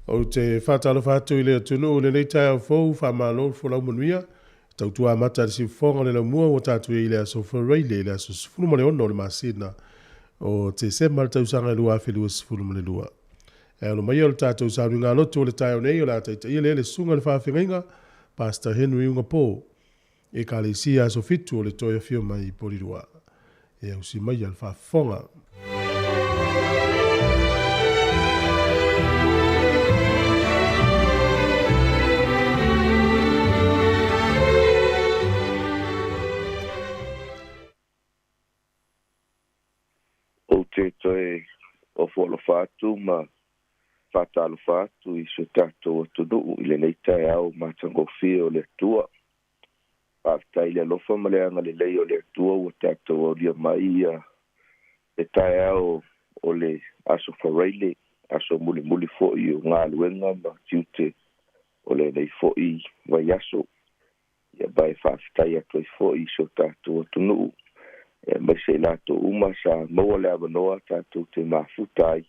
Ou te faatalofa atu i le atunuu i lenei taeao fou, faamalo le folau manuia. Tautua amata i le siufofoga o le laumua ua tatou i ai i le aso Faraile, le aso 16 o le masina o Tesema le tausaga 2022. E alo mai o le tatou sauniga lotu o le taeao nei o le a taitaia lea le susuga i le faafeagaiga Pastor Henry Ugapo, Ekalesia Aso Fitu o le Toe Afio Mai i Porirua. E ausi mai le faafofoga. Ou te toe ofo alofa atu ma faatalofa atu i so tatou atunuu i lenei taeao matagofie o le Atua. Faafetai i le alofa ma le agalelei o le Atua ua tatou aulia mai ia le taeao o le aso Faraile, aso mulimuli foi o galuega ma tiute o lenei foi vaiaso. Ia ma e faafetai atu ai foi i so tatou atunuu, aemaise i latou uma sa maua le avanoa tatou te mafuta ai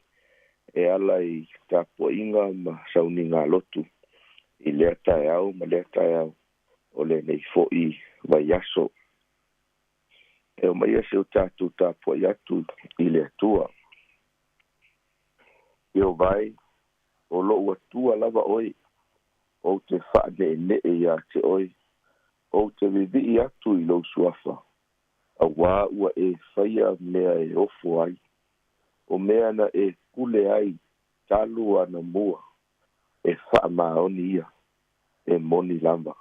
e ala i tapuaiga ma sauniga lotu i lea taeao ma lea taeao o lenei foi vaiaso. E omaia se o tatou tapuai atu i le Atua. Ieova e, o lou Atua lava oe, ou te faaneenee ia te oe, ou te vivii atu i lou suafa, auā ua e faia mea e ofo ai, o mea na e pule ai talu anamua, e faamaoni ia, e moni lava.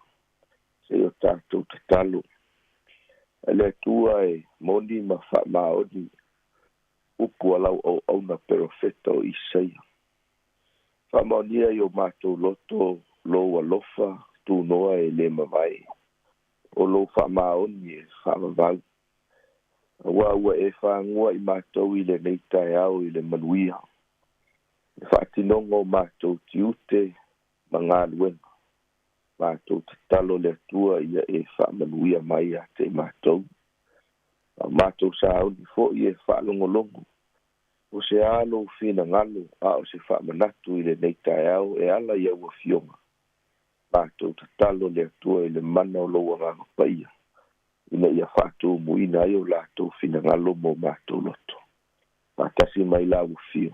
Se o tatou tatalo. E le Atua e moni ma faamaoni upu a lau auauna perofeta o Isaia. Faamaonia i o matou loto lou alofa tunoa e le mavae, o lou faamaoni e faavavau. Auā ua e fagua i matou i lenei taeao i le manuia, le faatinoga o matou tiute ma galuega. Matou tatalo le Atua ia e faamanuia mai ia te i matou. A matou sauni foi e faalogologo, o se a lou finagalo a o se faamanatu i lenei taeao e ala i au afioga. Matou tatalo le Atua i le mana o lou Agaga Paia, ina ia faatumuina ai o latou finagalo mo matou loto. Faatasi mai lau afio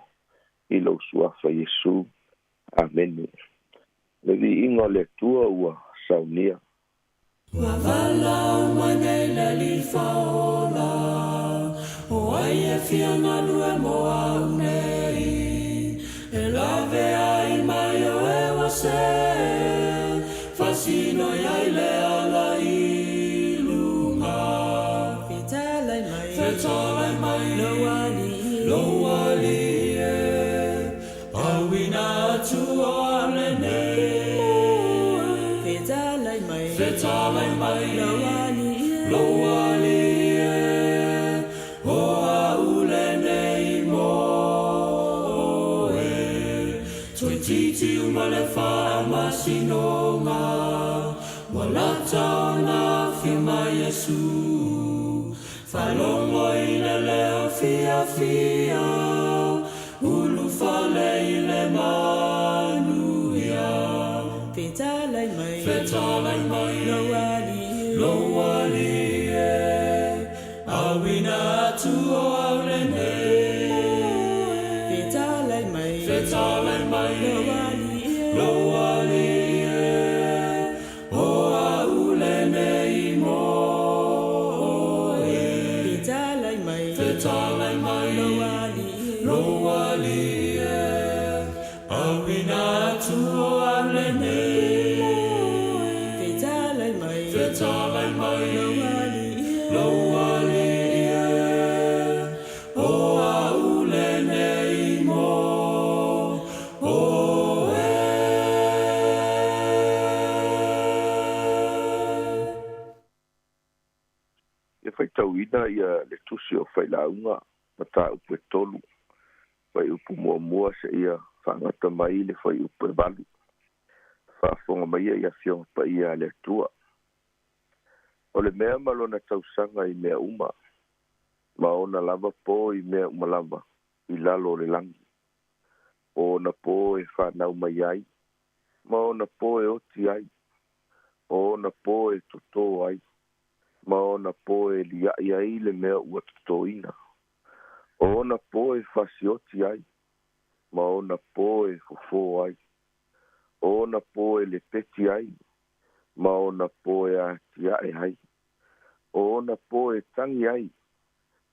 i lou suafa Iesu. Amene. Le viiga o le Atua ua saunia. Ua valaau mai nei le Alii faaola, o ai e fia galue mo au nei, e lave ai mai o e ua se, fasino iai le ala i luga. Fetalai mai, Fetalai mai, lou Alii, lou Alii e, auina atu o au lenei. Fetalai mai, Fetalai mai, lou Alii, lou Alii e, o au lenei mo oe. Toeitiiti uma le faamasinoga, ua lata ona afio mai Iesu. Faalogo i le leo fiafia, ulufale i le manuia. Fetalai mai, Fetalai mai, lou Alii, lou Alii e, auina atu o au lenei. Fetalai mai, Fetalai mai, lou Alii, lou Alii e, o au lenei mo oe. Fetalai mai, Fetalai mai, lou Alii, lou Alii e, auina atu o au lenei. Fetalai mai, Fetalai mai, lou Alii, lou Alii e, o au lenei mo oe. Ia faitauina ia le tusi o Failauga mataupu e 3, fuaiupu 1 seia faagata mai le fuaiupu e 8. Faafofoga mai ia i afioga paia a le Atua. O le mea ma lona tausaga i mea uma, ma ona lava po i mea uma lava i lalo o le lagi. O ona pō e fanau mai ai, ma ona pō e oti ai. O ona pō e totō ai, ma ona pō e liaʻi ai le mea ua totoina. O ona pō e fasioti ai, ma ona pō e fofō ai. O ona pō e lepeti ai, ma ona pō e atiaʻe ai. O ona pō e tagi ai,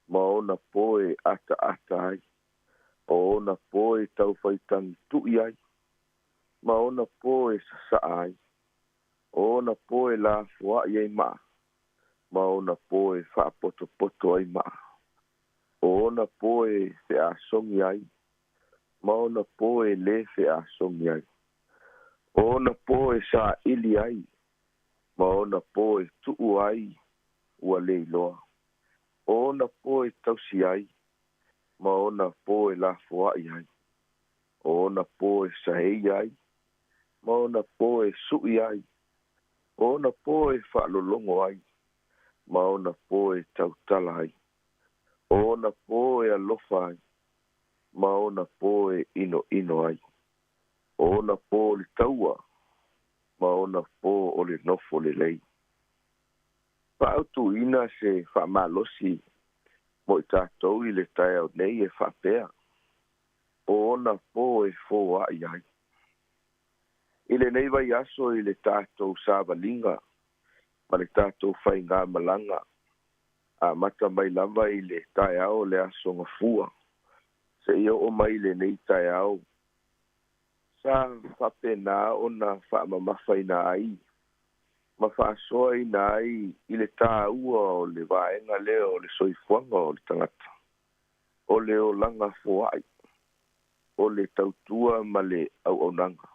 ma ona pō e ataata ai. O ona pō e taufaitagituʻi ai, ma ona pō e sasaa ai. O ona pō e lafoaʻi ai maa, ma ona pō e faapotopoto ai maa. O ona pō e feasogi ai, ma ona pō e lē feasogi ai. O ona pō e saʻili ai, ma ona pō e tuu ai ua lē iloa. O ona pō e tausi ai, ma ona pō e lafoaʻi ai. O ona pō e saei ai, ma ona pō e suʻi ai. O ona pō e faalologo ai, ma ona pō e tautala ai. O ona pō e alofa ai, ma ona pō e ʻinoʻino ai. O ona pō o le taua, ma ona pō o le nofo lelei. Faaautuina se faamalosi mo i tatou i le taeao nei e faapea, o ona pō e foaʻi ai. I lenei vaiaso i le tatou savaliga ma le tatou faigamalaga, amata mai lava i le taeao o le Aso Gafua seia oo mai i lenei taeao, sa faapenā ona faamamafaina ai ma faasoaina ai i le tāua o le vaega lea o le soifuaga o le tagata, o le olaga foaʻi, o le tautua ma le auaunaga.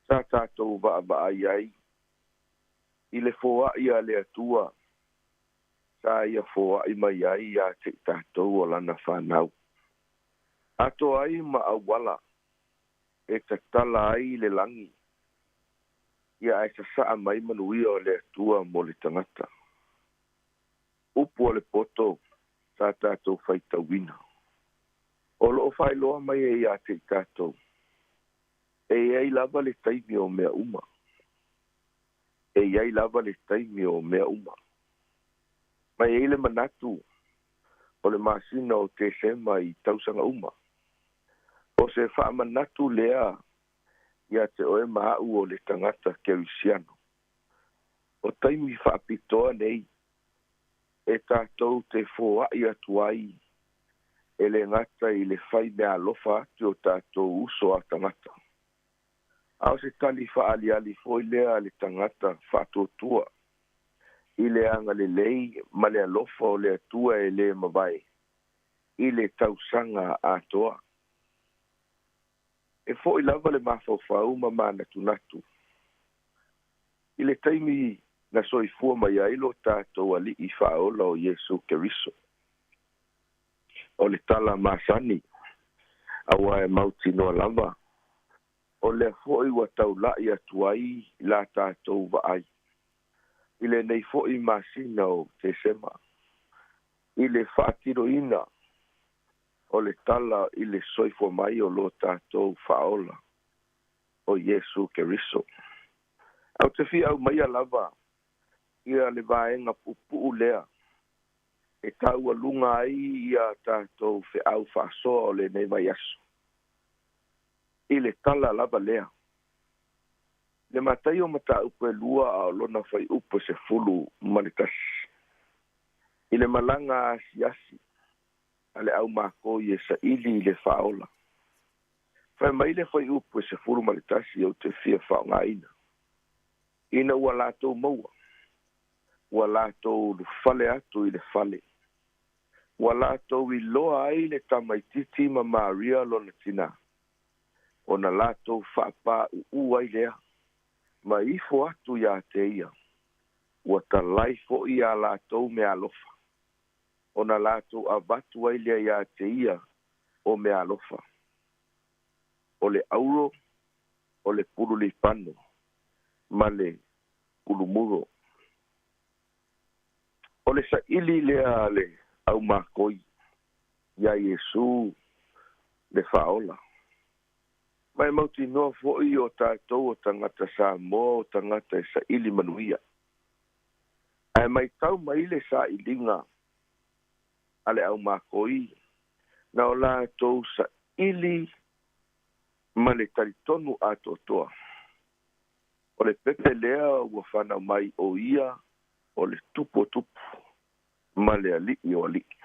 Sa tatou vaavaai ai i le foaʻi a le Atua sa ia foaʻi mai ai iā te i tatou o lana fanau, atoa ai ma auala e tatala ai le lagi ia ae sasaa mai manuia o le Atua mo le tagata. Upu a le poto sa tatou faitauina, o loo faailoa mai ai iā te i tatou, e i ai lava le taimi o mea uma. E i ai lava le taimi o mea uma. Ma e i ai le manatu o le masina o Tesema i tausaga uma, o se faamanatu lea ia te oe ma aʻu o le tagata kerisiano. O taimi faapitoa nei e tatou te foaʻi atu ai e lē gata i le fai meaalofa atu i o tatou uso a tagata, a o se tali faaaliali foi lea a le tagata faatuatua i le agalelei ma le alofa o le Atua e lē mavae i le tausaga atoa. E foʻi lava le mafaufau ma manatunatu i le taimi na soifua mai ai lo tatou Alii Faaola o Iesu Keriso. O le tala masani, auā e mautinoa lava, o lea foi ua taulaʻi atu ai la tatou vaai i lenei foi masina o Tesema i le faatinoina o le tala i le soifua mai o lo tatou Faaola o Iesu Keriso. Ae ou te fia aumaia lava ia le vaega puupuu lea e taualuga ai ia tatou feau faasoa o lenei vaiaso i le tala lava lea. Le Mataio mataupu e lua a o lona fuaiupu e 11. I le malaga asiasi a le aumakoi e saili i le Faaola. Fai mai le fuaiupu e 11 ou te fia faaaogaina, Ina ua latou maua, ua latou ulufale atu i le fale, ua latou iloa ai le tamaitiiti ma Maria lona tinā, ona latou faapāʻuʻū ai lea, ma ifo atu iā te ia, ua talai foi iā latou meaalofa, ona latou avatu ai lea iā te ia o meaalofa, o le auro, o le pulu lipano, ma le pulu muro. O le saili lea a le aumakoi iā Iesū le Faaola. Ma e mautinoa foʻi o tatou o tagata Samoa o tagata e saʻili manuia. Ae maitau mai le saʻiliga a le aumakoi na o latou saʻili ma le talitonu atoatoa. O le pepe lea ua fanau mai o ia o le tupu o tupu ma le aliʻi o aliʻi.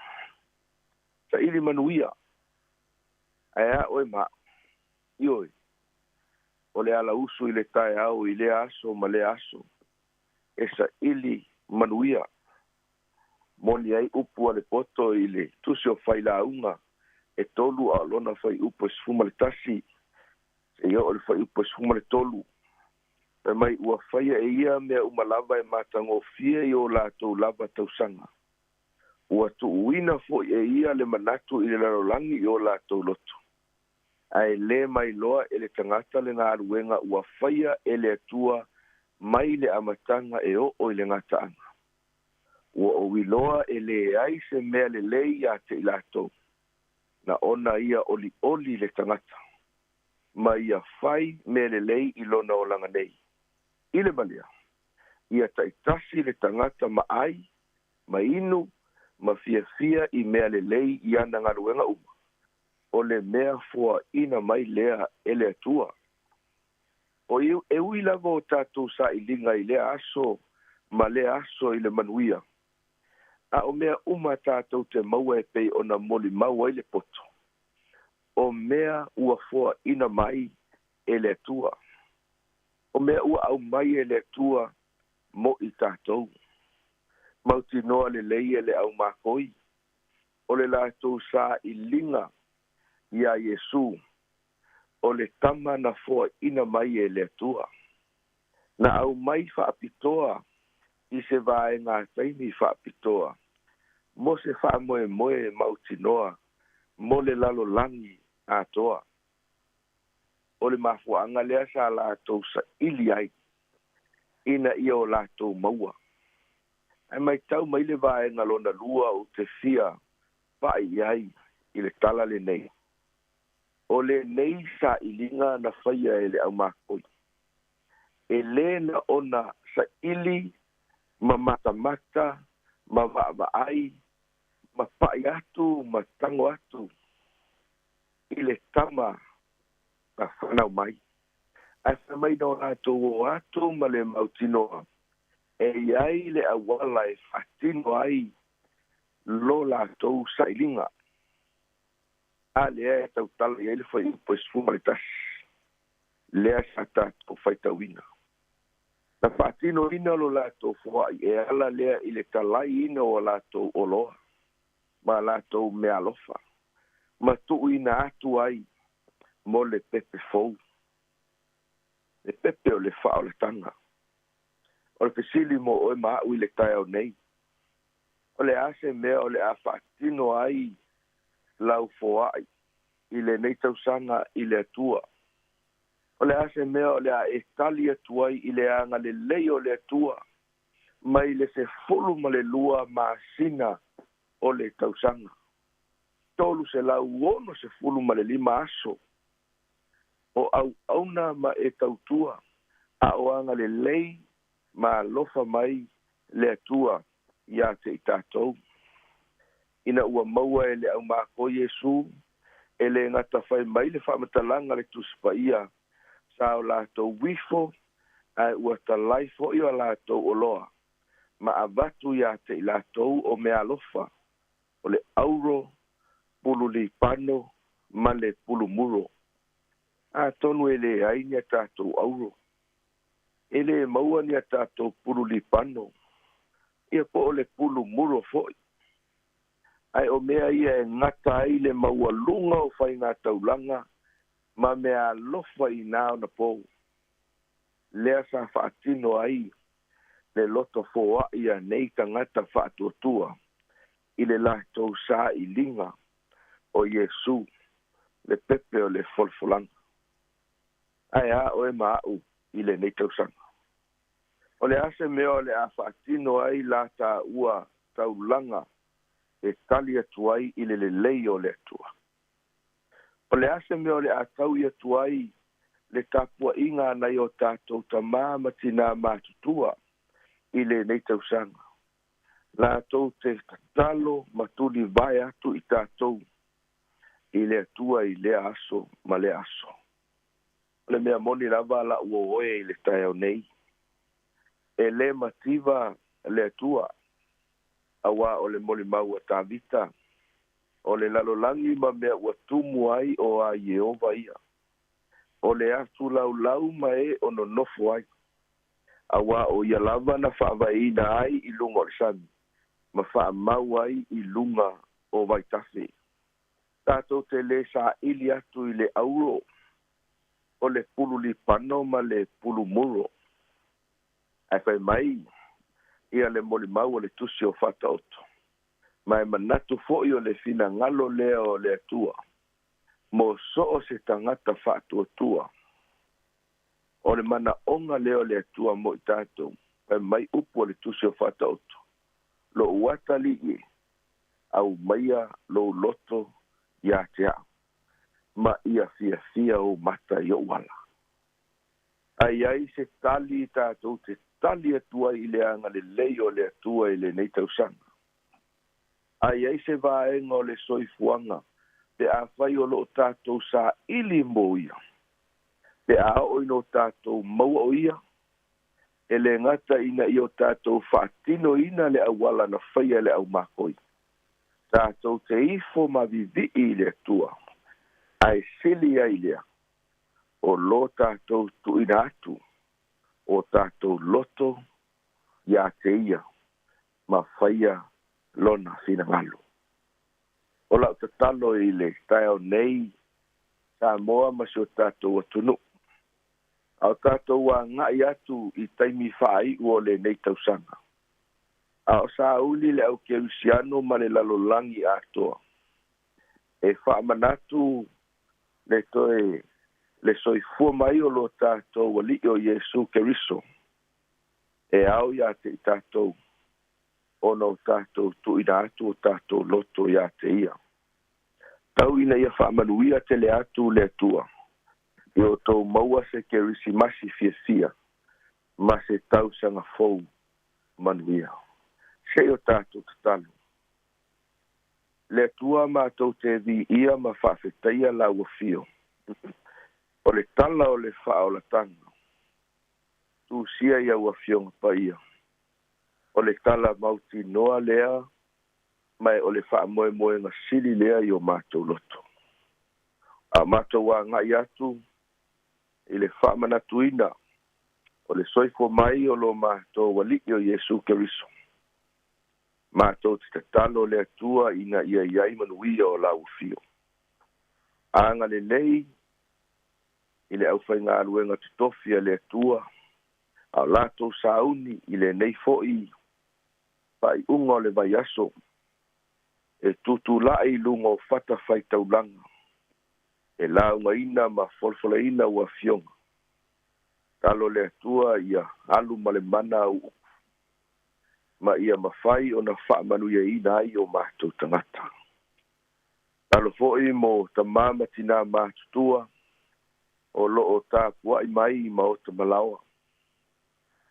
Saʻili manuia ae a oe ma ioe o le ala usu i le taeao i lea aso ma lea aso e saʻili manuia. Moni ai upu a le poto i le tusi o failauga e 3 a o lona fuaiupu e 11 seia oo i le fuaiupu e 13. Fai mai ua faia e ia mea uma lava e matagofie i o latou lava tausaga. Ua tuuina foʻi e ia le manatu i le lalolagi i o latou loto. Ae lē mailoa e le tagata le galuega ua faia e le Atua mai le amataga e oo i le gataaga. Ua ou iloa e leai se mea lelei iā te i latou, na ona ia olioli le tagata, ma ia fai mea lelei i lona olaga nei. I le malea, ia taitasi le tagata ma ai, ma inu, ma fiafia i mea lelei i ana galuega uma, o le mea foaʻina mai lea e le Atua. O e ui lava o tatou saʻiliga i lea aso ma lea aso i le manuia, a o mea uma tatou te maua e pei ona molimau ai le poto, o mea ua foaʻina mai e le Atua. O mea ua aumai e le Atua mo i tatou. Mautinoa lelei e le aumakoi, o le latou saʻiliga iā Iesu, o le tama na foaʻina mai e le Atua. Na aumai faapitoa i se vaega taimi faapitoa, mo se faamoemoe mautinoa mo le lalolagi atoa. O le mafuaaga lea sa latou saʻili ai ina ia o latou maua. Ae maitau mai le vaega lona lua ou te fia paʻi i ai i le tala lenei. O lenei saʻiliga na faia e le aumakoi. E lē na ona saʻili ma matamata ma vaavaai ma paʻi atu ma tago atu i le tama na fanau mai. Ae fai mai na o latou o atu ma le mautinoa e iai le auala e faatino ai lo latou saʻiliga. A lea e tautala i ai le fuaiupu e 11 lea sa tatou faitauina. Na faatinoina lo latou foaʻi e ala lea i le talaiina o latou oloa ma latou meaalofa ma tuuina atu ai mo le pepe fou, le pepe o le faaolataga. O le fesili mo oe ma aʻu i le taeao nei, o le a se mea o le a faatino ai lau foaʻi i lenei tausaga i le Atua? O le a se mea o le a e tali atu ai i le agalelei o le Atua mai le 12 masina o le tausaga, 365 aso o auauna ma e tautua, a o agalelei ma alofa mai le Atua iā te i tatou. Ina ua maua e le aumakoi Iesu, e lē gata fai mai le faamatalaga le Tusi Paia sa o latou uifo, ae ua talai foʻi o latou oloa ma avatu iā te i latou o meaalofa, o le auro, pulu lipano ma le pulumuro. Atonu e leai ni a tatou auro, e lē maua ni a tatou pulu lipano, ia po o le pulumuro foʻi. Ae o mea ia e gata ai le maualuga o faigataulaga ma meaalofa inā ona pou. Lea sa faatino ai le loto foaʻi a nei tagata faatuatua i le latou saʻiliga o Iesu, le pepe o le folafolaga. Ae a oe ma aʻu i lenei tausaga? O le a se mea o le a faatino ai la taua taulaga e tali atu ai i le lelei o le Atua? O le a se mea o le a taui atu ai le tapuaʻiga a nai o tatou tamā ma tinā matutua i lenei tausaga. Latou te tatalo ma tulivae atu i tatou i le Atua i lea aso ma lea aso. O le mea moni lava la'u o oe i le taeao nei, e lē mativa le Atua, auā o le molimau a Tavita, o le lalolagi ma mea ua tumu ai o a Ieova ia, o le atu laulau ma e o nonofo ai, auā o ia lava na faavaeina ai i luga o le sami ma faamau ai i luga o vaitafe. Tatou te lē saʻili atu i le auro o le pulu lipano ma le pulu muro. Ae fai mai ia le molimau o le tusi o Faataoto, ma e manatu foʻi o le finagalo lea o le Atua mo so o se tagata faatuatua. O le manaʻoga lea o le Atua mo i tatou, fai mai upu o le tusi o Faataoto, Loʻu atalii e, aumaia lou loto iā te aʻu, ma ia fiafia ou mata i oʻu ala. A i ai se tali tatou te tali atu ai i le agalelei o le Atua i lenei tausaga? A i ai se vaega o le soifuaga pe afai o loo tatou saʻili mo ia, pe a oo ina o tatou maua o ia, e lē gata ina ia o tatou faatinoina le auala na faia e le aumakoi, tatou te ifo ma vivii i le Atua, ae sili ai lea o lo tatou tuuina atu o tatou loto iā te ia ma faia lona finagalo. O la'u tatalo i le taeao nei, Samoa ma si o tatou atunuu, a o tatou agaʻi atu i taimi faaiʻu o lenei tausaga, a o sauli le aukerisiano ma le lalolagi atoa, e faamanatu le toe le soifua mai o lo tatou Alii o Iesu Keriso, e ao iā te i tatou ona o tatou tuuina atu o tatou loto iā te ia. Tau ina ia faamanuia tele atu le Atua i o tou maua se Kerisimasi fiafia ma se tausaga fou manuia. Se i o tatou tatalo. Le Atua matou te viia ma faafetaia lau afio, o le tala o le faaolataga, tusia i au afioga paia, o le tala mautinoa lea ma e o le faamoemoega sili lea i o matou loto. A o matou agaʻi atu i le faamanatuina o le soifua mai o lo matou Alii o Iesu Keriso, matou te tatalo le Atua ina ia i ai manuia o lau afio. Agalelei i le aufaigaluega totofi a le Atua, a o latou sauni i lenei foʻi faaiuga o le vaiaso, e tutulaʻi i luga o fata faitaulaga, e laugaina ma folafolaina ua afioga. Talo le Atua ia alu ma le mana au upu, ma ia mafai ona faamanuiaina ai o matou tagata. Talo foʻi mo tamā ma tinā matutua o loo tapuaʻi mai i maota malaoa.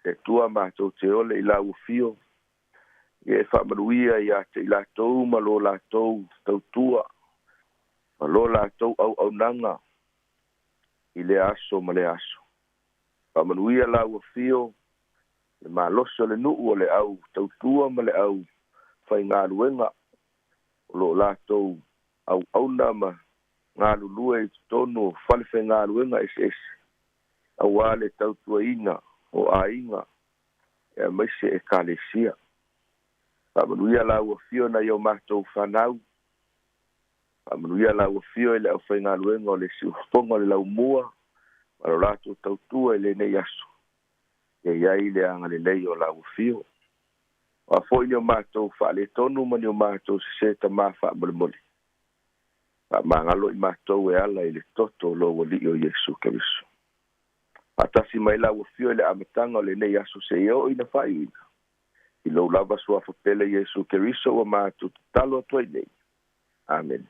Le Atua matou te ole i lau afio, ia e faamanuia iā te i latou ma lo latou tautua, ma lo latou auaunaga i lea aso ma lea aso. Faamanuia lau afio, le malosi o le nuu o le au tautua ma le au faigaluega o loo latou auauna ma galulue i totonu o fale faigaluega eseese, auā le tautuaina o aiga e aemaise ekalesia. Faamanuia lau afio nai o matou fanau. Faamanuia lau afio i le aufaigaluega o le siufofoga o le laumua ma lo latou tautua i lenei aso, ia i ai le agalelei o lau afio. O a foi ni o matou faaletonu ma ni o matou sesē tamā faamolemole, faamagalo i matou e ala i le toto o lou Alii o Iesu Keriso. Faatasi mai lau afio i le amataga o lenei aso seia oo ina faaiuina, i lou lava suafa pele Iesu Keriso ua matou tatalo atu ai nei. Amene.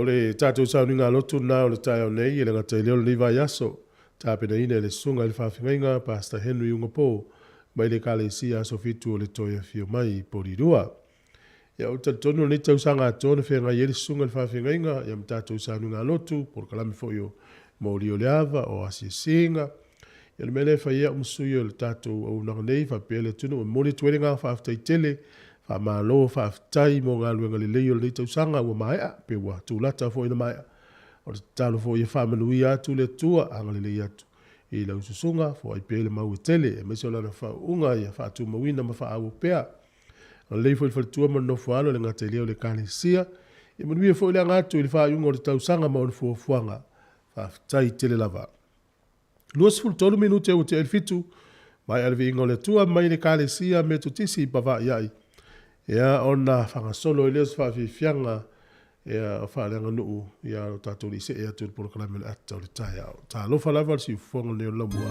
O le tatou sauniga lotu na o le taeao nei e le gata i lea o lenei vaiaso, tapenaina e le susuga i le faafeagaiga Pastor Henry Ugapo mai le Ekalesia Aso Fitu o le Toe Afio Mai Polilua. Ia, ou te talitonu o lenei tausaga atoa na feagai ai le susuga i le faafeagaiga ia ma tatou sauniga lotu, polokalame foi o moli o le ava, o asiasiga. Ia, le mea lea e fai ai au ma sui o le tatou auaunaga nei faapea le atunuu e momoli atu ai le agaga faafetai tele, faamalo, faafetai mo galuega lelei o lenei tausaga ua maea, pe ua tulata foi ina maea. O le tatalo foi ia faamanuia atu le Atua, agalelei atu i lau susuga, foai pea le mau e tele, aemaise o lana faauuga ia faatumauina ma faaauau pea. Agalelei foi i le faletua ma le nofoaalo, e le gata i lea o le Ekalesia. Ia manuia foi le aga atu i le faaiuga o le tausaga ma ona fuafuaga. Faafetai tele lava. 23 minute ua tea i le 7, maea le viiga o le Atua mai le Ekalesia Metotisi i Pavaaiai. Ia, ona faagasolo ai lea o se faafiafiaga ia faaleaganuu ia o tatou le see atu i le polokalame o le ata o le taeao. Talofa lava le siufofoga lenei o le laumua.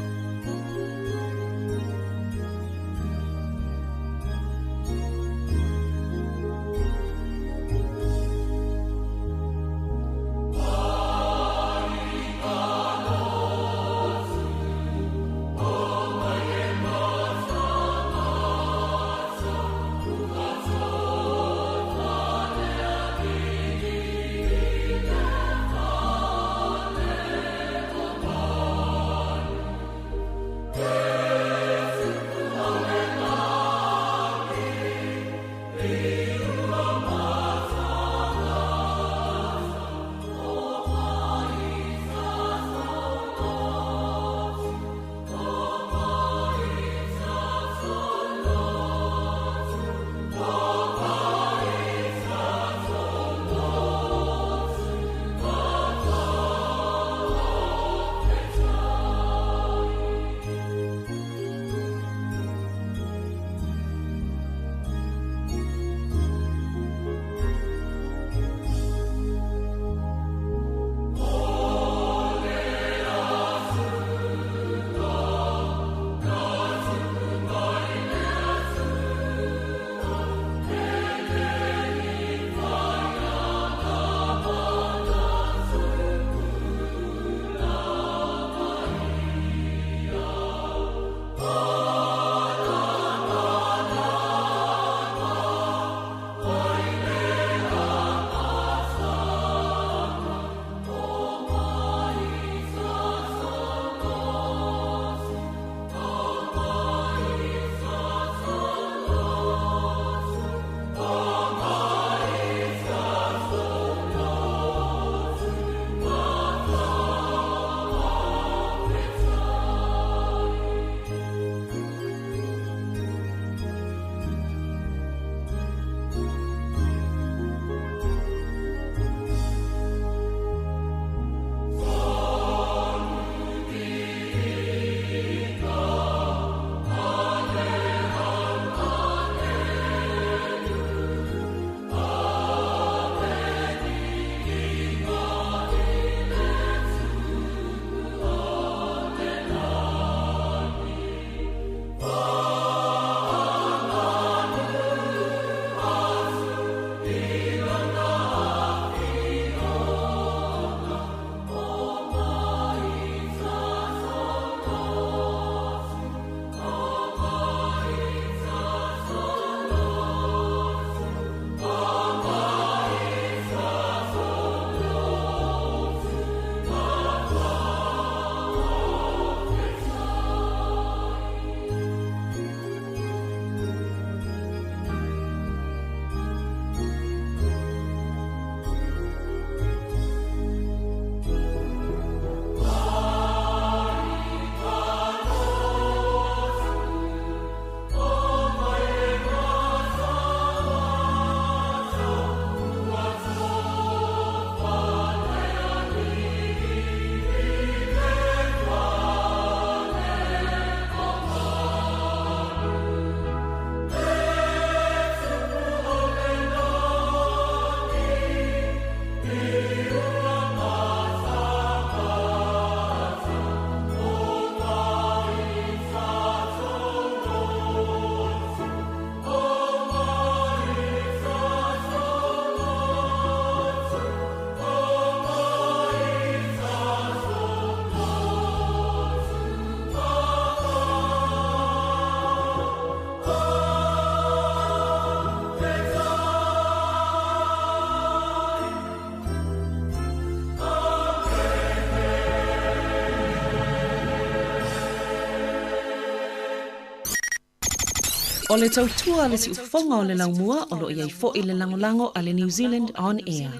O le tautua a le siufofoga o le laumua o lo o i ai foi le lagolago a le New Zealand On Air.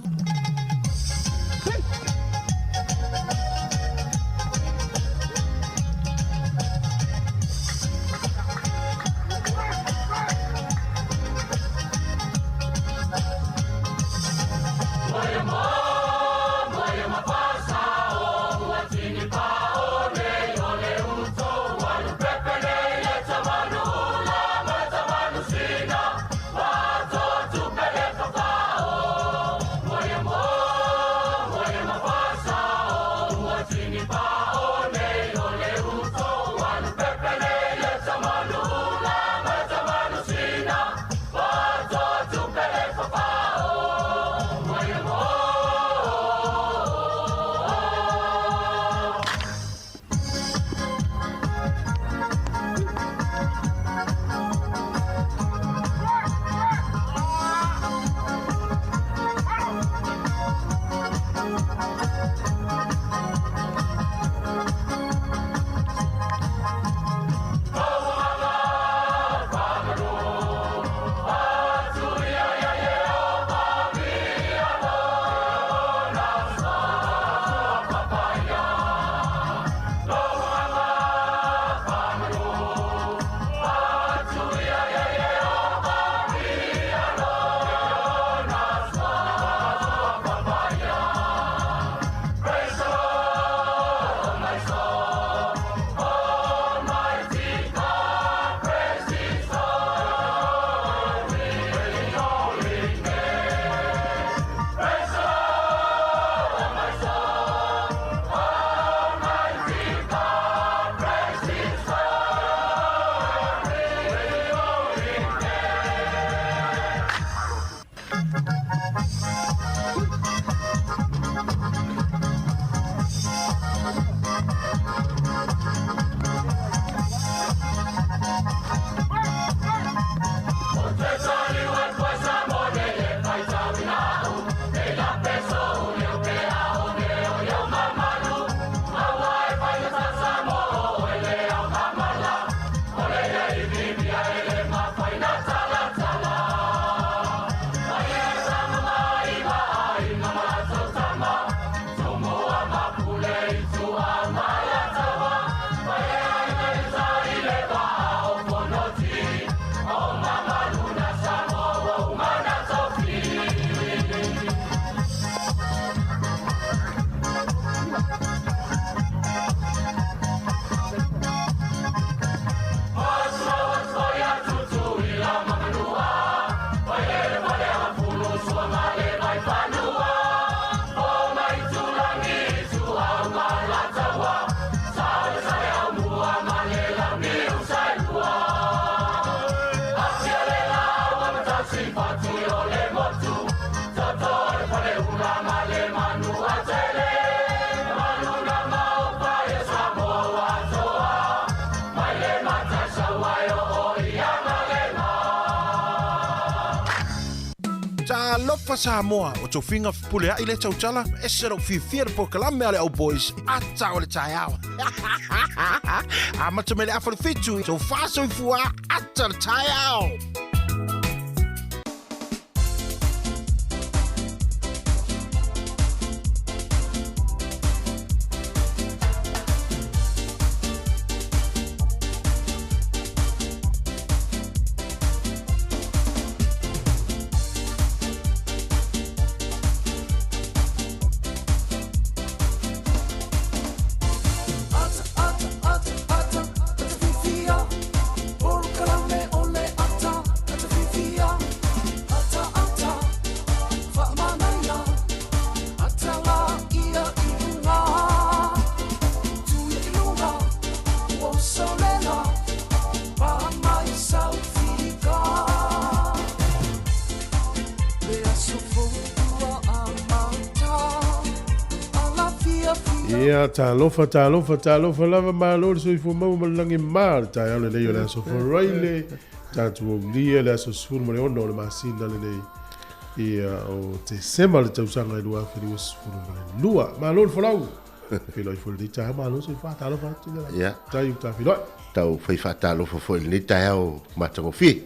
Talofa Samoa, o tofiga fepuleai lea tautala, ese lou fiafia le polokalame a le au boys, ata o le taeao. Amata mai le afa le fitu, tofa soifua, ata le taeao. Ia, talofa, talofa, talofa lava malo le soifua maua ma le lagi ma le taeao lenei o le aso Faraile, tatou aulia le aso 16 o le masina lenei ia o Tesema le tausaga e 2022. Malo le folau. Filoi foi le taeao, malo soifua, talofa atu le Ia. Tai uta filoi. tau fai faatalofa foi i lenei taeao matagofie.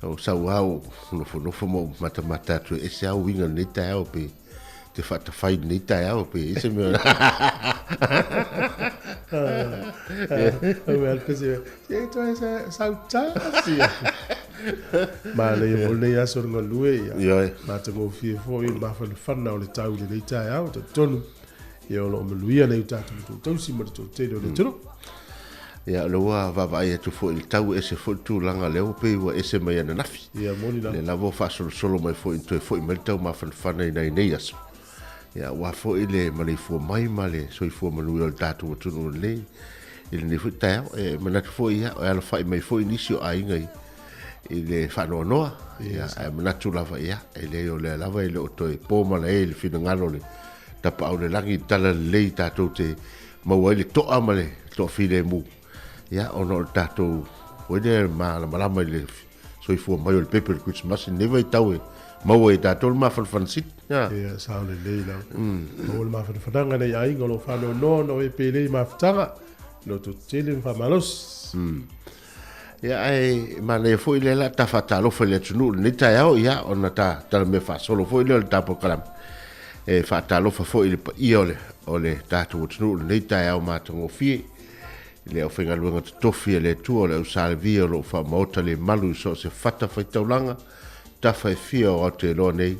O sau lava ou nofonofo ma ou matamata atu e ese lava uiga o lenei taeao pe te faatafai i lenei taeao pe i ai se mea. Manaia foi lenei aso o le galue, ia. Ioe. Matagofie foi le mafanafana o le tau i lenei taeao, talitonu ia o lo o manuia nai o tatou matua tausi ma le toatele o le atunuu. Ia, o lea ua vaavaai atu foi i le tau, e ese foi le tulaga lea ua pei ua ese mai ananafi. Ia, moni lava. Lea lava ua faasolosolo mai foi ina toe foi mai le tau mafanafana i nai nei aso. Ia, aua foi le maleifua mai ma le soifua manuia o le tatou atunuu lenei i lenei foi taeao. E manatu foi, ia, e alafai mai foi nisi o aiga i, i le faanoanoa. Ia, ae manatu lava, ia, e leai o lea lava e le o toe po malae i le finagalo o le Tapaau i le lagi i le talalelei tatou te maua ai le to'a ma le toafilemu, ia, ona o le tatou foi lea malamalama i le soifua mai o le pepe o le Kerisimasi i lenei vaitau e maua ai e tatou le mafanafana sili. Ia, Ia, sao lelei lava. Maua le mafanafanaga nai aiga o lo o faanoanoa ona o e pelei i mafutaga, loto tetele ma faamalosi. Ia, ae manaia foi lea la ta faatalofa i le atunuu i lenei taeao, ia, ona ta talamea faasolo foi lea o le ta polokalame. E faatalofa foi i le paia o le, o le tatou atunuu i lenei taeao matagofie, i le aufaigaluega totofi a le Atua o le au Salevia o lo o faamaota le malu i so o se fata faitaulaga, tafa e fia o Aotearoa nei,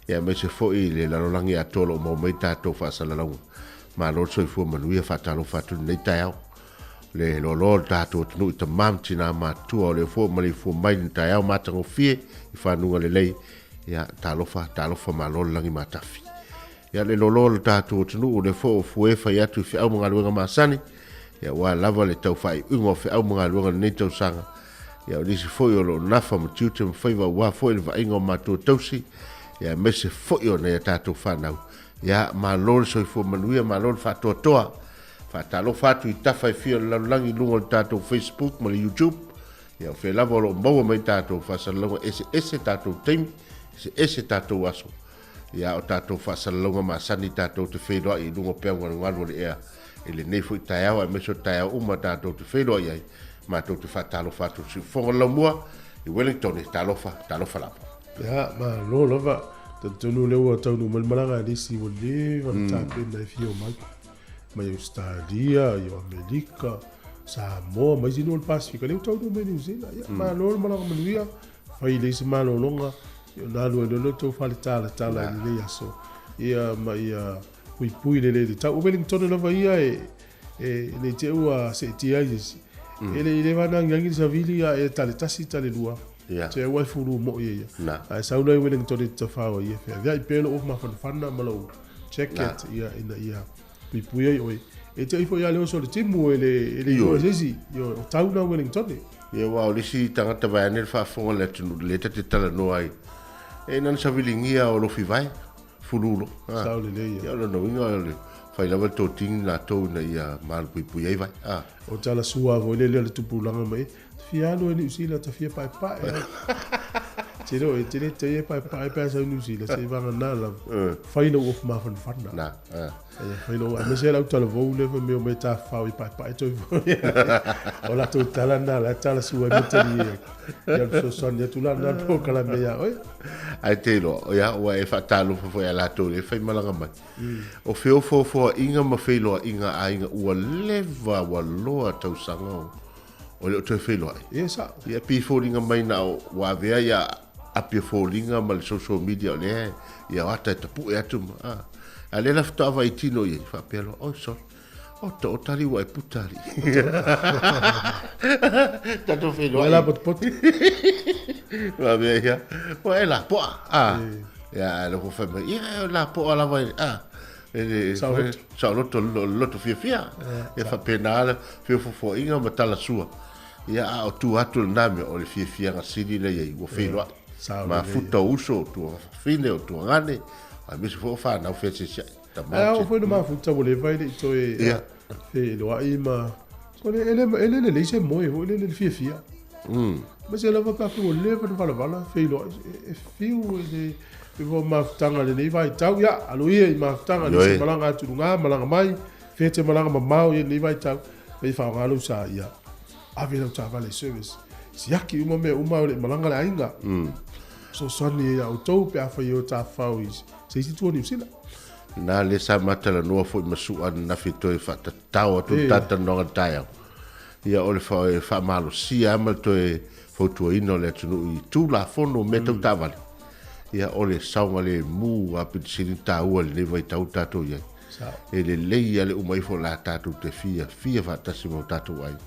ia, aemaise foi i le lalolagi atoa o lo o maua mai tatou faasalalauga. Malo le soifua manuia, faatalofa atu i lenei taeao. Le loaloa o le tatou atunuu i tama ma tina matutua o le fua maleifua mai le taeao matagofie i fanuga lelei. Ia, talofa, talofa malo le lagi matafi. Ia, le loaloa o le tatou atunuu o le fua o fue fai atu i feau ma galuega masani. Ia, ua lava le tau faaiuiuga o feau ma galuega lenei tausaga. Ia, o nisi foi o lo o nafa ma tiute ma faiva aua foi le vaaiga o matua tausi. Ia, aemaise foi o nai a tatou fanau. Ia, malo le soifua manuia, malo le faatoatoa. Faatalofa atu i tafa e fia o le lalolagi i luga o le tatou Facebook ma le YouTube. Ia, o fea lava o lo o maua mai tatou faasalalauga eseese tatou taimi, eseese tatou aso. Ia, o tatou faasalalauga masani tatou te feiloai i luga o peau galugalu o le ea i lenei foi taeao aemaise o taeao uma tatou te feiloai ai. Matou te faatalofa atu i le siufofoga o le laumua i Wellington. Talofa, talofa lava. Ia, malo lava. Talitonu o lea ua taunuu mai le malaga a le isi ua leva ona tapena e fia omai. mai Australia, i Amerika, Samoa, ma isi nuu o le Pasefika, lea ua taunuu mai Niu Sila. Ia, malo le malaga manuia, fai le isi malologa, ia ona alu ai loa lea o le tou fale talatala i lenei aso, ia ma ia puipui lelei i le tau. O Wellington lava ia e, e ne i te i ua seetia ai se isi. E le i leva ona agiagi le savili a e tale tasi tale lua. Ia. Se ua e fulu moi e ia. Na. Ae sau loa i Wellington e te tafao ai e feaveai pea lou mafanafana ma lou jacket ia ina ia puipui ai oe. E te ai foi ia le oso o le timu e le e le iloa e se isi. Ia o tau na Wellington e. Ia aua o le isi tagata vaeane le faafofoga a le atunuu lea ta te talanoa ai e na ona saviligia o lofi vae fululo. Sao lelei ia. Ia o lona uiga o le fai lava le totini latou ina ia malupuipui ai vae. A. O tala sua foi lele o le tupulaga mai Ta fia alu e Niu Sila, ta fia paepae ai. Te reo e tere te e paepae pe a sau Niu Sila, se vagana lava. Fai lou ofu mafanafana. Na, a. Ia, fai lou, aemaise lau talavou lea fai mai o mai tafafao i paepae toi foi. O latou tala na, la tala sua ai matali e. Ia o le fesoasoani atu la na polokalame ia oe. Ae te iloa, ia, ua e faatalofa foi ia latou lea e faimalaga mai. O feofoofoaiga ma feiloaiga a aiga ua leva ua loa tausaga o O le o toe feiloai. Ia sao. Ia pei e foliga mai na o ua avea ia api o foliga ma le social media o lea ia o ata e tapue atu ma a. A lea la faatoa vaai tino i ai faapea loa, oi sorry. O to o tali ua e puta alii. Tatou feiloai. Ua e lapotopoto. Faapea ia, ua e lapoa. A. Ia a lea ua fai mai, ia e lapoa lava a. Saoloto. Saoloto, loto fiafia. Ia faapena le feofofoaiga ma tala sua. Ia a o tua atu lena mea, o le fiafiaga sili lea i ai, ua feiloai. Mafuta o uso, o tuafafine, o tuagane, aemaise foi o fanau feaseseai. Ae a oo foi ina mafuta ua leva e le i toe feiloai ma... E le lelei se moe foi lele i le fiafia. Aemaise lava pe afai ua leva ona valavala feiloai, e fiu e le... E fua mafutaga i lenei vaitau, ia, alo ia i mafutaga, nisi malaga atu i luga, malaga mai, fea te malaga mamao i lenei vaitau, e faaaoga lou sa, ia. Ave lau taavale i service. Siaki uma mea uma o le malaga le aiga. Fesoasoani ai ia outou pe afai e o tafafao i se isi itu o Niu Sila. Na lea sa ma talanoa foi ma Su'a ananafi e toe faatatao atu le talatalanoaga i le taeao, ia o le faamalosia lava ma le toe fautuaina o le atunuu i Tulafono o mea tau taavale, ia o le saogalemu lava pito sili ona taua i lenei vaitau tatou i ai. E lelei lava le uma ifo o le a tatou te fiafia faatasi ma o tatou aiga.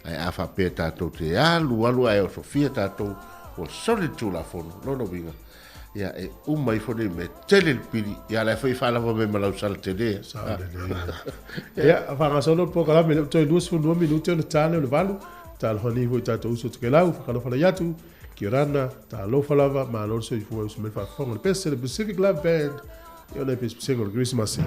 Ae a faapea tatou te alu alu ae osofia tatou ua soli le Tulafono, lona uiga, ia e uma ifo nei mea, tele le pili, ia o la e foi e faalava mai ma lau sala tele. Sao lelei. Ia, faagasolo le polokalame, lea ua toe 22 minute ona ta lea o le 8. Talofa nei foi i tatou uso Tokelau, whakalofalai atu, kia orana, talofa lava, malo le soifua e uso mai le faafofoga o le pese, le Pacific Love Band, ia ona e pesepesega o le Kerisimasi.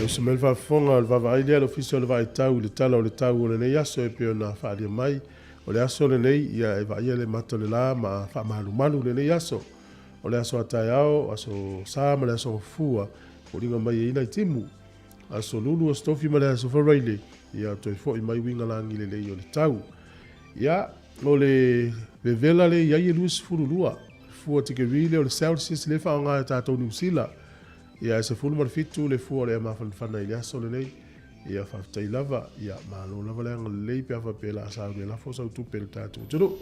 Uso mai le faafofoga o le vaavaai lea a le Ofisa o le Vaaitau i le Tala o le Tau o lenei aso e pei ona faaalia mai. O le aso lenei, ia e vaaia le mata o le la ma faamalumalu lenei aso. O le aso a taeao, aso Sa ma le aso Gafua, foliga mai e ai nai timu. Aso Lulu, Aso Tofi ma le Aso Faraile, ia toe fo'i mai uiga lagi lelei o le tau. Ia, o le vevela lea e i ai e 22 fua tikeri lea o le Celsius lea e faaaoga e tatou Niu Sila. Ia, e 17 le fua o le ea mafanafana i le aso lenei. Ia, faafetai lava. Ia, malo lava le agalelei pe a faapea o le a sauni e lafo sau tupe i le tatou atunuu.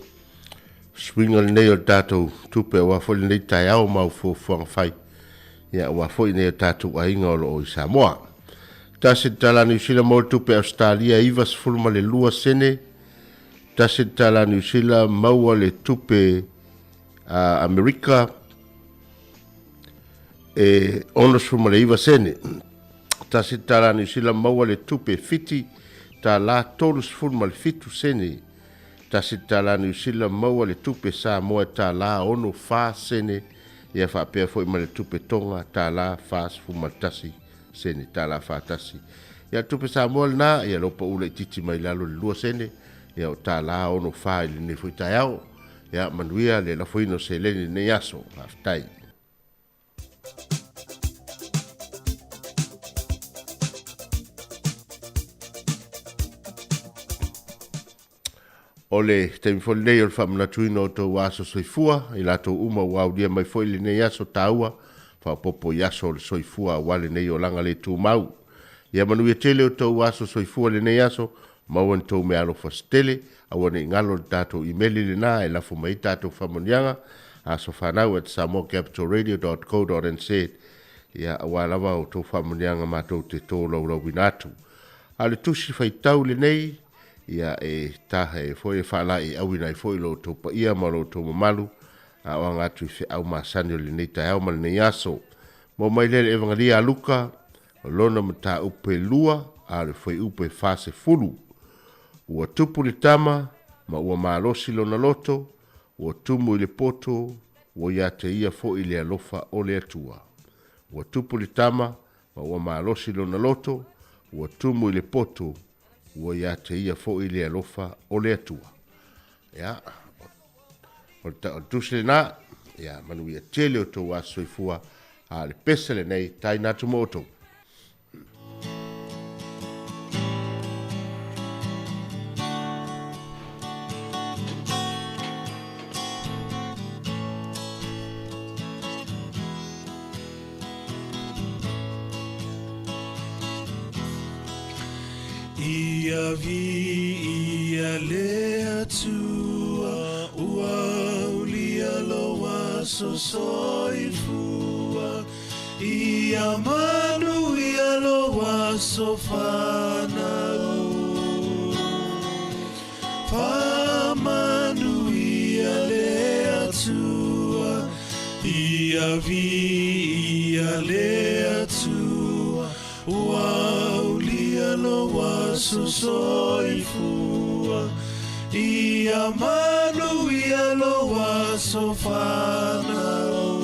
Suiga lenei o le tatou tupe aua foi lenei taeao ma au fuafuaga fai, ia aua foi nei o tatou aiga o lo o i Samoa. Tasi le tala Niu Sila maua le tupe Ausetalia 92 sene, tasi le tala Niu Sila maua le tupe Amerika e 69 sene. Tasi le tala Niu Sila maua le tupe Fiti tala 37 sene. Tasi le tala Niu Sila maua le tupe Samoa e tala 64 sene ia faapea foi ma le tupe Tonga tala 41 sene tala 41. Ia le tupe Samoa lena ia lo pau laitiiti mai lalo le 2 sene ia o tala 64 i lenei foi taeao. Ia manuia le lafoina o seleni i lenei aso. Faafetai. O le taimi foi lenei o le faamanatuina o outou aso soifua i latou uma ua aulia mai foi lenei aso taua faaopoopo i aso o le soifua aua lenei olaga le tumau. Ia manuia tele outou aso soifua i lenei aso, maua ni tou meaalofa se tele, aua ne i galo le tatou imeli lena e lafo mai ai tatou faamanuiaga, asofanau@samoacapitalradio.co.nz, ia aua lava outou faamanuiaga matou te tolaulauina atu. A o le tusi faitau lenei, ia e ta e foi e faalaeiauina ai foi lo outou paia ma lo outou mamalu, a o aga atu i feau masani o lenei taeao ma lenei aso. Maua mai lea i le Evangelia a Luka, o lona mataupu e lua, a o le fuaiupu e 40. Ua tupu le tama, ma ua malosi lona loto, ua tumu i le poto, ua ia te ia foi le alofa o le Atua. Ua tupu le tama, ma ua malosi lona loto, ua tumu i le poto, ua ia te ia foi le alofa o le Atua. Ia, o le tusi lena, ia manuia tele o tou aso soifua, a o le pese lenei, taina atu mo outou. Ia viia le Atua, ua aulia lou aso soifua. Ia manuia lou aso fanau. Faamanuia le Atua, ia viia le Atua, ua aulia lou aso soifua. Ia manuia lou aso fanau.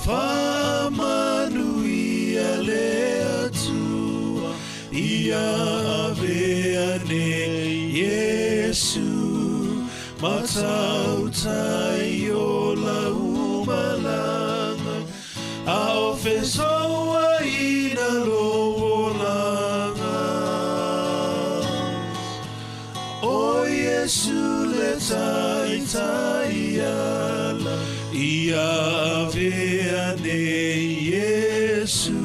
Faamanuia le Atua, ia avea nei Iesu, matautai o lau malaga, a o fesouaina lou olaga. O Iesu le taitai ala, ia avea nei Iesu,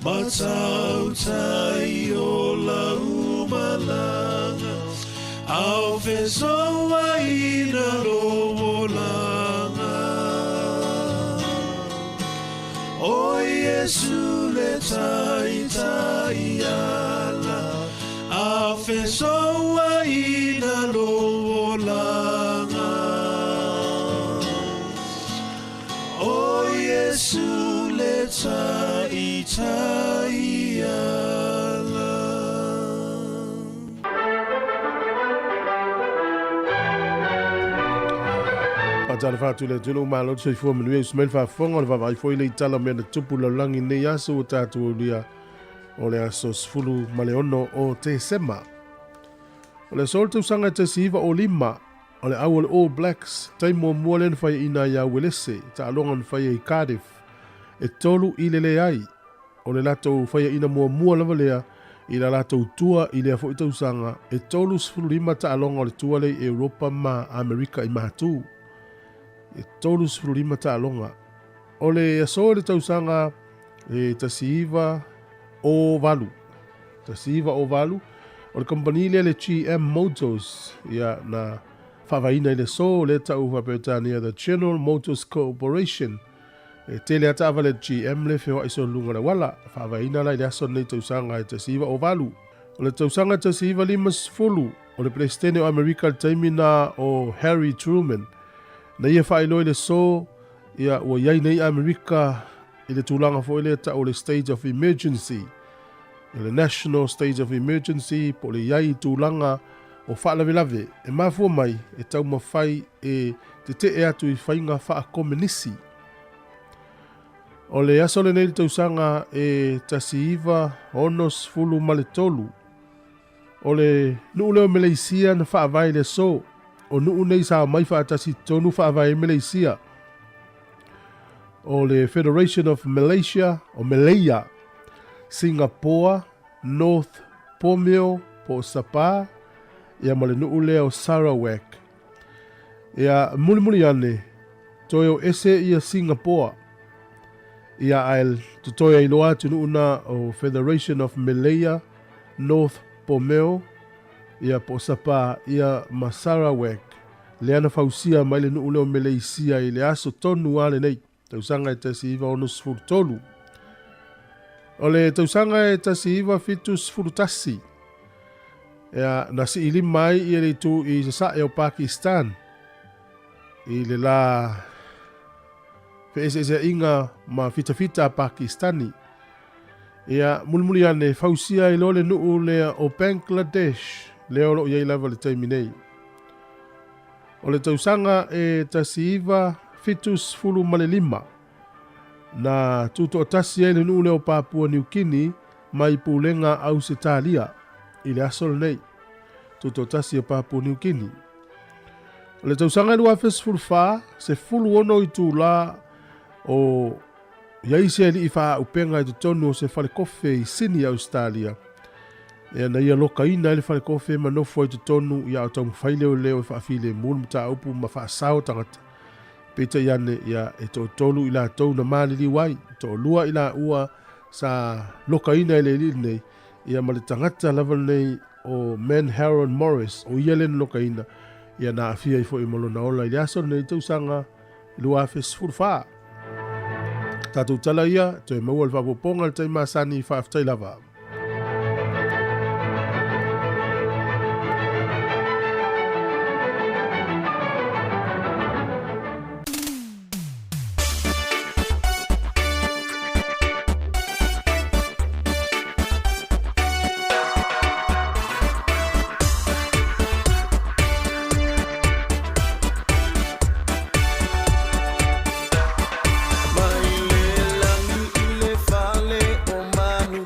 matautai o lau malaga, a o fesouaina lou olaga. O Iesu le taitai ala, a fesouaina lou olaga. O Iesu le taitai ala. Faatalofa atu i le atunuu, malo le soifua manuia, usu mai le faafofoga o le vaavaai foi le i tala o mea na tupu i le lalolagi i lenei aso ua tatou aulia o le aso 16 o Tesema. O le aso o le tausaga e 1905, o le au o le All Blacks, taimi muamua lea na faiaina ai ia Uelese, taaloga na faia i Cardiff, e 3-0. O le latou faiaina muamua lava lea i la latou tua i lea foi tausaga, e 35 taaloga o le tua lea i Europa ma Amerika i matu. E 35 taaloga. O le aso i le tausaga e 1908, 1908, o le kamupani lea le GM Motors, ia, na faavaeina i le aso lea tau faa-Peretania The General Motors Corporation. E tele lava taavale a le GM lea e feoai solo i luga o le auala. Faavaeina la i le aso lenei tausaga e 1908. O le tausaga 1950, o le Peresetene o Amerika i le taimi na o Harry Truman, na ia faailoa i le aso, ia, ua i ai nei Amerika i le tulaga foi lea tau o le State of Emergency, o le National State of Emergency, po o le i ai i tulaga o faalavelave e mafua mai e taumafai e tetee atu i faiga faakomenisi. O le aso lenei i le tausaga e 1963, o le nuu lea o Meleisia na faavae i le aso. O nuu nei sa omai faatasi i totonu faavae ai Meleisia. O le Federation of Malaysia, o Meleia, Singapore, North Borneo po o Sabah, ia ma le nuu lea o Sarawak. Ia, mulimuli ane, toe o ese ia Singapore, ia ae totoe ai loa atunuu na o Federation of Malaya, North Borneo, ia po o Sabah, ia ma Sarawak, lea na fausia mai le nuu lea o Meleisia i le aso tonu lava lenei, tausaga e 1963. O le tausaga e 1971, ia, na siilima ai ia le itu i sasae o Pakistan i le la feeseeseaiga ma fitafita a Pakistani. Ia, mulimuli ane, fausia ai loa le nuu lea o Bangladesh, lea o lo o i ai lava i le taimi nei. O le tausaga e 1975, na tutoatasi ai le nuu lea o Papua Niu Kini mai Pulega Ausetalia i le aso lenei, tutoatasi o Papua Niu Kini. O le tausaga e 2014, 16 itula o i ai se alii faaauupega i totonu o se falekofe i Sini, Ausetalia, ea na ia lokaina ai le falekofe ma nofo ai totonu ia o taumafai leoleo e faafilemu le mataupu ma faasao tagata. Peitai ane, ia e toatolu i latou na maliliu ai, toalua i laua sa lokaina e le alii lenei, ia ma le tagata lava lenei o Man Haron Morris, o ia lea na lokaina, ia na aafia ai foi ma lona ola i le aso lenei tausaga 2014. Tatou tala ia, toe maua le faaopoopoga i le taimi masani, faafetai lava. Mai le lagi i le fale o manu.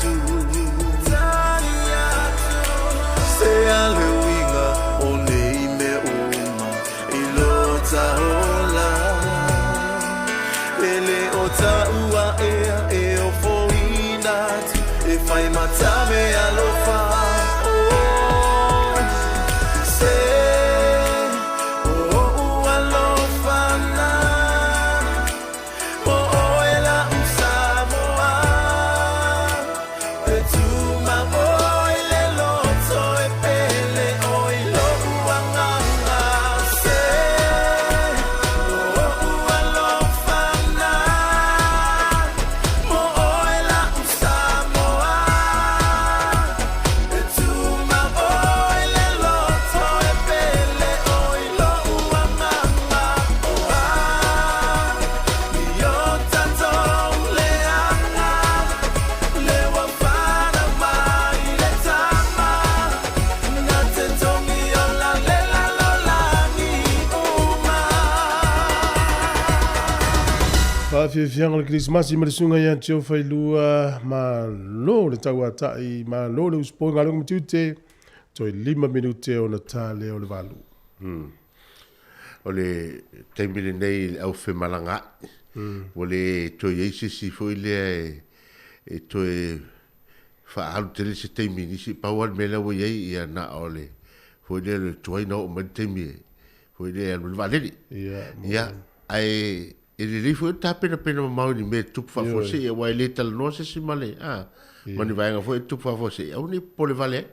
atu. Tali atu. Se a le uiga o nei mea uma i lo taola. E le o taua ea e ofoina atu e fai matame alofa. Oh, se o ou alofa na mo oe la uSamoa. E tuma oi le loto e pele oi lo uanganga. Se o ou alofa na mo oe la uSamoa. E tuma oi le loto e pele oi lo uanganga. Oh, ah, i o tatou leaga le ua fana mai le tama na te tongi o la le la lo lagi uma. Faafiafiaga o le Kerisimasi ma le susuga ia te Failua, malo le tauata'i, malo le usupo i galuega ma tiute, toe 5 minute ona ta lea o le 8. O le taimi lenei i le aufemalagaai, ua le toe i ai se isi foi lea e toe faaalu tele se taimi i nisi. Pau lava le mea lea ua i ai, ia na o le foi lea le tuai ona oo mai le taimi e foi lea e alu ai le vaalele. Ia, ae e lelei foi le tapenapena mamao i ni mea e tupu faafuasei, aua e le talanoa se isi ma le ma ni vaega foi e tupu faafuasei, aua ne i popole vale ai.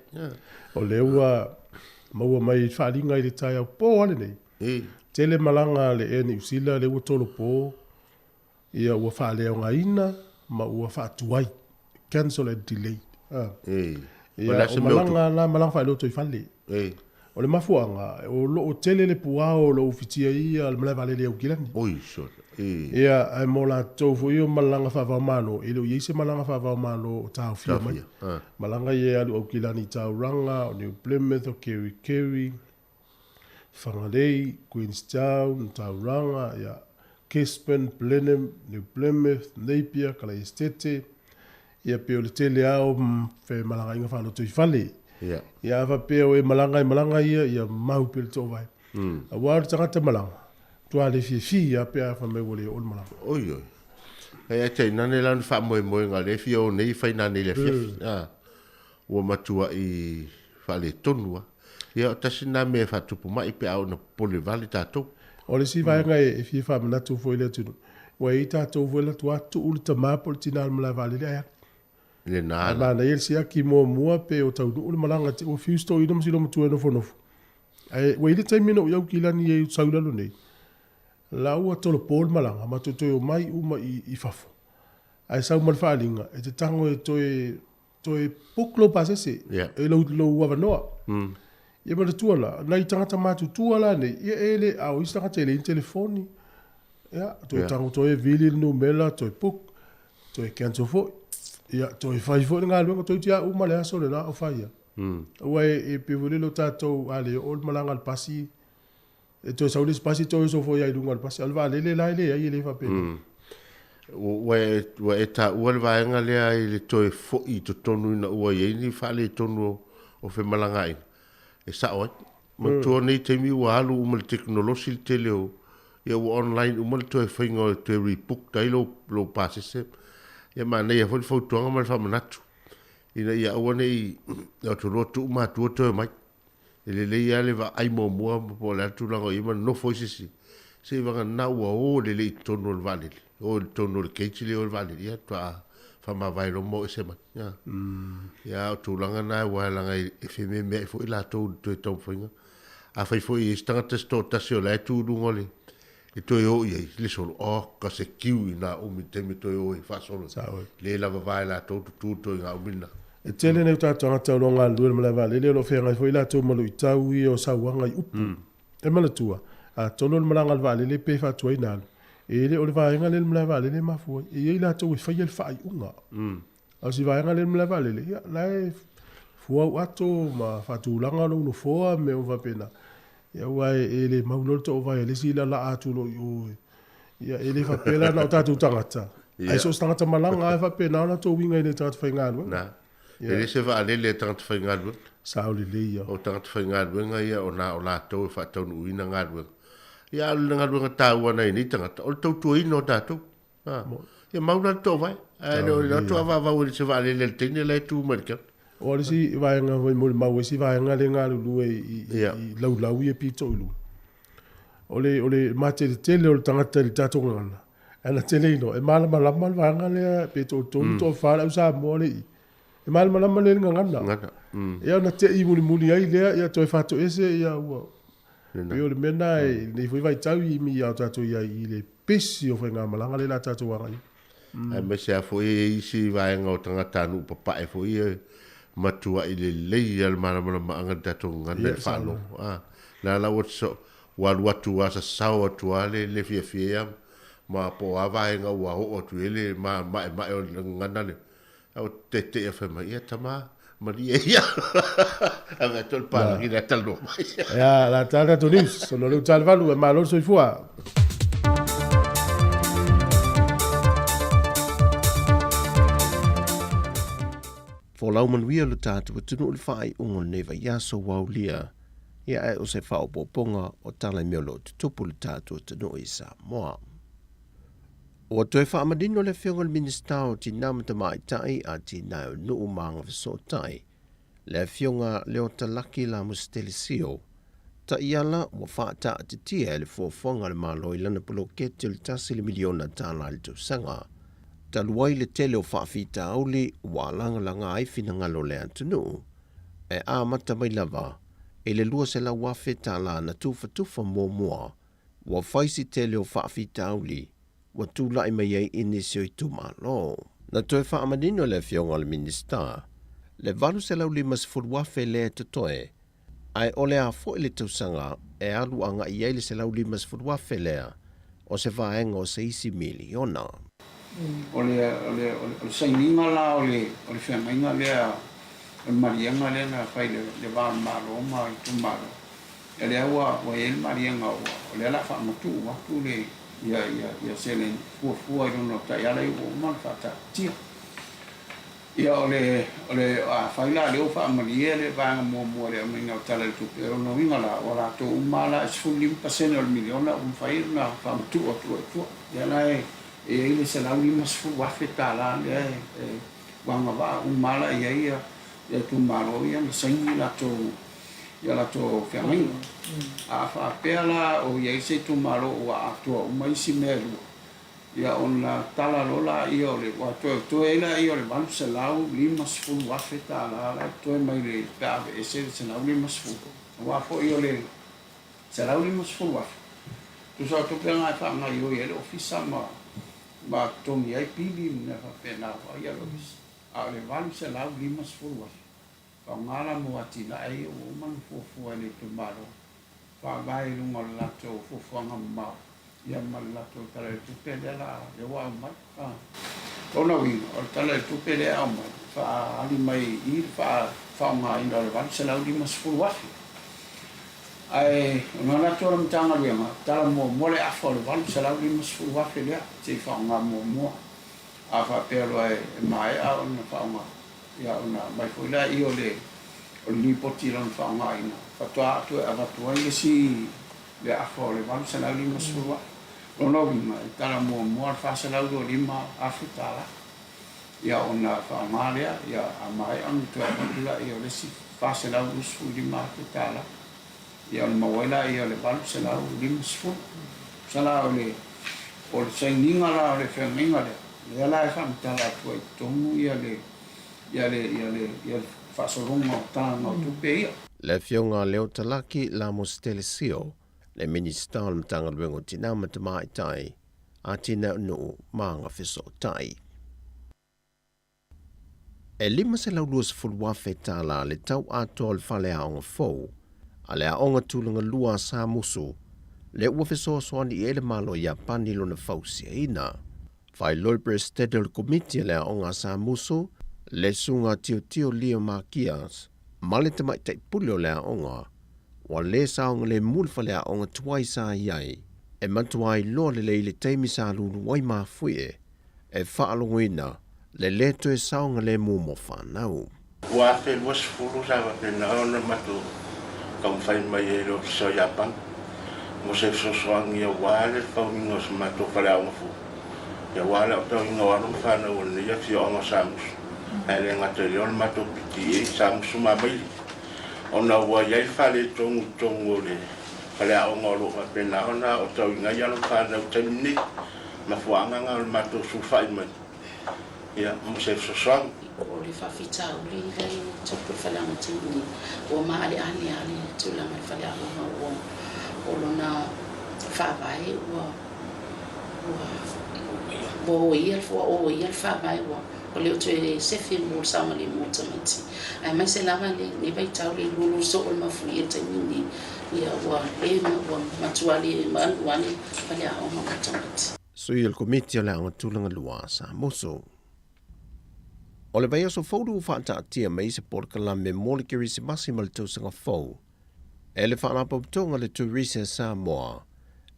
O lea ua maua mai faaaliga i le taeao po lava lenei. Tele malaga a le Air Niu Sila lea ua tolopo, ia ua faaleaogaina ma ua faatuai, cancel and delay. Ia, o malaga la, malaga faailoto i fale. O le mafuaaga, o lo o tele le puao o lo o ufitia ia le malae vaalele i Aukilani. Oi, sole. Ia, ae mo latou foi ia o malaga faava-o-Malo, e le o i ai se malaga faava-o-Malo o taofia mai. Malaga ia e alu Aukilani i Tauranga, o New Plymouth, o Kerikeri, Whangarei, Queenstown, Tauranga, ia, Gisborne, Blenheim, New Plymouth, Napier, Kalaesetete, ia pei o le tele lava o femalagaaiga faalotoifale. Ia, a faapea o e malaga e malaga ia, ia mau pea le toovae. Aua o le tagata malaga, matua le fiafia lava pe a fai mai ua le oo le malaga. Oi oi. Ai tainane la ni faamoemoega o lea e fia o nei e fai nanei i le afiafi. Ua matuai faaletonu lava. Ia, o tasi lena mea e faatupu mai pe a oo ina popole vale tatou. O le isi vaega e fia faamanatu foi i le atunuu, ua i ai tatou foi alu atu lava tuu le tama po o le tina i le malae vaalele ae alu. Lena Ae la. manaia le siaki muamua pe o taunuu le malaga te ua fiu si toeaina ma si loomatua e nofonofo. Ae ua i ai le taimi na ou i Aukilani ai ou sau i lalo nei, la ua tolopo le malaga matou toe omai uma i fafo. Ae sau ma le faaaliga e te tago e toe toe book lou pasese e lou lou avanoa. Ia manatua la, nai tagata matutua la nei, ia e le, a o isi tagata e leai ni telefoni, ia, toe tago toe vili le numera, toe book, toe cancel foi, ia, toe fai foi le galuega, toeitiiti lava uma le aso lena o fai ai. Aua e pei foi lele o tatou a le oo le malaga a le pasi, e toe sau le isi pasi toe oso foi lava i luga o le pasi, a o le vaalele la e leai, e le faapena. Ua e taua le vaega lea i le toe foi i totonu ina ua i ai ni faaletonu o femalagaaiga e sao ai. Manatua nei taimi ua alu uma le tekonolosi le tele o, ia ua online uma le toe faiga o le toe rebook ai lou pasese. Ia manaia foi le fautuaga ma le faamanatu ina ia aua ne i atu loa tuu matua toe omai. E lelei lava le vaai muamua po o le a le tulaga o i ai ma nofo ai se isi seivagana ua o lelei i totonu o le vaalele, o i totonu o le cage lea o le vaalele, ia faatoa faamavae loa ma o ese mai. Ia, a o tulaga na aua leaga e fememeai foi latou i le toe taumafaiga. Afai foi e i ai se tagata se toatasi o la e tu i luga o le e toe o i ai le solo, oka se kiu i nā umi i le taimi e toe o ai faasolo ai. Le lava vae latou tutu toe i ngā umi lena. E tele nei o tatou tagata o lo o galulue i le malae vaalele o lo o feagai foi latou ma luitau ia o sauaga i upu. E manatua, atonu o le malaga a le vaalele pe faatuaina alu, e le o le vaega lea i le malae vaalele e mafua ai. E i ai latou e faia le faaiuga. A o si vaega lea i le malae vaalele, ia, la e fua au ato ma faatulaga lou nofoa ma mea uma faapena. Ia aua e le mau loa le toovae a le isi lalaa atu loa i o. Ia e le faapea la na o tatou tagata. Ae so o se tagata malaga lava e faapena o latou uiga i le tagata faigaluega. Na. E le se vaalele a tagata faigaluega. Sao lelei ia. O tagata faigaluega ia o na o latou e faataunuuina galuega. Ia a o le galuega taua nai nei tagata o le tautuaina o tatou. A. Ia mau la le toovae. Ae le o le atu a vaavau e le se vaalele a le teine la e tu mai le kela. O le isi vaega foi molimau ai isi vaega lea e galulue i laulau ia pito i luga. O le, o le mateletele o le tagata i le tatou gagana, ana tele iloa, e malamalama le vaega lea pe toatolu, toafa le au Samoa le i. E malamalama lea i le gagana. Gagana. Ia ona te i mulimuli ai lea, ia toe faatoese, ia ua... Pei o le mea lena i lenei foi vaitau i imi a o tatou i ai i le pesi o faigamalaga lea o le a tatou agai ai. Aemaise lava foi e i ai isi vaega o tagatanuu papae foi ia e matuai lelei lava le malamalamaaga i le tatou gagana i le faalogo. A, la la ua ua alu atu lava sasao atu lava le le fiafia ia ma po o a vaega ua oo atu i ai le maemae o le gagana lea. A ua teteʻe fai mai, ia tama, malie ia. Ave atu le palagi le talanoa mai. Ia, la tā tatou news. Ona o lea ua ta le 8, e malo le soifua. Folau manuia lo tatou atunuu i le faaiuga o lenei vaiaso ua aulia, ia ae o se faaopoopoga o tala i mea o lo o tutupu i le tatou atunuu i Samoa. Ua toe faamanino le Afioga i le Minisita o Tinā ma Tamaitai, Atinae o Nuu ma Agafesootai, le Afioga Leota Laki Lamusitele Sio, taiala ua faataatitia e le fuafuaga a le Malo i lana poloketi o le tasi le miliona tala i le tausaga. Talu ai le tele o faafitauli ua lagalaga ai finagalo o le atunuu, e amata mai lava i le $200,000 tala na tufatufa muamua Ua fai si tele o faafitauli ua tulai mai ai i nisi o itumalo. Na toe faamanino e le Afioga i le Minisita le $850,000 lea e totoe, ae o le a foi le tausaga e alu agai i ai le $150,000 lea o se vaega o se isi miliona. O le, o le, o le sainiga la o le, o le feagaiga lea, o le maliega lea na fai i le, le va o le Malo ma itumalo, Ia lea ua ua i ai le maliega ua o lea o le a faamatuu atu le ia ia ia seleni fuafua i lona o taiala ia ua uma ona faataatitia. Ia o le o le afai la lea ua faamalie le vaega muamua i le aumaiga o Tala i le Tupe, o lona uiga la ua latou uma lava la e 15% o le miliona ua mafai ona faamatuu atu ai i tua. Lea la e i ai le $150,000 lea e ua agavaa uma lava la i ai ia itumalo ia na saini latou ia latou feagaiga. A faapea la o i ai se itumalo ua atoa uma isi mea e lua, ia ona tala loa lea o le, ua toe totoe ai lea o le $850,000 la e totoe mai le, pe a aveese le $150,000. Aua foi o le $150,000, tusa o tupe na e faagaoioi ai le ofisa ma ma totogi ai pili ma mea faapena foi a le ofisa. A o le $850,000, Faaaoga la mo atinae ia ua uma ona fuafua e le itumalo, faavae i luga o le latou fuafuaga mamao ia ma le latou Tala i le Tupe lea la lea ua aumai. A. Lona uiga, o le Tala i le Tupe lea e aumai, e faaali mai i i le faaaogaina o le $850,000. Ae o le manatu o le Matagaluega, tala muamua le afa o le $850,000 lea se i faaaoga muamua. A faapea loa e maea ona faaaoga, ia ona aumai foi lea o le o le lipoti i lona faaaogaina, faatoa toe avatu ai le isi le afa o le $850,000. O lona uiga, e tala muamua le $425,000, ia ona faaaoga lea, ia a maea ona toe avatu lea o le isi $425,000, ia ona maua ai lea o le $850. Tusa la o le o le sainiga la o le feagaiga lea, lea la e faamatala atu ai i totonu ia le ia le ia le ia le faasologa o talaga o tupe ia. Le Afioga Leo Talaki Lamositele Sio, le Minisita o le Matagaluega o Tinā ma Tamaitai, Atinae o Nuu ma Agafesootai. E $520,000 tala le tau atoa o le faleaoga fou a le Aoga Tulaga Lua a Samusu, lea ua fesoasoani i ai le Malo o Iapani i lona fausiaina. Faailoa le Peresetene o le Komiti a le Aoga a Samusu, le Susuga Tiotio Leo Makias, ma le Tamaitai Pule o le aoga, ua lē saogalemu le faleaoga tuai sa i ai, e matuā iloa lelei i le taimi sa lulu ai mafuie. e faalogoina le lē toe saogalemu mo fanau. 2020 sa faapena ona matou taumafai mai ai i le Ofisa o Iapani mo se fesoasoani aua le fauina o se matou faleaoga fou, aua le aotauina o alo ma fanau o lenei afioaga o Samusu, ae le gata i lea o le matou PTA i Samusu ma Amaile, ona ua i ai le faaletonu i totonu o le faleaoga o lo o faapena ona aotauina ai alo ma fanau i le taimi lenei. Mafuaaga na o le matou sulufai mai ia mo se fesoasoani. O le faafitauli lea e tupu i le faleaoga taimi nei, ua maaleale lava le tulaga i le faleaoga ua o lona faavae ua ua oia ua oia le faavae ua ua le o toe sefe mo le saogalemu o tamaiti. Aemaise lava lenei vaitau le lulu soo o le mafuie i le taimi lenei, ia ua le ua matua le malu lava le faleaoga mo tamaiti. Sui o le Komiti o le Aoga Tulaga Lua a Samoso. O le vaiaso fou ua faataatia mai se polokalame mo le Kerisimasi ma le tausaga fou e le Faalapotopotoga le Turisi a Samoa,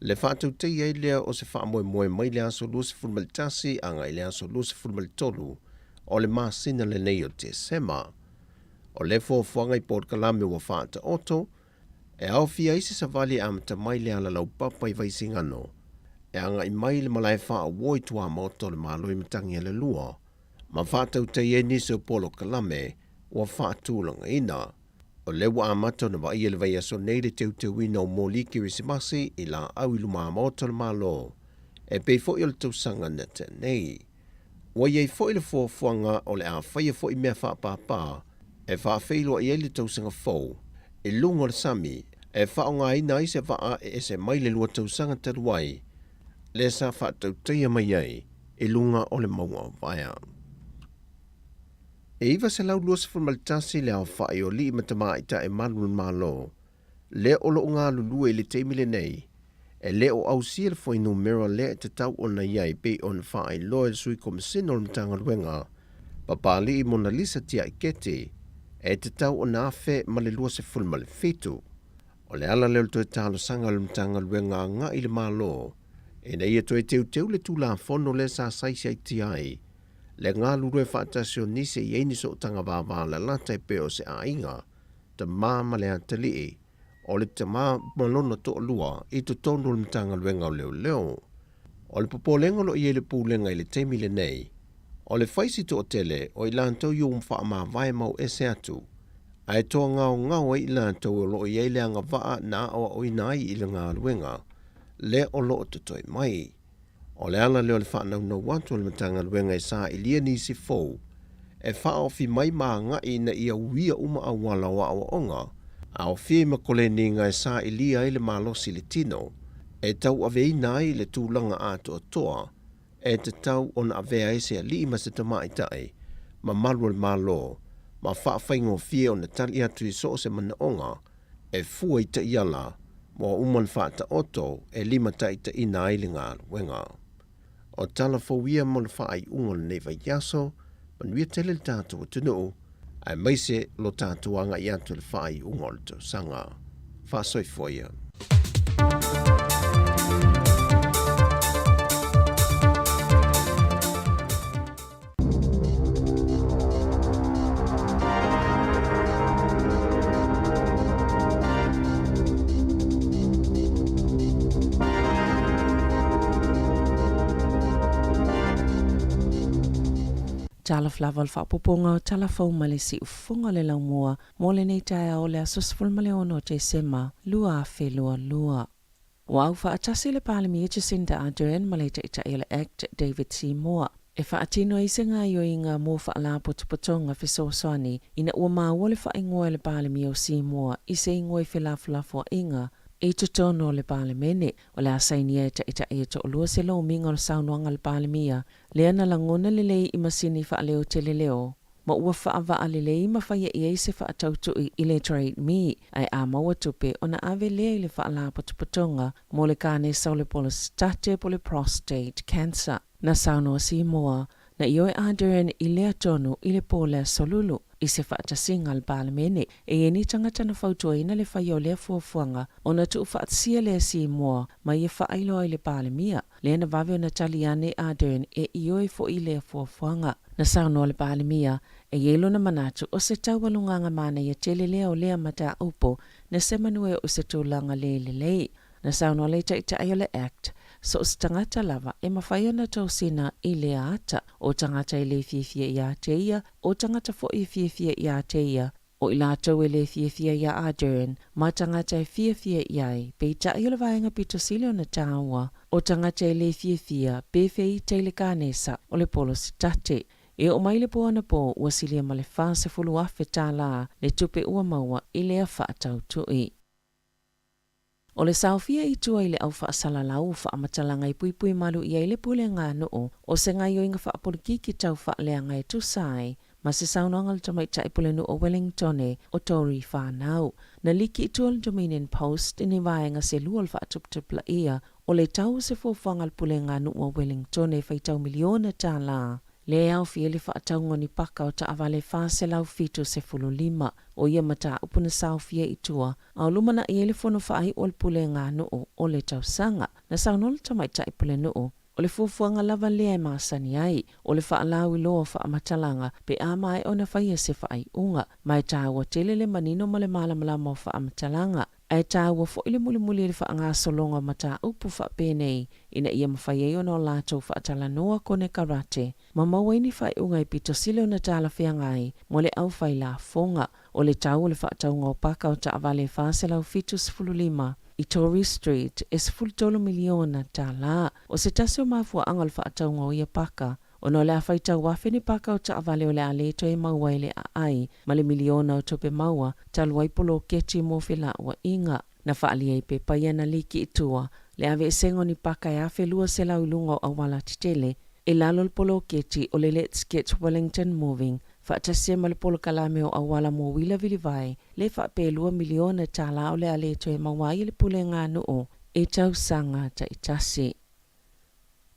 le faatautaia ai lea o se faamoemoe mai le aso 21 agai i le aso 23 o le masina lenei o Tesema. O le fuafuaga i polokalame ua faataoto, E aofia ai se savali e amata mai le ala laupapa i Vaisigano, e agai mai i le malae faauo i tuamaota o le Malo i Matagialalua, ma faatautai ai nisi o polokalame ua faatulagaina. O lea ua amata ona vaaia i le vaiaso nei le teuteuina o moli Kerisimasi i laau i lumamaota o le Malo, e pei foi o le tausaga na tea nei. Ua i ai foi le fuafuaga o le a faia foi mea faapāpā e faafeiloai ai le tausaga fou i luga o le sami e faaaogaina ai se vaa e ese mai le 2 tausaga talu ai lea sa faatautaia mai ai i luga o le mauga o Vaea. E 921 le aofai o alii ma tamaitai malu o le Malo lea o lo o galulue i le taimi lenei, e le o ausia le fuainumera lea e tatau ona i ai pei ona faailoa e le Sui Komesina o le Matagaluega, Papalii Monalisa Tiaiketi, e tatau ona 1027. O le ala lea o le toe talosaga a le Matagaluega agai i le Malo ina ia toe teuteu le Tulafono lea sa saisaitia ai le galulue faatasi o nisi e i ai ni sootaga vavalalata e pei o se aiga, tama ma le atalii, o le tama ma lona toalua i totonu o le Matagaluega o Leoleo. O le popolega o lo o i ai le Pulega i le taimi lenei, o le fai si toatele o i latou i ua faamavae mau ese atu, ae toa gaogao ai i latou o lo o i ai le agavaa na aoaoina ai i le galuega lea o lo o totoe mai. O le ala lea o le faanaunau atu o le Matagaluega e sailia nisi fou e faaofi mai ma agai ina ia uia uma auala o aoaoga, aofia i makoleniga e sailia ai le malosi i le tino, e tauaveina ai le tulaga atoatoa e tatau ona avea ai se alii ma se tamaitai mamalu o le Malo ma faafaigofie ona tali atu i so o se manaoga e fua i taiala ua uma ona faataoto e limataitaiina ai le galuega. O tala fou ia mo le faaiuga o lenei vaiaso, manuia tele le tatou atunuu, aemaise lo tatou agai atu i le faaiuga o le tausaga. Faasoifua ia. Talofa lava o le faaopoopoga o tala fou mai le siufofoga o le laumua mo lenei taeao o le aso 16 o Tesema 2022. Ua aufaatasi le Palemia Jacinda Ardern ma le Taitai o le Act David Seymour e faatino ai se gaoioiga mo faalapotopotoga fesoasoani ina ua maua le faaigoa e le Palemia o Seymour i se igoa i felafolafoaiga i totonu o le Palemene. O le a sainia e Taitai e toalua se lomiga o le saunoaga a le Palemia lea na lagona lelei i masini faaleo teleleo ma ua faavaa lelei ma faia i ai se faatautui i le Trade Me, ae a maua tupe ona ave lea i le faalapotopotoga mo le kanesa o le polositate po le prostate cancer. Na saunoa Seymour, na ioe Ardern i lea tonu i le po le Aso Lulu. i se faatasiga a le Palemene. E i ai ni tagata na fautuaina le faia o lea fuafuaga ona tuufaatasia lea Simoa ma ia faailoa i le Palemia, lea na vave ona tali ane Ardern e ioe foi i lea fuafuaga. Na saunoa le Palemia, e i ai lona manatu o se taualugaga manaia tele lea o lea mataupu na semanu e oo i se tulaga le lelei. Na saunoa le Taitai o le Act, so o se tagata lava e mafai ona tosina i lea ata, o tagata e le fiafia ia te ia, o tagata foi e fiafia ia te ia, o i latou e le fiafia iā Ardern, ma tagata e fiafia i ai, peitai o le vaega pito sili ona tāua, o tagata e le fiafia pe feita i le kanesa o le polositate. E oo mai le po anapo ua silia ma le 40,000 tālā le tupe ua maua i lea faatautui. O le saofia i tua i le au faasalalau o faamatalaga e puipui malu i ai le pulega a nuu o se gaioiga faapolikiki tau faaleaga e tusa ai ma se saunoaga a le tamaitai pulenuu o Wellingtone o Tory Whanau. Na liki i tua le Dominion Post i ni vaega se lua o le faatuputupulaia o le tau o se fuafuaga a le pulega a nuu o Wellingtone e faitau miliona tālā lea e aofia i le faatauga o ni paka o taavale 475. O ia mataupu na saofia i tua a o lumanai ai le fono faaiu o le pulega a nuu o le tausaga. Na saunoa le tamaitai pulenuu, o le fuafuaga lava lea e masani ai, o le faalauiloa o faamatalaga pe a maea ona faia se faaiuga. Ma e taua tele le manino ma le malamalama o faamatalaga. Ae taua foi le mulimuli i le faagasologa o mataupu faapenei ina ia mafai ai ona o latou faatalanoa konekarate ma maua ai ni faaiuga e pito sili ona talafeagai mo le aufai lafoga. O le tau o le faatauga o paka o taavale e 475 i Tory Street e 13 miliona tālā. O se tasi o mafuaaga o le faatauga o ia paka, ona o le a faitau afe ni paka o taavale o le a le toe maua ai le aai ma le miliona o tupe maua talu ai poloketi mo felauaiga. Na faaalia i pepa ia na liki i tua le aveesega o ni paka e 1,200 i luga o auala tetele i lalo o le poloketi o le Let's Get Wellington Moving faatasi ai ma le polokalame o auala mo uila vilivae le faapea e $2 miliona tālā o le a le toe maua ai e le pulega a nuu i tausaga taitasi.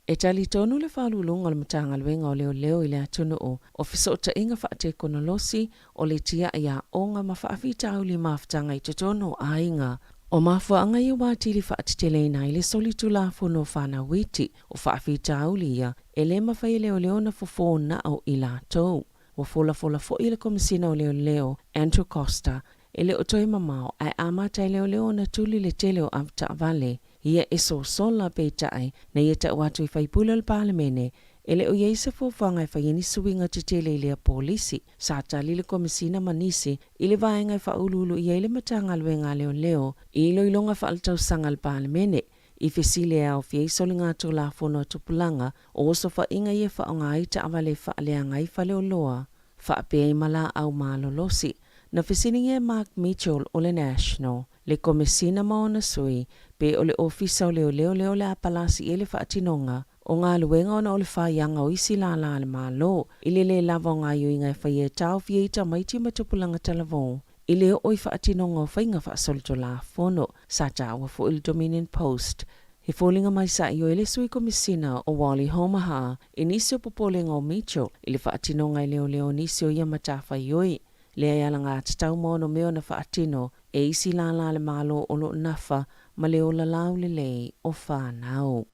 E talitonu le Faauluuluga o le Matagaluega o Leoleo i le atunuu o fesootaiga faatekonolosi o le tiai aoga ma faafitauli mafutaga i totonu o aiga. O mafuaaga ia ua atili faateteleina ai le solitulafono o fanau iti, o faafitauli ia e le mafai e leoleo ona fofo nao i latou. Ua folafola foi e le Komesina o Leoleo, Andrew Coster, e le o toe mamao ae amata e leoleo ona tuli le tele o avetaavale ia e sosola peitai na ia tau atu i faipule o le Palemene e le o i ai se fuafuaga e fai ai ni suiga tetele i lea polisi. Sa tali le Komesina ma nisi i le vaega e faauluulu i ai le Matagaluega a Leoleo i iloiloga faaletausaga a le Palemene i fesili e aofia ai soligatulafono a tupulaga o osofaiga ia e faaaoga ai taavale e faaleaga ai faleoloa faapea ai ma laau malolosi. Na fesiligia e Mark Mitchell o le National, le Komesina ma ona sui, pe o le Ofisa o Leoleo lea o le a palasi i ai le faatinoga o galuega ona o le faiaga o isi lālā a le Malo i le lē lava o gaoioiga e faia e taofia ai tamaiti ma tupulaga talavou i le oo i faatinoga o faiga faasolitulafono. Sa taua foi le Dominion Post he foliga mai sa ioe le sui komisina o Wally Haumaha i nisi o popolega o Mitchell i le faatinoga e leoleo o nisi o ia matafaioi lea e alagatatau ma ono mea ona faatino e isi lālā a le Malo o lo o nafa ma le ola laulelei o fanau.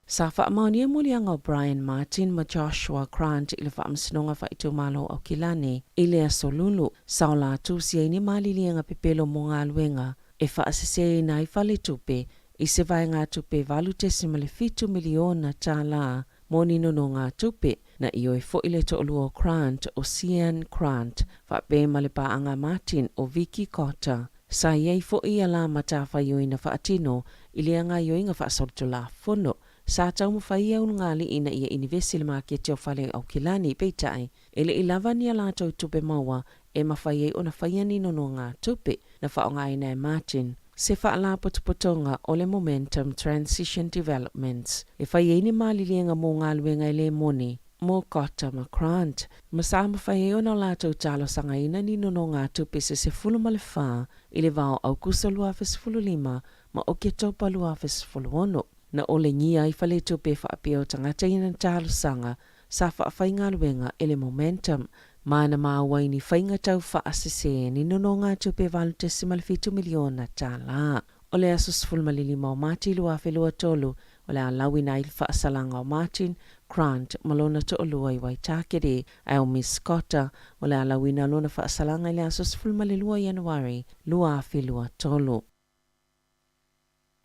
Sa faamaonia moliaga o Brian Martin ma Joshua Grant i le Faamasinoga Faaitumalo o Aukilani i le Aso Lulu, sa o latou sia ai ni maliliega pepelo mo galuega e faaseseina ai faletupe i se vaegatupe $8.7 miliona tālā mo ni nonogatupe. Na ioe foi le toalua o Grant o Sian Grant faapea ma le paaga a Martin o Vicky Cotter. Sa i ai foi ia la matafaioi na faatino i le gaoioiga faasolitulafono. Sa taumafai ia ulugalii ina ia inivesi i le maketi o fale Aukilani, peitai, e le i lava ni a latou tupe maua e mafai ai ona faia ni nonogatupe na faaaogaina e Martin se faalapotopotoga o le Momentum Transition Developments e fai ai ni maliliega mo galuega e le moni mo Cotter ma Grant, ma sa mafai ai ona o latou talosagaina ni nonogatupe se 14 i le va o Aukuso 2015 ma Oketopa 2016. Na olegia ai faletupe faapea o tagata i ana talosaga sa faafaigaluega e le Momentum. Ma na maua i ni faiga taufaasesē ni nonogatupe $8.7 miliona tālā. O le aso 15 o Mati 2023, o le a lauina ai le faasalaga o Martin Grant ma lona toalua i Waitakere, ae o Miss Scotta o le a lauina lona faasalaga i le aso 12 Ianuari 2023.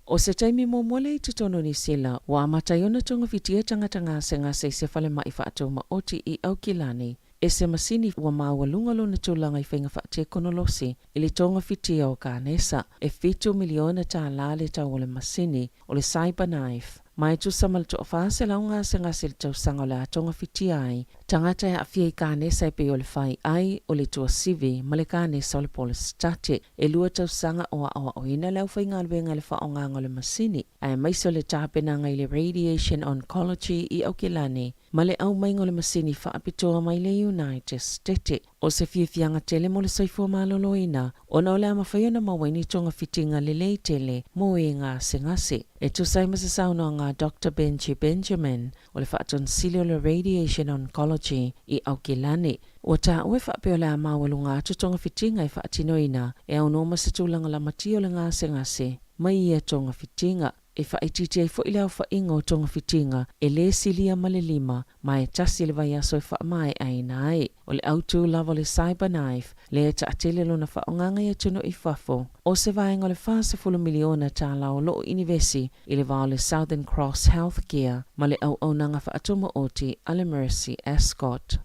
O se taimi muamua lea i totonu o Niu Sila ua amata ai ona togafitia tagata gasegase i se falemai faatumaoti i Aukilani e se masini ua maualuga lona tulaga i faiga faatekonolosi i le togafitia o kanesa. E $7 miliona le tau o le masini o le CyberKnife, ma e tusa ma le 1,400 gasegase i le tausaga o le a togafitia ai tagata e aafia i kanesa e pei o le faiai, o le tuasivi ma le kanesa o le polositate. E 2 tausaga o aoaoina le aufaigaluega i le faaaogaga o le masini, aemaise o le tapenaga i le Radiation Oncology i Aukilani ma le aumaiga o le masini faapitoa mai le United States. O se fiafiaga tele mo le soifua maloloina, ona o le a mafai ona maua ai ni togafitiga lelei tele mo e gasegase. E tusa ai ma se saunoaga a Dr Benji Benjamin, o le faatonisili o le Radiation Oncology i Aukilani, ua taua e faapea o le a maualuga atu togafitiga e faatinoina e aunoa ma se tulaga lamatia o le gasegase mai ia togafitiga, e faaitiiti ai foi le aofaiga o togafitiga e lē silia ma le 5, ma e 1 le vaiaso e faamaeaina ai. O le autū lava o le CyberKnife lea e taatele lona faaaogaga i atunuu i fafo, o se vaega o le $40 miliona o loo inivesi i le va o le Southern Cross Healthcare ma le auaunaga faatumaoti a le Mercy Ascot.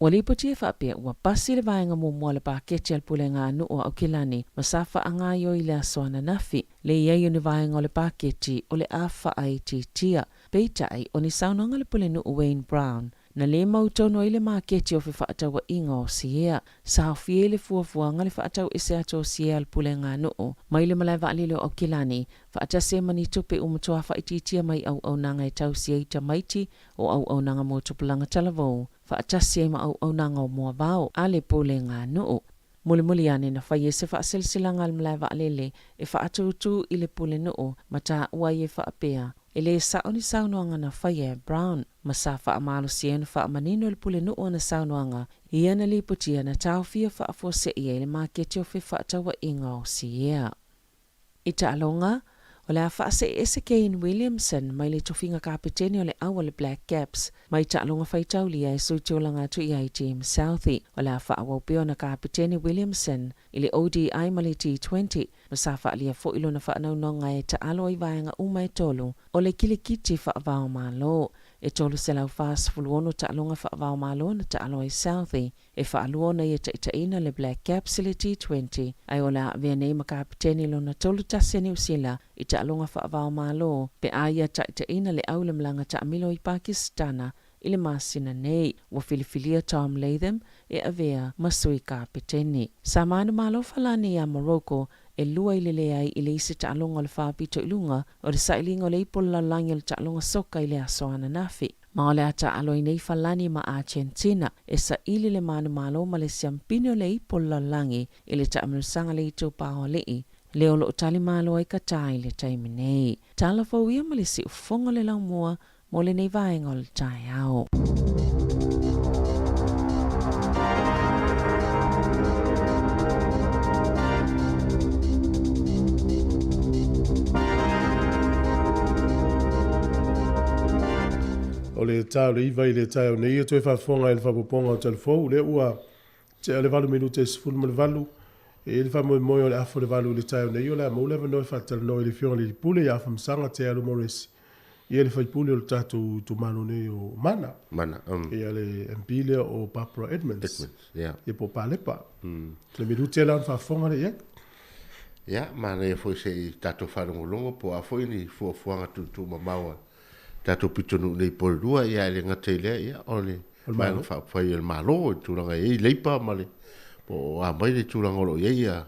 Ua lipoti e faapea ua pasi le vaega muamua o le paketi a le Pulega a Nuu o Aukilani ma sa faagaoioi i le aso ananafi, le i ai o ni vaega o le paketi o le a faaitiitia. Peitai, o ni saunoaga a le Pulenuu Wayne Brown na lē mautonu ai le maketi o fefaatauaiga o siea. Sa aofia i le fuafuaga le faatauese atu o siea a le Pulega a Nuu mai le malae vaalele o Aukilani, faatasi ai ma ni tupe ua matuā faaitiitia mai auaunaga e tausia ai tamaiti o auaunaga mo tupulaga talavou, faatasi ai ma auaunaga o moavao a le Pulega a Nuu. Mulimuli ane na fai ai se faaseleselaga a le malae vaalele e faatūtū i le Pulenuu ma taua ai e faapea, e lē sao ni saunoaga na faia e Brown, ma sa faamalosi ai ona faamanino e le Pulenuu ana saunoaga ia na lipotia na taofia faafuasei ai le maketi o fefaatauaiga o siea. I taaloga, o le a faaseese Kane Williamson mai le tofiga kapetene o le au a le Black Caps mai taaloga faitaulia e sui tulaga atu i ai James Southey. O le a faaauau pea ona kapetene Williamson i le ODI ma le T20, ma sa faaalia foi lona faanaunaoga e taalo ai vaega uma e tolu o le kilikiti faavaomalo. E 346 taaloga faavaomalo na taalo ai Southey, e faalua ona ia taitaiina le Black Caps i le T20, ae o le a avea nei ma kapetene lona 31 a Niu Sila i taaloga faavaomalo pe a ia taitaiina le au i le malaga taamilo i Pakisitana i le masina nei. Ua filifilia Tom Latham e avea ma sui kapetene. Sa manumalo Falani iā Morocco e 2-1 i le isi taaloga o le faapito i luga o le sailiga o le ipu o le lalolagi o le taaloga soka i le aso ananafi. Ma o le a taalo ai nei Falani ma Argentina e saili le manumalo ma le siampini o le ipu o le lalolagi i le taamilosaga le itupa o alii lea o loo talimalo ai Katā i le taimi nei. Tala fou ia ma le siufofoga o le laumua mo lenei vaega o le taeao. O le ta o le 9 i le taeao nei e toe faafofoga ai le faaopoopoga o Talafou, lea ua tea le 8 minute e 18, e i ai le faamoemoe o le afa o le 8 i le taeao nei o le a maua le avanoa e faatalanoa i le Afioga i le Alii Pule ia Afamasaga Te Alu Morris, ia le faipule o le tatou itumalo nei o Mana. Mana. Ia le MP lea o Barbara Edmonds. Edmonds, yeah. Ia po o Palepa. Le minute la ona faafofoga lea i ai. Ia, manaia foi se i tatou faalogologo po o a foi ni fuafuaga tuutuumamao a tatou pitonuu nei po o le lua, ia ae le gata i lea, ia, o le Vaega Faaupufai a le Malo i le tulaga e i ai Leipa ma le, po o a mai le tulaga o lo o i ai ia,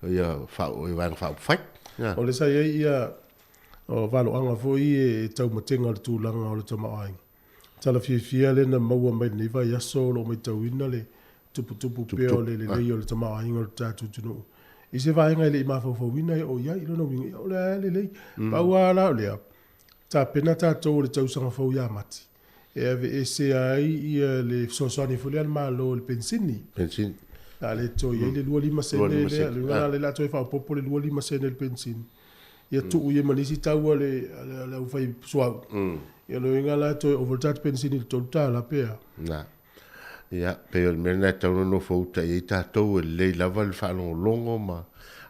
ia, Vaega Faaupufai. Ia. O lea sa i ai ia o valoaga foi e taumatega o le tulaga o le tamaoaiga. Tala fiafia lea na maua mai lenei vaiaso o lo o matauina le tuputupu pea o le lelei o le tamaoaiga o le tatou atunuu. I se vaega e le i mafaufauina e oo i ai, i lona uiga, o lea lava e lelei. Pau lava la o lea, tapena tatou o le tausaga fou ia Mati. e aveese ai ia le fesoasoani foi lea a le Malo i le penisini. Penisini. A le toe i ai le 25 sene lea, le uiga la o le a toe faaopoopo le 25 sene i le penisini. Ia tuu i ai ma nisi tau a le a le aufai suauu. Ia o le uiga la e toe ova le tatou penisini i le $3 pe a. Na. Ia, pei o le mea lena e tatau ona nofo uta i ai tatou, e lelei lava le faalogologo ma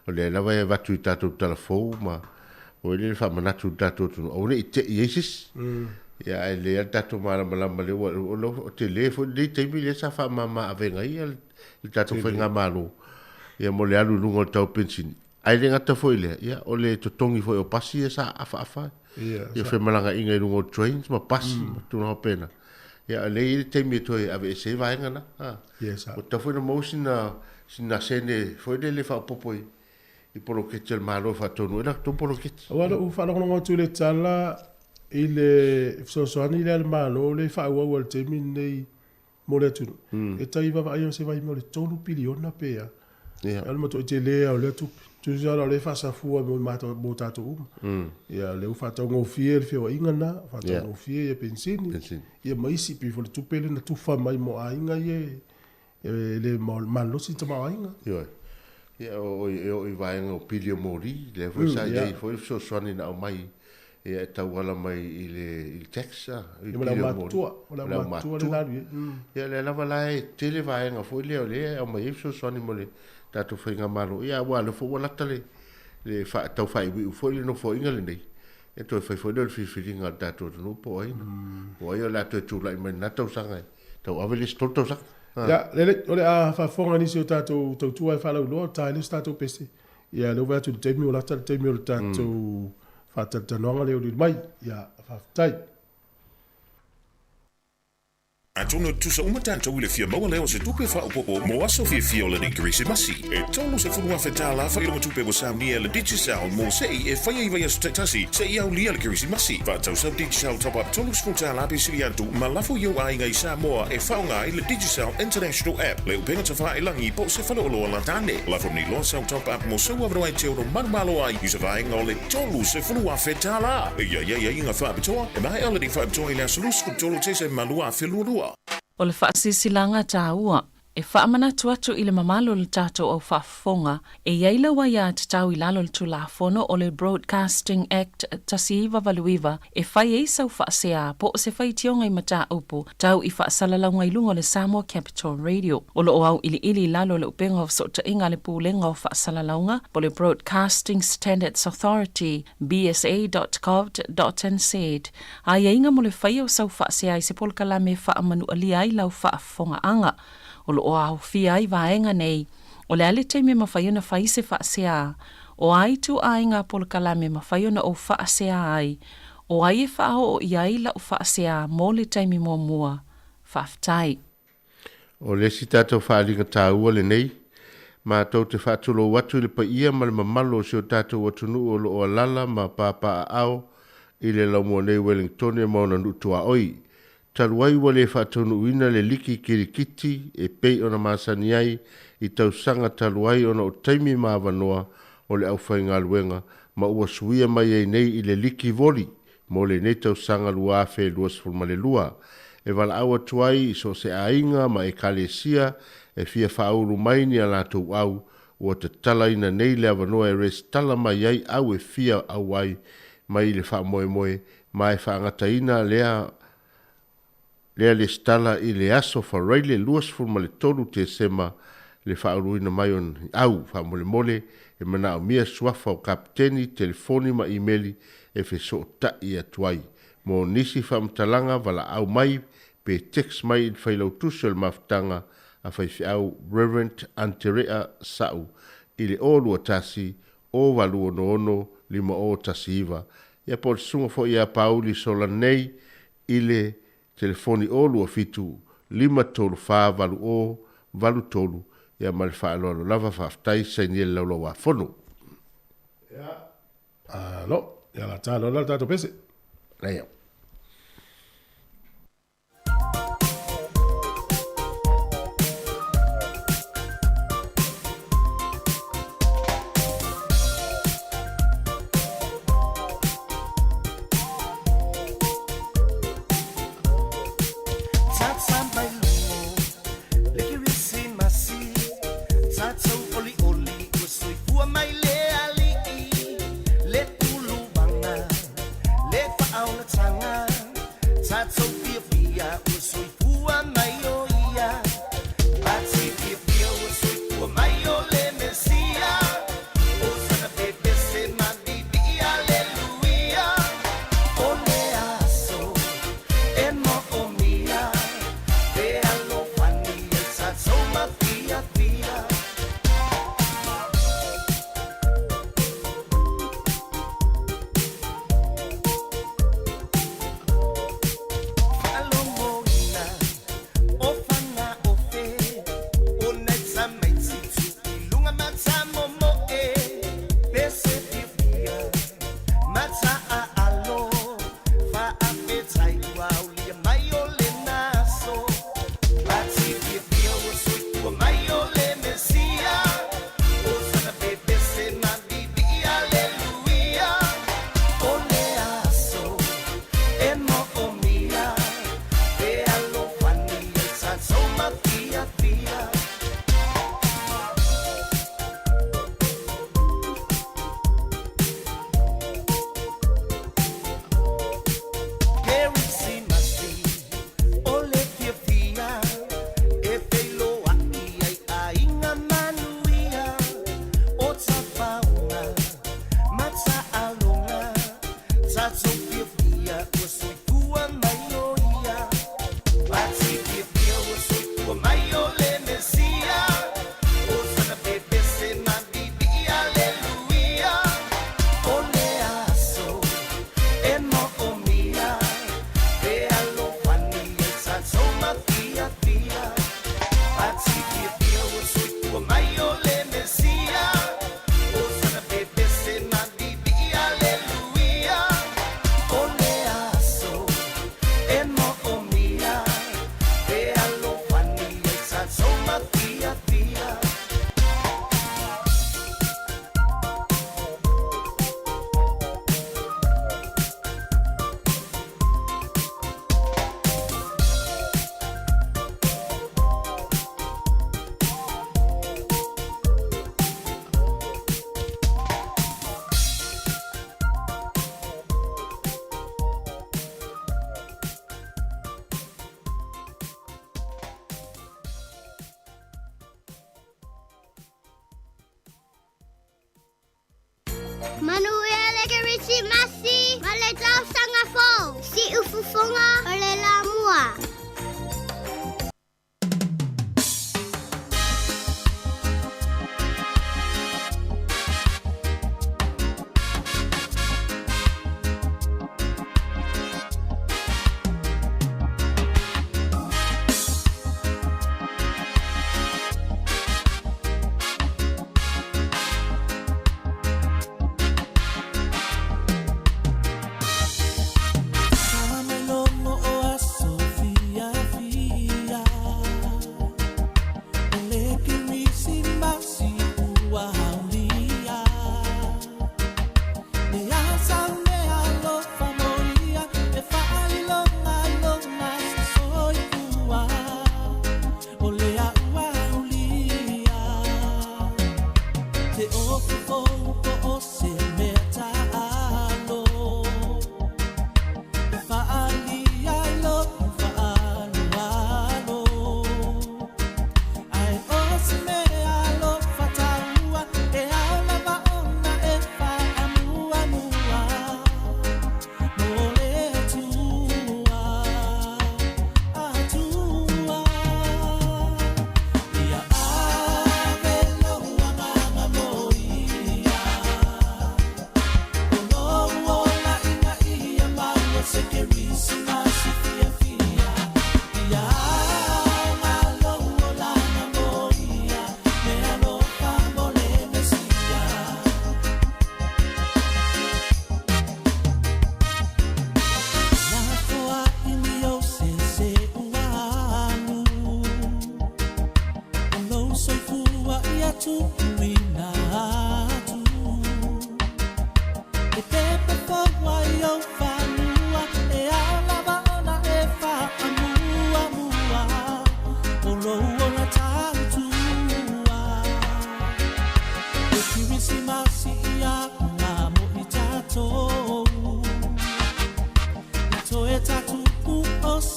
o lea lava e avatu i tatou tala fou ma foi lele faamanatu i le tatou atunuu, aua ne i te i ai se isi. Ia, ae lelei lava le tatou malamalama lea ua, o tele foi lenei taimi lea sa faamama avega ai le tatou faigamalo, ia mo le alu i luga o le tau penisini. Ae le gata foi i lea, ia, o le totogi foi o pasi ia sa afaafa, ia femalagaaiga i luga o trains ma pasi ma tulaga faapena. Ia, o lea e i ai le taimi e toe aveese ai vaega na. Ua tatau foi ona maua sina, sina sene foi lele faaopoopo i, i poloketi a le Malo e faataunuu ai latou poloketi. Aua o lou faalogologo atu i le tala i le fesoasoani lea a le Malo lea e faaauau lava i le taimi lenei mo le atunuu, e tai vaavaai o se vaimea o le 3 piliona pe a. Ia. O le matuai tele lava o lea tupe. Tusa la o lea e faasafua mo matou, mo tatou uma. Ia, o lea ua faataugofie le feoaiga lena, faataugofie ia penisini, ia ma isi, pei foi o le tupe lea na tufa mai mo aiga ia e le malolosi le tamaoaiga. Ioe. Ia, e oo i vaega o pili o moli, lea foi sa i ai foi le fesoasoani na aumai ia e tauala mai i le i le tax a, i le aumatutua, o le aumatutua lea na alu i ai. Ia lea lava la e tele vaega foi lea o lea e aumai ai fesoasoani mo le tatou faigamalo. Ia aua o lea foi ua lata le le tau faaiuiu foi le nofoaiga lenei, e toe fai foi lea o le filifiliga a le tatou atunuu po o ai po o ai o le a toe tulai mai i lena tausaga e tauave le isi 3 tausaga. Ia, lelei, o le a faafofoga nisi o tatou tautua e faalauiloa, ta ai lea o se tatou pese. Ia, lea ua vaai atu i le taimi ua lata le taimi o le tatou faatalatalanoaga lea e mai. Ia, faafetai. Atonu e tutusa uma tatou i le fia maua lea o se tupe faaopoopo mo aso fiafia o lenei Kerisimasi. E $30,000 faailoga tupe ua saunia e le Digicel mo se'i e fai ai vaiaso taitasi se'i aulia le Kerisimasi. Faatau sau Digicel Top Up $30 pe sili atu ma lafo i ou aiga i Samoa e faaaoga ai le Digicel International App, le upega tafailagai po o se faleoloa latane. Lafo nei loa sau top up mo sou avanoa e te ono manumalo ai i se vaega o le $30,000. E i ai aiaiga faapitoa, e maea lenei faapitoa i le aso 23 Tesema 2022. O le faasilasilaga taua e faamanatu atu i le mamalu o le tatou au faafofoga, e i ai lau aiatatau i lalo o le Tulafono o le Broadcasting Act 1989 e fai ai sau faasea po o se faitioga i mataupu tau i faasalalauga i luga o le Samoa Capital Radio. O lo o auiliili i lalo o le upega o fesootaiga a le Pulega o Faasalalauga po o le Broadcasting Standards Authority, bsa.govt.nz, aiaiga mo le faia o sau faasea i se polokalame e faamanualia ai lau faafofogaaga. O lo o aofia ai vaega nei, o le a le taimi e mafai ona fai se faasea, o a ituaiga polokalame e mafai ona ou faasea ai, o ai e faaoo i ai lau faasea mo le taimi muamua. Faafetai. O le isi tatou faaaliga taua lenei, matou te faatulou atu i le paia ma le mamalu o si o tatou atunuu o lo o alala ma papaaao i le laumua nei Wellingtone ma ona nuu tuaoi. Talu ai ua le faataunuuina le liki kirikiti e pei ona masani ai i tausaga talu ai ona o taimi ma avanoa o le aufaigaluega ma ua suia mai ai nei i le liki voli mo lenei tausaga 2022 e valaau atu ai i so o se aiga ma ekalesia e fia faaulu mai ni a latou au ua tatalaina nei le avanoa e resitala mai ai au e fia auai mai i le faamoemoe ma e faagataina lea lea lesitala i le aso Faraile 23 Tesema le faauluina mai o ni au faamolemole e manaomia suafa o kapiteni, telefoni ma imeli e fesootai atu ai. Mo nisi faamatalaga, valaau mai pe text mai i le Failautusi o le Mafutaga a Faifeau Rev. Anterea Sa'u i le 021 0866 5019 ia po o le susuga foi ia Pauli Solanei i le telefoni 027 534 8083 ia ma le faaaloalo lava faafetai sainia le laulauafono. Ia, alo, ia la talo la tatou pese. Leia. Maulataga tatou fiafia ua soifua mai o ia pati fiafia ua soifua mai o le Mesia o sana pepese ma viivii aleluia o le aso e moomia le alofani e tatou mafiafia.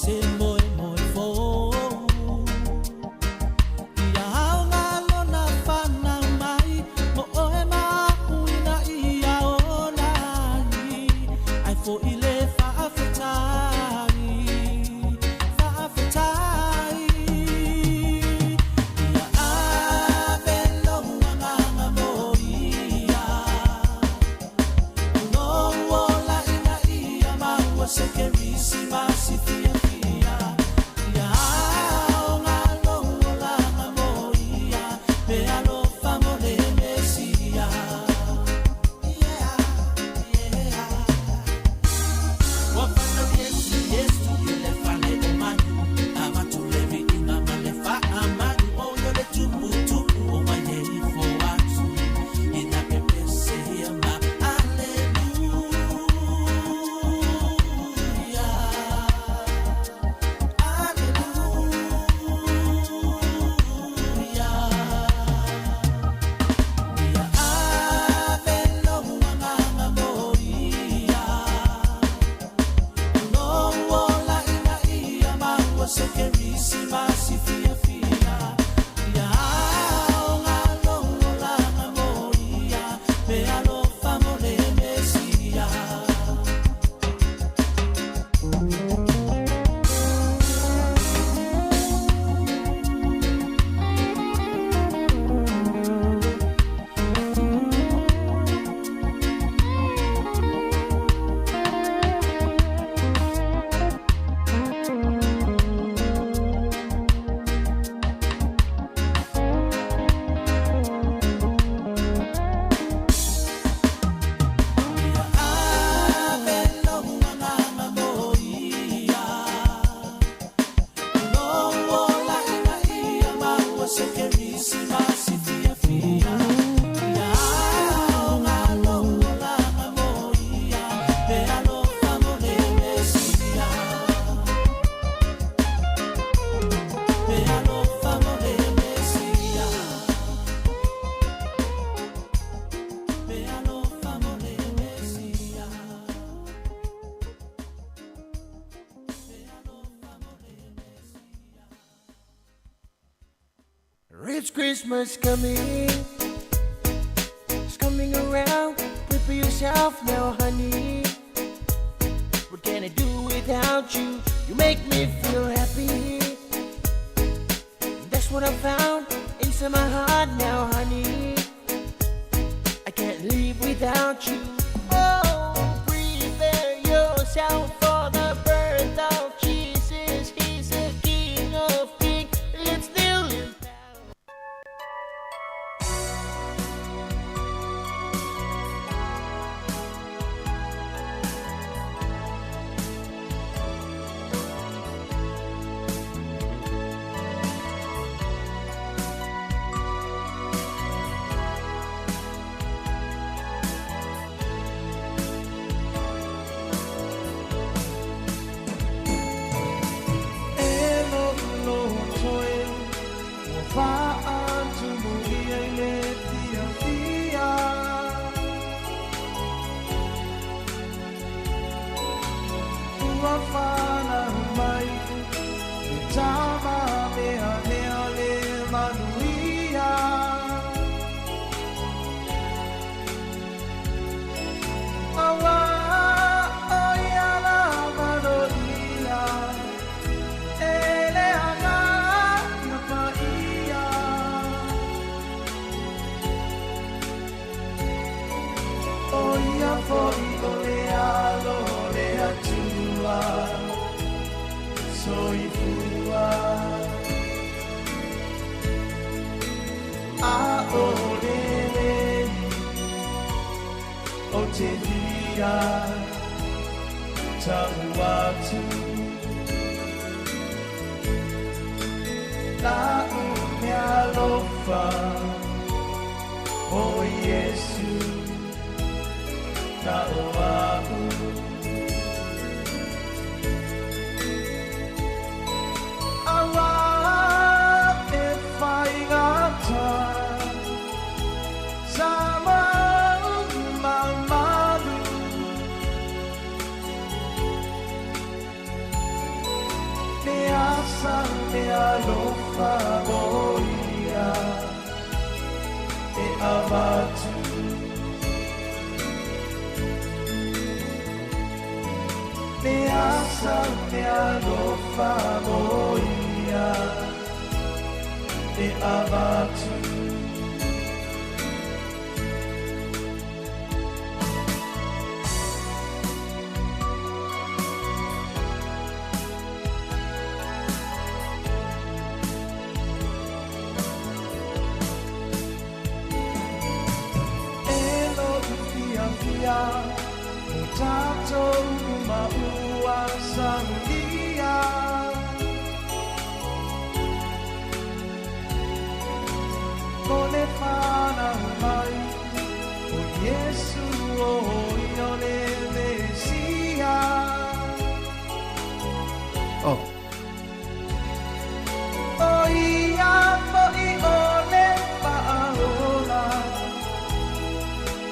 se moemoe fou. Ia aoga lona fanau mai mo oe ma a'u ina ia ola ai, ae fo'i le fa'afetai, fa'afetai. Ia ave lou agaga moia, lou ola ina ia maua se Kerisimasi fiafia. Ia aoga lou olaga moia, mealofa mo le Mesia. Yeah, yeah. Ua fanau Iesu, Iesu i le fale o manu, avatu le viiga ma le faamalu. O ia le tumutumu o mai e ifo atu, ina pepese ia ma Aleluia. Aleluia. Ia ave lou agaga moia, lou ola ina ia maua se Kerisimasi fiafia. Ia aoga lou olaga moia, mealofa mo le Mesia. Ia ave lou agaga moia, lou ola ina ia maua se Kerisimasi fiafia. Ia aoga lou olaga moia, mealofa mo le Mesia. Mealofa mo le Mesia. Mealofa mo le Mesia. It's Christmas coming. It's coming around. Prepare yourself now, honey. What can I do without you? You make me feel happy. That's what I found inside my heart now, honey. I can't live without you. Oh, prepare yourself for the birth of Jesus. He's the King of Kings. Let's kneel and bow. E lo toe ua faatumuia i le fiafia. Ua fanau mai le tama meamea o le manuia. Auā o ia lava loia e le Agaga Paia. O ia fo'i o le Alo o le Atua soifua. A o lelei o te fia tau atu. La'u mealofa o Iesu na o a'u. Auā e faigata sa mau mamalu. asa me alofa mo ia e avatu. Le asa me alofa mo ia e avatu. E lo'u fiafia mo tatou uma ua saunia. Mo le fanau mai o Iesu o ia o le Mesia. Oh. O ia fo'i o le fa'aola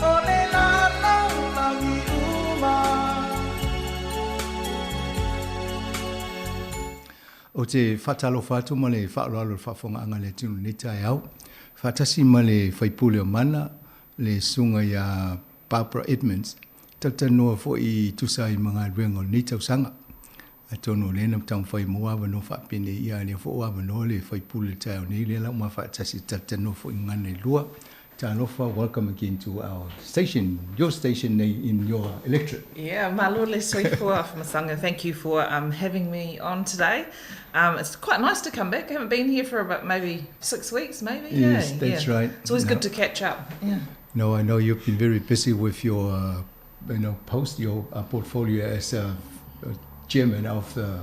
o le lalolagi uma. Ou te faatalofa atu ma le faaaloalo i le faafofogaaga a le atunuu i lenei taeao, faatasi ma le sui usufono o Mana, le susuga ia Barbara Edmonds, talatalanoa foi e tusa ai ma galuega o lenei tausaga. Atonu o lea na taumafai e maua avanoa faapenei, ia a o lea foi ua avanoa le sui usufono i le taeao nei, lea la ua ma faatasi e talatalanoa foi i gagana e lua. Talofa, welcome again to our station, your station in your electorate. Yeah, malo le soifua Afamasaga. Thank you for having me on today. It's quite nice to come back. I haven't been here for about maybe 6 weeks, maybe. Yes, that's right. It's always No. good to catch up. Yeah. No, I know you've been very busy with your, post, your portfolio as chairman of the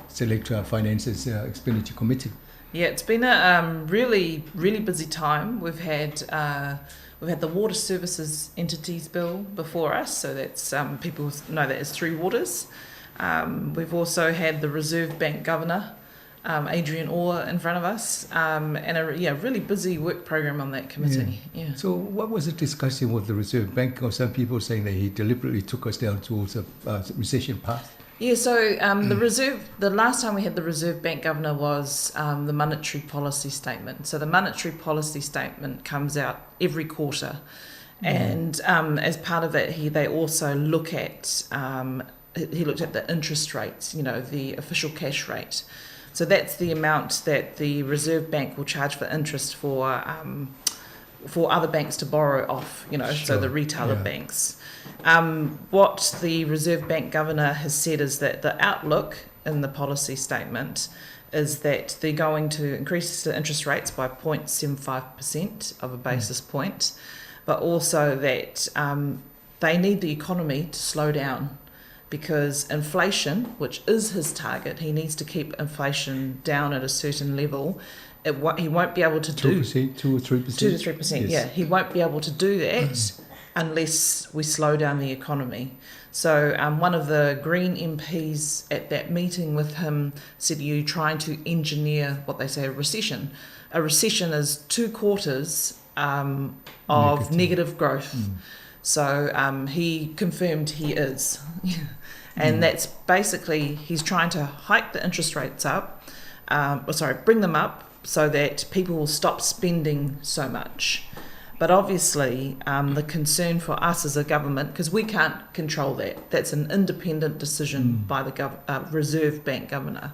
Select Finances Expenditure Committee. Yeah, it's been a really, really busy time. We've had the Water Services Entities Bill before us, so that's people know that as Three Waters. We've also had the Reserve Bank Governor, Adrian Orr, in front of us, and a really busy work program on that committee. Yeah. So what was the discussion with the Reserve Bank? Or some people saying that he deliberately took us down towards a recession path? Yeah, so the last time we had the Reserve Bank Governor was the Monetary Policy Statement. So the Monetary Policy Statement comes out every quarter. And as part of that, they also look at, he looked at the interest rates, the official cash rate. So that's the amount that the Reserve Bank will charge for interest for other banks to borrow off, so the retailer banks. What the Reserve Bank Governor has said is that the outlook in the policy statement is that they're going to increase the interest rates by 0.75% of a basis point, but also that they need the economy to slow down because inflation, which is his target, he needs to keep inflation down at a certain level. He won't be able to do 2%, 2 or 3%? 2 to 3%, Yes. yeah. He won't be able to do that unless we slow down the economy. So one of the Green MPs at that meeting with him said, you're trying to engineer what they say a recession. A recession is 2 quarters of negative growth. So he confirmed he is. And that's basically, he's trying to hike the interest rates up, bring them up so that people will stop spending so much. But obviously, the concern for us as a government, because we can't control that, that's an independent decision by the Reserve Bank Governor.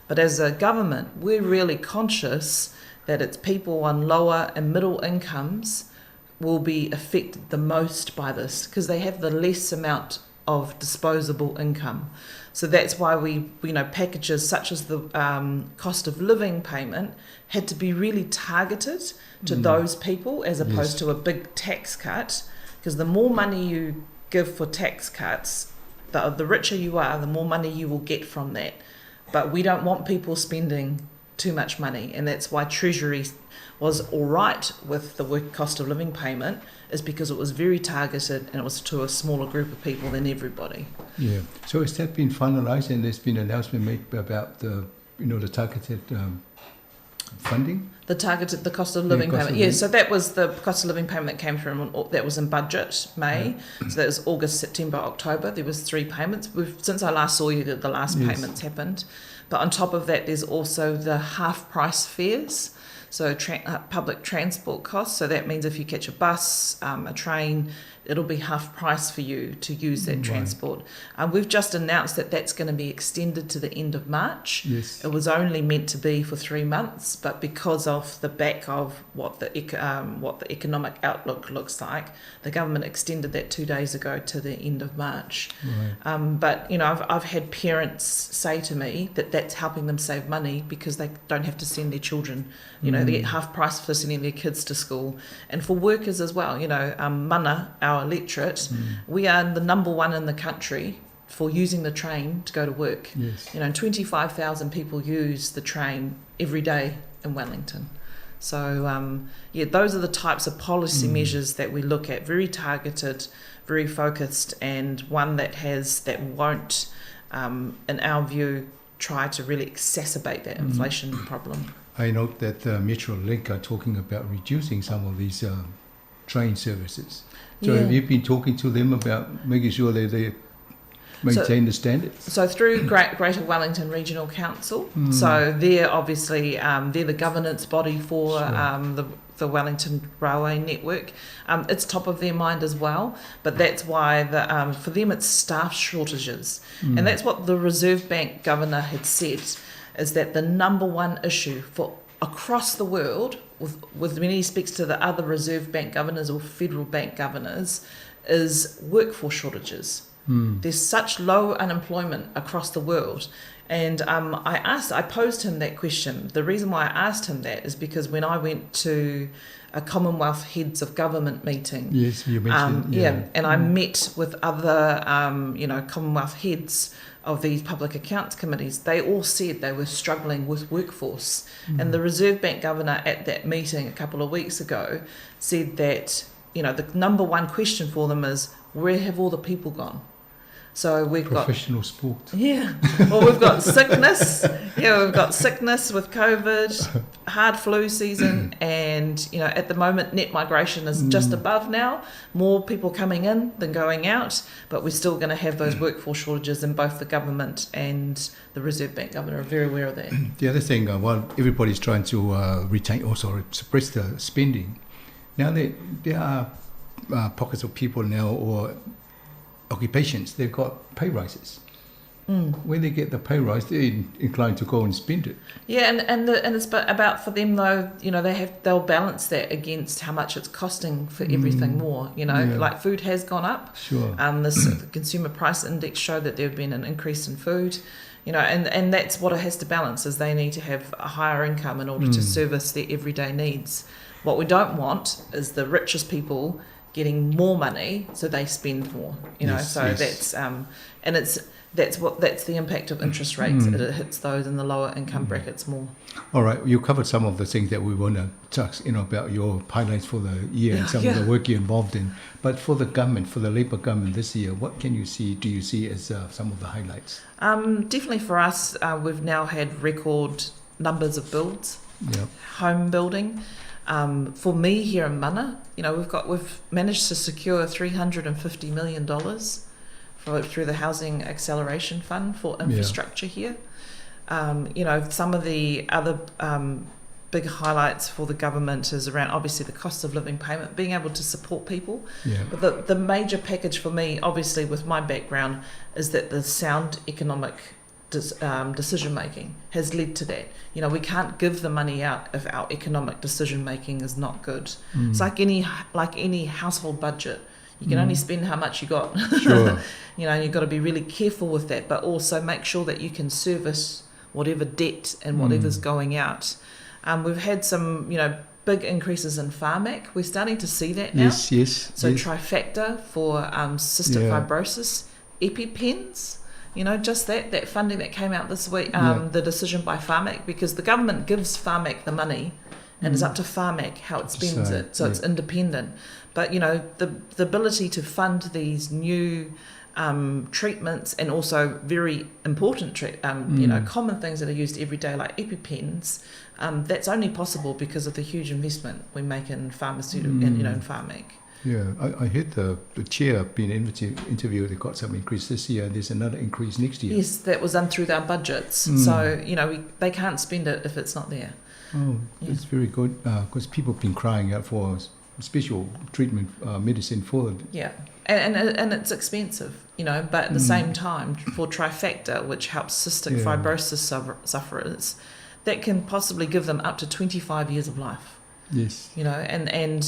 But as a government, we're really conscious that it's people on lower and middle incomes will be affected the most by this, because they have the less amount of disposable income. So that's why we packages such as the cost of living payment had to be really targeted to those people as opposed to a big tax cut, because the more money you give for tax cuts, the richer you are, the more money you will get from that. But we don't want people spending too much money, and that's why Treasury was all right with the work cost of living payment, is because it was very targeted and it was to a smaller group of people than everybody. Yeah. So has that been finalised, and there's been an announcement made about the, the targeted funding? The targeted, the cost of living Yeah, cost payment. of Yeah, living. so that was the cost of living payment that came through, that was in budget, May. So that was August, September, October. There was 3 payments. Since I last saw you, the last payments happened. But on top of that, there's also the half price fares. So public transport costs. So that means if you catch a bus, a train, it'll be half price for you to use that transport. We've just announced that that's going to be extended to the end of March. Yes. It was only meant to be for 3 months, but because of the back of what the economic outlook looks like, the government extended that 2 days ago to the end of March. Right. But you know, I've had parents say to me that that's helping them save money because they don't have to send their children. You know, they get half price for sending their kids to school, and for workers as well. You know, Mana, our electorate, we are the number one in the country for using the train to go to work. Yes. You know, 25,000 people use the train every day in Wellington. So, those are the types of policy measures that we look at, very targeted, very focused, and one that won't, in our view, try to really exacerbate that inflation problem. I note that Metrolink are talking about reducing some of these train services. So have you been talking to them about making sure that they maintain the standards? So through Greater Wellington Regional Council, so they're obviously they're the governance body for the Wellington Railway Network. It's top of their mind as well, but that's why for them it's staff shortages, and that's what the Reserve Bank governor had said, is that the number one issue for across the world, with when he speaks to the other Reserve Bank governors or federal bank governors, is workforce shortages. There's such low unemployment across the world. And I posed him that question. The reason why I asked him that is because when I went to a Commonwealth Heads of Government meeting. Yes, you mentioned. And I met with other, Commonwealth heads of these public accounts committees. They all said they were struggling with workforce. And the Reserve Bank governor at that meeting a couple of weeks ago said that, you know, the number one question for them is, where have all the people gone? So we've got professional sport. Yeah. Well, we've got sickness. Yeah, we've got sickness with COVID, hard flu season, and you know, at the moment net migration is just above now. More people coming in than going out, but we're still going to have those workforce shortages, and both the government and the Reserve Bank governor are very aware of that. The other thing, while everybody's trying to suppress the spending, now there are pockets of people now or occupations, they've got pay rises. When they get the pay rise, they're inclined to go and spend it. Yeah, and it's about for them though, you know, they'll balance that against how much it's costing for everything more. You know, like food has gone up. Sure. The consumer price index showed that there had been an increase in food. You know, and that's what it has to balance, is they need to have a higher income in order to service their everyday needs. What we don't want is the richest people getting more money so they spend more, you know. Yes, so yes. That's and it's that's the impact of interest rates. It hits those in the lower income brackets more. All right, you covered some of the things that we want to talk, you know, about your highlights for the year and some of the work you're involved in. But for the government, for the Labour government this year, what can you see? Do you see as some of the highlights? Definitely for us, we've now had record numbers of builds, home building. For me here in Mana, you know, we've managed to secure $350 million through the Housing Acceleration Fund for infrastructure here. You know, some of the other big highlights for the government is around obviously the cost of living payment, being able to support people. Yeah. But the major package for me, obviously with my background, is that the sound economic decision making has led to that. You know, we can't give the money out if our economic decision making is not good. It's like any household budget. You can only spend how much you got. Sure. You know, and you've got to be really careful with that, but also make sure that you can service whatever debt and whatever's going out. We've had some, you know, big increases in Pharmac. We're starting to see that now. Yes, yes. So Trifacta for cystic fibrosis, EpiPens. You know, just that funding that came out this week, the decision by Pharmac, because the government gives Pharmac the money and it's up to Pharmac how it spends it. So it's independent. But, you know, the ability to fund these new treatments and also very important, you know, common things that are used every day like EpiPens, That's only possible because of the huge investment we make in pharmaceutical, mm. and, you know, in Pharmac. Yeah, I heard the chair being interviewed, they got some increase this year, and there's another increase next year. Yes, that was done through their budgets. So, you know, they can't spend it if it's not there. Oh, yeah. That's very good, because people have been crying out for special treatment, medicine for it. Yeah, and it's expensive, you know, but at the same time, for Trifacta, which helps cystic fibrosis sufferers, that can possibly give them up to 25 years of life. Yes. You know, and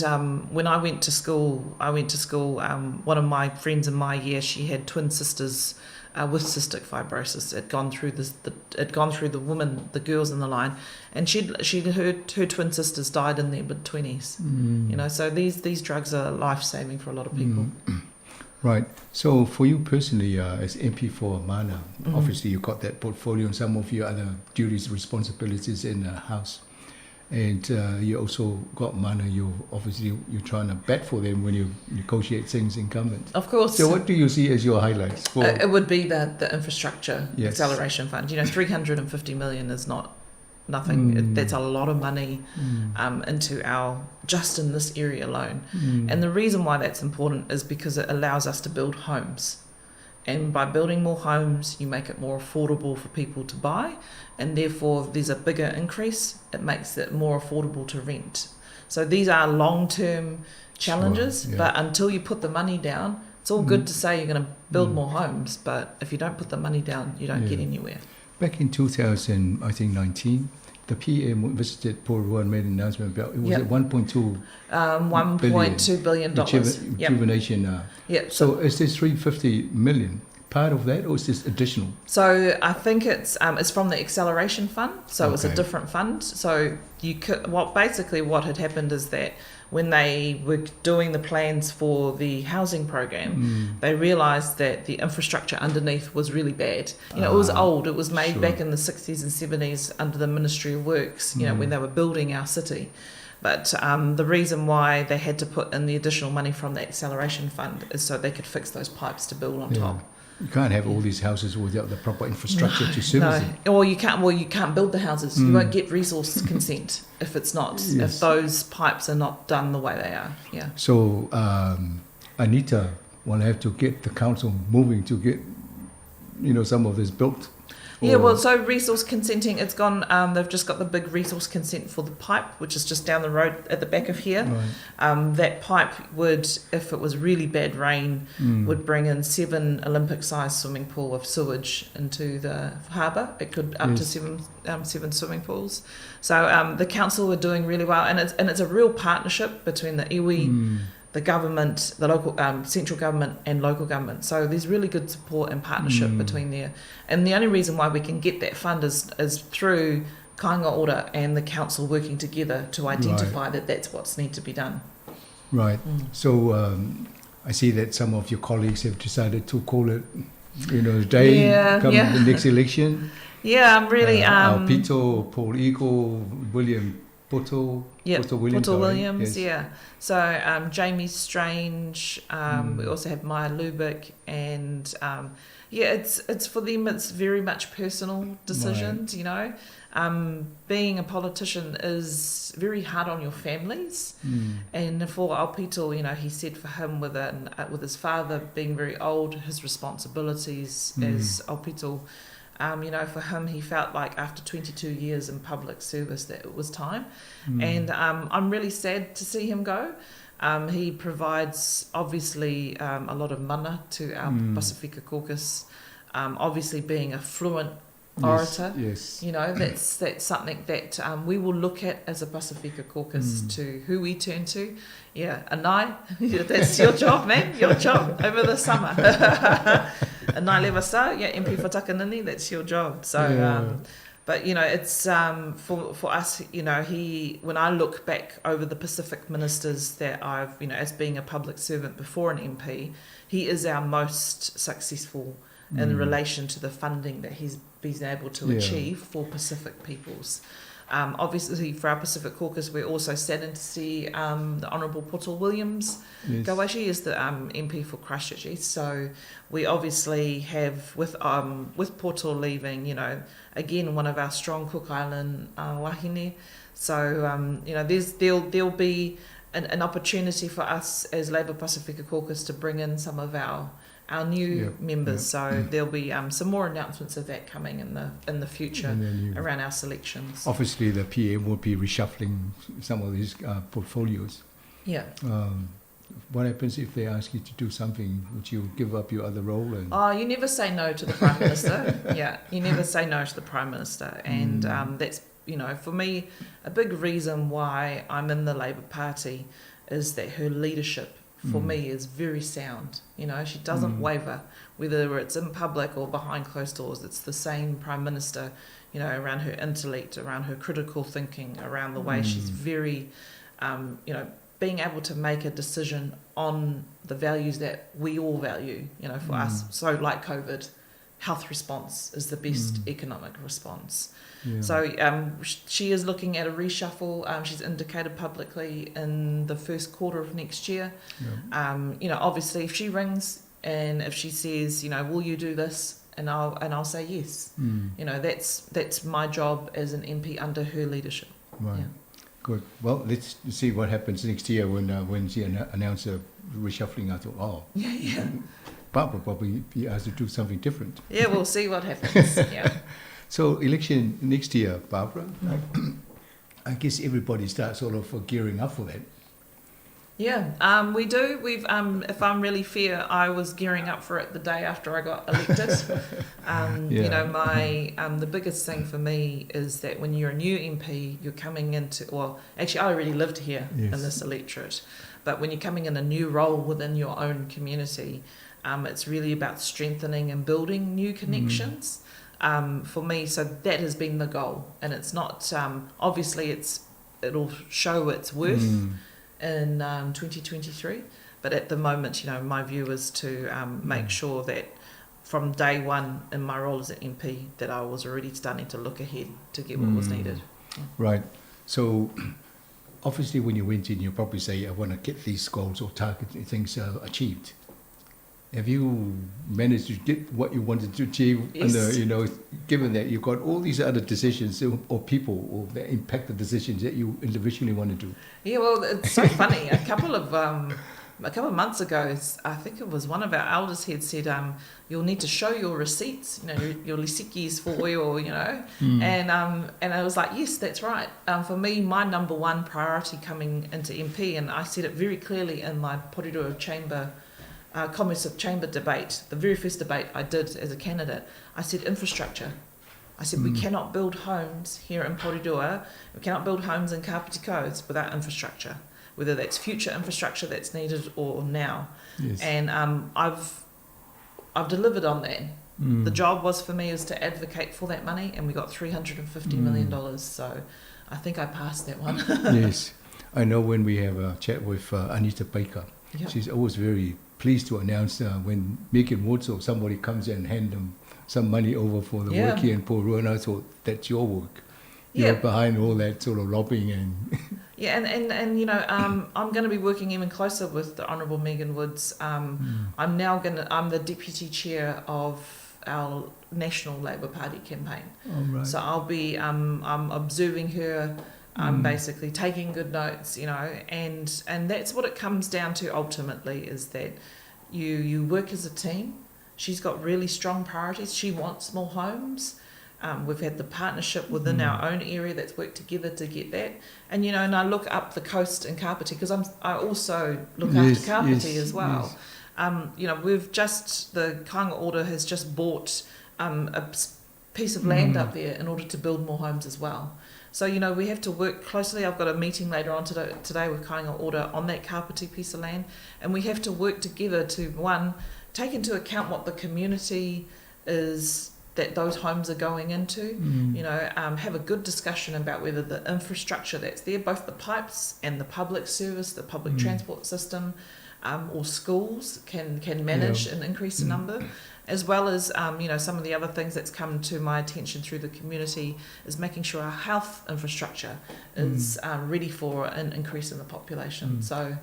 when I went to school, one of my friends in my year, she had twin sisters with cystic fibrosis. It had gone through the women, the girls in the line, and her twin sisters died in their mid-20s. You know, so these drugs are life-saving for a lot of people. Right. So for you personally, as MP for Mana, obviously you've got that portfolio and some of your other duties, responsibilities in the house. And you also got Mana, you're trying to bat for them when you negotiate things in government. Of course. So what do you see as your highlights? For it would be the Infrastructure Acceleration Fund. You know, 350 million is not nothing. That's a lot of money into our, just in this area alone. And the reason why that's important is because it allows us to build homes. And by building more homes, you make it more affordable for people to buy, and therefore there's a bigger increase. It makes it more affordable to rent. So these are long-term challenges, but until you put the money down, it's all good to say you're going to build more homes, but if you don't put the money down, you don't get anywhere. Back in 2019, the PM visited Porirua and made an announcement about, it was at $1.2 $1.2 billion. Rejuvenation. So is this 350 million part of that, or is this additional? So I think it's from the Acceleration Fund. So it's a different fund. So you could, basically what had happened is that when they were doing the plans for the housing program, they realised that the infrastructure underneath was really bad. You know, it was old. It was made back in the 60s and 70s under the Ministry of Works, you know, when they were building our city. But the reason why they had to put in the additional money from the Acceleration Fund is so they could fix those pipes to build on top. You can't have all these houses without the proper infrastructure to service it. Or you can't. Well, you can't build the houses. You won't get resource consent if it's not if those pipes are not done the way they are. Yeah. So Anita will have to get the council moving to get, you know, some of this built. Yeah, well, so resource consenting, it's gone, they've just got the big resource consent for the pipe, which is just down the road at the back of here. Right. That pipe would, if it was really bad rain, would bring in 7 Olympic-sized swimming pool of sewage into the harbour. It could up to seven swimming pools. So the council are doing really well, and it's a real partnership between the iwi, the government, the local central government and local government. So there's really good support and partnership between there. And the only reason why we can get that fund is through Kāinga Ora and the council working together to identify that that's what's need to be done. Right. So I see that some of your colleagues have decided to call it, you know, day come the next election. Yeah, I'm really... Aupito, Paul Eagle, William... Poto Williams. Poto Williams, yes. Yeah. So Jamie Strange, we also have Maya Lubick, and it's for them, it's very much personal decisions, you know. Being a politician is very hard on your families. And for Aupito, you know, he said for him with his father being very old, his responsibilities as Aupito, you know, for him, he felt like after 22 years in public service that it was time. And I'm really sad to see him go. He provides, obviously, a lot of mana to our Pasifika caucus. Obviously, being a fluent orator, you know, that's something that we will look at as a Pasifika caucus to who we turn to. Yeah, Anai, that's your job, man, your job over the summer. Anai Levasa, yeah, MP for Takanini, that's your job. So, but you know, it's for us, you know, when I look back over the Pacific ministers that I've, you know, as being a public servant before an MP, he is our most successful in relation to the funding that he's been able to achieve for Pacific peoples. Obviously, for our Pacific Caucus, we're also saddened to see the Honourable Poto Williams Yes. go away. She is the MP for Christchurch East. So we obviously have, with Poto leaving, you know, again, one of our strong Cook Island wahine. So, you know, there'll be an opportunity for us as Labour Pasifika Caucus to bring in some of our new members. So there'll be some more announcements of that coming in the future around our selections. Obviously, the PM will be reshuffling some of these portfolios. Yeah. What happens if they ask you to do something? Would you give up your other role? And Oh, you never say no to the Prime Minister. Yeah, you never say no to the Prime Minister. And that's, you know, for me, a big reason why I'm in the Labour Party is that her leadership for me is very sound. You know, she doesn't waver, whether it's in public or behind closed doors. It's the same Prime Minister, you know, around her intellect, around her critical thinking, around the way she's very, you know, being able to make a decision on the values that we all value, you know, for us. So like COVID, health response is the best economic response. Yeah. So she is looking at a reshuffle. She's indicated publicly in the first quarter of next year. Yeah. You know, obviously, if she rings and if she says, you know, will you do this? And I'll say yes. You know, that's my job as an MP under her leadership. Right. Yeah. Good. Well, let's see what happens next year when she announces a reshuffling. I thought, oh, yeah. Barbara probably be asked to do something different. Yeah, we'll see what happens. Yeah. So election next year, Barbara. I guess everybody starts sort of gearing up for that. Yeah, we do. We've, if I'm really fair, I was gearing up for it the day after I got elected. You know, my the biggest thing for me is that when you're a new MP, you're coming into, well, actually I already lived here in this electorate, but when you're coming in a new role within your own community, it's really about strengthening and building new connections. For me, so that has been the goal, and it's not, obviously it'll show its worth in 2023, but at the moment, you know, my view is to make sure that from day one in my role as an MP that I was already starting to look ahead to get what was needed. Yeah. Right. So obviously when you went in, you probably say, I want to get these goals or target things achieved. Have you managed to get what you wanted to achieve? Yes. And, you know, given that you've got all these other decisions or people or that impact the decisions that you individually want to do. Yeah, well, it's so funny. A couple of months ago, I think it was one of our elders had said, you'll need to show your receipts, you know, your lisikis for oil, you know. And I was like, yes, that's right. For me, my number one priority coming into MP, and I said it very clearly in my Porirua Chamber, Commerce of Chamber debate, the very first debate I did as a candidate, I said infrastructure. I said we cannot build homes here in Porirua, we cannot build homes in Kapiti Coast without infrastructure, whether that's future infrastructure that's needed or now. Yes. And I've delivered on that. The job was for me is to advocate for that money, and we got $350 million. So I think I passed that one. Yes. I know when we have a chat with Anita Baker, Yep. She's always very pleased to announce when Megan Woods or somebody comes and hand them some money over for the work here in Porirua, and I thought, that's your work. You're behind all that sort of lobbying and... Yeah, and you know, I'm going to be working even closer with the Honourable Megan Woods. I'm now I'm the deputy chair of our National Labour Party campaign. Oh, right. So I'll be, I'm observing her, I'm basically taking good notes, you know, and that's what it comes down to ultimately, is that you work as a team. She's got really strong priorities. She wants more homes. We've had the partnership within our own area that's worked together to get that. And, you know, and I look up the coast in Kapiti, because I also look after Kapiti as well. Yes. You know, we've just, the Kāinga Ora has just bought a piece of land up there in order to build more homes as well. So, you know, we have to work closely. I've got a meeting later on today with Kāinga Ora on that Kapiti piece of land. And we have to work together to, one, take into account what the community is that those homes are going into, you know, have a good discussion about whether the infrastructure that's there, both the pipes and the public service, the public transport system, or schools can manage an increase in number, as well as some of the other things that's come to my attention through the community is making sure our health infrastructure is ready for an increase in the population. So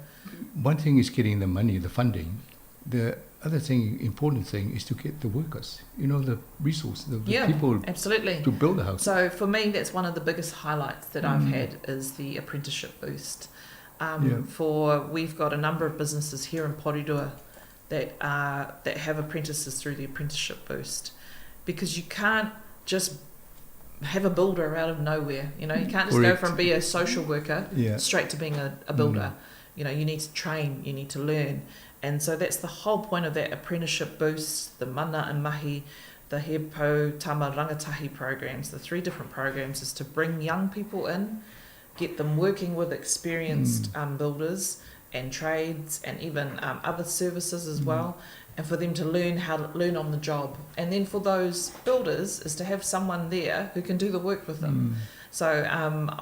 one thing is getting the money, the funding. The other thing, important thing, is to get the workers, the resource, the people to build the house. So for me, that's one of the biggest highlights that I've had is the apprenticeship boost. We've got a number of businesses here in Porirua that have apprentices through the apprenticeship boost, because you can't just have a builder out of nowhere. You can't just go from being a social worker straight to being a builder. You need to train, you need to learn. And so that's the whole point of that apprenticeship boost, the mana and mahi, the He Poutama Rangatahi programs, the three different programs, is to bring young people in, get them working with experienced builders and trades and even other services as well, and for them to learn how to learn on the job. And then for those builders is to have someone there who can do the work with them. So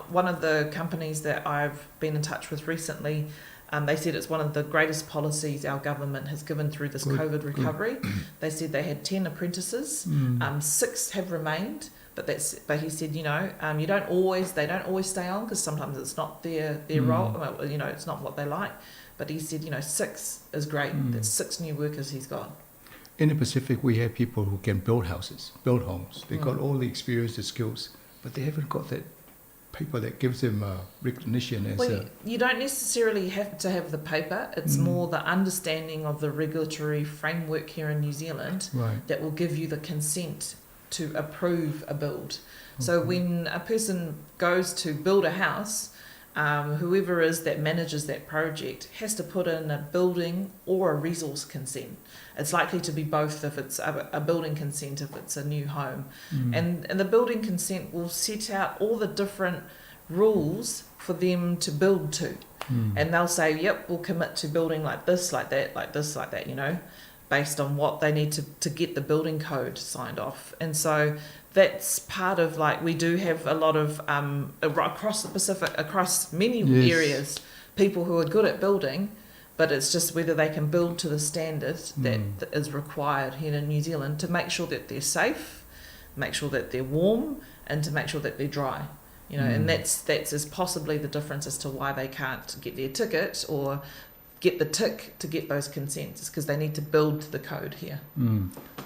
one of the companies that I've been in touch with recently, they said it's one of the greatest policies our government has given through this COVID recovery. They said they had 10 apprentices, 6 have remained, but that's. But he said, you know, you don't always, they don't always stay on, because sometimes it's not their role, well, you know, it's not what they like. But he said, 6 is great. That's 6 new workers he's got. In the Pacific, we have people who can build houses, build homes. They've got all the experience, the skills, but they haven't got that paper that gives them recognition as a... You don't necessarily have to have the paper. It's more the understanding of the regulatory framework here in New Zealand that will give you the consent to approve a build. So when a person goes to build a house, whoever is that manages that project has to put in a building or a resource consent. It's likely to be both if it's a building consent, if it's a new home. And the building consent will set out all the different rules for them to build to. And they'll say, yep, we'll commit to building like this, like that, like this, like that, based on what they need to get the building code signed off. And so that's part of, like, we do have a lot of, across the Pacific, across many areas, people who are good at building, but it's just whether they can build to the standard that is required here in New Zealand to make sure that they're safe, make sure that they're warm, and to make sure that they're dry. And that's is possibly the difference as to why they can't get their ticket or get the tick to get those consents, is because they need to build to the code here.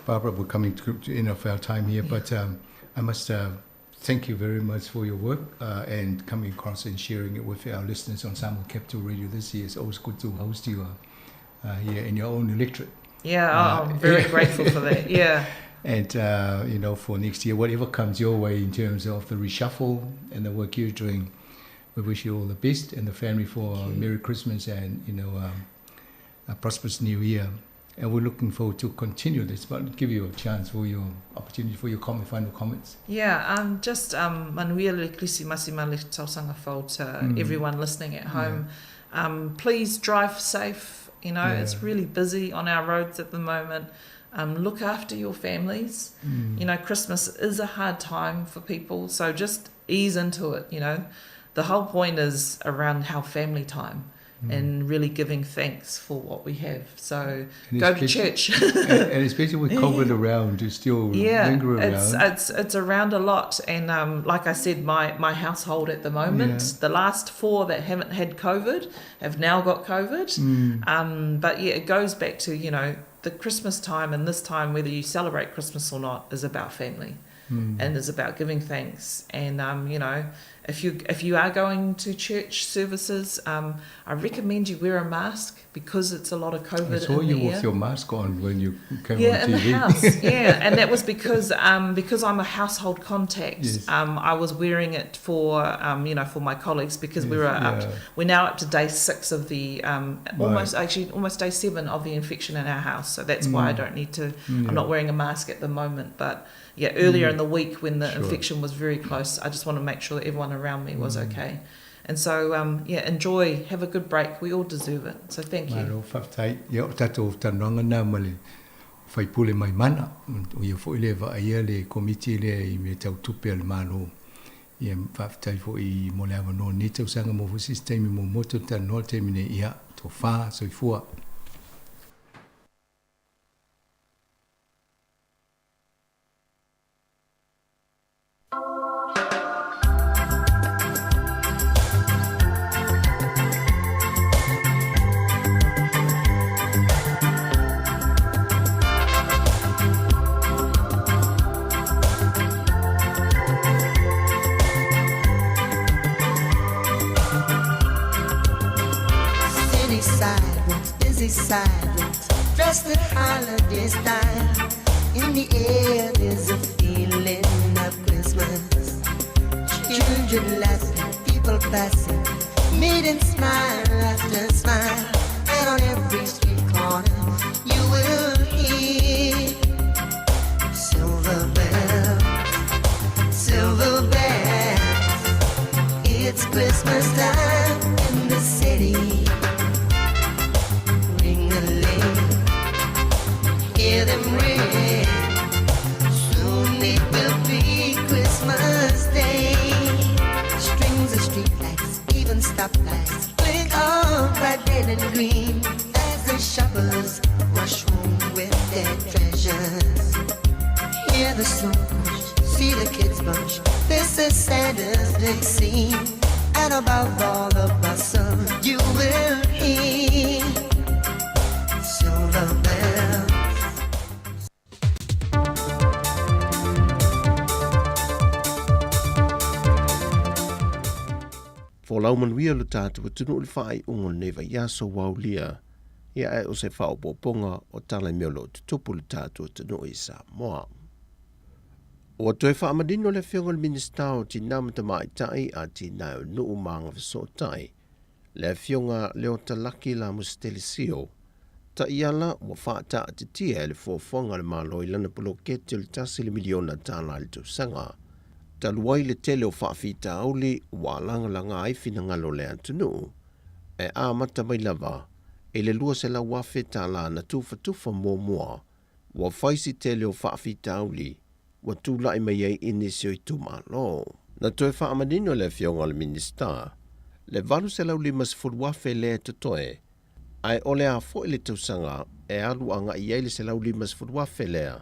Barbara, we're coming to the end of our time here, but I must thank you very much for your work and coming across and sharing it with our listeners on Samoa Capital Radio this year. It's always good to host you here in your own electorate. Yeah, I'm very grateful for that, yeah. And for next year, whatever comes your way in terms of the reshuffle and the work you're doing, we wish you all the best and the family for a Merry Christmas and a prosperous New Year. And we're looking forward to continue this, but give you a chance for your opportunity for your comment, final comments. Yeah, just manuia le Krisimasi ma le tausanga fau to everyone listening at home. Please drive safe. It's really busy on our roads at the moment. Look after your families. Christmas is a hard time for people, so just ease into it. The whole point is around how family time and really giving thanks for what we have. So go to church. And especially with COVID around, it's still linger around. It's around a lot. And like I said, my household at the moment, the last 4 that haven't had COVID have now got COVID. But it goes back to the Christmas time, and this time, whether you celebrate Christmas or not, is about family. And is about giving thanks. And if you are going to church services, I recommend you wear a mask, because it's a lot of COVID I saw in you the with air. your mask on when you came Yeah, on in the TV. house. Yeah, and that was because I'm a household contact. I was wearing it for my colleagues, because we were up. We're now up to day 6 of the almost actually almost day 7 of the infection in our house. So that's why I don't need to. I'm not wearing a mask at the moment, but. Yeah, earlier in the week when the infection was very close, I just want to make sure that everyone around me was okay. And so, enjoy, have a good break. We all deserve it. So thank you. Malo, whaftai. Ia, o tātou tanranga nā ma le whaipule mai mana. O ia fo i le wa ia le komiti le i me tau tupe al malo. Ia, whaftai fo i mo le awa no ni tau sanga mo fo sisi taimi mo moto tanoa taimi ne ia, tō whā, soifua. sidewalks dressed in holiday style. In the air, there's a feeling of Christmas. Children laughing, people passing, meeting smile after smile. And on every street corner, you will hear silver bells, silver bells. It's Christmas time in the city. Ring a ling, hear them ring. Soon it will be Christmas Day. Strings of streetlights, even stoplights, blink all bright red and green as the shoppers rush home with their treasures. Hear the snow crunch, see the kids bunch. This is Santa's big scene, and above all the bustle, you will hear silver bells. Folau manuia lo tatou atunuu i le faaiuga o lenei vaiaso ua aulia, ia ae o se faaopoopoga o tala i mea o lo o tutupu i le tatou atunuu i Samoa. Ua toe faamanino le Afioga i le Minisita o Tinā ma Tamaitai, Atinae o Nuu ma Agafesootai, le Afioga Leota Laki Lamositele Sio, taiala ua faataatitia e le fuafuaga a le Malo i lana poloketi o le tasi le miliona tala i le tausaga. Talu ai le tele o faafitauli ua lagalaga ai finagalo o le atunuu, e amata mai lava i le $200,000 tala na tufatufa muamua, ua fai si tele o faafitauli ua tulai mai ai i nisi o itumalo. Na toe faamanino e le Afioga i le Minisita le $850,000 lea e totoe, ae o le a foi le tausaga e alu agai i ai le $150,000 lea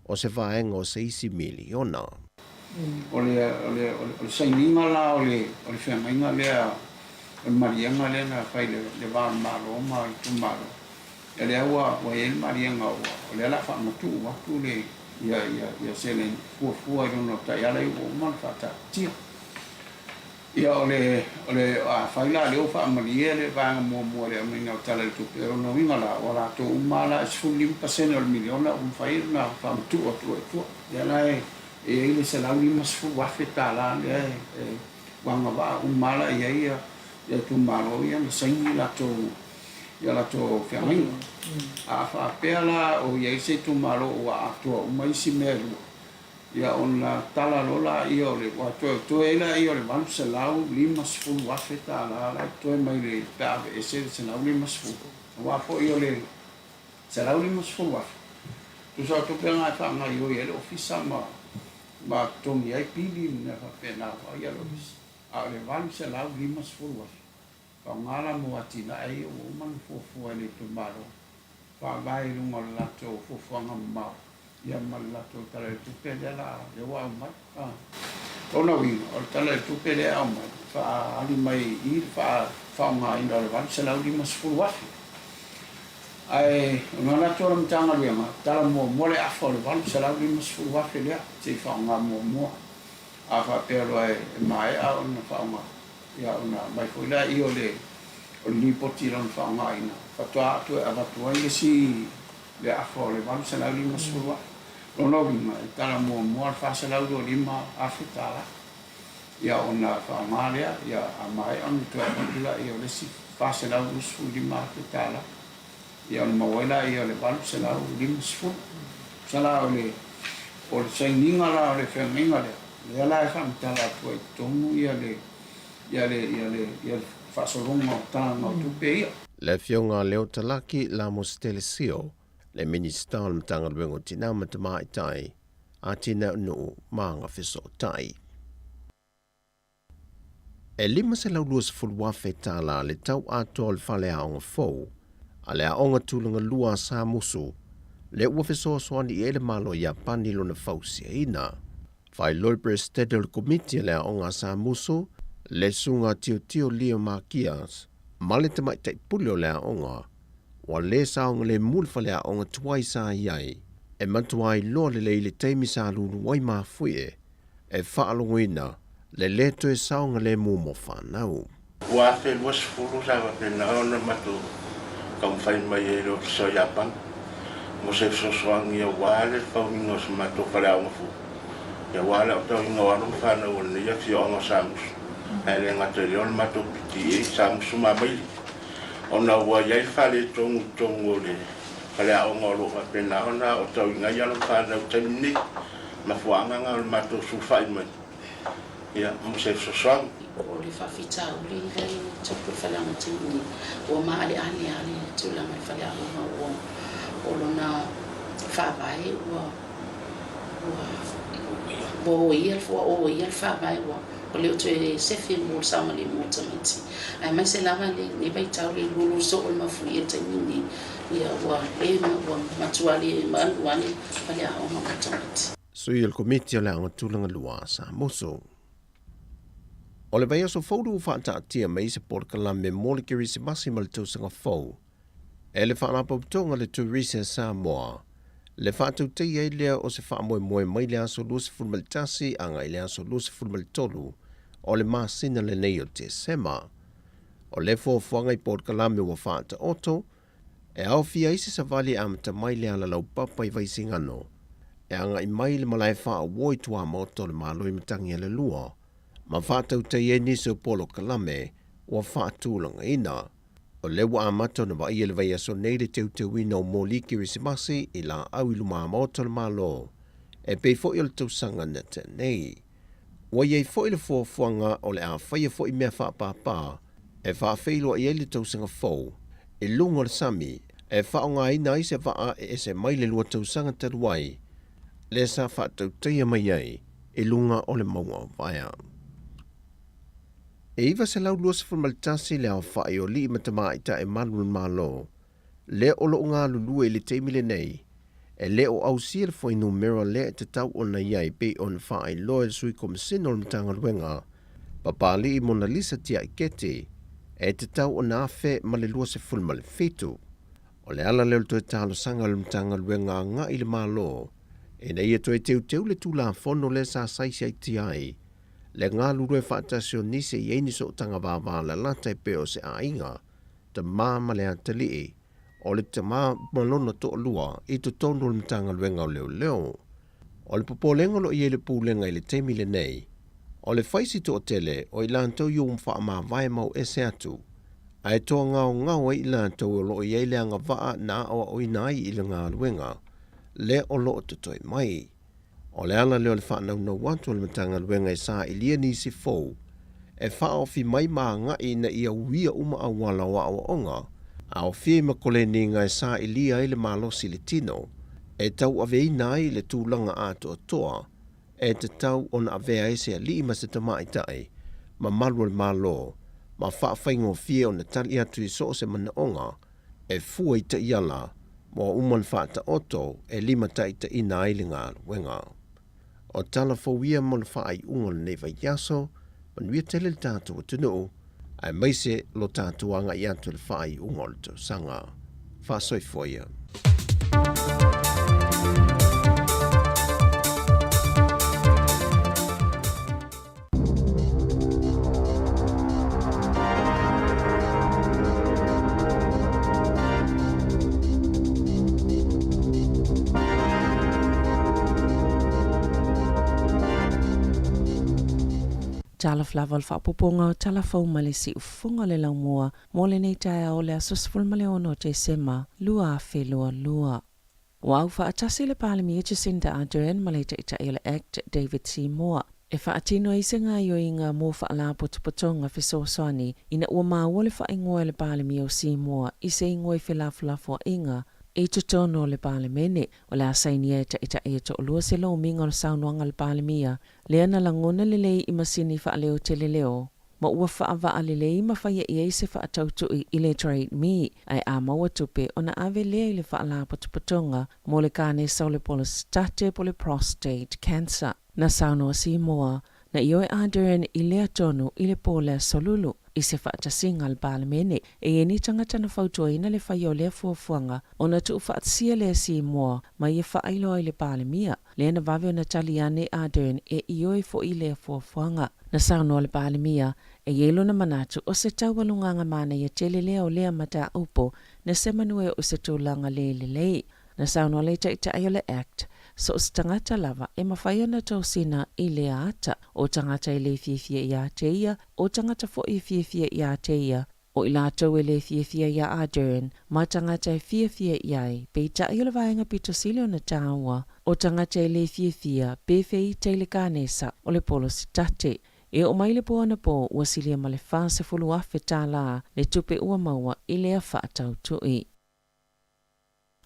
o se vaega o se isi miliona. O le, o le, o le sainiga la o le, o le feagaiga lea, o le maliega lea na fai i le, le va o le Malo ma itumalo, ia lea ua, ua i ai le maliega ua, o lea o le a faamatuu atu le, ia, ia, ia seleni fuafua i lona taiala ia ua uma ona faataatitia. Ia o le, o le, afai la o lea ua faamalie le vaega muamua i le aumaiga o le Tala i le Tupe, o lona uiga la, ua latou uma lava la e 15% o le miliona ua mafai ona faamatuu atu ai i tua. Lea la e i ai le $150,000 lea e ua agavaa uma lava la i ai ia itumalo ia na saini latou ia latou feagaiga. A faapea la o i ai se itumalo ua atoa uma isi mea e lua, Ia ona tala loa laia o le, ua toe toe ai laia o le $850,000 la e totoe mai le, pe a aveese le 150. Aua foi o le $150,000, tusa o tupe na e faagaoioi ai le ofisa ma, ma totogi ai pili ma mea faapena vaaia le ofisa. A o le $850,000, faaaoga la mo atinae ia ua uma ona fuafua e le itumalo, faavae i luga o le latou fuafuaga mamao ia ma le latou Tala i le Tupe lea la lea ua aumai. Lona uiga, o le Tala i le Tupe lea e aumai, e faaali mai i i le faaaogaina o le $850,000. Ae o le manatu o le Matagaluega, tala muamua le afa o le $850,000 lea se i faaaoga muamua. A faapea loa e maea ona faaaoga, ia ona aumai foi lea o le lipoti i lona faaaogaina, faatoa toe avatu ai le isi le afa o le $850,000. Lona uiga, e tala muamua le $425,000 ia ona faaaoga lea, ia a maea ona toe avatu lea o le isi $425,000 ia ona maua ai lea o le 850. Tusa la o le o le sainiga la o le feagaiga lea, lea la e faamatala atu ai i totonu ia le ia le ia le ia le faasologa o talaga o tupe ia. Le Afioga Leo Talaki Lamositele Sio, le Minisita o le Matagaluega o Tinā ma Tamaitai, Atinae o Nuu ma Agafesootai. E $520,000 le tau atoa o le faleaoga fou a le Aoga Tulaga Lua a Samusu, lea ua fesoasoani i ai le Malo o Iapani i lona fausiaina. Faailoa le Peresetene o le Komiti a le Aoga a Samusu, le Susuga Tiotio Leo Makias, ma le Tamaitai Pule o le Aoga, ua lē saogalemu le faleaoga tuai sa i ai, e matua iloa lelei le taimi sa lulu ai mafuie e faalogoina le lē toe saogalemu mo fanau. 2020 sa faapena ona matou taumafai mai ai le Ofisa o Iapani mo se fesoasoani aua le fauina o se matou faleaoga fou, aua le aotauina o alo ma fanau o lenei afioaga o Samusu, ae le gata i lea o le matou PTA, Samusu ma Amaile, ona ua i ai le faaletonu i totonu o le faleaoga o lo o faapena ona aotauina ai alo ma fanau i le taimi lenei. Mafuaaga na o le matou sulufai mai ia mo se fesoasoani. O le faafitauli lea e tupu i le faleaoga i le taimi nei, ua maaleale lava le tulaga i le faleaoga, ua o lona faavae ua ua oia ua oia le faavae ua ua le o toe sefe mo le saogalemu o tamaiti. Aemaise lava lenei vaitau le lulu soo o le mafuie i le taimi lenei, ia ua le ua matua le malu lava le faleaoga mo tamaiti. Sui o le Komiti o le Aoga Tulaga Lua a Samoso. O le vaiaso fou ua faataatia mai se polokalame mo le Kerisimasi ma le Tausaga Fou e le Faalapotopotoga le Turisi a Samoa, le faatautaia ai lea o se faamoemoe mai le aso 21 agai i le aso 23 o le masina lenei o Tesema. O le fuafuaga i polokalame ua faataoto, E aofia ai se savali e amata mai le ala laupapa i Vaisigano, e agai mai i le malae faauo i tuamaota o le Malo i Matagialalua, ma faatautai ai nisi o polokalame ua faatulagaina. O lea ua amata ona vaaia i le vaiaso nei le teuteuina o moli Kerisimasi i laau i lumamaota o le Malo, e pei foi o le tausaga na tea nei. Ua i ai foi le fuafuaga o le a faia foi mea faapāpā e faafeiloai ai le tausaga fou i luga o le sami e faaaogaina ai se vaa e ese mai le 2 tausaga talu ai lea sa faatautaia mai ai i luga o le mauga o Vaea. E 921 le aofai o alii ma tamaitai e malu o le Malo lea o lo o galulue i le taimi lenei, e le o ausia le fuainumera lea e tatau ona i ai pei ona faailoa e le Sui Komesina o le Matagaluega, Papalii Monalisa Tiaiketi, e tatau ona 1027. O le ala lea o le toe talosaga a le Matagaluega agai i le Malo ina ia toe teuteu le Tulafono lea sa saisiaitia ai le galulue faatasi o nisi e i ai ni sootaga vavalalata e pei o se aiga, tama ma le atalii, o le tama ma lona toalua i totonu o le Matagaluega o Leoleo. O le popolega o lo o i ai le Pulega i le taimi lenei, o le fai si toatele o i latou i ua faamavae mau ese atu, ae toa gaogao ai i latou o lo o i ai le agavaa na aoaoina ai i le galuega lea o lo o totoe mai. O le ala lea o le faanaunau atu a le Matagaluega e sailia nisi fou e faaofi mai ma agai ina ia uia uma auala o aoaoga, aofia i ma koleniga e sailia ai le malosi i le tino, e tauaveina ai le tulaga atoatoa e tatau ona avea ai se alii ma se tamaitai mamalu o le Malo ma faafaigofie ona tali atu i so o se manaoga e fua i taiala ua uma ona faataoto e limataitaiina ai le galuega. O tala fou ia mo le faaiuga o lenei vaiaso, manuia tele le tatou atunuu, aemaise lo tatou agai atu i le faaiuga o le tausaga. Faasoifua ia. Talofa lava o le faaopoopoga o tala fou mai le siufofoga o le laumua mo lenei taeao o le aso 16 o Tesema 2022. Ua aufaatasi le Palemia Jacinda Ardern ma le Taitai o le act David Seymour e faatino ai se gaoioiga mo faalapotopotoga fesoasoani ina ua maua le faaigoa e le Palemia o Seymour i se igoa i felafolafoaiga i totonu o le Palemene. O le a sainia e Taitai e toalua se lomiga o le saunoaga a le Palemia lea na lagona lelei i masini faaleo-teleleo ma ua faavaa lelei ma faia i ai se faatautui i le Trade Me, ae a maua tupe ona ave lea i le faalapotopotoga mo le kanesa o le polositate po le prostate cancer. Na saunoa Seymour, na ioe Ardern i lea tonu i le po le Aso Lulu i se faatasiga a le Palemene e i ai ni tagata na fautuaina le faia o lea fuafuaga ona tuufaatasia lea e Seymour ma ia faailoa i le Palemia lea na vave ona tali ane Ardern e ioe foi i lea fuafuaga. Na saunoa le Palemia, e i ai lona manatu o se taualugaga manaia tele lea o lea mataupu. Na semanu e o se tulaga le lelei. Na saunoa le Taitai o le Act, so o se tagata lava e mafai ona tosina i lea ata, o tagata e le fiafia iā te ia, o tagata foi e fiafia iā te ia, o i latou e le fiafia iā Ardern, ma tagata e fiafia i ai, peitai o le vaega pito sili ona tāua, o tagata e le fiafia pe feita i le kanesa o le polositate. E oo mai le po anapo ua silia ma le $40,000 le tupe ua maua i lea faatautui.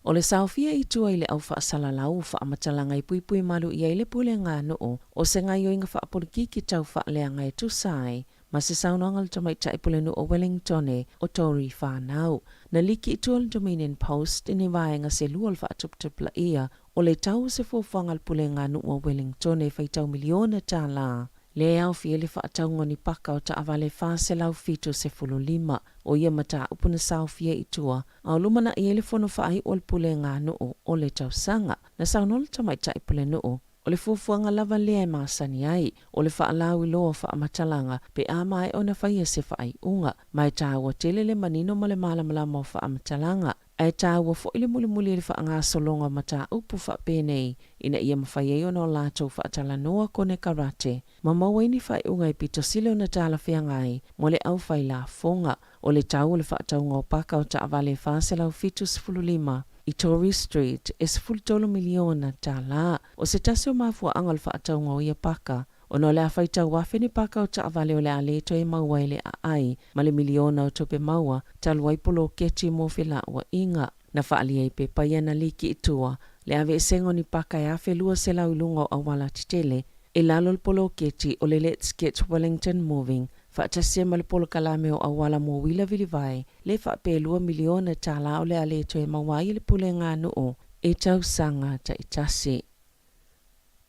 O le saofia i tua i le au faasalalau o faamatalaga e puipui malu i ai le pulega a nuu o se gaoioiga faapolokiki tau faaleaga e tusa ai ma se saunoaga a le tamaitai pulenuu o Wellingtone o Tory Whanau. Na liki i tua le Dominion Post i ni vaega se lua o le faatuputupulaia o le tau o se fuafuaga a le pulega a nuu o Wellingtone e faitau miliona tālā. Lea e aofia ai le faatauga o ni paka o taavale 475 o ia mataupu na saofia i tua a o lumanai ai le fono faaiu o le pulega a nuu o le tausaga. Na saunoa le tamaitai pulenuu, o le fuafuaga lava lea e masani ai, o le faalauiloa o faamatalaga pe a maea ona faia se faaiuga, ma e taua tele le manino ma le malamalama o faamatalaga. Ae taua foi le mulimuli i le faagasologa o mataupu faapenei ina ia mafai ai ona o latou faatalanoa konekarate ma maua ai ni faaiuga e pito sili ona talafeagai mo le aufai lafoga. O le tau o le faatauga o paka o taavale e 475 i Tory Street e $13 miliona. O se tasi o mafuaaga o le faatauga o ia paka, ona o le a faitau afe ni paka o taavale o le a le toe maua e le aai ma le miliona o tupe maua talu ai poloketi mo felauaiga. Na faaalia i pepa ia na liki i tua le aveesega o ni paka e 1,200 i luga o auala tetele i lalo o le poloketi o le Let's Get Wellington Moving faatasi ai ma le polokalame o auala mo uila vilivae le faapea $2 miliona o le a le toe maua ai e le pulega a nuu i tausaga taitasi.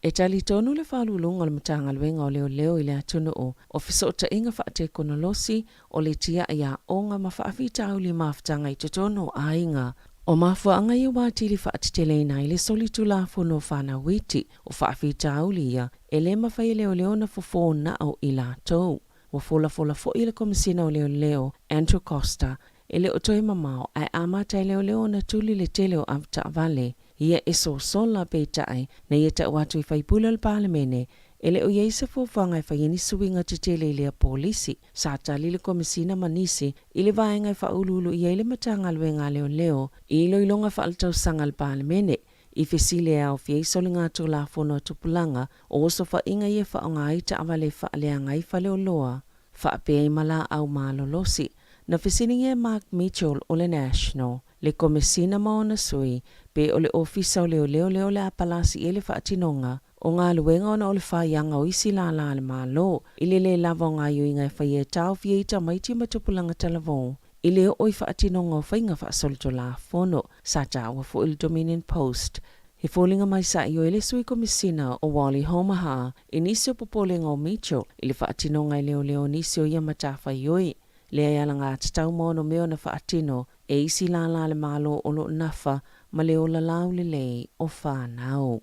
E talitonu le Faauluuluga o le Matagaluega o Leoleo i le atunuu o fesootaiga faatekonolosi o le tiai aoga ma faafitauli mafutaga i totonu o aiga. O mafuaaga ia ua atili faateteleina ai le solitulafono o fanau iti, o faafitauli ia e le mafai e leoleo ona fofo nao i latou. Ua folafola foi le Komesina o Leoleo, Andrew Coster, e le o toe mamao ae amata e leoleo ona tuli le tele o avetaavale ia e sosola peitai na ia tau atu i faipule o le Palemene e le o i ai se fuafuaga e fai ai ni suiga tetele i lea polisi. Sa tali le Komesina ma nisi i le vaega e faauluulu i ai le Matagaluega a Leoleo i iloiloga faaletausaga a le Palemene i fesili e aofia ai soligatulafono a tupulaga o osofaiga ia e faaaoga ai taavale e faaleaga ai faleoloa faapea ai ma laau malolosi. Na fesiligia e Mark Mitchell o le National, le Komesina ma ona sui, pe o le Ofisa o Leoleo lea o le a palasi i ai le faatinoga o galuega ona o le faiaga o isi lālā a le Malo i le lē lava o gaoioiga e faia e taofia ai tamaiti ma tupulaga talavou i le oo i faatinoga o faiga faasolitulafono. Sa taua foi le Dominion Post he foliga mai sa ioe le sui komesina o Wally Haumaha i nisi o popolega o Mitchell i le faatinoga e leoleo o nisi o ia matafaioi lea e alagatatau ma ono mea ona faatino e isi lālā a le Malo o lo o nafa ma le ola laulelei o fanau.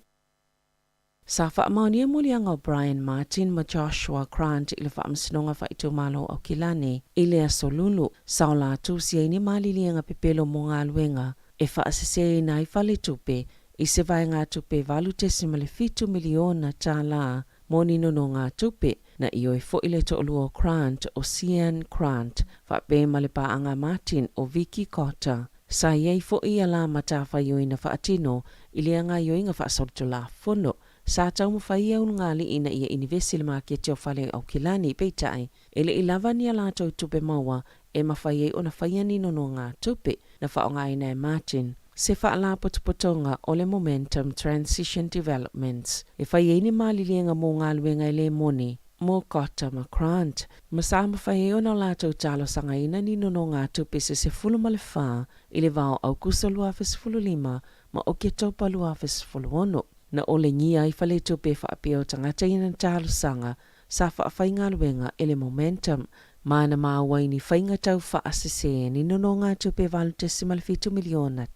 Sa faamaonia moliaga o Brian Martin ma Joshua Grant i le Faamasinoga Faaitumalo o Aukilani i le Aso Lulu, sa o latou sia ai ni maliliega pepelo mo galuega e faaseseina ai faletupe i se vaegatupe e $8.7 miliona mo ni nonogatupe. Na ioe foi le toalua o Grant o Sian Grant faapea ma le paaga a Martin o Vicky Cotter. Sa i ai foi ia la matafaioi na faatino i lea gaoioiga faasolitulafono. Sa taumafai ia ulugalii ina ia inivesi i le maketi o fale i Aukilani, peitai, e le i lava ni a latou tupe maua e mafai ai ona faia ni nonogatupe na faaaogaina e Martin se faalapotopotoga o le Momentum Transition Developments e fai ai ni maliliega mo galuega e lē moni mo Cotter ma Grant, ma sa mafai ai ona o latou talosagaina ni nonogatupe se 14 i le va o Aukuso 2015 ma Oketopa 2016. Na olegia ai faletupe faapea o tagata ia na talosaga sa faafaigaluega e le Momentum ma na maua ai ni faiga tau faasese ni nonogatupe e $8.7 miliona.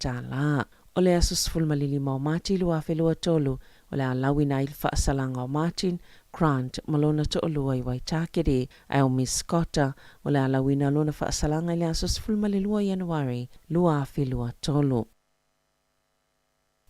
O le aso 15 o Mati 2023, o le a lauina ai le faasalaga o Martin Grant ma lona toalua i Waitakere, ae o Miss Scotta o le a lauina lona faasalaga i le aso 12 Ianuari 2023.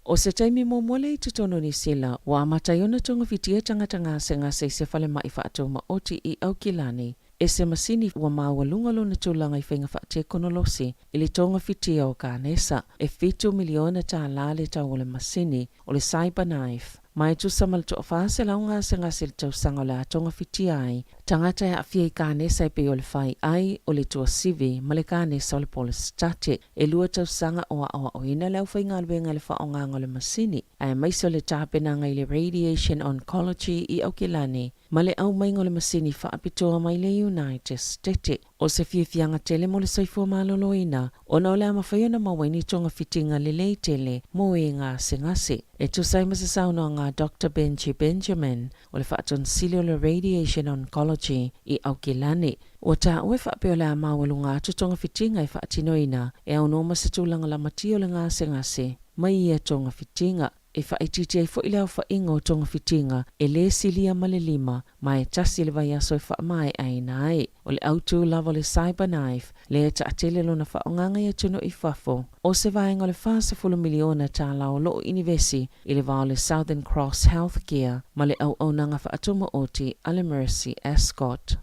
O se taimi muamua lea i totonu o Niu Sila ua amata ai ona togafitia tagata gasegase i se falemai faatumaoti i Aukilani e se masini ua maualuga lona tulaga i faiga faatekonolosi i le togafitia o kanesa. E $7 miliona le tau o le masini o le CyberKnife, ma e tusa ma le 1,400 gasegase i le tausaga o le a togafitia ai tagata e aafia i kanesa e pei o le faiai, o le tuasivi ma le kanesa o le polositate. E 2 tausaga o aoaoina le aufaigaluega i le faaaogaga o le masini, aemaise o le tapenaga i le Radiation Oncology i Aukilani ma le aumaiga o le masini faapitoa mai le United States. O se fiafiaga tele mo le soifua maloloina, ona o le a mafai ona maua ai ni togafitiga lelei tele mo e gasegase. E tusa ai ma se saunoaga a Dr Benji Benjamin, o le faatonusili o le Radiation Oncology i Aukilani, ua taua e faapea o le a maualuga atu togafitiga e faatinoina e aunoa ma se tulaga lamatia o le gasegase mai ia togafitiga, e faaitiiti ai foi le aofaiga o togafitiga e lē silia ma le 5, ma e 1 le vaiaso e faamaeaina ai. O le autū lava o le CyberKnife lea e taatele lona faaaogaga i atunuu i fafo, o se vaega o le $40 miliona o loo inivesi i le va o le Southern Cross Healthcare ma le auaunaga faatumaoti a le Mercy Ascot.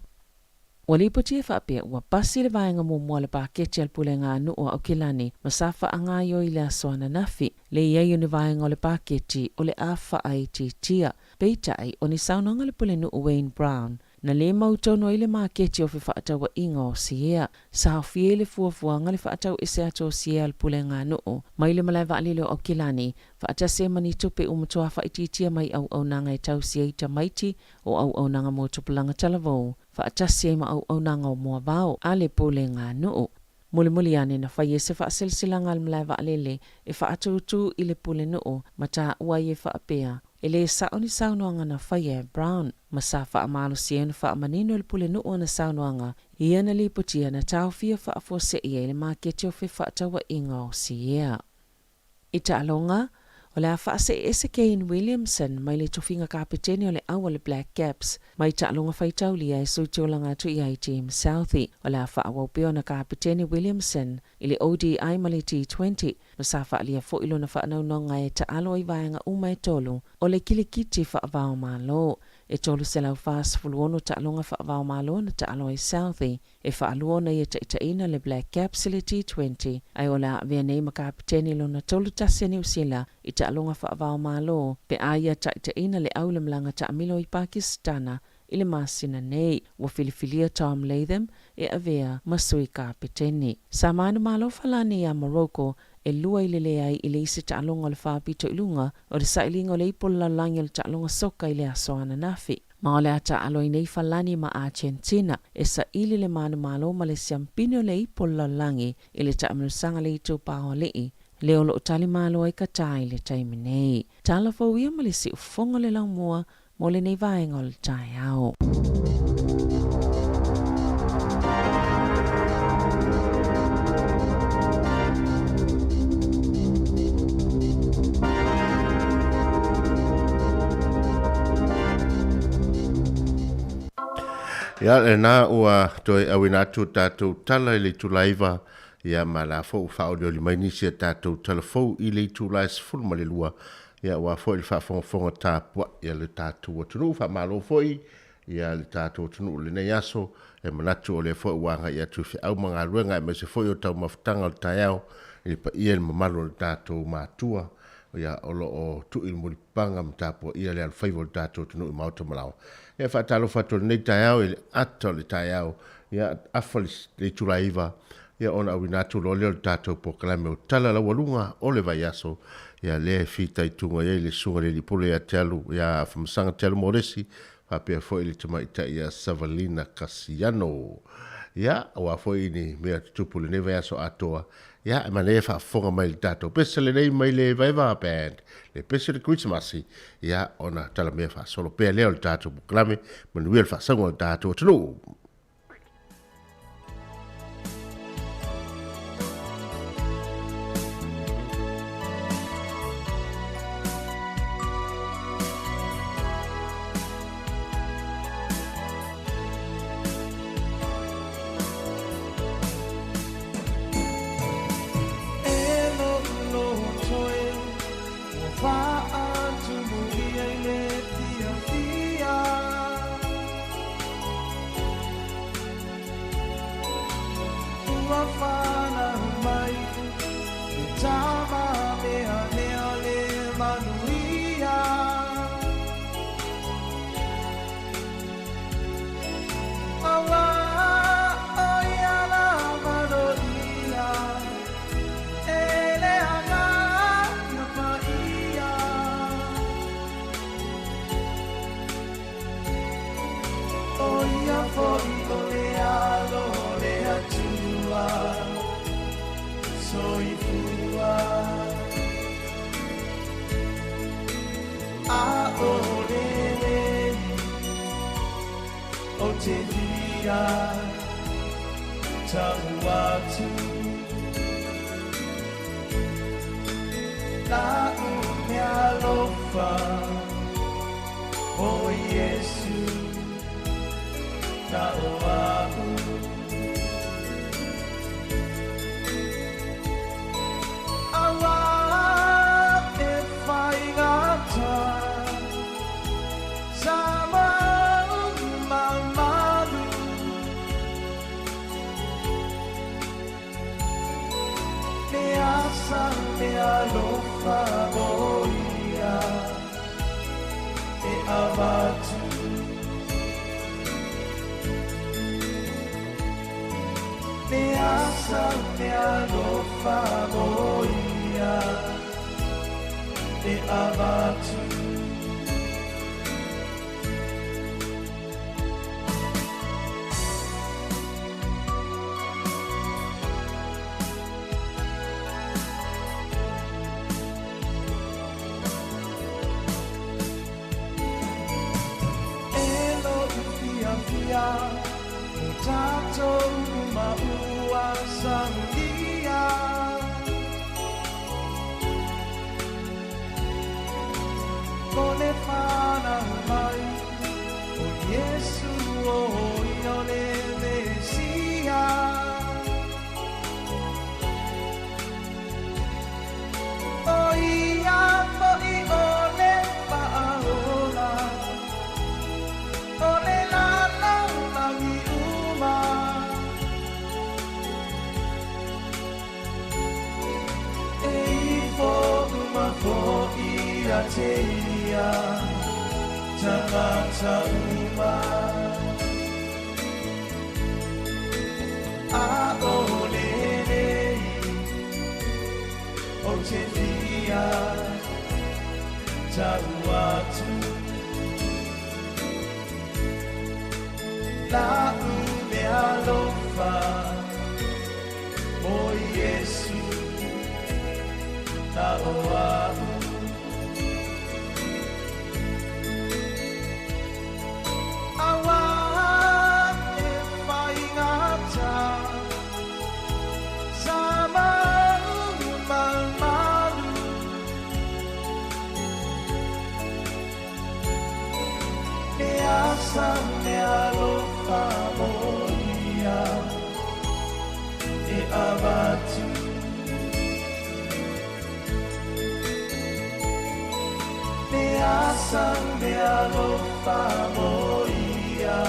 Ua lipotia e faapea ua pasi le vaega muamua o le paketi a le Pulega a Nuu o Aukilani ma sa faagaioi i le aso ananafi, le i ai o ni vaega o le paketi o le a faaitiitia. Peitai, o ni saunoaga a le Pulenuu Wayne Brown na lē mautonu ai le maketi o fefaatauaiga o siea. Sa aofia i le fuafuaga le faatauese atu o siea a le Pulega a Nuu mai le malae vaalele o Aukilani, faatasi ai ma ni tupe ua matua faaitiitia mai auaunaga e tausia ai tamaiti o auaunaga mo tupulaga talavou, faatasi ai ma auaunaga o moavao a le Pulega a Nuu. Mulimuli ane na fai ai se faasilasilaga a le malae vaalele e faatūtū i le Pulenuu ma taua ai e faapea, e lē sao ni saunoaga na faia e Brown, ma sa faamalosi ai ona faamanino e le Pulenuu ana saunoaga ia na lipotia na taofia faafuasei ai le maketi o fefaatauaiga o siea. I taaloga, o le a faaseese Kane Williamson mai le tofiga kapetene o le au a le Black Caps mai taaloga faitaulia e sui tulaga atu i ai James Southey. O le a faaauau pea ona kapetene Williamson i le ODI ma le T20, ma sa faaalia foi lona faanaunaga e taalo ai vaega uma e tolu o le kilikiti faavaomalo. E 346 taaloga faavaomalo na taalo ai Southey, e faalua ona ia taitaiina le Black Caps i le T20, ae o le a avea nei ma kapetene lona 31 a Niu Sila i taaloga faavaomalo pe a ia taitaiina le au i le malaga taamilo i Pakisitana i le masina nei. Ua filifilia Tom Latham e avea ma sui kapetene. Sa manumalo Falani iā Morocco e 2 i le leai i le isi taaloga o le faapito i luga o le sailiga o le ipu o le lalolagi o le taaloga soka i le aso ananafi. Ma o le a taalo ai nei Falani ma Argentina e saili le manumalo ma le siampini o le ipu o le lalolagi i le taamilosaga le itupa o alii lea o loo talimalo ai Qatar i le taimi nei. Tala fou ia ma le siufofoga o le laumua mo lenei vaega o le taeao. Ia, lena ua toe auina atu tatou tala i le itula e 9, ia ma la foi ua faaolioli mai nisi a tatou tala fou i le itula e 12, ia aua foi le faafogafoga tapuai a le tatou atunuu. Faamalo foi ia le tatou atunuu i lenei aso, e manatu o lea foi ua agai atu i feau ma galuega aemaise foi o taumafataga o le taeao i le paia i le mamalu o le tatou matua, ia o lo o tui le mulipapaga ma tapuaia le alofaiva o le tatou atunuu i maota ma laoa. Ia faatalofa atu i lenei taeao i le ata o le taeao, ia afa le itula e 9, ia ona auina atu loa lea o le tatou polokalame o Tala Laualuga o le Vaiaso, ia lea e fitaituga i ai le Susuga i le Alii Pule ia Tealu, ia Afamasaga Tealu Moresi, faapea foi le tamaitai ia Savalina Kasiano. Ia, aua foi ni mea tutupu i lenei vaiaso atoa, ia, e manaia faafofoga mai i le tatou pese lenei mai le Evaeva Band, le pese o le Kerisimasi, ia, ona talamea faasolo pea lea o le tatou polokalame, manuia le faasauga o le tatou atunuu. ia fo'i o le alo o le Atua soifua. A o lenei o te fia tau atu la'u mealofa o Iesu na o a'u. Auā e faigata sa mamalu le asa mealofa o ia e avatu. Le asa mealofa o ia e avatu. E lo'u fiafia mo tatou uma ua saulia mo le fanau mai o Iesu o ia o le Mesia. O ia fo'i o le fa'aola o le lalolagi uma. E ifo uma fo'i ia te ia tagata uma. A o lenei o te fia tau atu la'u mealofa o Iesu na o a'u. Auā e faigata sa mamalu le asa mealofa mo ia e avatu. Le asa mealofa mo ia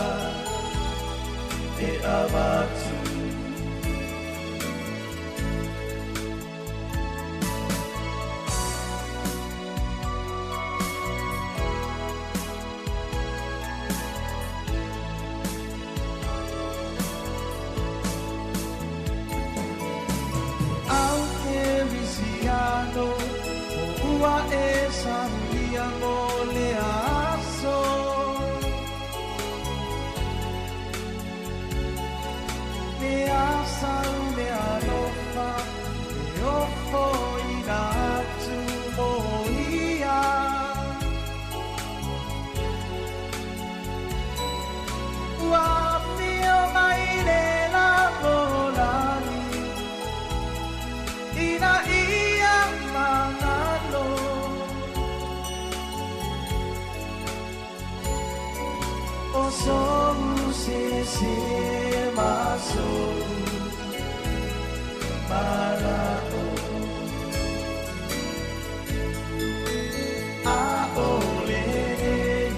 e avatu. Au kerisiano o ua e saulia mo le aso. Le asa mealofa e ofo ina atu mo ia. Ua afio mai le lalolagi ina ia magalo. O sou se se maso mala'o. A o lenei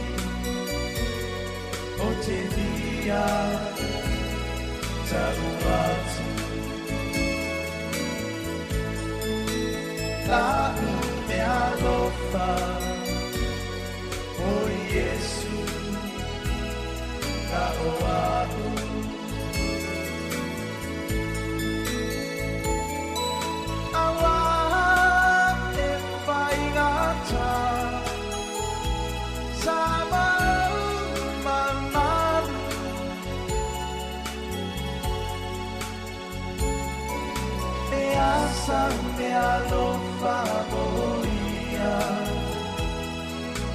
o te fia tau atu la'u mealofa o Iesu na o a'u. Auā e faigata sa mamalu asa me alofa mo ia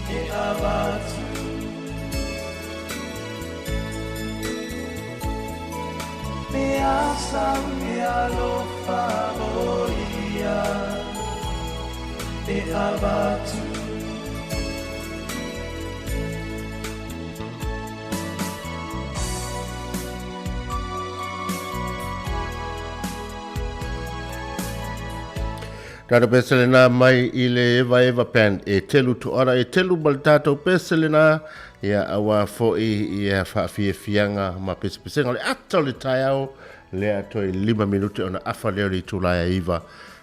e avatu. Me asa me alofa mo ia e avatu. Tātou pesele nā mai i le Eva Eva Band e telu tuara e telu ma le tātou pesele nā ia aua fo'i ia whaafiafiaga ma pesepesega o le ata o le taeao lea toe 5 minute ona afa lea o le itula e 9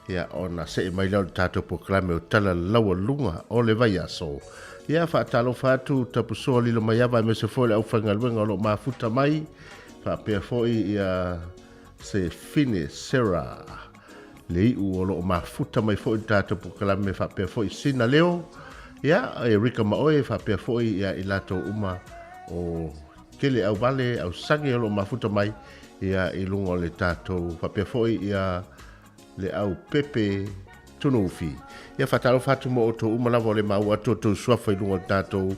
ia ona se'e mai lea o le tātou polokalame o tala laualuga o le vaiaso. Ia faatalofa atu tapusoa lilo mai ava aemaise foi le aufaigaluega o loo mafuta mai faapea foi ia se Fine Sarah le iu o loo mafuta mai foi le tātou polokalame faapea foi Sina Leo ia e Rika Maoe faapea foi ia i latou uma o tele auvale ausagi o loo mafuta mai ia i luga o le tātou faapea foi ia le au pepe tunuufi. Ia faatalofa atu mo outou uma lava o le maua atu outou suafa i luga o le tātou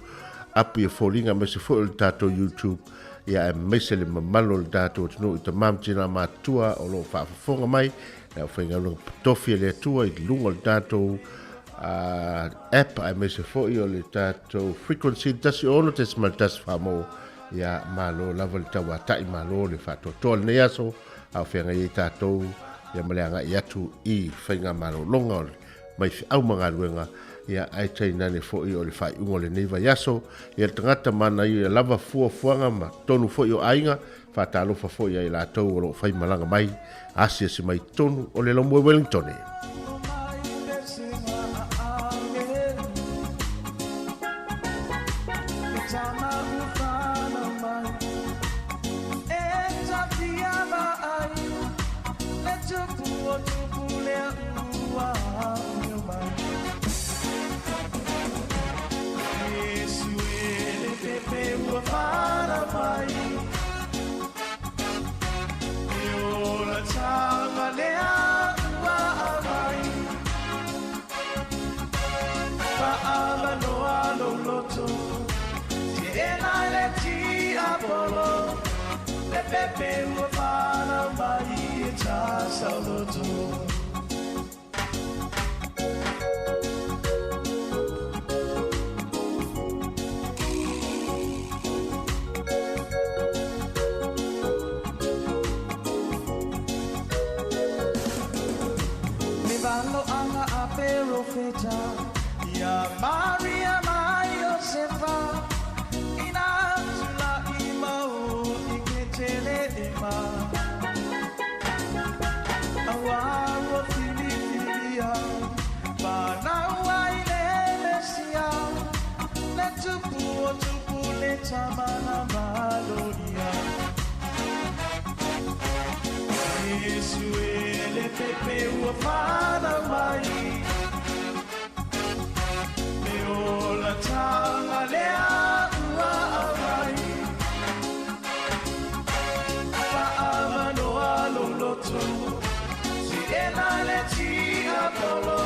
apu ia foliga aemaise foi o le tātou YouTube ia aemaise le mamalu o le tātou atunuu i tamā ma tinā matua o loo faafofoga mai le aufaigaluega patofi e le Atua i luga o le tātou app aemaise foi o le tātou frequency 106.1 whaamo ia malo lava le tauata'i malo le faatoatoa lenei aso a o feagai ai tātou ia ma le aga'i atu i faigamalologa o le mai fe'au ma galuega ia ae tainane fo'i o le faaiuga o lenei vaiaso ia le tagata mana ia lava fuafuaga ma tonu fo'i o aiga faatalofa fo'i ai latou o loo faimalaga mai asiasi mai tonu o le Laumua Wellington. Ia Maria mai Josefa ina tula i mau i ke tele e ma aua ua filifilia whanau ai le Mesia le tupu o tupu le tamana maloria Yesu e le pepe ua whanau mai ola tanga lea ua awai Faamanoa loloto Si ena le tiapolo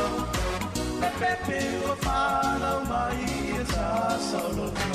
Le pepe ua whanau mai e tasauloto.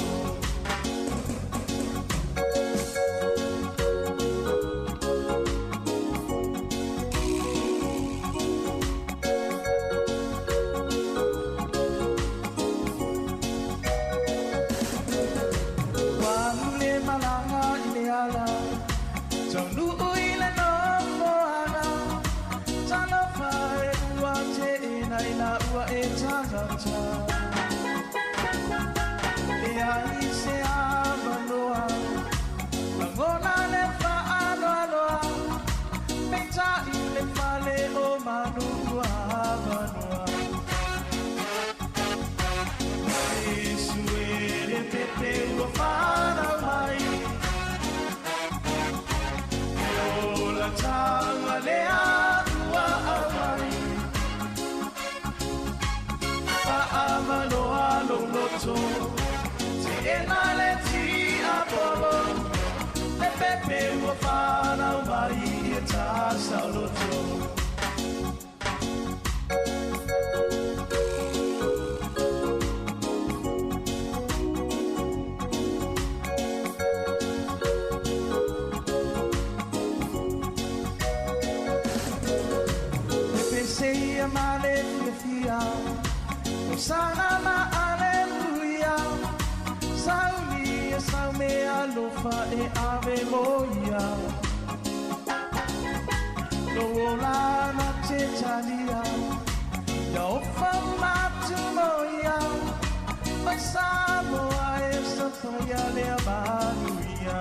Pepe ua whanau mai e tasauloto. Ia ma le fiafia Hosana ma aleluia Saunia sau me alofa e ave moia Lo ola na te talia Ia ofa matu moia Mai Samoa e sapaia lea manuia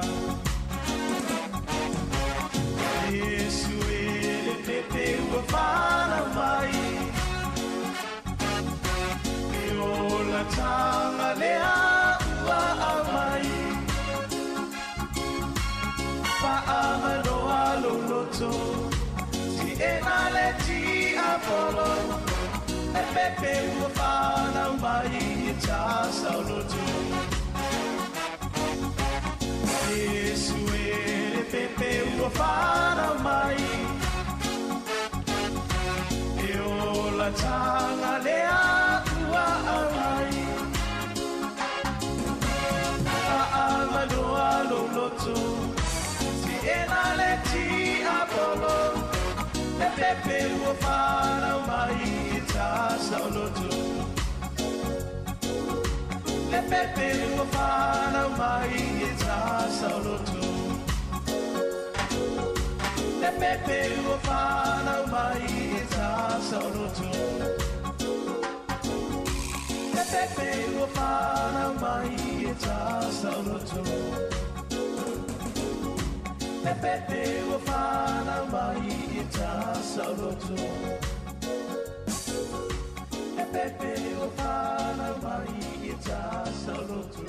Yesu e le pepe ua whana mai E ola tanga lea ua au mai Whaamanoa loloto Ti e na le ti Apollo Le pepe ua whanau mai i tā sauloto Yesu e le pepe ua whanau mai E ola tanga lea ua au mai Whaamanoa loloto Ti e na le ti Apollo Le pepe ua whanau mai i tā sauloto Le pepe ua whanau mai i tā sauloto Le pepe ua whanau mai i tā sauloto Le pepe ua whanau mai i tā sauloto Le pepe ua whanau mai i tā sauloto Le pepe ua whanau mai i tā sauloto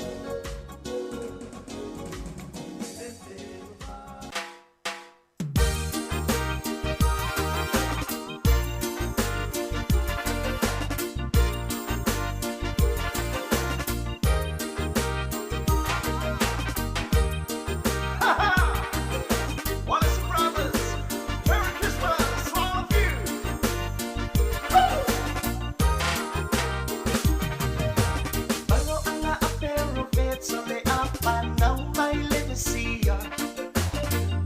Wallace Brothers, Merry Christmas to all of you. Bango anga apero petso le apanau mai le Mesia.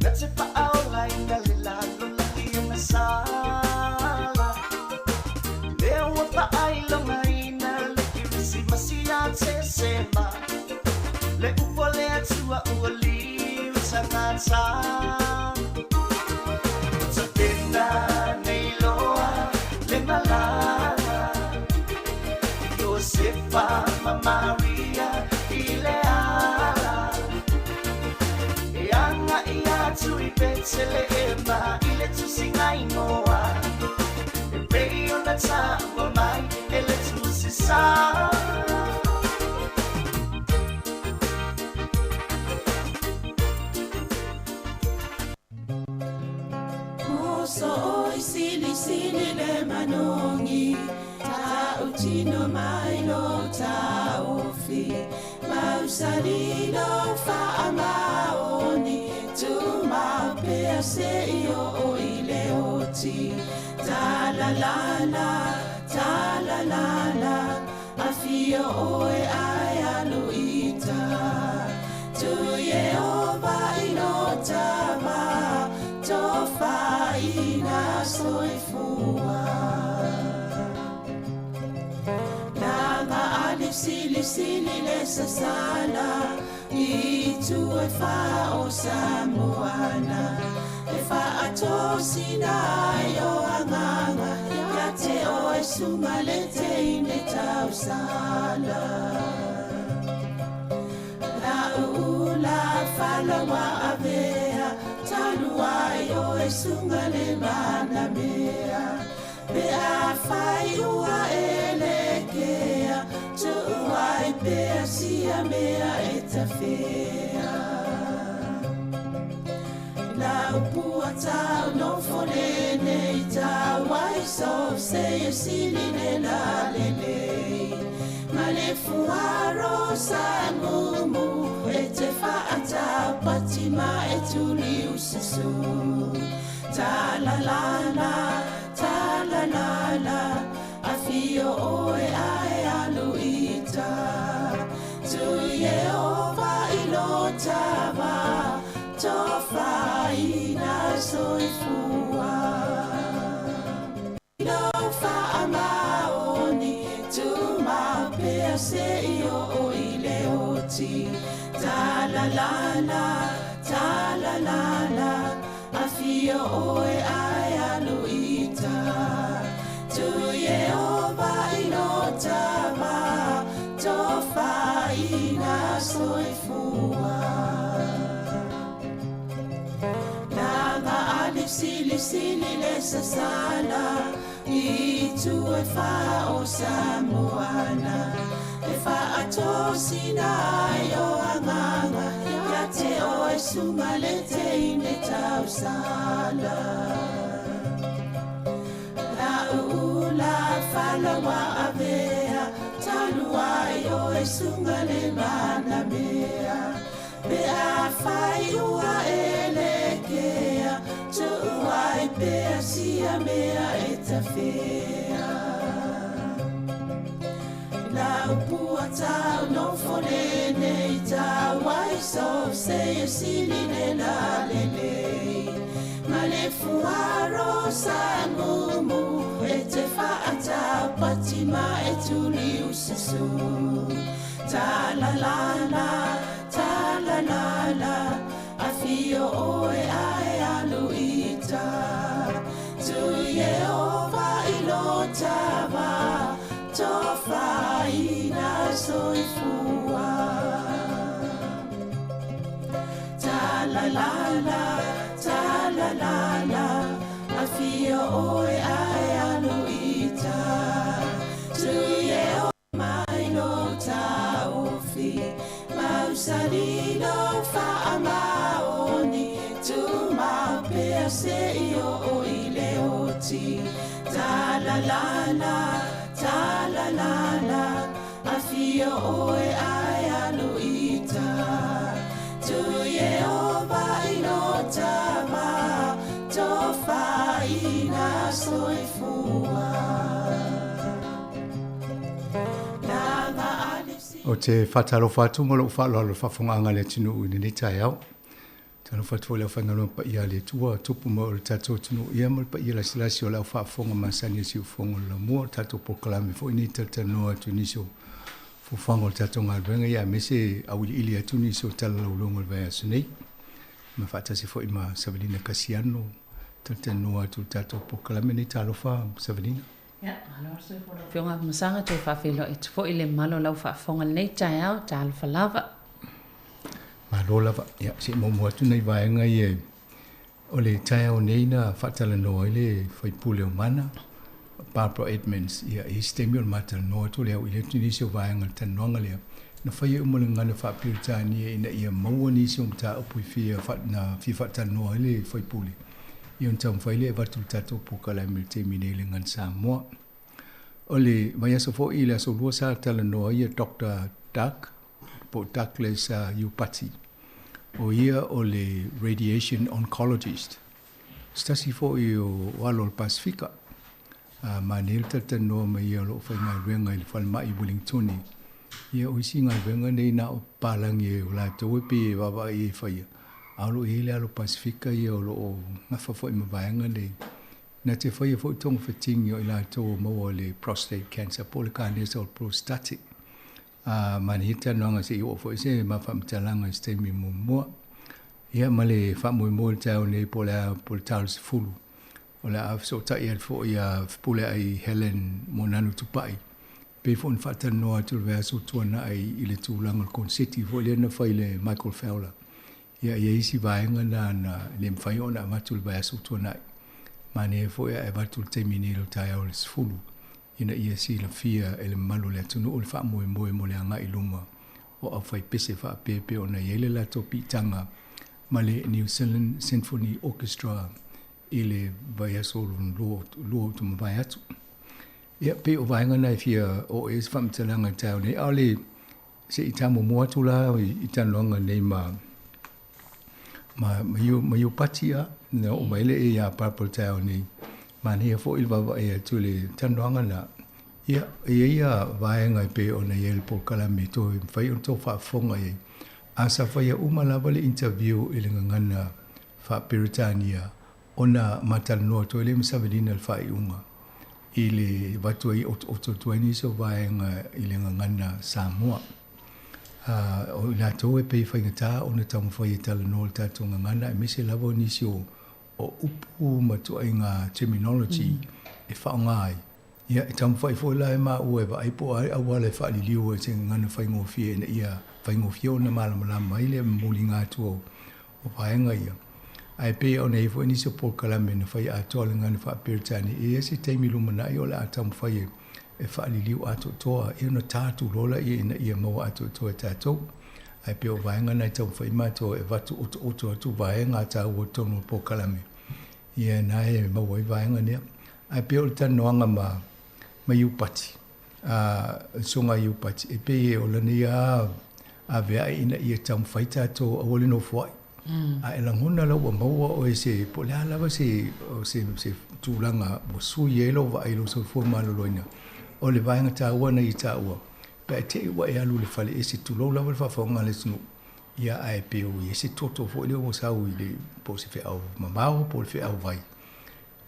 Natse pa aola ina le lalo la ia na sala. Leo pa ai longa ina le kirisi masia te sema. Le upo le atua ua liu tangata. Tapena nei loa le malala. Josefa ma Maria ileala. E anga ia tui petele e ma ile tusinga ingoa. E pei ona taua mai e le tusi sa. Moso oi sili sili le manongi Ta utino mai lo ta ofi Mausalilo fa amaoni Tu maupea se i o i le oti Ta la la la, ta la la la Afio oe ai aluita Tu Yehova i lo tava Tofa ina soifua Langa ali sili sili le sasala I tu e fa o Samoana E fa ato sina i o anganga Ia te o e sunga le te ine tausala La uula falawa avea Talua i o e sunga le mana mea Pe a fai ua e le kea Tuua i pea sia mea e tawhea La upua tau no fone nei tau Wai so se e sili le la le le Ma le fuaro sa mumu E te whaata patima e tuli ususu Ta la la la, ta la la la Afio oe ae aluita Tu Yehova i lo tava Tofa ina soifua Lo Ta la la la, ta la la la, afio oe ai alu ita. Tu Yehova ilo tava, tofaina soifua. Langa ali sili sili le sasala, i tu e fa o Samoana. E fa atosina ai o anganga, ia te o e sunga le te ine tausala. La ula fala wa avea, talu ai o e sunga le mana mea. Pe a fai ua ele kea, tu ai pe a sia mea e tawhea. La upua tau no fone nei tau ai so se e sili le la le le. Ma le fuaro sa mumu e te whaatau patima e tuli ususu. Ta la la la, ta la la la, afio oe ae alu ita. Tu Yehova ilo tava, tofaina soifua. Ta la la la, ta la la la, afio oe ae alu ita. Tu Yehova mai lo taufi, mausalilo faamaoni, tu maupea se i o i le oti. Ta la la la, ta la la la, afio oe ae alu ita. Tu Yehova ilo tava, tofaina soifua. O te whātalofa atu ma lou faaaloalo faafofogaga le atunuu i lenei taeao. Talofa atu foi le aufaigaluega paia a le Atua, tupu ma o le tatou atunuu ia ma le paia lasilasi o le aufaafofoga masani a siufofoga o le laumua, o le tatou polokalame foi nei talatalanoa atu i nisi o fuafuaga o le tatou galuega ia aemaise auiliili atu nisi o talalauloga o le vaiaso nei. Ma faatasi foi ma Savelina Kasiano, talatalanoa atu i le tatou polokalame nei. Talofa Savelina. Ia, malo le soifua lau Afioga Afamasaga, toe faafeiloai atu foi i le mamalu o lau faafofoga i lenei taeao, talofa lava. Malo lava. Ia, se i muamua atu nai vaega ia o le taeao nei na faatalanoa ai le faipule o Mana, Barbara Edmonds. Ia, e i ai se taimi o le matalanoa atu le au i le atu nisi o vaega o le talanoaga lea, na faia uma le gagana faa-Peretania ina ia maua nisi o mataupu i fia na fia faatalanoa ai le faipule. Ia ona taumafai lea e avatu i le tatou polokalame i le taimi nei i le gagana Samoa. O le vaiaso foi i le aso lua sa talanoa ai ia Dr. Doug, po o Douglas Iupati. O ia o le radiation oncologist. Se tasi foi o alo o le Pasifika. Manaia le talatalanoa mai ia o lo o faigaluega i le falemai i Wellingtoni. Ia o isi galuega nei na o papalagi o latou e pei e vaavaai e faia, a o lo o i ai le alo Pasifika ia o lo o gafa foi ma vaega nei. Na te faia foi togafitiga o i latou o maua le prostate cancer po o le kanesa o le prostatic. Manaia le talanoaga se i oo foi se ma faamatalaga i se taimi muamua. Ia ma le faamoemoe i le taeao nei po o le a po o le ta o le 10 o le a fesootai atu foi ia Fepuleai Helen Moananu Tupai. Pei foi ona faatalanoa atu i le vaiaso tuanai i le tulaga o le koneseti foi lea na fai i le Michael Fowler. Ia e i ai isi vaega na na le mafai ona avatu i le vaiaso tuanai. Manaia foi ae avatu i le taimi nei i le taeao i le 10 ina ia silafia e le mamalu o le atunuu le faamoemoe mo le agai i luma o aufaipese faapea pei ona i ai le latou piitaga ma le New Zealand Symphony Orchestra i le vaiaso lona lua o tumavae atu. Ia, pei o vaega na e fia oo i ai se faamatalaga i le taeao nei, a o le se i tamuamua atu la i talanoaga nei ma ma ma iu ma Iupati a na oo mai le e iā Barbara i le taeao nei. Manaia foi le vaavaai atu i le talanoaga na. Ia, e i ai ia vaega e pei ona i ai le polokalame e toe mafai ona tou faafofoga i ai. A sa faia uma lava le interview i le gagana faa-Peretania ona ma talanoa atu ai lea ma Savelina i le faaiuga i le avatu ai otooto atu ai nisi o vaega i le gagana Samoa. O i latou e pei e faigata ona taumafai e talanoa i le tatou gagana aemaise lava o nisi o o upu ma ituaiga terminology e faaaoga ai. Ia, e taumafai foi la e maua e vaai po o a auala e faaliliu ai i se gagana faigofie ina ia faigofie ona malamalama ai le muliga atu o vaega ia. Ae pei ona i ai foi nisi o polokalame na fai atoa i le gagana faa-Peretania, e i ai se taimi lumanai o le a taumafai e faaliliu atoatoa, ia ona ta atu loa lea ina ia maua atoatoa e tatou. Ae pei o vaega na e taumafai matou e avatu otooto atu vaega taua i totonu o le polokalame, ia na e maua ai vaega nia. Ae pei o le talanoaga ma ma Iupati, a le Susuga ia Iupati, e pei o lana ia aveae ina ia taumafai tatou aua le nofoai. A e lagona la ua maua oe se po o le a lava se se se tulaga ua sui ai lou vaai i lou soifua maloloina, o le vaega taua na ia taua, pe a te i ua e alu i le fale ese, tulou lava le faafofoga a le atunuu, ia ae pei ua i ai se toto foi lea ua sau i le po o se feau mamao po o le feau vai.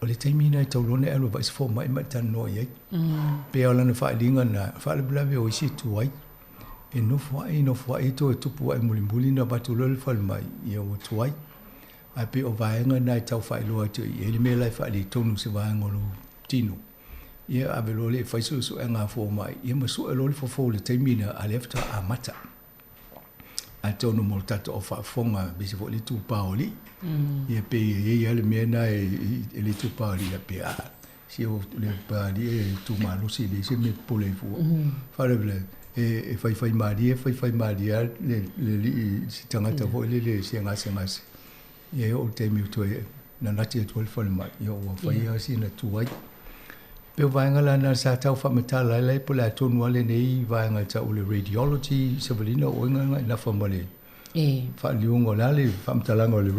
O le taimi lena e tatau loa ona e alu e vaai se fomai ma e talanoa i ai. Pei o lana faaaliga lena, faalavelave o isi e tuai, e nofoai, nofoai toe tupu ae mulimuli ona avatu loa i le falemai, ia ua tuai. Ae pei o vaega na e tau faailoa atu i ai le mea la e faaletonu i se vaega o lou tino. Ia ave loa lea e fai suesuega a fomai, ia ma sue loa le fofo i le taimi lena, a o lea faatoa amata. Atonu mo le tatou au faafofoga aemaise foi le itupa o alii. Ia pei e i ai lava le mea lena e le itupa o alii faapea, a, si o le alii e tu malosi e leai se mea e popole ai fua. Faalavelave e faifaimalie faifaimalie lava le alii i se tagata foi lele e se gasegase. Ia e oo i le taimi ua toe nanati atu ai le falemai, ia ua fai lava sina tuai. Pei o vaega la na sa tau faamatala ai po o le a tonu lava lenei vaega e tau o le radiology, Savalina o oe na e nafa ma le faaliliuga o le a le faamatalaga o le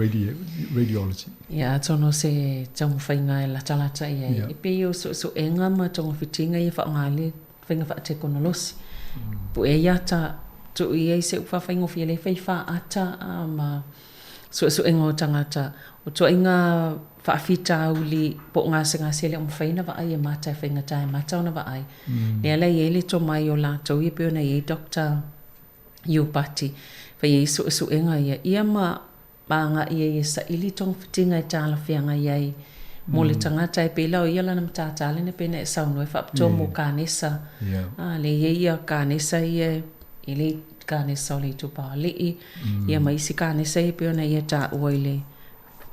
radiology? Ia atonu o se taumafaiga e latalata i ai, e pei o suesuega ma togafitiga ia faaaoga ai le faiga faatekonolosi. Po e ai ata tuu i ai se upu faafaigofie lea e fai faata ma suesuega o tagata, o ituaiga faafitauli po o gasegase e le o mafai ona vaai e mata e faigata e mata ona vaai. Lea la e i ai le tomai o latou ia pei ona i ai Doctor Iupati, fai ai suesuega ia, ia ma agai ai e saili togafitiga e talafeagai ai mo le tagata. E pei la o ia lana matata lena pei ona e saunoa e faapitoa mo kanesa. A, lea e i ai ia kanesa ia e le kanesa o le itupa o alii, ia ma isi kanesa ia pei ona ia taua i le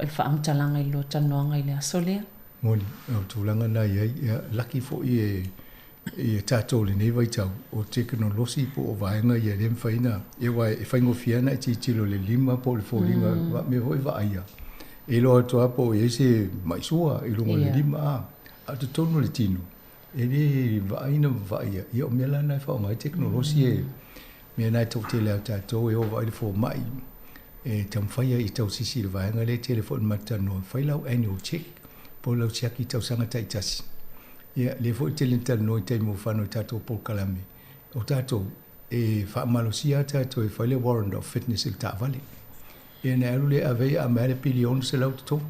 faamatalaga i le lua talanoaga i le aso lea. Moni, o tulaga na i ai, ia, laki foi e i tatou i lenei vaitau, o tekonolosi po o vaega ia e le mafai ona, ia aua e faigofie lava ona e tilotilo i le lima po o le foliga, mea foi e vaaia, e iloa atu lava po o i ai se mai sua i luga o le lima, a o totonu o le tino, E le vaai na vaaia, ia o mea la na e faaaoga ai tekonolosi e mea na e toatele a tatou e o vaai le fomai e taumafai ai e tausisi i le vaega lea e tele foi ona matou talanoa, fai lau annual check po o lau siaki i tausaga taitasi. Ia lea foi e tele ona talanoa i taimi ua fano i tatou polokalame, o tatou e faamalosia lava tatou e fai le warrant of fitness i le taavale. Ia ona e alu lea e ave ai aumai le pili e $600 totogi.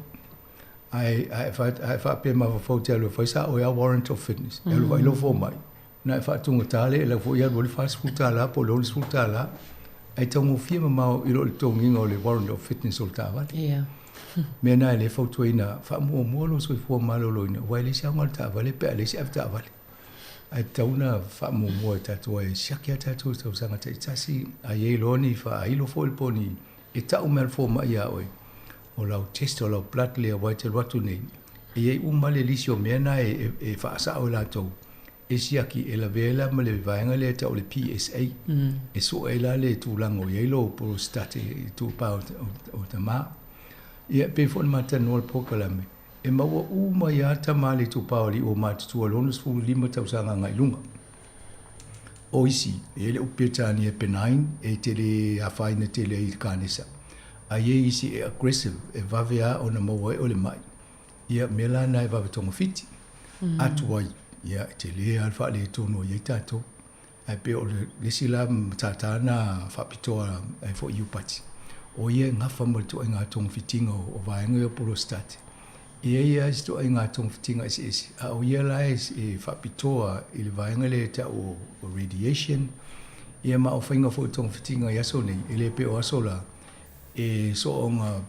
Ae a e faapea mafaufau e te alu e fai sa oe a warrant of fitness, e alu vaai lou fomai, ona e faatugata lea e lau foi alu ai le $40 po o le $60, ae taugofie mamao i lo le totogiina o le warrant of fitness o le taavale. Yeah. Mea na e le fautuaina, faamuamua lou soifua maloloina, aua e leai se aoga o le taavale pe a leai se avetaavale. Ae tatau ona faamuamua e tatou e siaki a tatou i tausaga taitasi, a i ai loa ni faailo foi po o ni e tau mai a le fomai ia oe, o lau test o lau blood lea aua e te alu atu nei, e i ai uma le lisi o mea na e faasao e latou, e siaki e lavea ai la ma le vaega lea e tau o le PSA, e sue ai la le tulaga o i ai lou prostate i itupa o tama. Ia, e pei foi ona matalanoa le polokalame, e maua uma ai lava tama a le itupa o alii ua matutua i le 65 tausaga agai i luga. O isi, e i ai le upu Peretania benign, e tele afaina tele ai i le kanesa. A i ai isi e aggressive, e vave lava ona maua ai o le mai. Ia, mea la na e vave togafiti atu ai, ia, e tele lava le faaletonu o i ai tatou. Ae pei o le isi la matata na faapitoa ai foi Iupati, o ia e gafa ma le ituaiga togafitiga o vaega ia o polositate. E i ai lava isi ituaiga togafitiga eseese, a o ia la e faapitoa i le vaega lea e tau o radiation, Ia ma o faiga foi o togafitiga i aso nei, e le pei o aso la, e soonga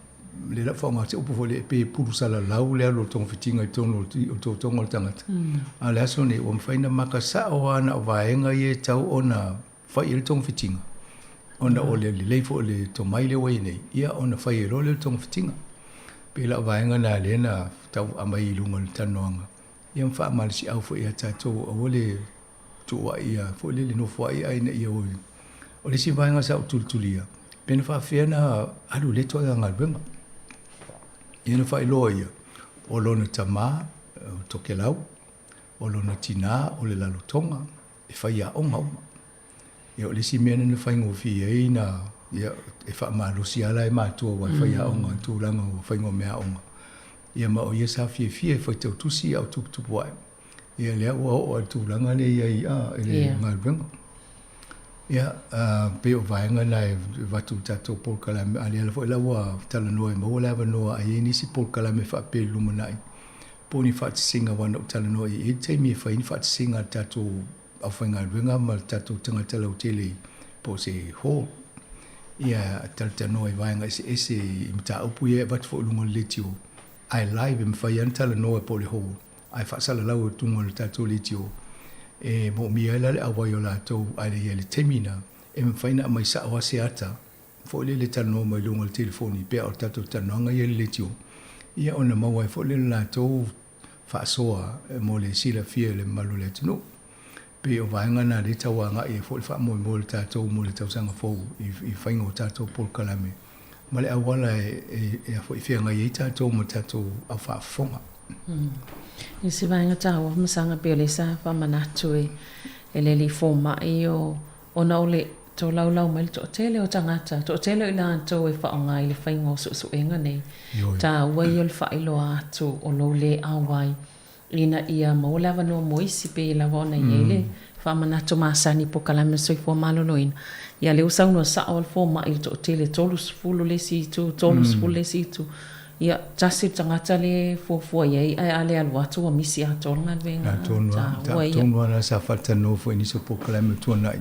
le lau faaaoga se upu foi lea e pei e pulu salalau le alu o le togafitiga i totonu o le totoga o le tagata. A o le aso nei, ua mafai ona maka sao lava na o vaega ia e tatau ona fai i ai le togafitiga, ona o le lelei foi o le tomai lea ua i ai nei, ia ona fai ai loa lea o le togafitiga. E pei la o vaega na lea na tau aumai i luga o le talanoaga, ia ma faamalosiau foi ia tatou aua le tuuai ia foi lele nofoai ae ina ia o o le isi vaega sa ou tulitulia, pe na faafefea ona alu i lea ituaiga galuega. Ia na faailoa ia, o lona tama o Tokelau, o lona tinā o le Lalotoga, e faiaoga uma. Ia o le isi mea lea na faigofie ai na, ia e faamalosi lava la e matua aua e faiaoga i tulaga o faiga o meaaoga. Ia ma o ia sa fiafia e faitau tusi a o tuputupu ae. Ia lea ua oo lava i le tulaga lea i ai a i le galuega. Ia pei o vaega na e avatu i le tatou polokalame, a o lea foi la ua talanoa e maua le avanoa a i ai nisi polokalame faapea i le lumanai po o ni faatasiga aua na ou talanoa i ai i le taimi e fai ai ni faatasiga a le tatou aufaigaluega ma le tatou tagata lautele po o se hall. Ia talatalanoa i vaega eseese i mataupu ia e avatu foi i luga o le leitio, ae live e mafai lava ona talanoa po o le hall ae faasalalau i luga o le tatou leitio e moomia ai la le auai o latou ae le i ai le taimi na e mafai ona aumai sao lava se ata foi lele e talanoa mai luga o le telefoni pe a o le tatou talanoaga ia i le leitio ia ona maua ai foi lea o le latou faasoa mo le silafia e le mamalu o le atunuu. Pei o vaega na lea e tau agai ai foi le faamoemoe o le tatou mo le tausaga fou i faiga o tatou polokalame ma le auala e feagai ai tatou ma tatou au faafofoga. I se vaega taua famasaga pei o lea sa faamanatu e le alii fomai o ona o le tolaulau mai le toatele o tagata, toatele o i latou e faaaoga i le faiga o suesuega nei. Taua ia o le faailoa atu o lou le auai ina ia maua le avanoa mo isi, pei lava ona i ai le faamanatu masani i polokalame o le soifua maloloina. Ia lea ua saunoa sao le fomai i le toatele, 30 le isi itu, 30 le isi itu. Ia, tasi le tagata lea e fuafua i ai, ae a le alu atu ua misi atoa le galuega. Taua ia. Tonu lava sa faatalanoa foi i nisi o polokalame ua tuanai,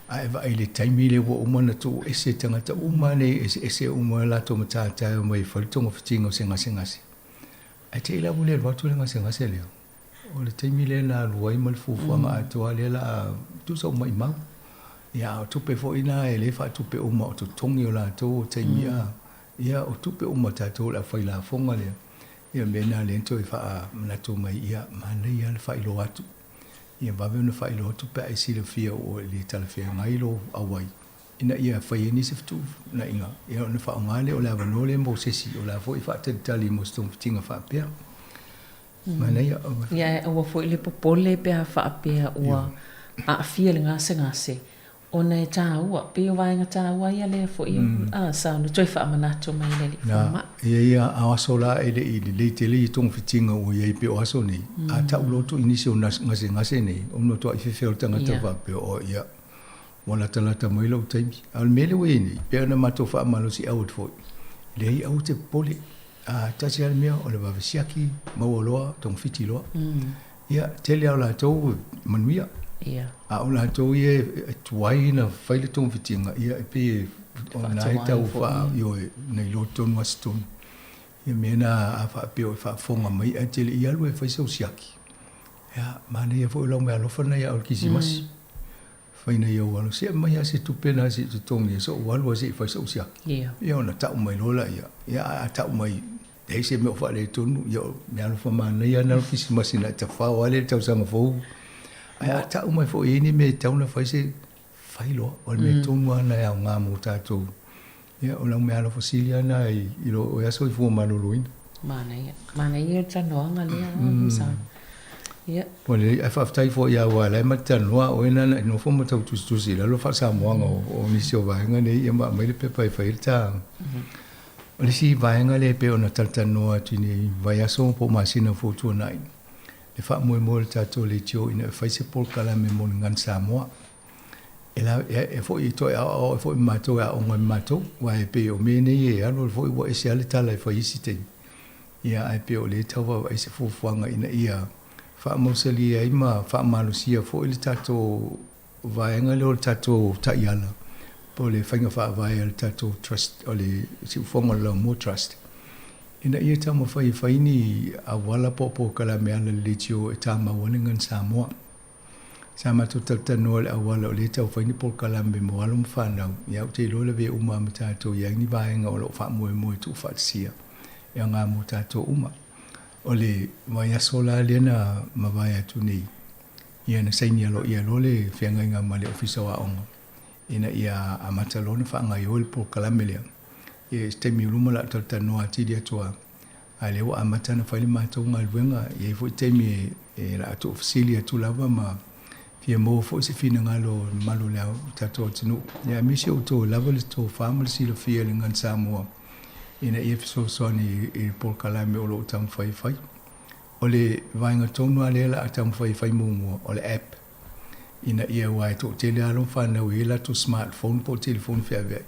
a e vaai i le taimi lea ua uma ona tuu ese tagata uma nei, eseese uma latou matata e omai e fai le togafitiga o se gasegase. Ae te i la ua le alu atu le gasegase lea, o le taimi lea na alu ai ma le fuafuaga atoa lea la a tusa ua maimau. Ia a o tupe foi na e le faatupe uma o totogi o latou o taimi a, ia o tupe uma a tatou o le aufai lafoga lea. Ia o le mea lena lea na toe faamanatu mai, ia manaia lava le faailoa atu. Ia vave ona faailoa atu pe a e silafia ua le talafeagai lou auai ina ia fai ai nisi fetuunaiga, ia ona faaaoga lea o le avanoa lea mo se isi o la foi e faatalitali mo se togafitiga faapea. Manaia. Ia ae aua foi le popole pe a faapea ua aafia le gasegase ona e taua, pei o vaega taua ia lea foi a sa ona toe faamanatu mai e le Alii Fomai. Ia ia a o aso la e le i lelei tele ia togafitiga ua i ai pei o aso nei, a tau loa atu i nisi o gasegase nei, ona matuai fefe o le tagata faapea, o ia, Ua latalata mai lou taimi. A o le mea lea ua i ai nei, pei ona matou faamalosiau atu foi, leai, aua te popole. A tasi lava le mea, o le vave siaki, maua loa, togafiti loa. Ia, tele lava o latou e manuia. A o latou ia e tuai ona fai le togafitiga, ia e pei e, o lena e tau faa, ioe, na iloa tonu lava se tonu. Ia mea na a faapea o e faafofoga mai ae te le i alu e fai sau siaki, ia, manaia foi o lau meaalofa lena ia au i le Kerisimasi. Fai nei ou alo, se aumai lava se tupe na se i totogi ai so'u alu ae se i fai so'u siaki. Ia ona ta'u mai loa laia, ia ae a ta'u mai leai se mea o faaletonu, ia o meaalofa manaia lava na o le Kerisimasi na e tafao lava lea i le tausaga fou. Ae a ta'u mai foi e i ai ni mea e tatau ona fai se fai loa, o le mea tonu lava na e aoga mo tatou. Ia o lau meaalofa sili lava na i lo oe lava soifua maloloina. Manaia, manaia le talanoaga lea Musa. Ia. Ua lelei, ae faafetai foi ia aua o la e ma te talanoa a oe na na nofo ma tau tusitusi i lalo faa-Samoaga o nisi o vaega nei ia ma aumai le pepa e fai ai le ta. O le isi vaega lea e pei ona talatalanoa atu i nei vaiaso po o masina foi ua tuanai, le faamoemoe o le tatou leitio ina ia fai se polokalame mo le Gun Samoa. E la, e foi e toe aoao ai foi ma matou e aoga ai ma matou, aua e pei o mea nei e alu alu foi ua ese lava le tala e fai i isi taimi. Ia, ae pei o lea e tau vaavaai se fuafuaga ina ia faamausali ai ma faamalosia foi le tatou vaega lea o le tatou taiala po o le faiga faavae a le tatou trust o le Siufofoga o le Laumua Trust ina ia taumafai e fai ni auala po o polokalame alalelei leitio e tamau ai le Gagana Samoa. Sa matou talatalanoa i le auala o lea e tau fai ni polokalame mo alo ma fanau, ia ou te iloa e lavea uma lava ma tatou i ai ni vaega o lo o faamoemoe e tuufaatasia e aoga mo tatou uma. O le vaiaso la lea na mavae atu nei, ia na saini aloaia loa le feagaiga ma le Ofisa o Aoga ina ia amata loa ona faagaoioi le polokalame lea. Ia i se taimi o luma o le a ou talatalanoa atili atu lava, a o lea ua amata ona fai le matou galuega. E i ai foi taimi e o le a tuufesili atu lava ma fia maua foi se finagalo o le mamalu o le tatou atunuu, aemaise outou e lava le tofa ma le silafia i le Gagana Samoa ina ia fesoasoani i le polokalame o lo o taumafai e fai. O le vaega tonu lava lea o le a taumafai e fai muamua, o le app, ina ia, aua e toatele lava alo ma fanau e i ai latou smartphone po o telefoni feaveai,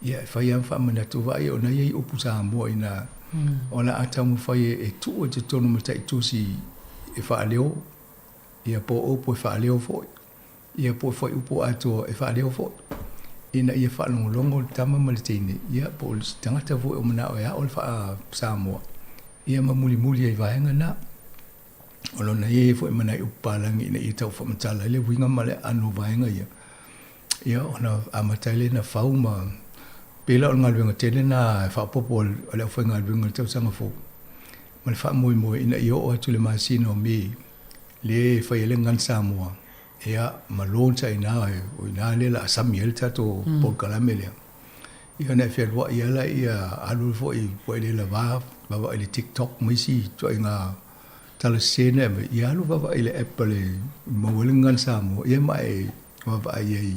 ia e fai lava ma faamanatu, vaai o na i ai upu Samoa i ina, o le a taumafai e tuu i totonu ma taitusi e faaleo, ia po o upu e faaleo foi, ia po o fuaiupu atoa e faaleo foi, ina ia faalogologo le tama ma le teine, ia po o le tagata foi o manao e ao le faa-Samoa, ia ma mulimuli ai i vaega na. O lona ia foi ma nai upu palagi ina ia tau faamatala ai le uiga ma le aano o vaega ia, ia ona amata ai lea ona fau ma pei la o le galuega tele lena e faaopoopo a le aufaigaluega i le tausaga fou ma le faamoemoe ina ia oo atu i le masina o Me lea e fai ai le Gagana Samoa, ia ma launch ai i ina, o i ina lea o le a sami ai le tatou polokalame lea. Ia ona e fealuai lava laia alu foi ua e le lava vaavaai i le TikTok ma isi ituaiga tala sese na e aumai, ia alu vaavaai i le app a le maua ai le Gagana Samoa, ia ma e vaavaai ai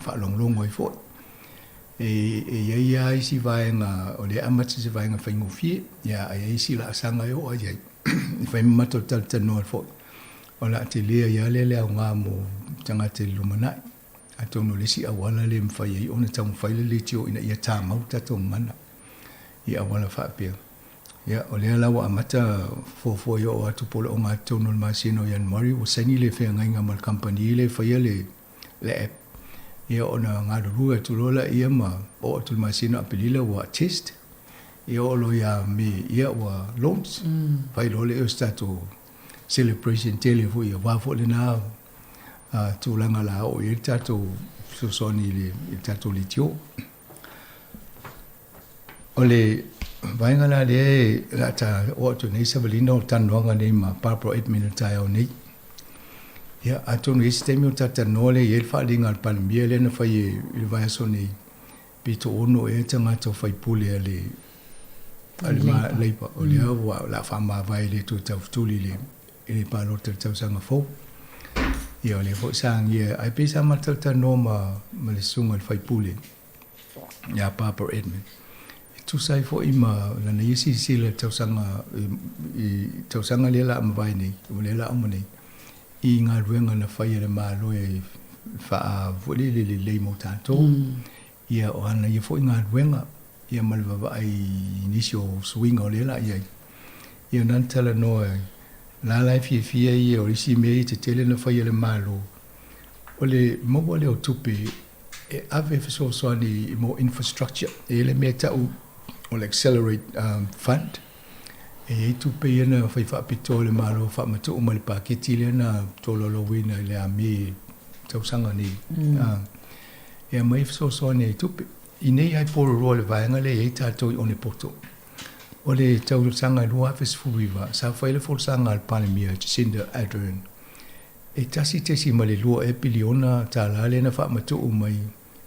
faalogologo ai foi. E i ai lava isi vaega o lea e amata se vaega faigofie, ia ae i ai isi laasaga e oo lava i ai. E fai ma matou talatalanoa foi, o le a tele ai lava lea le aoga mo tagata i le lumanai. Atonu o le isi auala lea e mafai ai ona taumafai le leitio ina ia tamau le tatou gagana i auala faapea. Ia, o lea la ua amata fuafua i oo atu po o le ogatotonu o le masina o Ianuari ua saini le feagaiga ma le kamupani lea e faia le app. Ia ona galulue atu loa laia ma oo atu i le masina o Aperila ua test. Ia oo loa ia Me ia ua launch. Fai loa lea o se tatou celebration tele foi aua foi lena tulaga o le a oo i ai le tatou fesoasoani i le tatou leitio. O le vaega la lea o le a ta oo atu nei savaliga o le talanoaga nei ma Barbara Edmund i le taeao nei. Ia, atonu i ai se taimi ona ta talanoa lea e i ai le faaaliga a le Palemia lea na fai i le vaiaso nei, pe toaono ea tagata o faipule a le a le Labour, o lea ua o le a faamavae e le toe taufetuli i le i le palota i le tausaga fou. Ia o lea foi sa agia, ae pei sa matou talanoa ma ma le susuga i le faipule ia Barbara Edmund, e tusa ai foi ma lana ia silasila i le tausaga i tausaga lea o le a mavae nei, o lea o le a uma nei, i galuega na fai e le Malo e faa foi lele lelei mo tatou. Ia o ana ia foi galuega ia ma le vaavaai i nisi o suiga o lea o le a i ai. Ia na ona talanoa la la e fiafia ia o isi mea ia tetele na fai e le Malo, o le maua lea o tupe e ave e fesoasoani i mo infrastructure. E i ai le mea e tau o le Accelerate Fund, e i ai tupe ia na fai faapitoa e le Malo e faamatuu mai i le paketi lea na tolaulauina i le a Me i tausaga nei. E aumai e fesoasoani ai i tupe. I nei ai Porirua i le vaega lea e i ai tatou i Onepoto. O le tausaga 2019, sa fai le folasaga a le Palemia Jacinda Ardern, e $1.2 ea piliona tala lea na faamatuu mai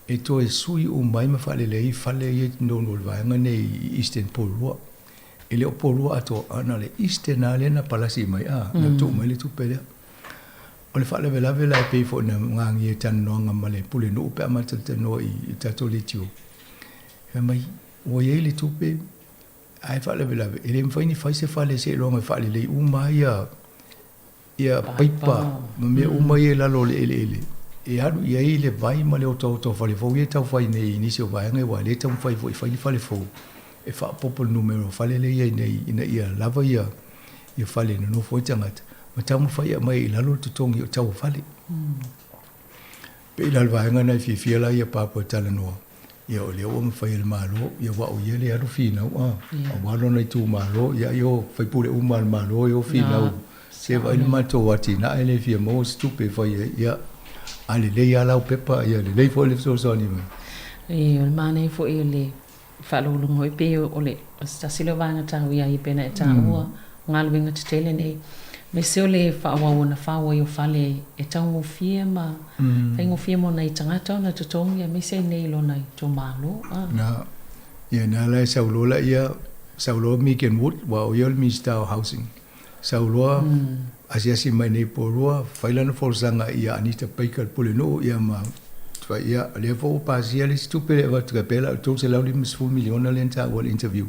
e toe sui uma ai ma faalelei ai fale ia i totonu o le vaega nei i Eastern Porirua. E le o Porirua atoa, a na o le Eastern lava lea na palasi mai, a, na tuu mai le tupe lea. O le faalavelave la e pei foi ona gagia i talanoaga ma le Pulenuu pe a matou talanoa i tatou leitio, fai mai, ua i ai le tupe, ae faalavelave, e le mafai ona fai se fale seiloga e faalelei uma lava ia paipa ma mea uma ia i lalo o le eleele e alu i ai le vai ma le otaota o fale fou ia e tau fai nei i nisi o vaega aua o lea e taumafai foi e fai ni fale fou e faaopoopo i le numera o fale lea e i ai nei ina ia lava ia fale e nonofo ai tagata ma taumafai e aumai i lalo le totogi o tau o fale. Pei la o le vaega lena e fiafia la ia Papa e talanoa, ia o lea ua mafai e le Malo, ia aua o ia lea e alu finau a, aua lona itumalo, ia ai o faipule uma a le Malo e o finau, se vaai le matou atinae lea e fia maua se tupe e fai ai, ia a lelei lava lau pepa, ia lelei foi le fesoasoani mai. Ioe, o le manaia foi o le faalogologo foi pei o le o se tasi lea o vaega taua ia ia pei ona e taua o galuega tetele nei aemaise o le faaauau ona fao ai o fale e taugofie ma faigofie mo nai tagata ona totogi aemaise i nei i lona itumalo. Na, ia na la e sau loa laia, sau loa Megan Wood, aua o ia o le Minista o Housing. Sau loa asiasi mai nei Porirua, fai lana folasaga ia Anita Baker le Pulenuu ia ma fai ia o lea foi ua pasia le isi tupe lea e avatu tai pei la o le $350 miliona lea na taua i le interview.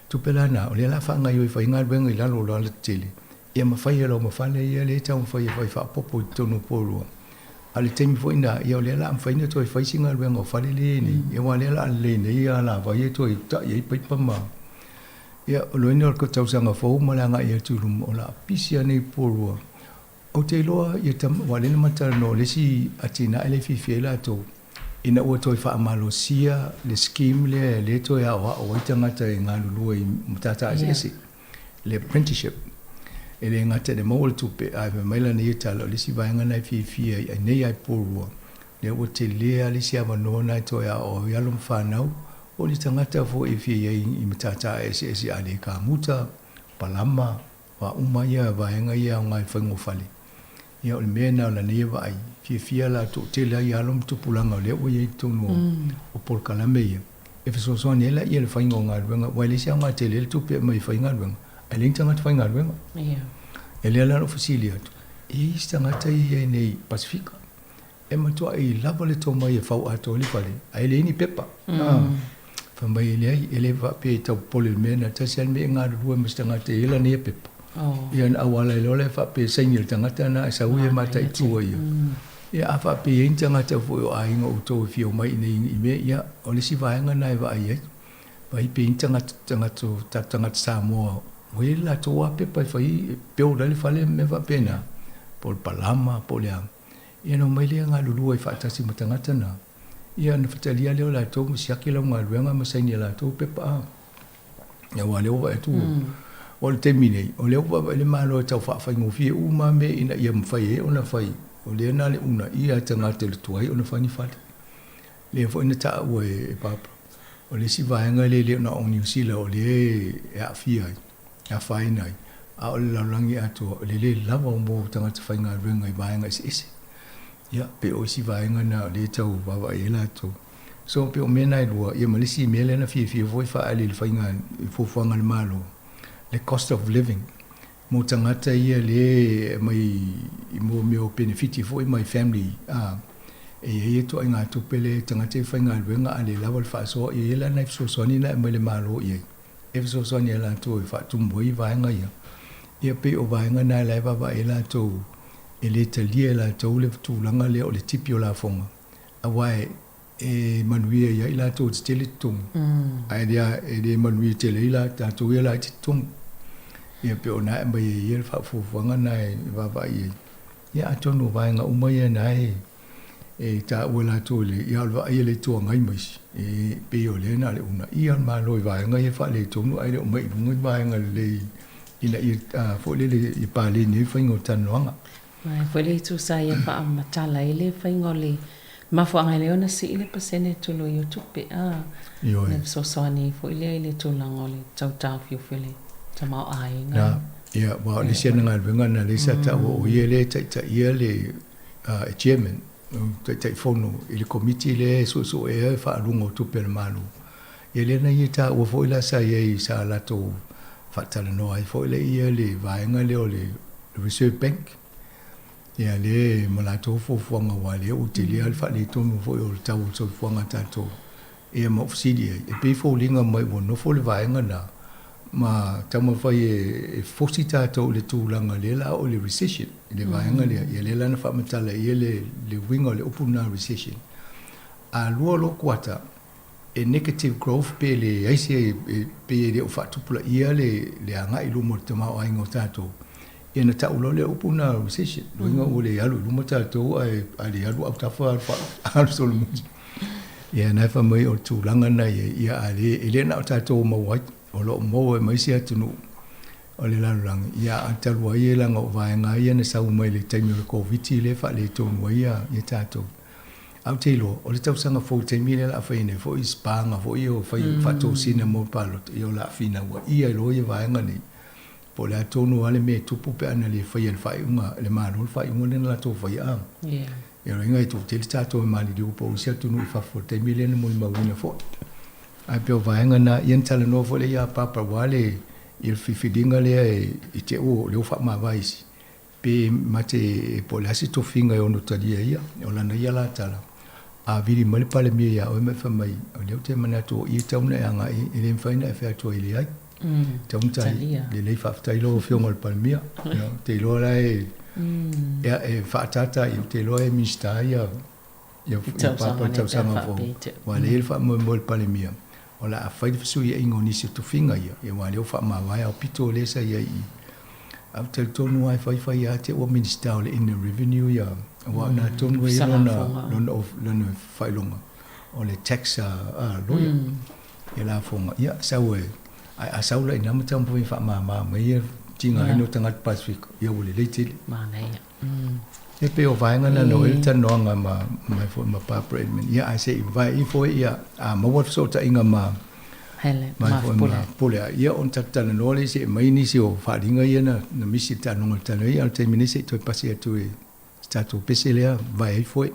Tupe la na, o lea o le a faagaoioi e fai ai galuega i lalo o le alatetele ia ma fai e lau fale ia lea e taumafai e fai faaopoopo i totonu o Porirua. A o le taimi foi lena, ia o lea o le a mafai ona toe fai se galuega o fale lea e i ai nei, ia aua o lea o le a lelei nei alavai e toe tai ai paipa ma Ia, o loina o le tausaga fou ma le agai atu i luma, o le a pisi lava nei Porirua. Ou te iloa ia tama, aua o lea na ma talanoa, o le isi atinae lea e fiafia ai latou, ina ua toe faamalosia le scheme lea lea e toe aoao ai tagata e galulue i matata eseese, le apprenticeship. E le gata i le maua o le tupe, ae fai mai lana ia tala, o le isi vaega lena e fiafia ai nei lava i Porirua, lea ua tele lava le isi avanoa lena e toe aoao ai alo ma fanau, O ni tagata foi e fia i ai i matata eseese a le kamuta, palama, o a uma ia vaega ia aoga i faigofale. Ia o le mea lena o lana ia vaai, fiafia la toatele ai alo ma tupulaga o lea ua i ai i totonu o polokalame ia, e fesoasoani ai laia i le faiga o galuega, aua e leai se aoga tele ai le tupe e aumai e fai galuega, ae leai ni tagata faigaluega. E lea la na ou fesili atu, e i ai isi tagata ia i ai nei i Pasefika? E matuai lava le tomai e fau atoa ai le fale, ae leai ni pepa. Fai mai e leai, e le faapea e tau popole i le mea lena, tasi lava le mea e galulue ma se tagata e i ai lana ia pepa. Ia ona auala ai loa lea faapea e saini e le tagata lena ae sau ia e mataitu ai ia. Ia a faapea e i ai ni tagata foi o aiga o outou e fia omai i inei i mea, ia o le isi vaega lena e vaai ai. Vaai pe i ai ni tagata, tagata, tatou tagata Samoa ua i ai le latou lava pepa e fai ai, e build ai le fale ma mea faapena, po o le palama po o le a. Ia ona omai lea galulue ai faatasi ma tagata na, ia ona fetalia lea o latou ma siaki lau galuega ma saini e latou pepa a. Ia aua o lea ua vaai atu, o le taimi nei, o lea ua vaavaai le Malo e tau faafaigofie uma lava mea ina ia mafai ai ona fai, o lea na o le uunaia lava tagata i le tuai ona fai ni fale. Lea foi na taua e Barbara, o le isi vaega lea e le o na o Niu Sila o lea e aafia ai, e afaina ai, a o le lalolagi atoa, o le le lava o mo tagata faigaluega i vaega eseese. Ia, pei o isi vaega na o lea e tau vaavaai ai latou. So, pei o mea na e lua, ia ma le isi mea lea na fiafia foi faaali i le faiga, i fuafuaga a le Malo, le cost of living mo tagata ia lea e aumai i mo mea o penefiti foi mai family, a, e i ai ituaiga tupe lea e tagata ia faigaluega a le lava le faasoa, ia i ai la nai fesoasoani na e aumai le Malo i ai. e fesoasoani ai latou e faatumu ai vaega ia. Ia pei o vaega na la e vaavaai ai latou e le talia e latou le tulaga lea o le tipi o lafoga, aua e manuia ia i latou e tetele totogi, ae e le manuia tele ai latou ia laiti totogi. Ia pei o na e aumai ai ia le faafuafuaga na e vaavaai ai. Ia atonu o vaega uma ia na e e taua e latou i le, ia o le vaai a le Itu Agai ma isi, e pei o lea na o le uunaia o le Malo i vaega ia faaletonu ae le o mai i luga ni vaega lelei ina ia foi lele ia paleni ai le faiga o talanoaga. Ae foi le itu sa ia faamatala ai le faiga o le mafuaaga e lea ona sii le pasene tului o tupe a Ioe. Le fesoasoani ai foi lea i le tulaga o le tau taofiofi o le tamaoaiga. Na, ia, aua o le isi ana galuega na lea sa taua o ia lea e taitaia le e Chairman, Taitaifono i le Komiti lea e suesuea le faaaluga o tupe a le Malo. Ia lea na ia taua foi la sa i ai sa latou faatalanoa ai foi lea le vaega lea o le Reserve Bank. Ia lea ma latou fuafuaga aua lea ua tele lava le faaletonu foi o le tau o le soifuaga a tatou. Ia ma ou fesili ai, e pei e foliga mai ua nofo le vaega lena ma taumafai e fosi tatou i le tulaga lea la o le recession, i le vaega lea. Ia lea la na faamatala i ai le uiga o le upu lena recession. A lua loa kuata, e negative growth pe leai se, pei e le o faatupulaia le agai i luma o le tamaoaiga o tatou. Ia na ta'u loa lea upu lena o le recession, lona uiga ua le alu i luma tatou ae le alu autafa alu alu solomuli. Ia na e fai mai o le tulaga lena e i ai, ia a le, e le na o tatou o maua ai, o lo o maua ai ma isi atunuu o le lalolagi, ia a talu ai leaga o vaega ia na sau mai le taimi o le Koviti lea e faaletonu ai ia tatou. Ae ou te iloa, o le tausaga fou i le taimi lea o le a fai ai nei foi spaga foi ia o fai faatosina mo le palota, ia o le a finauaia ai loa ia vaega nei. Po o le a tonu lava le mea e tupu pe a na le faia e le faaiuga, e le Malo le faaiuga lea na latou faia a. Ia o lona uiga e toatele tatou e maliliu po o isi atunuu i fafo i le taimi lea na molimauina foi. Ae pei o vaega na, ia na talanoa foi lea ia Papa aua le ia le filifiliga lea i te i ua lea ua faamavae isi, pe mate po o le a se tofiga e ono talia ia. O lana ia la tala, a vili mai le Palemia ia oe ma e fai mai, o lea ou te manatu o i e tatau ona e agai i ai, e le mafai ona e fai atu ai leai. Tatau ona talia. Lelei faafetai lau Afioga i le Palemia. Ou te iloa la e, ia, e faaataata, ou te iloa e Minisita ia ia Papa i le tausaga fou. Aua o lea e i ai le faamoemoe o le Palemia, o le a fai le fesuiaiga o nisi o tofiga ia, aua o lea ua faamavae aupito lea sa i ai i i. Ae ou te talitonu lava e fai fai lava te ua Minisita o le Inland Revenue ia, aua o ina tonu e i ai lona faailoga, o le tax lawyer. Ia lafoga, ia sau e, ae a sau la i ina ma taumafai e faamama mai ia tigaina o tagata Pasefika, ia ua lelei tele. Manaia. E pei o vaega na na oo i ai le talanoaga ma ma foi ma Barbara Edmund. Ia ae se i vae ifo ai ia a maua le fesootaiga ma Hele, ma foi ma Pule. Ia ona tatou talanoa lea se i aumai nisi o faaaliga ia na na misi i le taaloga o le tala ia, a o le taimi nei se i toe pasi atu i se tatou pese lea vae ifo ai.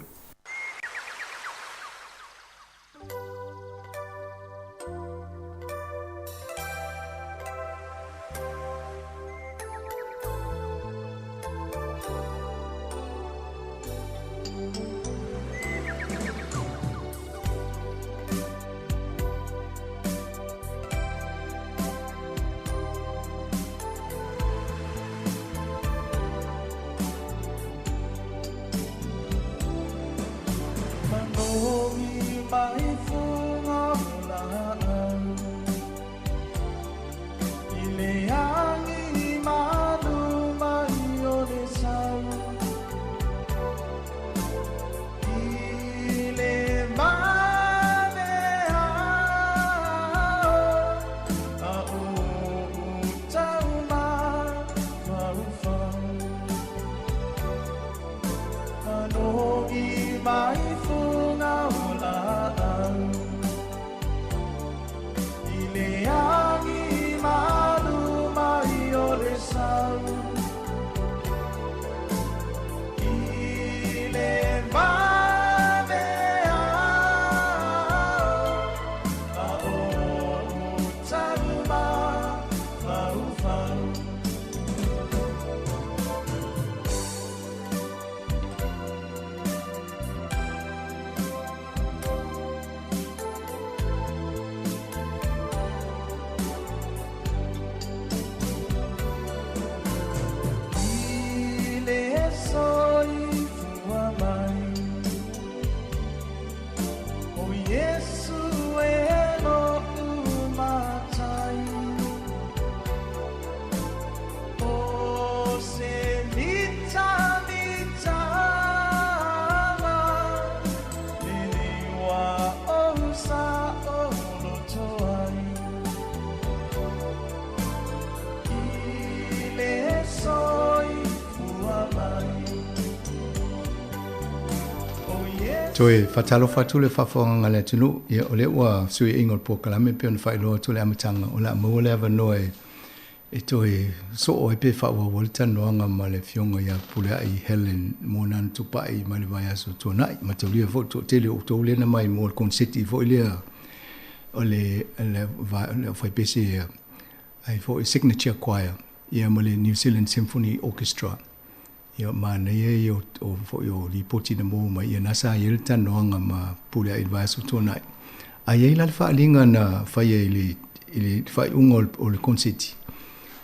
Toe faatalofa atu le faafofogaaga a le atunuu, ia o lea ua fesuiaiga o le polokalame pei ona faailoa atu i le amataga, o le a maua le avanoa e e toe soo ai pe faaauau ai le talanoaga ma le Afioga ia Pulea'i Helen Moananu Tupai mai le vaiaso tuanai. Mataulia foi le toatele o outou lea na mai mo le koneseti foi lea o le le aufaipese ai foi Signature Choir ia ma le New Zealand Symphony Orchestra. Ia manaia ia o foi o lipoti na maua mai ia na sa i ai le talanoaga ma Pulea'i i le vaiaso tuanai. Ae i ai la le faaaliga na faia i le i le faaiuga o le koneseti,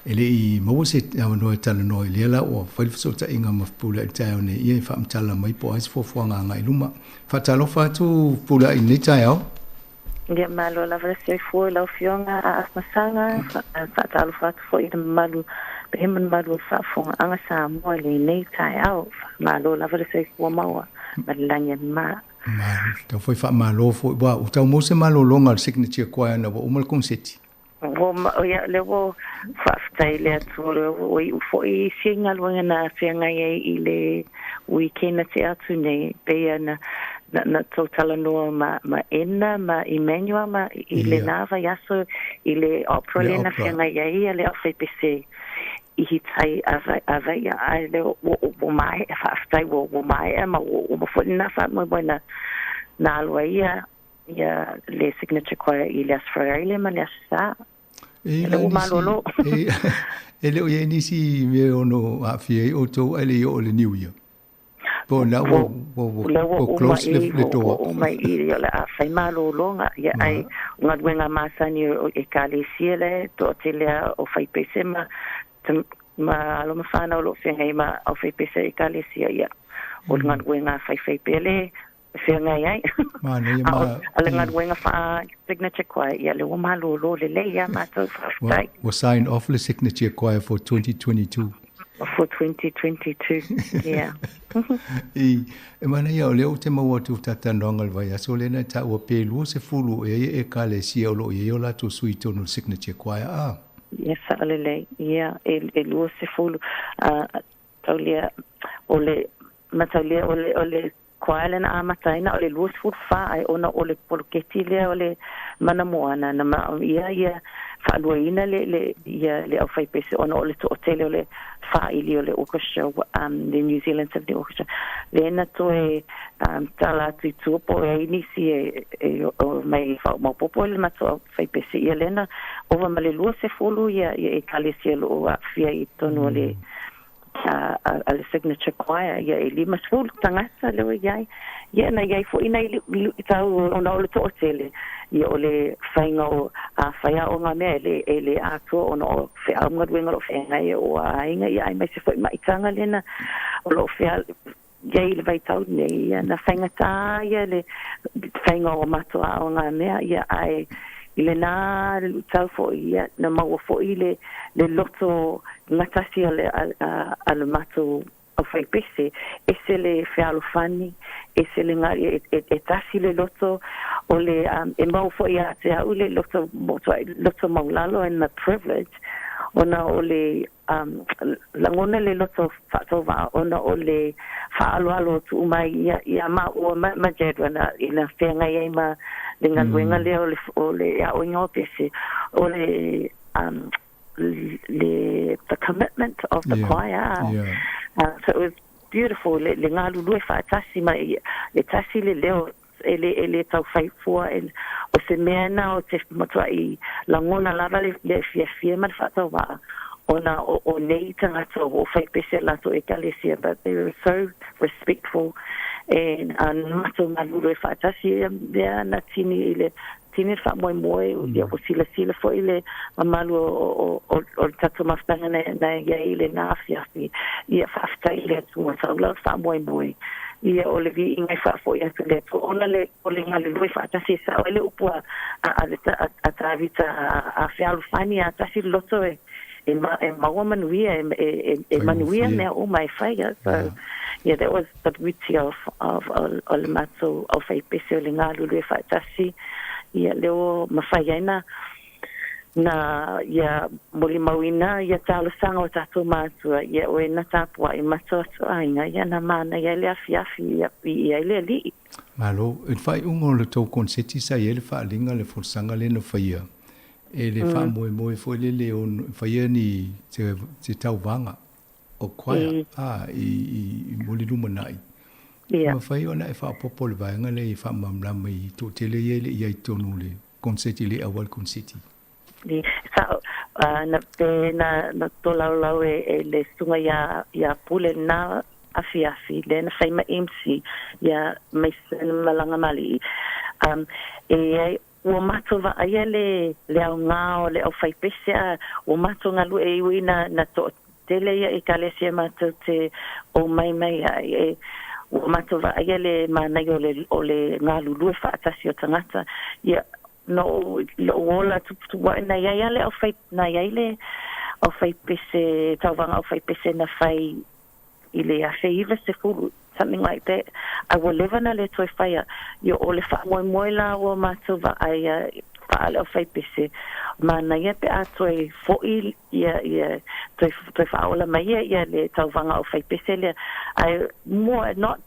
e le i maua se avanoa e talanoa i lea la ua fai le fesootaiga ma Fepuleai i le taeao nei, ia e faamatala mai po o ai se fuafuaga agai i luma. Faatalofa atu Fepuleai i lenei taeao. Ia malo lava le soifua i lau Afioga a Afamasaga, faatalofa atu foi i le mamalu pe ma le mamalu o le faafofogaaga Samoa i lenei taeao. Faamalo lava le soifua maua ma le lagi e mama. Malo, tau foi faamalo foi. Ua ua tau maua se malologa a le Signature Choir ina ua uma le koneseti. Ua ma, ia, lea ua faafetai i le Atua, lea ua iu foi isi galuega na feagai ai i le weekend na tea atu nei, pei ona na, na tou talanoa ma, ma Edna ma Emmanuel ma i lena vaiaso i le opera lea na feagai ai ia le aufaipese i Hitai a, a vaia, ae lea ua, ua maea, faafetai ua, ua maea ma ua uma foi lena faamoemoe na, na alu ai ia ia le Signature Choir i le Aso Faraile ma le Aso Sa. E le ua malolo. E le o i ai nisi mea e ono aafia ai outou ae le i oo i le New Year? Po o lena ua, ua, ua, ua close le, le door? Ua uma i i, o le a fai malologa. Ia, ai, o galuega masani o Ekalesia le toatele a o faipese ma, ma alo ma fanau o lo o feagai ma aufaipese Ekalesia, ia, o le galuega a faifai pea le feagai ai. Manaia ma... A o le galuega faa Signature Choir, ia lea ua malolo lelei lava matou, faafetai. Ua sign off le Signature Choir for 2022. For 2022, yeah. I, e manaia o lea ou te maua atu i talatalanoaga i le vaiaso lea na e taua pe 20 ea ia Ekalesia o lo o i ai o latou sui i totonu o le Signature Choir, a? Ia, sao lelei, ia, e 20, taulia, o le, mataulia o le, o le Choir lea na amataina o le 24 ae ona o le poloketi lea o le Mana Moana na manaomia ia faaluaina le le ia le aufaipese ona o le toatele o le faaili o le orchestra le New Zealand Symphony Orchestra lea na toe tala atu i tua po o ai nisi e e omai e faaomaopopo i le matou aufaipese ia lea na ova ma le 20 ia ia ekalesia o lo o aafia i totonu o le a le Signature Choir, ia e 50 tagata lea ua i ai. Ia na i ai foi nai luitau ona o le toatele, ia o le faiga o, afai lava o ngā mea e le atoa ona o feau ma galuega o lo o feagai o aiga, ia aemaise foi maitaga lea na o lo o i ai i le vaitau lenei, ia na faigata ia le faiga o matou aoga mea, ia ae i lena luitau foi, ia na maua foi le le loto gatasi a le a le matou aufaipese, ese le fealofani, ese le e tasi le loto o le e maua foi ia te au le loto loto maulalo and the privilege ona o le lagona le loto faatauvaa ona o le faaaloalo tuu mai ia ia maua ma, ma Jadwin ina feagai ai ma le galuega lea o le o le aoina o pese o le le the commitment of the choir. So it was beautiful le, le galulue faatasi ma e tasi le leo e le, e le tau fai fua, e, o se mea na o te matuai lagona lava le, le fiafia ma le faatauvaa ona o, o nei tagata o fai pese latou ekalesia, but they were so respectful and matou galulue faatasi ia mea na tini i le tini le faamoemoe, ia ua silasila foi le mamalu o, o, o, o le tatou mafutaga na, na i ai i lena afiafi, ia faafetai i le Atua taula o le faamoemoe, ia o le viiga e faafoi atu i le Atua ona le, o le galulue faatasi e sao ai le upu a, a, a, a, a Tavita a, a fealofani a tasi le loto e, e, ma, e maua manuia, e, e, e, e manuia mea uma e faia. So, yeah, that was the beauty of, of, o le matou aufaipese o le galulue faatasi, ia lea ua mafai ai na, na ia molimauina ia talosaga o tatou matua, ia oe na tapuai ma to atu aiga, ia na manaia ai le afiafi, ia viia ai le Alii. Malo, i le faaiuga o le tou koneseti sa i ai le faaaliga le folasaga lea na faia e le faamoemoe foi lele o faia ni se tauvaga o choir a i mo le lumanai. E mafai ona e faaopoopo le vaega lea i faamalamalama i toatele ia e le i ai i totonu o le koneseti le auala koneseti. Sao, na pe na na tolaulau e le susuga ia ia Pule lena afiafi lea na fai ma MC ia Mason Malagamalii. E ai ua matou vaaia le le aoga o le aufaipese a ua matou galue e iwi na na toatele ia ekalesia matou te omai mai ai e ua matou vaaia le manaia o le o le galulue faatasi o tagata ia. na ou lo'u ola tuputupua'i na iai a le aufai na iai le aufaipese tauvaga aufaipese na fai i le 1990 something like that ae ua leva na le toe faia ia o le faamoemoe la ua matou vaai a faa le aufaipese manaia pe a toe fo'i ia ia toe toe faaola mai ia ia le tauvaga aufaipese lea ae more not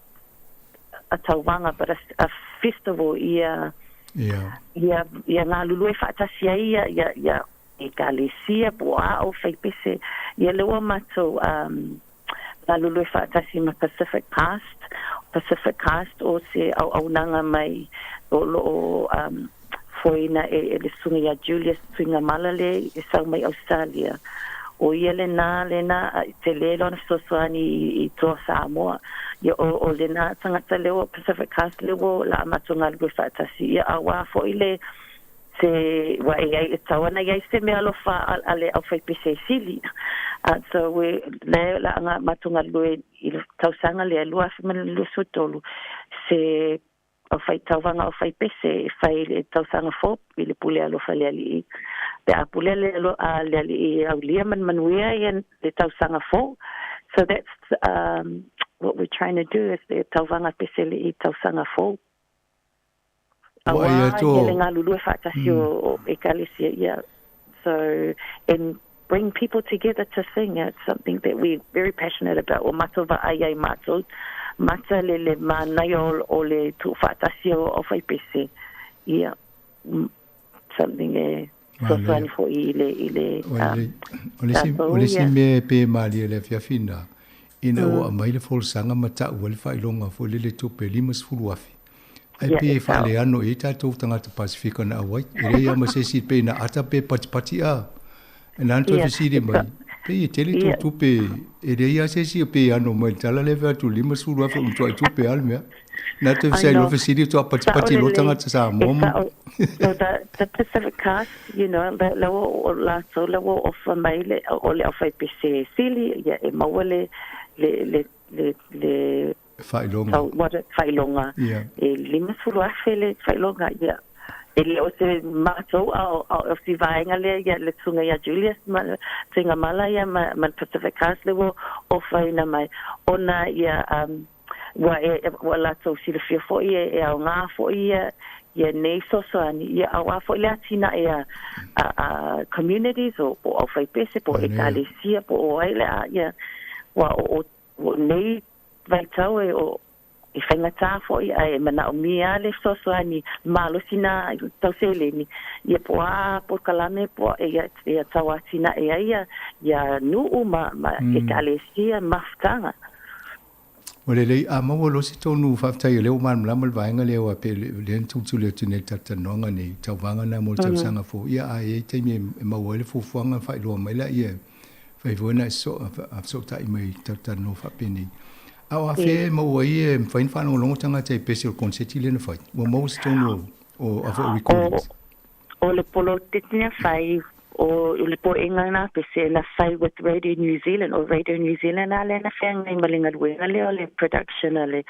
a tauvaga but a, a festival ia ia ia ia galulue faatasi ai ia ia ia ekalesia po o a aufaipese ia lea ua matou um galulue faatasi ma Pacific Cast Pacific Cast o se auaunaga mai o loo um foeina e, e le susuga ia Julius Tuigamala le e sau mai Australia. O ia lena lena tele lona fesoasoani i, i toa Samoa. Ia o, o lena tagata lea ua Pacific Cast lea ua la matou galulue faatasi. Ia auā foi le se ua e ai e tau ana iai se mea alofa a, a le aufaipese e sili. So we le la nga matou galulue i le tausaga lea 2023 se aufaitauvaga aufaipese e fai i le tausaga fou i le pule alofa le alii pe a pule le a le alii aulia ma le manuia ia le tausaga fou so that's um, what we're trying to do is le tauvaga pese le i tausaga fou Ua auā ia to ia le galulue faatasi o, o ekalesia ia so and bring people together to sing it's something that we're very passionate about ua matou vaai ai matou mata le le manaia o, o le tuufaatasi o aufaipese ia something e fesoasoani Manaia. foi i le i le O le o le isi o tatou le isi ia mea e pē malie i le afiafi lena, ina ua aumai le folasaga ma ta'u ai le faailoga foi lele tupe 50,000. Ae ia pei e e sao faaleano i ai tatou tagata Pasifika na auai. E leai lava ma se isi pei na ata pe patipati a. E na ona toe ia fesili e mai, sao pei e tele tou ia tupe, e leai lava se isi e pei e ano mai i le tala lea e fai atu 50,000 o le matuai tupe lava le mea. Na toe I fesai loa know fesili faatoa sao patipati loa lelei tagata e Samoa ma sao so the the Pacific Cast you know le le ua o latou le ua ofa mai le o le aufaipese sili ia e maua le le le le le faailoga. tau what it faailoga Ia. e 50,000 le faailoga ia e le o se matou a o a o si vaega lea ia le susuga ia Julius ma Tuigamala ia ma ma le Pacific Cast le ua ofaina mai ona ia um ua e ua latou silafia foi e e aogā foi ia ia nei fesoasoani ia auā foi le atinae a a a communities o po o aufaipese po o Manaia. ekalesia po o ai le a ia ua o o nei vaitau e o e faigata foi ae manaomia le fesoasoani malosi na tau seleni ia po o a polokalame po o ia ia tau atinae ai ia ia nuu ma ma ekalesia ma mafutaga. Ua lelei, a maua loa se tonu faafetai o lea ua malamalama le vaega lea aua pei o lea na tulituli atu nei i le talatalanoaga nei i tauvaga na mo le tausaga fou. Ia a i ai taimi e maua ai le fuafuaga ona faailoa mai lea e fai foi ona e fesootai mai i le talatalanoa faapenei. A o afea e maua ai e mafai ona faalogologo tagata i pese o le koneseti lea na fai? Ua maua se tonu o a foi o recordings? O le poloketi na fai o le poeʻiga na pese na fai with Radio New Zealand o Radio New Zealand a lea na feagai ma le galuega lea o le production a le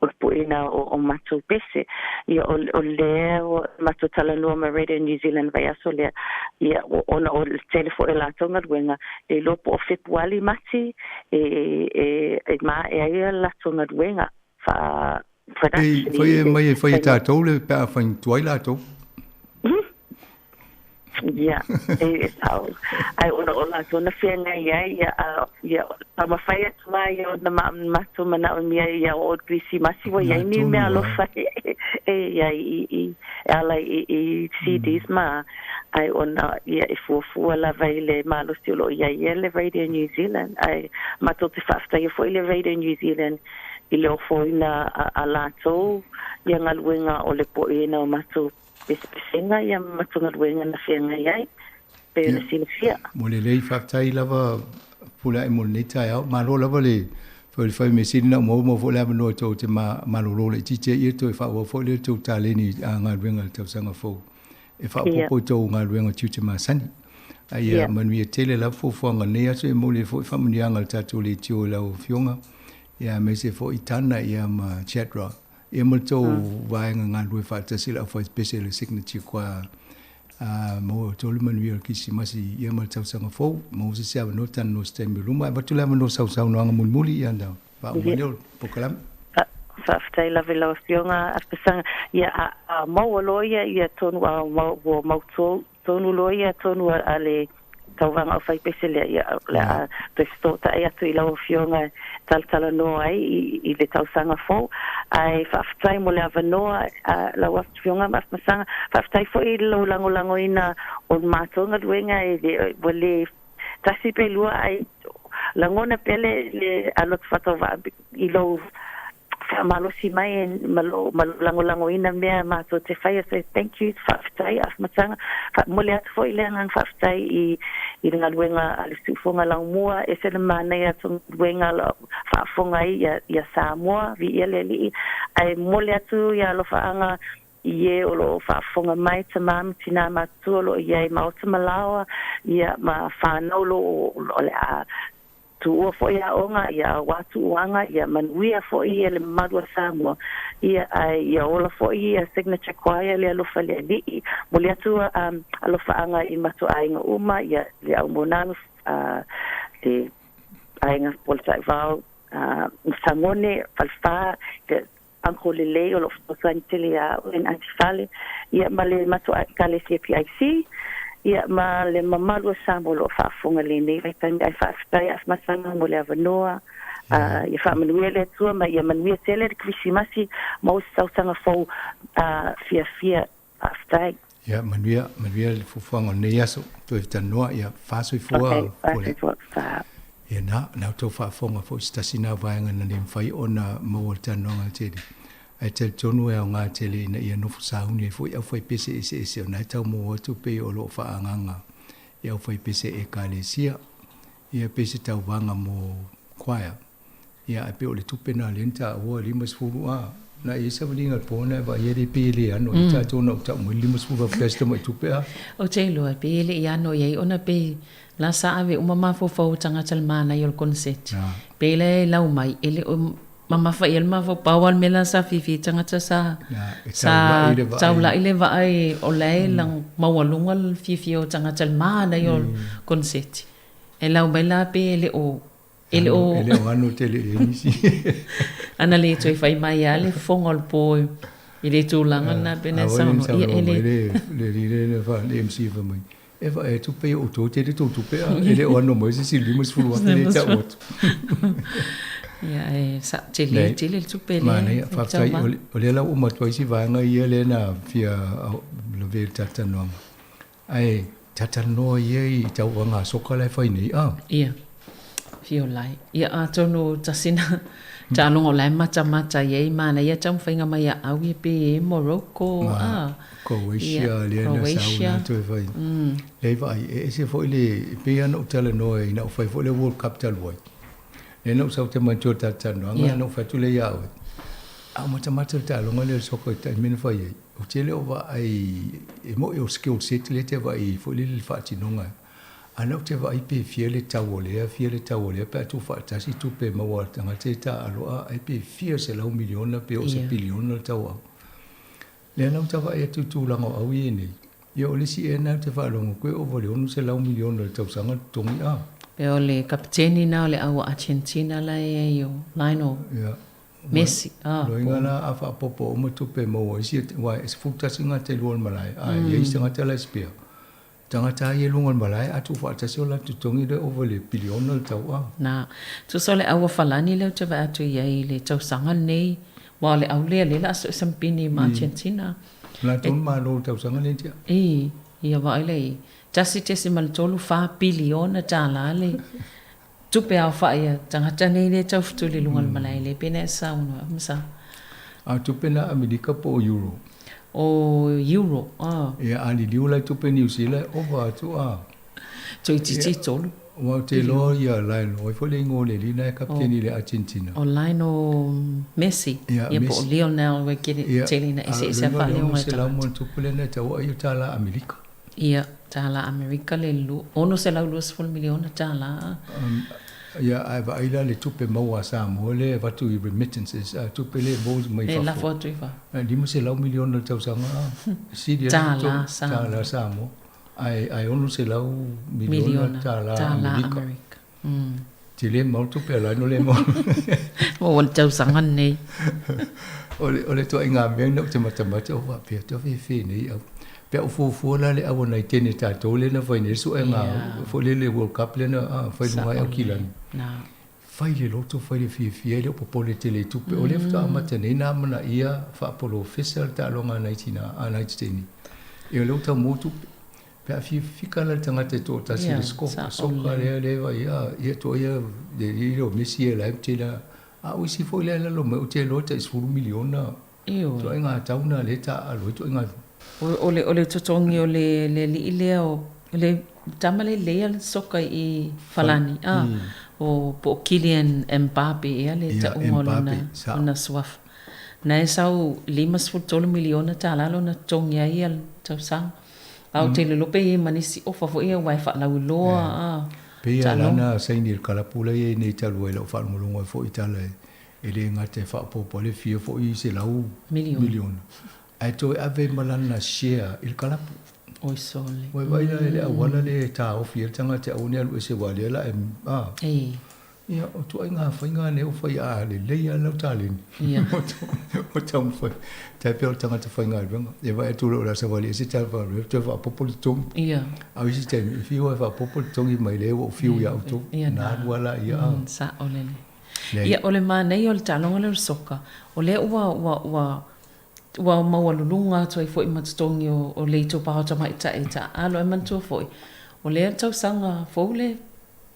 o le poeʻiga o, o matou pese ia o, o lea ua matou talanoa ma Radio New Zealand vaiaso lea ia o, ona o le tele foi o latou galuega le iloa po o Fepuali Mati e e e maea ai a latou galuega faa Pei production fai i e le mai e fai e faiga tatou le pe a fai tuai latou. Ia, e e sao. Ae ona o latou na feagai ai, ia, a, ia, taumafai atu lava ia ona ma, matou manaomia ia oo i le Kerisimasi ua i ai ni Atonu mea lava. alofa e, e i ai i, i, e ala i, i CDs ma, ae ona, ia, e fuafua lava i le malosi o lo o i ai ia le Radio New Zealand. Ae matou te faafetaia foi le Radio New Zealand i le ofoina a, a latou ia galuega o le poeina o matou pesepesega ia ma matou galuega na feagai ai pei Ia, ona silafia. mo lelei faafetai lava Pule ae mo lenei taeao. Malo lava le fai o le fai mea sili na ou maua maua foi le avanoa tou te ma malolo laitiiti ai ia toe faaauau foi lea tou taleni i galuega i le tausaga fou e Ia. faaopoopo i tou galuega tiute masani. A ia Ia. manuia tele lava fuafuaga o lenei aso e momoli ai foi faamanuiaga a le tatou leitio i lau Afioga ia aemaise foi Tana ia ma Chadra Ia ma le tou vaega galulue faatasi le aufaipese le Signature Choir a maua e outou le manuia o le Kerisimasi ia ma le tausaga fou. Maua se isi avanoa talanoa i se taimi o luma. Ae avatu le avanoa sau saunoaga mulimuli ia ona faauma ai lea o le polokalame. Faafetai lava i lau Afioga Afesaga. Ia a a maua loa ia ia tonu a ua mau tonu loa ia tonu a le tauvaga aufaipese lea, ia, o le a toe fesootai atu i lau Afioga e talatalanoa ai i le tausaga fou. Ae faafetai mo le avanoa lau Afioga ma Afamasaga. Faafetai foi i lou lagolagoina o le matou galuega e le, ua le tasi pe lua, ae lagona pea le alo atu faatauvaa i lou faamalosi mai ma lou lagolagoina mea matou te faia. So thank you, faafetai Afamasaga. Faamomoli atu foi le agaga faafetai i le galuega a le Siufofoga Laumua, ese le manaia atu galuega o lo o faafofoga ai ia Samoa, viia le Alii. Ae momoli atu ia alofaaga i e o lo o faafofoga mai, tama ma tinā matutua o lo o i ai maota ma laoa, ia ma whanau lo o le a tuua foi aoga, ia auā tuuaga, ia manuia foi ia le mamalu o Samoa, ia ae ia ola foi ia Signature Choir le alofa le Alii. Momoli atu alofaaga i matou aiga uma, ia le au Monalu, le aiga Polataivao, Sagone, Falefa, le Uncle Lelei o lo o fesoasoani tele ia au and Aunty Fale, ia ma le matou Ekalesia PIC, ia ma le mamalu o Samoa o lo o faafofoga lenei vaitaimi. Ae faafetai Afamasaga mo le avanoa, ia faamanuia le Atua ma ia manuia tele le Kerisimasi maua se tausaga fou fiafia. Faafetai. Ia manuia, manuia le fuafuaga o lenei aso. Toe talanoa, ia faasoifua. Okay, faasoifua. Fa. Ia na, na outou faafofoga foi se tasi na vaega na le mafai ona maua le talanoaga tele. Ae talitonu e aoga tele ina ia nofo sauni ai foi aufaipese eseese o na e tau maua atu pei o lo o faaagaga i aufaipese Ekalesia. Ia pei se tauvaga mo choir. Ia ae pei o le tupe na lea na taua e 50 a. Na i ai savaliga i le po na e vaai ai le pei e le ano ai tatou na ou tau mai le 50 faapea si tamai tupe a. Ou te iloa pei e le i ano i ai ona pei la sa ave uma mafaufau o tagata i le manaia o le koneseti. Pei la e lau mai e le o mamafa i ai le mafaufau. Pau lava le mea la sa fiafia ai tagata sa sa taulai le vaai o la e maualuga le fiafia o tagata i le manaia o le koneseti. E lau mai la pei e le o E le o... E le o ano tele i ai nisi. Ana le toe fai mai lava le fofoga o le po i le tulaga lena pei ona e saunoa. Ia e le... Le alii lea na fa, le MC fai mai, e vaai atu pei o outou e tele tou tupe a, e le o ano mai se isi $50,000 lea e tau atu. Ia e sa, tele tele le tupe lea. Manaia, faafetai, o lea la ua uma atu ai si vaega ia lea na fia lavea i le talatalanoaga. Ae talatalanoa ia i tauvaga soka la e fai nei, a? Ia, fiolai. Ia, atonu tasi na taaloga o la e matamata i ai manaia taumafaiga mai a au ia pe e Morocco, a? Croatia, lea na sau na toe fai. Leai vaai, e ese foi le, e pei lava ona ou talanoa ina ua fai foi le World Cup talu ai. Lea na ou sau te manatua i le talatalanoaga, na ou fai atu lea ia oe, a o matamata le taaloga lea o le soka i taimi na fai ai. Ou te le o vaai, e moni o skill set lea e te vaai ai foi lele i le faatinoga. A na ou te vaai pe fia le tau o lea, fia le tau o lea pe a tuufaatasi tupe e maua a le tagata e taaalo a ai pe fia selau miliona pe oo se piliona le tau au. Lea la ou te vaai atu i tulaga o au ia nei, ia o le isi ea lena ou te faalogo atu e ova i le $600 miliona i le tausaga le totogi a. Pe o le kapeteni lena o le au Argentina la e i ai o Lionel. Ia. Messi, ah, po. Loiga la a faaopoopo uma tupe e maua ai isi, aua e 11 gata i lua o le malae, a i ai isi tagata la e spare. Tagata lava ia i luga o le malae, a tuufaatasi o latou totogi lea ova i le piliona le tau a. Na. Tusa o le au a Falani lea ou te vaai atu i ai i le tausaga lenei, aua o le au lea lea o le a sue sampini ma Argentina. O latou na malo i le tausaga lea tia. I, ia vaai lea i ai. $1.34 piliona le Tupe aofai a tagata nei lea e taufetuli i luga o le malae lea pei ona e saunoa ma sa. A o tupe na Amerika po o Euro? O Euro, a. Ia, a liliu la i tupe Niu Sila e ova atu a. Toeitiiti tolu. Aua ou te iloa ia Lionel, o ai foi le igoa o le alii na e kapiteni i le Argentina? O Lionel Messi, ia po o Lionel ua tele ina eseese a faaleoga e tagata. Ia, a o le igoa o le $600 ma tupu lea na e tau ai o tala Amerika. Ia, tala Amerika le $620 miliona. Ia, ae vaai la le tupe maua a Samoa lea e avatu i remittances, a tupe lea e maua mai fafo. E lafo atu i fafo. E 500 miliona i le tausaga, a. Sili atu le tala Samoa. Ae, ae 600 miliona tala Amerika. Tele mau tupe a Lionel le maua. Maua le tausaga lenei. O le, o le ituaiga mea lena ou te matamata ou faapea, te fefe nei au. Pe a ou fuafua la le au a nai teine tatou lea na fai nei le suega foi lele World Cup lea na fai i luga ai Aukilani. Fai le loto, fai le fiafia, e le o popole tele i tupe. O lea faatoa amata nei ona amanaia faapolofesa le taaloga a nai tina, a nai teine. Ia o lea ua tau maua tupe. Pe a fia fika la le tagata e toatasi i le soka lea lea vai a ia toa ia le alii lea o Messi ia la e tele a o isi foi lea e lalo mai ou te iloa tai 10 miliona ituaiga tau na lea e taaalo ai ituaiga. O le o le totogi o le le alii lea o le tama lelei a le soka i Falani a o po o Kylian Mbappe ea le tauga o lona lona suafa. Na e sau $53 miliona tala lona totogi ai ia le tausaga. A ou te iloiloa pe i ai ma nisi ofa foi ia aua e faalauiloa a Pei lava la na saini i le kalapu la i ai nei talu ai lau faalogologo ai foi i tala e le gata e faaopoopo ai le fia foi 100 miliona ae toe ave ma lana share i le kalapu. Oi sole. Ua vaai la i le auala lea e taofi ai le tagata e aua ne i alu ese aua o lea la e a. Ia, o ituaiga faiga lea ua fai a lelei lava lau taleni. Ia. Ua taumafai. Tai pei o le tagata faigaluega. E vaai atu loa o le a savali ese tala faigaluega, toe faaopoopo le totogi. Ia. A o isi taimi, e fiu lava e faaopoopo le totogi mai lea ua ou fiu ia outou. Ia, Na alu lava laia. Sao lelei. Ia, o le manaia o le taaloga lea o le soka, o lea ua, ua, ua, ua maualuluga atu ai foi ma totogi o le itupa o tamaitai taaalo. Ae manatua foi, o lea tausaga fou le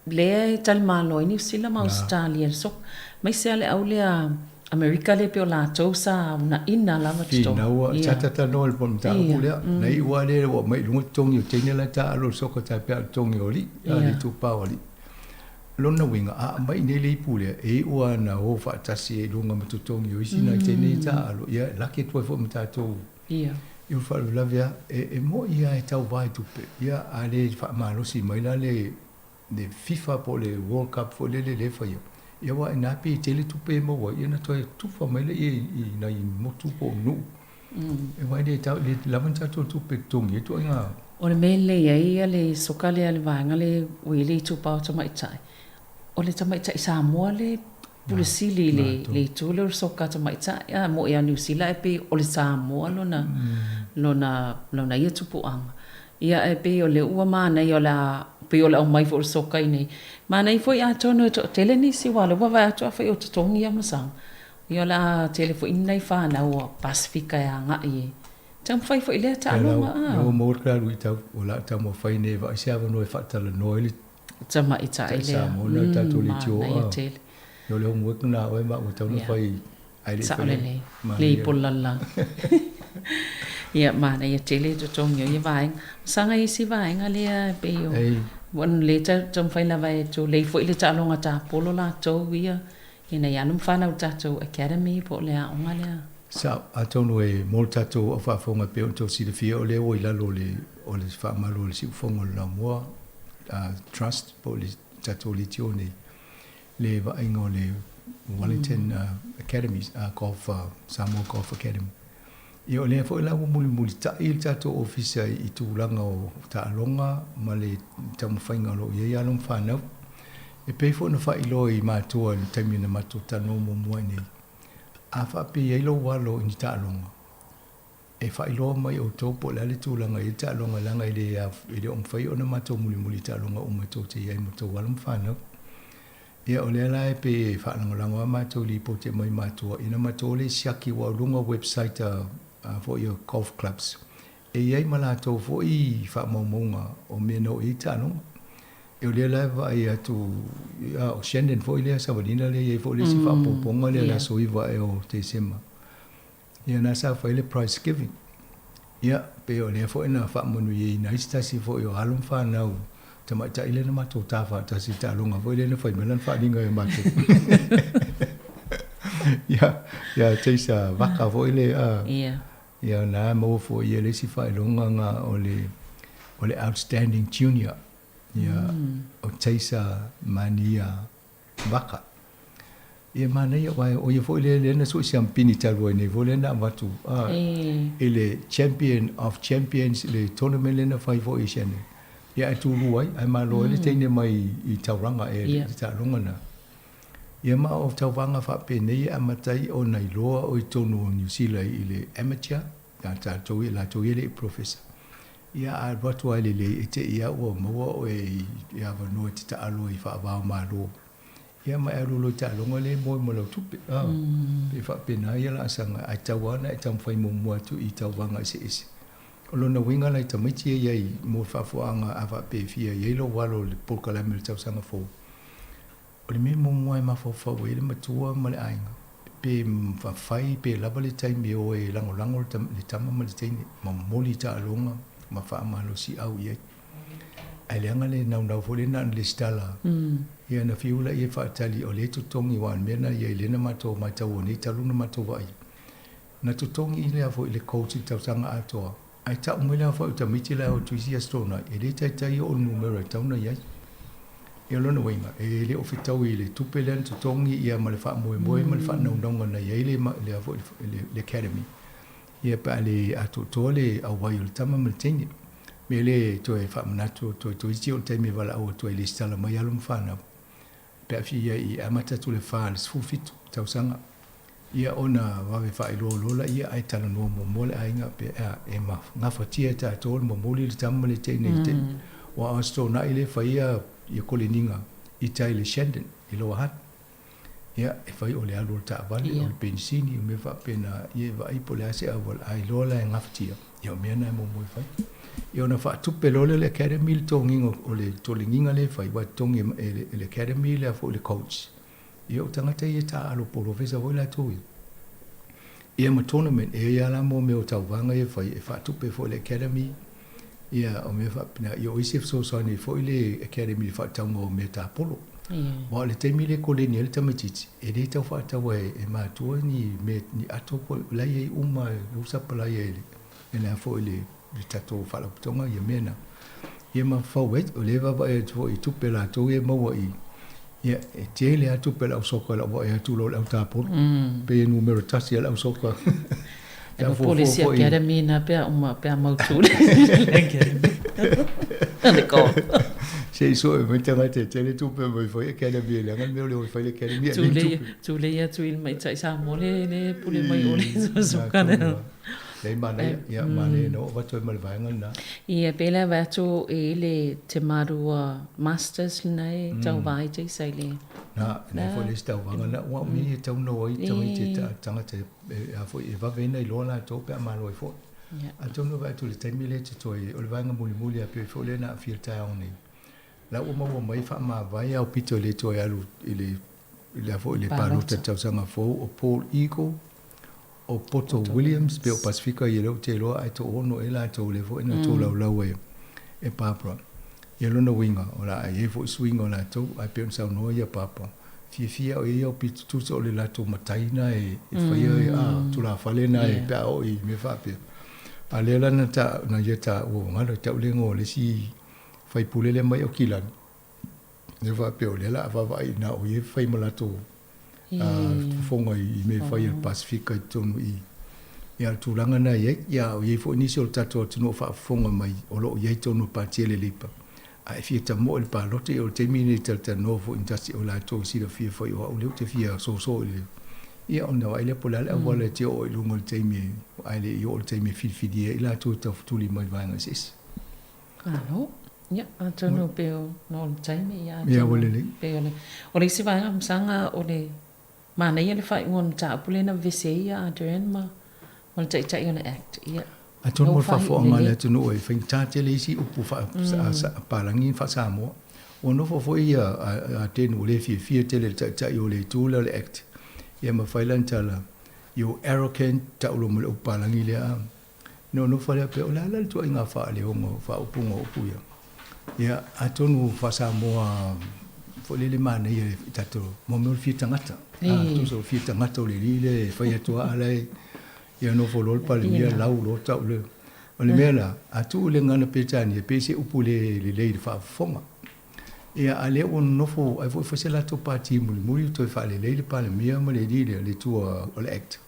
lea e talimalo ai Niu Sila ma Ausetalia i le soka, aemaise lava le au lea Amerika lea pei o latou sa unaina lava totogi. Finau a, sa talanoa i le mataupu lea, na iu lava lea ua aumai i luga totogi o teine la e taaalo i le soka tai pei o totogi o alii, a le itupa o alii. Lona uiga, a aumai nei le ipu lea, e iu lava ina o faatasi ai i luga ma totogi o isi nai teine ia taaalo, ia e laki atu ai foi ma tatou. Ia. I le faalavelave lava, e moni lava e tauva i tupe, ia a le faamalosi mai la le le FIFA po o le World Cup foi lele lea e faia, ia aua i ina pei e tele tupe e maua ai, ia ona toe tufa mai lea i nai motu po o nuu. Aua e le tau, le lava ni tatou tupe e totogi ai ituaiga. O le mea e lelei ai le soka lea a le vaega lea ua i ai le itupa o tamaitai, o le tamaitai Samoa lea e pule sili i le itu lea o le soka tamaitai. A mo'i lava o Niu Sila ae pei o le Samoa lona, lona, lona ia tupuaga. Ia ae pei o lea ua manaia o le a, pei o le aumai foi o le soka i inei. Manaia foi atonu e toatele nisi aua o lea ua vaai atu afai o totogi ia masaga, ia o le a tele foi ni nai fanau o Pasefika e agai e taumafai foi i lea taaloga. A. Lea ua maua le kalaluitau, o le a taumafai nei e vaai se avanoa e faatalanoa ai le Tamaitai lea. Samoa na tatou leitio a. Manaia tele. O le homework lena a oe ma au e tatau ona fai ae le i faia. Sao lelei. Le ipo le lalolagi. Ia manaia tele totogi o ia vaega. Saga isi vaega lea e pei o ua le taumafai lava e tulei foi le taaloga tapolo latou ia ina ia alu ma fanau i le tatou academy po o le aoga lea. Sao, atonu e mo le tatou au faafofoga e pei ona outou silafia o lea ua i lalo o le o le faamalu o le siufofoga o le Laumua Trust po o le tatou leitio nei le vaaiga o le Wellington Academy, Golf, Samoa Golf Academy. Ia o lea foi la ua mulimulitai le tatou ofisa i tulaga o taaloga ma le taumafaiga o lo o i ai alo ma fanau. E pei foi ona faailoa i matua i le taimi na matou talanoa muamua ai nei, a faapea i ai lou alo i ni taaloga, e faailoa mai outou po o le a le tulaga e i ai le taaloga leaga e le e le o mafai ona matou mulimuli i taaloga uma e tou te i ai ma outou alo ma fanau. Ia o lea la e pei e faalagolago lava matou i lipoti e aumai matua ina matou le siaki aua o luga o website a foi a golf clubs e i ai ma latou foi faamaumauga o mea na oo i ai taaloga. E o lea la e vaai atu a o Shannon foi lea savalina lea e i ai foi le isi faaopoopoga lea i le aso 9 ea o Tesema. Ia na sa fai le prize giving. Ia, pei o lea foi na faamanuiaina ai se tasi foi o alo ma fanau tamaitai lea na matou ta faatasi i le taaloga foi lea na fai mai lana faaaliga ia matou. Ia, ia Taser Vaka foi lea. Ia. Ia na maua foi ia le isi faailoga na o le o le outstanding junior. Ia, o Taser Mania. Vaka. Ia manaia aua o ia foi lea lea na sui siampini talu ai nei foi lea na avatu a i le Champion of Champions le tournament lea na fai foi i Shannon. Ia ae tulua ai ae malo ai le teine mai i Tauranga ea i le taaloga na. Ia ma o tauvaga faapenei e amata ai ona iloa o i totonu o Niu Sila i le amateur, ia tatou ia latou ia e le i professor. Ia a alu atu lava i le lelei e te i lava ua maua oe i avanoa e te taalo ai i faava o Malo. Ia ma e alu loa i taaloga lea e moe ma lau tupe. A, pei e faapena ia laasaga, ae tatau lava ona e taumafai muamua atu i tauvaga eseese. O lona uiga la i tamaiti ia i ai mo le faafofoga a faapea e fia i ai lou alo i le polokalame o le tausaga fou, O le mea muamua e mafaufau ai le matua ma le aiga, pe mafai pe lava le taimi e o ai e lagolago le tama ma le teine, ma momoli taaloga ma faamalosiau i ai. Ae leaga le naunau foi lea na o le lesitala, ia na fiu laia e faatali o lea e totogi aua o le mea lena ia i lea na matou matau nei talu ona matou vaai, na totogi lea foi le coach i le tausaga atoa, ae tau mai le aofai o tamaiti la e o atu i isi Aso Toonai, e le taitai oo le numera e tatau ona i ai. Ia o lona uiga, e le o fetaui i le tupe lea na totogi ia ma le faamoemoe ma le faanaunauga na i ai le, le, foi, le, le academy. Ia pe a le atoatoa le auai o le tama ma le teine. Mea lea e toe faamanatu, toe toeitiiti oo i le taimi e valaau atu ai i lesitala mai alo ma fanau. Pe a fia i amata atu le fa i le 17 tausaga, ia ona vave faailoa loa laia ae talanoa muamua le aiga pe a e gafatia e tatou le momoli le tama ma le teine i te aua o Aso Toonai lea e faia ia koleniga i tai i le Shandon i Lower Hutt. Ia e fai o le alu o le taavale, o le penisini, o mea faapena, ia e vaai po o le a se auala, a iloa la e gafatia, ia o mea na e muamua e fai. Ia ona faatupe loa lea o le academy le totogiina o le toleniga lea e fai, aua e totogi e le academy le a foi le coach. Ia o tagata ia e taaalo polofesa foi latou ia. Ia ma tournament, e i ai lava la mo mea o tauvaga ia e fai, e faatupe foi e le academy, ia o mea faapena. Ia o isi e fesoasoani ai foi le academy i le faatauga o mea tapolo. Aua o le taimi lea e koleni ai le tamaitiiti, e le tau faataua e matua ni mea, ni ato po o la e i ai uma, la ua sapalaia e le, e le a foi le, le tatou faalapotopotoga ia mea na. Ia ma fau ai, o lea e vaavaai atu foi i tupe a latou ia e maua i, ia, e tele lava tupe a le au soka i lau vaai atu loa i le au tapolo. Pei e numera tasi lava le au soka. E mo Policy Academy na pea uma pea mautu le Academy. Le golf. Se i sue mai tagata e tele tupe mai fai Academy e leaga le mea o le o e fai le Academy e le tupe. Tulei atu i le maitai Samoa le le pule mai o le soka lea. Lei manaia, ia manaia na oo atu ai ma le vaega lena. Ia pe le ave atu e le te marua masters lena e tauva ai te isa i le. Na, nei foi le isi tauvaga na ua mi e tau no ai tamaiti e tagata e a foi e vave na iloa latou pe a malo ai foi. Atonu vaai atu i le taimi lea te toe o le vaega mulimuli a pei foi lea na aafia i le taeao nei. La ua maua mai faamavae ao pito e le toe alu i le i le a foi le palota i le tausaga fou o Paul Eagle o Poto Williams pe o Pasifika ia lea ou te iloa ae toono ea latou lea foi na tolaulau e e Barbara. Ia lona uiga o le a i ai foi suiga o latou ae pei ona saunoa ia Barbara fiafia o ia o pito tusa o le latou matai na e e faia a tulafale na e pe a oo i mea faapea. A lea la na ta na ia taua ua galo e tau le igoa o le isi faipule lea mai Aukilani lea faapea o lea la a vaavaai i ina o ia e fai ma latou fofoga i mea e fai a le Pasefika i totonu i ia le tulaga na i ai. Ia o i ai foi nisi o le tatou atunuu o faafofoga mai o lo o i ai totonu o le Pati a le Labour a e fia tamoe i le palota, ia o le taimi lenei e talatalanoa foi ni tasi o latou e silafia foi o au lea ou te fia soso i le ia ona vaai lea po o le a le auala e te oo ai i luga i le taimi ae le i oo i le taimi e filifilia ai latou e taufetuli mai vaega eseese. Malo. Ia, atonu pe o no le taimi, ia atonu. Ia, ua lelei. Pe o le, o le isi vaega masaga o le manaia le faaiuga o le mataupu lea na vevesi ai ia Ardern ma, ma le Taitai o le Act. Ia, Atonu mo le faafofoga a le atunuu e faigata tele isi upu faa-Palagi ma faa-Samoa. Ua nofo foi ia Ardern ua le fiafia tele i le Taitai o le itu lea o le Act. Ia ma fai lana tala, You arrogant, tau loa ma le upu Palagi lea. Nofonofo lea pea, o le a la le tuuaiga faaleoga o faaupuga o upu ia? Ia, atonu faa-Samoa foi lele manaia i tatou, mo mea o le fia tagata. A, tusa o le fia tagata o le alii lea e fai atu lava ala e, ia nofo loa le Palemia lau loa tau le. O le mea la, a tuu i le gagana Peretania, pei se upu le lelei i le faafofoga. Ia, a o lea ua nonofo ai foi fai se latou pati mulimuli toe faalelei le Palemia ma le alii lea, le tua o le Act.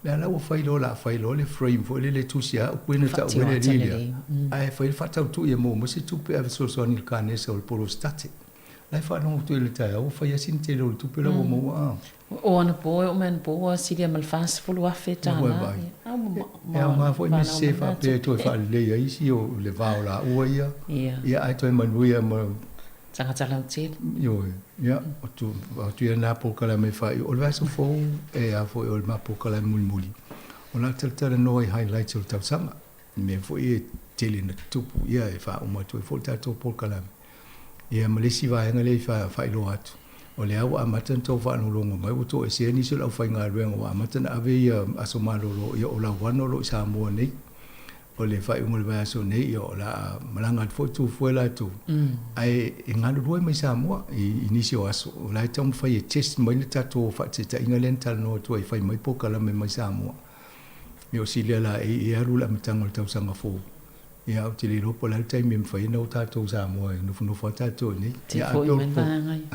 Lea la ua fai loa, o le a fai loa le frame foi lele e tusi ai upu ia na tau ai le alii lea, ae fai le faatautuu ia maua mai se tupe e ave fesoasoani i le kanesa o le polositate. La e faalogo atu i le taeao ua fai lava sina tele o le tupe la ua maua a. O anapo, e oo mai anapo ua silia ma le $40,000. E aoga foi mea sese faapea e toe faalelei ai isi o le va o laua ia, ia ae toe manuia ma tagata lautele. Ioe, ia, o atu ia lena polokalame e faaiu. O le vaiaso fou e a foi o le ma polokalame mulimuli, o le a talatalanoa i highlights o le tausaga. I mea foi e tele na tutupu, ia e faauma atu ai foi le tatou polokalame. Ia ma le isi vaega lea i faailoa atu, o lea ua amata ona tou faalogologo mai ua toesea nisi o le aufaigaluega ua amata ona ave ia aso malolo, ia o Lauano o lo o i Samoa nei. O le faaiuga o le vaiaso nei, ia o le a malaga atu foi Tufue latou, ae e galulue mai Samoa i nisi o aso. O la e taumafai e test mai le tatou faataitaiga lea na talanoa atu ai e fai mai polokalame mai Samoa. Ia o silia la e alu le amataga o le tausaga fou. Ia, ou te le iloa po o le a le taimi e mafai ai ona o tatou Samoa e nofonofo lava tatou i inei. Te foi mai le vaega ia.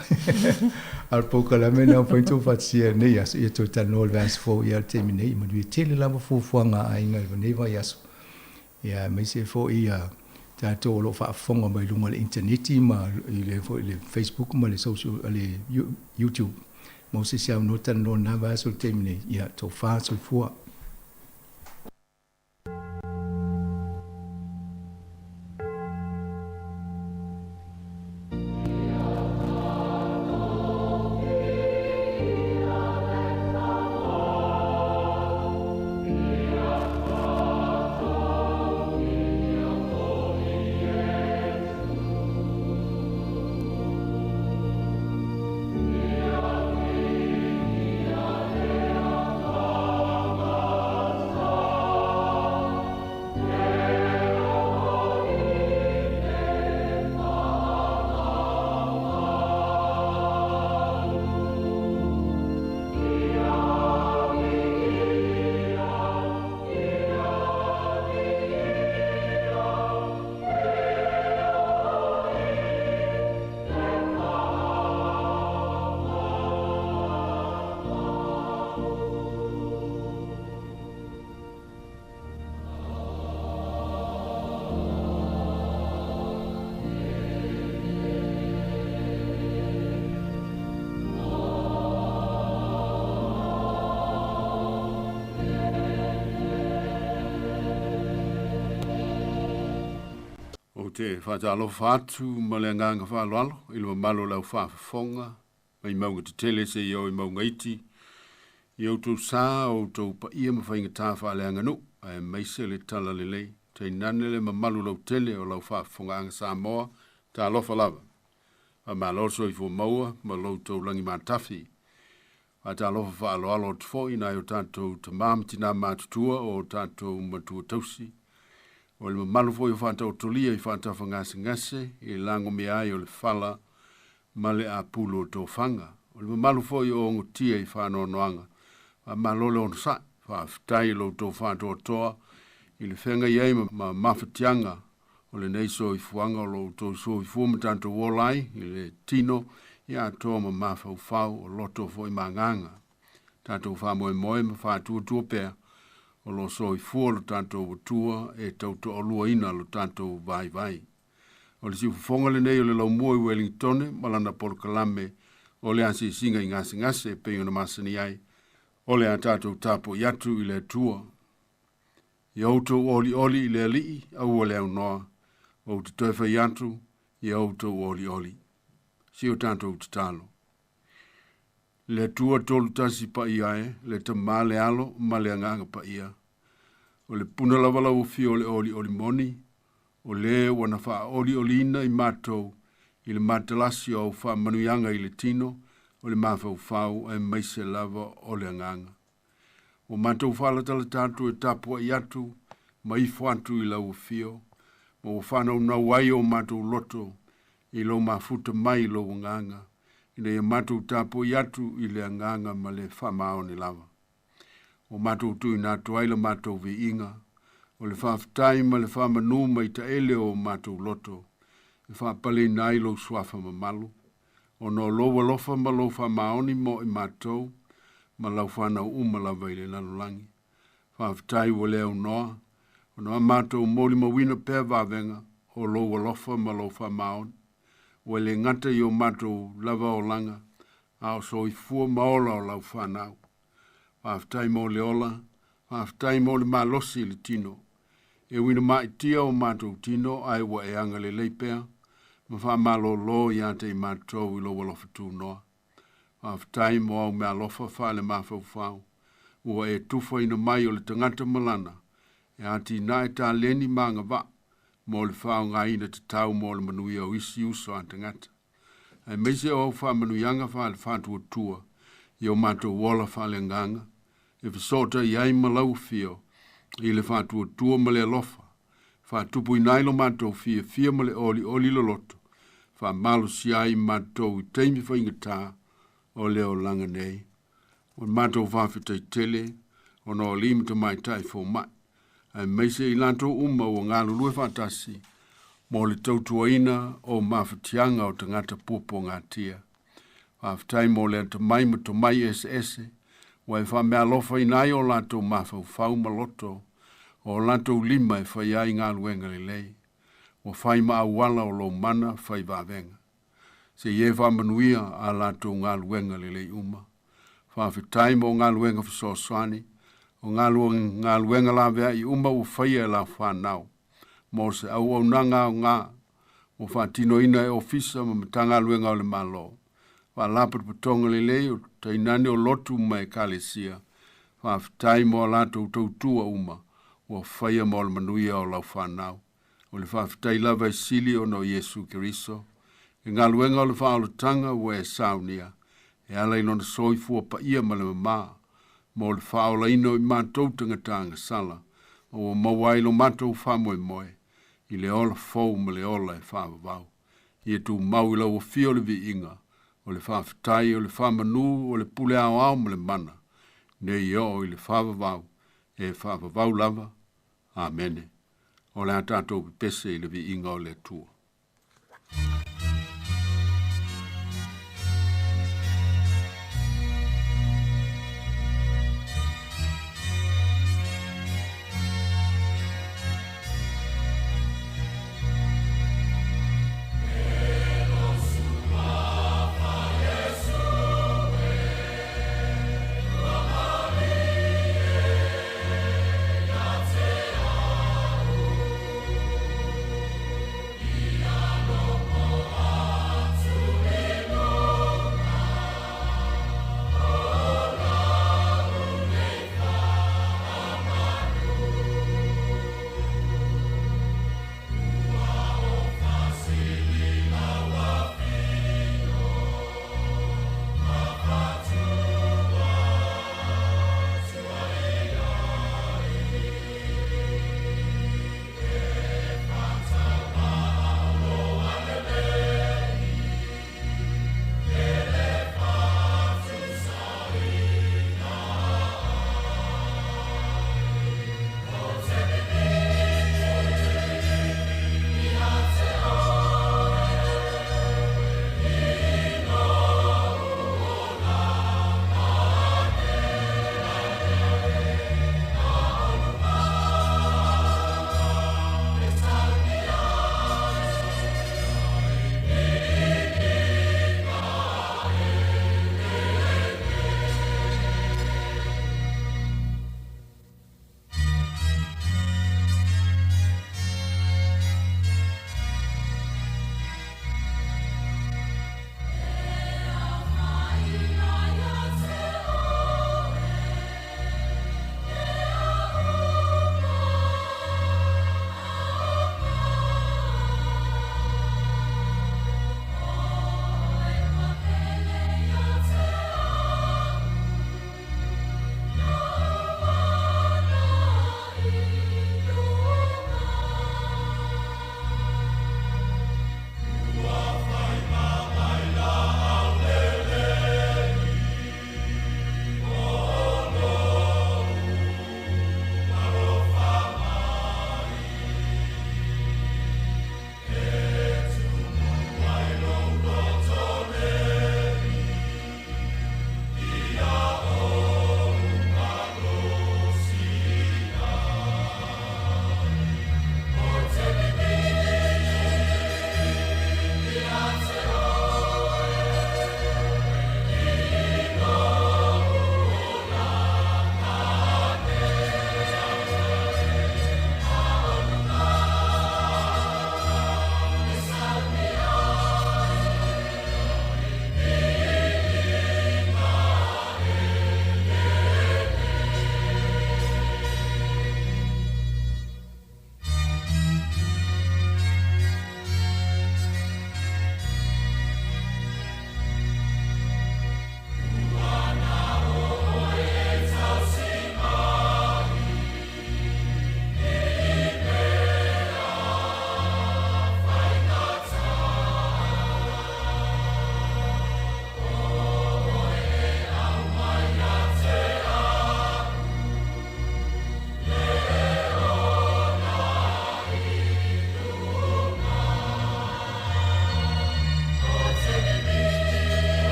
A o le polokalame lena ua mafai ona outou faatasia i lenei aso, ia toe talanoa i le vaiaso fou. Ia, o le taimi nei, manuia tele lava fuafuaga a aiga i lenei vaiaso. Ia, aemaise foi ia tatou o lo o faafofoga mai luga o le initaneti ma i le foi le Facebook ma le social, le YouTube. Mo se isi avanoa talanoa i lena vaiaso i le taimi nei, ia, tofa soifua. Ou te faatalofa atu ma le agaga faaaloalo i le mamalu o le au faafofoga mai mauga tetele seia oo i mauga iti, i outou sa, o outou paia ma faigata faaleaganuu, aemaise le talalelei, tainane le mamalu lautele o lau faafofogaaga Samoa, talofa lava. Faamalo le soifua maua ma lo outou lagi matafi. Faatalofa faaaloalo atu foi i nai o tatou tama ma tina matutua o tatou matua tausi. O le mamalu foi o faataotolia i faatafagasegase i lagomea ai o le fala ma le apulu o tofaga. O le mamalu foi o ogotia i faanoanoaga. Faamalo le onosai. Faafetai i lo outou faatoatoa i le feagai ai ma mafatiaga o lenei soifuaga o lo outou soifua ma tatou ola ai i le tino ia atoa ma mafaufau o loto foi ma agaga. Tatou faamoemoe ma faatuatua pea o lo o soifua lo tatou Atua e tautoaluaina lo tatou vaivai. O le siufofoga lenei o le laumua i Wellingtone ma lana polokalame o le asiasiga i gasegase e pei ona masani ai, o le a tatou tapuai atu i le Atua. Ia outou olioli i le Alii, aua le aunoa, ou te toe fai atu, ia outou olioli. Si o tatou tatalo. Le Atua tolu tasi paia e, le Tama le Alo ma le Agaga Paia. O le puna lava lau afio o le olioli moni, o le ua na faaolioliina i matou i le matalasi o au faamanuiaga i le tino, o le mafaufau aemaise lava o le agaga. Ua matou faalatalata atu e tapuai atu ma ifo atu i lau afio, ma ua faanaunau ai o matou loto i lou mafuta mai i lou agaga, ina ia matou tapuai atu i le agaga ma le faamaoni lava. Ua matou tuuina atu ai la matou viiga, o le faafetai ma le faamanu mai taele o matou loto, E faapaleina ai lou suafa mamalu, ona o lou alofa ma lou faamaoni mo i matou, ma lau whanau uma lava i le lalolagi. Faafetai ua le aunoa, ona a matou molimauina pea vavega o lou alofa ma lou faamaoni. Ua le gata i o matou lava olaga, a o soifua ma ola o lau whanau. Faafetai mo le ola, faafetai mo le malosi i le tino. E uina maitia o matou tino ai ua e agalelei pea, ma faamalōlō ia te i matou i lou alofa tunoa. Faafetai mo au meaalofa faale-mafaufau, ua e tufaina mai o le tagata malana, e atinae taleni ma agavaa, mo le faaaogaina tatau mo le manuia o isi uso a tagata. Aemaise o au faamanuiaga faale-faatuatua i o matou ola faaleagaga, e fesootaiʻi ai ma lau afio i le faatuatua ma le alofa, faatupuina ai lo matou fiafia ma le olioli loloto, faamalosia ai matou i taimi faigata o le olaga nei. O le matou faafetai tele ona o alii ma tamaitai fomaʻi, aemaise i latou uma ua galulue faatasi mo le tautuaina o mafatiaga o tagata puapuagatia. Faafetai mo le atamai ma tomai eseese, ua e faameaalofaina ai o latou mafaufau ma loto, o latou lima e faia ai galuega lelei, ua fai ma auala o lou mana fai vavega. Seia e faamanuia a latou galuega lelei uma. Faafetai mo galuega fesoasoani, o galuega laveai uma ua faia e lau whanau, mo se auaunaga aoga, ua faatinoina e ofisa ma Matagaluega o le Malo, faalapotopotoga lelei o tainane o lotu ma ekalesia. Faafetai mo a latou tautua uma, ua faia mo le manuia o lau whanau. O le faafetai lava e sili ona o Iesu Keriso, le galuega o le faaolataga ua e saunia, e ala i lona soifua paia ma le mamā, mo le faaolaina o i matou tagata agasala, ma ua maua ai lo matou faamoemoe, i le ola fou ma le ola e faavavau. Ia tumau i lau afio le viiga, o le faafetai, o le faamanū, o le pule aoao ma le mana, nei oo i le faavavau, e faavavau lava. Amene. O le a tatou pepese i le viiga o le Atua.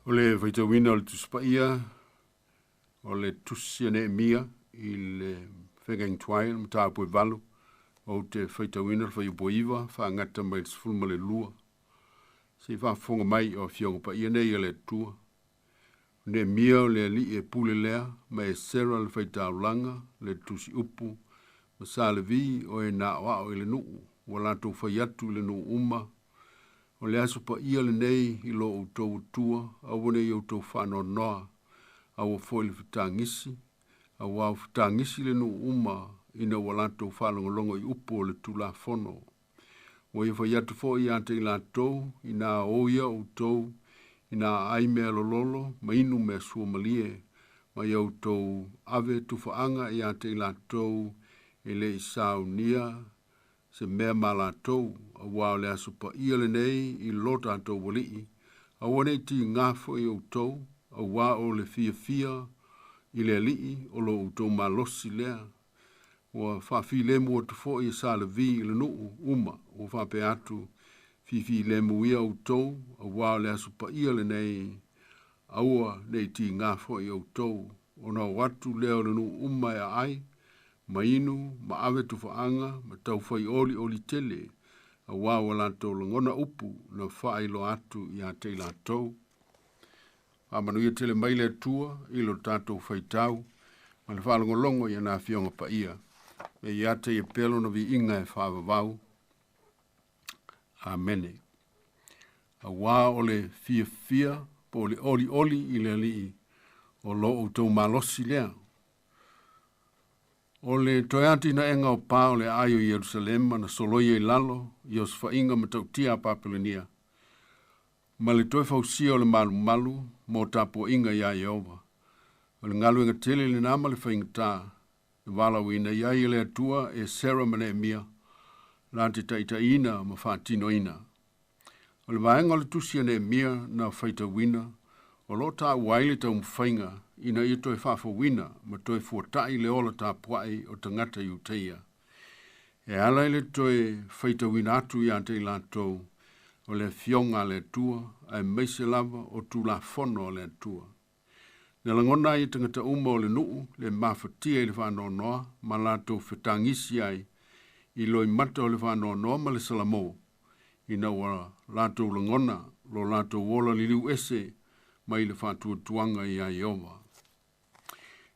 O le faitauina o le Tusi Paia, o le Tusi a Neemia i le Fegaingtuai, le mataupu e 8, ou te faitauina le fuaiupu e 9, faagata mai le 12. Se i faafofoga mai o afioga paia nei a le Atua. O Neemia o le alii e pule lea, ma Esera le faitaulaga, le tusi upu, ma Sa Levi o e na aoao i le nuu, ua latou fai atu i le nuu uma, o le aso paia lenei i lo outou Atua, aua ne i outou faanoanoa, aua foi le fetagisi, auā ua fetagisi le nuu uma ina ua latou faalogologo i upu o le Tulafono. Ua ia fai atu foi ia te i latou, inā o ia outou, inā aai mea lololo, ma inu mea suamalie, ma ia outou ave tufaaga ia te i latou e le i saunia se mea ma latou, auā o le aso paia lenei i lo tatou Alii, aua ne i tigā foi outou, auā o le fiafia i le Alii o lo outou malosi lea. Ua faafilemu atu foi e Sa Levi i le nuu uma, ua faapea atu, Fifilemu ia outou, auā o le aso paia lenei, aua ne i tigā foi outou, ona o atu lea o le nuu uma e aai, ma inu, ma ave tufaaga, ma taufai olioli tele, auā ua latou lagona upu na faailoa atu ia te i latou. Faamanuia tele mai le Atua i lo tatou faitau ma le faalogologo i ana afioga paia. E ia te ia pea lona viiga e faavavau. Amene. Auā o le fiafia po o le olioli i le Alii o lo outou malosi lea. O le toe atinaega o pa o le aai o Ierusalema na soloia i lalo i osofaiga matautia a Papelonia, ma le toe fausia o le malumalu mo tapuaiga iā Ieova. O le galuega tele lenā ma le faigata, na valaauina i ai e le Atua e Esera ma Neemia, la te taitaiina ma faatinoina. O le vaega o le tusi a Neemia na faitauina, o lo o taua ai le taumafaiga ina ia toe faafouina ma toe fuata'i le ola tapua'i o tagata Iutaia. E ala i le toe faitauina atu ia te i latou o le Afioga a le Atua, aemaise lava o Tulafono a le Atua. Na lagona ai e tagata uma o le nuu le mafatia i le faanoanoa ma latou fetagisi ai i loimata o le faanoanoa ma le salamo, ina ua latou lagona lo latou ola liliu ese mai le faatuatuaga iā Ieova.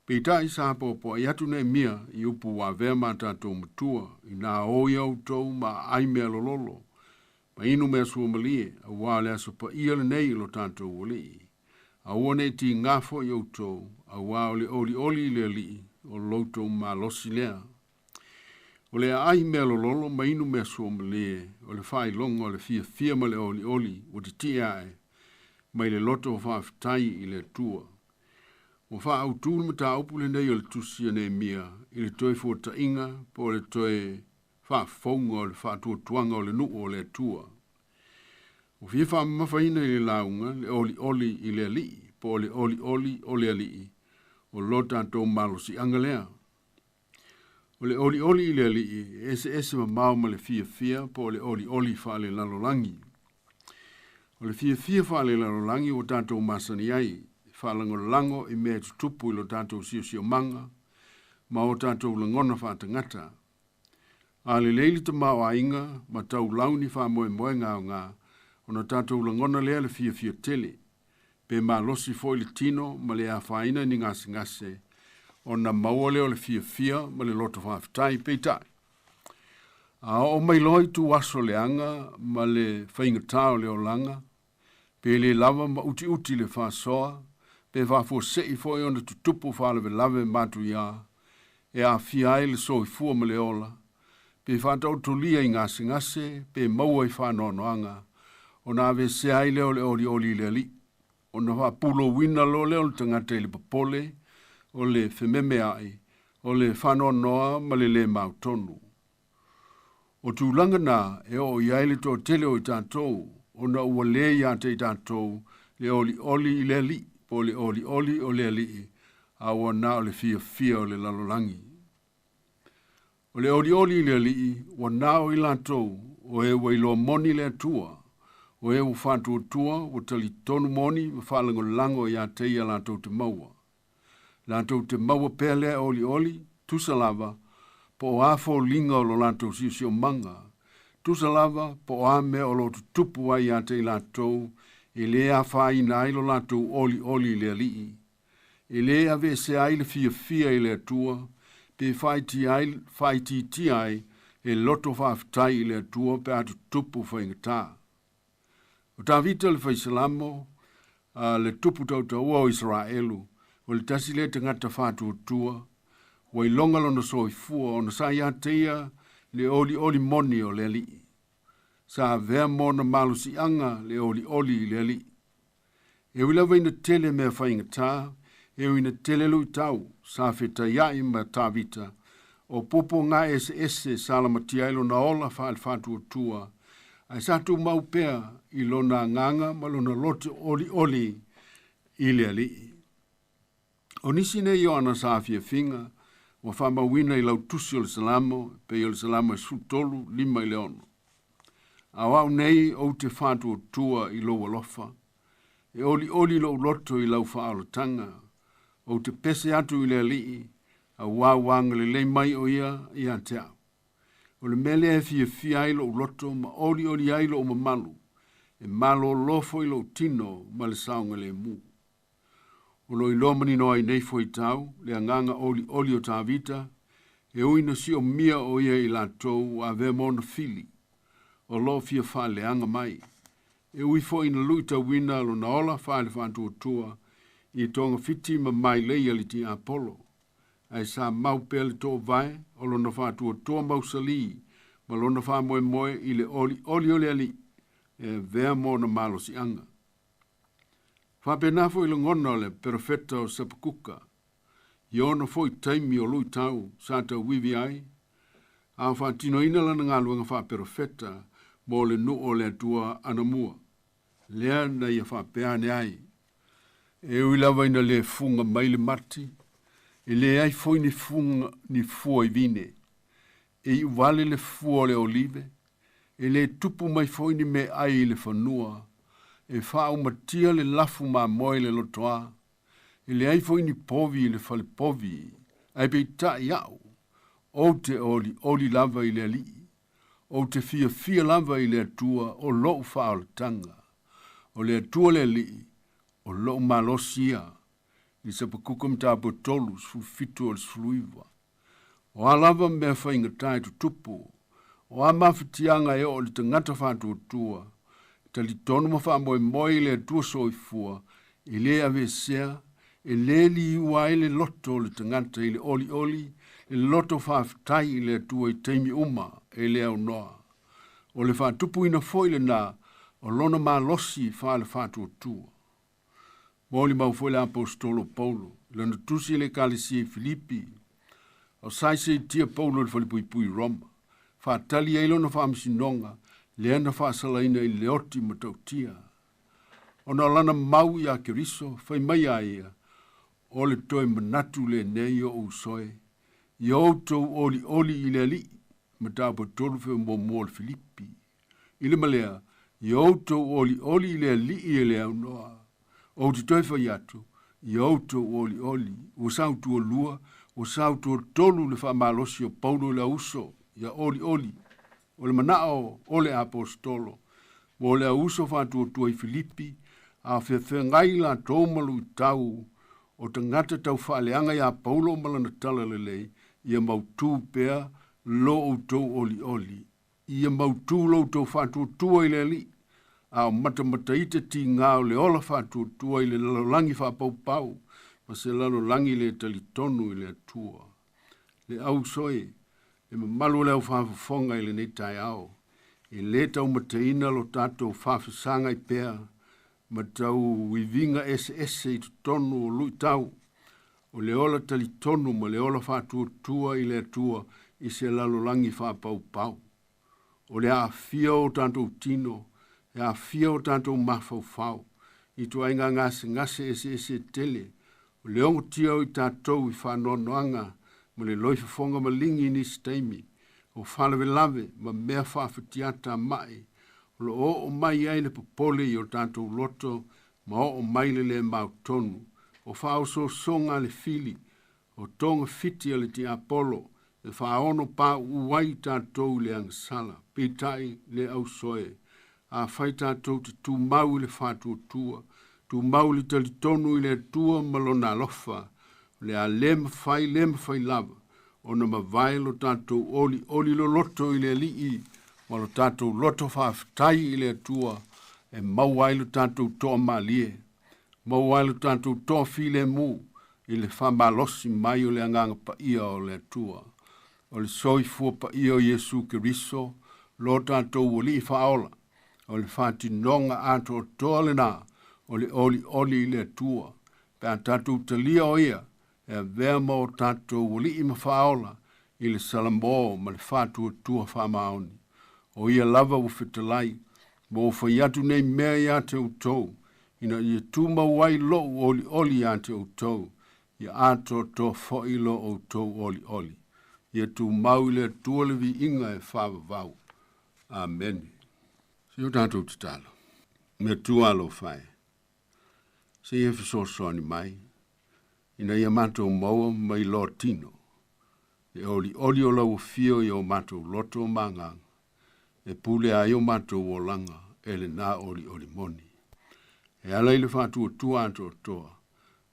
Peitai sa poapoa'i atu Neemia i upu ua avea ma tatou matua, inā o ia outou ma aai mea lololo, ma inu mea suamalie, auā le aso paia lenei i lo tatou Alii. Aua ne i tigā foi outou, auā o le olioli i le Alii o lo outou malosi lea. O le aai mea lololo ma inu mea suamalie, o le faailoga o le fiafia ma le olioli ua titie ae mai le loto o faafetai i le Atua. Ua faaautu le mataupu lenei o le tusi a Neemia i le toe fuata'iga po o le toe faafouga o le faatuatuaga o le nuu o le Atua. Ua fia faamamafaina i le lauga le olioli i le Alii po o le olioli o le Alii o lo tatou malosiaga lea. O le olioli i le Alii e eseese mamao ma le fiafia po o le olioli faalelalolagi. O le fiafia faalelalolagi ua tatou masani ai, e faalagolago i mea e tutupu i lo tatou siosiomaga ma o tatou lagona faatagata. A lelei le tamaoaiga ma taulau ni faamoemoega aoga, ona tatou lagona lea le fiafia tele, pe malosi foi le tino ma le afaina i ni gasegase, ona maua lea o le fiafia ma le loto faafetai. Peitai, a oo mai loa i ituaso leaga ma le faigata o le olaga, pe le lava ma utiuti le faasoa, pe faafuase'i foi ona tutupu faalavelave matuiā e aafia ai le soifua ma le ola, pe faataotolia i gasegase, pe maua i faanoanoaga, ona aveesea ai lea o le olioli i le Alii, ona faapulouina loa lea o le tagata i le popole, o le fememea'i, o le faanoanoa ma le lē mautonu. O tulaga na e oo i ai le toatele o i tatou, ona ua lē ia te i tatou le olioli i le Alii, po o le olioli o le Alii, a ua na o le fiafia o le lalolagi. O le olioli i le Alii, ua na o i latou o e ua iloa moni le Atua, O e ua faatuatua ua talitonu moni ma faalagolago iā te ia latou te maua. Latou te maua pea lea olioli, tusa lava, po o a foliga o lo latou siosiomaga, tusa lava po o a mea o lo tutupu ai iā te i latou, e lē afaina ai lo latou olioli i le alii. E lē aveesea ai le fiafia i le Atua, pe faaitiitia ai e loto faafetai i le Atua pe a tutupu faigata. O Tavita le faisalamo, a le tupu tautaua o Isaraelu, o le tasi lea tagata faatuatua, ua iloga lona soifua ona sa ia te ia le olioli moni o le alii. Sa avea ma ona malosiaga le olioli i le alii. E ui lava ina tele mea faigata, e ui ina tele luitau, sa fetaiai ma Tavita, o puapuaga eseese sa lamatia ai lona ola faale-faatuatua, ae sa tumau pea i lona agaga ma lona loto olioli i le alii. O nisi nei o ana saafiafiga ua faamauina i lau tusi o le Salamo, pei o le Salamo e 13, 5 i le 6. A o au nei ou te faatuatua i lou alofa, e olioli lou loto i lau faaolataga, ou te pese atu i le alii, auā ua agalelei mai o ia ia te au. O le mea lea e fiafia ai lou loto ma olioli ai lou mamalu, e malōlō foi lou tino ma le saogalemu. O lo o iloa manino ai nei fuaitau le agaga olioli o Tavita, e ui ina siomia o ia i latou ua avea ma ona fili, o lo o fia faaleaga mai. E ui foi ina luitauina lona ola faale-faatuatua i togafiti ma mailei a le tiapolo, ae sa mau pea le toovae o lona faatuatua mausalī ma lona faamoemoe i le olioli o le Alii e avea ma ona malosiaga. Faapena foi lagona o le perofeta o Sapakuka, i ona foi taimi o luitau sa tauivi ai, a o faatinoina lana galuega faaperofeta mo le nuu o le Atua anamua, lea na ia faapea ane ai. E ui lava ina le fuga mai le mati, e leai foi ni fuga ni fua i vine. E iuvale le fua o le olive, e le tupu mai foi ni meaai i le fanua, e faaumatia le lafu mamoe i le lotoa, e leai foi ni povi i le fale povi, ae peitai au, ou te olioli lava i le Alii, ou te fiafia lava i le Atua o lou faaolataga. O le Atua le Alii, o lou malosi ia. I Sapakuka mataupu 3, 17 o le 19. O a lava mea faigata e tutupu, o a mafatiaga e oo i le tagata faatuatua, e talitonu ma faamoemoe i le Atua soifua, e le aveesea, e le liua ai le loto o le tagata i le olioli, le loto faafetai i le Atua i taimi uma e le aunoa. O le faatupuina foi lena o lona malosi faale-faatuatua. Molimau foi le aposetolo o Paulo i lana tusi i le Ekalesia i Filipi. O sa seitia Paulo i le falepuipui i Roma, faatali ai lona faamasinoga lea na faasalaina i le oti matautia. Ona o lana mau iā Keriso, fai mai a ia, O le toe manatu lenei o ou soe, ia outou olioli i le Alii, mataupu 3 feomuamua o le Filipi. I le ma lea, ia outou olioli i le Alii e le aunoa. Ou te toe fai atu, ia outou olioli, ua sautualua, ua sautuatolu le faamalosi o Paulo i le auso, ia olioli. O le manao o le aposetolo, mo le auso faatuatua i Filipi, a feafeagai latou ma luitau o tagata tau faaleaga iā Paulo ma lana talalelei, ia mautū pea lo outou olioli. Ia mautū lo outou faatuatua i le Alii, a o matamataita tigā o le ola faatuatua i le lalolagi faapaupau ma se lalolagi le talitonu i le Atua. Le auso e, le mamalu o le au faafofoga i lenei taeao, e le taumateina lo tatou faafesagai pea ma tau iviga eseese i totonu o luitau, o le ola talitonu ma le ola faatuatua i le Atua i se lalolagi faapaupau. O le aafia o tatou tino, e aafia o tatou mafaufau i ituaiga gasegase eseese e tele, o le ogotia o i tatou i faanoanoaga ma le loifofoga maligi i nisi taimi, o faalavelave ma mea faafetiata mai, O lo o o mai ai le popole i o tātou loto, ma o o mai le le mautonu. O whaososoga le fili, o tonga fiti a le tiapolo, e whaono pa uai tātou le angasala, pitai le ausoe. A whai tātou te tūmau i le whātuatua, tūmau le talitonu i le atua ma lona alofa, le a le mawhai le mawhai lava, ona mavae lo tātou oli oli lo loto i le alii, ma lo tātou loto whaaftai i le atua, e mau ai lo tātou toa malie, mau ai lo tātou toa file mu, i le whamalosi mai o le anganga paia o le atua. O le soifua paia o Iesu Keriso, lo tātou o li whaola, o le whātinonga ato o toa le nā, o le oli oli i le atua. Pe a tātou talia o ia, e a vea ma o tātou o li i mawhaola, i le salambo ma le whātua tua whamaoni. O ia lava ua fetalai, ma o whai atu nei mea ia te outou, ina ia tūmau ai lou oli oli ia te outou, ia ato to fo'i lo outou oli oli. Ia tūmau i le atua le viiga e whawawau. Amen. Se o tātou tatalo. Me tua alo whae. Se ia fesoasoani mai, ina ia mātou maua mai lo tino. E oli oli o lau fio i o mātou loto o manganga. E pule ai o mātou o langa e le nā oli oli moni. E ala i le whātua tua ato toa,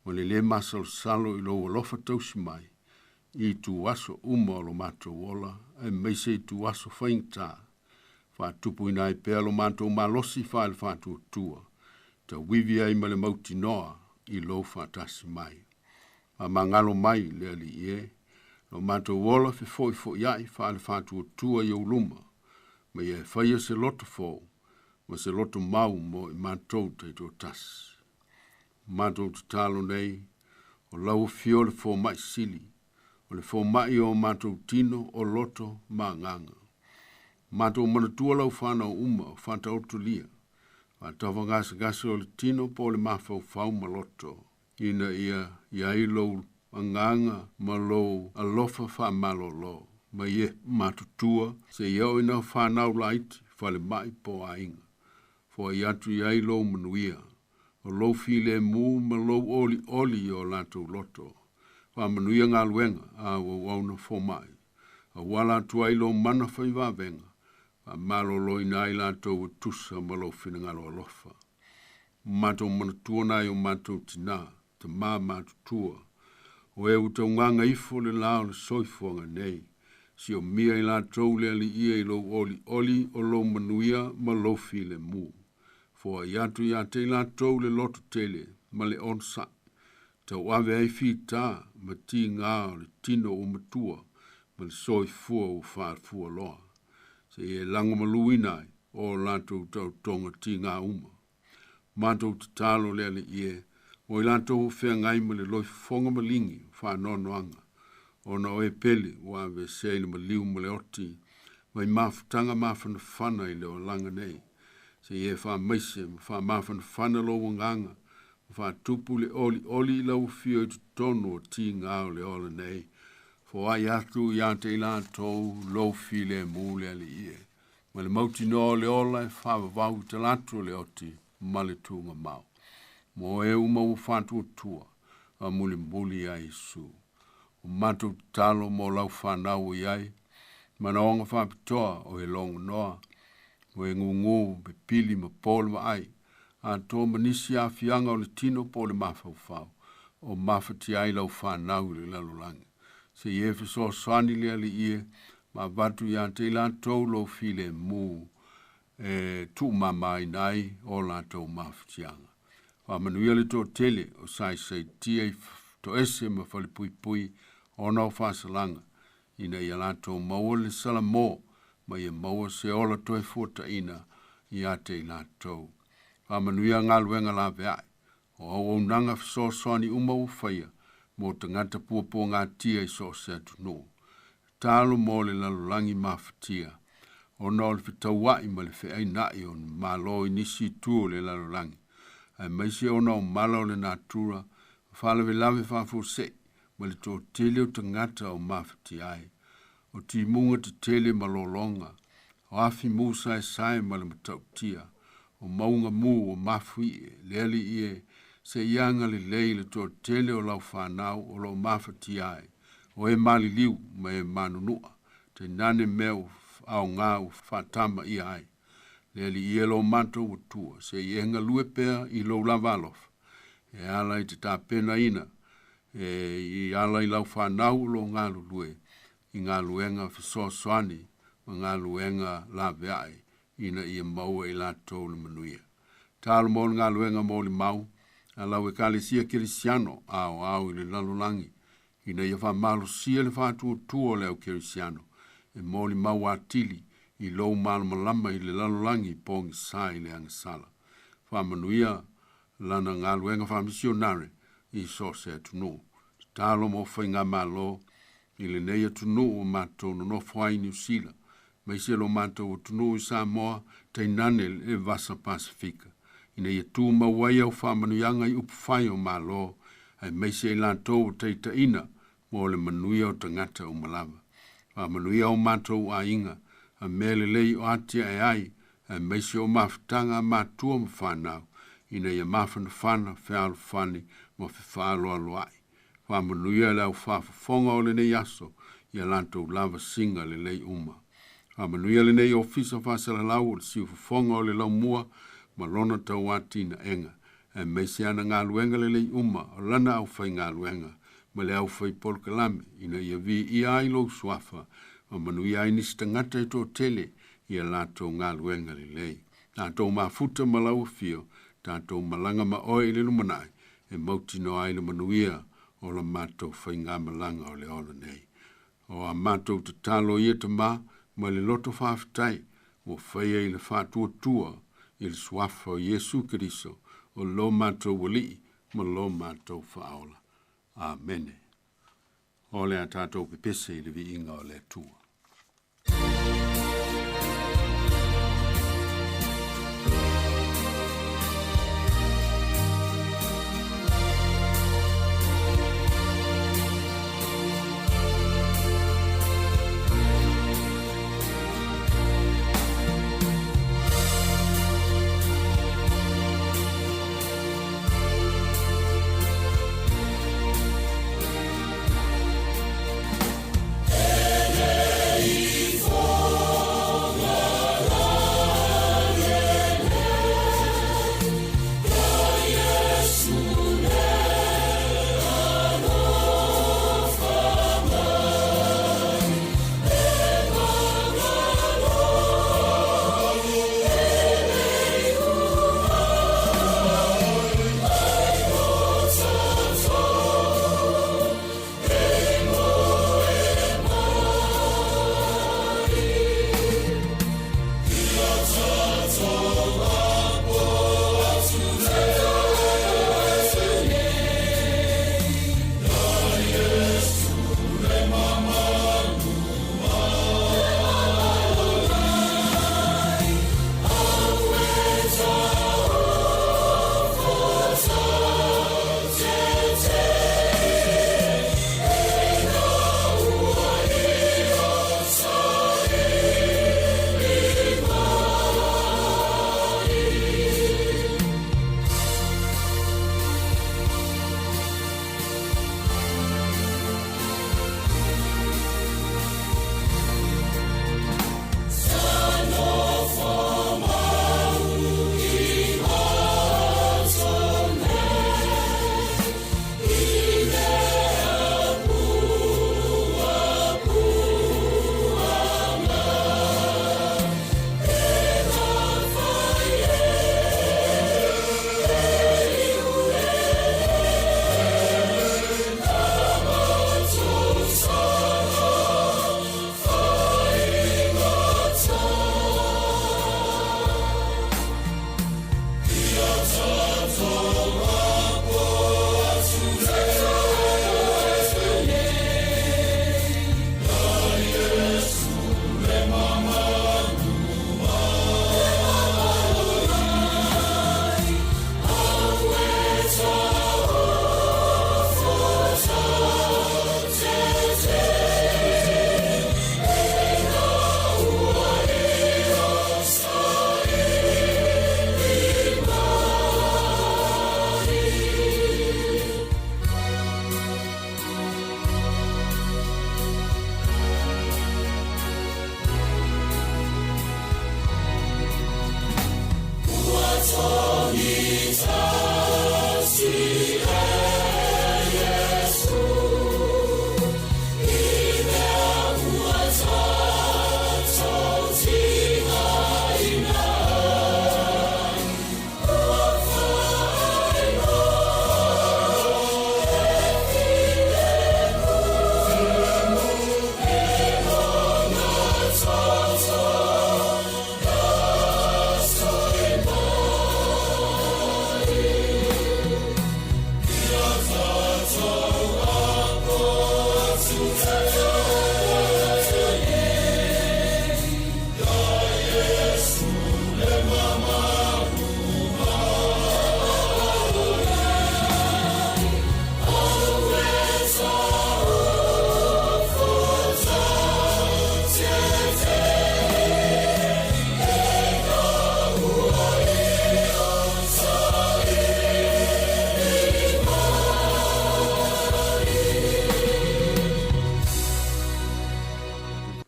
ma le le masalosalo i lou alofa tausi mai, i tu aso uma o lo mātou ola, e meise i tu aso whaingtā. Whātupu ina ai pea lo mātou malosi wha le whātua tua, ta wivi ai ma le mauti noa i lou whātasi mai. Ma mangalo mai le ali e, lo mātou ola fe foi foi ai wha le whātua tua i luma, ma ia e whaia se loto fō, ma se loto mau mo i mātou te tō tasi. Mātou tatalo nei, o lau fio le fō mai sili, o le fō mai o mātou tino o loto ma nganga. Mātou manatua lau whanau uma o whata otolia, wha tawa gasa gasa o le tino po le mawhau whau ma loto, ina ia ia i lou anganga ma lou alofa wha malolo, ma ie matutua se ia o ina whanau laiti whale mai po ainga. Fo i atu i ai lou manuia, o lou file mu ma lou oli oli o lātou loto. Wha manuia ngā luenga a o wauna fo mai. A wala atu ai lou mana whai wawenga, wha malolo ina ai lātou o tusa ma lou whinangalo alofa. Mātou manatua nai o mātou tina, te mā mātutua. O e uta nganga ifo le lao le soifuanga nei. Si o mia i lātou le ali ia i lou oli oli o lou manuia ma lou file mu. Foa i atu ia te lātou le loto tele ma le onsa. Tau ave ai whita ma ti ngā o le tino o matua ma le soifua o whaafua loa. Se e lango maluina ai o lātou tau tonga ti ngā uma. Mātou tatalo le ale ie, o i lātou o whea ngai ma le loi fonga malingi wha nonoanga. Ona o e pele o ave se i le maliu ma le oti, mai mafutanga mawhanawhana i le o langa nei. Se i e wha meise, ma wha mawhanawhana lo wanganga, ma wha tupu le oli oli i lau fio i tonu o ti ngā o le ola nei. Fo ai atu i a te lātou lo file mule ale ie. Ma le mauti noa o le ola e whawawau te lātou le oti ma le tūnga mau. Mo e uma ua whātua tua, a muli muli ai Isu. O mātou talo mo lau whanau i ai, mana onga whapitoa o he longo noa, o e ngungu pe pili ma pōle ma ai, a tō manisi a fianga o le tino po le mawhauwhau, o mawhati ai lau whanau i le lalolangi. Se i e fesoasoani le ali ie, ma vatu ia te lātou lo file mū, e tūmama i nai o lātou mawhatianga. Wha manuia le tō tele o sai sai tia i to ese ma whale pui pui o nau whasalanga, ina ia lātou maua le salamo, ma ia maua se ola toe fuata ina i a te lātou. Wha manuia ngā luenga la veai, o au au nanga fesoasoani uma ua whaia, mō te ngata puapua ngā tia i so se atu nō. Talo mō le lalolangi mawhatia, o nā o le whitauai ma le wheai nai o malo i nisi tu o le lalolangi. Ai maise o nā o mala o le natura, whalawe lawe whafo se, ma le tō tele o te ngata o mawhatia ai. O ti munga te tele ma lolonga, O afi mu saesae ma le matautia, o mauga mu o mafuie, le Alii e, se i agalelei i le toatele o lau fanau o lo o mafatia ai, o e maliliu ma e manunua, tainane mea ua aoga ua faatama ia ai. Le Alii e lo matou Atua, se i e galue pea i lou lava alofa, e ala i te tapenaina e i ala i lau fanau o lo o galulue i galuega fesoasoani ma galuega laveai ina ia maua i latou le manuia. Talo mo le galuega molimau a lau Ekalesia Kerisiano aoao i le lalolagi, ina ia faamalosia le faatuatua o le au Kerisiano e molimau atili i lou malamalama i le lalolagi pogisa i le agasala. Faamanuia lana galuega faamisionare i so o se atunuu. Tatalo mo faigamalo i lenei atunuu ua matou nonofo ai i Niu Sila, aemaise lo matou atunuu i Samoa, tainane le Vasa Pasefika, ina ia tumau ai au faamanuiaga i upufai o Malo, aemaise i latou ua taitaiina mo le manuia o tagata uma lava. Faamanuia o matou aiga, a mea lelei o atiae ai, aemaise o mafutaga a matua ma fanau, ina ia mafanafana, fealofani ma fefaaloaloai. Faamanuia le au faafofoga o lenei aso ia latou lava siga lelei uma. Faamanuia lenei ofisa faasalalau o le siufofoga o le laumua ma lona tauatinaega, aemaise ana galuega lelei uma o lana aufaigaluega ma le aufaipolokalame, ina ia viia ai lou suafa ma manuia ai nisi tagata e toatele ia latou galuega lelei. Tatou mafuta ma lau afio, tatou malaga ma oe i le lumanai, e mautinoa ai le manuia o la matou faigamalaga o le ola nei. O a matou tatalo ia Tamā ma le loto faafetai ua faia i le faatuatua i le suafa o Iesu Keriso o lo matou Alii ma lo matou Faaola. Amene. O le a tatou pepese i le viiga o le Atua.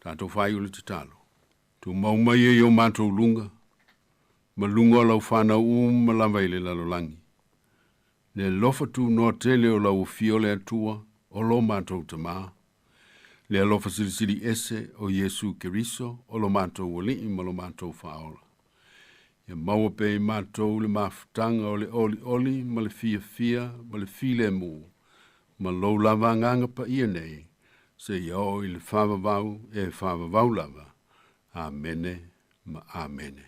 Tatou faaiu le tatalo. Tumau mai e i o matou luga, ma luga o lau fanau uma lava i le lalolagi. Le alofa tunoa tele o lau afio o le Atua, o lo matou Tamā. Le alofa silisili ese o Iesu Keriso, o lo matou Alii ma lo matou Faaola. Ia maua pea i matou le mafutaga o le olioli ma le fiafia ma le filemu, ma lou lava agaga paia nei, seia oo i le faavavau e faavavau lava. Amene ma Amene.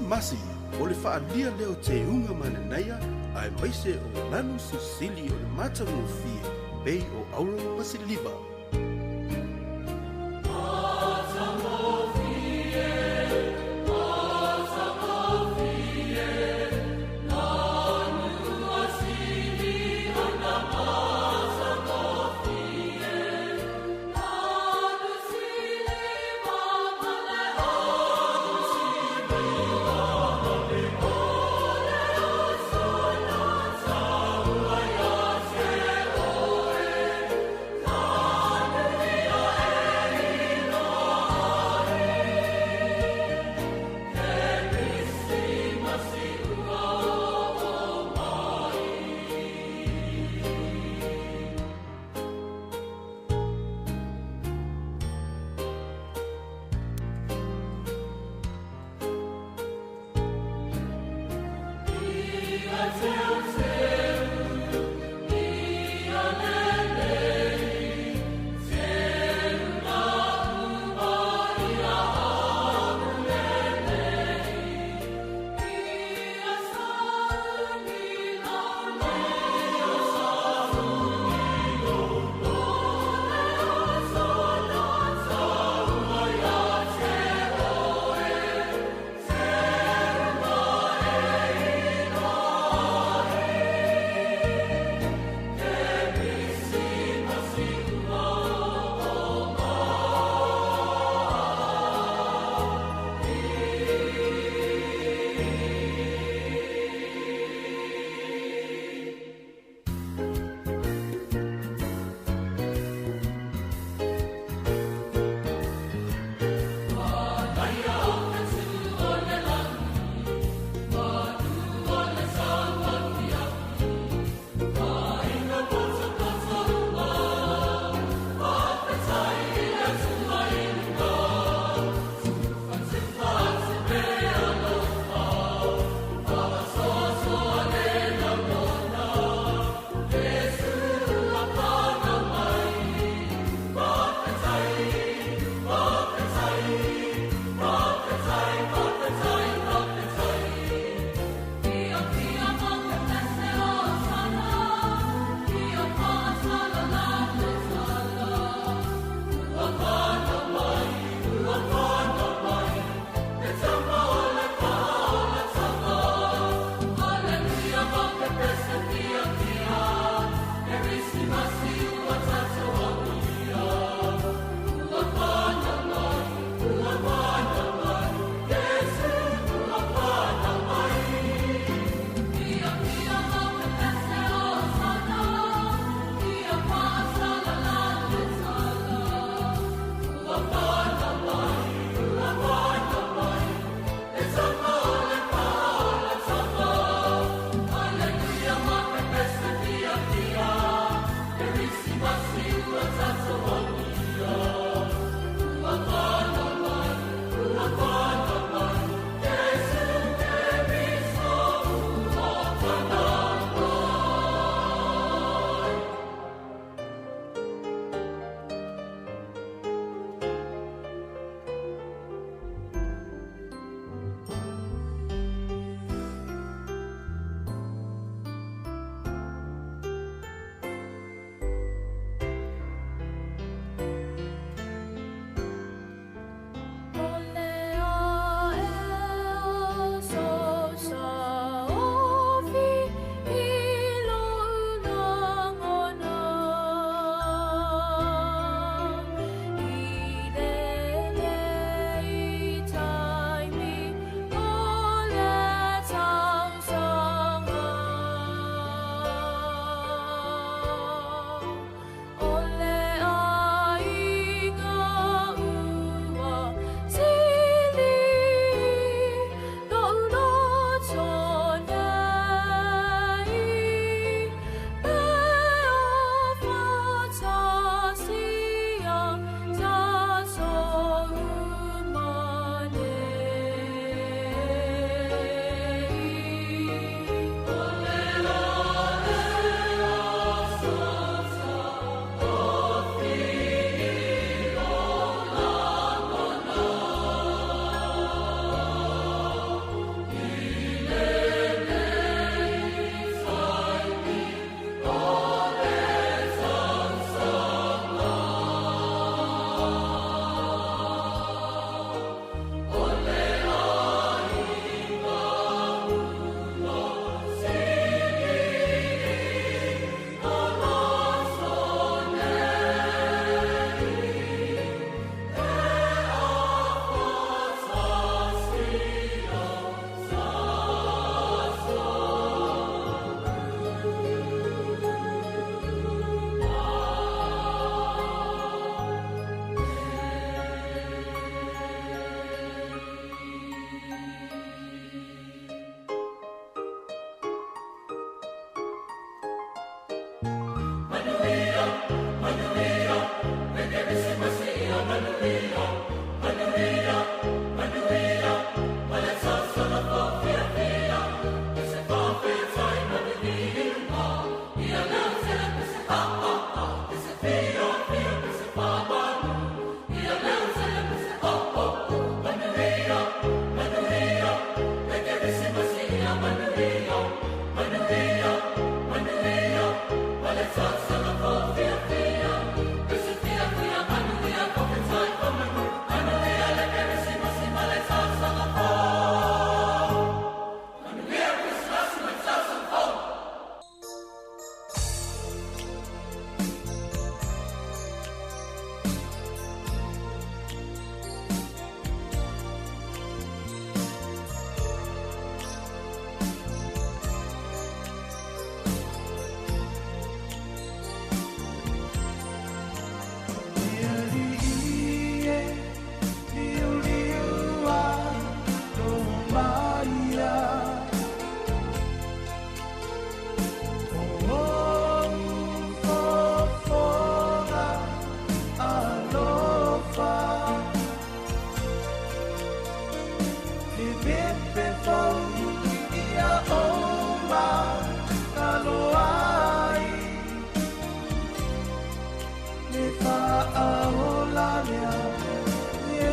Masi o le faalia lea o teuga mananaia aemaise o lanu sisili o le matagofie pei o auro ma siliva.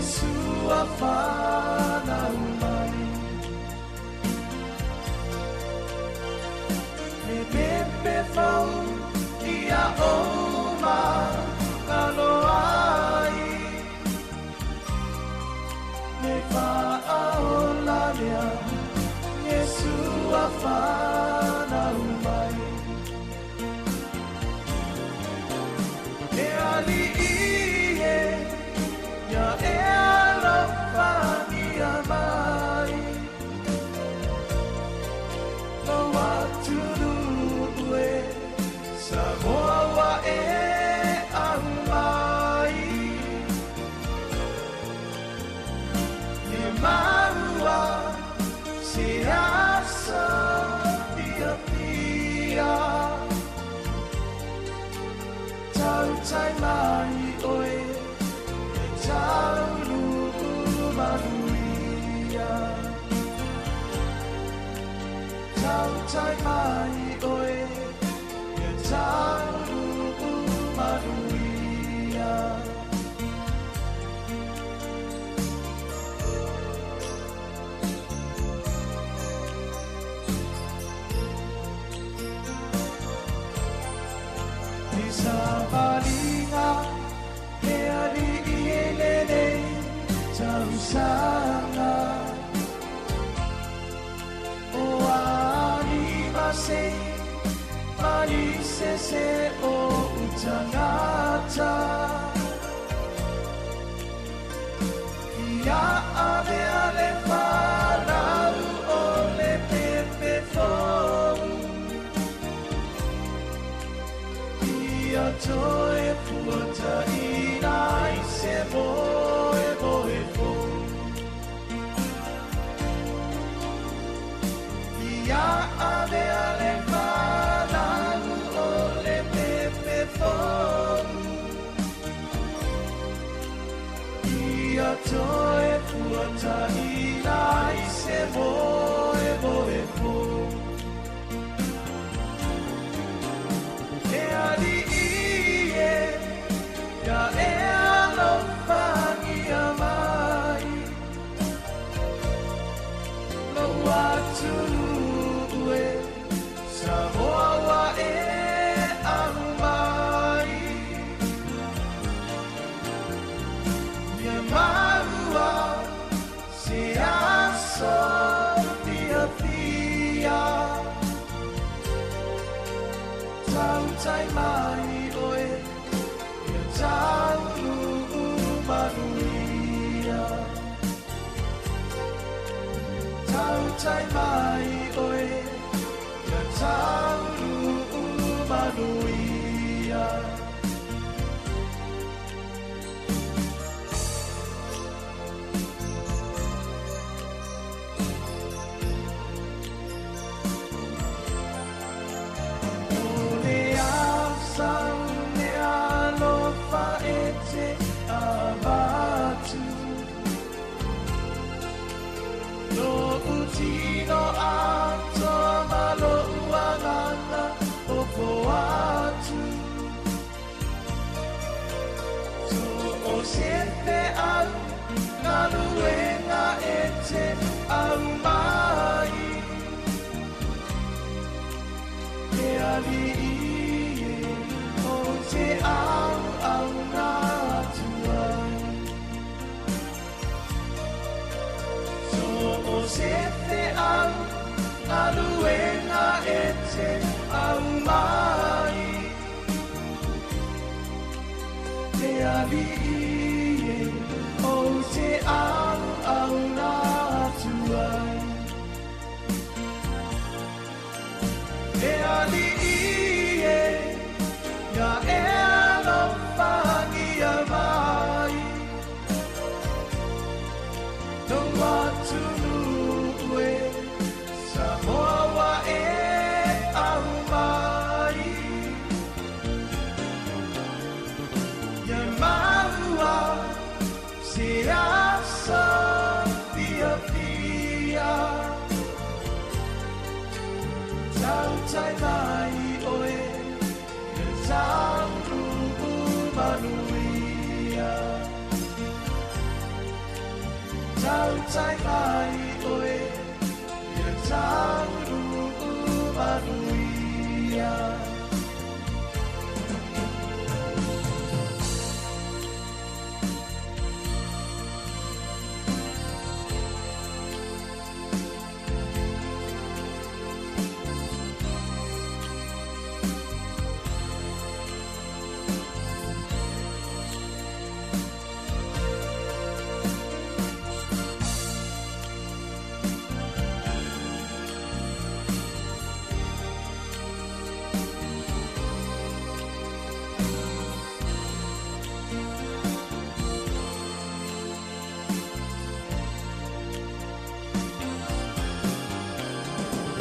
Yesu a whanau mai. Me pepe fau ia o makalo ai. Me whaola lea Yesu a whanau mai. E ali'i e ia e alofagia mai. Lou atunuu e Samoa ua e aumai. E maua se aso fiafia. Tautai mai oe e taunuu manuia. Tautai mai oe e taunuu manuia. Isavalinga e ali'i e lenei tausaga. O ali se mali se o utangata. Ia ave ale whanau o le pepe fou. Ia toe puata ina i se moe moe fou. Ia ave ale whanau o le pepe fou. Ia toe puata ina i se moe moe fou. E ali'i e ia e alofagia mai. Lou atunuu e Samoa ua e aumai. Ia maua se aso fiafia. Tautai mai oe ia taunuu manuia. Tautai mai oe ia taunuu manuia. O le asa le alofa e te avatu. Lo'u tino atoa ma lo'u agaga o po atu. So o se te au galuega e te aumai. E ali'i e o te au au nā atu ai. So o se te au galuega e te aumai. E ali'i e o te au au nā atu ai. E ali'i e ia e alofagia mai. Lou atunuu e Samoa ua e aumai. Ia maua se aso fiafia. Tautai mai oe ia taunuu manuia. Tautai mai oe, ia taunuu manuia.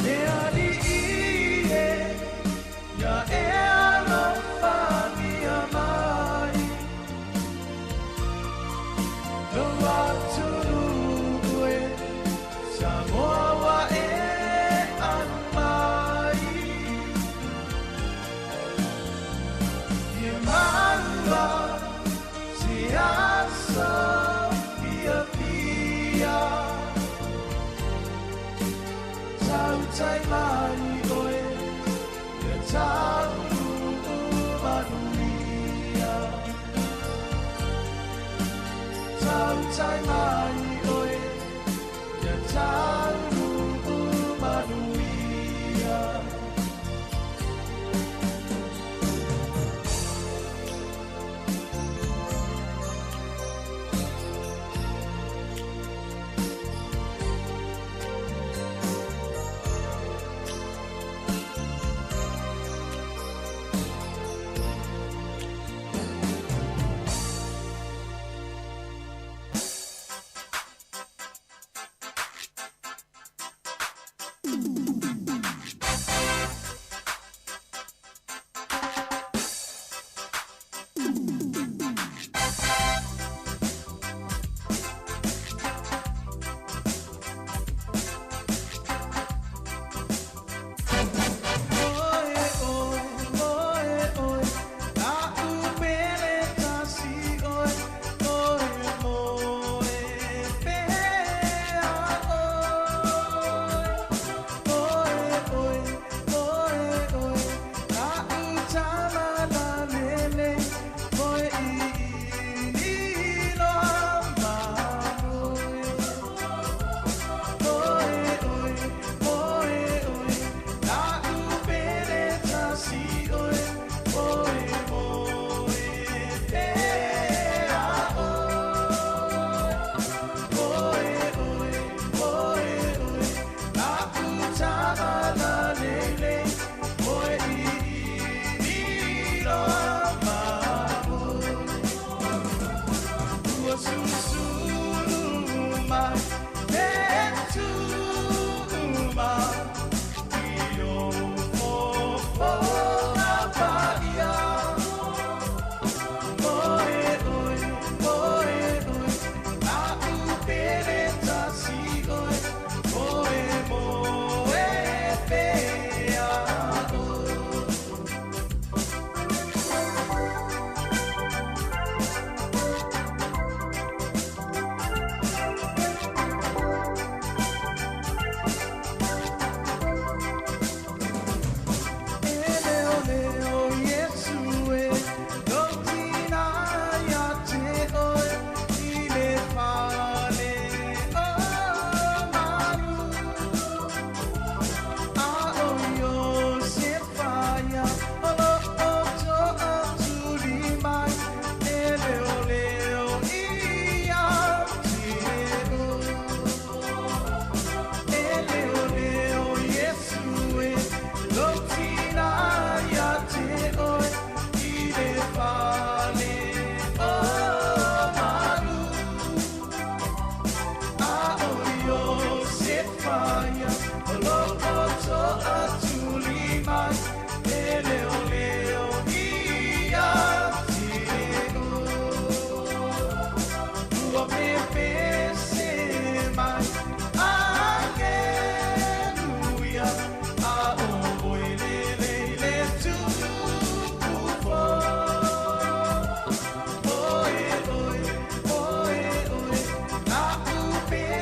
Le ali'i e, ia e alofagia mai. Lou atunuu e, Samoa ua e alu mai. Ia malua se aso fiafia. Tautai mai oe, ia taunuu manuia. Tautai mai oe, ia taunuu manuia. Oe, oe, oe, oe, la'u pele tasi oe, oe moe pea oe. Oe, oe, oe, oe, la'u tama lalelei, moe i'ini loa mamoe. Oe, oe, oe, oe, la'u pele tasi oe, oe moe pea oe. Oe, oe, oe, oe, la'u tama lalelei, moe i'ini loa mamoe. Ua susulu mai le tuma i ou fofoga paia. Oe, oe, oe, oe, la'u pele tasi oe, oe moe pea oe. E leo leo Iesu e, lou tina ia te oe, i le fale o malu. A o Iosefa ia, o lo'o to'atuli mai, e leo leo ia te oe. E leo leo Iesu e, lou tina ia te oe, i le fale o malu. A o Iosefa ia, o lo'o to'atuli mai, e leo leo ia te oe. Ua pepese mai, aleluia, a o oe lelei le tupu. Oe, oe, oe, oe, la'u pele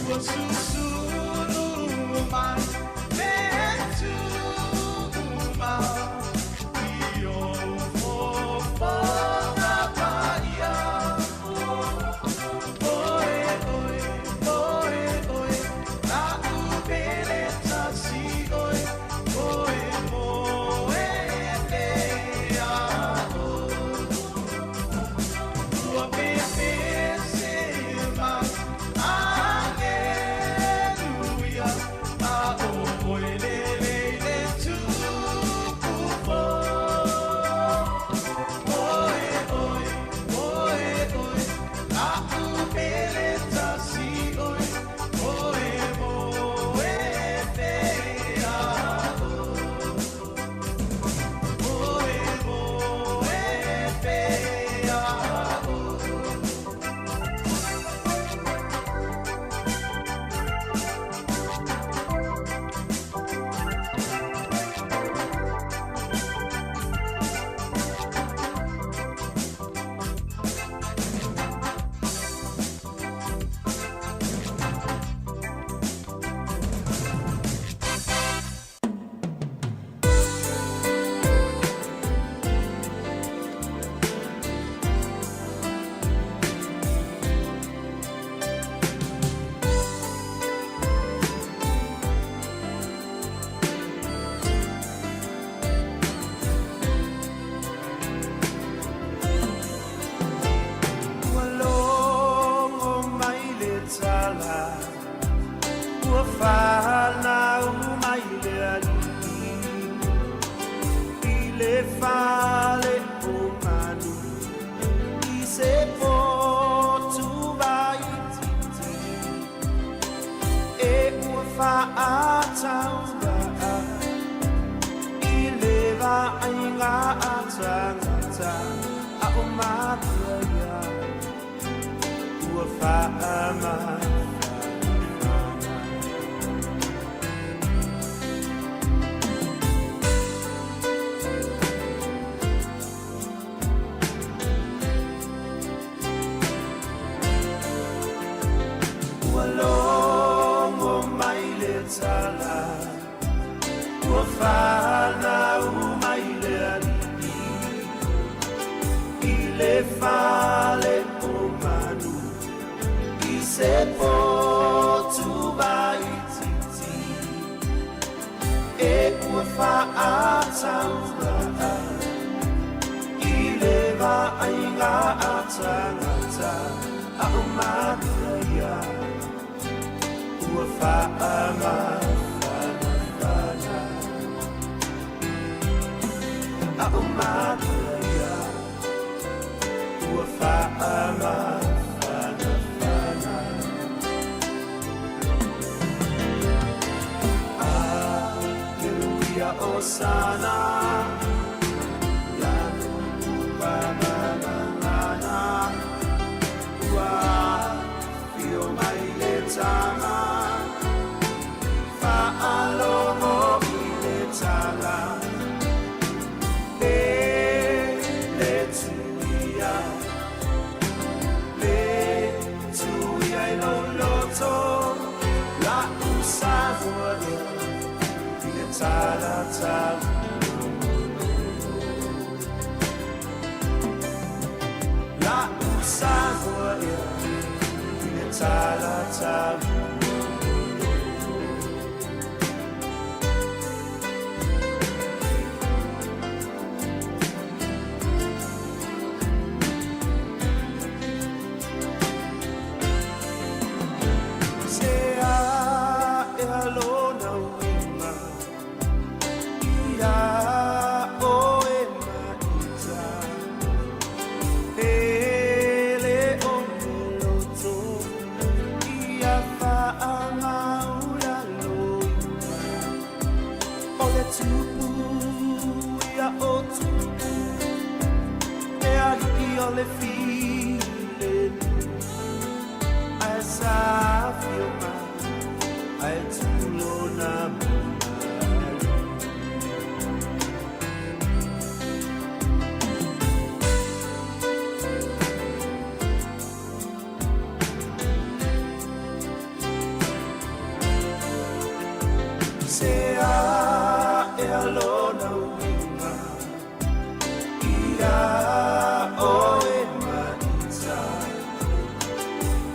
Ua susulu mai le tuma i ou fofoga paia. Oe, oe, oe, oe, la'u pele tasi oe, oe moe pea oe. Ua pepese mai, aleluia, a o oe lelei le tupu fou. Oe, oe, oe, oe, la'u pele tasi oe, oe moe pea oe. Oe moe pea oe. Ua logo mai le tala, ua fanau mai le alii i le fale o manu i se potu vaitiiti e ua fa'atauvaa i le vaaiga a tagata a o matua ia ua fa'amafanafana. Ua logo mai le tala, ua fanau mai le alii i le fale o manu i se potu vaitiiti e ua fa'atauvaa i le vaaiga a tagata a o matua ia ua fa'amafanafana a o matua ia ua fa'amafanafana. Aleluia, Osana, ia mamagana ua fio mai le tama fa'alogo i le tala e le tuia le tuia i lou loto la'u Samoa ea i le talatala. La'u Samoa ea i le talatala. Se a e alona uiga ia oe maita pele o le loto ia. Se a e alona uiga Ia oe maita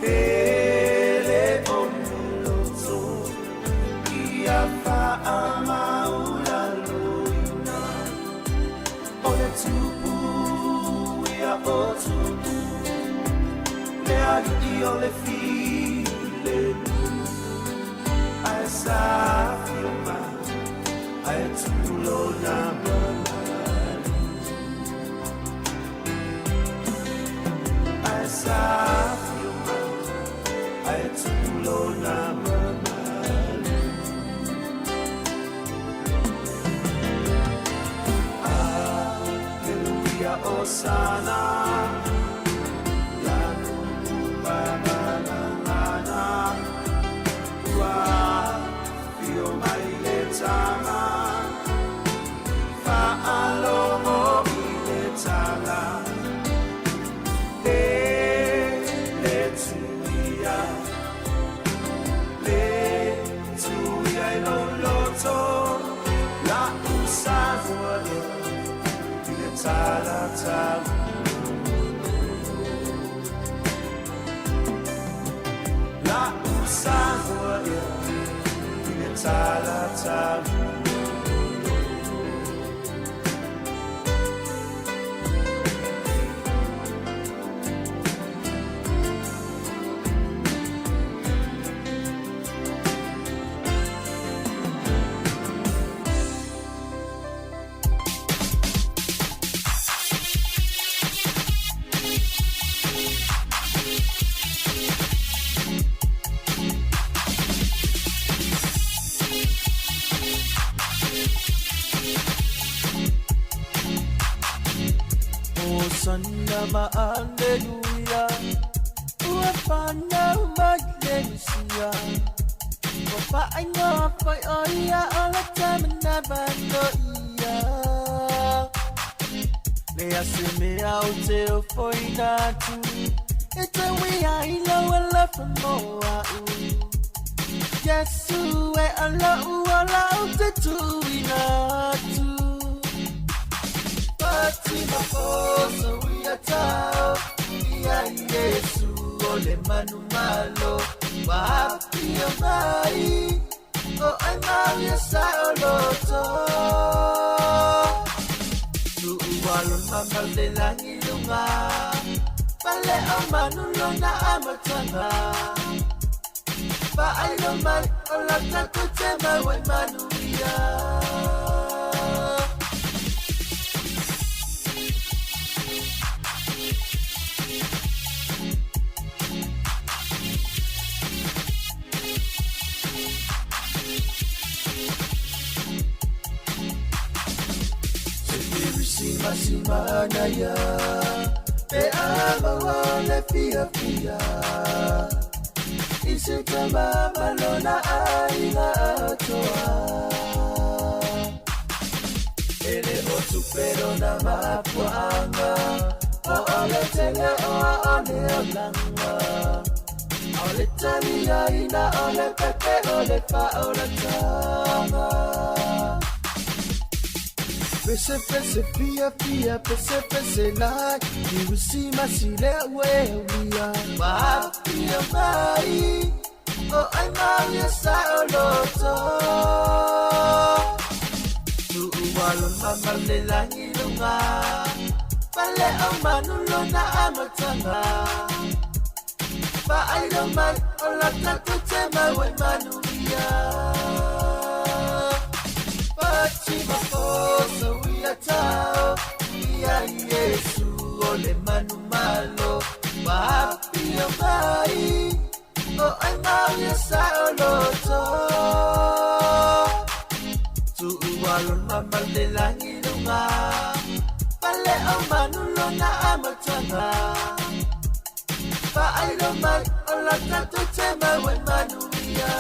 Pele o loto Ia faamaulaloina O le tupu ia o tupu Le alii o le filemu Ae safio mai Ae tupu lona mamalu Ae safio mai Ae tupu lona mamalu Alleluia, Osana Lanu ma Ua fio mai le tama Fa'alogo i le tala Le le tuia Le tuia i lou loto La usamoa ea I le talatau La usamoa ea I le talatau Hosanna ma Alleluia Ua whanau mai le Mesia Ua whainga whai o ia o le tamana vano ia Le ase mea o te o foina atu E te wia i lau alofa mo au Yesu e ala ua la o te tuina atu Fatima foso ia tau Ia Yesu o le manu malo Wapia mai O ai mau ia sa o loto Tuualo mama le langi lunga Pale o manu lona amatanga Fa'ailo mai o la tatou te mau ai manu ia Masimana ya Pe ama wale fia fia Ise tama malona aina atoa Ele o tupero na mapuanga O ole tele o a ole olanga Ole tali aina ole pepe ole fa ole tanga Pese pese fia fia pese pese lai You see my sile we we are Wapia mai O ai mau ia sa o loto Tuualo mama le langi lunga Pale o manu lona amatanga Fa'ailo mai o la tatou te mau ai manu ia Fatima foso ia tau Ia Yesu o le manu malo Wapia mai O ai mau ia sa o loto Tuualo mama le langi lunga Pale o manu lona amatanga Fa'ailo mai o la tatou te mau ai manu ia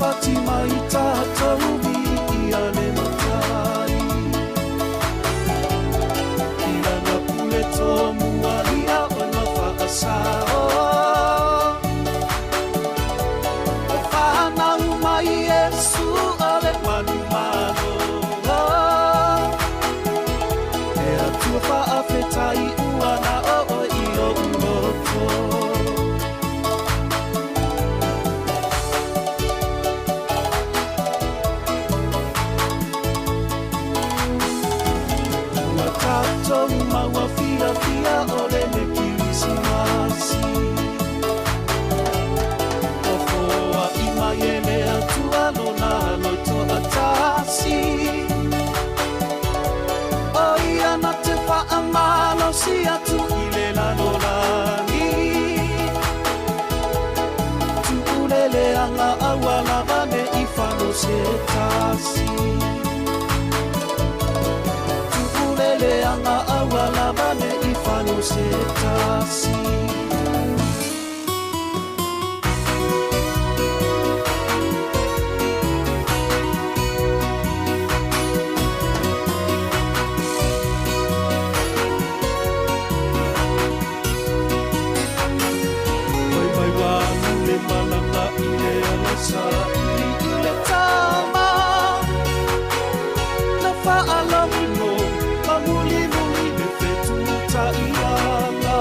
pati mai tātou i ia le matai. I lana pule tō mua ia o na whaasao. O whanau mai Yesu o le manu malo. E atua whaafetai uana o o i o uloto. Ua tātou maua fia fia o le le Kirisimasi. O foa i mai e le atua lona loto a tasi. O ia na te whaamalo si atu i le lalolagi. Tuulele anga aua lava ne i whano se tasi. Tuulele anga aua lava ne i whano se tasi. Mai mai wānu le malanga i le alasa i i le tama. Na whaalamu no, ma muli muli le whetu ta i ala.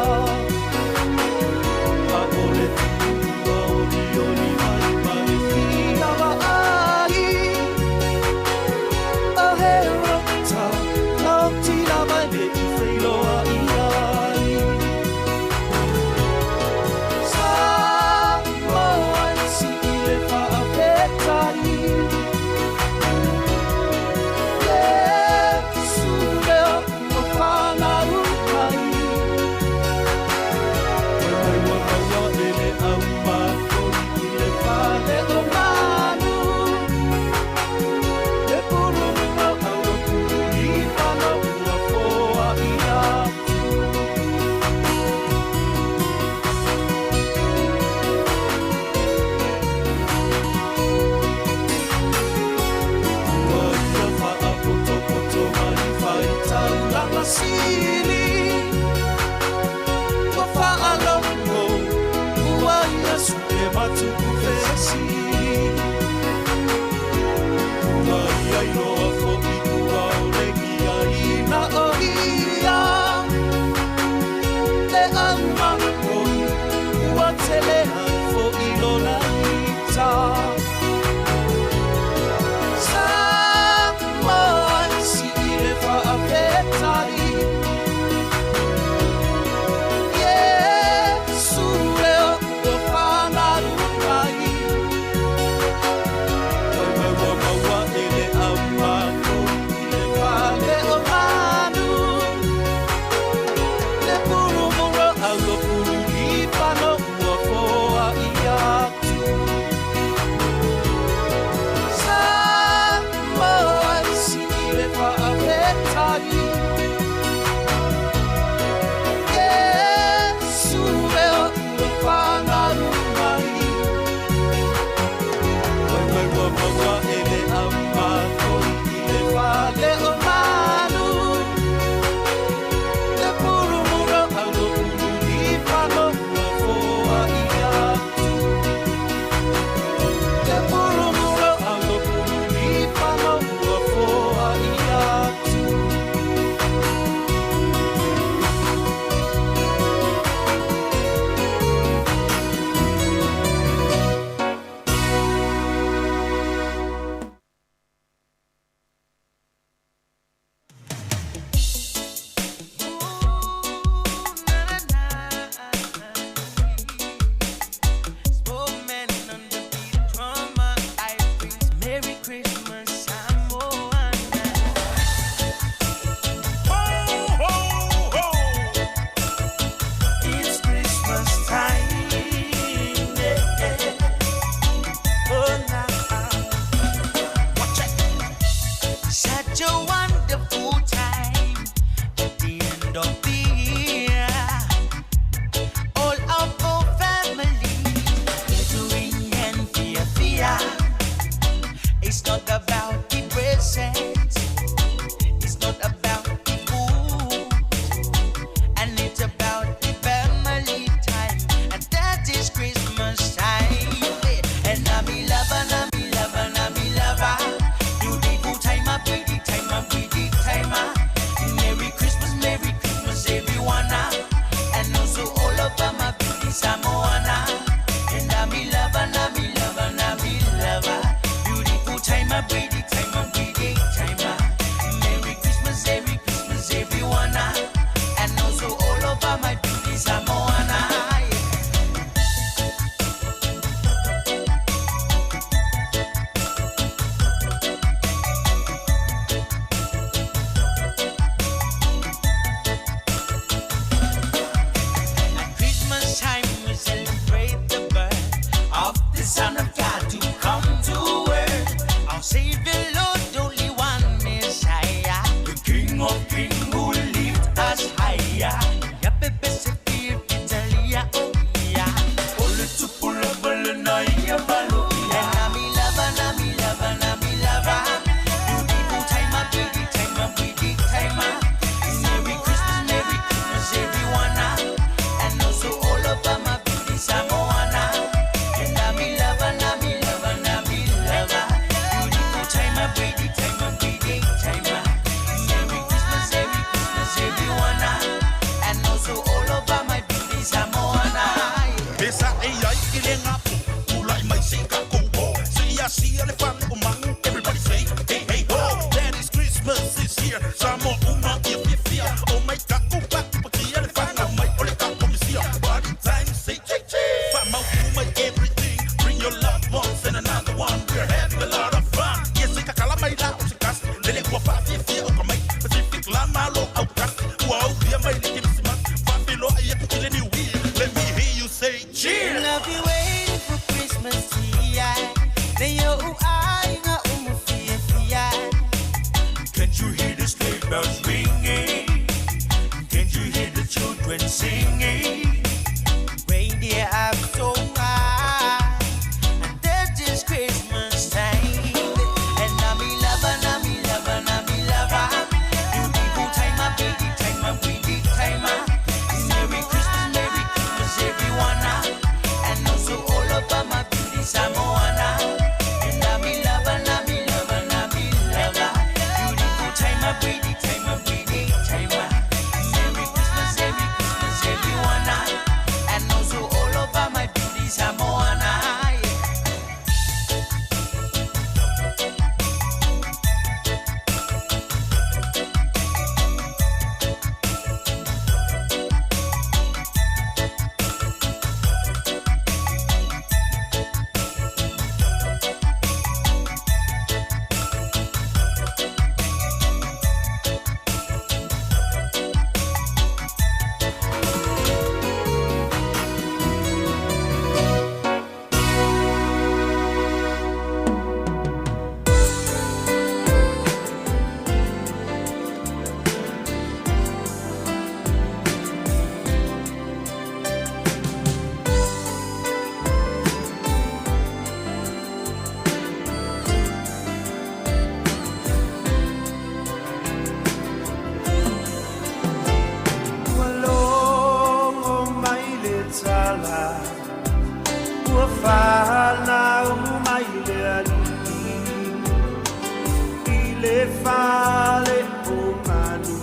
fale o manu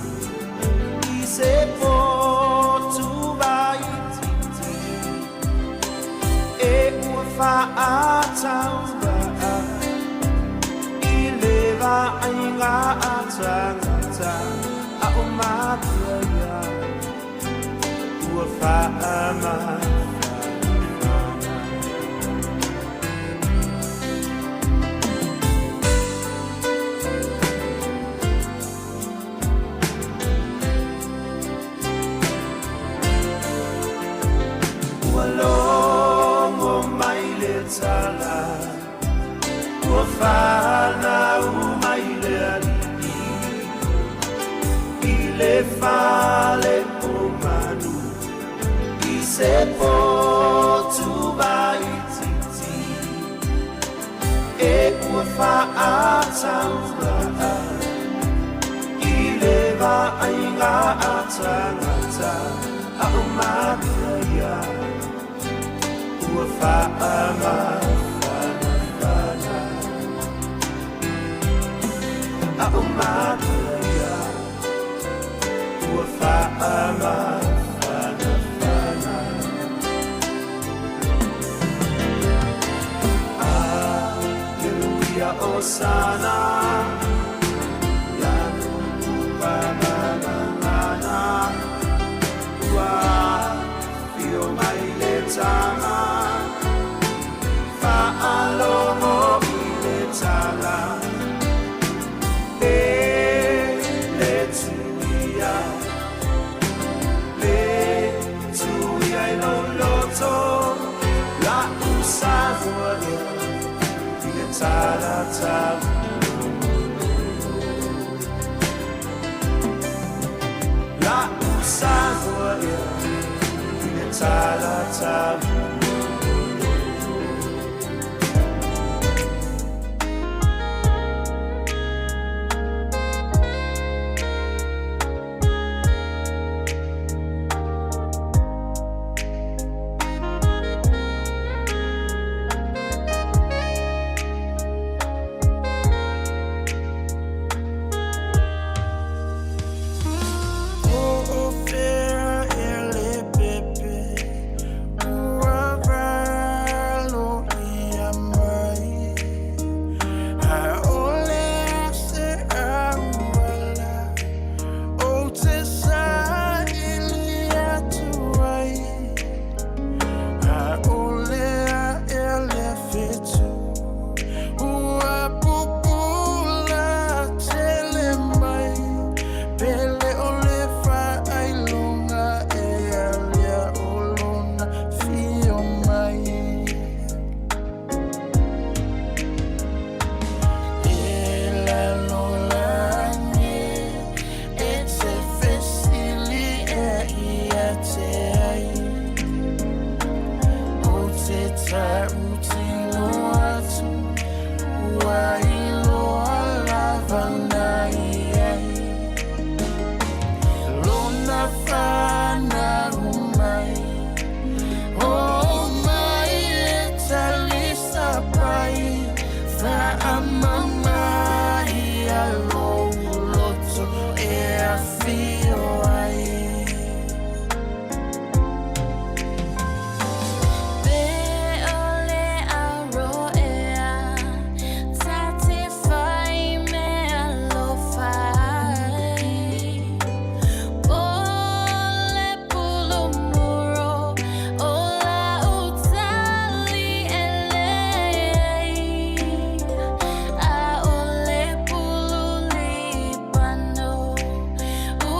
i se potu vaitiiti e ua fa'atauvaa i le vaaiga a tagata a o matua ia ua fa'amafanafana. Ua logo mai le tala ua fanau mai le alii i le fale o manu i se potu vaitiiti e ua fa'atauvaa i le vaaiga a tagata a o matua ia ua fa'amafanafana a o matua ia ua fa'amafanafana. Aleluia, Osana, ia nu'u ua afio mai le tama fa'alogo i le tala e le tuia le tuia i lou loto la'u Samoa lea i le talatau la'u Samoa ea i le talatau. O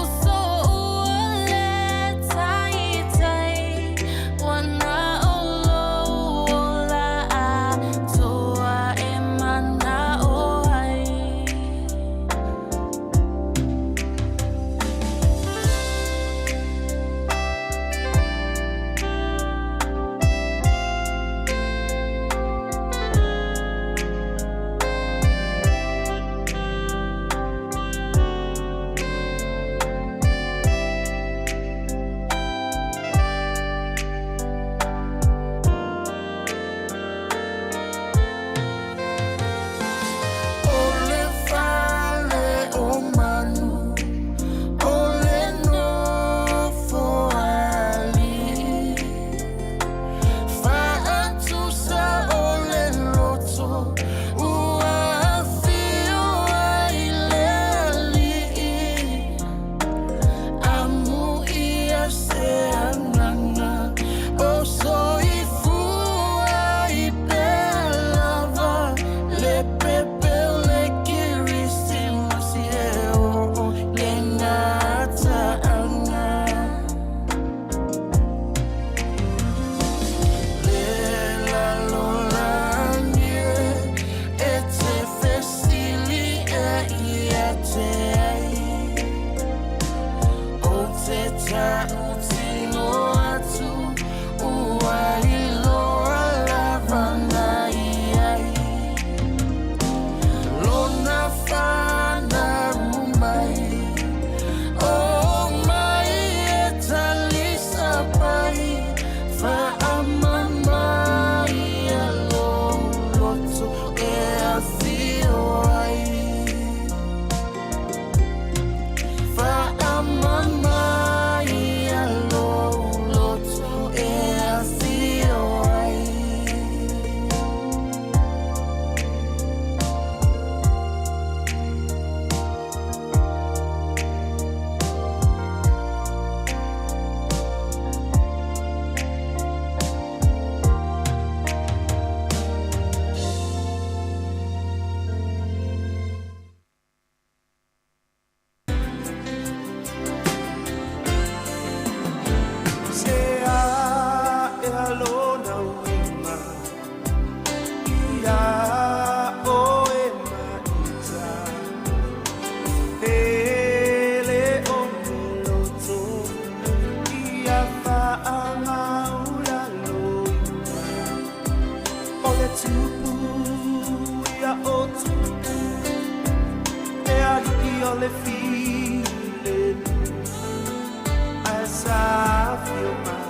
le filemu Ae sa fio mai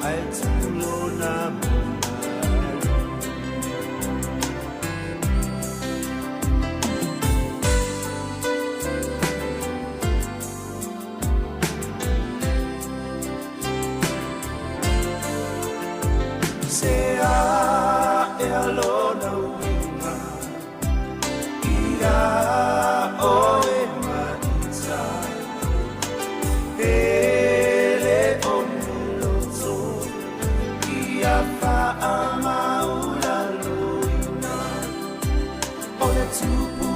Ae tulona mamalu Se a e alona uiga Ia oe maita Ele o meloto Ia faamaulaloina O le tupu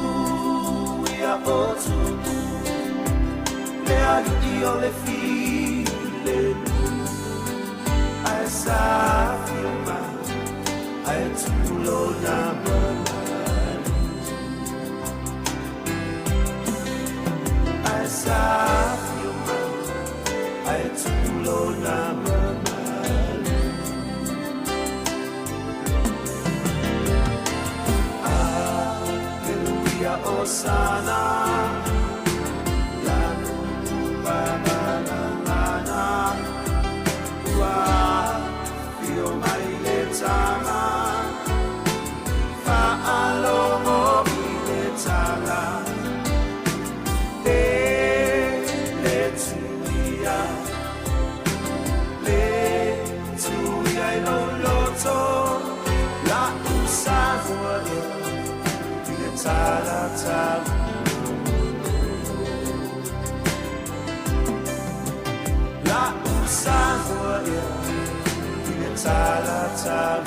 ia o tupu Le alii o le filemu Ae sa fio mai Ae tulona mamalu Ae sa fio mai Ae tulona mamalu Alleluia, Osana Lanu pamalangana Ua fio mai le tama Fa'alogo i le tala Le le tuia Le tuia i lou loto La usamoa ea I le talatau La usamoa ea I le talatau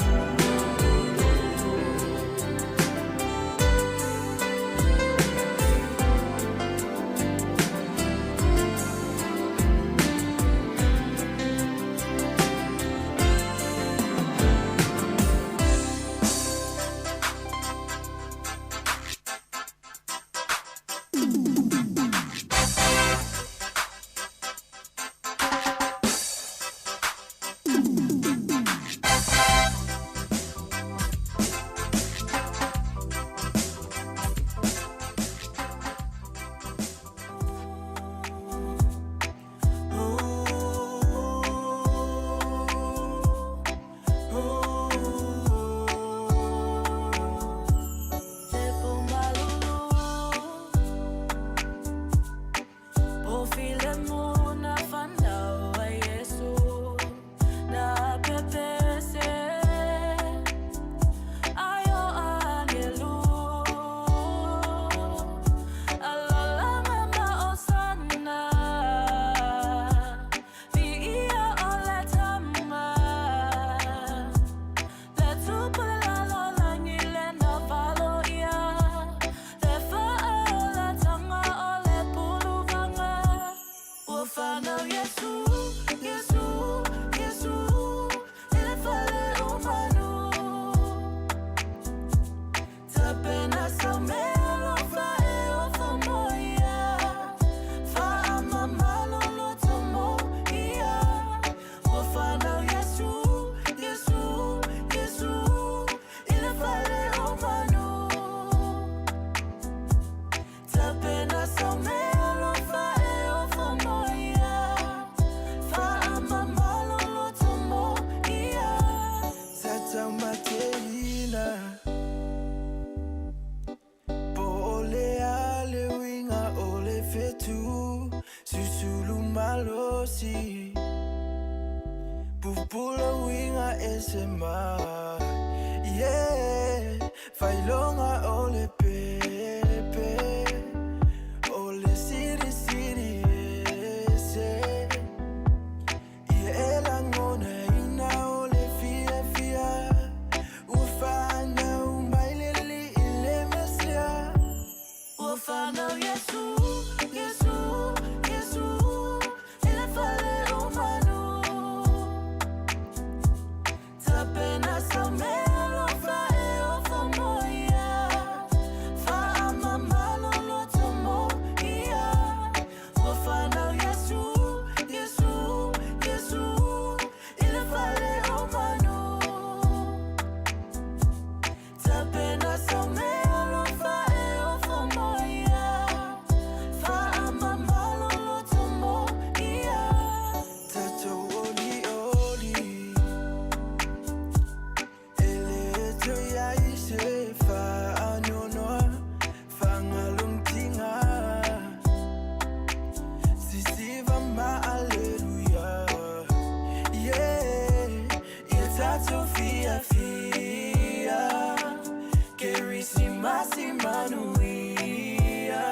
Kerisimasi manuia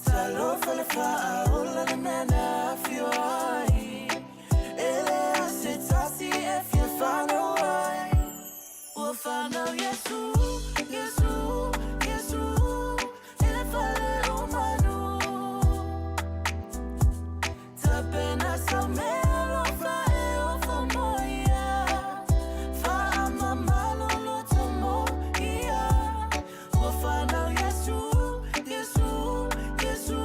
Talofa le faaola le mea na afio ai E leai se tasi e fia fanau ai Ua fanau Iesu, Iesu, Iesu I le fale o manu Tapena sau meaalofa e ofo mo ia Faamamalo loto mo ia Ua fanau Iesu, Iesu, Iesu.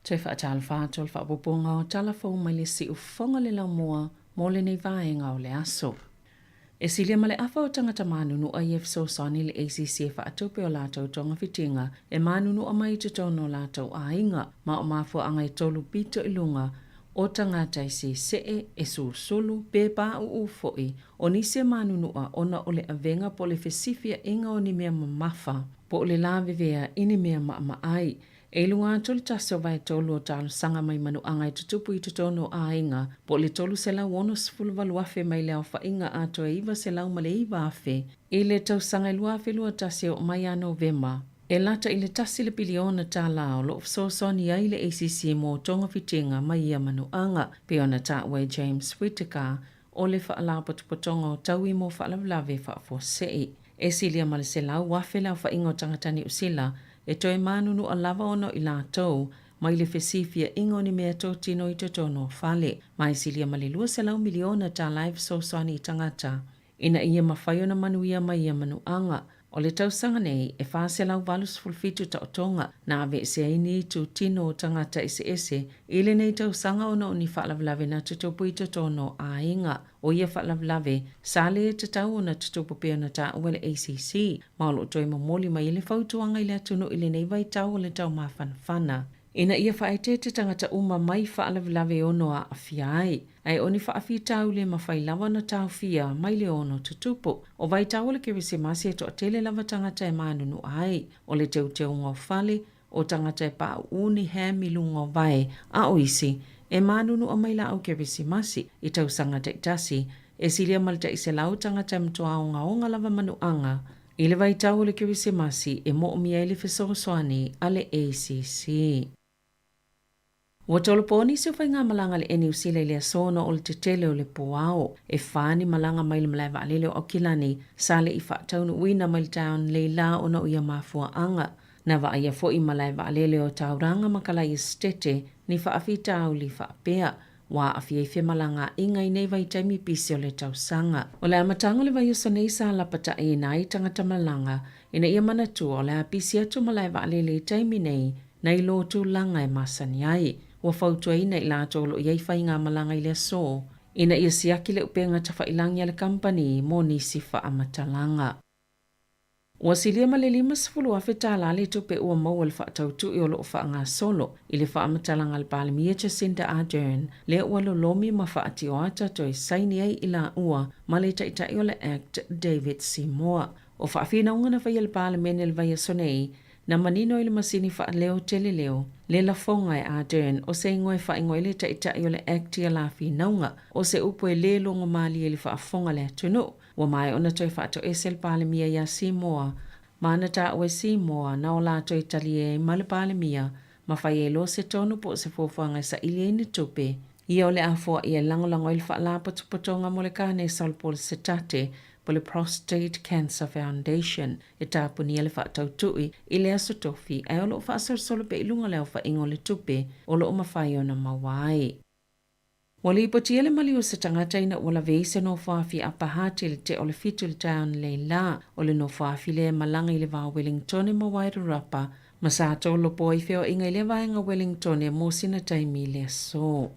Toe faatalofa atu o le faaopoopoga o tala fou mai le siufofoga le laumua mo lenei vaega o le aso. E silia ma le afa o tagata manunua ia e fesoasoani i le ACC e faatupe o latou togafitiga e manunua mai i totonu o latou aiga ma o mafuaaga e tolu pito i luga o tagata e sesee, e susulu, pe pauu foi o nisi e manunua ona o le avega po o le fesifiaiga o ni mea mamafa po o le lavevea i ni mea maamaai. E i luga atu o le tasi o vaetolu o talosaga mai manuaga e tutupu i totonu o aiga, po o le 368,000 mai le aofaiga atoa e 909,000 i le tausaga e 2021 e oo mai ia Novema. E lata i le tasi le piliona tālā o lo o fesoasoani ai le ACC mo togafitiga mai ia manuaga, pei ona taua e James Whittaker o le Faalapotopotoga o Taui mo Faalavelave Faafuasei. E silia ma le 100,000 le aofaiga o tagata Niu Sila e toe manunua lava ona o i latou mai le fesifiaiga o ni mea totino i totonu o fale. Ma e silia ma le 200 miliona tālā e fesoasoani i tagata ina ia mafai ona manuia mai ia manuaga. O le tausaga nei, e 487 taotoga na aveesea ai ni itutino o tagata eseese i lenei tausaga ona o ni faalavelave na tutupu i totonu o aiga. O ia faalavelave, sa le tatau ona tutupu pei ona taua e le ACC, ma o lo o toe momoli mai ai le fautuaga i le atunuu i lenei vaitau o le taumafanafana. Ina ia faaeteete tagata uma mai faalavelave e ono aafia ai, ae o ni faafitauli e mafai lava ona taofia mai le ono tutupu. O vaitau o le Kerisimasi e toatele lava tagata e manunua ai, o le teuteuga o fale, o tagata e paʻuʻu ni ham i luga o vae, a o isi, e manunua mai laau Kerisimasi i tausaga taitasi, e silia ma le 100 tagata e matua ogaoga lava manuaga I le vaitau o le Kerisimasi e moomia ai le fesoasoani a le ACC. Ua tolopo nisi o faigamalaga a le Air Niu Sila i le aso ona o le tetele o le poao. E fa ni malaga mai le malae vaalele o Aukilani sa le i faataunuuina mai le taeao nei la ona o ia mafuaaga. Na vaaia foi malae vaalele o Tauranga ma Kalaia Setete ni faafitauli faapea. Ua aafia ai femalagaaiga i nei vaitaimi pisi o le tausaga. O le amataga o le vaiaso nei sa lapataiina ai tagata malaga ina ia manatua o le a pisi atu malae vaalele i taimi nei nai lo tulaga e masani ai. Ua fautuaina i latou o lo o i ai faigamalaga i le aso ina ia siaki le upega tafailagi a le kamupani mo nisi faamatalaga. Ua silia ma le 50,000 tālā le tupe ua maua i le faatautui o lo o faagasolo i le faamatalaga a le Palemia Jacinda Ardern, lea ua lolomi ma faatioata toe saini ai i laua ma le Taitai o le act David Seymour. O faafinauga na faia e le Palemene i le vaiaso nei, na manino ai le masini faaleo tele leo le lafoga e Ardern o se igoa e faaigoa ai le Taitai o le act ia la finauga, o se upu e le logomalie i le faafofoga a le atunuu. Ua maea ona toe faatoese le Palemia iā Simoa, ma na taua e Simoa na o latou i talie ai ma le Palemia, ma fai ai loa se tonu po o se fuafuaga e saili ai ni tupe. Ia o le a foai e lagolago ai le Faalapotopotoga mo le Kanesa o le Polosetate po le Prostate Cancer Foundation e tapunia le faatautui i le Aso Tofi ae o lo o faasolosolo pea i luga o le aofaiga o le tupe o lo o mafai ona maua ai. Ua lipotia le maliu o se tagata ina ua lave ai se nofoafi a Pahati i le tea o le fitu i le taeao nei lā. O le nofoafi lea e malaga i le va o Wellingtone ma Wairarapa, ma sa tolopo ai feoaiga i lea vaega o Wellingtone mo sina taimi i le aso.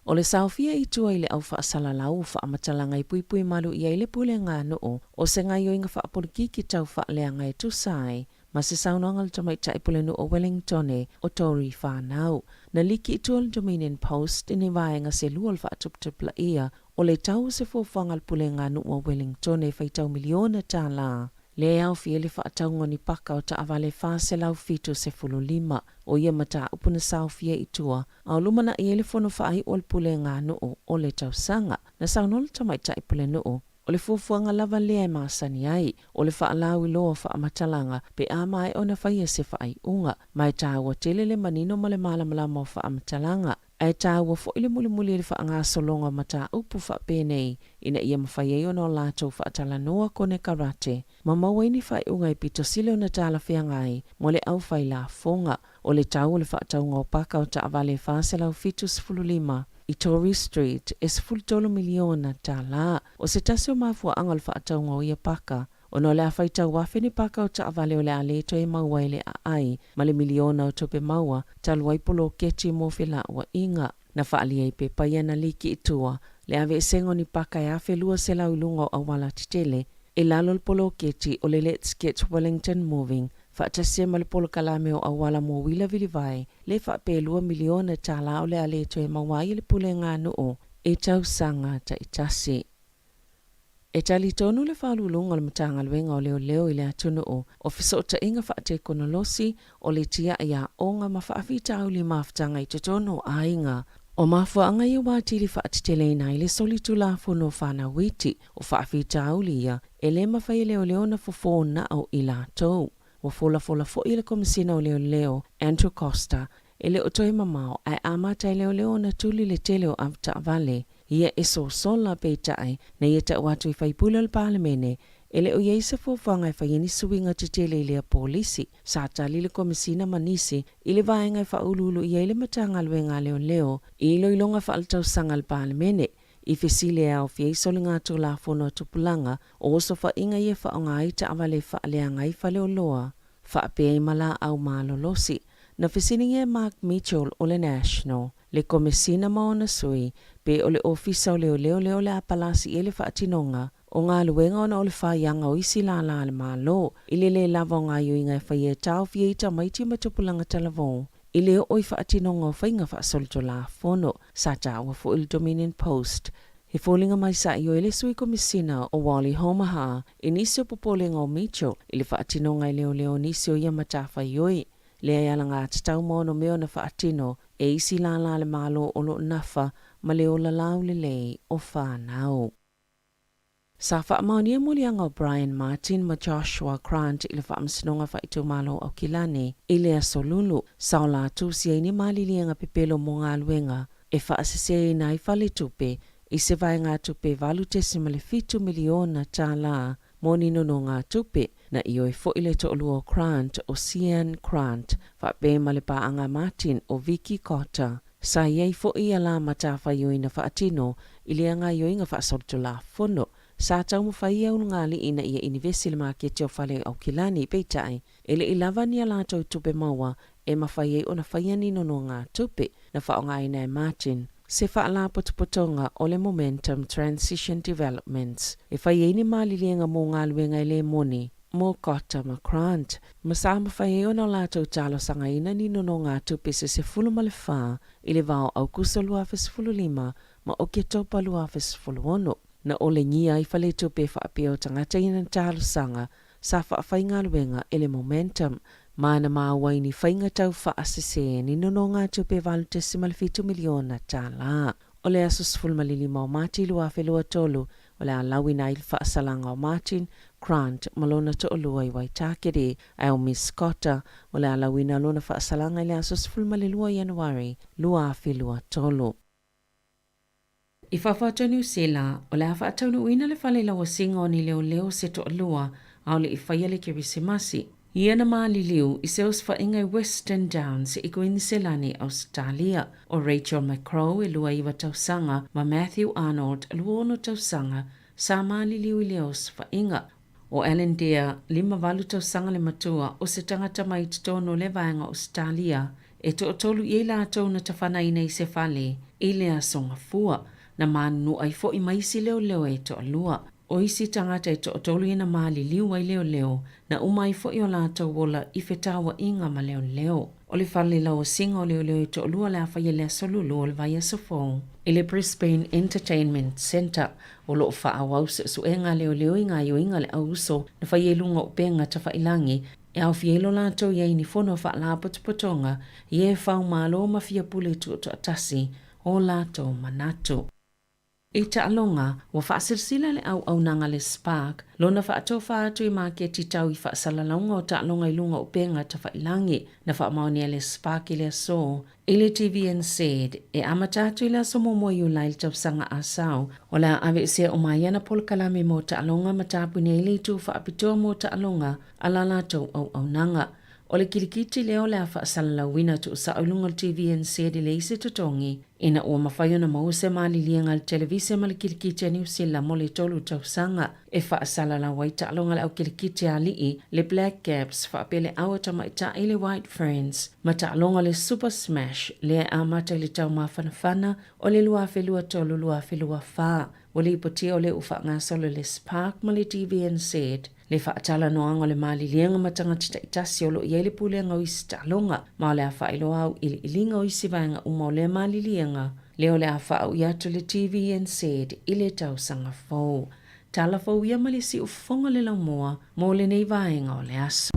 O le saofia i tua i le au faasalalau o faamatalaga i puipui malu i ai le pulega nuu o se gaioiga faapolikiki tau faaleaga e tusa ai Ma se saunoaga a le tamaitai pulenuu o Wellingtone, o Tori Whanau, na liki i tua le Dominion Post i ni vaega se lua o le faatuputupulaia O le tau o se fuafuaga a le Pulega a Nuu a Wellington e faitau miliona tālā, lea e aofia ai le faatauga o ni paka o taavale 475. O ia mataupu na saofia i tua a o lumanai ai le fono faaiu a le Pulega a Nuu o le tausaga. Na saunoa le Tamaitai Pulenuu, O le fuafuaga lava lea e masani ai, o le faalauiloa o faamatalaga pe a maea ona faia se faaiuga. Ma e taua tele le manino ma le malamalama o faamatalaga. Ae taua foi le mulimuli i le faagasologa o mataupu faapenei ina ia mafai ai ona o latou faatalanoa konekarate ma maua ai ni faaiuga e pito sili ona talafeagai mo le aufailafoga. O le tau o le faatauga o paka o taavale 475 i Tory Street e $13 miliona tālā. O se tasi o mafuaaga o le faatauga o ia paka, ona o le a faitau afe ni paka o taavale o le a le toe maua ai le aai ma le miliona o tupe maua talu ai poloketi mo felauaiga. Na faaalia i pepa ia na liki i tua le aveesega o ni paka e 1,200 i luga o auala tetele i lalo o le poloketi o le Let's Get Wellington Moving faatasi ai ma le polokalame o auala mo uila vilivae le faapea $2 miliona tālā o le a le toe maua ai e le Pulega a Nuu i tausaga taitasi. E talitonu le Faauluuluga o le Matagaluega o Leoleo i le atunuu o fesootaiga faatekonolosi o le tiai aoga ma faafitauli mafutaga i totonu o aiga. O mafuaaga ia ua atili faateteleina ai le solitulafono o fanau iti, o faafitauli ia e le mafai e leoleo ona fofo nao i latou. Ua folafola foi e le Komesina o Leoleo, Andrew Coster, e le o toe mamao ae amata e leoleo ona tuli le tele o avetaavale ia e sosola peitai na ia tau atu i faipule o le Palemene e le o i ai se fuafuaga e fai ai ni suiga tetele i lea polisi. Sa tali le Komesina ma nisi i le vaega e faauluulu i ai le Matagaluega a Leoleo i iloiloga faaletausaga a le Palemene i fesili e aofia ai soligatulafono a tupulaga o osofaiga ia e faaaoga ai taavale e faaleaga ai faleoloa faapea ai ma laau malolosi. Na fesiligia e Mark Mitchell o le National, le Komesina ma ona sui, pe o le Ofisa o Leoleo lea o le a palasi i ai le faatinoga o galuega ona o le faiaga o isi lālā a le Malo i le lē lava o gaoioiga e faia e taofi ai tamaiti ma tupulaga talavou i le oo i faatinoga o faiga faasolitulafono. Sa taua foi i le Dominion Post he foliga mai sa ioe le Sui Komesina o Wally Haumaha i nisi o popolega o Mitchell i le faatinoga e leoleo o nisi o ia matafaioi lea e alagatatau ma ono mea ona faatino e isi lālā a le Malo o lo o nafa ma le ola laulelei o fanau. Sa faamaonia moliaga o Brian Martin ma Joshua Grant i le Faamasinoga Faaitumalo o Aukilani i le Aso Lulu, sa o latou sia ai ni maliliega pepelo mo galuega e faaseseina ai faletupe i se vaegatupe $8.7 miliona tālā mo ni nonogatupe. Na ioe foi le toalua o Grant o Sian Grant faapea ma le paaga Martin o Vicky Cotter. Sa i ai foi ia la matafaioi na faatino i le gaoioiga faasolitulafono. Sa taumafai ia ulugalii ina ia inivesi i le maketi o fale o Aukilani, peitai, e le i lava ni a latou tupe maua e mafai ai ona faia ni nonogatupe na faaaogaina e Martin se faalapotopotoga o le Momentum Transition Developments e fai ai ni maliliega mo galuega e le moni mo Cotter ma Grant, ma sa mafai ai ona o latou talosagaina ni nonogatupe se 14 i le va o Aukuso 2015 ma Oketopa 2016, na olegia ai faletupe faapea o tagata ia na talosaga sa faafaigaluega e le Momentum ma na maua ai ni faiga tau faasese ni nonogatupe $8.7 miliona tālā. O le aso 15 o Mati 2023, o le a lauina ai le faasalaga o Martin Grant ma lona toalua i Waitākere, ae o Miss Scotta o le a lauina lona faasalaga i le aso 12 Ianuari 2023. I fafo atu o Niu Sila, o le a faataunuuina le fale lauasiga o ni leoleo se toalua a o le i faia le Kerisimasi. Ia na maliliu i se osofaiga i Western Downs i Kuiniselani, Ausetalia. O Rachel McCrow e 29 tausaga ma Matthew Arnold 26 tausaga sa maliliu i lea osofaiga. O Alan Dear, 58 tausaga le matua, o se tagata mai totonu o le vaega o Ausetalia, e toatolu i ai latou na tafanaina i se fale i le aso Gafua. Na manunu ai foi ma isi leoleo e toalua. O isi tagata e toatolu ia na maliliu ai leoleo, na uma ai foi o latou ola i fetauaiga ma leoleo. O le fale lauasiga o leoleo e toalua le a faia i le aso Lulu o le vaiaso fou i le Brisbane Entertainment Centre. O lo o faaauau suesuega a leoleo i gaoioiga a le au uso na faia i luga o upega tafailagi e aofia ai lo latou i ai i ni fono faalapotopotoga i e fao malo ma fia pule tuutoatasi o latou manatu. I taaloga, ua faasilasila le auaunaga a le Spark lona faatofa atu i maketi tau i faasalalauga o taaloga i luga o upega tafailagi. Na faamaonia e le Spark i le aso i le TVNZ e amata atu i le aso muamua o Iulai i le tausaga asau. O le a aveesea uma ai ana polokalame mo taaloga ma tapuni ai le itu faapitoa mo taaloga a la latou auaunaga. O le kilikiti lea o le a faasalalauina tuusao i luga o le TVNZ e leai se totogi, ina ua mafai ona maua se maliliega a le televise ma le kilikiti a Niu Sila mo le 3 tausaga e faasalalau ai taaloga a le au kilikiti a alii, le Black Caps, faapea le au a tamaitai, le White Ferns, ma taaloga o le Super Smash lea e amata i le tau mafanafana o le 2023-2024. Ua lipotia o lea ua faagasolo le Spark ma le TVNZ le faatalanoaga o le maliliega ma tagata taitasi o lo o i ai le pulega o isi taaloga, ma o le a faailoa auiliiliga o isi vaega uma o lea maliliega lea o le a faaui atu le TVNZ i le tausaga fou. Tala fou ia ma le siufofoga o le laumua mo lenei vaega o le aso.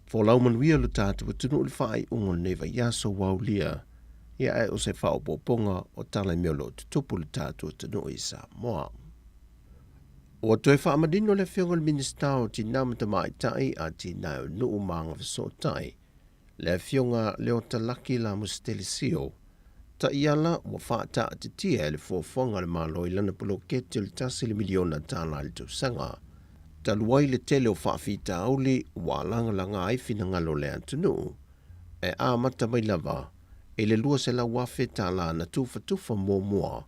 Folau manuia lo tatou atunuu i le faaiuga o lenei vaiaso ua aulia, ia ae o se faaopoopoga o tala i mea o lo o tutupu i le tatou atunuu i Samoa. Ua toe faamanino le Afioga i le Minisita o Tinā ma Tamaitai, Atinae o Nuu ma Agafesootai, le Afioga Leota Laki Lamusitele Sio, taiala ua faataatitia e le fuafuaga a le Malo i lana poloketi o le tasi le miliona tala i le tausaga. Talu ai le tele o faafitauli ua lagalaga ai finagalo o le atunuu, e amata mai lava i le $200,000 tala na tufatufa muamua,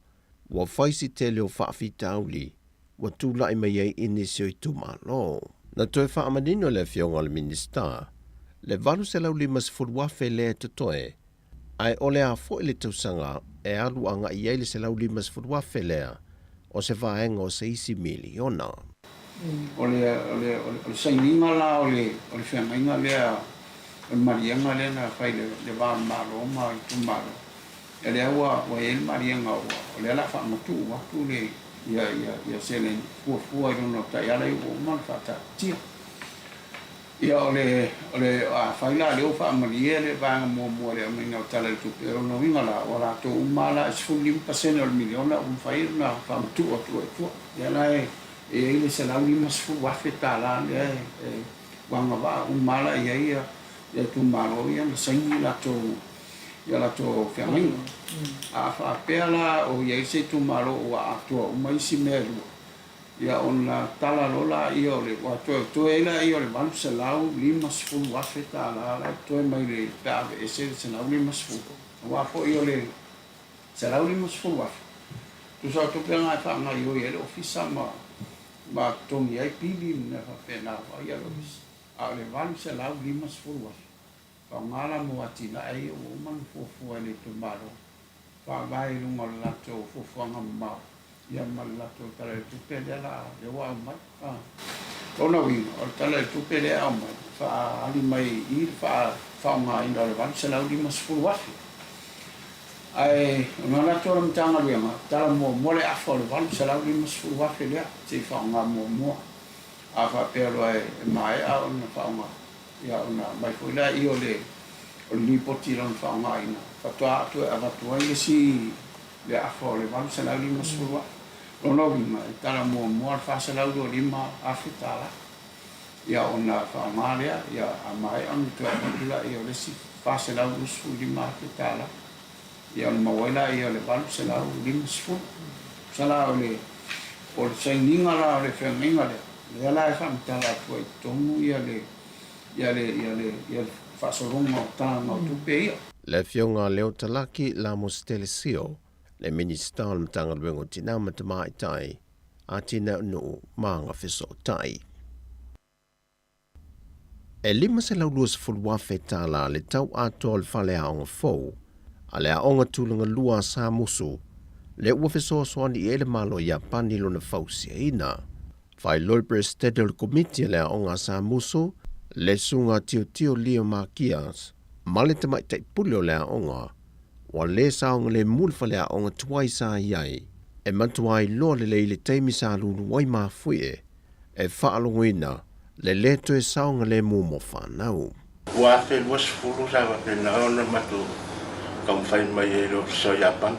ua fai si tele o faafitauli ua tulai mai ai i nisi o itumalo. Na toe faamanino e le Afioga i le Minisita le $850,000 lea e totoe, ae o le a foi le tausaga e alu agai ai le $150,000 lea o se vaega o se isi miliona. O le, o le, o le sainiga la o le, o le feagaiga lea, o le maliega lea na fai i le, le va o le Malo ma itumalo, ia lea ua, ua i ai le maliega ua, o lea o le a faamatuu atu le, ia, ia, ia seleni fuafua i lona o taiala ia ua uma ona faataatitia. Ia o le, o le, afai la o lea ua faamalie le vaega muamua i le aumaiga o le Tala o le Tupe, o lona uiga la, ua latou uma lava la e 15% o le miliona ua mafai ona faamatuu atu ai i tua. Lea la e i ai le $150,000 lea e, ua agavaa uma lava la i ai ia itumalo ia na saini latou, ia latou feagaiga. A faapea la o i ai se itumalo ua atoa uma isi mea e lua, Ia ona tala loa laia o le, ua toe toe ai laia o le $850,000 la e totoe mai le, pe a aveese le $150. Aua foi o le $150,000, tusa o tupe na e faagaoioi ai le ofisa ma, ma totogi ai pili ma mea faapena vaaia le ofisa. A o le $850,000, faaaoga la mo atinae ia ua uma ona fuafua e le itumalo, faavae i luga o le latou fuafuaga mamao. Ia ma le latou Tala i le Tupe lea la lea ua aumai. A. Lona uiga, o le Tala i le Tupe lea e aumai, e faaali mai i i le faaaogaina o le $850,000. Ae o le manatu o le Matagaluega, tala muamua le afa o le $850,000 lea se i faaaoga muamua. A faapea loa e maea ona faaaoga, ia ona aumai foi lea o le lipoti i lona faaaogaina, faatoa toe avatu ai le isi le afa o le $850,000. Lona uiga, e tala muamua le $425,000 ia ona faaaoga lea, ia a maea ona toe avatu lea o le isi $425,000 ia ona maua ai lea o le $850. Tusa la o le o le sainiga la o le feagaiga lea, lea la e faamatala atu ai i totonu ia le ia le ia le ia le faasologa o talaga o tupe ia. Le Afioga Leo Talaki Lamositele Sio, le Minisita o le Matagaluega o Tinā ma Tamaitai, Atinae o Nuu ma Agafesootai. E $520,000 tālā le tau atoa o le faleaoga fou a le Aoga Tulaga Lua a Samusu lea ua fesoasoani i ai le Malo o Iapani i lona fausiaina. Faailoa le Peresetene o le Komiti a le Aoga a Samusu, le Susuga a Tiotio Leo Makias ma le Tamaitai Pule o le Aoga, ua lē saogalemu le faleaoga tuai sa i ai, e matuā iloa lelei i le taimi sa lulu ai mafuie e faalogoina le lē toe saogalemu mo fanau. 2020 sa faapena ona matou taumafai mai ai i le Ofisa o Iapani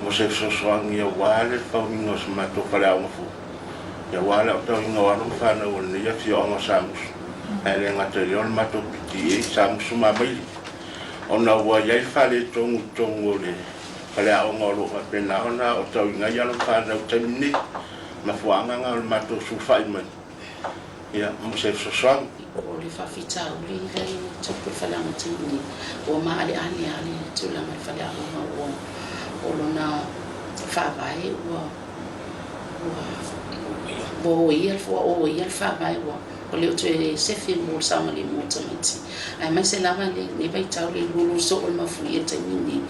mo se fesoasoani aua le fauina o se matou faleaoga fou, aua le aotauina o alo ma fanau o lenei afioaga o Samusu, ae le gata i lea o le matou PTA i Samusu ma Amaile, ona ua i ai le faaletonu i totonu o le faleaoga o lo o faapena ona aotauina ai alo ma fanau i le taimi lenei. Mafuaaga na o le matou sulufai mai ia mo se fesoasoani. O le faafitauli lea e tupu i le faleaoga taimi nei, ua maaleale lava le tulaga i le faleaoga ua o lona faavae ua ua oia ua oia le faavae ua ua le o toe sefe mo le saogalemu o tamaiti aemaise lava lenei vaitau le lulu soo o le mafuie i le taimi lenei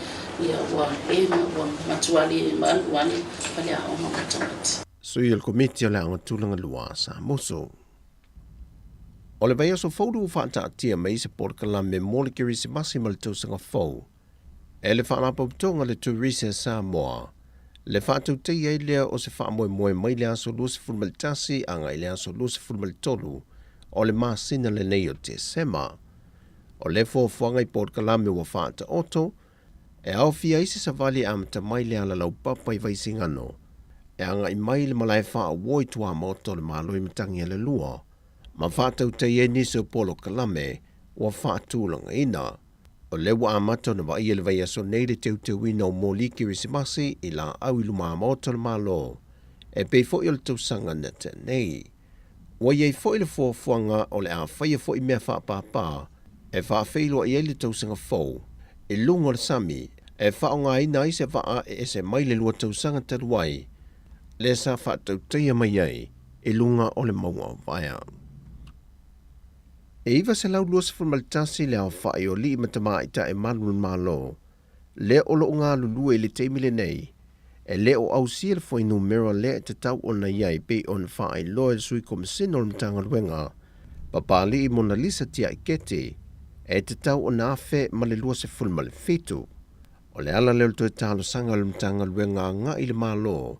ia ua le ua matua le malu lava le faleaoga mo tamaiti. Sui o le Komiti o le Aoga Tulaga Lua a Samusu. O le vaiaso fou ua faataatia mai se polokalame mo le Kerisimasi ma le Tausaga Fou e le Faalapotopotoga le Turisi Samoa, le faatautaia ai lea o se faamoemoe mai le aso 21 agai i le aso 23 o le masina lenei o Tesema. O le fuafuaga i polokalame ua faataoto, e aofia ai se savali e amata mai le ala laupapa i Vaisigano, e agai mai i le malae faauo i tuamaota o le Malo i Matagialalua, ma faatautaia ai nisi o polokalame ua faatulagaina. O lea ua amata ona vaaia i le vaiaso nei le teuteuina o moli Kerisimasi i laau i lumamaota o le Malo, e pei foi o le tausaga na tea nei. Ua i ai foi le fuafuaga o le a faia foi mea faapāpā e faafeiloai ai le tausaga fou i luga o le sami e faaaogaina ai se vaa e ese mai le 2 tausaga talu ai lea sa faatautaia mai ai i luga o le mauga o Vaea. E 921 le aofai o alii ma tamaitai malu o le Malo lea o lo o galulue i le taimi lenei, e le o ausia le fuainumera lea e tatau ona i ai pei ona faailoa e le Sui Komesina o le Matagaluega, Papalii Monalisa Tiaiketi, e tatau ona 1027. O le ala lea o le toe talosaga o le Matagaluega agai i le Malo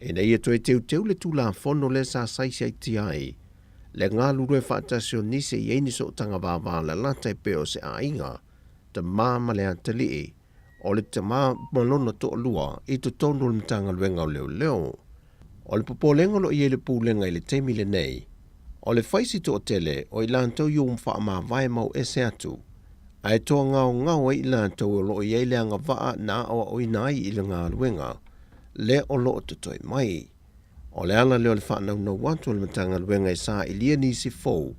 ina ia toe teuteu le Tulafono lea sa saisaitia ai le galulue faatasi o nisi e i ai ni sootaga vavalalata e pei o se aiga, tamā ma le atalii, o le tamā ma lona toalua i totonu o le Matagaluega o Leoleo. O le popolega o lo o i ai le Pulega i le taimi lenei, o le fai si toatele o i latou i ua faamavae mau ese atu, ae toa gaogao ai i latou o lo o i ai le agavaa na aoaoina ai i le galuega lea o lo o totoe mai. O le ala lea o le faanaunau atu o le Matagaluega e sailia nisi fou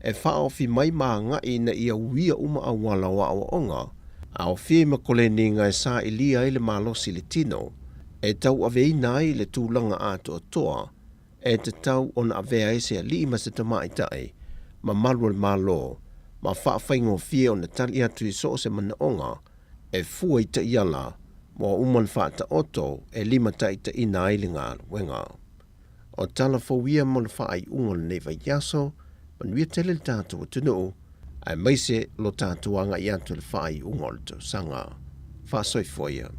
e faaofi mai ma agai ina ia uia uma auala o aoaoga, aofia i ma koleniga e sailia ai le malosi i le tino, e tauaveina ai le tulaga atoatoa e tatau ona avea ai se alii ma se tamaitai mamalu o le Malo ma faafaigofie ona tali atu i so o se manaoga e fua i taiala ua uma ona faataoto e limataitaiina ai le galuega. O tala fou ia mo le faaiuga o lenei vaiaso, manuia tele le tatou atunuu, aemaise lo tatou agai atu i le faaiuga o le tausaga. Faasoifua ia.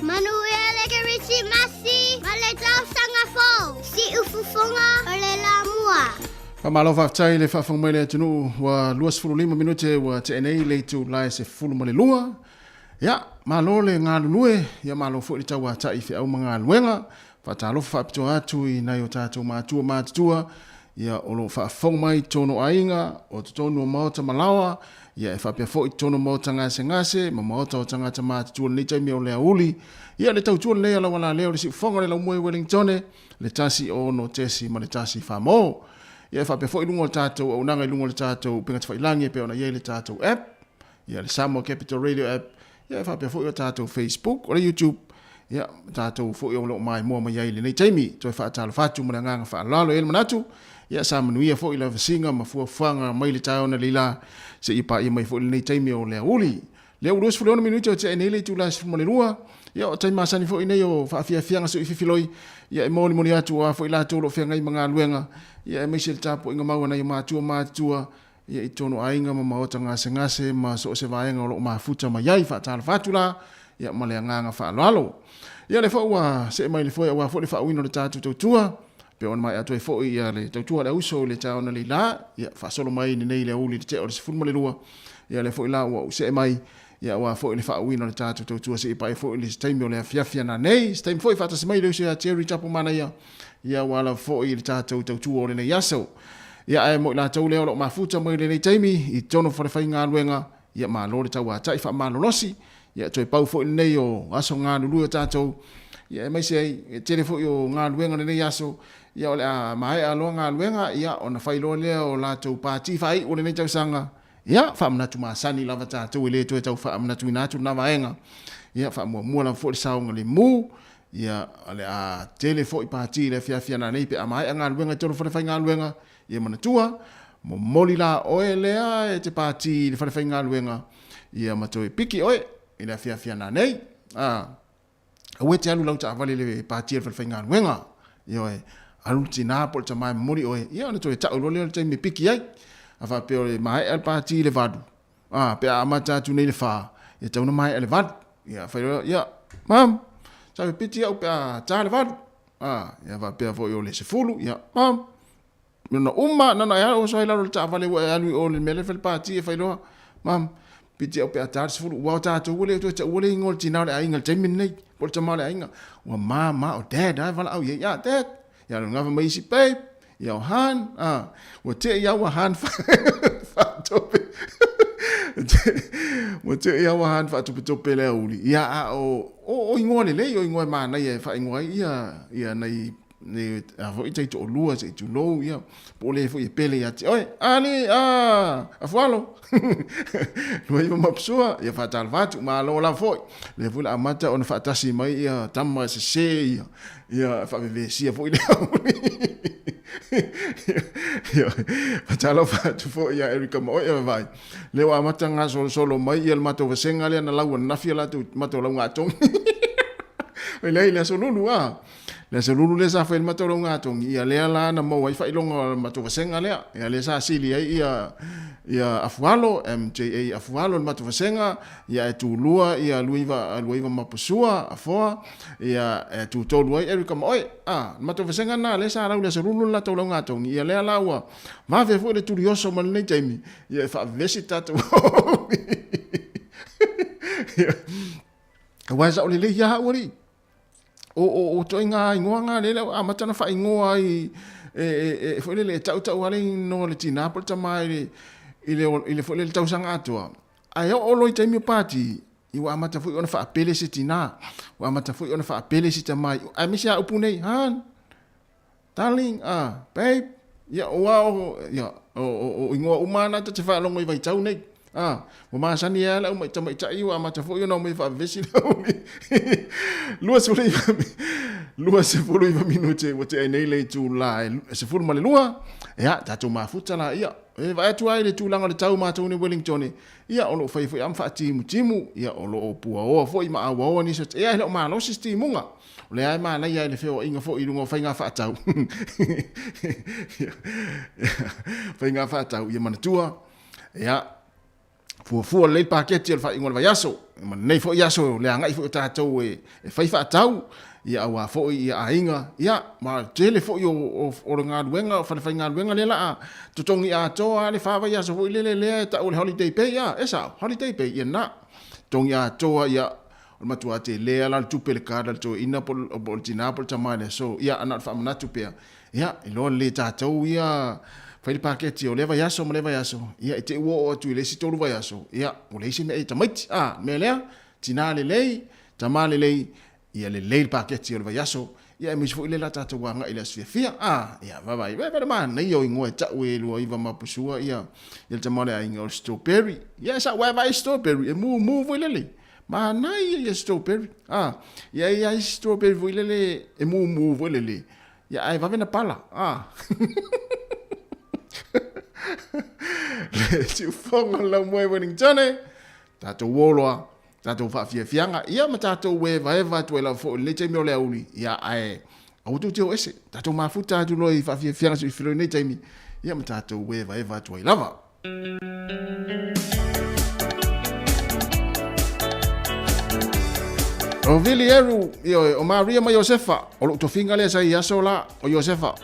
Manuia le Kerisimasi ma le tausaga fou. Siufofoga o le Lamua. Faamalo faafetai le faafofoga mai le atunuu ua 25 minute ua tea nei le itula e 12. Ia, malo le galulue, ia malo foi le tauatai i feau ma galuega. Faatalofa faapitoa atu i nai o tatou matua matutua, ia o lo o faafofoga mai i totonu o aiga, o totonu o maota ma laoa, ia e faapea foi i totonu o maota gasegase ma maota o tagata matutua i lenei taimi o le aoauli. Ia le tautua lenei a Laualalea o le siufofoga o le laumua i Wellingtone, le 1 6 ma le 1 4. Ia e faapea foi i luga o le tatou auaunaga i luga o le tatou upega tafailagi e pei ona i ai le tatou app, ia le Samoa Capital Radio app, ia e faapea foi o tatou Facebook, o le YouTube, ia tatou foi o lo o maimoa mai ai i lenei taimi. Toe faatalofa atu ma le agaga faaaloalo. E i ai le manatu, ia sa manuia foi le vasiga ma fuafuaga mai le taeao analeila seia paia mai foi lenei taimi o le aoauli. Lea ua 26 minute o tea nei le itula e 12, ia o taimi masani foi nei o faafiafiaga suififiloi, ia e molimoli atu aua foi latou o lo o feagai ma galuega, ia aemaise le tapuaiga mau a nai o matua matutua, ia i totonu o aiga ma maota gasegase ma so o se vaega o lo o mafuta mai ai. Faatalofa atu la, ia ma le agaga faaaloalo. Ia lea foi ua see mai le foe aua foi le faauuina o le tatou tautua, pei ona maea atu ai foi ia le tautua a le auso i le taeao analeila, ia faasolo mai lenei i le aoauli i le tea o le 12, ia lea foi la ua ou see mai, ia aua foi le faauuina o le tatou tautua seia paia foi le taimi o le afiafi ananei, se taimi foi faatasi mai le uso ia Jerry Tapumanaia, ia aua lava foi le tatou tautua o lenei aso. Ia ae mo i latou lea o lo o mafuta mai lenei taimi i totonu o falefaigaluega, ia malo le tauatai faamalolosi, ia toe pau foi lenei o aso galulue o tatou, ia aemaise ai e tele foi o galuega lenei aso, ia o le a maea loa galuega, ia ona fai loa lea o latou pati faaiu o lenei tausaga, ia faamanatu masani lava tatou e le toe tau faamanatuina atu lena vaega, ia faamuamua lava foi le saogalemu, Ia, o le a tele foi pati i le afiafi ananei pe a maea galuega i totonu o falefaigaluega. Ia manatua, momoli la oe lea e te pati i le falefaigaluega, ia ma toe piki oe i le afiafi ananei. A, aua e te alu lau taavale i le pati a le falefaigaluega. Ioe, alu le tina po o le tama e momoli oe, ia ona toe tau loa lea o le taimi e piki ai. A faapea o le maea le pati i le 8, A, pe a amata atu nei le 4, ia tatau ona maea i le 8. Ia, fai loa, ia, Mum, sa pipiti au pe a ta le 8. A, ia faapea foi o le 10, ia, Mum, na uma, na na e oso ai lalo le taavale ua e alu i o le mea lea fai le pati e fai loa, Mum, pipiti au pe a ta le 10. Ua o tatou ua le toe taua le igoa o le tina o le aiga i le taimi lenei, po o le tama o le aiga. Ua mama, o Dad, a e valaau i ai, ia, Dad. Ia, lona gafa mai isi, Babe, Ia o Han, a, ua te i au a Han faatope. Ua te i au a Han faatopetope le auli. Ia a o, o, o ingoa lelei, o ingoa e manaia e faaigoa ai ia, ia nai, nei, a foi tai to'olua se i tulou, ia, po o le foi e pele ia te oe. A le, a, afualo. Lua iwa mapusua, ia faatalofa atu, malo lava foi. Lea foi le amata ona faatasi mai ia tama sese ia, ia faavevesia foi le auli. Ia, faatalofa atu foi ia Erika ma oe e vaai. Lea ua amata gasolosolo mai ia le matou vasega lea na lau ananafi ia latou matou lauga togi. Oi leai, le aso Lulu a. Le aso Lulu lea sa fai le matou lauga togi, ia lea la na maua ai faailoga o le matou vasega lea. Ia lea sa sili ai ia ia Afualo, MJA Afualo le matou vasega, ia e tulua ia Luiva Luiva Mapusua Afoa, ia e tutolu ai Erika ma oe. A, le matou vasega lena lea sa lau le aso Lulu le latou lauga togi, ia lea la ua vave foi le tulioso ma lenei taimi, ia e faavevesi tatou. Aua e sao lelei lava au alii. O, o, o ituaiga igoa na lea ua amata ona faaigoa ai e, e, e, foi lele, e tautau lava le igoa o le tina po o le tama i le, i le, i le, foi lele tausaga atoa. Ae oo loa i taimi o pati, ia ua amata foi ona faapele se tina, ua amata foi ona faapele se tama, aemaise lava upu nei, Han, darling, ah, babe, ia, ua o, ia, o, o, o igoa uma lava na ta te faalogo i vaitau nei. Ah, ua masani ai lava le au tamaitai ua amata foi ona omai faavevesi le au. 29 minute ua tea nei le itula e 12, ia, tatou mafuta laia. E vaai atu ai i le tulaga o le tau matou nei Wellington, ia, o lo o fai foi lava ma faatimutimu, ia, o lo o puaoa foi ma auaoa nisi o, ia, e le o malosi se timuga. O lea e manaia i le feoaiga foi i luga o faiga faatau. Faiga faatau, ia manatua, ia, fuafua lelei le paketi o le faaiuga o le vaiaso. Ma lenei foi aso, le agai foi o tatou e fai faatau. Ia auā foi ia aiga, ia, ma tele foi o, o, o le galuega, o falefaigaluega lea la a totogi atoa lava le fa vaiaso foi lele lea e tau o le holiday pay, a, e sao, holiday pay, ia na, totogi atoa, ia, o le matuā tele lava la o le tupe i le card a le toeaina po o, po o le tinā po o le tamā i le aso, ia, a na o le faamanatu pea, ia, iloa lelei e tatou ia, fai le paketi o lea vaiaso ma lea vaiaso, ia, i te i ua oo atu i le isi tolu vaiaso, ia, ua leai se mea e ai tamaiti, a, le mea lea, tinā lelei, tamā lelei, Ia lelei le paketi o le vaiaso, ia aemaise foi lea la tatou agai i le aso fiafia. A, ia vaavaai, vaai le manaia o igoa e tau e Luaiva ma Pusua, ia, ia le tama o le aiga o le strawberry. Ia sa uae vaai strawberry, e mumu foi lele. Manaia ia strawberry. A, ia ia isi strawberry foi lele e mumu foi lele. Ia ae vave na pala. A. Le siufoga lau moe Wellington, tatou o loa. Tatou faafiafiaga, ia ma tatou evaeva atu ai lava foi i lenei taimi o le aoauli, ia ae aua tou te o ese, tatou mafuta atu loa i faafiafiaga se i filo i lenei taimi, ia ma tatou evaeva atu ai lava. O Vili Eru, ioe, o Maria ma Iosefa, o lou tofiga lea sa i aso la, o Iosefa.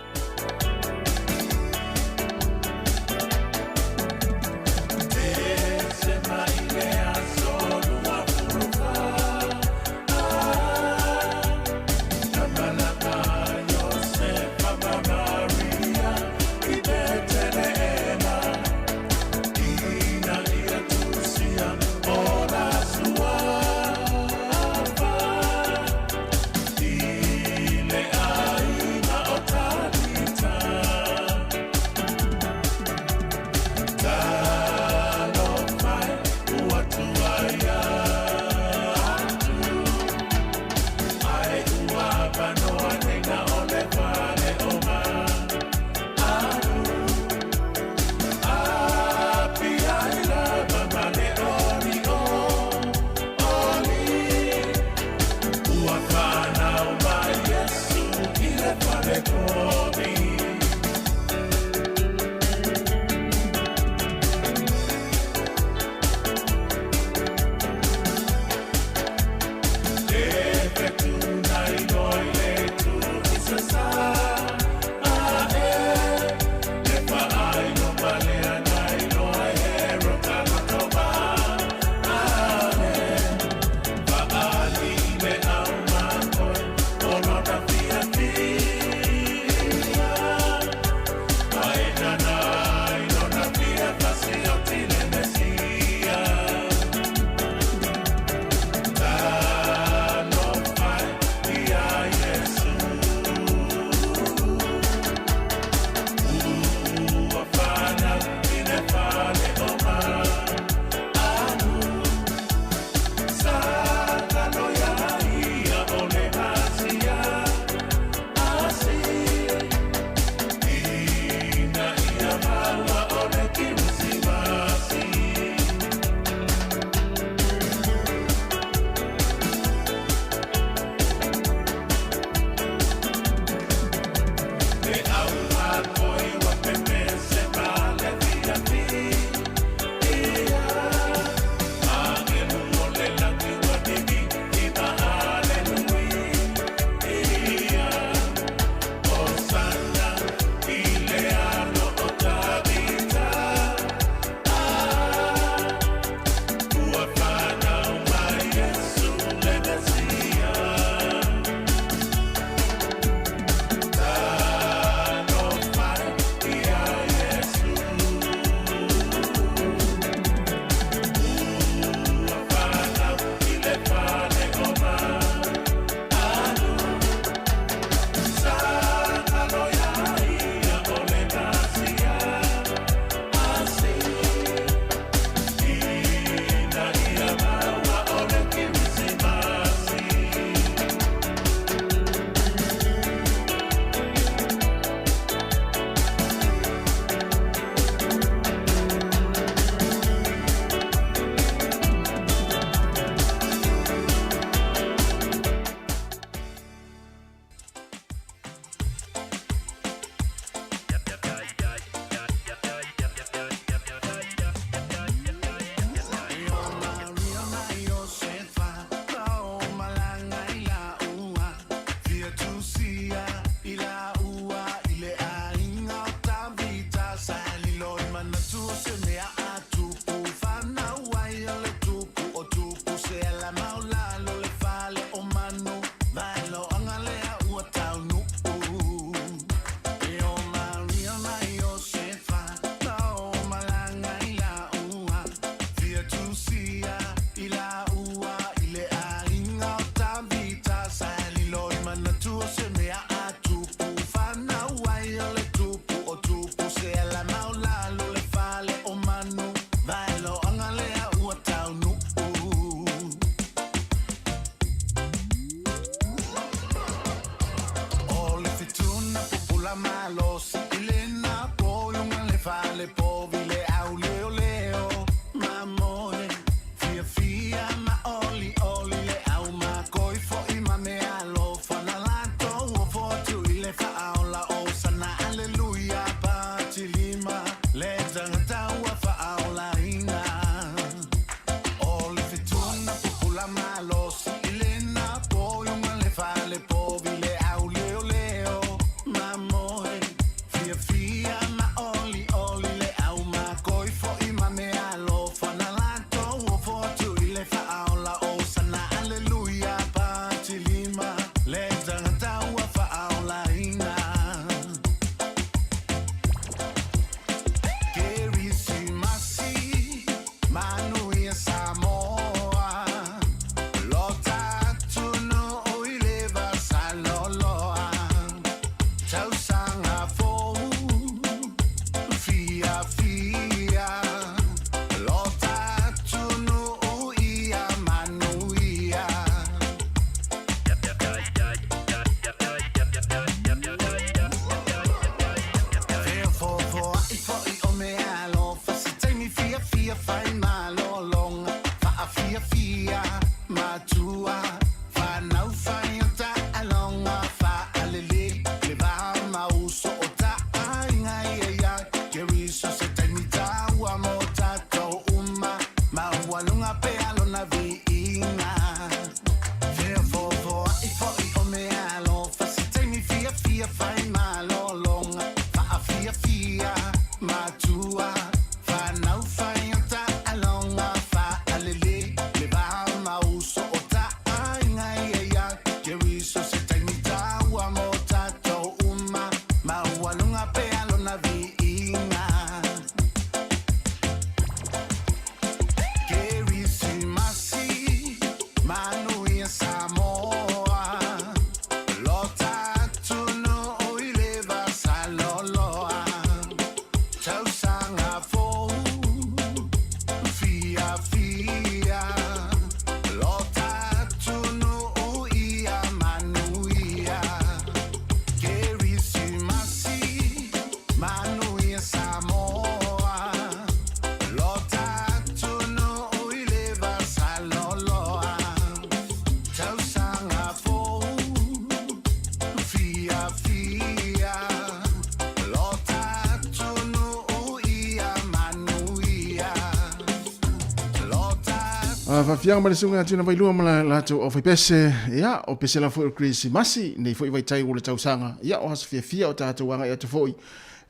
Faafiaga ma le susuga ia Tuna Vailua ma le latou aufaipese, ia, o pese lava foi o le Kerisimasi, nei foi vaitau o le tausaga, ia, o aso fiafia o tatou agai atu foi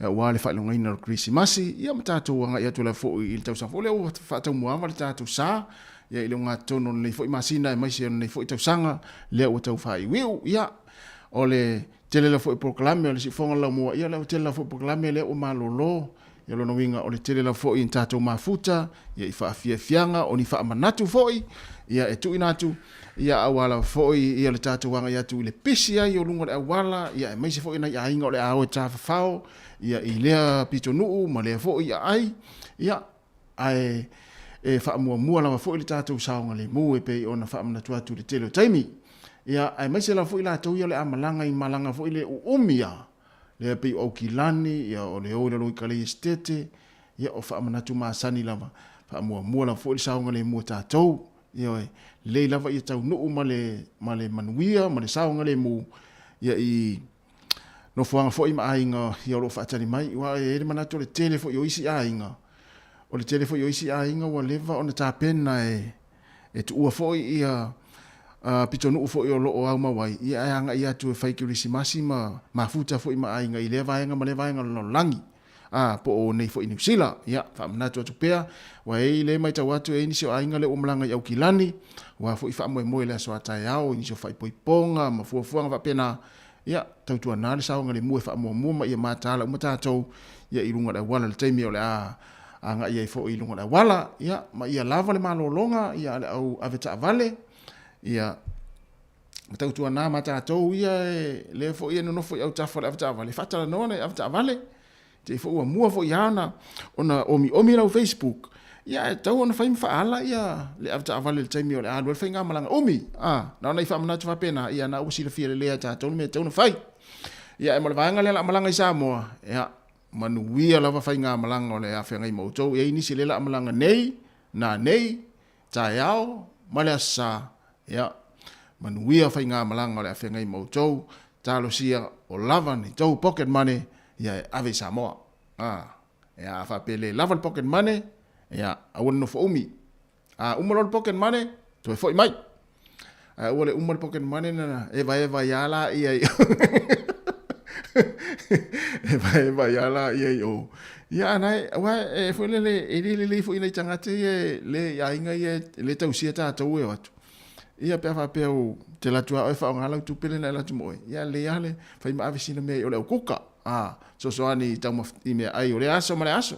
aua le faailogaina o le Kerisimasi, ia, ma tatou agai atu lava foi i le tausaga fou lea ua faataumuaava le tatou sa, ia, i le ogatotonu o lenei foi masina aemaise o lenei foi tausaga lea ua tau faaiuiu, ia, o le tele lava foi o polokalame o le siufofoga o le laumua, ia, o le tele lava foi o polokalame lea ua malolo. Ia lona uiga o le tele lava foi i tatou mafuta, ia i faafiafiaga, o ni faamanatu foi, ia e tuuina atu, ia aua lava foi ia le tatou agai atu i le pisi ai o luga o le auala, ia aemaise foi nai aiga o le a o e tafafao, ia i lea pitonuu ma lea foi aai, ia ae e faamuamua lava foi le tatou saogalemu e pei ona faamanatu atu i le tele o taimi. Ia aemaise lava foi latou ia o le a malaga i malaga foi le uumi a lea pei o Aukilani, ia o le o i lalo i Kalei Esetete, ia o faamanatu masani lava, faamuamua lava foi le saogalemu a tatou, ioe, lelei lava ia taunuu ma le, ma le manuia ma le saogalemu, ia i nofoaga foi ma aiga ia o lo o faatali mai, aua e i ai le manatu o le tele foi o isi aiga, o le tele foi o isi aiga ua leva ona tapena e E tuua foi ia pitonuu foi o lo o aumau ai, ia ae agai atu e fai Kerisimasi ma mafuta foi ma aiga i lea vaega ma lea vaega o le lalolagi, a, po o nei foi i Niu Sila. Ia, faamanatu atu pea, ua i ai le matau atu e i ai nisi o aiga lea ua malaga i Aukilani, aua foi faamoemoe i le aso a taeao i nisi o faaipoipoga ma fuafuaga faapena, ia, tautuana le saogalemu e faamuamua ma ia mataala uma tatou ia i luga o le auala i le taimi o le a agai ai foi i luga o le auala, ia, ma ia lava le malologa ia a le au avetaavale, ia, ma tautuana ma tatou ia e, lea foi e nonofo i autafa o le avetaavale, faatalanoa nai avetaavale, te i foi ua mua foi lava ona, ona omiomi lau Facebook, ia ae tatau ona fai ma faaala ia le avetaavale i le taimi o le a alu ai le faigamalaga umi, a, na ona i faamanatu faapena, ia na ua silafia lelei e tatou le mea e tatau ona fai. Ia ae mo le vaega lea o le a malaga i Samoa, ia, manuia lava faigamalaga o le a feagai ma outou. E i ai nisi lea o le a malaga nei, nanei, taeao ma le Aso Sa, ia, manuia faigamalaga o le a feagai ma outou, talosia o lava ni tou pocket money, ia e ave i Samoa. A, ia a faapea e le lava le pocket money, ia aua le nofo umi. A uma loa le pocket money, toe foi mai. Ae aua le uma le pocket money na evaeva ai lava laia i evaeva ai lava laia i o. Ia a na e, aua e foi lele, e le lelei foi i nai tagata ia e le i aiga ia e le tausia tatou e o atu. Ia pe a faapea u te alu atu lava oe e faaaoga lau tupe lea na e alu atu ma oe, ia lelei lava le fai ma ave sina mea i o le aukuka. A, fesoasoani i taumafa, i meaai o lea aso ma lea aso.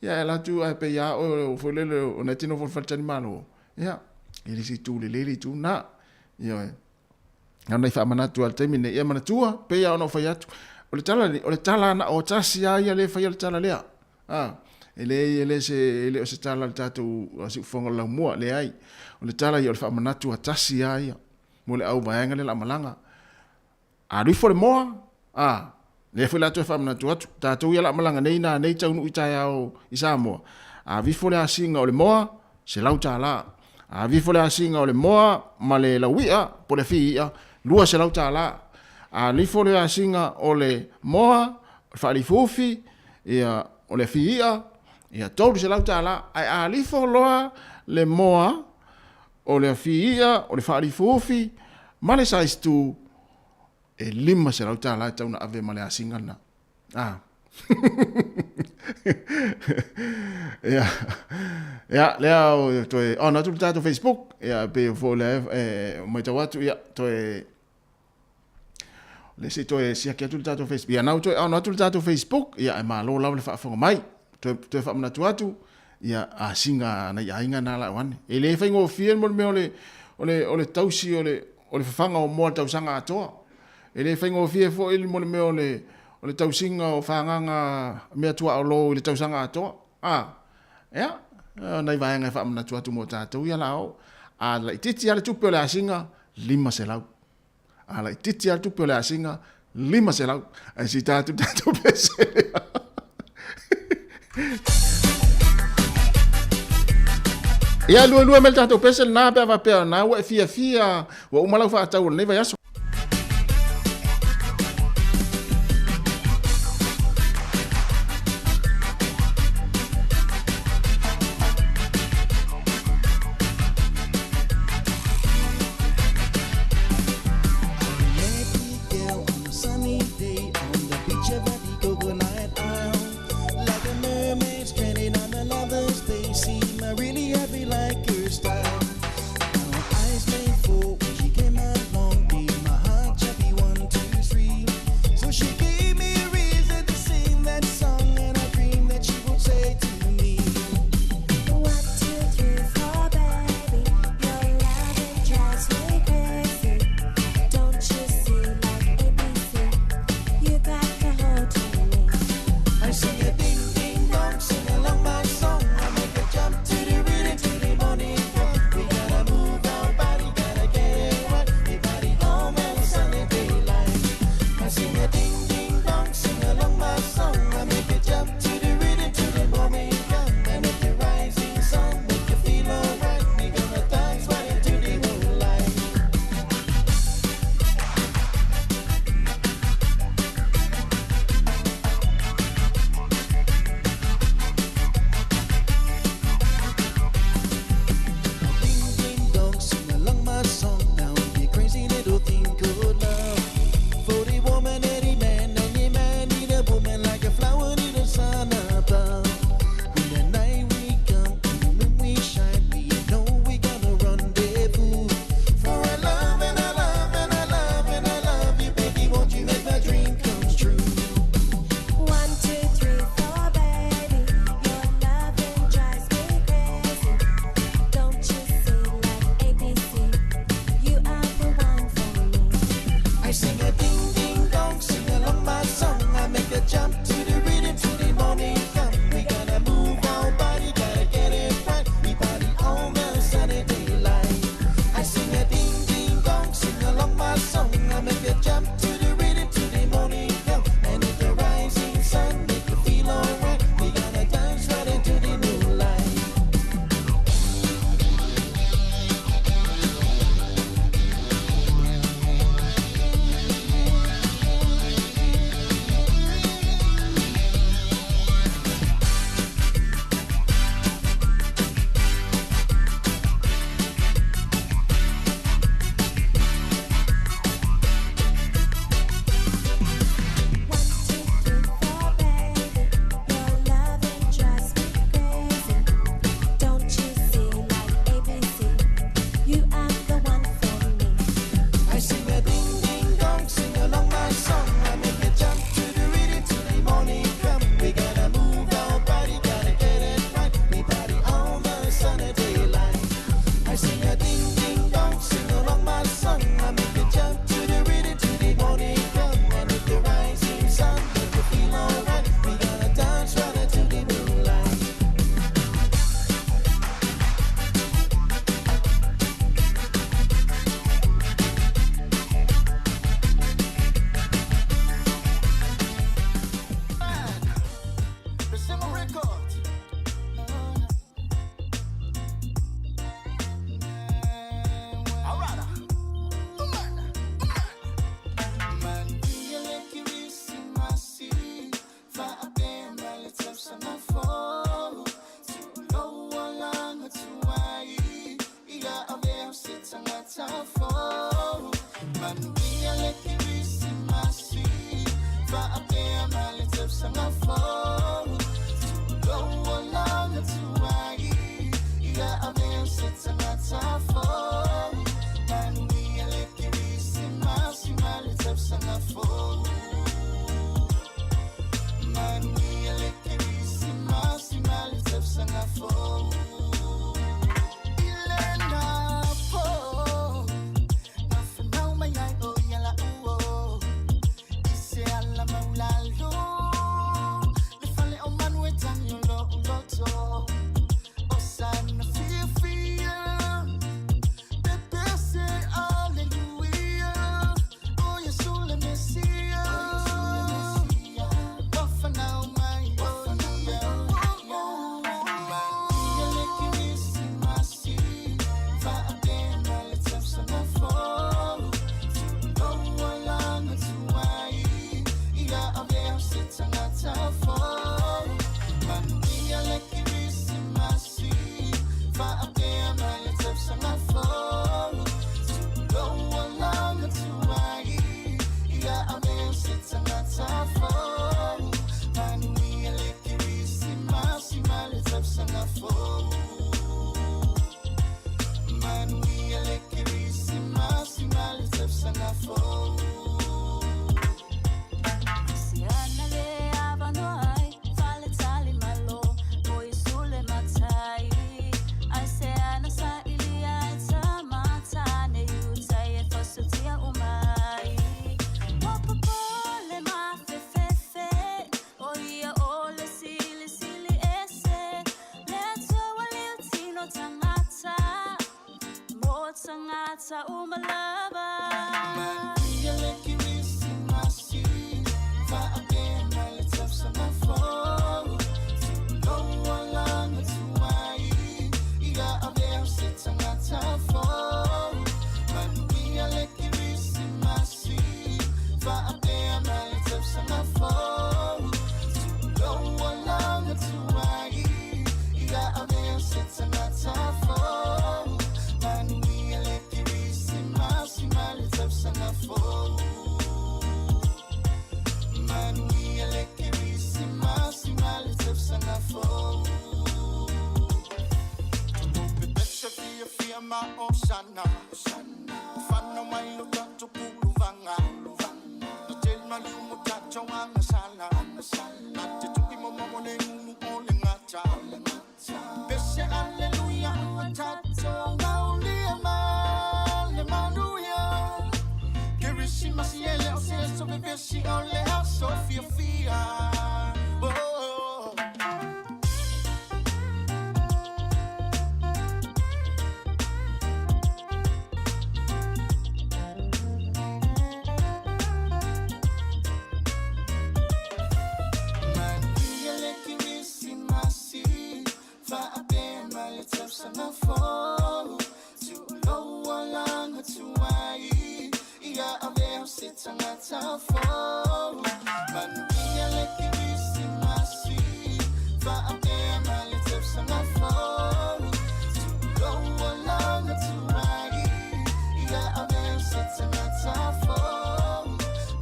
Ia e alu atu ae pei lava oe foi lele o na e te nofo i le faletalimalo. Ia, e le se itu lelei le itu lena. Ioe. Na ona i faamanatu lava i le taimi lenei. Ia manatua, pei lava ona ou fai atu, o le tala lenei, o le tala na o tasi lava ia lea e faia le tala lea. A, e leai, e le se, e le o se tala a le tatou siufofoga o le laumua, leai. O le tala ia o le faamanatu a tasi lava ia mo le au vaega lea o le a malaga. Alu ifo le moa, a, lea foi la toe faamanatu atu, tatou ia la malaga nei nanei taunuu i taeao i Samoa, ave ifo le asiga o le moa, $100. Ave ifo le asiga o le moa ma le lauia po o le afi i'a, $200. Alu ifo le asiga o le moa, o le faalifuufi, ia, o le afi i'a, ia, $300. Ae alu ifo loa le moa, o le afi i'a, o le faalifuufi, ma le size tu, e $500 e tatau ona ave ma le asiga lena. Ah. Ia, ia, lea o toe on atu le tatou Facebook, ia, pei foi lea e matau atu, ia, toe le se i toe siaki atu le tatou Facebook. Ia, na toe on atu le tatou Facebook, ia, e malo lava le faafofoga mai. Toe, toe faamanatu atu, ia, asiga nai aiga na la ane. E le faigofie mo le mea o le, o le, o le tausi o le, o le fafaga o moa le tausaga atoa. E le faigofie foi mo le mea o le, o le tausiga o fagaga mea tuaolo i le tausaga atoa. A, ia, nai vaega e faamanatu atu mo tatou ia la o. A laitiiti lava le tupe o le asiga, 500. A laitiiti lava le tupe o le asiga, 500. Ae se i ta atu le tatou pese lea. Ia, luelue mai le tatou pese lena pe a faapea o lena ua e fiafia, ua uma lau faatau o lenei vaiaso. tausaga fou. Tuulou olaga tuai, ia avea o se tagata fou. Manuia le Kerisimasi ma le tausaga fou. Manuia le Kerisimasi ma le tausaga fou. I lena pō, na fanau mai ai ʻo ia lāua. I se ala maulalo, le fale o manu e tagi o loʻu loto. ʻO sana fiafia, pepese aleluia. ʻO Iesū le Mesia, ua fanau mai ʻo ia. Manuia le Kerisimasi, faatea ma le tausaga fou. Tuulou olaga tuai, ia avea o se tagata fou. Manuia le Kerisimasi, faatea ma le tausaga fou. Tuulou olaga tuai, ia avea o se tagata fou. Manuia le Kerisimasi ma le tausaga fou. Manuia le Kerisimasi ma le tausaga fou. Siana le avanoa ai, faletali malo, mo Iesu le matai. Ai se ana sailia ai tamatane, i utai e fausotia uma ai. Ua popole mafefefe, o ia o le silisili ese. Le Atua ua liutino tagata, mo tagata uma lava. Manuia le Kerisimasi, faatea ma le tausaga fou. Tuulou olaga tuai, ia avea o se tagata fou. Manuia le Kerisimasi, faatea ma le tausaga fou. Tuulou olaga tuai, ia avea o se tagata fou. Manuia le Kerisimasi ma le tausaga fou. Manuia le Kerisimasi ma le tausaga fou. Pepese fiafia ma osana, fanau mai lo tatou puluvaga. Na tele maliu mo tatou agasala, na te tuʻi momomo le gulu o le gata. Pese aleluia ua tatou maulia ma le manuia. Kerisimasi e le o se aso vevesi, o le aso fiafia. Oh. Manuia le Kerisimasi, faatea ma le tausaga fou. Tuulou olaga tuai, ia avea o se tagata fou. Manuia le Kerisimasi, faatea ma le tausaga fou. Tuulou olaga tuai, ia avea o se tagata fou.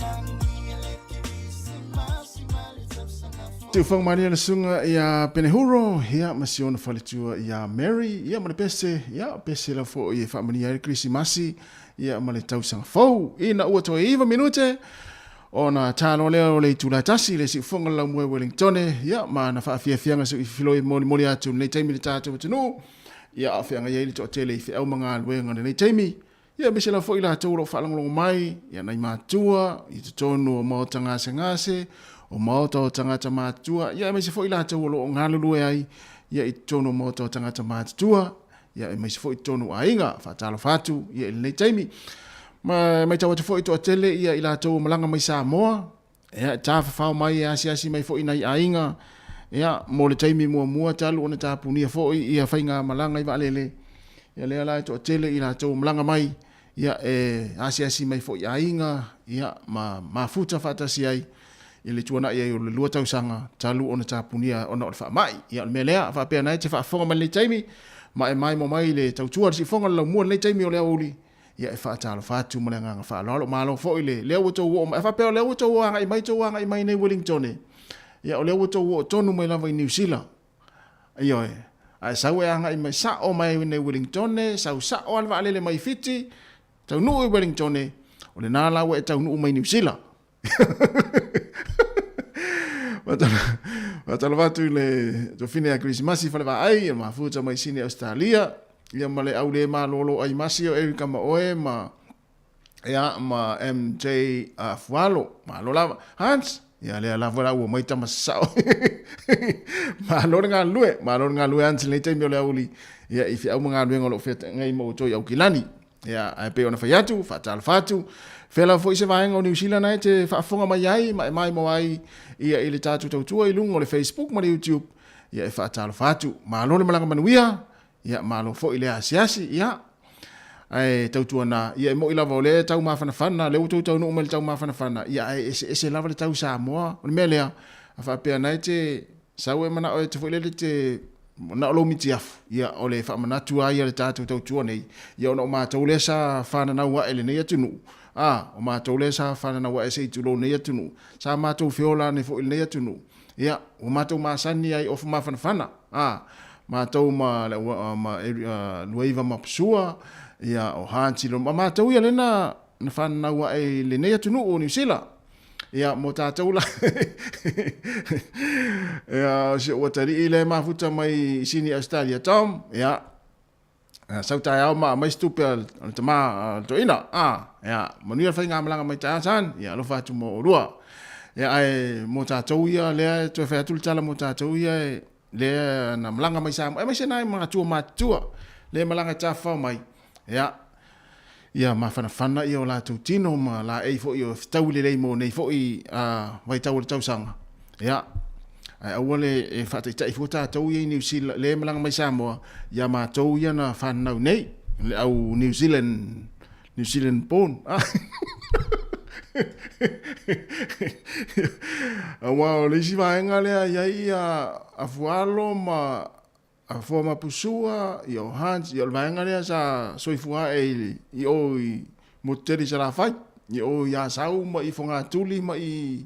Manuia le Kerisimasi ma le tausaga fou. Tiufaga malie le susuga ia Penehuro, ia ma si ona faletua ia Mary, ia ma le pese, ia pese la foi e faamanuia ai le Kerisimasi, ia ma le tausaga fou. Ina ua toe 9 minute ona talo lea o le itula tasi le siufoga le laumue Wellingtone, ia ma na faafiafiaga seu ifiloi molimoli atu lenei taimi le tatou atunuu, ia a o feagai ai le toatele i feau ma galuega lenei taimi. Ia aemaise lava foi i latou o lo o faalogologo mai, ia nai matua i totonu o maota gasegase, o maota o tagata matutua, ia aemaise foi i latou o lo o galulue ai ia i totonu o maota o tagata matutua, ia aemaise foi i totonu o aiga. Faatalofa atu ia i lenei taimi. Ma e matau atu foi toatele ia i latou o malaga mai Samoa, ia e tafafao mai e asiasi mai foi nai aiga, ia mo le taimi muamua talu ona tapunia foi ia faigamalaga i vaalele. Ia lea la e toatele i latou o malaga mai, ia e asiasi mai foi aiga, ia ma mafuta faatasi ai i le tuanai ai o le 2 tausaga talu ona tapunia ona o le faamai. Ia o le mea lea, faapea na e te faafofoga mai lenei taimi, ma e maimoa mai le tautua a le siufofoga o le laumua lenei taimi o le aoauli, ia e faatalofa atu ma le agaga faaaloalo. Malo foi le lea ua tou oo mai, a faapea o lea ua tou agai mai, tou agai mai nei Wellington e. Ia, o lea ua outou oo tonu mai lava i Niu Sila. Ioe. Ae sau e agai mai sa'o mai ai nei Wellingtone, sau sa'o lava le vaalele mai Fiti, taunuu i Wellingtone, o lena la ua e taunuu mai Niu Sila. Faatalofa atu i le tofine a Kerisimasi i Falevaai, e mafuta mai Sini Ausetalia, ia ma le au le malolo ai masi o Eric Kamaoe ma ia ma MJ Fualo. Malo lava. Hans, ia lea lava la ua mai tama sasao. Malo le galulue, malo le galulue Hans i lenei taimi o le aoauli, ia i feau ma galuega o lo o feagai ma outou i Aukilani. Ia, ae pei ona fai atu, faatalofa atu, fea lava foi se vaega o Niu Sila na e te faafofoga mai ai ma e maimoa ai ia i le tatou tautua i luga o le Facebook ma le YouTube, ia e faatalofa atu. Malo le malaga manuia, ia malo foi le asiasi, ia ae tautuana, ia e moi lava o lea e tau mafanafana, lea ua outou taunuu mai i le tau mafanafana, ia ae eseese lava le tau Samoa. O le mea lea, a faapea na e te sau e manao e te foi lele te na o lou mitiafu, ia o le faamanatu lava ia le tatou tautua nei, ia ona o matou lea sa fananau ae i lenei atunuu, a, o matou lea sa fananau ae se i tulou lenei atunuu, sa matou feola ane foi i lenei atunuu, ia, ua matou masani ai ofu mafanafana, a, matou ma le ma Luaiva Mapusua, ia o Hans ma matou ia lea na fananau ae i lenei atunuu o Niu Sila. Ia, mo tātou la. Ia, o si ou atalii lea e mafuta mai i Sini Australia, Tom, ia, sau taeao ma aumai se tupe a le tama a le toeaina. Ah, ia, manuia le faigamalaga mai taeao, son. Ia, alofa atu mo oulua. Ia, ae mo tātou ia lea e toe fai atu le tala mo tātou ia e, lea na malaga mai Samoa, aemaise nai matua matutua, lea e malaga e tafafao mai. Ia, ia mafanafana ia o latou tino ma laei foi o fetaui lelei mo nei foi vaitau o le tausaga. Ia, ae aua le e faataitai fua tatou ia i Niu Sila, le malaga mai Samoa, ia matou ia na fananau nei, le au New Zealand, New Zealand born. Aua o le isi vaega lea i ai ia Afualo ma A Fua ma Pusua, ia o Hans, ia o le vaega lea sa soifua ae i, i o i Motutele i Salafai, i o i Asau ma i Fogatuli ma i,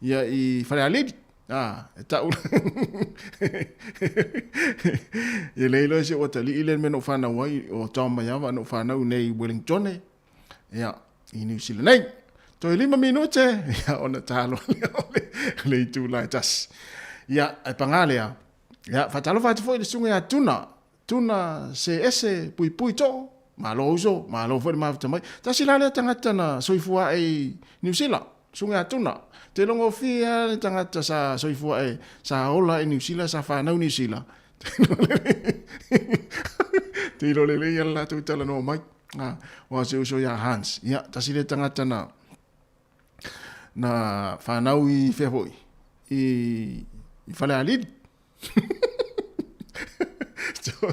ia i Falealili. A, e tau Ia le iloa si ou atalii lea le mea na ou fanau ai, o Tom Maiava na ou fanau nei i Wellingtone, ia, i Niu Sila nei. Toe 5 minute, ia, ona talo lea o le itula e tasi. Ia, ae pagā lea, Ia, faatalofa atu foi i le susuga ia Tuna, Tuna se ese puipui too, malo uso, malo foi le mafuta mai. Tasi la lea tagata na soifua ae i Niu Sila, susuga ia Tuna. Te logofie lava le tagata sa soifua ae, sa ola i Niu Sila, sa fanau i Niu Sila. Te iloa lelei lava le latou talanoa mai. Aua se uso ia Hans, ia, tasi lea tagata na na whanau i whea hoi, i, i Whalealili. so,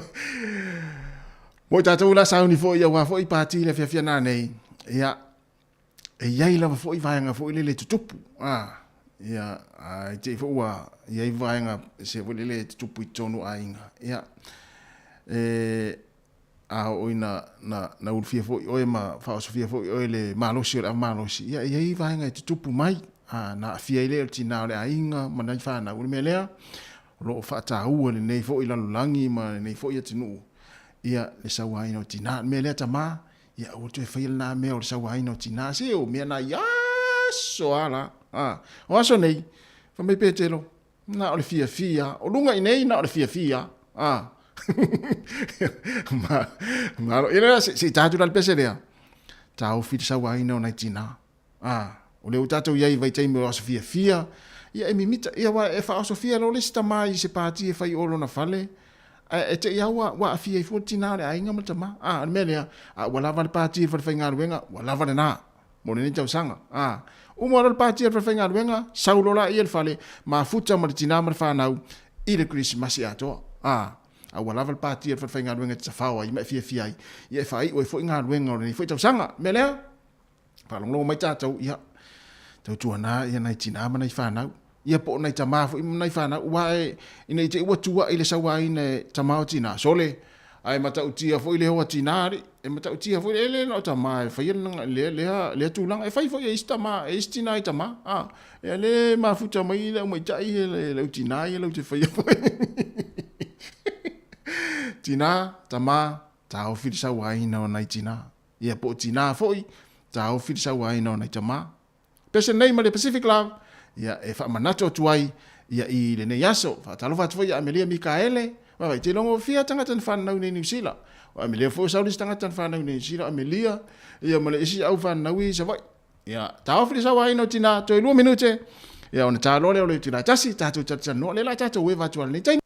mo i tātou la sauni foi ia wā foi pāti le whiawhia nā nei, ia, e iai lava foi vaenga foi lele tutupu, ah, ia, ai te i foi ua, iai vaenga se foi lele tutupu i tonu aiga, ia, e, A oo ina na, na ulufia foi oe ma faaosofia foi oe le malosi o le avamalosi, ia e i ai vaega e tutupu mai, a, na aafia ai lea o le tinā o le aiga ma nai fanau. O le mea lea, o lo o faataua lenei foi lalolagi ma lenei foi atunuu, ia le sauaina o tinā. O le mea lea tama, ia aua le toe faia lena mea o le sauaina o tinā, se o mea na i aso a la. A, o aso nei, fai mai Petelo, Na o le fiafia. O luga i nei, na o le fiafia. A. Ma, malo. Ia lea, se, se i tātu la le pese lea. Tāofi le sauaina o nai tinā. A. O lea ua tātou i ai i vaitaimi o aso fiafia. Ia e mimita, ia wa e faaosofia loa le isi tamā i se pāti e fai o lona fale. Ae e te i au ua, ua aafia ai fua le tinā o le aiga ma le tamā. A, o le mea lea, a ua lava le pāti i le fale faigaluega, ua lava lenā. Mo lenei tausaga. Ā, uma loa le pāti a le falefaigaluega, sau loa laia i le fale, mafuta ma le tinā ma le fanau i le Kerisimasi atoa. Ā, a ua lava le pāti a le falefaigaluega e te tafao ai ma e fiafia ai, ia e faaiu ai foi galuega o lenei foi tausaga. O le mea lea, faalogologo mai tatou, ia, tautuana ia nai tinā ma nai fanau, ia po o nai tamā foi ma nai fanau, aua e, ina i te i ua tuaʻi le sauaina e tamā o tinā, sole, Ae matautia foi le hoa tinā alii, e matautia foi le, e le na o tamā e faia lena, lea, lea, lea tulaga. E fai foi e isi tamā, e isi tinā i tamā, a. Ia lea e mafuta mai le aumaitai ia le, le au tinā ia latou te faia foi. Tinā, tamā, taofi le sauaina o nai tinā. Ia po o tinā foi, taofi le sauaina o nai tamā. Pese nei ma le Pacific Love, ia e faamanatu atu ai ia i lenei aso. Faatalofa atu foi ia Amelia Mikaele, vaavaai, te iloa gofie tagata na fanau nei Niu Sila. O Amelia foi o sau le isi tagata na fanau nei Niu Sila, o Amelia, ia ma le isi au fanau i Savaii. Ia, taofi le sauaina o tinā, toe 2 minute, ia ona ta loa lea o le itula e tasi, tatou talatalanoa, lea la tatou eva atu ai lenei taimi.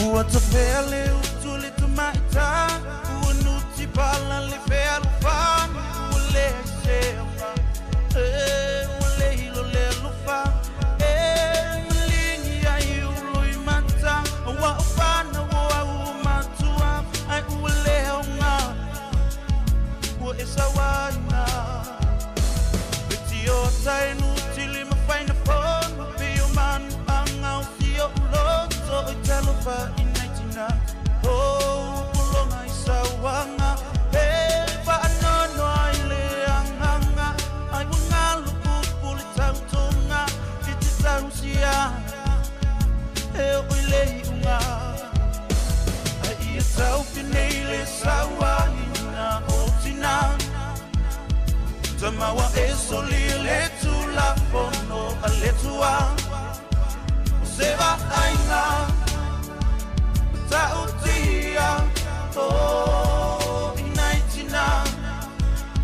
Ua tafea le utu le tamaita Ua nuti pala le fealofani Ua leai se aoga E ua le hilo le alofa E maligi ai ulo i mata Ua o whanau o au o matua Ai ua le aoga Ua e sauaina E tio tai nuti lima whaina fono Pio manu anga o sio uloto I talofa i nei tina Oh, pulonga i sauanga E whaanono ai le anganga Ai ua ngalu pupu le tautonga I te tausia E o i le iunga Ai ia taupi nei le sauaina o tina Tamawa e soli le tulafono a le tua O se vaaina Ta'utia O i nai tina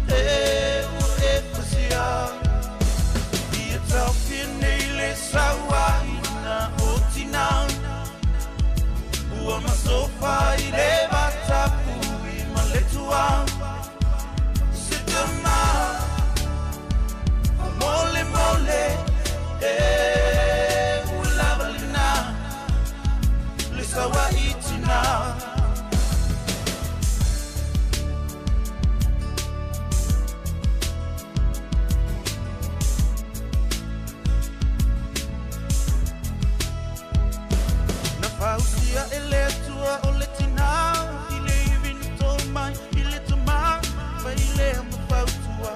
E ua e pasia Ia taofia nei le sauaina o tina Ua masofa i le vatapui ma le tua Se tama Mole mole E ua lava lena Le sauai tina Na fausia e le Atua o le tinā I le ivi na tō mai i le tamā Fai lea ma fautua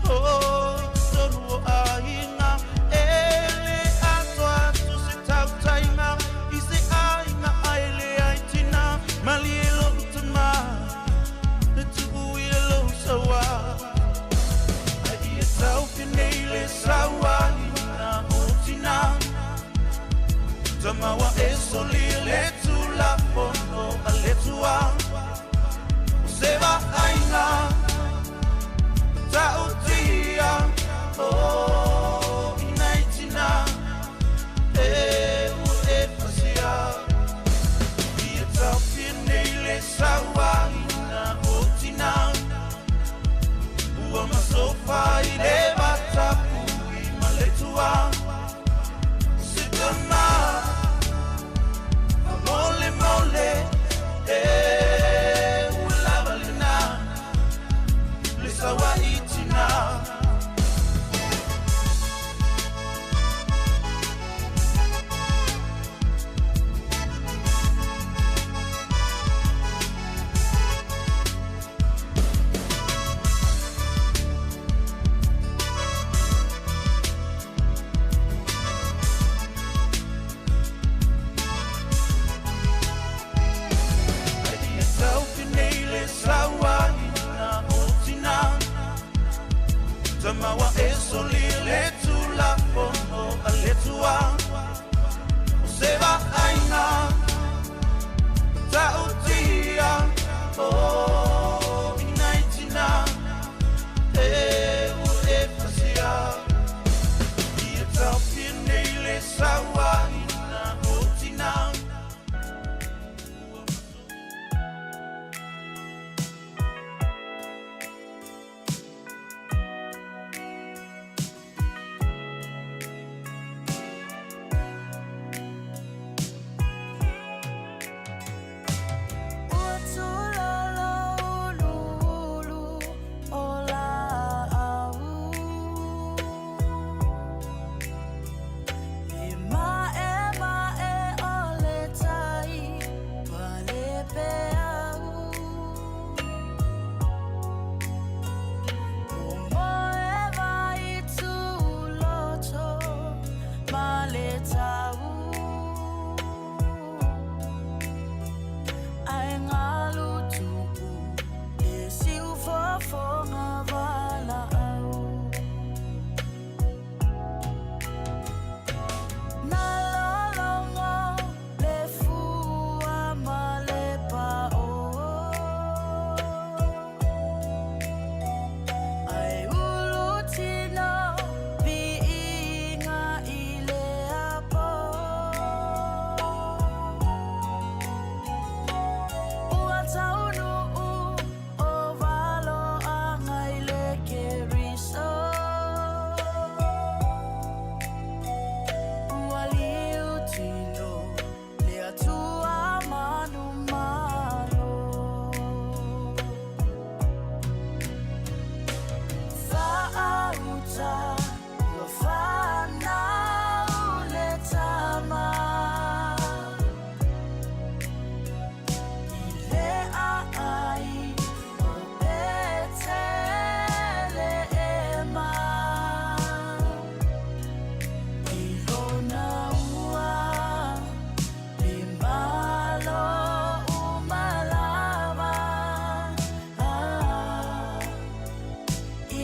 Oh, i totonu o aiga E le atoa atu se tautaiga I se aiga ai leai tinā Malie lou tamā E tuu ia lou sauā Ai ia taofi nei le sauaina o tinā Tamawa e soli le tulafono a le tua O se vaaina Ta'utia O i nai tina E ua e pasia Ia taofia nei le sauaina o tina Ua masofa i le vatapui ma le tua Se tama Mole mole E ua lava lena Le sauai tina Ai ia taofi nei le sauaina o tina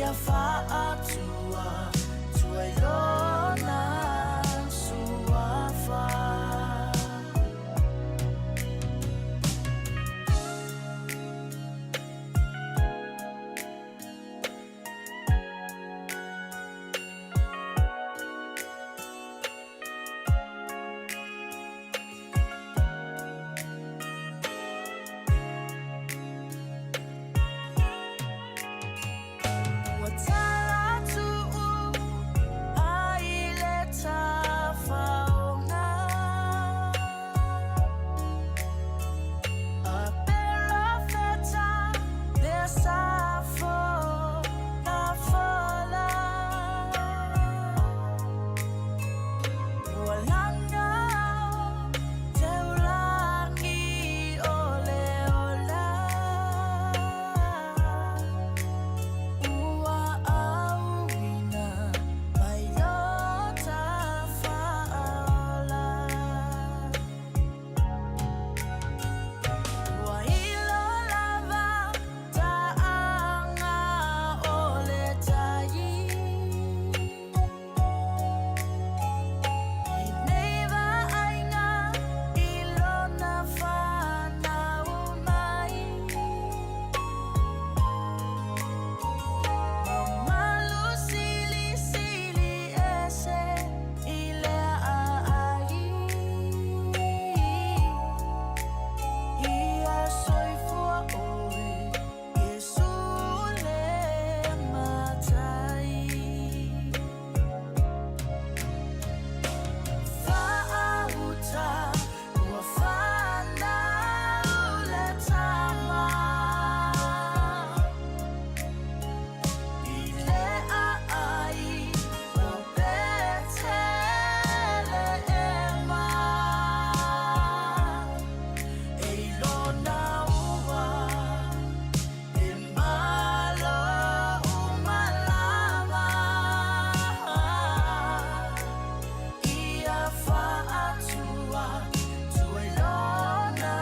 Ia faatua tua i lona suafa. Ua talatuu ai le tafaoga. A perofeta le sa fola fola. Ua laga teulagi o le ola. Ua auina mai lo tafaaola. Ua ilo lava taaga o le tai. I nei vaaiga i lona fanau mai. Mamalu silisili ese i le aai. Ia soifua oe, Iesu le Matai. Faauta ua fanau le tama. I le aai o Petelehema. E i lona ua e malo uma lava. Ia faatua tua i lona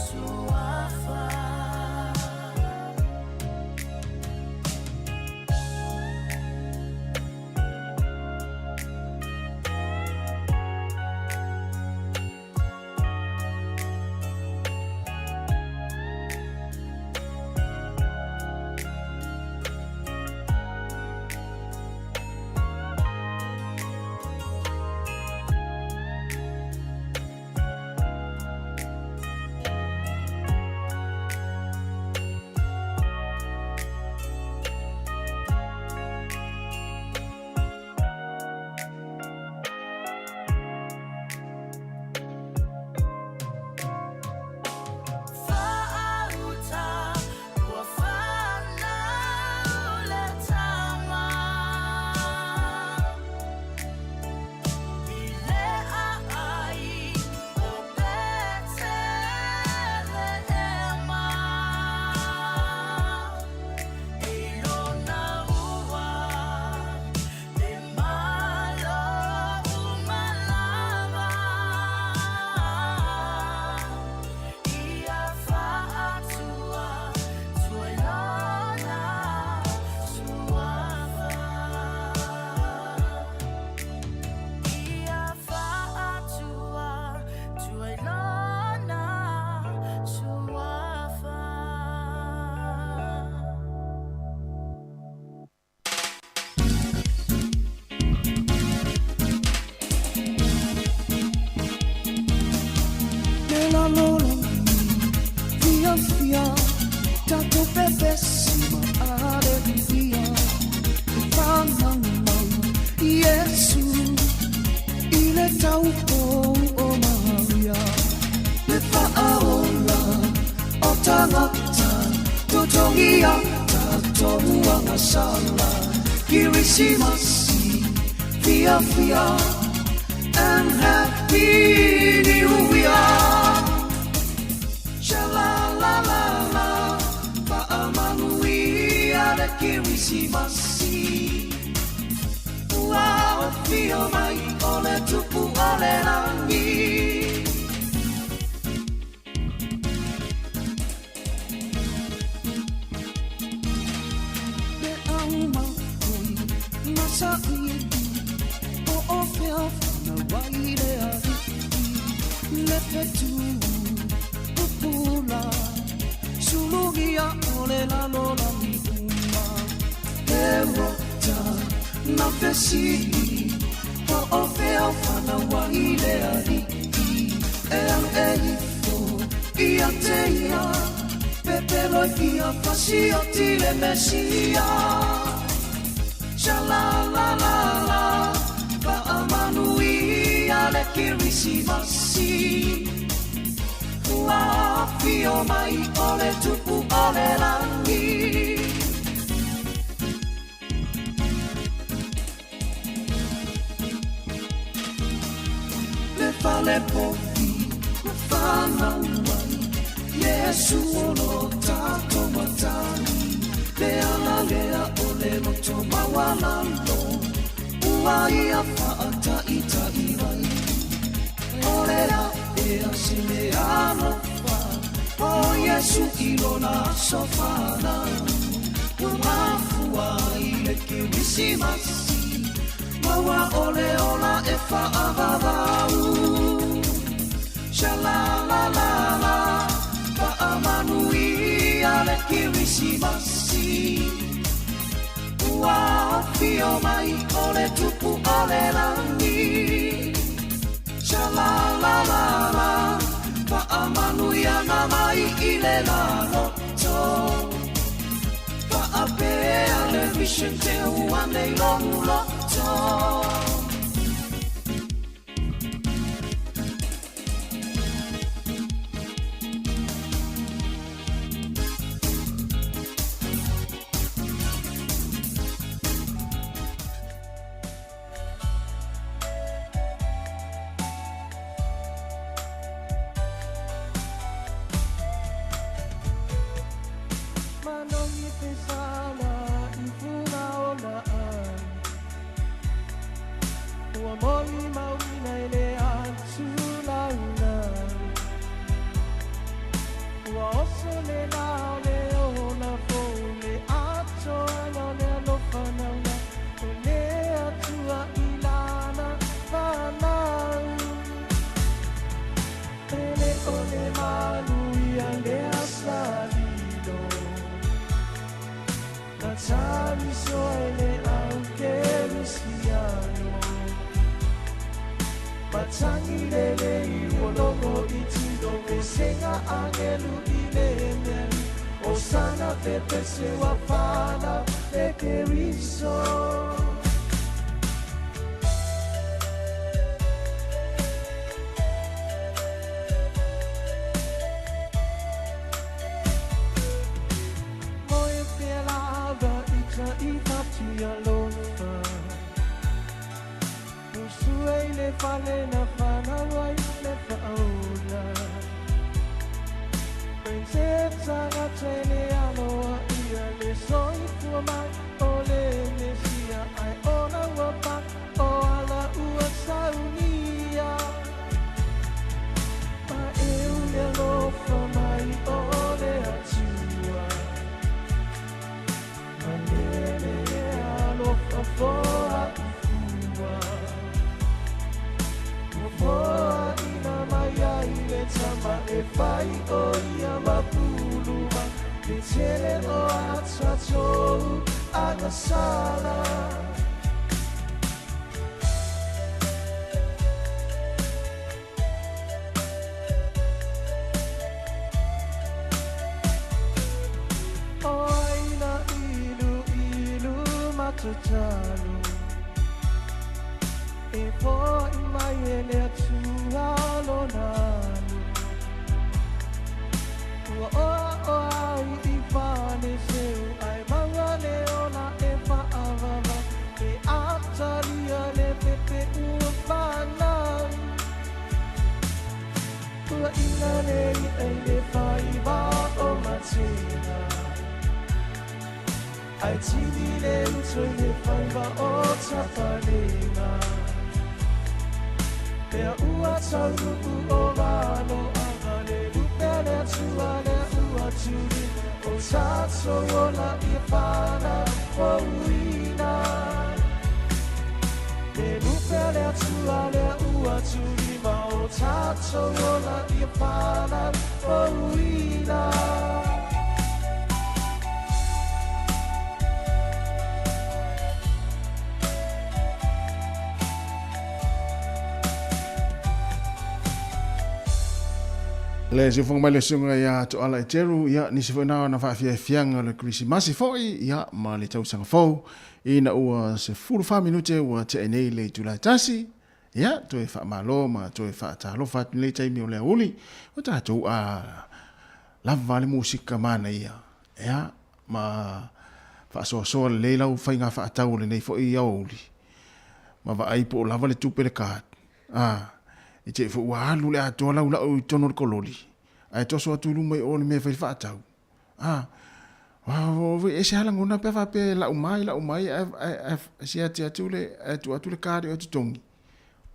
suafa. Faauta ua fanau le tama. I le aai o Petelehema. E i lona ua e malo uma lava. Ia faatua tua i lona suafa. Ia faatua tua i lona suafa. Le lalolagi fiafia tatou pepesi ma aleluia. E fanau mai Iesu i le taupou o Maria. Le faaola o tagata totogia tatou agasala. Kirisimasi fiafia and happy new year. Sha la la la la, faamanuia le Kirisimasi. Ua afio mai o le Tupu o le lagi. Le saili O o fea whanau ai le ali'i Le fetu pupula Sulugia o le lalolagi uma Le rota na fesili Po o fea whanau ai le ali'i E alu e ifo ia te ia Pepelo i fia fasioti le Mesia Sha la la la la Fa'amanuia le Kirisimasi Ua afio mai o le tupu o le lagi Le fale povi na fanau ai Iesu o lo tatou matagi Le ala lea o le loto maualalo Ua ia fa'ata'ita'i ai O le a'ea se mea alofa O Iesu i lona aso fanau Ua mafua ai le Kerisimasi Maua o le ola e fa'avavau Sha la la la la Fa'amanuia le Kerisimasi Ua afio mai o le tupu o le lagi Sha la la la la Fa'amanuiaga mai i le laloto Fa'apea le mission te ua nei logu loto Manogi pesala i funa o na ai Ua moli mauina i le atu launa Ua oso le lao le ola fou le ato ana le alofa nauna O le atua i lana whanau Ele o le malu ia le asalilo Na taliso e le au kerisiano Matangi lele i uologo i tino Pesenga angelu i le meli Osana pepe se wafana le keriso Moe pelava i ta i fatu alofa Usue i le fale na whanau ai le whaola Princesa nga tele aloa ia le soifua mai o le Mesia ai ona ua pa o ala ua saunia Ma eu le alofa mai o le atua Ma lele alofa foa fua Ua foa ina mai ai le tama e fai o ia mapuluma Le tele o atatou agasala O aina ilu ilu matatalo E fo'i mai e le atua lona alu Ua oa oa ai i fale seu ai maua le ola e fa'avava E atalia le pepe ua whanau Ua ina le i ei le whaiva o matena Ai tini le uto i le whaiva o tapalenga Pea ua taunu o valo anga le lupe le atua le ua tuli O tātou ola i whana o uina matou ola ia faalafouina. Le siufoga mai le susuga ia Toala Eteru, ia nisi foi na ona faafiafiaga o le Kerisimasi foi, ia ma le tausaga fou, ina ua 14 minute ua tea nei le itula e tasi, ia toe faamalo ma toe faatalofa atu nei taimi o le aoauli, ua tatou a lava le musika manaia, ia ma faasoasoa lelei lau faiga faatau o lenei foi aoauli, ma vaai po o lava le tupe le card. A, i te i foi ua alu le atoa lau lau i totonu o le kololi, ae toso atu i luma i o le mea e fai le faatau. A, ua ese lava lagona pe a faapea e lau mai, lau mai, ae siati atu le, ae tuu atu le card i o e totogi.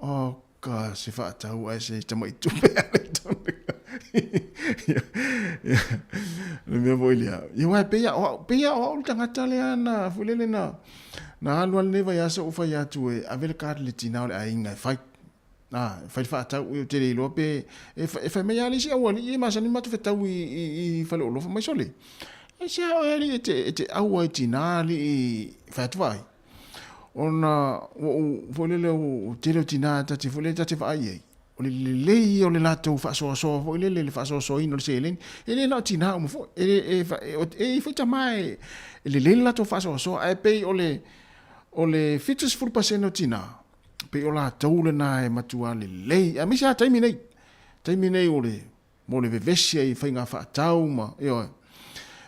Oka se faatau ae se tamai tupe ale i totonu. Le mea foi lea. Ia aua e pei o au, pei o au le tagata lea na, foi lele na, Na alu lava lenei vaiaso ou fai atu e ave le card i le tina o le aiga e fai. A, e fai le faatau, ou te le iloa pe, e fai mai lava le isi aualii e masani ona matou fetau i faleoloa, fai mai sole, aisea oe alii e te aua i tina alii fai atu vaai. Ona ua ou foi lele o tele o tina ta te foi lele ta te vaai i ai, o le lelei ia o le latou faasoasoa foi lele, le faasoasoaina o le seleni, e le na o tinā uma foi, e i ai foi tama e lelei le latou faasoasoa, ae pei o le o le 70% o tinā, pei o latou lena e matua lelei, aemaise lava taimi nei, taimi nei o le mo le vevesi ai i faiga faatau ma, ioe.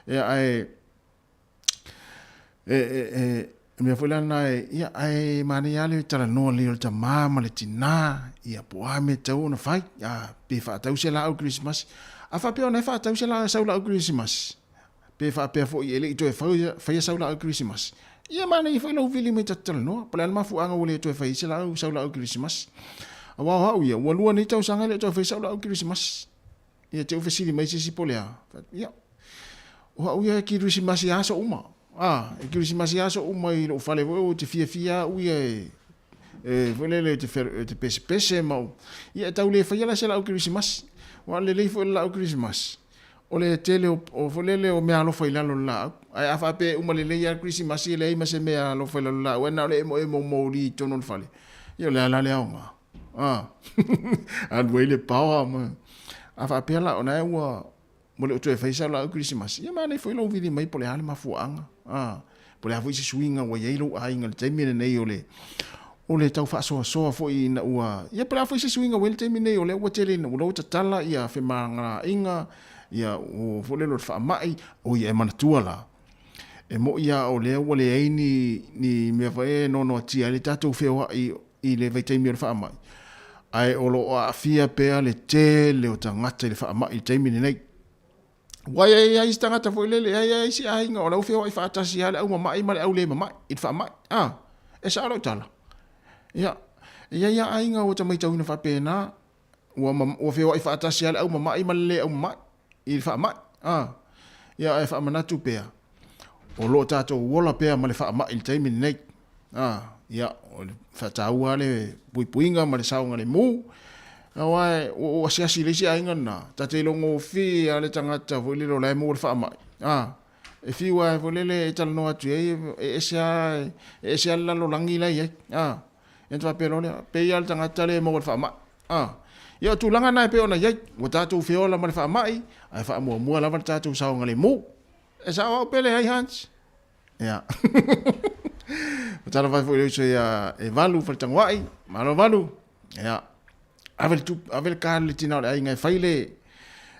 Ia ae E, e, e, e mea foi la lena e, ia, ae manaia lava le talanoa lelei o le tamā ma le tinā, ia, po o a mea e tatau ona fai, a, pe faatau se laau Kerisimasi. A faapea o na e faatau se laau, sau laau Kerisimasi, pe faapea foi e le i toe faia sau laau Kerisimasi, ia, manaia foi lou vili mai ta te talanoa, po o le a le mafuaaga ua le toe fai ai se laau, sau laau Kerisimasi. Aua o au ia, ua lua nei tausaga e le o toe faia sau laau Kerisimasi. Ia te u fesili mai se isi po o le a. Ia, o au ia e kirisimasi aso uma. A, e kirisimasi aso uma i lou fale foi ou te fiafia au ia e, e foi lele e te, e te pesepese ma o, ia e tau le faia la se laau kirisimasi. Aua o le lelei foi o le laau kirisimasi, o le tele o, o foi lele o meaalofa i lalo o le laau. Ae a faapea e uma lelei lava le kirisimasi e leai ma se meaalofa i lalo o le laau, ae na o le emoemo moli i totonu o le fale, ia o le a la le aoga? A, alu ai le paoa ma, a faapea la, o na e ua, ua le o toe fai sau laau kerisimasi, ia manaia foi lou vili mai po o le a le mafuaaga, a, po o le a foi se suiga ua i ai lou aiga i le taimi lenei o le, o le tau faasoasoa foi ina ua, ia po o le a foi se suiga ua i ai le taimi lenei o lea ua tele ina ua tatala ia femalagaaiga, ia o foi lele o le faamai, oi e manatua la, e moi lava o lea ua leai ni, ni mea foi e noanoatia ai le tatou feoai i le vaitaimi o le faamai, ae o lo o aafia pea le tele o tagata i le faamai i le taimi lenei. Ua i ai isi tagata foi lele, e i ai isi aiga o la ua feoai faatasi lava le au mamai ma le au le mamai i le faamai. A, e sao lau tala. Ia, e i ai lava aiga ua ta matauina faapena, ua, ua feoai faatasi lava le au mamai ma le le au mamai i le faamai. A, ia ae faamanatu pea, o lo o tatou ola pea ma le faamai i le taimi lenei. A, ia, o le faataua lava le puipuiga ma le saogalemu, aua ua ou asiasi i le isi aiga lena, ta te ilogofie lava le tagata foi lele o la e maua le faamai. A, e fiu lava foi lele e talanoa atu i ai, e ese lava, e ese lava le lalolagi la e i ai. A, ia ona faapea loa lea, pei lava le tagata lea e maua i le faamai. A, ia o tulaga na e pei ona i ai, ua tatou feola ma le faamai, ae faamuamua lava le tatou saogalemu. E sao au pe leai Hans? Ia. Matala foi le uso ia e valu faletagoai, malo valu. Ia. Ave le tupe, ave le kale le tina o le aiga e fai le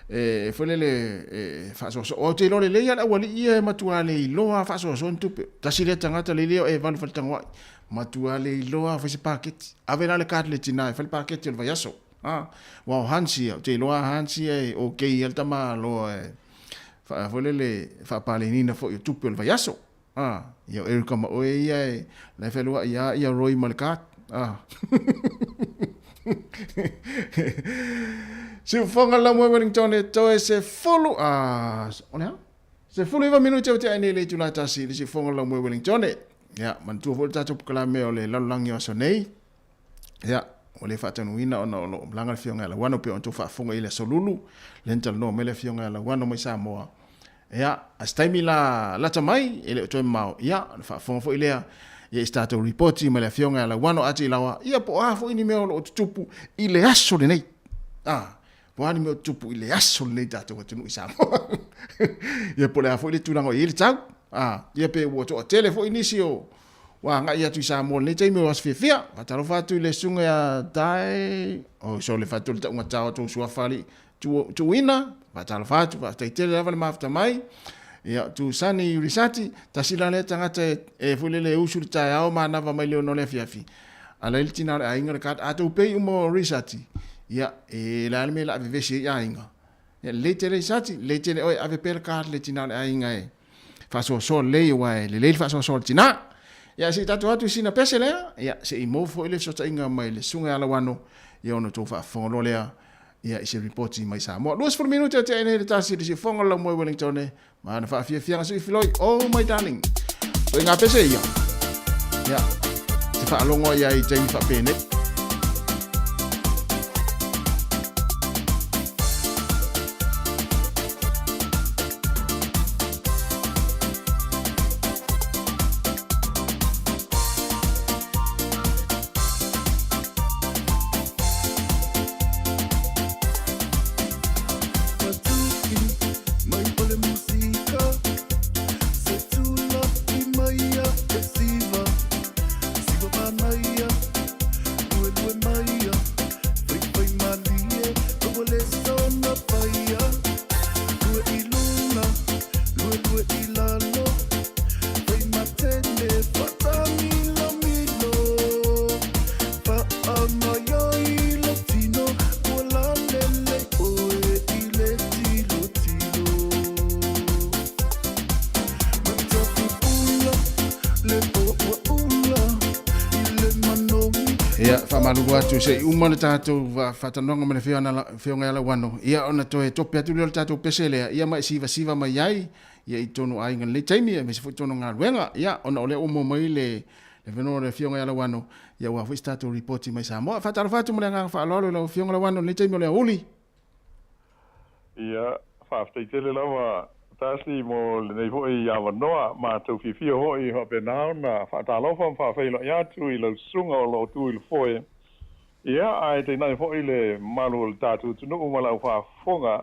e foi lele e faasoasoa. Ou te iloa lelei lava le aualii ia e matua le iloa faasoasoa ni tupe. Tasi lea tagata le leo e valu faletagoai. Matua le iloa fai se paketi. Ave la le card le tina e fai le paketi o le vaiaso. Ha, aua o Hans ia, ou te iloa Hans ia e okay ia le tamaloa e foi lele faapaleniina foi o tupe o le vaiaso. A, ia o Erica ma oe ia e la e fealuai a ia Roy ma le card. A. Siufoga la moe Wellington e toe se fulu, a, o le a? 19 minute o te ai nei le itula tasi le siufoga la moe Wellington. Ia, manatua foi le tatou polokalame o le lalolagi o aso nei. Ia, ua le faataunuuina ona o lo o malaga le Afioga ia Lauano pei ona outou faafofoga i le Aso Lulu, lea na talanoa mai le Afioga ia Lauano mai Samoa. Ia, a se taimi la lata mai, e le o toe mamao, ia, ona faafofoga foi lea ia i se tatou ripoti mai le Afioga ia Lauano Ati Ilaoa, ia po o a foi ni mea o lo o tutupu i le aso lenei. Ah, po o a ni mea o tutupu i le aso lenei i tatou atunuu i Samoa. Ia po o le a foi le tulaga o i ai le tau. Ah, ia pe ua toatele foi nisi o ua agai atu i Samoa i lenei taimi o aso fiafia. Faatalofa atu i le susuga ia Dae, oh, sole fatu le taugatao o tou suafa alii Tuuina, faatalofa atu, faafetai tele lava le mafuta mai. Ia, Tusani Risati, tasi la lea tagata e foi lele e usu le taeao manava mai le 6 o le afiafi. Ala ai le tina o le aiga le card. A tou pei uma o Risati, ia, e le a le mea la vevesi ai aiga. Ia, lelei tele Risati, lelei tele oe, ave pea le card le tina o le aiga e faasoasoa lelei aua e lelei le faasoasoa a le tina. Ia, se i tatou atu i sina pese lea, ia, se i maua foi le fesootaiga mai le Susuga ia Lauano, ia ona outou faafofoga loa lea ia i se ripoti mai Samoa. 20 minute o tea nei le tasi le siufofoga o le laumua i Wellington ma ana faafiafiaga sui filoi. Oh my darling. Toi ngā pese ia. Ia, te whaalogo ai ai i taimi whaapenei. Ia, faamalulu atu se i uma le tatou faatalanoaga ma le Afioga ia Lauano, ia ona toe tope atu lea o le tatou pese lea, ia ma e sivasiva mai ai ia i totonu o aiga i lenei taimi, aemaise foi totonu o galuega, ia ona o lea ua maua mai le Le avanoa o le Afioga ia Lauano, ia aua foi se tatou ripoti mai Samoa. Faatalofa atu ma le agaga faaaloalo i lau Afioga Lauano i lenei taimi o le aoauli. Ia, faafetai tele lava Tasi mo lenei foi avanoa. Matou fiafia foi faapena ona faatalofa ma faafeiloai atu i lau susuga o lo o tu i le foe. Ia, ae tainane foi le mamalu o le tatou atunuu ma lau faafofoga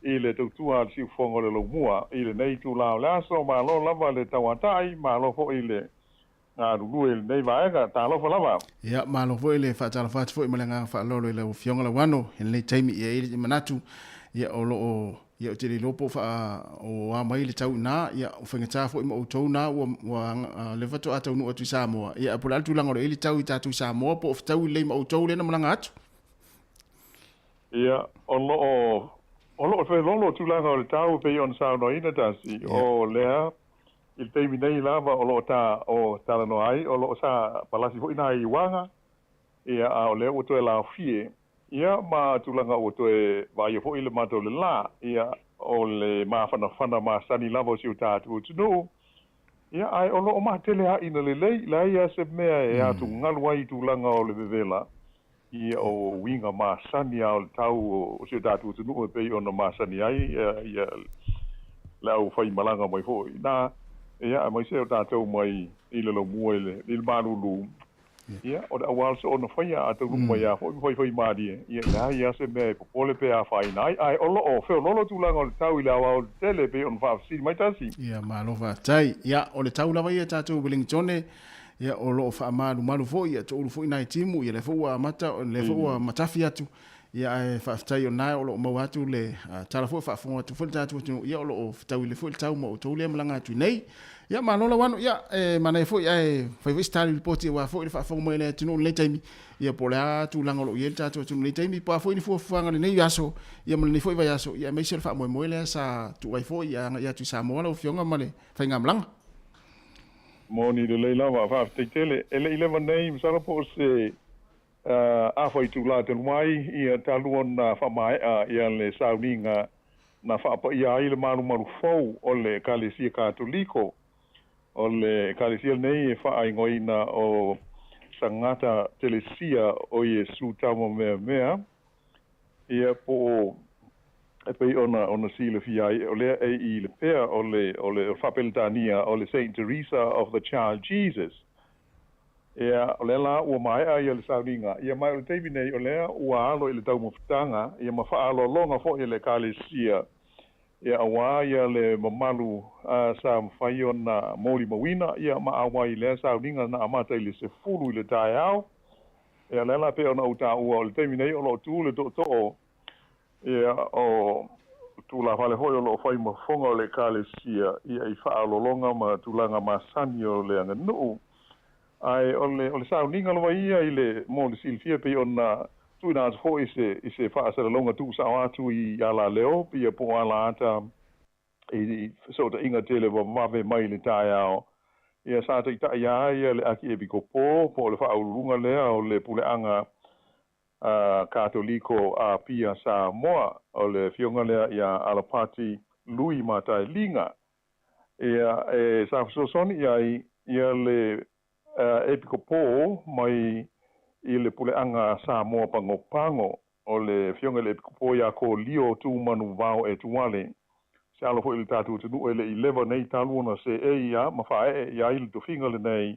i le tautua a le siufofoga o le Laumua i lenei itula o le aso. Malo lava le tauatai, malo foi le galulue i lenei vaega. Talofa lava. Ia, malo foi le faatalofa atu foi ma le agaga faaaloalo i lau Afioga Lauano i lenei taimi. Ia, e i ai le manatu, ia, o lo o, ia, ou te le iloa po o faa, o a mai le tau i ina, ia, o faigata foi ma outou na ua, ua leva faatoa taunuu atu i Samoa. Ia, po o le a le tulaga o lo o i ai le tau i tatou i Samoa, po o fetaui lelei ma outou lea na malaga atu? Ia, o lo o, o lo o feoloolo tulaga o le tau e pei ona saunoaina Tasi, o lea I le taimi nei lava o lo o ta o talanoa ai, o lo o sa palasi foi nai uaga, ia, a o lea ua toe laofie, ia, ma tulaga ua toe vaaia foi le matou le la, ia, o le mafanafana masani lava o si o tatou atunuu, ia, ae o lo o mateleaina lelei, leai lava se mea e atugalu ai i tulaga o le vevela, ia, o uiga masani lava o le tau o si o tatou atunuu e pei ona masani ai ia le aufaimalaga mai foi i ina, ia, aemaise o tatou mai i le laumua i le malulu, ia, o le auala soo na faia a taunuu mai lava foi ma faifaimalie, ia, e leai lava se mea e popole pe afaina ai, ae o lo o feoloolo tulaga o le tau i le aoaotetele e pei ona faafesili mai Tasi. Ia, malo faafetai. Ia, o le tau lava ia tatou Wellingtone, Ia, o lo o faamalumalu foi, ia, toulu foi nai timu, ia, lea foi ua amata, lea foi ua matafi atu, ia, ae faafetai o lena o lo o maua atu le tala foi, faafofoga atu foi le tatou atunuu, ia, o lo o fetaui foi le tau ma outou lea malaga atu i nei. Ia, malo Lauano, ia, e manaia foi ae fai foi se tali lipoti aua foi le faafofoga mai a le atunuu i lenei taimi, ia, po o le a tulaga o lo o i ai le tatou atunuu i lenei taimi, po o a foi ni fuafuaga i lenei aso, ia, ma lenei foi vaiaso, ia, aemaise o le faamoemoe lea sa tuu ai foi ia agai atu i Samoa lau Afioga ma le faigamalaga. Moni lelei lava, faafetai tele. E le i leva nei, masalo po o se afa itula talu mai, ia talu ona faamaea ia le sauniga na faapaia ai le malumalu fou o le Ekalesia Katoliko. O le Ekalesia lenei e faaigoaina o Sagata Telesia o Iesu Tamameamea, ia po o e pei ona silafia ai o lea e i le pea o le Faapeletania o le Saint Teresa of the Child Jesus. Ia o lea la ua mae'a ia le sauniga, ia mai o le taimi nei o lea ua alo i le taumafataga ia ma fa'aaloaloga fo'i e le Ekalesia, ia auā ia le mamalu sa mafai ona molimauina ia ma auai i lea sauniga na amata i le 10 i le taeao. Ia lea la pei ona ou tā'ua o le taimi nei o lo'o tū le to'oto'o ia o tulafale foi o lo'o fai mafofoga o le Ekalesia ia i fa'aaloaloga ma tulaga masani o le aganu'u. Ae o le sauniga lava ia i le mo le silafia pei ona tuuina atu fo'i i se fa'asalalauga tu'usa'o atu i alaleo ia po o ala ata i feso'ota'iga tele vavave mai le taeao. Ia sa ta'ita'i a ia le Akiepikopo po o le fa'auluuluga lea o le puleaga Katoliko a Pia Samoa, o le afioga lea ia Alapati Lui Matailiga. Ia e sa fesoasoani i ai ia le epikopo mai i le puleaga Samoa Pagopago, o le afioga i le epikopo ia Kolio Tumanuvao e Tuale. Se alo fo'i le tatou atunuu e le'i leva nei talu ona se'ei ia ma fa'ae'e i ai le tofiga lenei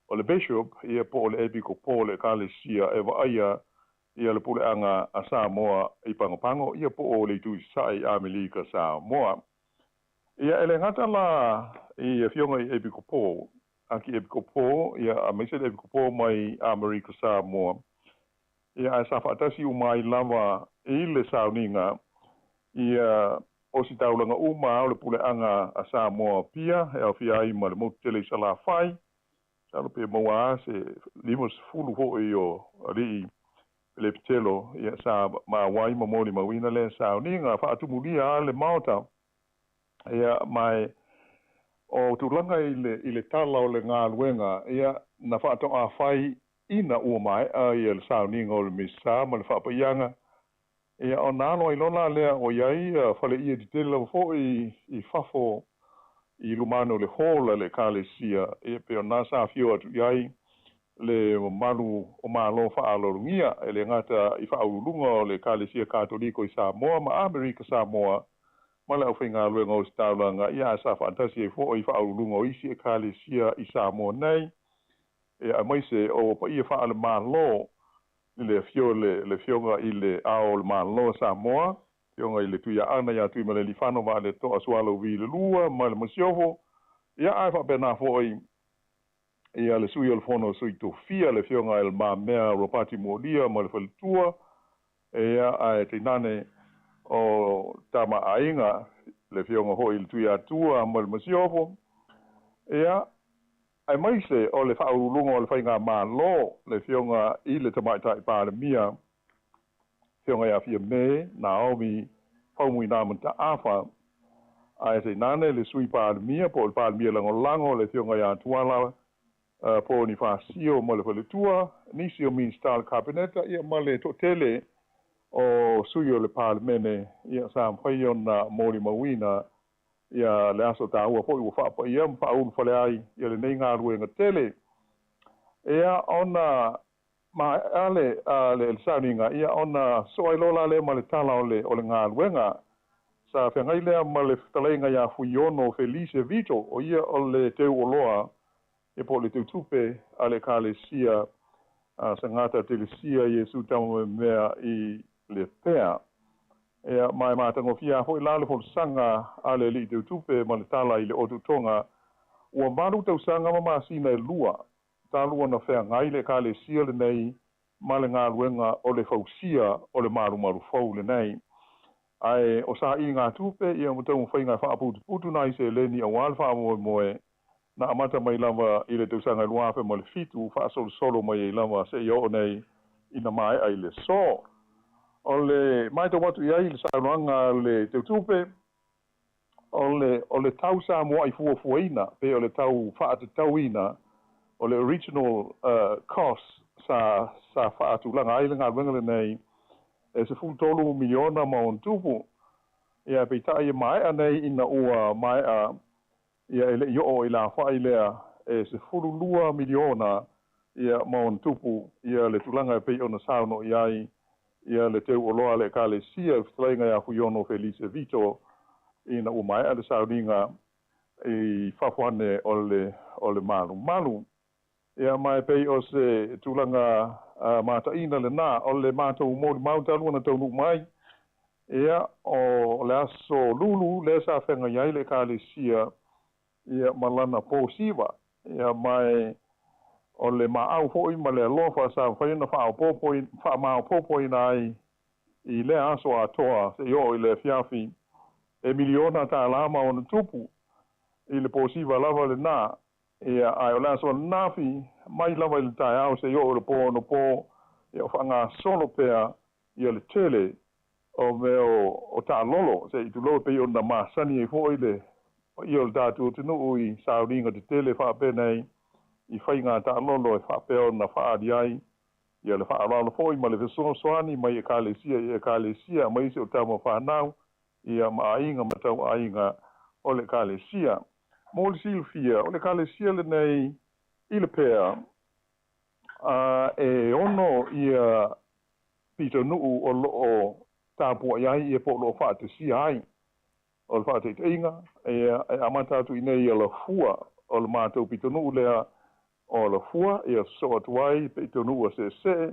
o le bishop ia po o le epikopo o le Ekalesia e va'aia ia le puleaga a Samoa i Pagopago ia po o le itu i sasa'i i Amelika Samoa. Ia e le gata la i afioga i epikopo, akiepikopo ia amaise le epikopo mai Amerika Samoa, ia ae sa fa'atasi uma ai lava i le sauniga ia o si taulaga uma o le puleaga a Samoa pia e aofia ai ma le motu tele i Salafai salo pe maua a se 50 fo'i o ali'i lepitelo ia sa maauai ma molimauina lea sauniga fa'atumulia a le maota. Ia mai o tulaga i le tala o le galuega ia na fa'ato'afai ina ua mae'a ia le sauniga o le misa ma le fa'apaiaga, ia ona alo ai lola lea o iai faleia tetele lava fo'i i fafo i lumano le hola le Ekalesia, ia pe ona sa afio atu i ai le mamalu o malo fa'aaloalogia e le gata i fa'auluuluga o le Ekalesia Katoliko i Samoa ma Amerika Samoa ma le aufaigaluega o taulaga, ia sa fa'atasi ai fo'i fa'auluuluga o isi Ekalesia i Samoa nei, ia aemaise o paia fa'alemālō i le afio le afioga i le Ao o le Malo Samoa, afioga i le Tuiaana ia Tuimalealiifano Vaaleto'a Sualauvi le Lua ma le Masiofo, ia ae fa'apena fo'i ia le Sui o le Fono Sui Tofia, le afioga i le Mamea Ropati Mualia ma le faletua, ia ae tainane o tama aiga le afioga fo'i i le Tuiatua ma le Masiofo, ia aemaise o le fa'auluuluga o le faigamālō, le afioga i le Tamaita'i Palemia, afioga ia Fiame Naomi Faumuina Mata'afa, ae tainane le Sui Palemia po o le Palemia Lagolago, le afioga ia Tuala Ponifasio ma le faletua, nisi o Minisita o le Kapeneta, ia ma le to'atele o sui o le Palemene ia sa mafai ona molimauina ia le aso tāua fo'i ua fa'apaia ma fa'aulu fale ai ia lenei galuega tele. Ia ona ma ale a le sauniga ia ona so ai lola le ma le tala o le galuega sa feagai lea ma le fetalaiga iā Fuiono Felice Vito, o ia o le teu oloa e po o le teutupe a le Ekalesia a Sagata Telesia Iesu Tamamea i le pea. Ia ma e matagofie fo'i la le folasaga a le ali'i teutupe ma le tala i le otutoga ua 8 tausaga ma masina e 2 talu ona feagai le Ekalesia lenei ma le galuega o le fausia o le malumalu fou lenei, ae o saʻiliga tupe ia ma taumafaiga e faaputuputu nai seleni auā le faamoemoe na amata mai lava i le tausaga 2007 faasolosolo mai ai lava seia oo nei ina maeʻa i le so. O le matau atu i ai le saunoaga le teutupe o le tau sa moa'i fuafuaina pe o le tau fa'atatauina o le original cost sa fa'atulaga ai le galuega lenei e 13 miliona ma ona tupu. Ia peita'i e mae'a nei ina ua mae'a ia e le'i o'o i lafa'i lea e 12 miliona. ia ma ona tupu ia le tulaga e pei ona saunoa i ai ia le teu'oloa a le ekalesia i fetalaiga iā Fuiono Felise Vito ina ua mae'a le sauniga i fafo ane o le o le malumalu. Ia ma e pei o se tulaga mataʻina lenā o le matou molimau talu ona taunuu mai ia o le aso Lulu lea sa feagai ai le ekalesia ia ma lana posiva ia ma e o le maau foʻi ma le alofa sa mafai ona faamaopoopoina ai i lea aso atoa seia oo i le afiafi e miliona tālā ma ona tupu i le posiva lava lenā. Ia ae o le aso ananafi mai lava i le taeao seia oo i le po ono po ia o faagasolo pea ia le tele o mea o taalolo seʻi tulou e pei ona masani ai foʻi le paia o le tatou atunuu i sauniga tetele faapenei i faiga taalolo e faapea ona faaali ai ia le faaaloalo foi ma le fesoasoani mai ekalesia i ekalesia ma isi o tama fanau ia ma aiga ma tauaiga o le ekalesia. Mo le silafia, o le ekalesia lenei i Lepea a e ono ia pitonuu o loo tapuaʻi ai ia po o loo faatesia ai. O le faataitaiga, ia e amata atu i inei i Alafua o le matou pitonuu lea o Alafua ia sosoo atu ai pitonuu a Seesee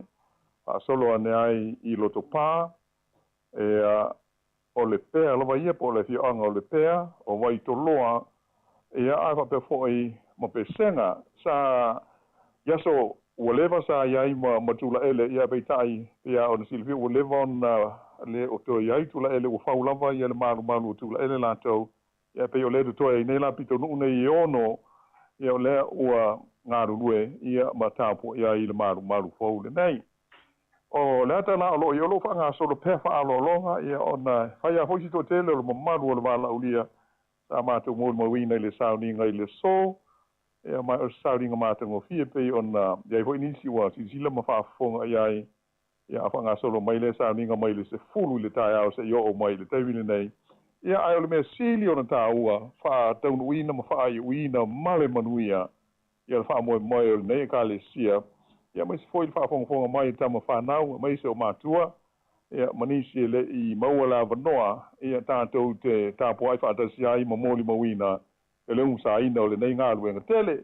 faasolo ane ai i Lotopā ia o Lepea lava ia po o le afioaga o Lepea o Vaitoloa ia ae faapea foi ma Pesega sa i aso ua leva sa i ai ma ma Tulaele ia peitai pei lava ona silafia ua leva ona le o toe i ai Tulaele ua fau lava ia le malumalu o Tulaele latou ia pei o lea e totoe ai nei la pitonuu nei e ono ia o lea ua galulue ia ma tapuaʻi ai i le malumalu fou lenei. O le ata la o loo i ai o loo faagasolo pea faaaloaloga ia ona e fai lava foi si toatele o le mamalu o le valaaulia sa matou molimauina i le sauniga i le aso ia ma o se sauniga matagofie pei ona i ai foi nisi ua silasila ma faafofoga i ai ia a faagasolo mai lea sauniga mai le 10 i le taeao seia oo mai i le taimi lenei. Ia ae o le mea sili ona taua faataunuuina ma faaiuina ma le manuia ia le faamoemoe o lenei ekalesia ia aemaise foi le faafogafoga mai a tama fanau aemaise o matua ia ma nisi e leʻi maua le avanoa ia tatou te tapuaʻi faatasi ai ma molimauina e le umusaina o lenei galuega tele.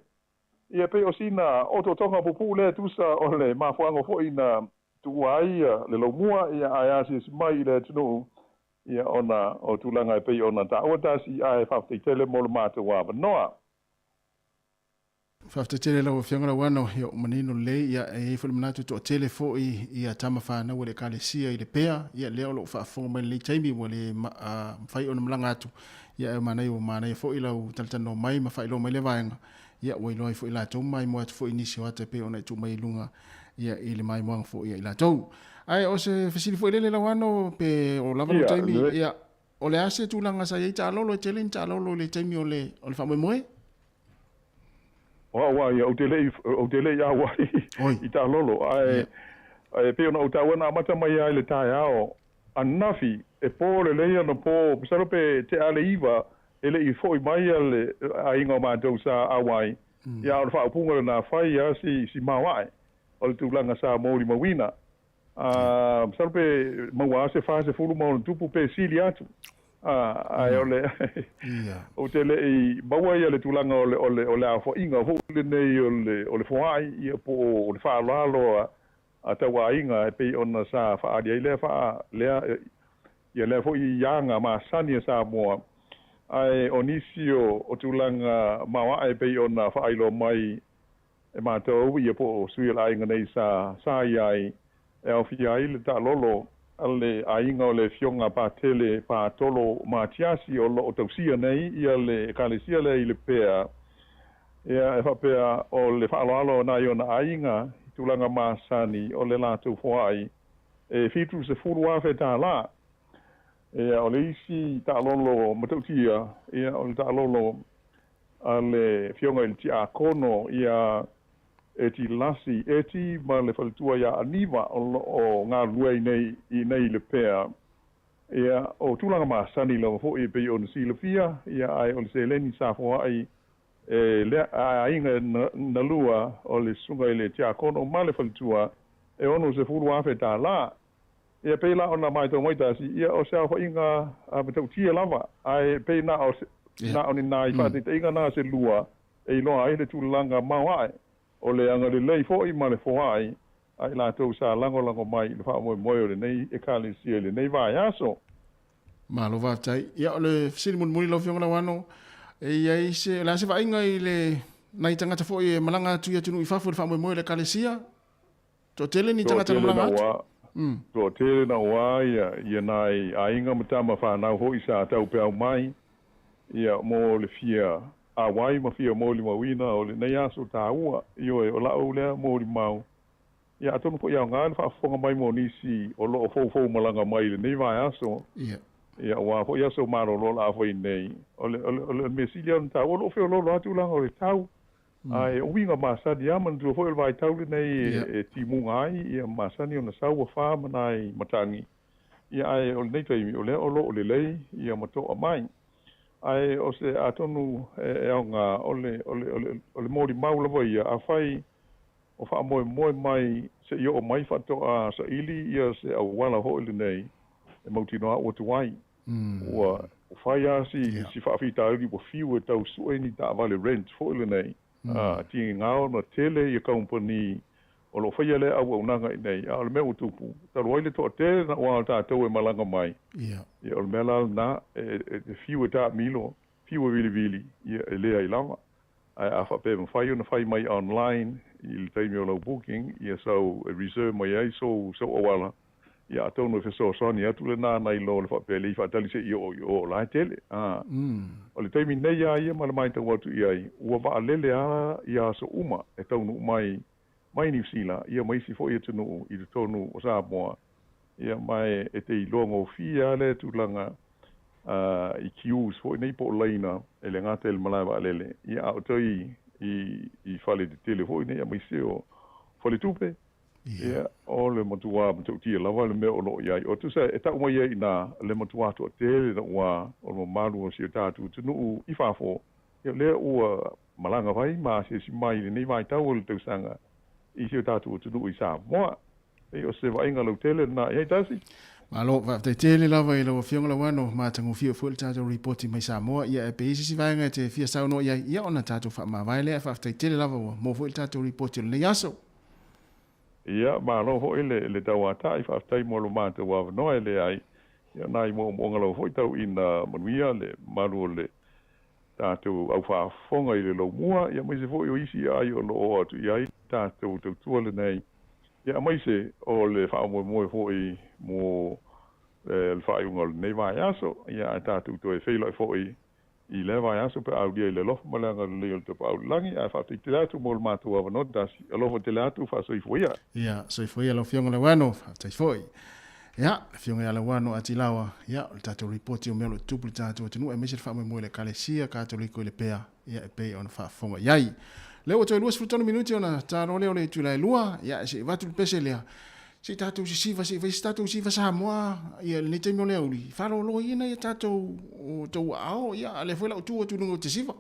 Ia pei o sina otootoga pupuu lea e tusa o le mafuaaga foi na tuua ai le laumua ia ae asiasi mai i le atunuu ia ona o tulaga e pei ona taua tasi ae faafetai tele mo le matou avanoa. Faafetai tele i lau Afioga Lauano, ia ua manino lelei, ia e i ai foi le manatu e toatele foi ia tama fanau a le Ekalesia i Lepea, ia lea o lo o faafofoga mai i lenei taimi ua le mafai ona malaga atu, ia ae manaia ua manaia foi lau talatalanoa mai ma faailoa mai lea vaega, ia ua iloa ai foi latou ma maimoa atu foi i nisi o ata e pei ona e tuu mai i luga ia i le maimoaga foi a i latou. Ae o se fesili foi lele Lauano pe o lava lou taimi, ia o le a se tulaga sa i ai taalolo, e tele ni taalolo i le taimi o le o le faamoemoe? O au lava ia, ou te le i, ou te le i auai i taalolo, ae e pei ona ou taua na amata mai ai le taeao ananafi, e po lelei ana po, masalo pe tea le 9 e le i foi mai le aiga o matou sa auai, ia a o le faaupuga lena fai lava si maoae o le tulaga sa molimauina. Masalo pe maua lava se 40 ma ona tupu pe sili atu. Ae o le ou te le i maua ia le tulaga o le o le o le aofaiga foi lenei o le o le foai ia po o le faaaloalo a tauaiga e pei ona sa faaali ai lea faa lea ia lea foi aga masani a Samoa. Ae o nisi o tulaga maoae e pei ona faailoa mai e matou ia po o sui o le aiga nei sa sa i ai e aofia ai le taalolo a le aiga o le Afioga Patele Patolo Matiasi o loo tausia nei ia le ekalesia lea i Lepea. Ia e faapea o le faaaloalo nai ona aiga i tulaga masani o le latou foai e 70,000 tālā. Ia o le isi taalolo matautia ia o le taalolo a le Afioga i le Tiakono ia Eti Lasi Eti ma le faletua ia Aniva o lo o galulue ai nei i nei i Lepea. Ia, o tulaga masani lava foi e pei ona silafia, ia ae o le seleni sa foai E lea aiga na lua o le susuga i le tiakono ma le faletua e $60,000 tālā. Ia pei la ona matau mai tasi, ia o se aofaiga matautia lava, ae pei na o se, na o ni nai faataitaiga na se lua e iloa ai le tulaga maoae o le agalelei foi ma le foai a i latou sa lagolago mai i le faamoemoe o lenei Ekalesia i lenei vaiaso. Malo faafetai. Ia o le fesili mulimuli lau Afioga Lauano, e i ai se, o le a se vaaiga i le nai tagata foi e malaga atu i atunuu i fafo i le faamoemoe o le Ekalesia? Toatele ni tagata na malaga atu? Toatele naua ia nai aiga ma tama fanau foi sa taupeau mai ia mo le fia auai ma fia molimauina o lenei aso taua. Ioe, o la'u lea molimau. Ia atonu foi e aoga le faafofoga mai mo nisi o lo o foufou malaga mai i lenei vaiaso. Ia aua foi aso malolo o le a fai nei. O le, o le, o le mea sili ona taua, o lo o feoloolo lava tulaga o le tau. Ae o uiga masani lava, manatua foi o le vaitau lenei e timuga ai, ia masani ona sau afa ma nai matagi. Ia ae o lenei taimi, o lea o lo o lelei ia ma to'a mai. Ae o se atonu e aoga, o le, o le, o le, o le molimau lava ia, afai o faamoemoe mai se i oo mai faatoa saili ia se auala foi lenei e mautinoa ua tuai. Ua fai lava si, si faafitauli ua fiu e tau sue ni taavale rent foi lenei. Tiga ona tele ia kamupani o lo o faia lea auaunaga i inei, a o le mea ua tupu, talu ai le toatele naua o tatou e malaga mai, ia o le mea la lena, e fiu e taamilo, fiu e vilivili, ia e leai lava. Ae a faapea e mafai ona fai mai online i le taimi o lau booking, ia sau e reserve mai ai sou sou auala, ia atonu e fesoasoani atu lena nai lo le faapea e le i faatali se i oo i o o la e tele. A o le taimi nei a ia ma le matau atu i ai, ua vaalele a ia aso uma e taunuu mai mai Niu Sila, ia ma isi foi atunuu i totonu o Samoa, ia ma e te iloa gofie lava lea tulaga i queues foi nei po o laina e le gata i le malae vaalele, ia a o toe i fale tetele foi nei aemaise o faletupe, ia o le matua matautia lava le mea o lo o i ai. O tusa e tau mai ai i ina le matua toatele naua o le mamalu o si o tatou atunuu i fafo, ia lea ua malaga mai ma asiasi mai i lenei vaitau o le tausaga i si o tatou atunuu i Samoa. Pei o se vaaiga lautele lena i ai tasi. Malo, faafetai tele lava i lau Afioga Lauano, matagofie foi le tatou ripoti mai Samoa, ia e pei se isi vaega e te fia saunoa i ai, ia ona tatou faamavae lea, faafetai tele lava ua maua foi le tatou ripoti o lenei aso. Ia, malo foi le tauatai, faafetai mo lo matou avanoa e leai, ia nai moomooga lava foi tau ina manuia le mamalu o le tatou au faafofoga i le lomua, ia aemaise foi o isi aai o lo o atu i ai tatou tautua lenei, ia aemaise o le faamoemoe foi mo le faaiuga o lenei vaiaso, ia ae tatou toe feiloai foi i lea vaiaso pe a aulia i le alofa ma le agalelei o le Tapaau i le Lagi, ae faafetai tele atu mo le matou avanoa tasi. Alofa tele atu, faasoifua ia. Ia, soifua ia lau Afioga Lauano, faafetai foi. Ia, le Afioga ia Lauano Atilawa, ia, o le tatou ripoti o mea o lo o tutupu i le tatou atunuu aemaise le faamoemoe i le Ekalesia Katoliko i Lepea, ia, e pei ona faafofoga i ai. Lea ua toe 23 minute ona ta loa lea o le itula e lua, ia, se i avatu le pese lea, se i tatou sisiva, se i fai se tatou siva Samoa, ia, i lenei taimi o le aoauli, faaloloina ia tatou tou aao, ia, a o lea foi o le a ou tu atu i luga ou te siva.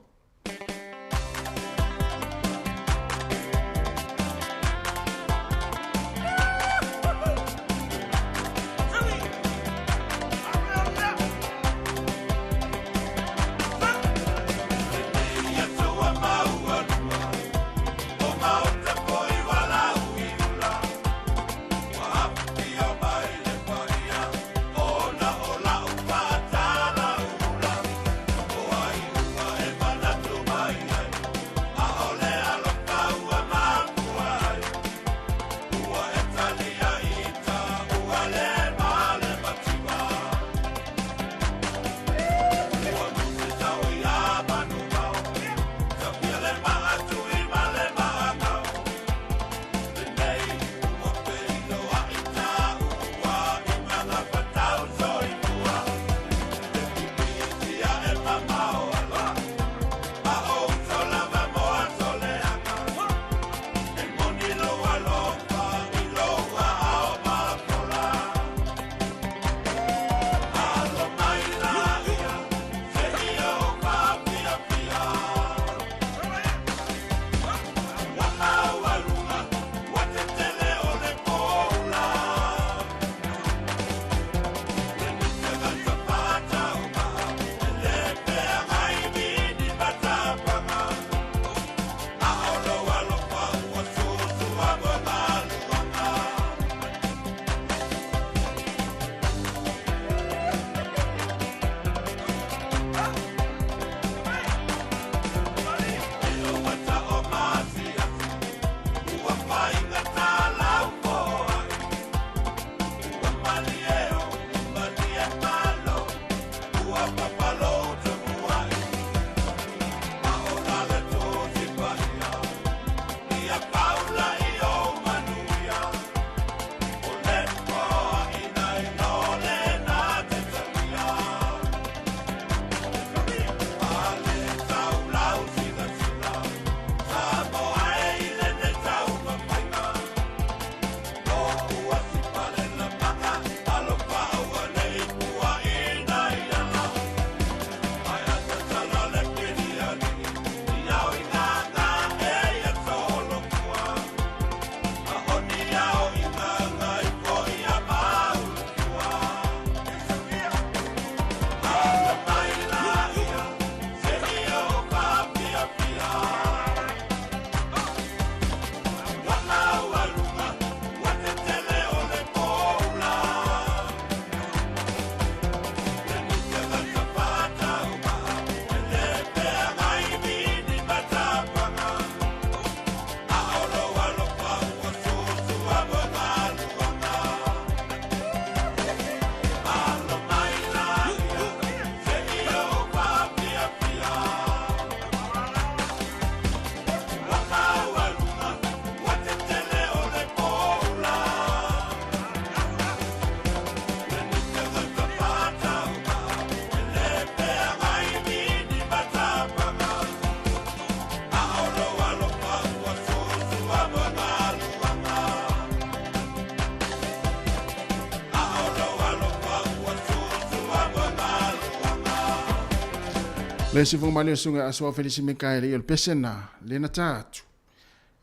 Le sifoga mai le susuga Asoa Felisi Mikaele i o le pese na le na ta atu.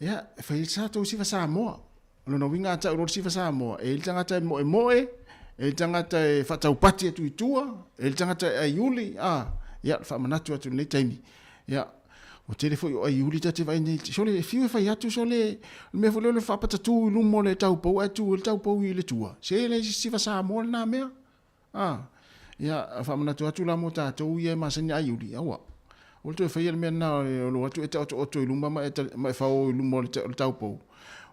Ia, e fai sa tou sifa Samoa. O lona uiga a tau loa le sifa Samoa, e i ai le tagata e moemoe, e i ai le tagata e faataupati atu i tua, e i ai le tagata e aiuli, a, ia, le faamanatu atu i lenei taimi. Ia, ua tele foi o aiuli ta te vaai nei, sole, e fiu e fai atu, sole, o le mea foi lea o le faapatatū i luma o le taupou ae tu ai le taupou i le tua. Se e leai se sifa Samoa lena mea. A, ia, faamanatu atu la mo tatou ia e masani aiuli, aua. Ua toe faia le mea lena o lo atu e taotooto i luma ma e, ma e fao i luma o le, o le taupou.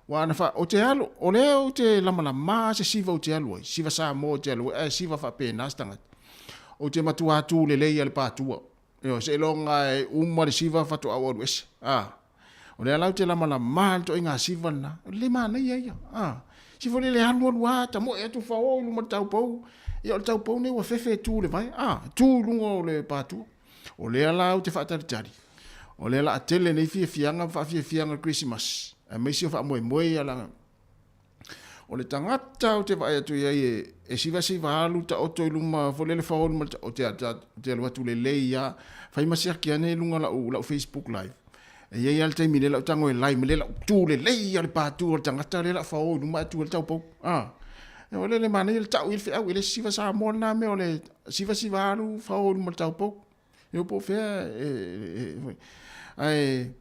Ua ana fa, o te alu, o lea ou te lamalama se siva ou te alu ai, siva Samoa ou te alu ai, ae siva faapena se tagata. Ou te matua tū lelei a le pātua. Ioe, seiloga e uma le siva faatoa ou alu ese. A, o lea la ou te lamalama le toaiga siva lena. O le manaia ia. A, si foi le alu alu a, tamoe atu fao i luma o le taupou. Ia o le taupou nei ua fefe e tu i le vai. A, tu i luga o le pātua. O lea la ou te faatalitali. O lea la a tele nei fiafiaga ma faafiafiaga o le Kerisimasi, aemaise o faamoemoe ia la O le tagata ou te vaai atu i ai e, e sivasiva alu taoto i luma foi lele fao i luma o te, te alu atu lelei a fai ma siaki ane i luga lau, lau Facebook live. E i ai lava le taimi lea lau tago e live ma lea lau tu lelei a le patu o le tagata lea la fao i luma ae tu ai le taupou. Ah. E o le le manaia le tau i le feau, e le siva Samoa lena mea o le sivasiva alu fao i luma o le taupou. E po o fea e, e, e, ae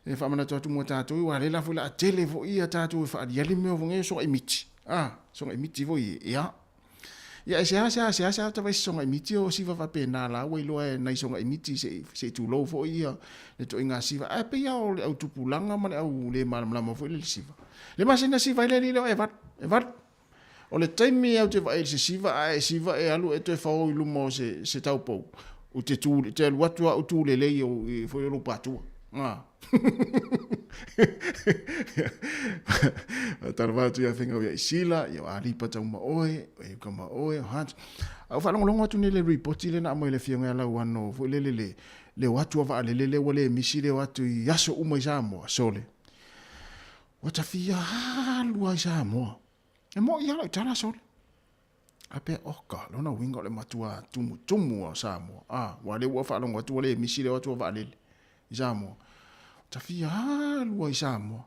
e faamanatu atu mo tatou aua lea la foi la tele foi ia tatou e faaliali mea foi nei sogai miti. Ah, sogai miti foi ia. Ia e sea sea sea sea tava isi sogai miti o siva faapena la ua iloa e nai sogai miti se se tulou foi ia le toaiga siva. Ae pei lava o le au tupulaga ma le au le malamalama foi le siva. Le masina siva ai le alii lea o Evalu. Evalu. O le taimi au te vaai i se siva ae siva e alu e toe fao i luma o se, se taupou. U te tū, te alu atu a u tū lelei o i foi o lou pātua. Ngā. Talava atu ia whenga ia i Sila, ia o Alipa tau ma oe, o Euka ma oe, o Hans. A o whaalongolongo atu nei le ripoti le na mai le fionga ia lau ano, foi le le le, le o atu a waalele le ua le misi le o atu i aso uma i Samoa, sole. Ua tafia alu ai Samoa. E moʻi lava lau tala sole. A pea, oka, lona uiga o le matua tumutumu o Samoa. A, ua le ua faalogo atu ua le misi le o atu o vaalele i Samoa. Ua tafia alu ai Samoa.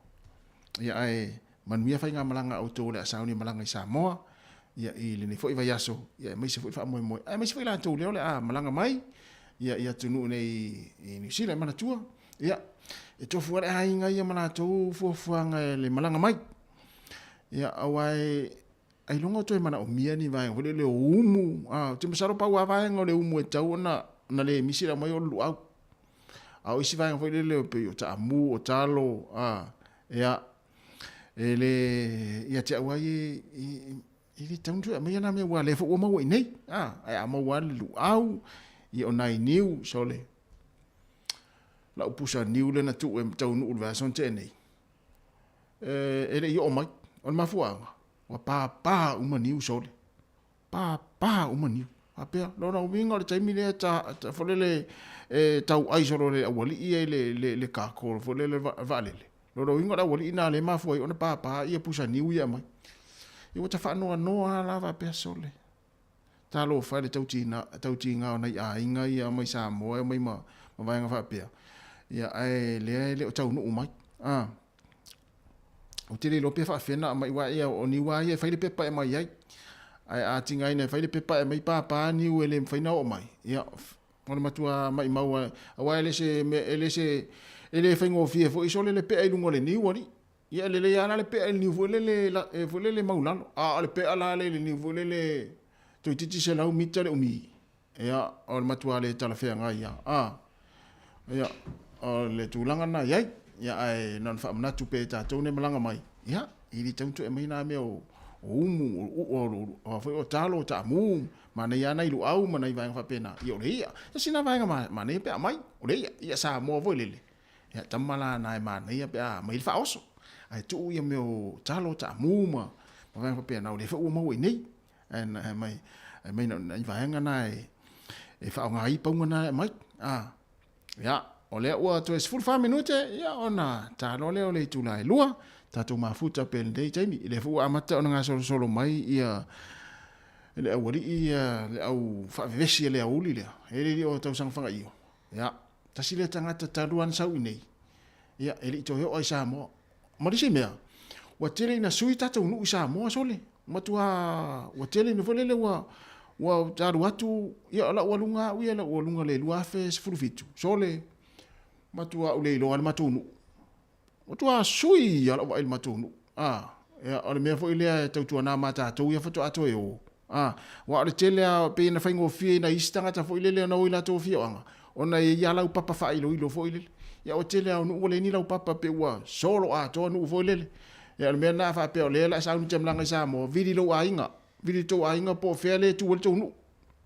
Ia ae manuia faigamalaga a outou o le a sauni malaga i Samoa. Ia i lenei foi vaiaso, ia aemaise foi le faamoemoe. Aemaise foi latou lea o le a malaga mai ia i atunuu nei i Niu Sila e manatua. Ia, e tofu lava le aiga ia ma latou fuafuaga e le malaga mai. Ia, aua e, ailoga o toe manaomia ni vaega foi lele o umu. A, ou te masalo pau lava vaega o le umu e tatau ona, ona le misi le aumai o le luau. A o isi vaega foi lele pei o taamu, o talo, a, ia, e le, ia te au lava ia, e, e le tatau ona toe aumaia na mea aua o lea foi ua maua i inei. A, ae a maua lava le luau, ia o nai niu, sole, lau pusa niu lea na tuu e taunuu i le vaiaso na tea nei, e le i oo mai. O le mafuaaga, ua pāpā uma niu sole. Pāpā uma niu. Faapea, lona uiga o le taimi lea ta, ta, foi lele, e tauai solo le aualii ia i le, le, le kako foi lele vaalele. Lona uiga o le aualii na lea e mafua ai ona pāpā ia pusa niu ia e aumai. Ia ua ta faanoanoa lava la faapea sole. Talofa e le tautiga, tautiga o nai aiga ia mai Samoa e omai ma, ma vaega faapea. Ia, ae lea e le o taunuu mai. A. Ou te le iloa pe faafefea ona aumai aua ia o niu lava ia e fai le pepa e aumai ai. Ae a tigaina e fai le pepa e aumai pāpā niu e le mafai ona oo mai, ia, o le matua maimau lava, aua e le se mea, e le se, e le faigofie foi sole le pea i luga o le niu alii. Ia e lelei lava la le pea i le niu foi lele, foi lele maulalo, a o le pea la lea i le niu foi lele toeitiiti 100 mita le umi, ia, o le matua le talafeagai lava. A, ia, o le tulaga lena e i ai. Ia, ae na ona faamanatu pea i tatou nei malaga mai, ia, e le tatau ona toe aumai na mea o, o umu, o, o, o, o, o talo, o taamu, manaia lava nai luau ma nai vaega faapena. Ia, o le i'a, tasi lena vaega manaia pe a aumai, o le i'a, i'a Samoa foi lele. Ia, tama la na e manaia pe a aumai le faaoso. Ae tuu ia mea o talo, taamu ma, ma vaega faapena, o lea foi ua maua i inei. Ae, ae mai, ae mai na, i vaega na e, e faaaoga ai pauga na e aumai. A, ia, o lea ua toe 14 minute, ia, ona ta loa lea o le itula e 2, tatou mafuta pea i lenei taimi. O lea foi ua amata ona gasolosolo mai ia le aualii ia le au faavevesi a le aoauli lea, e le o tausaga fagaio. Ia, tasi lea tagata talu lava ona sau i inei, ia, e le i toe oo lava i Samoa. Ma le isi mea, ua tele ina sui tatou nuu i Samoa sole, matua ua tele ina foi lele ua ua alu atu, ia o lau aluga au ia, lau aluga i le 2017, sole, matua ou le iloa lava le matou nuu. Matua sui lava lau vaai i le matou nuu. A, ia, o le mea foi lea e tautuana ma tatou ia faatoa toe o. A, aua o le tele lava, pei ona faigofie i nai isi tagata foi lele ona o i latou afioaga, ona e i ai lava lau papa faailoilo foi lele. Ia o le tele lava o nuu ua leai ni laupapa, pei ua solo atoa nuu foi lele. Ia o le mea lena a faapea o lea o le a sauni e te malaga i Samoa, vili lou aiga, vili lo tou aiga po o fea lea e tu ai le tou nuu.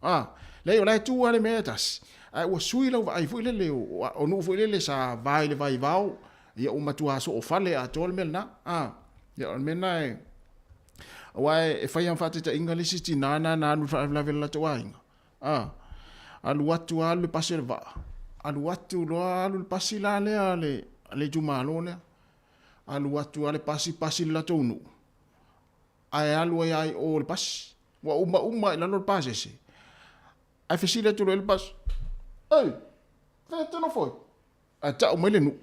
A, leai o la e tu lava le mea e tasi, ae ua sui lau vaai foi lele o nuu foi lele sa va i le vaivao, ia ua matua soofale atoa le mea lena. A, ia o le mea lena e, aua e fai lava ma faataitaiga le isi tina lena na alu i le faalavelave i le latou aiga. A, alu atu lava alu le pasi o le vaa, alu atu loa alu le pasi la lea a le itumalo lea, alu atu lava le pasi, pasi le latou nuu, ae alu ai lava i o i le pasi. Ua uma uma i lalo le pasese, ae fesili atu loa i le pasi, Ei, fea e te nofo ai? Ae tau mai le nuu,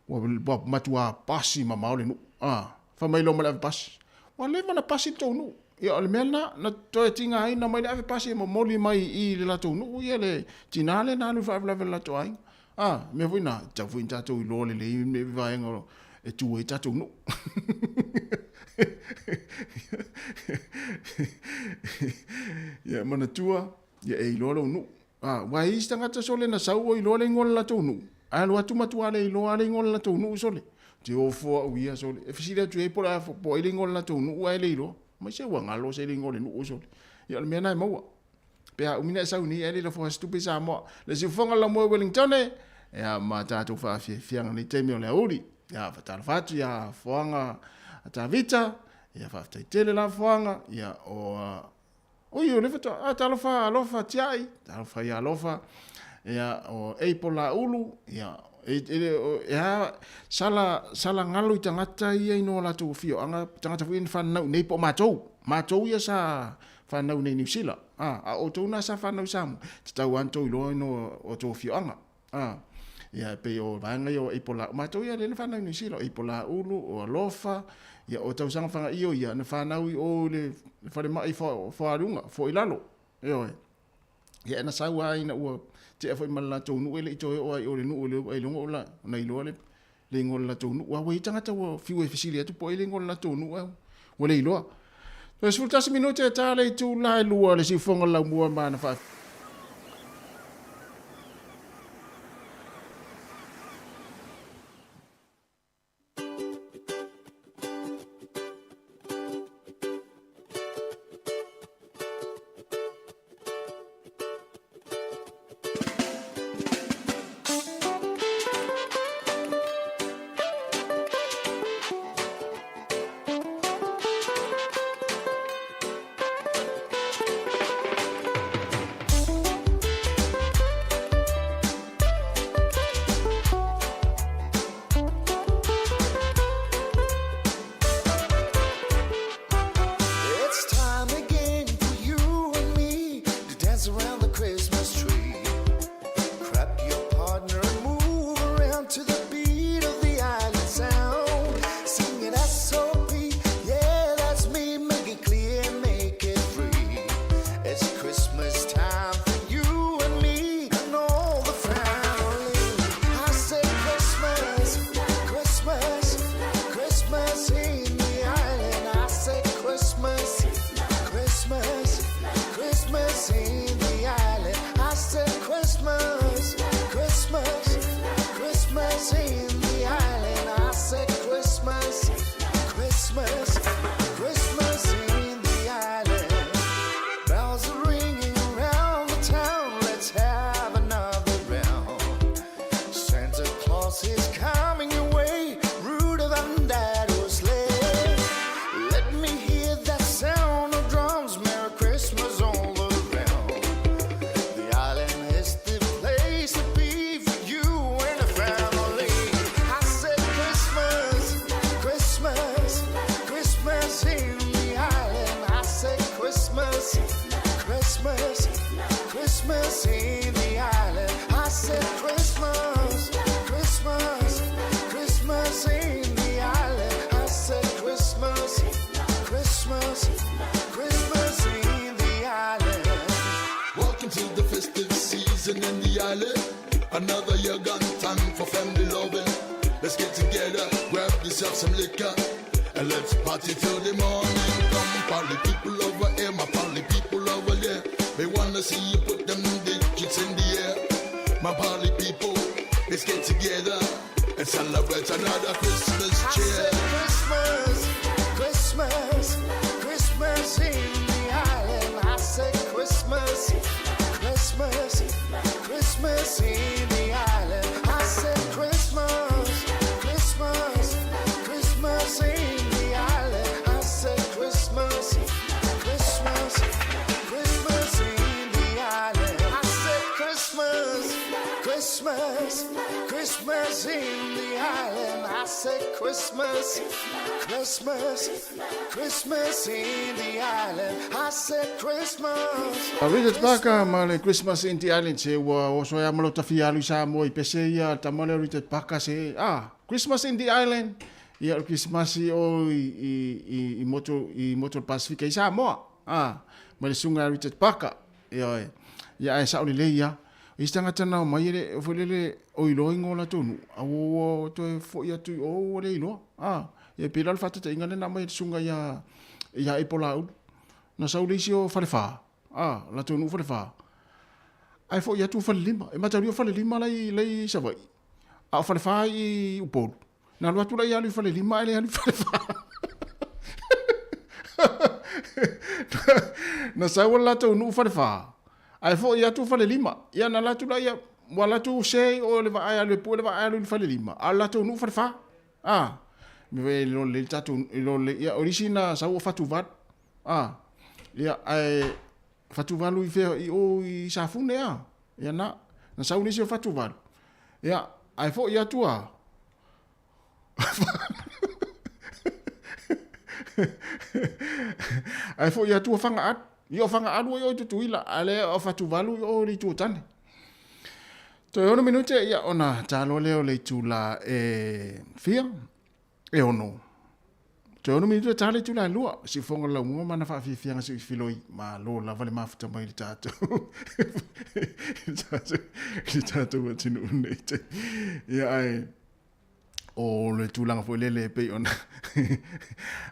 ua matua pasi mamao le nuu. A, fai mai loa ma le ave pasi, ua leva ona pasi le tou nuu. Ia o le mea lena, na toe tigaina mai le ave pasi e momoli mai i i le latou nuu ia le tina lea na alu i le faalavelave i le latou aiga. A, mea foi na, tatau foi ona tatou iloa lelei le vaega e tu ai tatou nuu. Ia manatua, ia e iloa lou nuu. A, aua e i ai isi tagata sole na sau o iloa le igoa o le latou nuu, ae alu atu matua le iloa lava le igoa o le latou nuu sole. Ou te ofo au ia sole. E fesili atu i ai po o ai le igoa o le latou nuu ae le iloa. Mai se ua galo se le igoa o le nuu sole. Ia o le mea lena e maua. Pe a umi ona e sau nei ae le lafo se tupe i Samoa. Le siufofoga o le laumua i Wellington ia ma tatou faafiafiaga nei taimi o le aoauli. Ia faatalofa atu ia Foaga Tavita, ia faafetai tele la Foaga, ia o Oi, o lea faatoa, ah, talofa alofa Tiai, talofa ia alofa, ia o Apple Laulu, ia e, e, e, a, sala, sala galo i tagata ia i no latou afioaga, tagata foi ia na fanau i nei po o matou, matou ia sa fanau nei Niu Sila, a, a outou na sa fanau i Samoa, tatau lava ona tou iloa no outou afioaga, a, ia e pei o vaega ia o Apple Laulu, matou ia lea na fanau i Niu Sila, o Apple Laulu, o Alofa, ia o tausaga fagaio ia na fanau i o i le falemai foaluga, foa i lalo, ioe. Ia na sau lava ina ua tea foi ma le latou nuu e le i toe oo lava i o i le nuu ailoga o na iloa le le igoa o le latou nuu. Aua ua i ai tagata ua fiu e fesili atu po o ai le igoa o le latou nuu ae ua le iloa. Toe 11 minute e ta le itula e lua le siufofoga o le laumua ma ana faa It's time again for you and me to dance around the Christmas tree. Grab your partner and move around to the beat of the island sound. Sing it S.O.P. Yeah, that's me. Make it clear, make it free. It's Christmas time for you and me and all the family. I said Christmas, Christmas, Christmas in the island. I said Christmas, Christmas, Christmas in the island. I said Christmas, Christmas, Christmas in the island. I said Christmas, Christmas, Christmas in the island. Bells are ringing around the town. Let's have another round. Santa Claus is coming your way. Rudolph and that sleigh. Let me hear that sound of drums. Merry Christmas all around. The island is the place to be for you and the family. I said Christmas, Christmas, Christmas in the island. I said Christmas, Christmas, Christmas in the island. I said Christmas, Christmas, Christmas in the island. I said Christmas, Christmas, Christmas in the island. Welcome to the festive season in the island. Another year gone, time for family loving. Let's get together, grab yourself some liquor, and let's party till the morning. Come, party people over here, my party people over there. They wanna see you put them digits in the air. My party people, let's get together and celebrate another Christmas I cheer. said Christmas, Christmas, Christmas in the island. I said Christmas, Christmas, Christmas in the island. I said Christmas, Christmas, Christmas in the island. I said Christmas, Christmas, Christmas in the island. I said Christmas, Christmas, Christmas in the island. I said Christmas, Christmas, Christmas in the island. I said Christmas. A Richard Parker ma le Christmas in the Island se ua oso ia malo tawhia alu sa mo i pese ia tama le Richard Parker se ah Christmas in the Island ia o Christmas i o i i i i motu i motu Pasifika i Samoa ah ma le sunga Richard Parker ia oe ia ai sa o le ia i tangata na mai ele fo lele o iloa ingo la tonu a o toe fo ia tu o le iloa ah ia pila le fatata inga le na mai le sunga ia ia e pola ulu na sau le isi o Falefa ah la tonu Falefa ai fo ia tu Falelima e matauri o Falelima lai lai Savaii a o Falefa i Upolu na alu atu la ia alu i Falelima ae le alu i Falefa na sau o le latou nuu Falefa ae foʻi atu Falelima ia na alu atu la ia ua latou se o le vaai alu e pue le vaai alu i le Falelima a o le latou nuu Falefa a me lo le tatou lo le ia o isi na sau o Fatuvalu a ia ae Fatuvalu i fea i o i Safune a ia na na sau nisi o Fatuvalu ia ae foʻi atu a Ae foʻi atu o Fagaalu. Ia o Fagaalu ai o i Tutuila, a lea o Fatuvalu i o i le itu o Tane. Toe ono minute ia ona talo lea o le itula e fia, e ono. Toe ono minute ta le itula e lua, siufoga o le laumua ma ana faafiafiaga se i filoi, malo lava le mafuta mai i le tatou i le tatou i le tatou atunuu nei. Ia ae o le tulaga foi lele e pei ona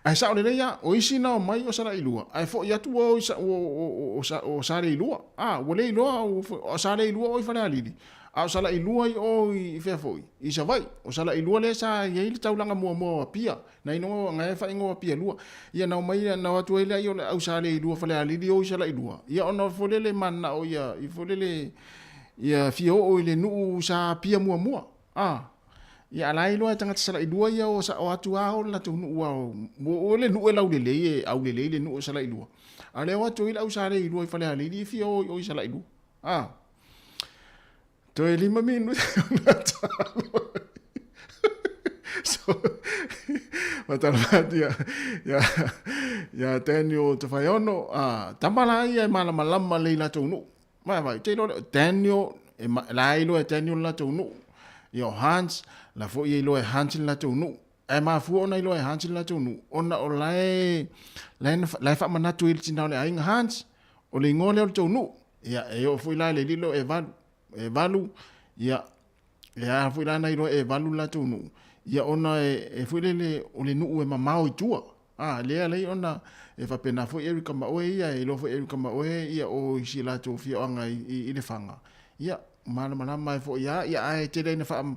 ae sao lelei lava o isi na omai o Salailua ae foi atu ua o o o o Saleilua a ua le iloa o Saleilua o i Falealili a o Salailua i o i fea foi i Savaii o Salailua lea sa i ai le taulaga muamua o Apia na inoa na e faaigoa Apia lua ia na omai na o atu ai lea o le au Saleilua Falealili o i Salailua ia ona foi lele mananao ia i foi lele ia fia oo i le nuu sa Apia muamua a Ia a la e iloa e tagata Salailua ia o sa o atu a o le latou nuu a o o le nuu e laulelei e aulelei le nuu o Salailua. A o lea o atu ai le au Saleilua i Falealili e fia o i o i Salailua. A. Toe lima minute ona talo. So, matalo atu ia, ia, ia Daniel Tawhaiono, a, tama la ia e malamalama lei latou nuu. Vai, vai, te iloa lea, Daniel, e ma, la e iloa e Daniel le latou nuu. Ia o Hans, la foi e iloa e Hans le latou nuu. Ae mafua ona iloa e Hans le latou nuu, ona o la e, la e, la e faamanatu i le tina o le aiga Hans, o le igoa lea o le tou nuu. Ia, e oo foi la i le alii lea o Evalu. Evalu, ia, e a foi la na iloa e Evalu le latou nuu, ia ona e, e foi lele o le nuu e mamao i tua. A, lea alai ona e faapena foi Erika ma oe ia, e iloa foi Erika ma oe ia o i si latou afioaga i, i, i Lefaga. Ia, malamalama ai foi lava, ia ae tele ai na faa,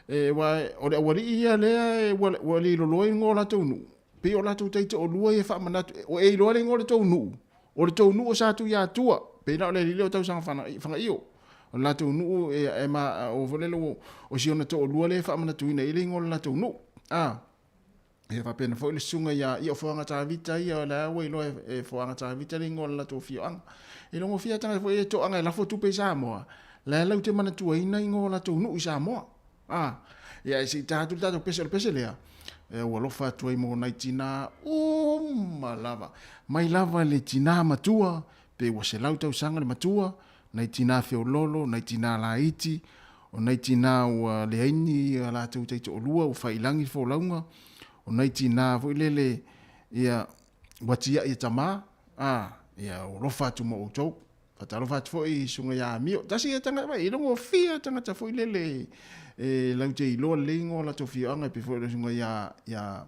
e, aua o le aualii ia lea e, ua, ua liloloa igoa o latou nuu, pei o latou taitoalua ia e faamanatu, o e iloa le igoa o le tou nuu, o le tou nuu o Satuiatua, pei la o le alii lea o Tausaga Fagaio, o le latou nuu e, e ma, o foi lele o si ona toalua lea e faamanatuina ai le igoa o le latou nuu. A. Ia faapena foi le susuga ia ia o Foaga Tavita ia o la ua iloa e Foaga Tavita le igoa o le latou afioaga. E logofia tagata foi e toaga e lafo tupe i Samoa, la e lau te manatuaina igoa o latou nuu i Samoa. A, ia e se i ta atu le tatou pese, o le pese lea, e ua alofa atu ai mo nai tina uma lava. Mai lava le tina matua, pe ua 100 tausaga le matua, nai tinā feoloolo, nai tinā laiti, o nai tinā ua leai ni a latou taitoalua ua faiilagi le folauga, o nai tinā foi lele ia ua tiai e tamā, a, ia ua alofa atu mo outou. Faatalofa atu foi i susuga ia Amio. Tasi ia tagata, e logofia tagata foi lele e lau te iloa lelei igoa o latou afioaga e pei foi o le susuga ia ia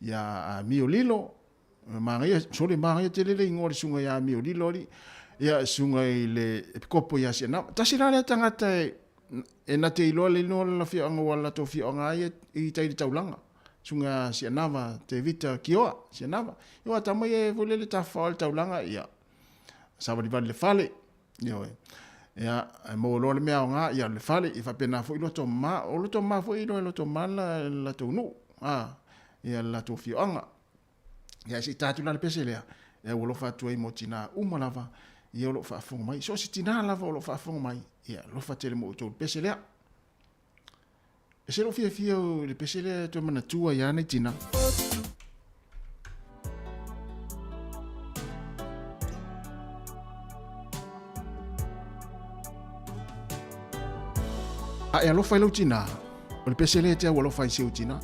ia Amio Lilo. Manaia, sole manaia tele le igoa o le susuga ia Amio Lilo alii. Ia susuga i le Epikopo ia Sianava. Tasi la lea tagata e e na te iloa lelei igoa o lana afioaga aua o le latou afioaga lava ia i tai i le taulaga. Susuga ia Sianava Tevita Kioa Sianava. Ia aua tama ia foi lele tafafao i le taulaga ia savalivali i le fale, ioe. Ia, e maua loa le mea aoga, ia alu i le fale, ia faapena foi loto mama. O loto mama foi e iloa e loto mama le latou nuu, a, ia le latou afioaga. Ia, se i ta atu la le pese lea, e aualofa atu ai mo tinā uma lava, ia o lo o faafofoga mai. So o se tinā lava o lo o faafofoga mai, ia alofa tele mo outou i le pese lea. E se lou fiafia i le pese lea e toe manatua ai lava nai tinā. A e alofa i lou tinā, o le pese lea e te aualofa ai i si ou tinā.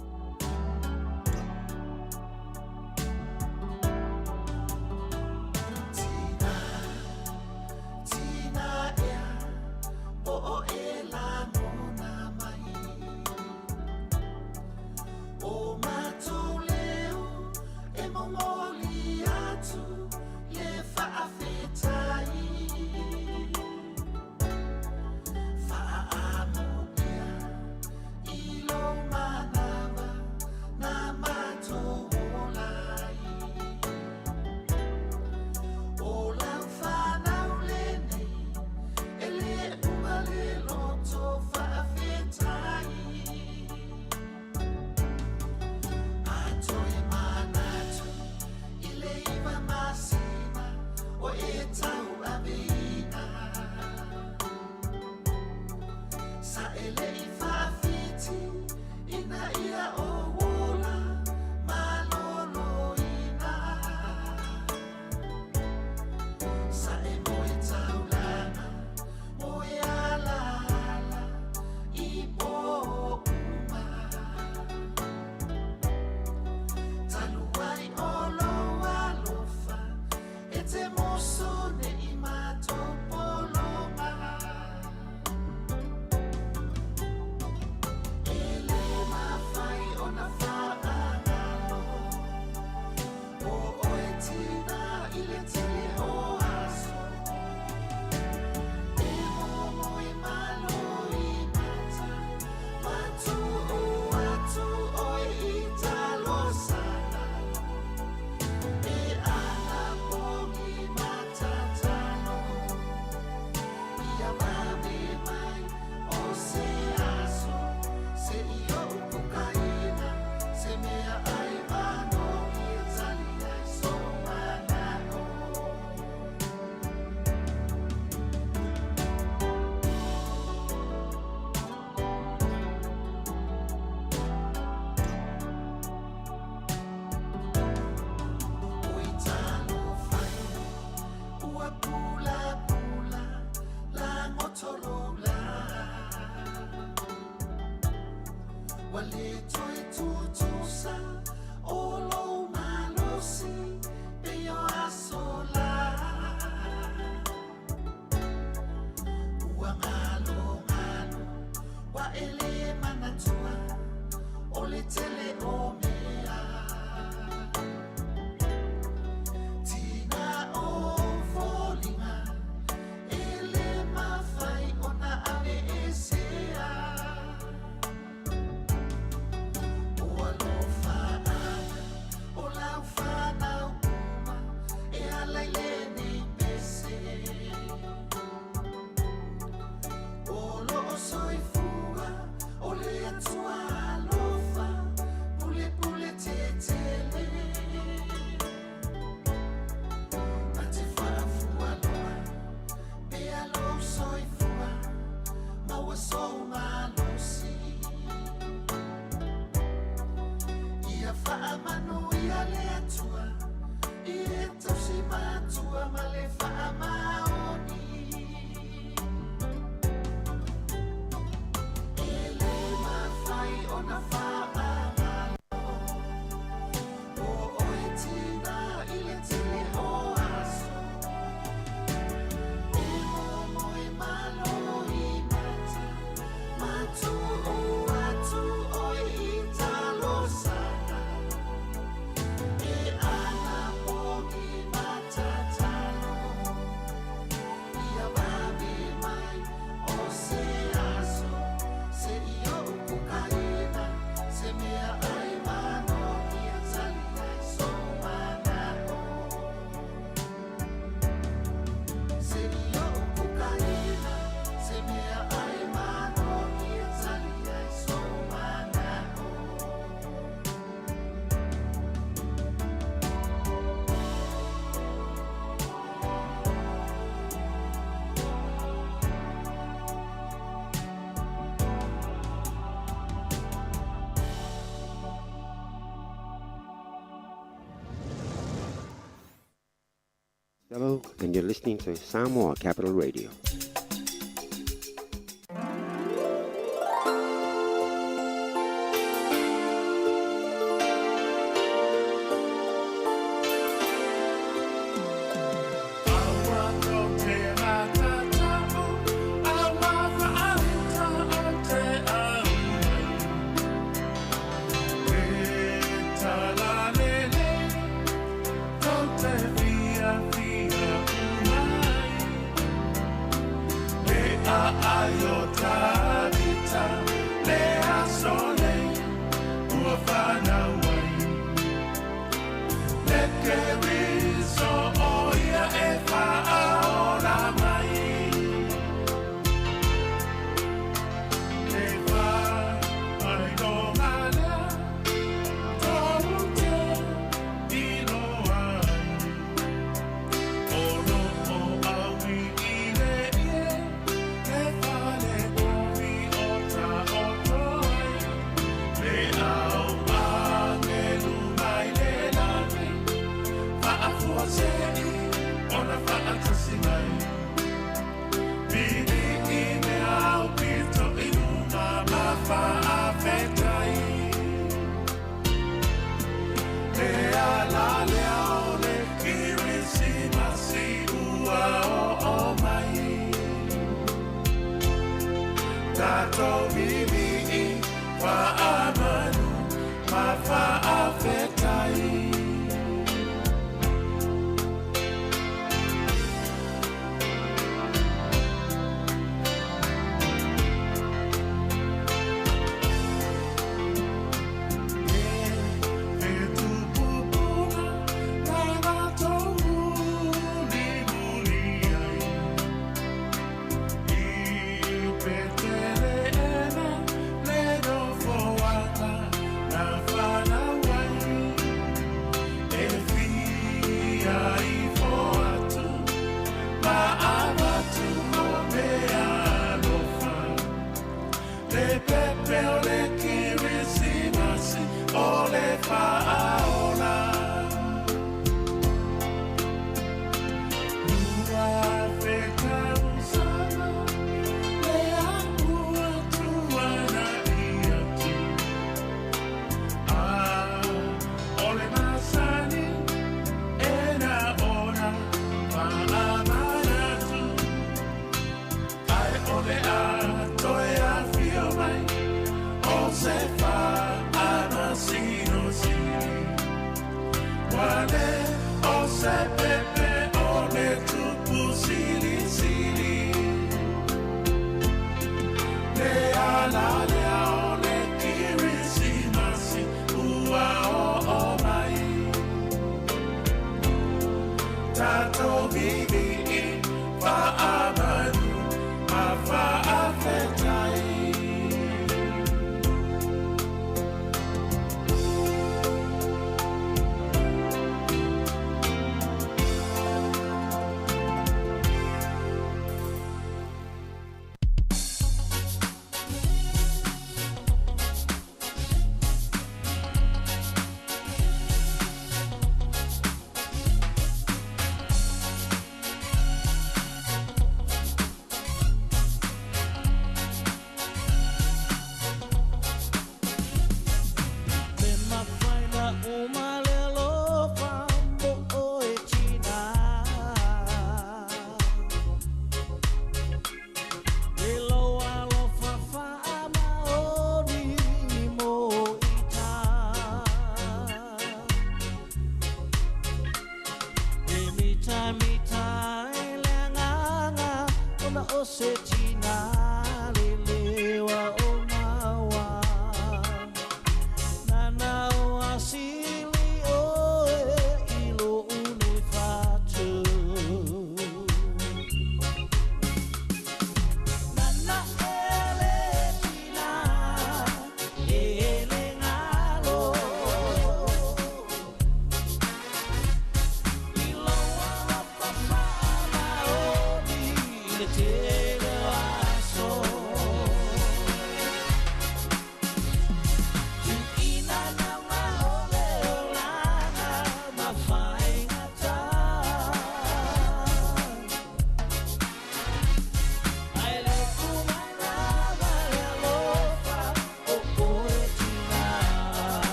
Hello, and you're listening to Samoa Capital Radio.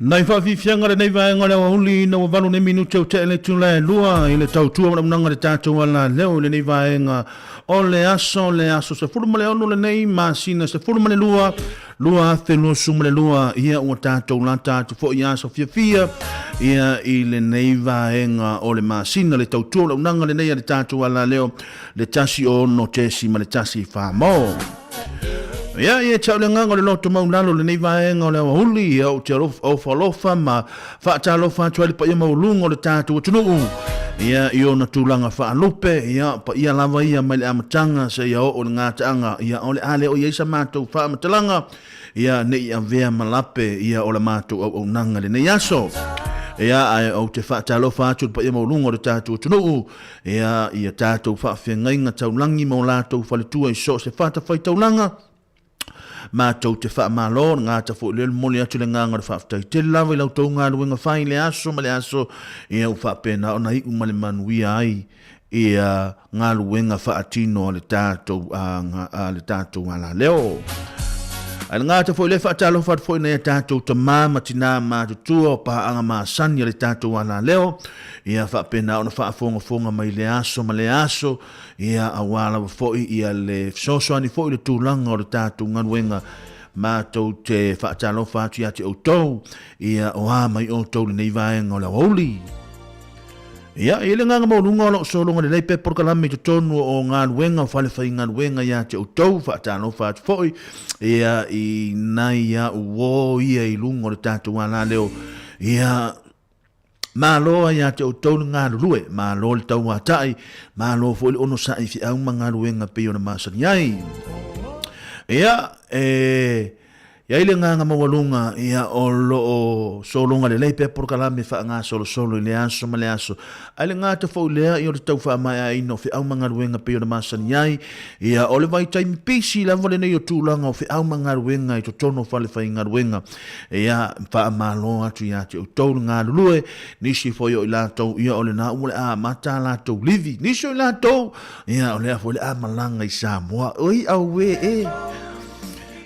Nai faafiafiaga lenei vaega o le aoauli ina ua 8 nei minute o tea le itula e 2 i le tautua valaaunaga le tatou alaleo i lenei vaega o le aso le aso 16 lenei masina 12 2022. Ia ua tatou lata atu foi i aso fiafia ia i lenei vaega o le masina le tautua valaaunaga lenei a le tatou alaleo le 16.1 Famo. Ia, ia te au le agaga o le loto maulalo o lenei vaega o le aoauli, ia ou te alofa ma faatalofa atu ai le paia maualuga o le tatou atunuu, ia, i ona tulaga faalupe, ia, paia lava ia mai le amataga seia oo i le gataaga, ia, o le a le o i ai sa matou faamatalaga, ia, ne i avea ma lape, ia, o la matou auaunaga i lenei aso. Ia, ae ou te faatalofa atu i le paia maualuga o le tatou atunuu, Ea i a tatou faafeagaiga taulagi ma o latou faletua i so o se fatafaitaulaga, matou te faamalo, le gata foi lea o le momoli atu le agaga o le faafetai tele lava i la outou galuega fai i le aso ma le aso, ia ua faapena ona iu ma le manuia ai ia galuega faatino a le tatou, a le tatou alaleo. Ae le gata foi lea, faatalofa atu foi i nai a tatou tama ma tina matutua o paaga masani a le tatou alaleo, Ia faapena ona faafogafoga mai le aso ma le aso, ia aua lava foi ia le fesoasoani foi i le tulaga o le tatou galuega. Matou te faatalofa atu ia te outou, ia o a mai outou lenei vaega o le aoauli. Ia, i le agaga maualuga o lo o sologa lelei pea polokalame i totonu o galuega o falefaigaluega ia te outou, faatalofa atu foi ia i nai au uo ia i luga o le tatou alaleo, ia Malo ai ia te outou le galulue, malo le tauatai, malo foi le onosai i feau ma galuega pei ona masani ai. Ia, e i ai le agaga maualuga, ia, o lo o sologa lelei pea polokalame faagasolosolo i le aso ma le aso. Ae le gata foi lea, ia, o le tau faamaeaina o feau ma galuega pei ona masani ai, ia, o le vaitaimi pisi lava lenei o tulaga o feau ma galuega i totonu o falefaigaluega. Ia, faamalo atu ia te outou le galulue, nisi foi o i latou, ia o lena ua le amata a latou livi, nisi o i latou, ia o lea foi le a malaga i Samoa. Oi, auē e!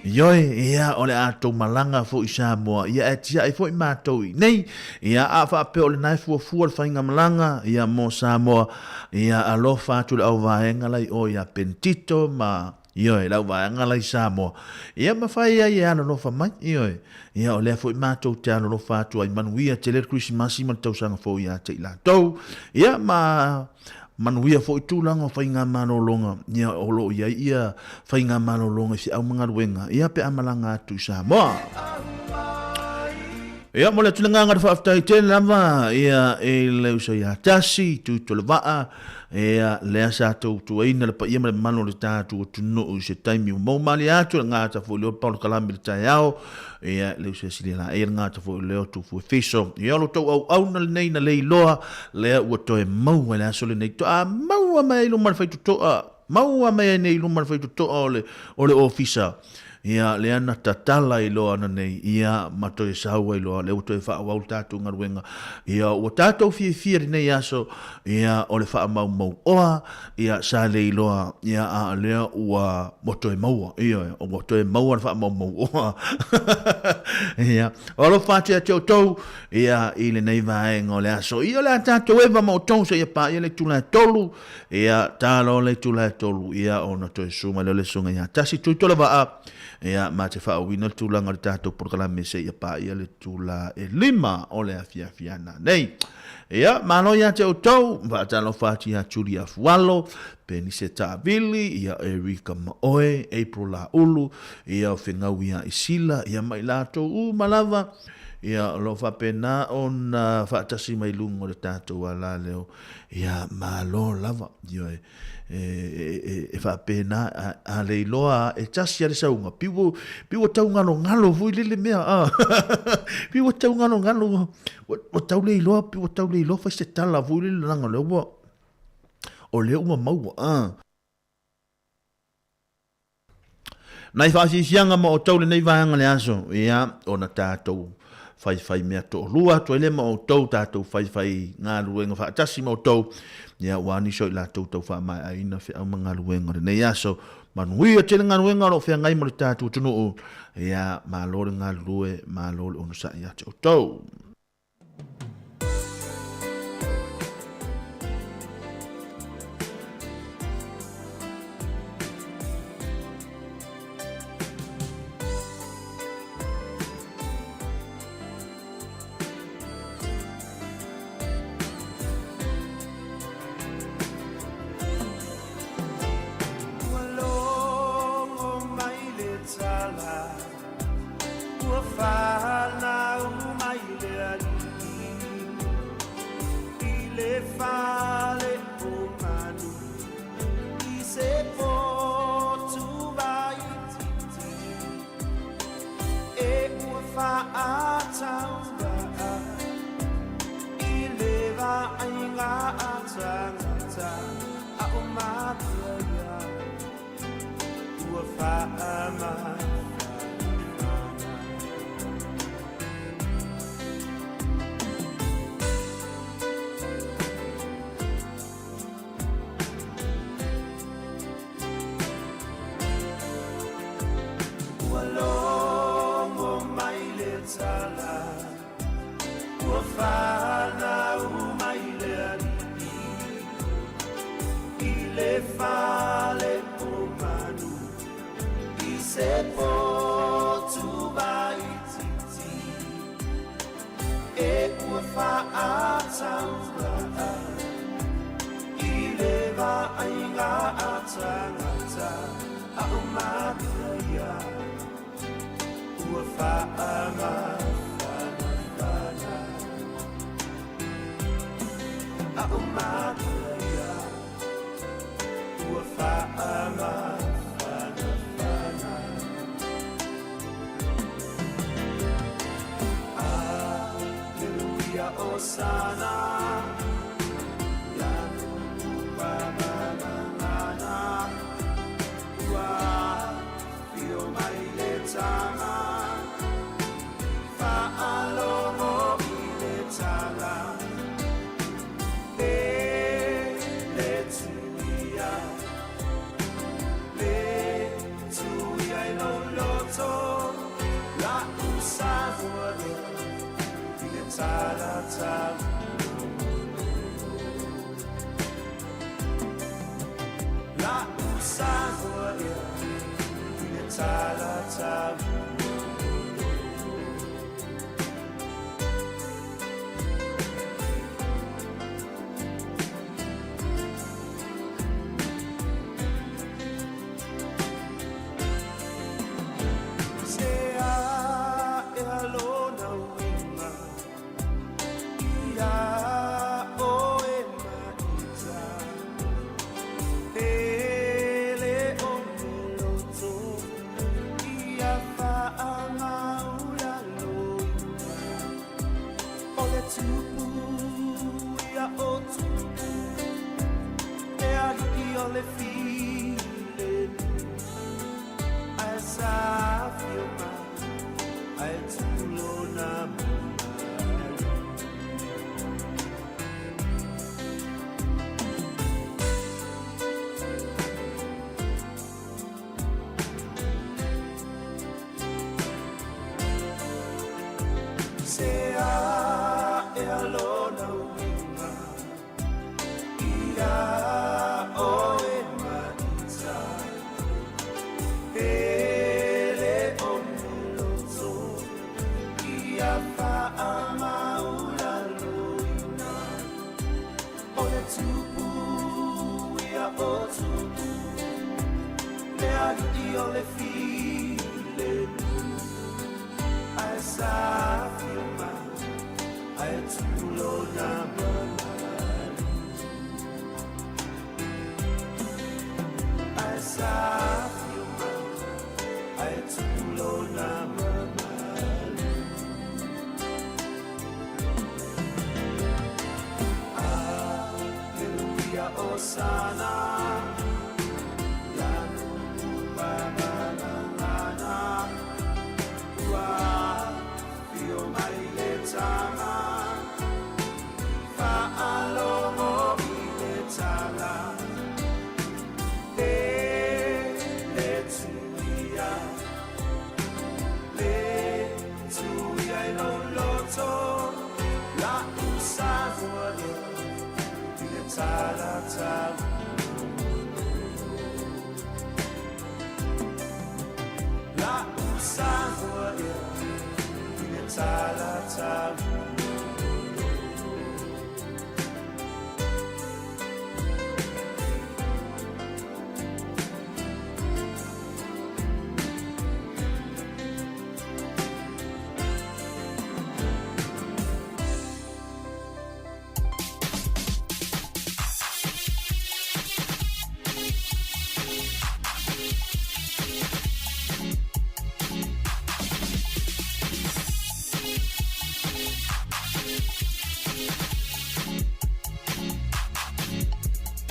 Ioe, ia, o le a tou malaga foi i Samoa, ia e tiai foi matou i nei, ia, a faapea o lena e fuafua le faigamalaga, ia, mo Samoa, ia, alofa atu le auvaega la i o ia Pentito ma Ioe, lau vaega la i Samoa. Ia mafai ai e alolofa mai, ioe. Ia o lea foi matou te alolofa atu ai, manuia tele le Kerisimasi ma le tausaga fou ia te i latou. Ia ma manuia foi tulaga o faigamalologa, ia o lo o i ai ia faigamalologa i feau ma galuega, ia pe a malaga atu i Samoa. Ia, mo le atu le agaga o le faafetai tele lava ia i le uso ia Tasi, Tuitolovaa, Ea, lea sa tautuaina le paia ma le mamalu o le tatou atunuu i se taimi ua maua malie atu, le gata foi lea o Paul Kalame i le taeao, ia, le uso ia Silia Laei, le gata foi lea o Tufu Efeso. Ia, o lo outou auauna lenei na leiloa, lea ua toe maua i le aso lenei, toa maua mai ai i luma le faitotoa, maua mai ai nei i luma le faitotoa o le, o le ofisa. Ia, lea na tatala ai loa ananei, ia, ma toe sau ai loa, lea ua toe faaauau le tatou galuega. Ia, ua tatou fiafia i lenei aso, ia, o le faamaumauoa, ia, sa le iloa, ia, a o lea ua, ua toe maua, ioe, ua toe maua le faamaumauoa. Ia, o alofa atu ia te outou, ia, i lenei vaega o le aso. Ia, o le a tatou eva ma outou seia paia le itula e 3, Ia, ta loa le itula e 3, ia, ona toe susu mai lea o le susuga ia Tasi Tuitolovaa, ia, ma te faauuina le tulaga o le tatou polokalame seia paia le itula e 5 o le afiafi a nanei. Ia, malo ia te outou, faatalofa atu ia Julia Afualo, Penise Taavili, ia Erika Maoe, April Laulu, ia o Fegau ia Isila, ia ma i latou uma lava, ia, o lo o faapena ona faatasi mai luga o le tatou alaleo. Ia, malo lava. Ioe. E, e, e, e faapena, a, a le iloa, e tasi a le sauga, piu, piu ua tau ngalongalo foi lele mea, a. piu ua tau ngalongalo, ua, ua tau le iloa, piu ua tau le iloa fai se tala foi lele leaga o lea ua, o lea ua maua, a. Nai faafiafiaga ma outou lenei vaega le aso, ia, ona tatou faifai mea toalua atu ai lea ma outou, tatou faifai galuega faatasi ma outou, ia, aua nisi o i latou tau faamaeaina feau ma galuega o lenei aso. Manuia tele galuega o lo o feagai ma le tatou atunuu. Ia, malo le galulue, malo le onosai ia te outou. Ua logo mai le tala, ua fanau mai le alii i le fale o manu i se potu waititi e ua faatauvaa i le vaaiga a tagata a o matua ia ua faamafanafana. Ua logo mai le tala, ua fanau mai le alii i le fale o manu i se potu waititi e ua faatauvaa i le vaaiga a tagata a o matua ia ua faamafanafana a o matua ia ua faamafanafana. Aleluia, Osana, Lanu ua afio mai le tama, faalogo i le tala, e le tuia, le tuia i lou loto, la'u Samoa lea i le tala tauloolo. La'u Samoa ea i le tala tauloolo. Se a'e lona uiga iā oe maʻita, pele o le loto ia faamaulaloina o le tupu ia o tupu le alii o le filemu ae sa afio mai ae tulona mamalu. Se a'e lona uiga iā oe maʻita, pele o le loto ia faamaulaloina o le tupu ia o tupu le alii o le filemu ae sa afio mai ae tulona mamalu ae sa afio mai ae tulona mamalu. Aleluia, Osana, Lanu ua ua afio mai le tama, faalogo i le tala, e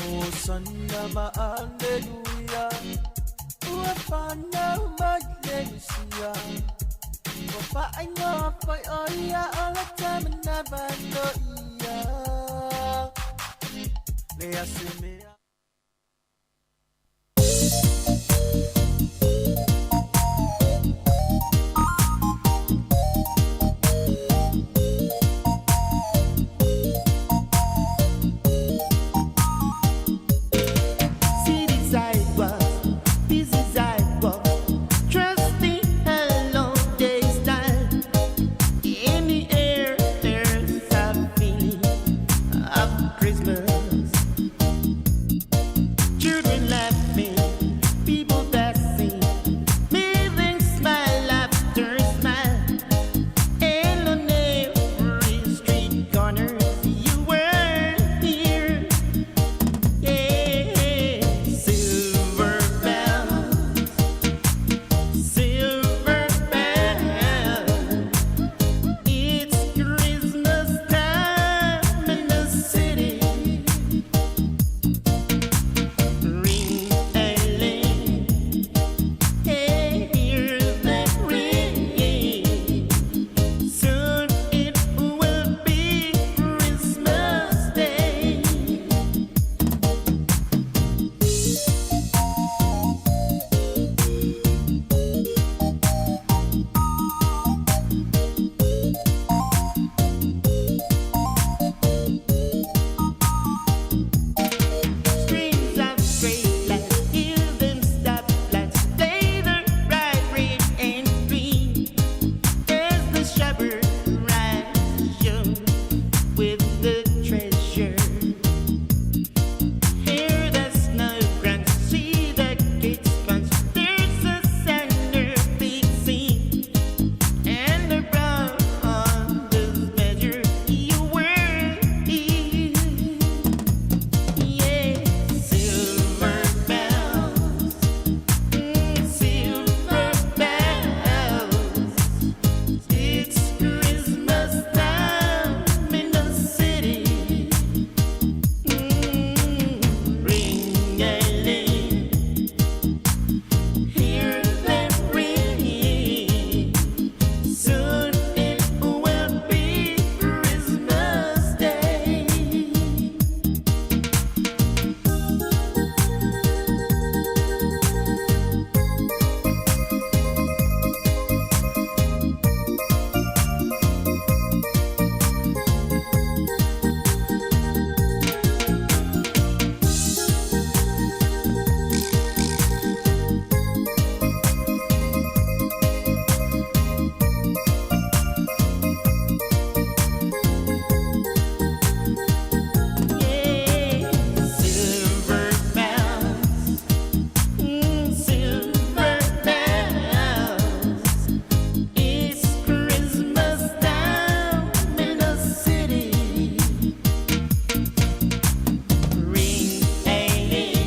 Hosanna ma Alleluia Ua whanau mai le Mesia Ua whaingoa foi o ia o le tamana vando ia Le asemea City sidewalks, busy sidewalks, trusting hello day style. In the air, there's a feeling of Christmas. Children laughing, people dancing, living smile after smile. And on every street corner, you were here. Yeah, silver bells, silver bells. It's Christmas time in the city. Ring a ling, hear that ring. Soon it will be Christmas Day. Strings of great lights, hear them stop lights, play the right red and green. As the shepherd rides young with the treasure. Hear the snow crunch, see the gates punch. There's a sounder big scene, and the brown on this measure you were here. Yeah, silver bells, silver bells. It's Christmas time in the city. Ring a ling, hear them ring. Soon it will be Christmas Day. Silver bells, silver bells. It's Christmas time in the city. Ring a ling,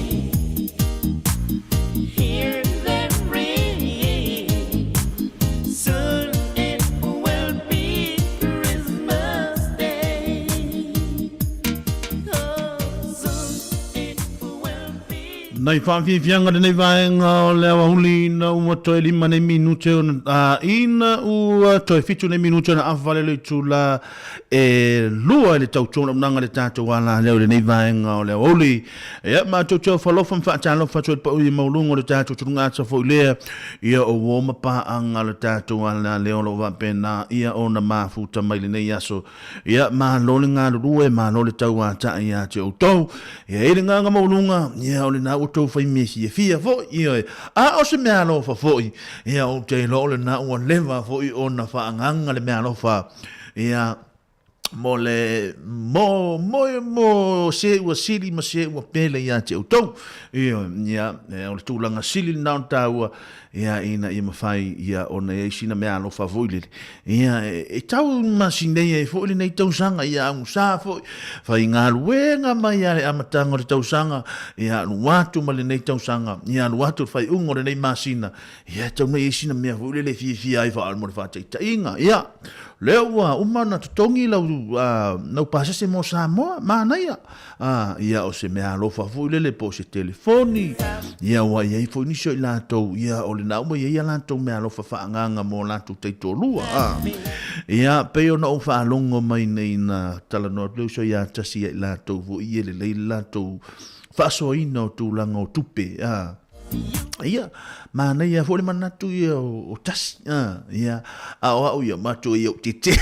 hear them ring. Soon it will be Christmas Day. Oh, soon it will be. Nai whaafiafianga lenei vaega o le aoauli ina ua toe lima nei minute ona a ina ua toe fitu nei minute ona afa vale le itula e lua i le tautua auaunaga le tatou ala lea o lenei vaega o le aoauli. Ia matou te ofo alofa ma faatalofa atu ai le paui i maualuga o le tatou tulugatsa foi lea ia o uo ma paaga le tatou ala lea o lo o faapena ia ona mafuta mai lenei aso. Ia, malo le galulue, malo le tauatai ia te outou. Ia, i le gaga maualuga, ia, o lena ua tou fai mea fiafia foi, ioe. A o se meaalofa foi, ia, ou te iloa o lena ua leva foi ona faaagaga le meaalofa. Ia, mo le mo mo mo se ua sili ma se ua pele ia te outou. Ioe, ia, o le tulaga sili lena ona taua, ia, ina ia mafai ia ona i ai sina meaalofa foi lele. Ia, e tau masinei ai foi lenei tausaga, ia augusā foi, faigaluega mai lava i le amataga o le tausaga, ia alu atu ma lenei tausaga, ia alu atu le faaiuga o lenei masina, ia e tau nei i ai sina mea foi lele e fiafia ai mo le faataitaiga. Ia, lea ua uma ona totogi lau, lau pasese mo Samoa, manaia. A, ia o se mea alofa foi lele po o se telefoni, ia ua i ai foi nisi o i latou, ia o lena ua i ai a latou mea alofa faaagaga mo latou taitoalua. A, ia pei ona ou faalogo mai nei na talanoa atu le uso ia tasi ia i latou foi e lelei le latou faasoaina o tulaga o tupe. A, ia, manaia foi le manatu ia o tasi. A, ia, a o au ia, matua ia ou tete.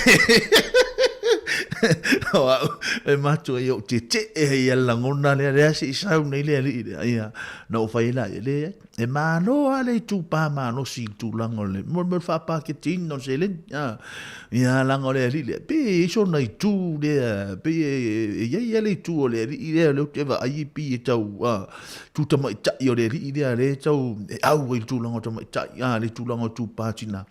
O au, e matua ia ou tete e ia lagona lea, lea se i sau nei le alii lea. Ia, na ou fai la, ia le, e malo lava le itupa malosi i tulaga o le, mo le faapaketiina o le seleni. A, ia, leaga o le alii lea, pe i ai sona itu lea, pe e i ai lava le itu o le alii lea, lea ou te vaai pei e tau, a, tu tamaitai o le alii lea lea e tau e au ai i le tulaga o tamaitai, a, le tulaga o itupa tina.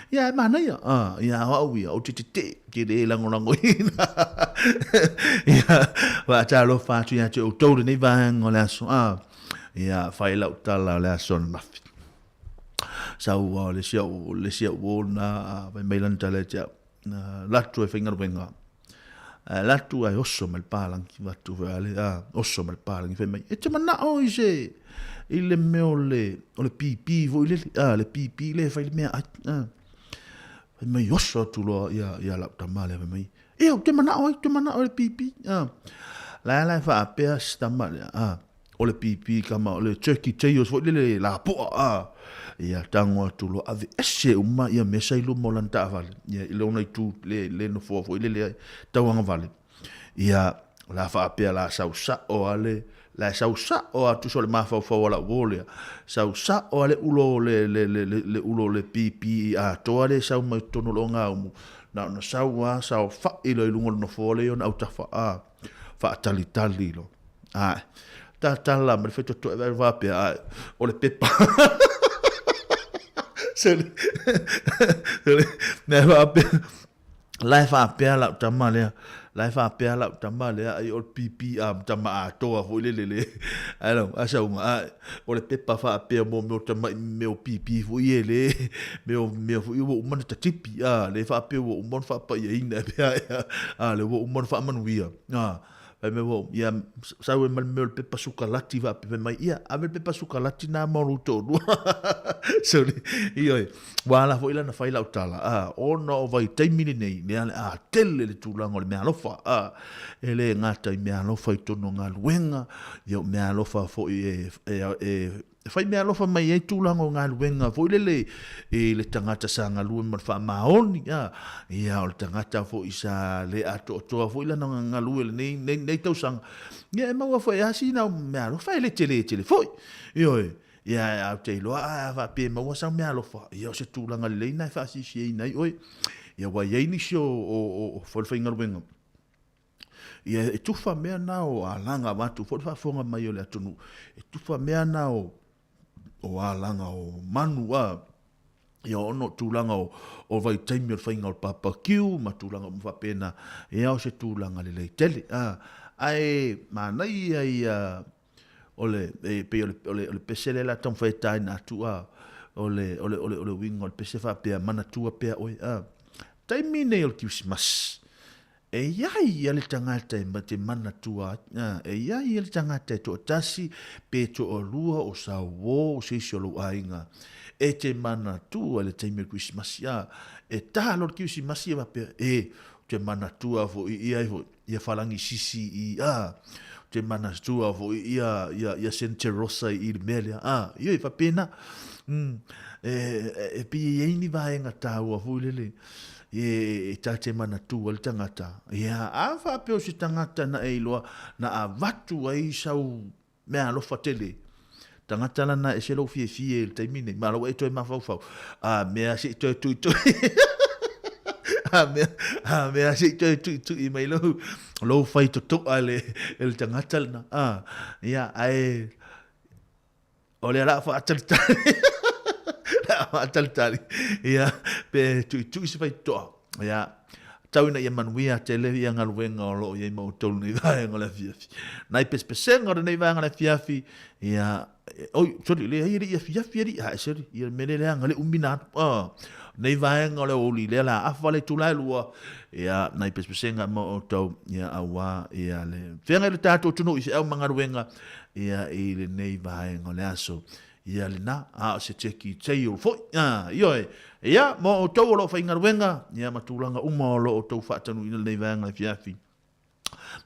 Ia, e manaia, a, ia, o au ia, ou te tetee, te le lagolagoina. Ia, faatalofa atu ia te outou lenei vaega o le aso, a, ia, fai lau tala o le aso ananafi. Sau o le isi au, le isi au uo lena, fai mai lana tala ia te au, latu e faigaluega, latu ae oso mai le palangi, avatu foi a le, a, oso mai le palangi, fai mai, e te manao i se, i le mea o le, o le pipī foi lele, a, le pipī lea e fai le meaai, a. Fai mai, oso atu loa ia, ia lau tama lea, fai mai, ia, ou te manao ai, ou te manao i le pipī, a. La la e faapea si tama lea, a, o le pipī kama, o le turkey tails foi lele lapoa, a. Ia, tago atu loa, aveese uma ia mea sa i luma o lana taavale, ia, i lona itu le, le nofoa foi lele ai, tauagavale. Ia, o le a faapea la sau sao a le, la e sau sao a tusa o le mafaufau a lau uo lea, sau sao a le ulo le, le, le, le, le ulo le pipī atoa lea e sau mai totonu o le ogaumu, na ona sau a saofai loa i luga o le nofoa lea i ona autafa, a, faatalitali loa. Ae, tatala ma le faitotoa e vaai faapea, ae, o le pepa. Sole, sole, mea faapea, la e faapea lau tama lea, la e faapea lau tama lea, ai o le pipī a tama atoa foi lele le, ai lau, a sauga, a, o le pepa faapea mo mea o tama'i mea o pipī foi e le, mea o mea foi ua uma ona tatipi, a, le faapea ua uma ona faapaiaina e pea, a, le ua uma ona faamanuia, a. Fai mai ua, ia, sau ai ma le mea o le pepa sukalati faapea, fai mai, ia, ave le pepa sukalati na mo lou toalua. Sorry. Ioe, ua ala foi la na fai lau tala, a, ona o vaitaimi lenei, lea o le a tele le tulaga o le meaalofa, a, e le gata i meaalofa i totonu o galuega, ia o meaalofa foi e, e, e, E fai meaalofa mai ai tulaga o galuega foi lele i le tagata sa galue ma le faamaoni, a, ia, o le tagata foi sa le atoatoa foi lana galue i lenei, nei, nei tausaga, ia e maua foi lava sina meaalofa e le tele tele foi. Ioe, ia, ae ou te iloa a faapea e maua sau meaalofa, ia o se tulaga lelei lena e faasiasiaina ai oe. Ia ua i ai nisi o, o, o, o falefaigaluega, Ia e tufa mea na o alaga avatu foi le faafofoga mai o le atunuu, e tufa mea na o o alaga o manu a ia ona o tulaga o, o vaitaimi o le faiga o le papakiu ma tulaga uma faapena, ia o se tulaga lelei tele. A, ae manaia ia o le, e pei o le, o le, o le pese lea o le a taumafai e taina atu, a, o le, o le, o le, o le uiga o le pese faapea, manatua pea oe, a. Taimi nei o le Kirisimasi, E i ai ia le tagata e te manatua ai, a, e i ai ia le tagata e toatasi pe toalua o sauō o se isi o lou aiga e te manatua i le taimi o le Kerisimasi, a, e ta loa le Kerisimasi e faapea, e, ou te manatua foi ia foi, ia Falagisisi i, a, ou te manatua foi ia, ia, ia Senterosa i le mea lea, a, ioe, faapena. Mm, e, e, e pei e i ai ni vaega taua foi lele, E ta te manatua le tagata, ia, a faapea o se tagata na e iloa na avatu ai sau meaalofa tele, tagata lana e ese lou fiafia i le taimi nei, ma la ua e toe mafaufau, a mea se i toe tuitui. A mea, a mea se i toe tuitui mai lou, lou faitotoa i le, i le tagata lena. A, ia, ae, o lea la a faatalitali, la a faatalitali, ia, pe tuitui se faitotoa. Ia, tau ina ia manuia tele ia galuega o lo o i ai ma outou i lenei vaega o le afiafi. Nai pesepesega o lenei vaega o le afiafi, ia, oi, sorry, leai e le i afiafi alii, ae sorry, ia le mea lea leaga le umi na atu. Ah, nei vaega o le aoauli, lea la afa le itula e lua, ia, nai pesepesega ma outou, ia, auā, ia, le feagai le tatou atunuu i feau ma galuega, ia, i lenei vaega o le aso. Ia lena, a o se Jackie Jail foi. A, ioe. Ia, mo outou o lo o faigaluega, ia ma tulaga uma o lo o outou faatanuuina lenei vaega afiafi,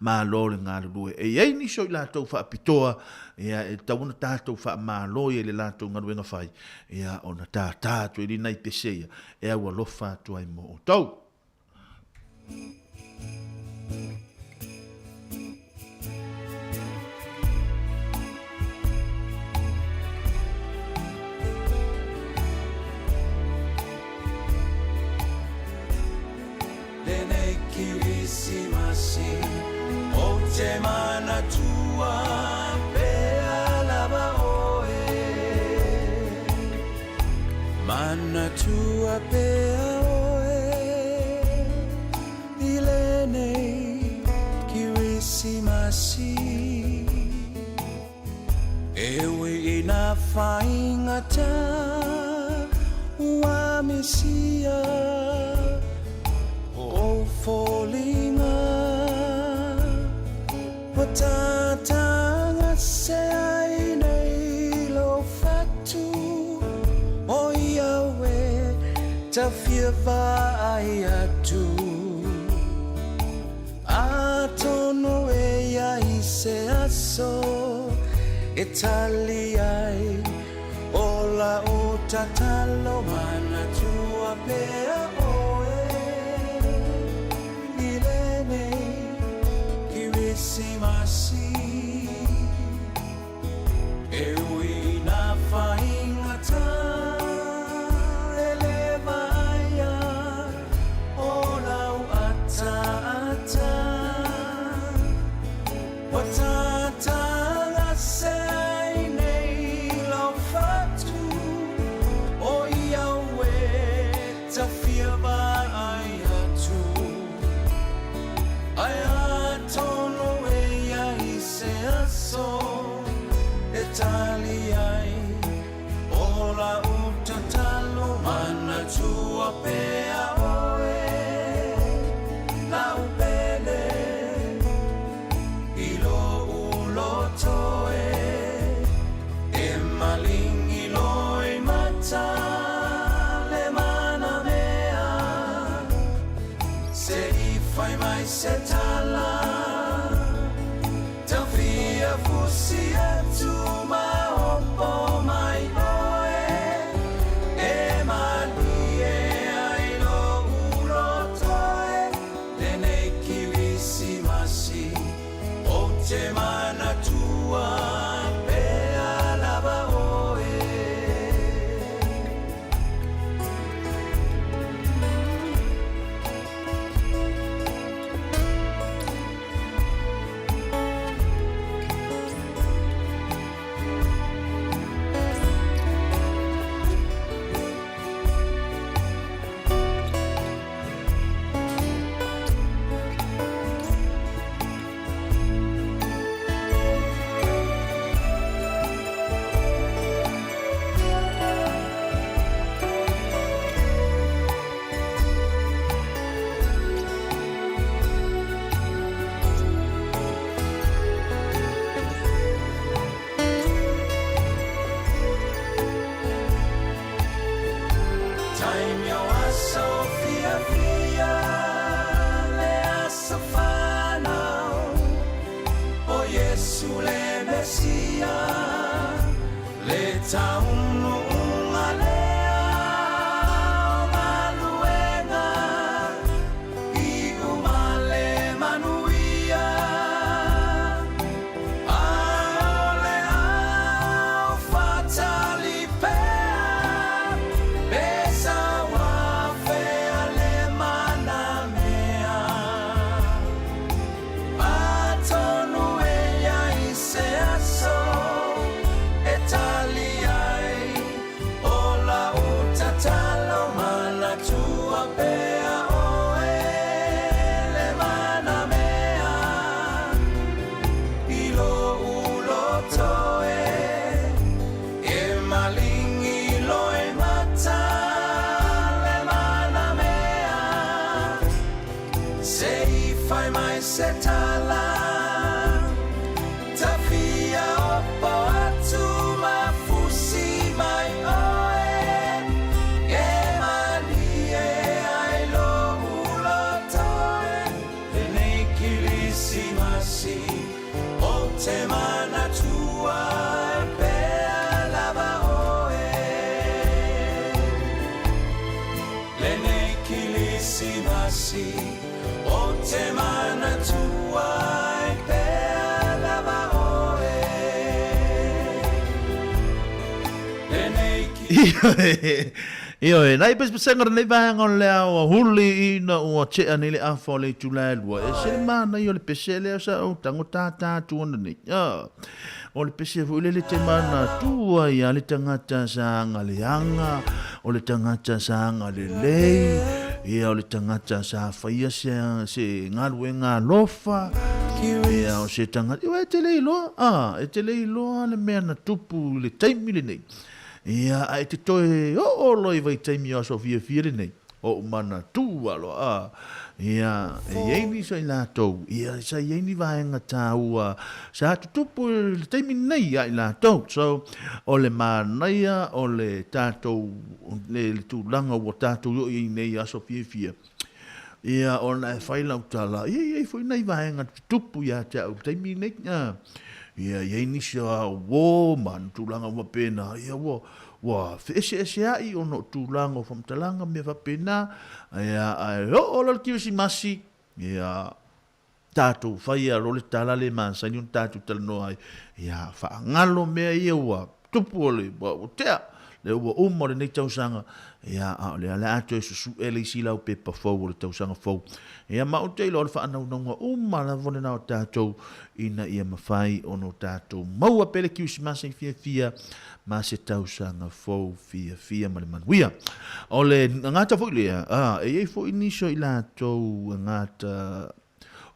malo le galulue. E i ai nisi o i latou faapitoa, ia, e tatau ona tatou faamalo ia i le latou galuega fai, ia, ona tātā atu ai nai pese ia, e aualofa atu ai mo outou. Lenei Kirisimasi ou te manatua pea lava oe Manatua pea oe i lenei Kirisimasi E ui i nā whaingata ua misia o foliga Ua tātāga se ai nei lou fatu O ia e tawhia vaai atu Atonu e ia i se aso e tali ai o lau tatalo Manatua pea oe i lenei Kirisimasi E ui i nā whaingata e le vaia o lau ataata Ua tātāga se ai nei lau whatu O i au e tawhia vaai atu Ai atonu e ia i se aso e tali ai o lau tatalo Manatua pea oe lau pele i lou loto e E malingi loimata le manamea Se i fai mai se tala Tawhia fusi atu ma opo mai oe E malie ai lou loto e Lenei Kirisimasi Ou te manatua pea lava oe. Se i fai mai se tala Tawhia opo atu ma fusi mai oe E malie ai lo ulo toe Lenei Kirisimasi o te manatua e pea lava oe Lenei Kirisimasi o te manatua e pea lava oe Lenei Ioe, nai pesepesega o lenei vaega o le ao huli ina ua tea nei le afa o le itula e lua. E se le manaia o le pese lea sa ou tago tātā atu ana nei. Ah, o le pese foi lele te manatua ia le tagata sa aga leaga, o le tagata sa aga lelei, ia o le tagata sa faia se, se galuega alofa, ia o se tagata, ia e te le iloa, ah, e te le iloa le mea na tupu i le taimi lenei. Ia, a e te toe oo loa i vaitaimi o aso fiafia lenei, o ou manatua loa, a, ia, e i ai nisi o i latou, ia, sa i ai ni vaega tāua sa tutupu i le taimi lenei ia i latou. So, o le manaia o le tatou, le, le tulaga ua tatou i oo i ai nei aso fiafia, ia, ona e fai lau tala, ia, e i ai foi nai vaega tutupu ia te au i le taimi lenei, a. Ia, i ai nisi o uō ma ni tulaga uma pēnā, ia ua, ua feeseeseaʻi ona o tulaga o faamatalaga ma mea faapena, ia, ae oo loa le Kerisimasi, ia, tatou faia loa le tala lea e masani ona tatou talanoa ai, ia, faagalo mea ia ua tupu o le, ua tea, lea ua uma o lenei tausaga, ia, a o lea o le a toe susuʻe le isi laupepa fou o le tausaga fou. Ia, ma ou te iloa o le faanaunauga uma lava lena o tatou ina ia mafai ona o tatou maua pea le Kerisimasi fiafia ma se tausaga fou fiafia ma le manuia. O le gata foi lea, a, e i ai foi nisi o i latou e gata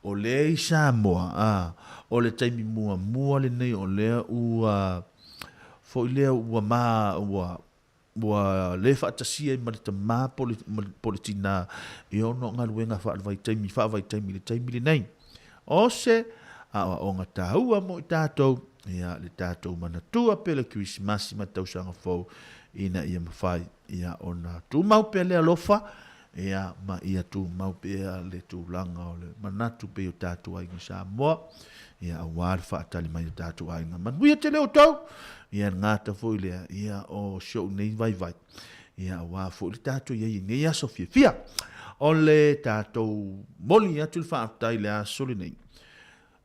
o lea i Samoa, a, o le taimi muamua lenei o lea ua foi lea ua ma, ua, ua le faatasia ai ma le tamā po le, po le tinā i ona o galuega faale-vaitaimi, faavaitaimi i le taimi lenei. O se aoaoga taua mo i tatou, ia, le tatou manatua pea le Kerisimasi ma le tausaga fou ina ia mafai, ia, ona tumau pea le alofa, ia, ma ia tumau pea le tulaga o le manatu pei o tatou aiga Samoa, ia, aua le faatali mai o tatou aiga. Manuia tele outou, ia, le gata foi lea, ia, o si ou nei vaivai, ia, aua foi le tatou i ai i nei aso fiafia. O le tatou moli atu le faafetai i le aso lenei,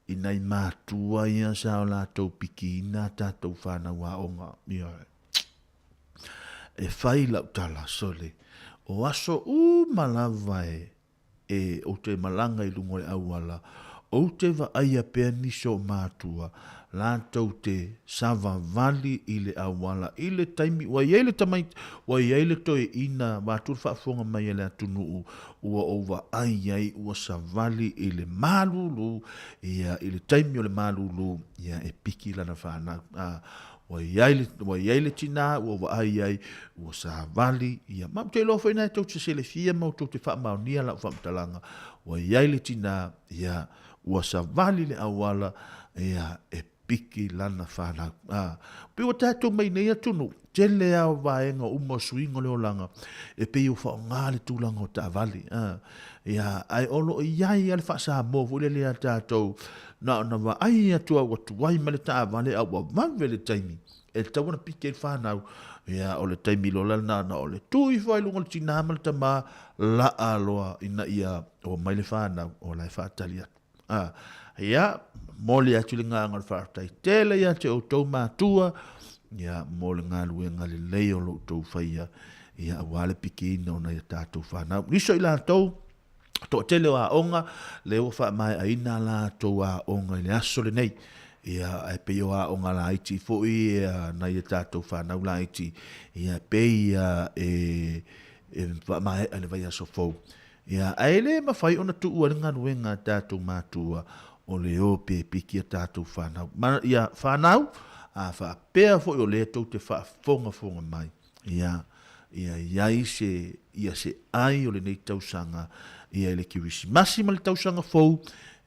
i nai matua ia sa o latou pikiina a tatou fanau aoga, ia, E fai lau tala, sole, o aso uma lava e, e ou te malaga i luga o le auala, ou te vaaia pea nisi o matua, latou te savavali i le auala i le taimi ua i ai le tamaiti, ua i ai le toeaina, vaeatu le faafofoga mai a le atunuu, ua ou vaai ai ua savali i le malulu, ia, i le taimi o le malulu, ia, e piki lana fanau. A, Ua i ai le, ua i ai le tinā, ua vaai i ai, ua savali, ia, ma ou te iloa foi na e tou te selefia ma outou te faamaonia lau faamatalaga, ua i ai le tinā, ia, ua savali le auala, ia, e piki lana fanau. A, pei ua tatou mai nei atunuu, tele lava o vaega uma o suiga o le olaga, e pei ua faaaoga le tulaga o taavale. A, ia, ae o lo o i ai lava le faa-Samoa foi lele ia tatou, Na ona vaai atu au ua tuai mai le taavale a ua vave le taimi e tatau ona piki ai le fanau. Ia, o le taimi loa la lena na o le tu ifo ai i luga o le tinā ma le tamā, laa loa ina ia oo mai le fanau o la e faatali atu. A, ia, momoli atu le agaga o le faafetai tele ia te outou matua, ia, mo le galuega lelei o lo outou faia, ia, aua le pikiina o nai a tatou fanau. Nisi o i latou, toatele o aoga lea ua faamaeaina a latou aoga i le aso lenei. Ia, ae pei o aoga laiti foi ia, nai a tatou fanau laiti, ia, pei ia e, e faamaea i le vaiaso fou. Ia, ae le mafai ona tuua le galuega a tatou matua o le o pe piki a tatou fanau. Ma, ia, fanau, a faapea foi o lea tou te faafogafoga mai, Ia, ia i ai se, ia se ai o lenei tausaga Ia i le Kerisimasi ma le tausaga fou,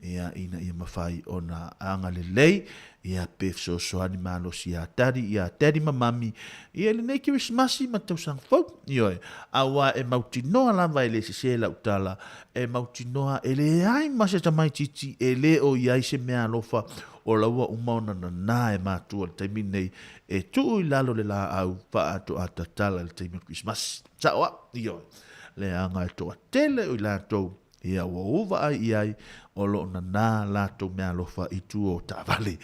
ia ina ia mafai ona agalelei, ia pe fesoasoani malosi ia Tari, ia Daddy ma Mami, ia i lenei Kerisimasi ma le tausaga fou. Ioe, aua e mautinoa lava e le sese lau tala, e mautinoa e leai ma se tamaitiiti e le o i ai se meaalofa o la ua uma ona nanā e matua i le taimi lenei e tuu i lalo le laau faaatoatatala i le taimi o le Kerisimasi. Sao au? Ioe. Leaga e toatele o i latou, ia ua ou vaai i ai, o lo o nanā latou meaalofa i tua o taavale.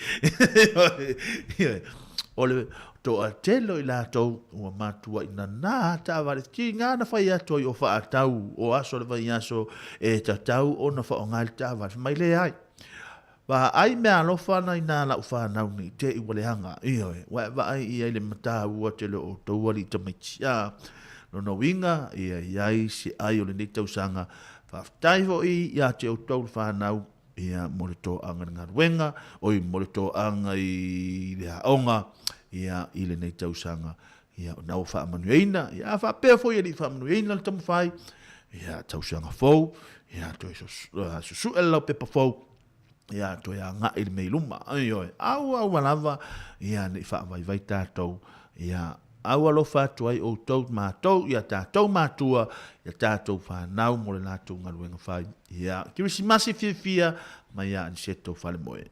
O le toatele o i latou ua matuai nanā taavale, tiga na fai atu ai o faatau o aso o le vaiaso e tatau ona faaaoga ai le taavale, fai mai leai. Vaai meaalofa ana inā lau fanau nei, te i ua leaga, ioe, ua e vaai i ai le mataua tele o outou alii tamaiti. A, lona uiga, ia i ai se ai o lenei tausaga. Faafetai foi ia te outou le fanau, ia, mo le toaga i le galuega, oi, mo le toaga i le aoga, ia, i lenei tausaga. Ia, o na ua faamanuiaina, ia, a faapea foi e le i faamanuiaina le taumafai, ia, tausaga fou, ia, toe susue le laupepa fou, ia, toe agai i le mea i luma. Ioe, aua aua lava, ia, ne i faavaivai tatou, ia, au alofa atu ai outou matou, ia tatou matua, ia tatou fanau mo le latou galuega fai. Ia, Kerisimasi fiafia mai ia Aniceto Falemoe.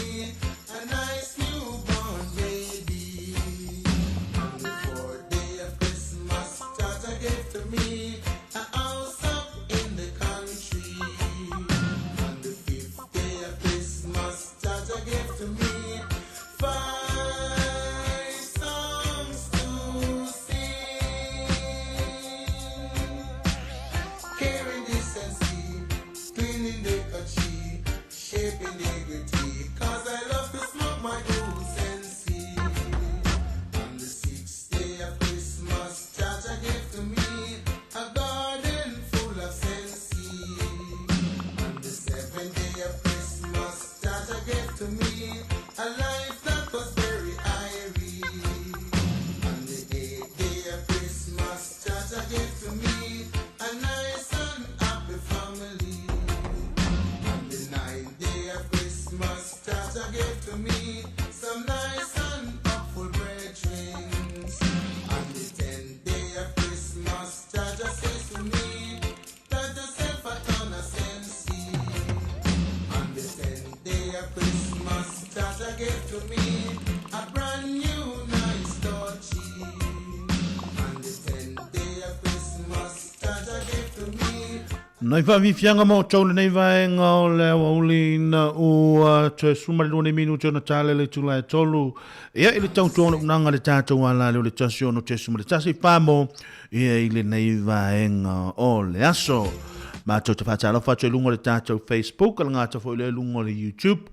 me a nice newborn baby. On the fourth day of Christmas, Jaja gave to me a house up in the country. On the fifth day of Christmas, Jaja gave to me five songs to sing. Caring decency, cleaning the kachi, shaping dignity. Cause I love to smoke my good sensi. On the sixth day of Christmas, Jaja gave to me a garden full of sensi. On the seventh day of Christmas, Jaja gave to me a life that was very irie. On the eighth day of Christmas, Jaja gave to me a nice and happy family. On the ninth day of Christmas, Jaja gave to me some nice and hopeful brethren. On the 10th day of Christmas, Jaja says to me, plant yourself a ton of sensi. On the 10th day of Christmas, Jaja gave to me a brand new nice dodgy. On the 10th day of Christmas, Jaja gave to me Nai faafiafiaga ma outou lenei vaega o le aoauli ina ua toe suma le lua nei minute ona tala le itula e tolu. Ia i le tautua o le unaga le tatou ala lea o le 16.1 famo ia i lenei vaega o le aso. Matou te faatalofa atu i luga o le tatou Facebook, a le gata foi lea i luga o le YouTube.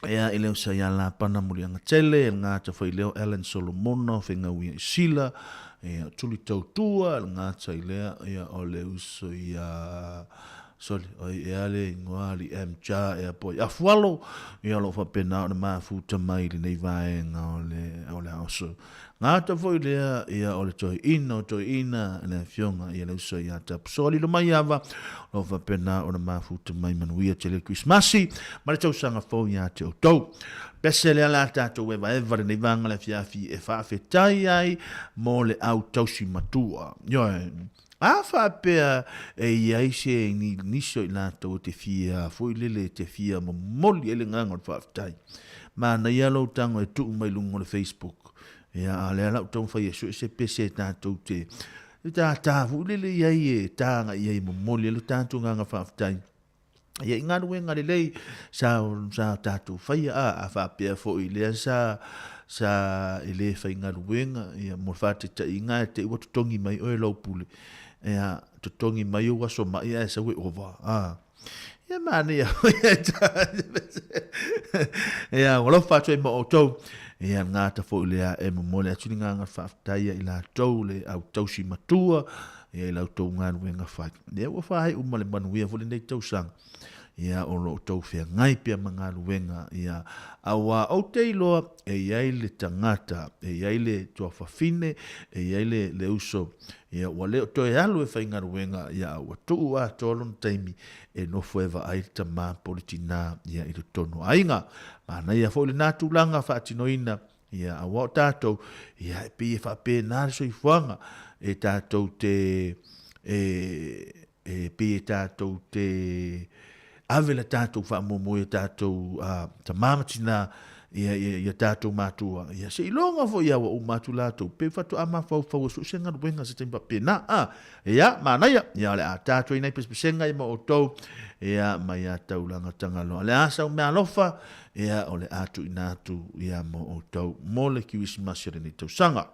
Ia i leo sa ia Lapana Muliaga Tele, le gata foi leo Alan Solomona o Fegauia i Sila, ia Tuli Tautua, le gata i lea ia o le uso ia sorry, oi ea le ingoa ali M Ja ea po i Afualo, ia o lo o faapena ona mafuta mai i lenei vaega o le o le aso. Gata foi lea ia o le toeaina o toeaina le afioga ia le uso ia Tapusoa Lilomaiava, o lo o faapena ona mafuta mai manuia tele Krismasi ma le tausaga fou ia te outou. Pese lea la tatou evaeva lenei vaega le afiafi e faafetai ai mo le au tausi matua. Ioe. A faapea e i ai se ni nisi o i latou e te fia foi lele e te fia momoli ai le agaga o le faafetai. Manaia lou tago e tuu mai luga o le Facebook. Ia, a o lea la ua taumafai e sue se pese e tatou te tātā foi lele i ai e tāga i ai e momoli ai lo tatou agaga faafetai. Ia i galuega lelei sa sa tatou faia a, a faapea foi lea sa sa e le faigaluega ia mo le faataitaiga e te i ua totogi mai oe lou pule ia totogi mai ou aso mai ae sau e ova a ia manaia foi ia ua alofa atu ai ma outou ia gata foi lea e momoli atu le agaga faafetai ia i latou le au tausi matua ia i la outou galuega fai. Ia ua faaiu ma le manuia foi lenei tausaga, ia o lo outou feagai pea ma galuega, ia auā ou te iloa e i ai le tagata, e i ai le tuafafine, e i ai le, le uso, ia ua le o toe alu e faigaluega, ia a ua tuu atoa lona taimi e nofo e vaai le tamā po o le tinā, ia i totonu o aiga. Manaia foi lenā tulaga faatinoina Ia, aua o tātou, ia, e pei e faapena le soifuaga, e tātou te, e, e pei e tātou te ave le tātou faamuamua i a tātou tamā ma tinā, ia, ia, ia tātou mātua. Ia, seiloga foi ia ua uma atu latou, pe faatoa mafaufau e so o se galuega se taimi faapena. A, ia, manaia, ia, o le a tātou ai nai pesepesega ia ma outou, ia, mai a taulaga Tagaloa. O le a sau meaalofa, Ia, o le a tuuina atu ia mo outou mo le Kirisimasi o lenei tausaga.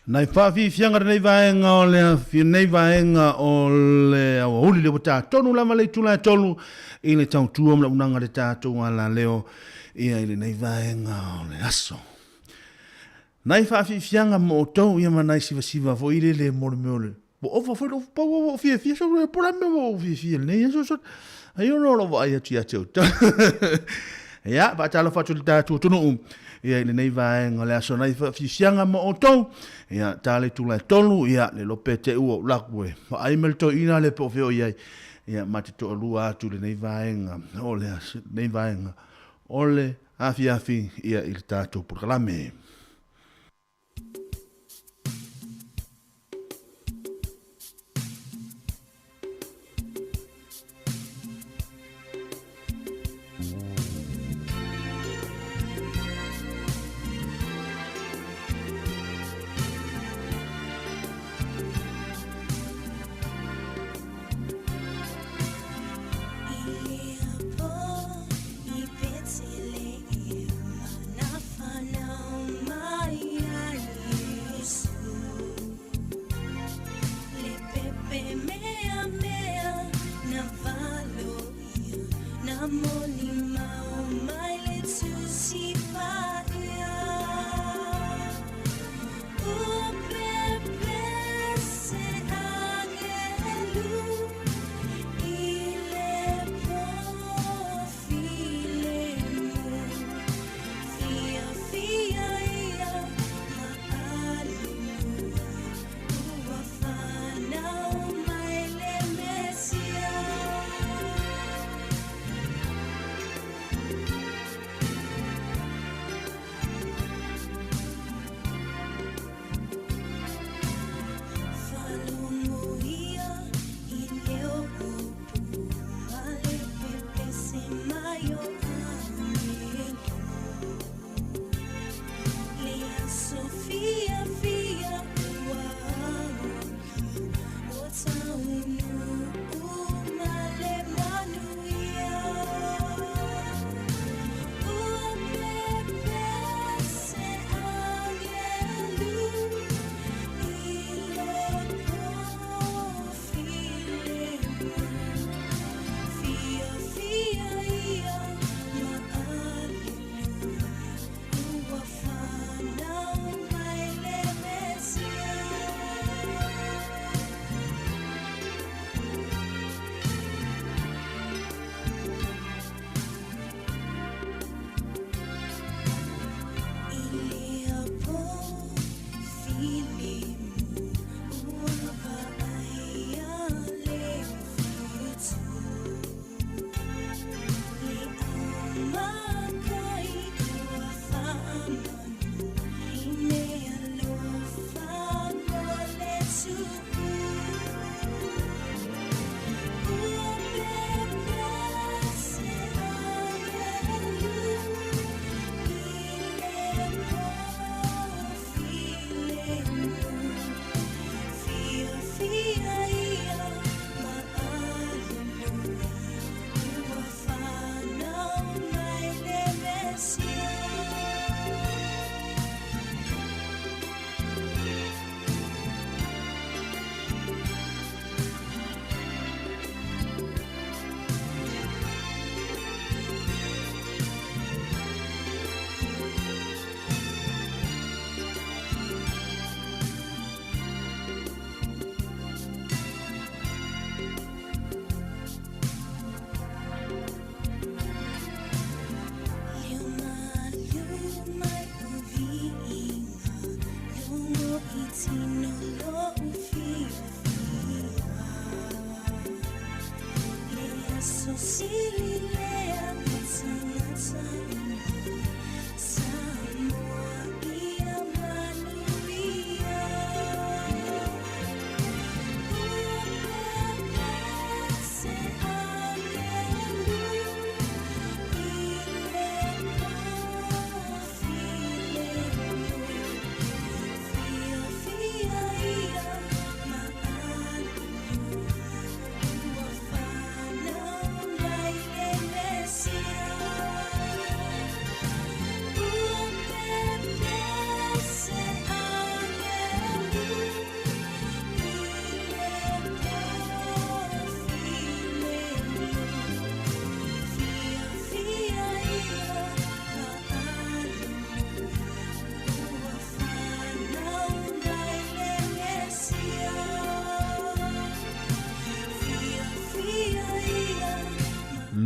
Nai faafiafiaga lenei vaega o le lenei vaega o le aoauli le ua tatonu lava le itula e tolu i le tautua ma le unaga le tatou alaleo ia i lenei vaega o le aso. Nai faafiafiaga mo outou ia ma nai sivasiva foi lele mo le mea o le ua ova foi lou pau ua ou fiafia so po o le a le mea ua ou fiafia i lenei aso so ai ona o lou vaai atu ia te outou. Ia, faatalofa atu i le tatou atunuu ia i lenei vaega o le aso nai faafiafiaga mo outou. Ia, ta le itula e tolu, ia, le iloa pe te ua ou laku e vaai ma le toeaina lea po o fea o i ai. Ia, ma te toalua atu i lenei vaega o le aso, lenei vaega o le afiafi ia i le tatou polokalame.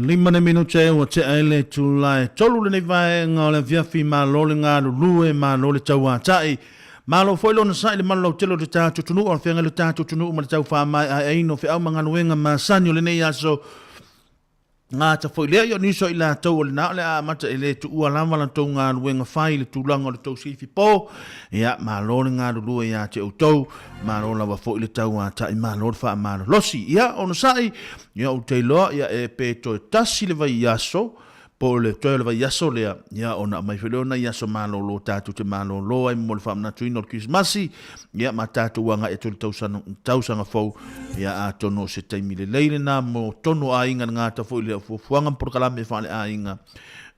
5 nei minute ua tea ai le itula e tolu lenei vaega o le afiafi, malo le galulue, malo le tauatai, malo foi le onosai i le malu lautele o le tatou atunuu, a o le feagai o le tatou atunuu ma le tau faamaeaeaina o feau ma galuega masani o lenei aso. Gata foi lea, ia o nisi o i latou o lena o le a amata e le tuua lava la tou galuega fai i le tulaga o le tou sifi po. Ia, malo le galulue ia te outou, malo lava foi le tauatai, malo le faamalolosi. Ia, onosai, ia ou te iloa, ia e pe toe tasi le vaiaso, po o le toe o le vaiaso lea, ia ona aumai foi lea o nai aso malolo tatou te malolo ai mo le faamanatuina o le Kerisimasi, ia ma tatou agai atu i le tausaga, tausaga fou, ia atonu o se taimi lelei lena mo tonu o aiga le gata foi lea o fuafuaga ma polokalame faaleaiga,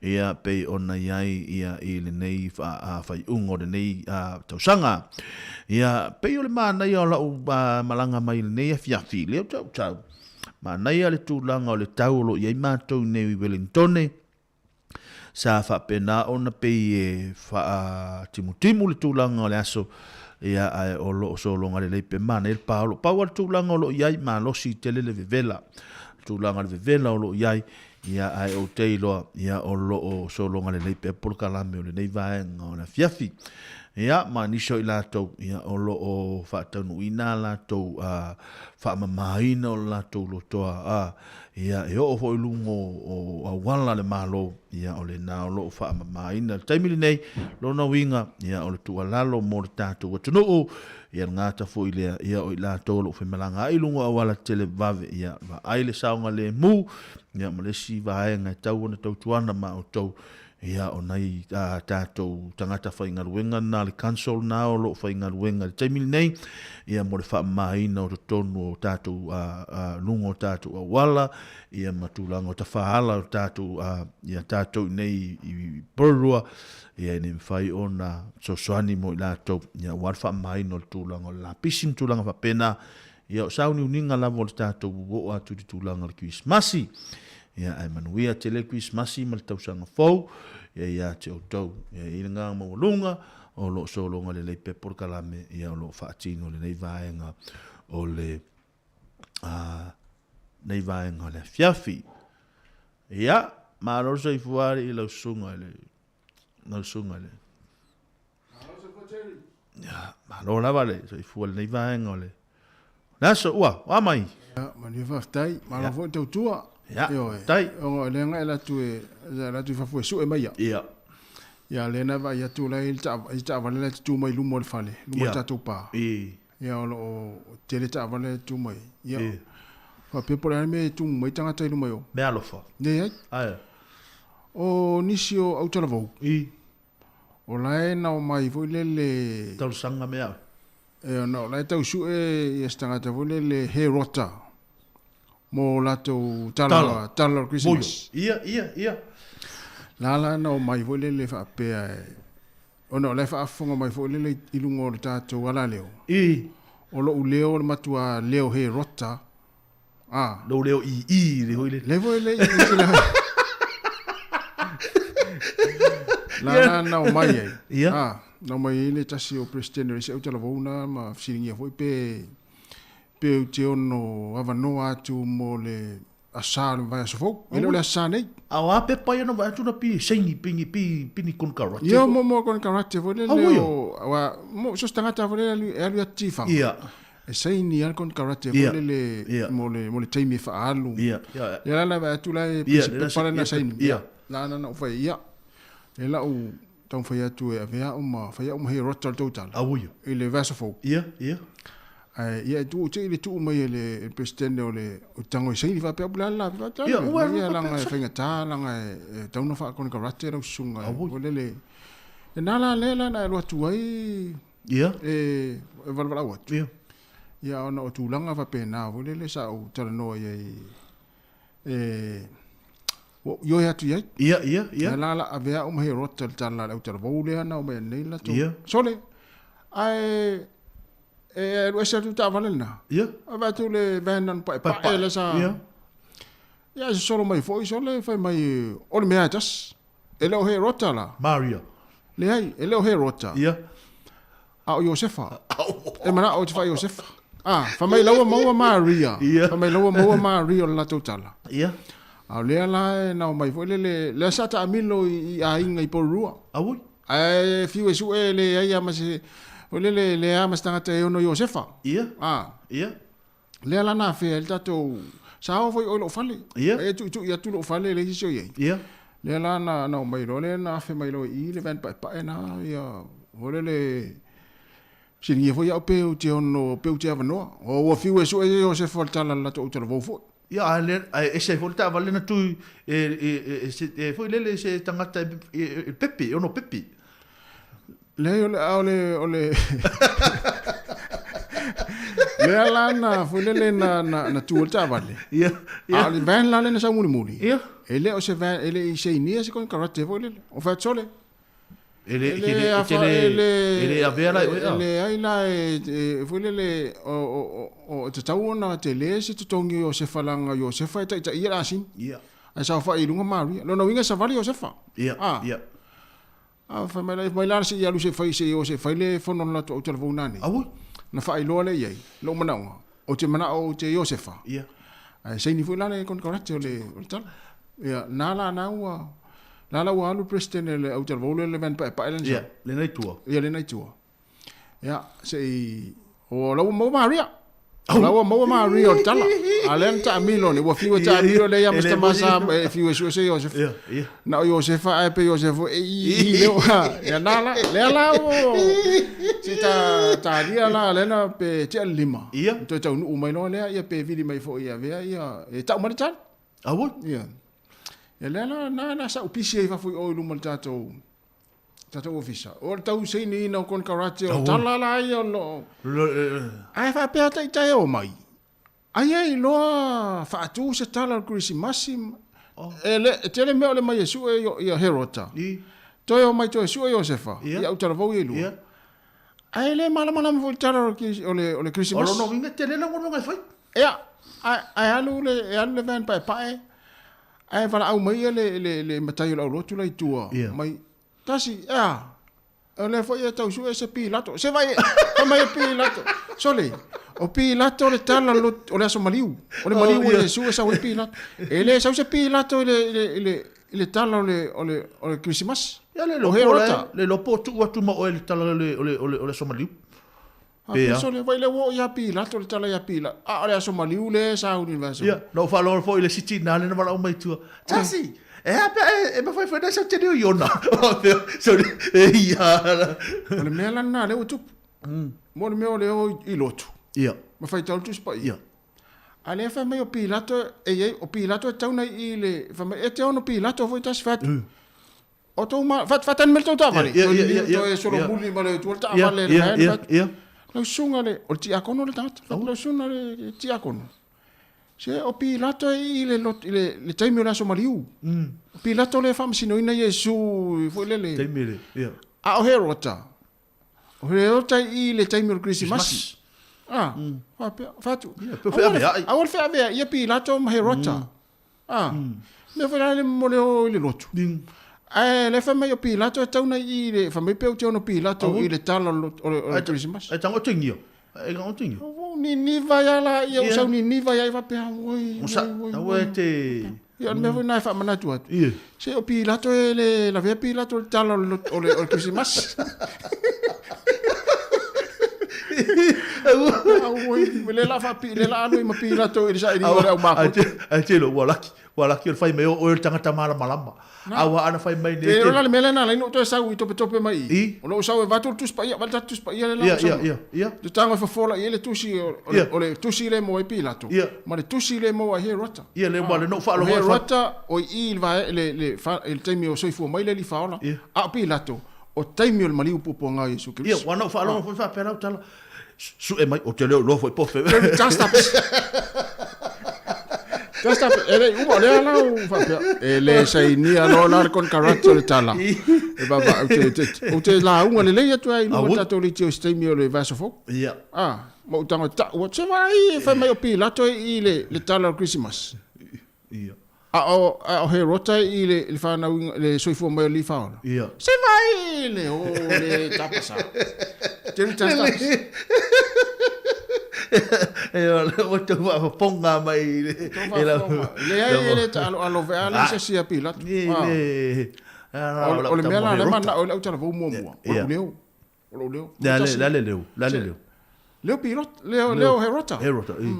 ia pei ona i ai ia i lenei faaiuga o lenei tausaga. Ia pei o le manaia o lau malaga mai i lenei afiafi, lea ou te au, Manaia le tulaga o le tau o lo o i ai matou nei i Welingtone, sa faapena ona pei e faatimutimu le tulaga o le aso, ia ae o lo o sologa lelei pe manaia le paolo. Pau lava le tulaga o lo o i ai, malosi tele le vevela, le tulaga o le vevela o lo o i ai, ia ae ou te iloa, ia o lo o sologa lelei pea polokalame o lenei vaega o le afiafi. Ia, ma nisi o i latou, ia o lo o faataunuuina a latou faamamaina o le latou lotoa, a, ia e oo foi i luga o auala a le Malo, ia o lena o lo o faamamaina. I le taimi lenei, lona uiga, ia o le tuualalo mo le tatou atunuu, ia le gata foi lea, ia o i latou o lo o faimalaga ai i luga o auala televave, ia vaai le saogalemu, ia ma le isi vaega e tatau ona tautuana ma outou, ia o nai a tatou tagata faigaluega na le council na o lo o faigaluega i le taimi lenei, ia mo le faamamaina o totonu o tatou luga o tatou auala, ia ma tulaga o tafaala o tatou ia tatou i nei i Porirua, ia ina ia mafai ona fesoasoani mo i latou, ia aua le faamamaina o le tulaga o le lapisi ma tulaga faapena, ia o sauniuniga lava o le tatou oo atu i le tulaga o le Kerisimasi. Ia ae manuia tele le Kerisimasi ma le tausaga fou, ia ia te outou. Ia i le agaga maualuga, o lo o sologa lelei pea polokalame, ia o lo o faatino i lenei vaega o le nei vaega o le afiafi. Ia, malo le soifua alii i lau susuga i le lau susuga i le Ia, malo lava le soifua i lenei vaega o le le aso. Ua, o a mai? Ia, manuia faafetai. Malo foi le tautua. Ia, faafetai. Ona o lea na e alu atu e, alu atu i fafo e sue mai au. Ia. Ia, lea na vaai atu la e i ai taavale la e tutu mai i luma o le fale, luma o le tatou pa. Ia, o lo o tele taavale la e tutu mai. Ia, faapea po o le a le mea e tumu mai tagata i luma i o. Meaalofa. Leai. Ae. O nisi o autalavou. O la e nao mai foi lele. Talosaga mea. E ona o la e tau sue ia se tagata foi lele he rota mo latou tala tala o le Christmas. Ia, ia, ia. La la nao mai foi lele faapea e ona o la e faafofoga mai foi lele i luga o le tatou alaleo. I. O lou leo o le matua leo he rota. Ah. Lou leo i i le foi le. Le foi le i i. La la nao mai ai. Ia. Ah, nao mai ai le tasi o President o le isi autalavou na ma fesiligia foi pe pe ou te ono avanoa atu mo le asa o le vaiaso fou. E le o le asa nei. A o a pepa ia na vaai atu na pi saini pini pi pini konekarate. Ia mo mo konekarate foi le le o wa mo so se tagata foi le e alu ia Tifaga. Ia. E saini lava le konekarate foi lele mo le mo le taimi e faaalu. Ia. Ia la la vaai atu la e pepa la na saini. Ia. La na na ou fai ia. E lau taumafai atu e ave au ma fai au ma he rota o le tou tala. Auia. I le vaiaso fou. Ia, ia. Ae ia e tuu te i le tuu mai e le Peresetene o le o tango e saini faapea upu le a le la faapea. Ia, ua ia langa e faigata langa e tau na faakonekarate lau susuga foi lele. E na la lea la na e alu atu ai Ia. E valavalau atu. Ia. Ia ona o tulaga faapena foi lele sa ou talanoa i ai e ua ou ioe atu i ai. Ia, ia, ia. Ia la la ave au ma he rota le tala le autalavou lea na omai nei latou. Ia. Sole, ae e alu ese atu taavale lena. Ia. Ave atu le van na paepae la sa. Ia. Ia se solo mai foi sole fai mai o le mea e tasi. E le o he rota la. Maria. Leai, e le o he rota. Ia. A o Iosefa. E manao ou te fai Iosefa. Ah, fai mai laua maua Maria. Ia. Fai mai laua maua Maria o le latou tala. Ia. A o lea la e na omai foi lele, lea sa taamilo i aiga i Porirua. Auoi. Ae fiu e sue e leai lava ma se, foi lele, e leai lava ma se tagata e ono Iosefa. Ia. A. Ia. Lea la na afea ai le tatou, sa oo foi i o i lou fale. Ia. Ae tuitui atu lou fale e leai se isi o i ai. Ia. Lea la na, na omai loa lea na afe mai loa i i le van paepae na, ia, foi lele, Fesiligia foi au pe ou te ono, pe ou te avanoa. O ua fiu e sue Iosefa o le tala a le latou autalavou foi. Ia, ae le, ae ese ai foi le taavale na tui e, e, e, e, se, e foi lele se tagata e, e, e pepe, e ono pepe. Leai, o le, a o le, o le lea la na, foi lele na, na, na tu ai le taavale. Ia, ia. A o le van la lea na sau mulimuli. Ia. E le o se van, e le i sainia se konekarate foi lele. O Fatsole. E le, e le, e le, e le avea la i oe a? E leai la e, foi lele, o, o, o, o tatau ona tele se totogi o Iosefa leaga o Iosefa e taitaia le asini. Ia. Ae saofai i luga Maria. Lona uiga e savali Iosefa. Ia, A. ia. A fai mai la, mai la se i alu se i fai, se i o se i fai le fono a le latou autalavou nanei. Auoi. Na faailoa lea i ai, lou manaoga, ou te manao ou te Iosefa. Ia. Ae saini foi la le konekarate o le, o le tala. Ia, na la na ua, na la ua alu President e le autalavou lea le van paepae lea na sau. Ia, lena i tua. Ia, lena i tua. Ia, se i, o la ua maua Maria. O la ua maua Maria o le tala. A lea na taamilo nei, ua fiu e taamilo lea ia ma se tama sa e fiu e sue se Iosefa. Ia, ia. Na o Iosefa ae pe Iosefa e i i leo. Ia na la, lea la ua, se ta, talia la lea na pe tea le lima. Ia. Toe taunuu mai loa lea, ia pe vili mai foi ia avea ia, e tau mai le tala. Aua. Ia. Ia lea la, na, na sa upisi ai fafo i o i luma o le tatou, tatou ofisa. O le tau sainiina o konekarate o tala la ia o lo o. Ae faapea taitai e omai, aia e iloa faatu se tala o le Kerisimasi, e le, e tele mea o le mai e sue ia Herota. Toe omai toe sue Iosefa, Ia. i autalavou ia e lua. Ia. Ae le malamalama foi i le tala o le, o le, o le O Kerisimasi. lona uiga e tele lau galuega e fai. Ia, ae, ae alu le, e alu le van paepae, ae valaau mai ia le, le, le matai o le aulotu la i tua. Ia. Mai, tasi, ea, o lea foi e tau sue se Pilato. Se vai, fai mai e Pilato. Sole, o Pilato le tala o le aso maliu. O le maliu Oh, o ia. Iesu e sau ai Pilato. E le sau se Pilato i le, i le, i le, i le tala o le, o le, o le Kerisimasi. Ia le O lopo Herota. le, le lopo tuu atu ma oe le tala o le, o le, o le, o le aso maliu. A Pe a. sole, vai le ua o ia Pilato le tala ia Pilato. A o le aso maliu le sa uni le aso. Ia, na ou faalogo foi i le siti na le na valaau mai tua. Tasi, e a pea e, e mafai foi nai sau tele o Iona. So, e ia. O le mea la lena lea ua tupu. Mo le mea o le o i lotu. Ia. Ma faitau le Tusi Paia. Ia. A lea fai mai o Pilato e i ai, o Pilato e tau nei i le, fai mai, e te ono Pilato foi tasi fai atu. O tou ma, faatani mai le tou taavale. Ia, ia, ia, ia, Toe ia. solomuli ma le tua le Ia, taavale le ia, vae, ia, fai atu. ia. Lau susuga le, o le tiakono le tagata. Fai atu, lau susuga le tiakono. Se o Pilato e i le, lot, i le, le taimi o le aso maliu. O Pilato le faamasinoina Iesu foi lele. Taimi le, ia. A o Herota. O Herota i le taimi o le Kerisimasi. Ah, faapea, fai atu. pe feaveai. Aua le feaveai ia Pilato ma Herota. Ah, mea foi la le mo le o i le lotu. Ae le fai mai o Pilato e tau nei i le, fai mai pe ou te ono Pilato Aua. i le tala o le, o le Kerisimasi. Ai tango tengia. Ai tango tengia. Ua niniva ia la, ia Ia. ua sau niniva ia i faapea, oi, O sa, oi, oi, aua oi. e te... Ia, o le mea foi na e faamanatu atu. Ia. Se o Pilato e le lavea Pilato le tala o le, o le, o le Kerisimasi. Auoi, le la faapi, le la alu i ma Pilato i le sailiga o le au makoto. Ai te lo, ua laki, ua laki o le fai mai o oe le tagata malamalama. A ua ana fai mai nei. Te iloa la le mea lea na ala ai ona ou toe sau i topetope mai i. O lou sau e vaeatu le Tusi Paia, vae le tatou Tusi Paia lea la Ia, ua sau. ia, ia, ia. Te tago e fofola i ai le tusi o, o, le, Ia. o le tusi lea e maua ai Pilato. Ia. Ma le tusi lea e maua ai Herota. Ia, le ua le nou faalogo O e fai- Herota o i i le vae, le, le, fa, i le taimi o soifua mai le alii faaola. Ia. A o Pilato, o taimi o le maliu puapuaga o Iesu Ia, Keriso. ua nou faalogo foi faapea lau tala. Sue mai, o te leo iloa foi po fe. Just up. Just up. E le uma, o lea la u faapea. E le sainia loa la le konekarate o le tala. E vava, ou te, te, ou te lauga lelei atu ai i luma Aua. o tatou leitio i se taimi o le vaiaso fou. Ia. Ah, ma ou tago tau atu, se vaai e fai mai o Pilato i le, le tala o le Kerisimasi. Ia. A o, a o Herota i le, le whanau, le soifua mai o le whaola. Ia. Se vai le o le tapasa. Te le tapasa. E o le ua tau faafofoga mai i le... Tau faafofoga. Leai e le taaloalo vea le se sia pilato. Le O le mea la lea manao i lau talavou muamua, o lou leo. O lou leo. Le a le leo, le a le leo. Leo pilot, leo leo Herota. Herota, i.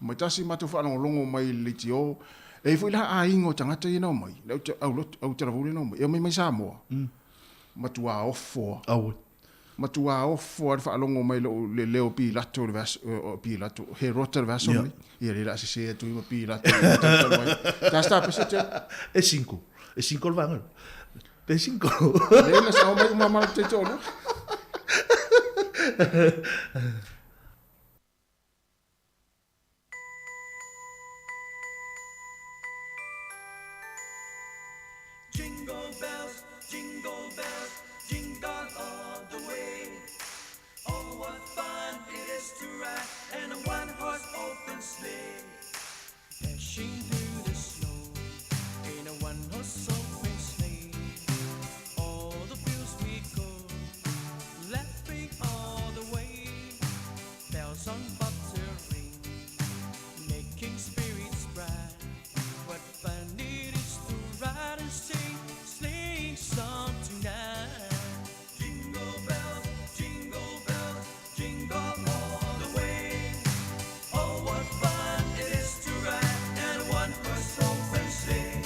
Mai tasi matou faalogologo mai i le leitio, e i ai foi la aiga o tagata ia na omai, le au au talavou lea na omai, e omai mai Samoa. Matua ofo lava. Auē. Matua ofo lava le faalogo mai lou le leo o Pilato i le vaiaso, o Pilato, Herota i le vaiaso lenei. Ia lea o le a sese atu ai ma Pilato i le talu talu ai. Ta sta pese te. E cinco. E cinco le vaega. Pe cinco. Lea na sao mai uma ma le taitoalua. Jingle bells, jingle bells, jingle all the way. Oh, what fun it is to ride in a one-horse open sleigh. Dashing through the snow in a one-horse open sleigh. All the fields we go, laughing all the way. Bells on bobtail ring, making spirits bright. What fun it is to ride and sing sleighing song tonight. Jingle bells, jingle bells, jingle all the way. Oh, what fun it is to ride in a one-horse open sleigh.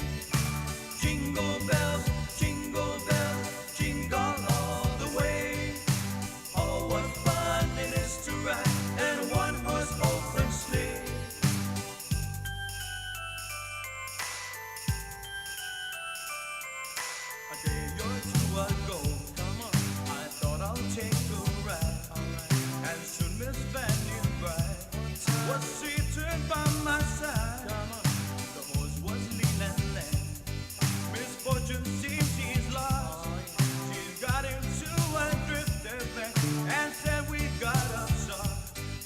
Jingle bells, jingle bells, jingle all the way. Oh, what fun it is to ride in a one-horse open sleigh. A day or two ago, come on, I thought I'll take a ride. And soon Miss Fanny Bright was sitting by my side. The horse was lean and lank. Misfortune seems she's lost. She's got into a drifted bank and said we got a song.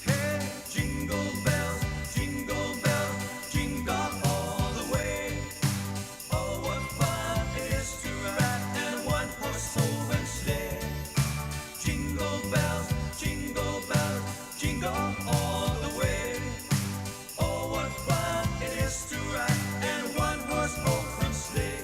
Hey, jingle bells, jingle bells, jingle all the way. Oh, what fun it is to ride in a one-horse open sleigh. Jingle bells, jingle bells, jingle all the way. Oh, what fun it is to ride in a one-horse open sleigh.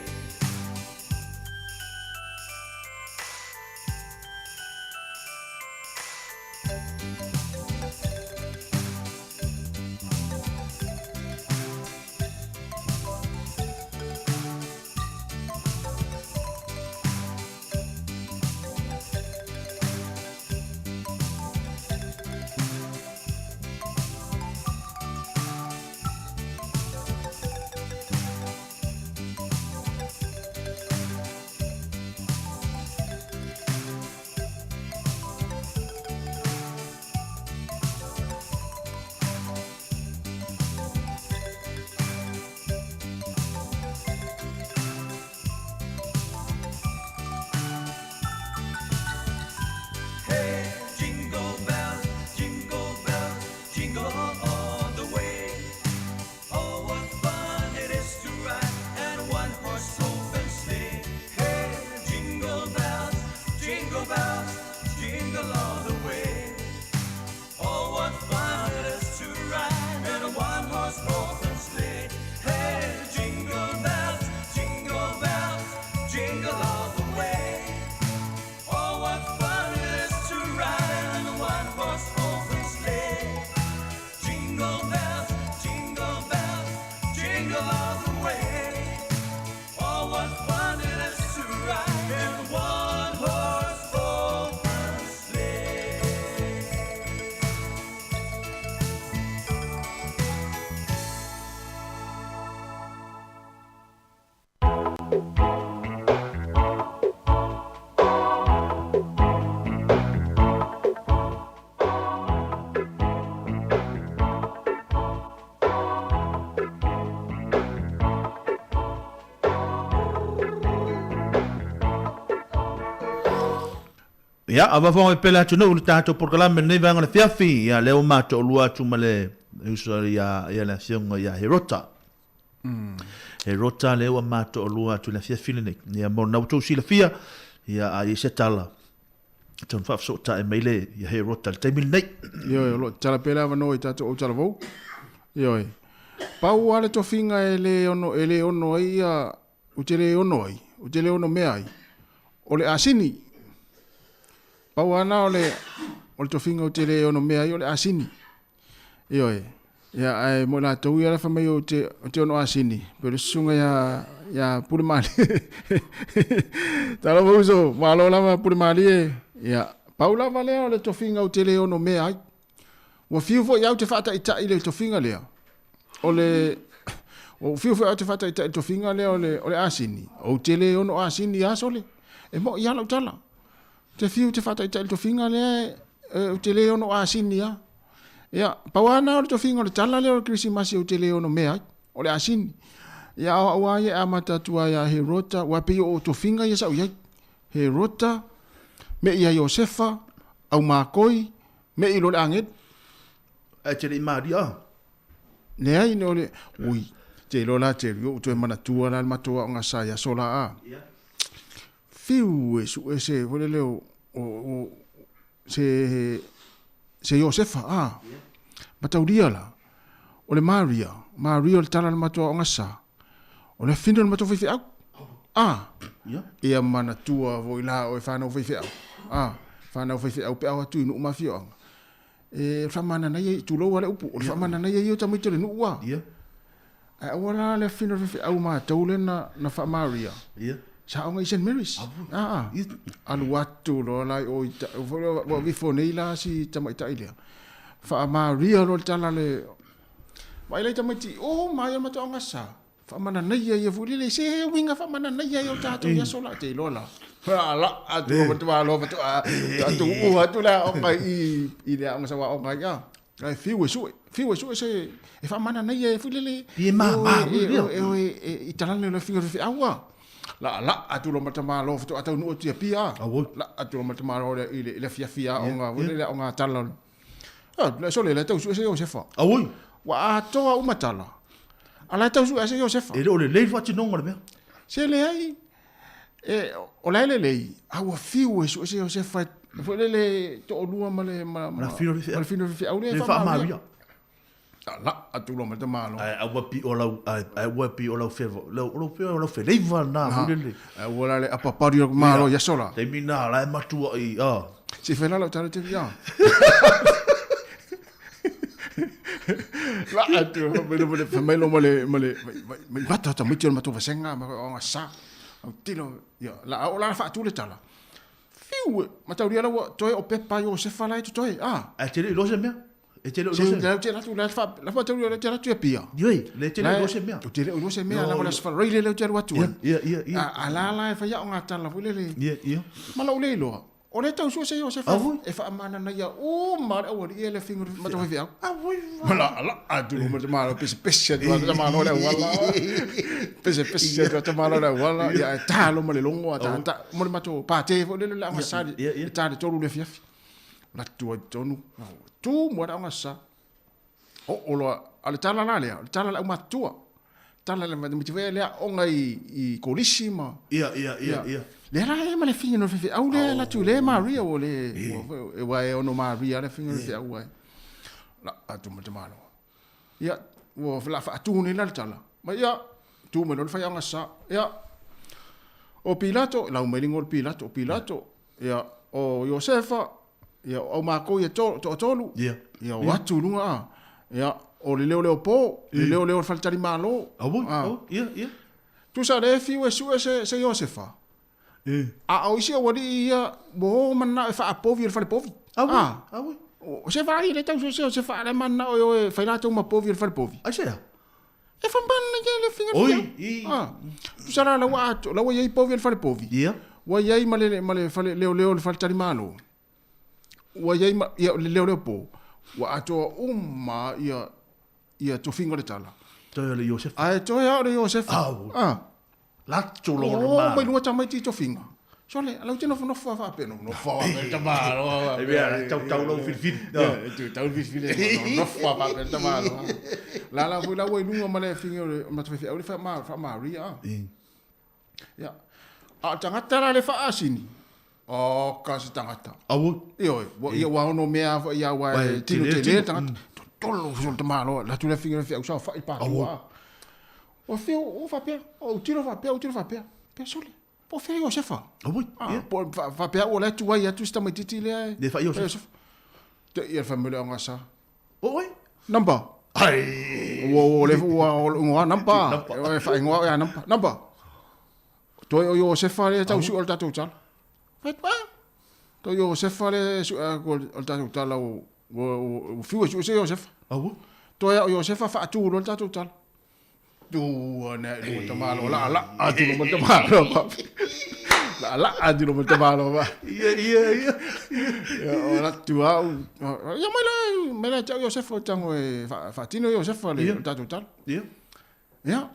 Hey, jingle bells, jingle bells, jingle all the way. Oh, what fun it is to ride in a one-horse open sleigh. Hey, jingle bells, jingle bells, jingle all the way. Oh, what fun it is to ride in a one-horse open sleigh. Hey, jingle bells, jingle bells, jingle all the way. Oh, what fun it is to ride in a one-horse open sleigh. Jingle bells, jingle bells, jingle all the way. Oh, what fun it is to ride in a one-horse open sleigh. Ia, afafoga mai pea le atunuu i le tatou polokalame i lenei vaega o le afiafi, ia, lea ua matoolua atu ma le uso ia, ia le afioga ia Herota. Herota lea ua matoolua atu i le afiafi lenei. Ia, mo lena ua outou silafia, ia, a i ai se tala. Tau na faafesootai mai le ia Herota i le taimi lenei. Ioe, o lo o tatala pea le avanoa i tatou autalavou. Ioe. Pau lava le tofiga e le ono, e le ono ai ia, ou te le ono ai, ou te le ono mea ai, o le asini. Pau lava na o le, o le tofiga ou te le ono mea ai o le asini. Ioe. Ia, ae mo i latou ia la fai mai ou te, ou te ono asini, pe o le susuga ia, ia Pule Malie. Talofa uso, malo lava Pule Malie. Ia, pau lava lea o le tofiga ou te le ono mea ai. Ua fiu foi au te faataitai i le tofiga lea. O le, ua fiu foi au te faataitai i le tofiga lea o le, o le asini. Ou te le ono asini a sole. E moi lava lau tala. Te fiu te faataitai i le tofiga lea ou te le ono asini a. Ia, pau lava na o le tofiga o le tala lea o le Kerisimasi ou te le ono mea ai, o le asini. Ia, o au lava ia e amata atu lava ia Herota, aua e pei o tofiga ia sa ou i ai. Herota, me i a Iosefa, au makoi, me i loa le agelu. Ae te le i malia a? Leai, o le, ui, te iloa la Jerry, ua ou toe manatua la le matou aoga sa i aso la a. Fiu e sue se, foi lele o, o, o se, se Iosefa, a, mataulia la, o le Maria, Maria o le tala o le matou aoga sa, o le afine o le matou faifeau, a, ia manatua foi la oe fanau faifeau, a, fanau faifeau pe a o atu i nuu ma afioaga, e faamananaia, tulou lava le upu, o le faamananaia ia o tamaiti o le nuu a. Ae aua la le afine o le faifeau matou lea na, na faa-Maria. Sa aoga i St. Mary's. A, a. Alu atu loa la i o i ta, ua aveifo nei la si tamaitai lea. Faa-Maria loa le tala le, vaai la i tamaiti, o mai o le matou aoga sa. Faamananaia ia foi lele, se uiga faamananaia ia o tatou i aso la, te iloa la. Ala atu o matua alofa faatoa tuua atu le aoga i i le aoga sa aoga ai a. Ae fiu e sue, fiu e sue se e faamananaia e foi lele. E mama e e e i talane o le fiu o le feau a. La la atu lo matamalo faatoa taunuu atu i Apia a. La atu lo matamalo i le afiafi aoga foi lele aoga tala. Ah, le sole le tau sue se Iosefa. Auoi. Ua atoa uma tala. A la e tau sue se Iosefa. E le o lelei le faatinoga o le mea. Se leai. E, o la e lelei, a ua fiu e sue se Iosefa foi lele toalua ma le ma ma le fino le feau le faamaria. La atu lo ma te malo. Ai aua pi o lau ai ai ua pi o lau fevo lau lau pe o lau feleiva na foi lele. Ai ua la le apapari o malo ia sola. Taimi na la e matua i a. Si fela lau tala te ia. La atu mai lo male mai lo male male mai vata ta miti o matou vasenga ma o sa. Au tilo ia la o la fa tu le tala. Fiu mataulia la ua toe o pepa Iosefa la e totoe a. Ai te le i se mea. E te le o se mea. Se te la fa la fa tau le te la tu pia. Yoi, le te le o se mea. Te le o se mea la wala fa rei le le te atu. Ia, ia, ia. A la la e fa ia o ngā tala foi le le. Ia, ia. Ma lau le iloa. O le tau sue se Iosefa e faamanana ia uma le aualii e le fingo ma tau feau. Ma la la atu ma te malo pese pese atu atu malo le auala. Pese pese atu atu malo le auala. Ia e talo ma le longo a ta ta mo le matou pate foi le le aoga sa e ta le tolu le afiafi. La atu ai tonu. Tu mo le aoga sa. Oo loa, a o le tala la lea, o le tala a le aumatutua. Tala le tamaiti foi lea aoga i, i kolisi ma... Ia, ia, ia, ia. Lea la e ma le finga no le faifeau lea la tu le Maria ua le, ua, ua e ono Maria le finga no le faifeau ai. La, atu ma te malo. Ia, ua la faatu nei la le tala. Ma ia, tu mai loa le faiaoga sa. Ia, o Pilato, lau mai le igoa o le Pilato, o Pilato, ia, o Iosefa, ia, o au makou ia to, toatolu, Ia. ia, o atu i luga, a. Ia, o le leoleo po, le leoleo o le faletalimalo. Auoi, auoi, ia, ia. Tusa le fiu e sue se, se Iosefa. A o isi aualii ia, ua o mananao e faapovi e le falepovi. Auoi, A. auoi. O se vaai le tau sue se Iosefa, a le mananao e o e fai latou ma povi e le falepovi. Aisea? E whamana ia le finga Oi, i. Ah. Tusa la ua ato, la ua iai povi e le fale povi. Ia. Ua iai ma le ma le fale leo leo le fale tali malo. Ua iai ma ia le leo leo po. Ua atoa uma ia ia tofiga o le tala. Toe o le Iosefa. Ae toe a o le Iosefa. Au. Ah. Lato lo O mai luga tamaiti i tofiga. Sole, lau te nofonofo a faapea, nofonofo a faapea tamaloa. E mea, tau tau lau filifili. E tau filifili, nofonofo a faapea tamaloa. La la foi la ua i luga ma le finga o le matawhewheau le wha Maria. Ia. A o tagata la le whaasini. O ka se tagata. Aua. Ioe, ua ia ua ono mea foi ia ua e tino tele le tagata. Tolo so le malo, la tu le finga fi au sa fa i pa tu. O fi o fa pea, o tiro fa pea, o tiro fa pea. Pea sole. Po fe Iosefa. Aua. Po fa pea o le tu ai atu sta mai titi le. Le fa Iosefa. Te ia fa mele anga sa. Oi. Number. Ai. Ua o le ua o ngoa number. E fa ngoa ia number. Number. Toi o Iosefa le tau su o le tatou tala. Fa toi Iosefa le su o le tatou tala o o fiu su se Iosefa. Aua. Toi o Iosefa fa tu lo le tatou tala. Tu na lo tamalo la la atu lo tamalo. La la atu lo tamalo ba. Ia ia ia. Ia o la tu au. Ia mai la mai la tau Iosefa tango e fa tino Iosefa le tatou tala. Ia. Ia.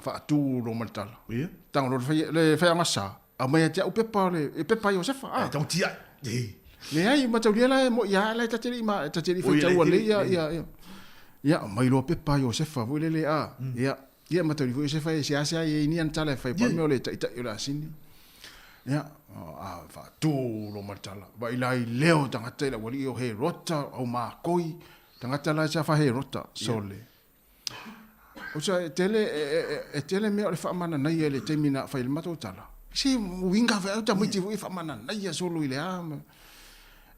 Fa tu lo mal tala. Ia. Tango lo le fa ngasa. A mai te au pepa le e pepa Iosefa. Ah. Tau tia. Le ai ma tau la mo ia la ta tele ma ta tele fa tau le ia ia ia. Ia mai lo pepa Iosefa voi le le a. Ia ia ma tau Iosefa e sia sia e ni an tala fa pa me le ta ta la sini. Ia a fa tu lo mal tala. Ba ila i leo tangata la wali o he rota au ma koi tangata la sa fa he rota sole. O sa e tele e tele mea o le faamana nei e le taimi na fai le matou tala. Se uiga fa ta mai ti foi faamana nei solo i le a.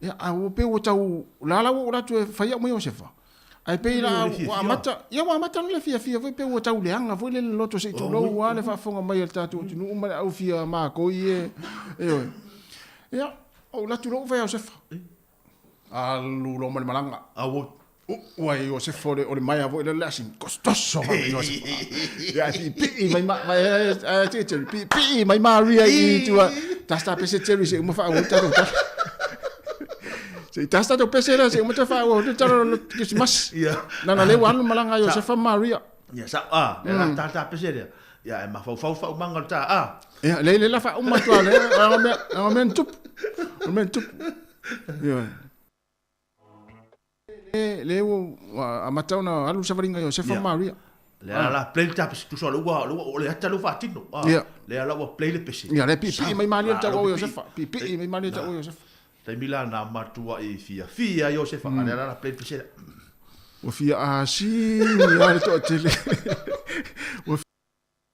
Ia a o pe o tau la la o la tu e fai au mai Iosefa. Ai pe la o amata, ia o amata le fia fia foi pe o tau leanga foi le loto se tu lo ua le faafofoga mai e le tatou atunuu ma le au fia makoi e. E oe. Ia o la tu lo fai Iosefa. Alu lo ma le malaga. Aua. Ua Iosefa o le maea foi le le asin costoso ma Iosefa. Ia pi pi mai ma mai te te pi pi mai Maria i tua. Ta sta pese te se uma fa o ta ta. Se ta sta to pese la se uma ta fa o ta lo Christmas. Ia. Na na le wan malanga Iosefa Maria. Ia sa a, le la ta ta pese le. Ia e ma fau fau fau manga ta a. Ia le le la fa uma tua le nga me tup. Me tup. Ia. Le le o a matau na alu savaringa Iosefa Maria. Le la play le tapes tu so le ua le ata lo fa tino. Le la ua play le pese. Ia le pi pi mai Maria ta o Iosefa. Pi pi mai Maria ta o Iosefa. Taimi la na matua i fia fia Iosefa le la play le pese. Ua fia asi ia le toatele. Ua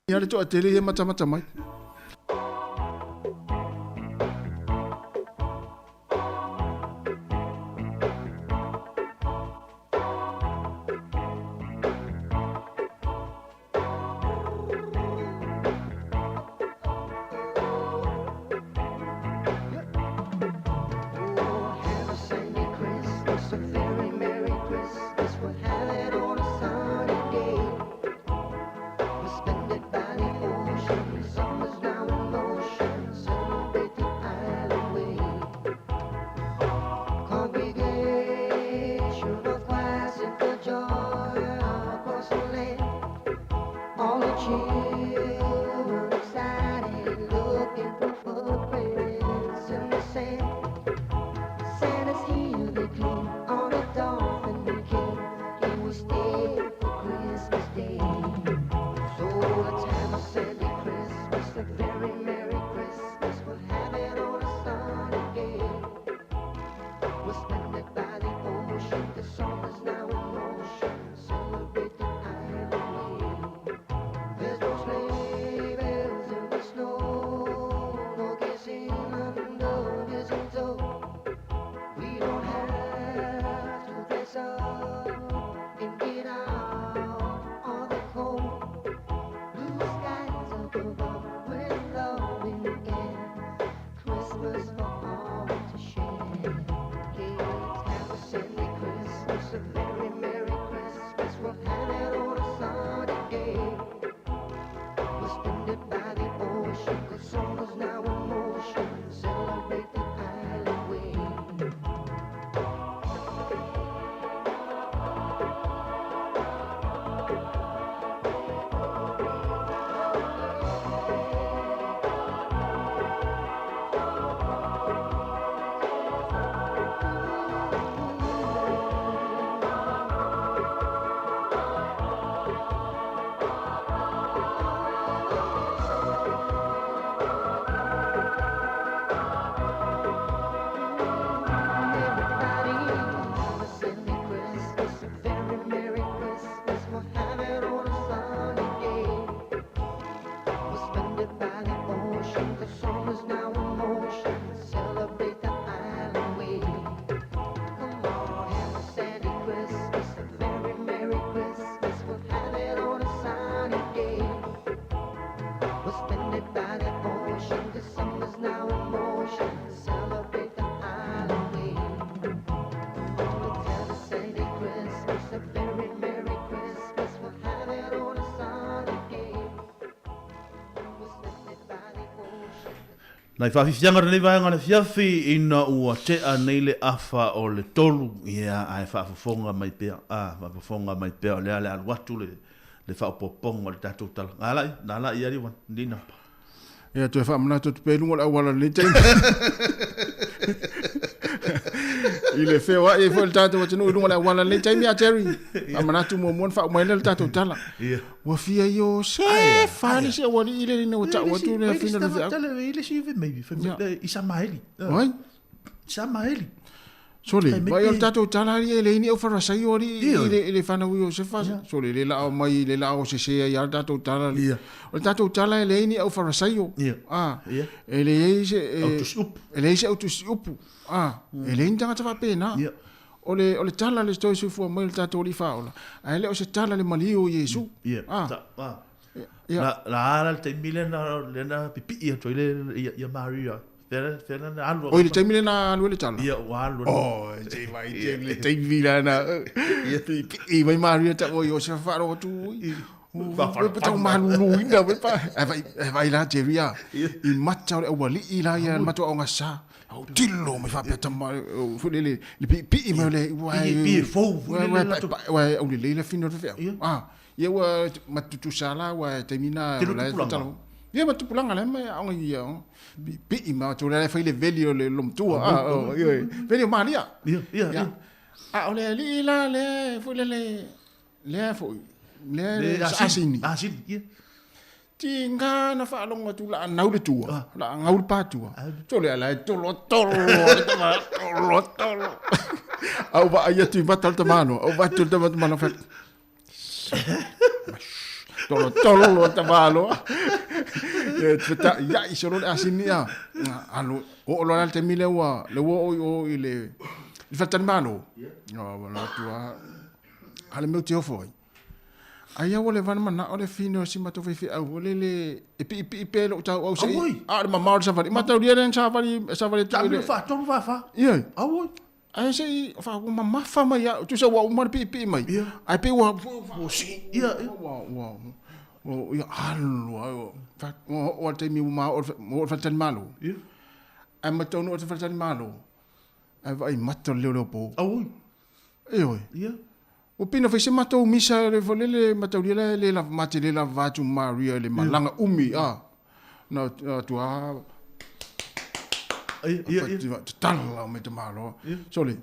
fia le toatele ia matamata mai. Have a sunny Christmas, a very Merry Christmas. We'll have it on a sunny day. We'll spend it by the ocean. Summer's now in motion. Celebrate the island way. Congregation of choirs sing for joy across the land. All the children excited, looking for footprints in the sand. Santa's here, they came on a dolphin they came. He will stay for Christmas Day. So let's have a sandy Christmas, a very Merry Christmas. We'll have it on a sunny day. We'll spend it by the ocean. The summer's now in motion. Celebrate the island way. There's no sleigh bells in the snow, no kissing under mistletoe. We don't have to dress up and get out all the cold. Blue skies up above with love in the air. Christmas for all to share. Yeah, let's have a sandy Christmas, Nai faafiafiaga o lenei vaega o le afiafi ina ua tea nei le afa o le tolu, ia, ae faafofoga mai pea, a, faafofoga mai pea o lea le alu atu le, le faaopoopoga o le tatou tala. Nā lai, nā lai ia liuana, lenei napa. Ia, toe faamanatu atu pea i luga o le auala i lenei taimi. I le feoai ai foi o le tatou atunuu i luga o le auala i lenei taimi, a Jerry. Faamanatu muamua ona faauma ai lea le tatou tala. Ua fia Iosefa le isi aualii le ina ua tau atu le afina le feau. I le isi maybe, i Samaeli. Oi? Samaeli. Sole, vai o le tatou tala alii e leai ni au Farasaio alii i le fanau o Iosefa. Sole, le laa mai, le laa o sese ai lava le tatou tala. O le tatou tala e leai ni au Farasaio. Ah, e leai se e leai se au tusiupu. Ah, e leai ni tagata faapena. O le, o le tala le toe soifua mai o le tatou Alii Faaola, ae le o se tala le maliu o Iesu. Ia, Ah. ta, ah. Ia. Na, na ala le taimi lea na, lea na pipii atu ai le, ia, ia Maria. Fea, fea na alu. Oi, le taimi lea na alu ai le tala? Ia, ua alu. Oh, se vai te le taimi lea na pipii mai Maria ta o Iosefa faalogo atu. Oi, Pe tau maluluina pe pa. Ai vai ai vai la Jerry a. I mata o le aualii la ia le matua aogasa. Au tilo mai faapea tama foi lele le piipii mai o le ua Pii e fou foi lele latou. Ua au lelei le fino o le feau. Ah, ia ua matutusa la ua taimi na Tele la tupulaga. Ia ma tupulaga la mai aoga ia. Piipii ma tu la fai le veli o le lomatua. Ah, ia. Veli o Maria. Ia, ia. A o le alii la le foi lele Lea foi, lea Le asini. Asini, ia. Tiga na faalogo atu la nau le tua, ah. la ngau le patua. Tole ala e tolo tolo, le tama tolo tolo. Au va ai atu i mata le tamano, au va atu le tama tamano fa. Tolo tolo le tamano. E feta ia i solo le asini a. Alo, o o loa le taimi le ua, le ua o i o i le le faletalimalo. No, wala atu a. A le mea ou te ofo ai, ai ua leva ona manao le fine o si matou faifeau foi lele e piipii pea i lou tauau se i, a o le mamao o le savali. Mataulia lea na savali, savali atu i le... Taamilo faatolu faafa. Ioe. Auoi. Ae se i ua mamafa mai au, tusa ua uma le piipii mai, ae pei ua... Ua sii, ia, ia. Ua, ua, ua, ia, alu, alu, ua oo lava i le taimi ua ma oo i le faletalimalo. Ia. Ae ma taunuu atu i le faletalimalo, ae vaai mata o le leoleo po. Auoi. Ioe. Ia. Ua pei na fai se matou misa le foi lele mataulia la e le lava ma te le lava atu Maria i le malaga umi a. Na atu a Ia, ia, ia. Tatala mai tamaloa. Sole,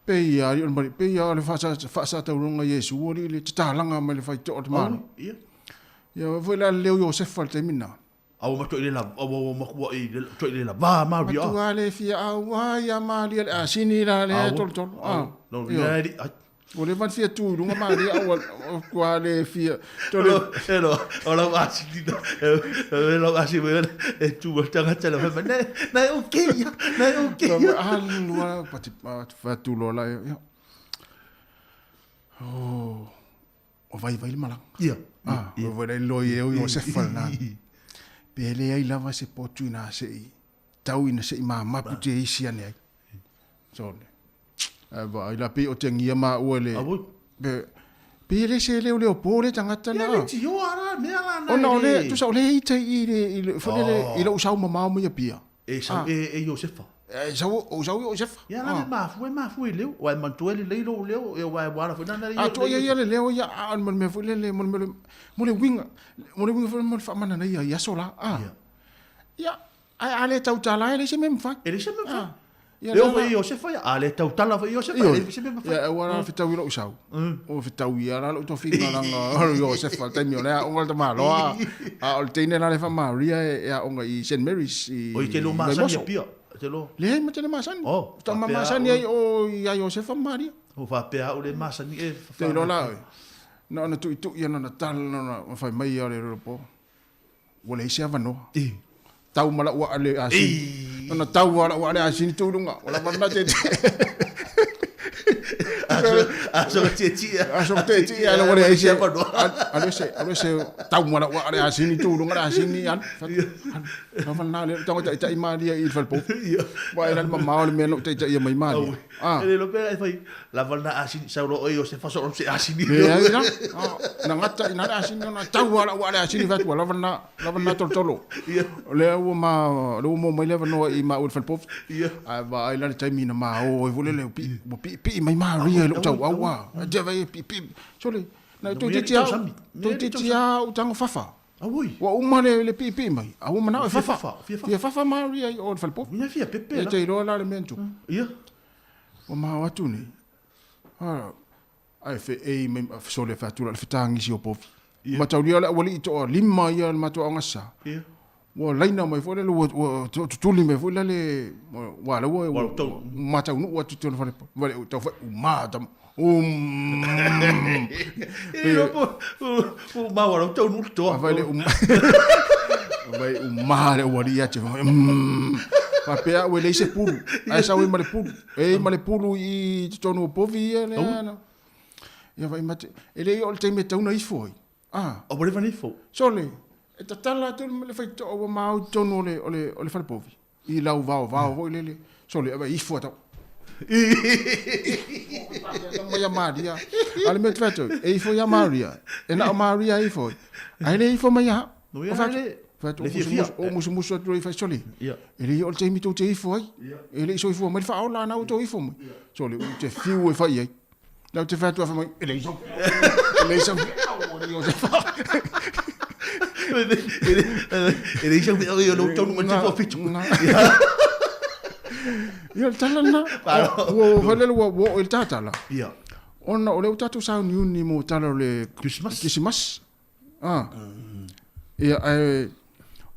pe ia ali o le mali, pe ia le faasatauroga Iesu ali le tatalaga mai le faitoa o le tamaloa. Ia. Ia foi la leo Iosefa i le taimi na. A ua matuai le lava, a ua matuai le, matuai le lava Maria. Matua le fia auai ia Maria le asini la le tolotolo. Ah. No, ia li ai. Ua leva ona fia tu i luga Maria ua ua le fia tole. E lo, o lau asini na, e lau asini e tu ma tagata la fa na na o ke ia, na o ke ia. Alu a pati fatu lola ia. Oh. O vaivai le malaga. Ia. Ah, o vaivai le loi e o Iosefa lena. Pe leai lava se potu ina se i tau ina se i mamapu te isi ane ai. Sole. Ai vaai la pei o te agia maua le... Pe, pe le se leo leo po le tagata la. Ia le tioa la mea la na. Ona o le, tusa o le ita i le, i le, foi le, i lou sau mamao mai Apia. E sau e, e Iosefa. E sau, o sau Iosefa. Ia la le mafua, e mafua i leo. Ua e manatua e lelei lou leo, e ua e ua ala foi nana A tua ia ia le leo ia, a o le mea foi lele, mo le, mo le uiga, mo le uiga foi mo le faamananaia i aso la. A. Ia, ae a le tautala e leai se mea e mafai. E leai se mea e mafai. Ia, Leo foi Iosefa ia, a le tautala foi Iosefa, e leai se mea e mafai. Ia, ua la fetau i lou sau. Ua fetau ia la lou tofiga langa o Iosefa, taimi o le aoga le tamaloa. A o le teine la le fa Maria e aoga i St Mary's i Oi, te lo masani a pia. Te lo. Leai ma te le masani. Oh, Tama masani ai o ia Iosefa ma Maria. O faapea au le masani e Te iloa la oe. Na ona tuitui ia na ona tala na ona fai mai ia o le lolo po. Ua leai se avanoa. Tau ma lau aa le asini. Ona tau a lau aa le asini tu i luga. Ua lava lena tietie. Aso ka tietie. Aso ka tietie ala ua leai se avanoa. Alu ese, alu ese tau ma lau aa le asini tu i luga le asini alu. Alu. Lava lena lea tago taitai Maria i le falepovi. Ua e la le mamao o le mea na ou taitaia mai Maria. Ah. E le iloa pe e fai lava lena asini sau loa oe Iosefa soo se asini. Leai la. Ah, na gata i ina le asini ona tau lava lau ua le asini fai atu ua lava lena, lava lena tolotolo. O lea ua ma, o lea ua maua mai le avanoa i maua i le falepovi. Ae vaai la le taimi na ma o ai foi lele ua piipii mai Maria i lou tauau ah. Ae vaai e piipii. Sole, na toeitiiti lava, toeitiiti lava ou tago fafa. Auoi. Ua uma le, le piipii mai, a ua manao e fafa. Fia fafa. Fia fafa Maria i o i le falepovi. Ia fia pepe la. E te iloa la le mea na tupu. Ia. Ua mao atu nei. A, ae feei mai, sole fai atu la le fetagisi o povi. Ia. Mataulia le aualii toalima ia o le matou aoga sa. Ia. Ua laina mai foi lele, ua tutuli mai foi lele, ua la ua, ua ma taunuu atu i totonu o le fale, ua tau fai, uma tama, um. E iloa po, u ma ua taunuu le toa. Vai le uma, vai uma le aualii ia te, faapea au e leai se pulu, ae sau ai ma le pulu, e i ai ma le pulu i totonu o povi ia lea. Ia vai mate, e le i oo i le taimi e tatau ona ifo ai. Ah. Ua leva ona ifo. Sole, e tatala atu le faitotoa ua ma au i totonu o le, o le, o le falepovi. I lau vaovao foi lele. Sole, ave ifo atu. Mai ia Maria. A o le mea ou te fai atu ai, e ifo ia Maria. E na o Maria e ifo ai. Ae le ifo mai ia au. No ia le, Fai atu, le fiafia. o musumusu atu loa i fai, sole, Ia. e le i oo le taimi tou te ifo ai. E le i soifua mai le faaola na ua outou ifo mai. Sole, ou te fiu e fai i ai. Lau te fai atu a fai mai, e leai sau, e leai sau, e leai sau. E leai sau i lou taunuu mai le 17. Ia, o le tala lena. Ua foi lele ua oo i le tatala. Ia. Ona o lea ua tatou sauniuni mo tala o le Christmas. Kisimas. Ah. Ia, ae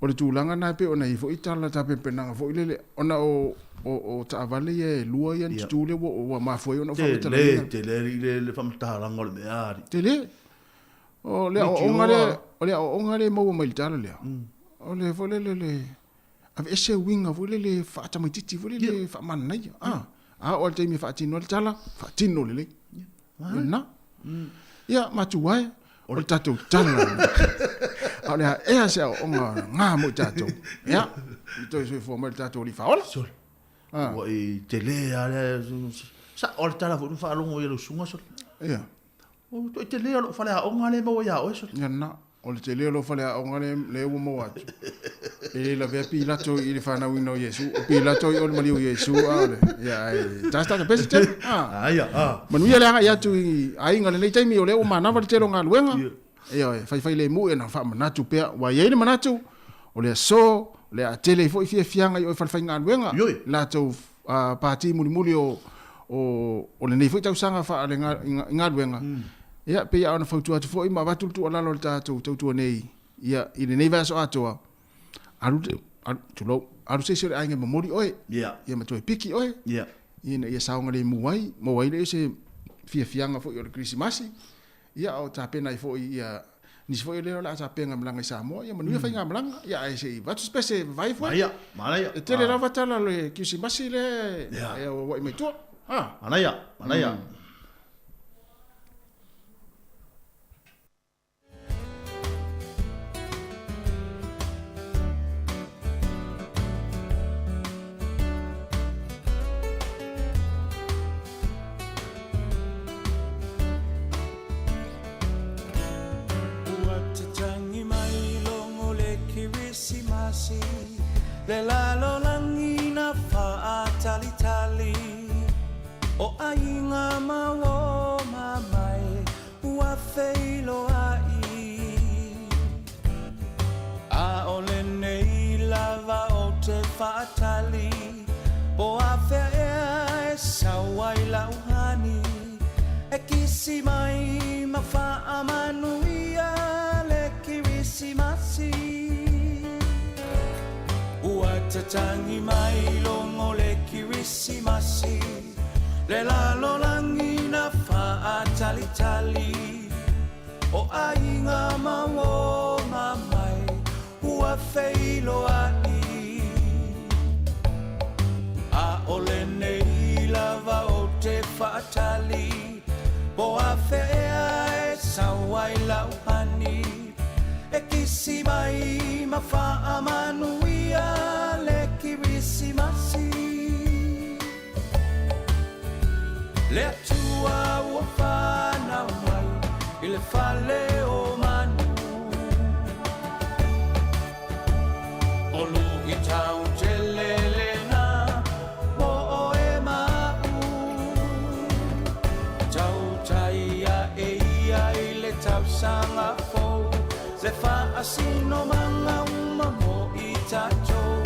o le tulaga lena e pei ona i ai foi tala tapenapenaga foi lele, ona o, o, o taavale ia e lua ia na tutū lea ua, ua mafua ai ona ou faamatalaina. Tele, tele alii le, le faamatalaga o le mea alii. Tele. O le aoaoga lea, o le aoaoga lea e maua mai i le tala lea, o le foi lele le aveese uiga foi lele faatamaitiiti foi lele faamanaia. Ah, a oo lava i le taimi e faatino ai le tala, faatino lelei. Ia lena. Ia, matua e, o le tatou tala lena. A o le a ea se aoaoga ga mo i tatou. Ia, i toe soifua mai le tatou Alii Faaola. Sole. Ua i tele lava lea. Sao le tala foi na faalogo i lau susuga sole. Ia. O toi tele o lou faleaoga lea e maua ia oe sole. Ia lena. O le tele o lou faleaoga lea ua maua atu, e le lavea Pilato i le fanauina o Iesu. O Pilato i o le maliu o Iesu, a o le, ia, ae tasi tata pesi tele. A. Aia, a. Manuia le agai atu i aiga lenei taimi, o lea ua manava le tele o galuega. Ia, e faifai lemu ia na faamanatu pea. Ua i ai le manatu, o le aso, o le a tele ai foi fiafiaga i o i falefaigaluega, latou pati mulimuli o, o, o lenei foi tausaga faale i galuega. Ia, pei lava ona fautua atu foi ma avatu le tuualalo a le tatou tautua nei, ia, i lenei vaiaso atoa, alu, alu, tulou, alu se isi o le aiga e momoli oe, ia, ia ma toe piki oe, ia, ina ia saogalemu ai, maua ai lea o se fiafiaga foi o le Kerisimasi, ia, a o tapena ai foi ia nisi foi o lea o le a tapena malaga i Samoa, ia manuia faigamalaga, ia ae se i avatu se pese e vavae foi. Manaia, manaia. E tele lava tala o le Kerisimasi lea e auauai mai tua. Ha. Manaia, manaia. Ua tatangi mai logo le Kerisimasi, Le lalolagi na faatalitali, O aiga ma o mamae ua feiloai. ʻAʻole nei lava ou te faatali, Po afea ea e sau ai lau hani, E kisi mai ma faamanuia le Kerisimasi. Ua tatangi mai logo le Kerisimasi, Le lalolagi na faatalitali, O aiga ma uo mamae ua feiloai. ʻAʻole nei lava ou te faatali, Po afea ea e sau ai lau hani, E kisi mai ma faamanuia. Le Atua ua fanau mai i le fale o manu. O luʻitau tele lena mo oe ma aʻu. Tautai aʻe ia i le tausaga fou, le faasinomaga uma mo i tatou.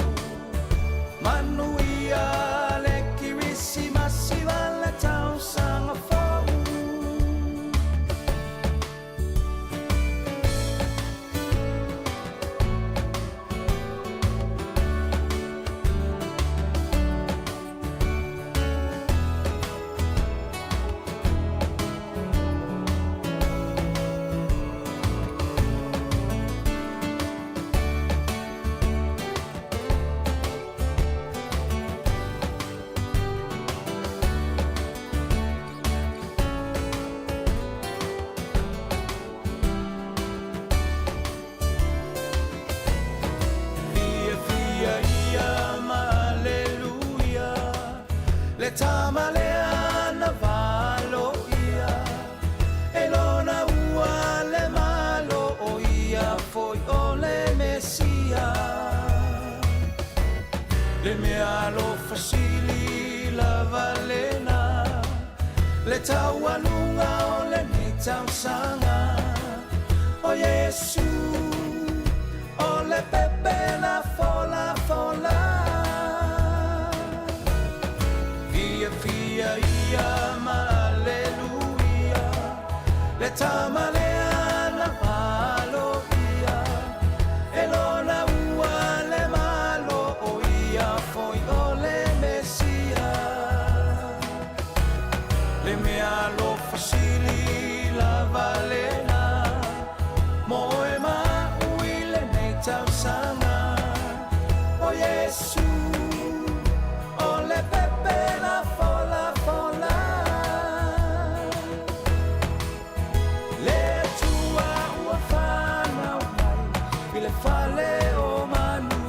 Manuia le Kerisimasi ma le tausaga fou. Fiafia ia ma aleluia, le tama lea na valoia. E lona ua le Malo, o ia foi o le Mesia. Le meaalofa sili lava lena, le taualuga o lenei tausaga. O Iesu o le pepe na folafola. Fiafia ia ma aleluia, le tama lea na valoia. E lona ua le Malo, o ia foi o le Mesia. Le meaalofa sili lava lena mo oe ma aʻu i lenei tausaga. O Iesu o le pepe na folafola. Le Atua ua fanau mai i le fale o manu.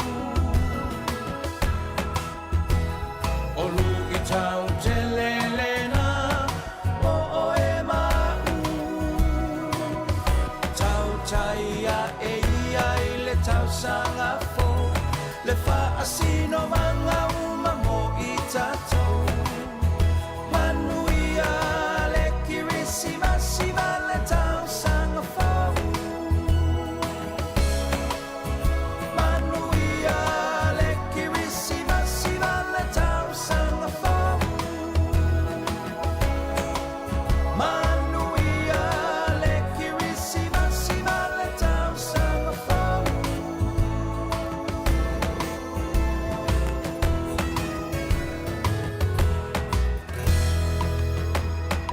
O luʻitau tele lena mo oe ma aʻu. Tautai aʻe ia i le tausaga fou, le faasinomaga uma mo i tatou. Manuia le Kerisimasi ma le tausaga fou. Manuia le Kerisimasi ma le tausaga fou. Manuia le Kerisimasi ma le tausaga fou.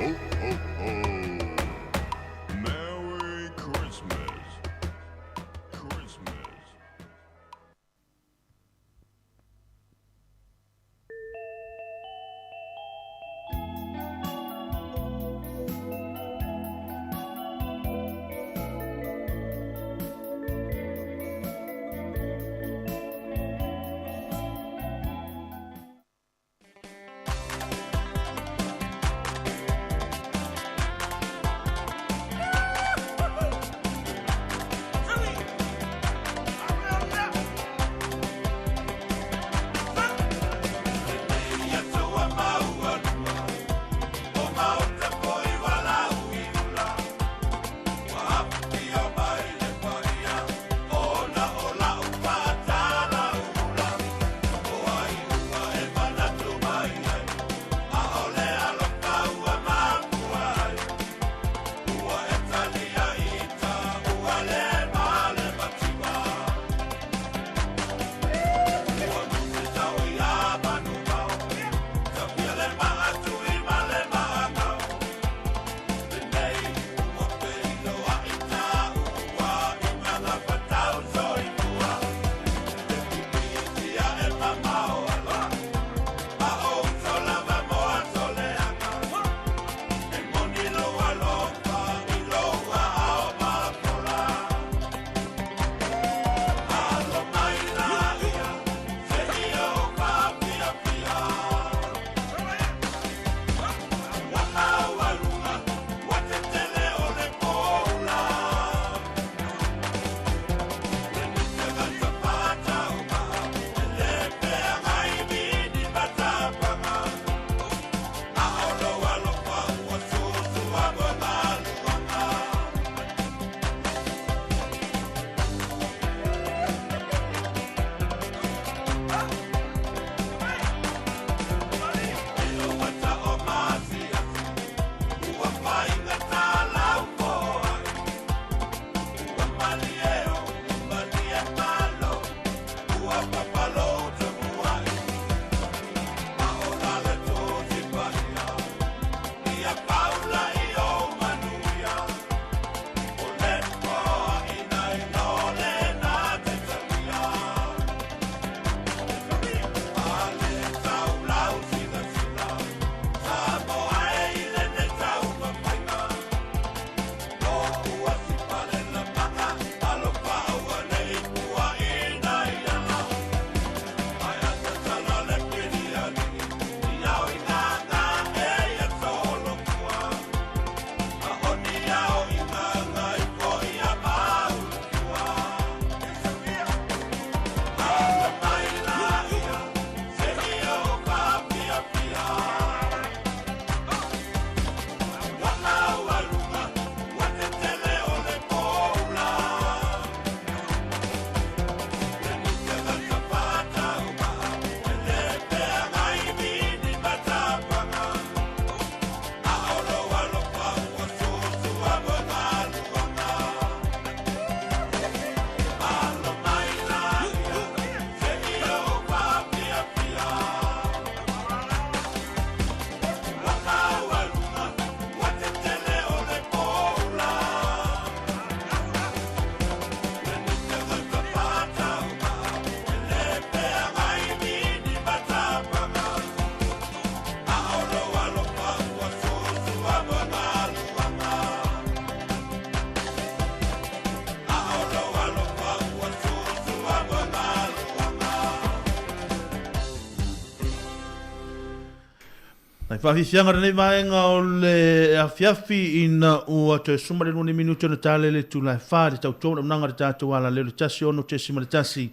Ho, ho, ho. Merry Christmas. Christmas. Faafiafiaga lenei vaega o le afiafi ina ua toe suma le 2 minute ona tale le itula e 4 i le tautua auaunaga a le tatou alaleo i le 16.1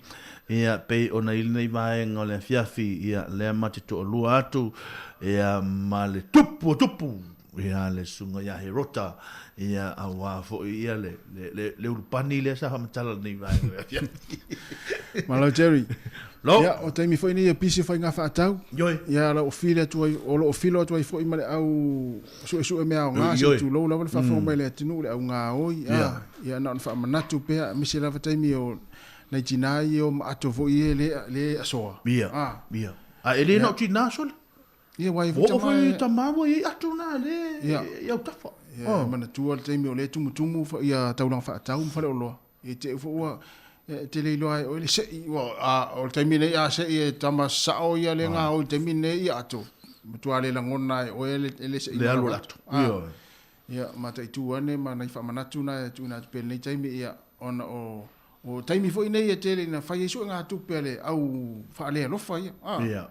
ia pei ona i lenei vaega o le afiafi ia lea ma te toalua atu ia ma le tupu o tupu ia le susuga ia Herota ia aua foi ia le le le, le ulupani lea sa faamatala lenei vaega o le afiafi. Malo Jerry. Lo. Ia, o taimi foi nei e pisi faiga faatau. Ioe. Ia, lau o fili atu ai, o lo o filo atu ai foi ma le au suesue mea aoga, se tulou lava le faafofoga mai le atunuu, le au gaoi. Ia, ia na ona faamanatu pea, aemaise lava taimi o nai tinā ia o ma ato foi ia le, le asoa. Ia, ia. A e le na o tinā sole. Ia, wai foi tama. Foi tama ua i atu na le i au tafa. Ia, manatua le taimi o le tumutumu ia taulaga faatau ma faleoloa. E te foi ua e te le iloa ai oe le se'i ua a o le taimi nei a se'i e tama sa'o ia le gaoi i le taimi nei ia ato matua le lagona ai oe le le se'i Le alu o le ato. Ioe. Ia mataitu ane ma nai faamanatu na e tuuina atu pea i lenei taimi ia ona o o taimi foi nei e tele ina fai ai suegatupe a le au faalealofa ia a ia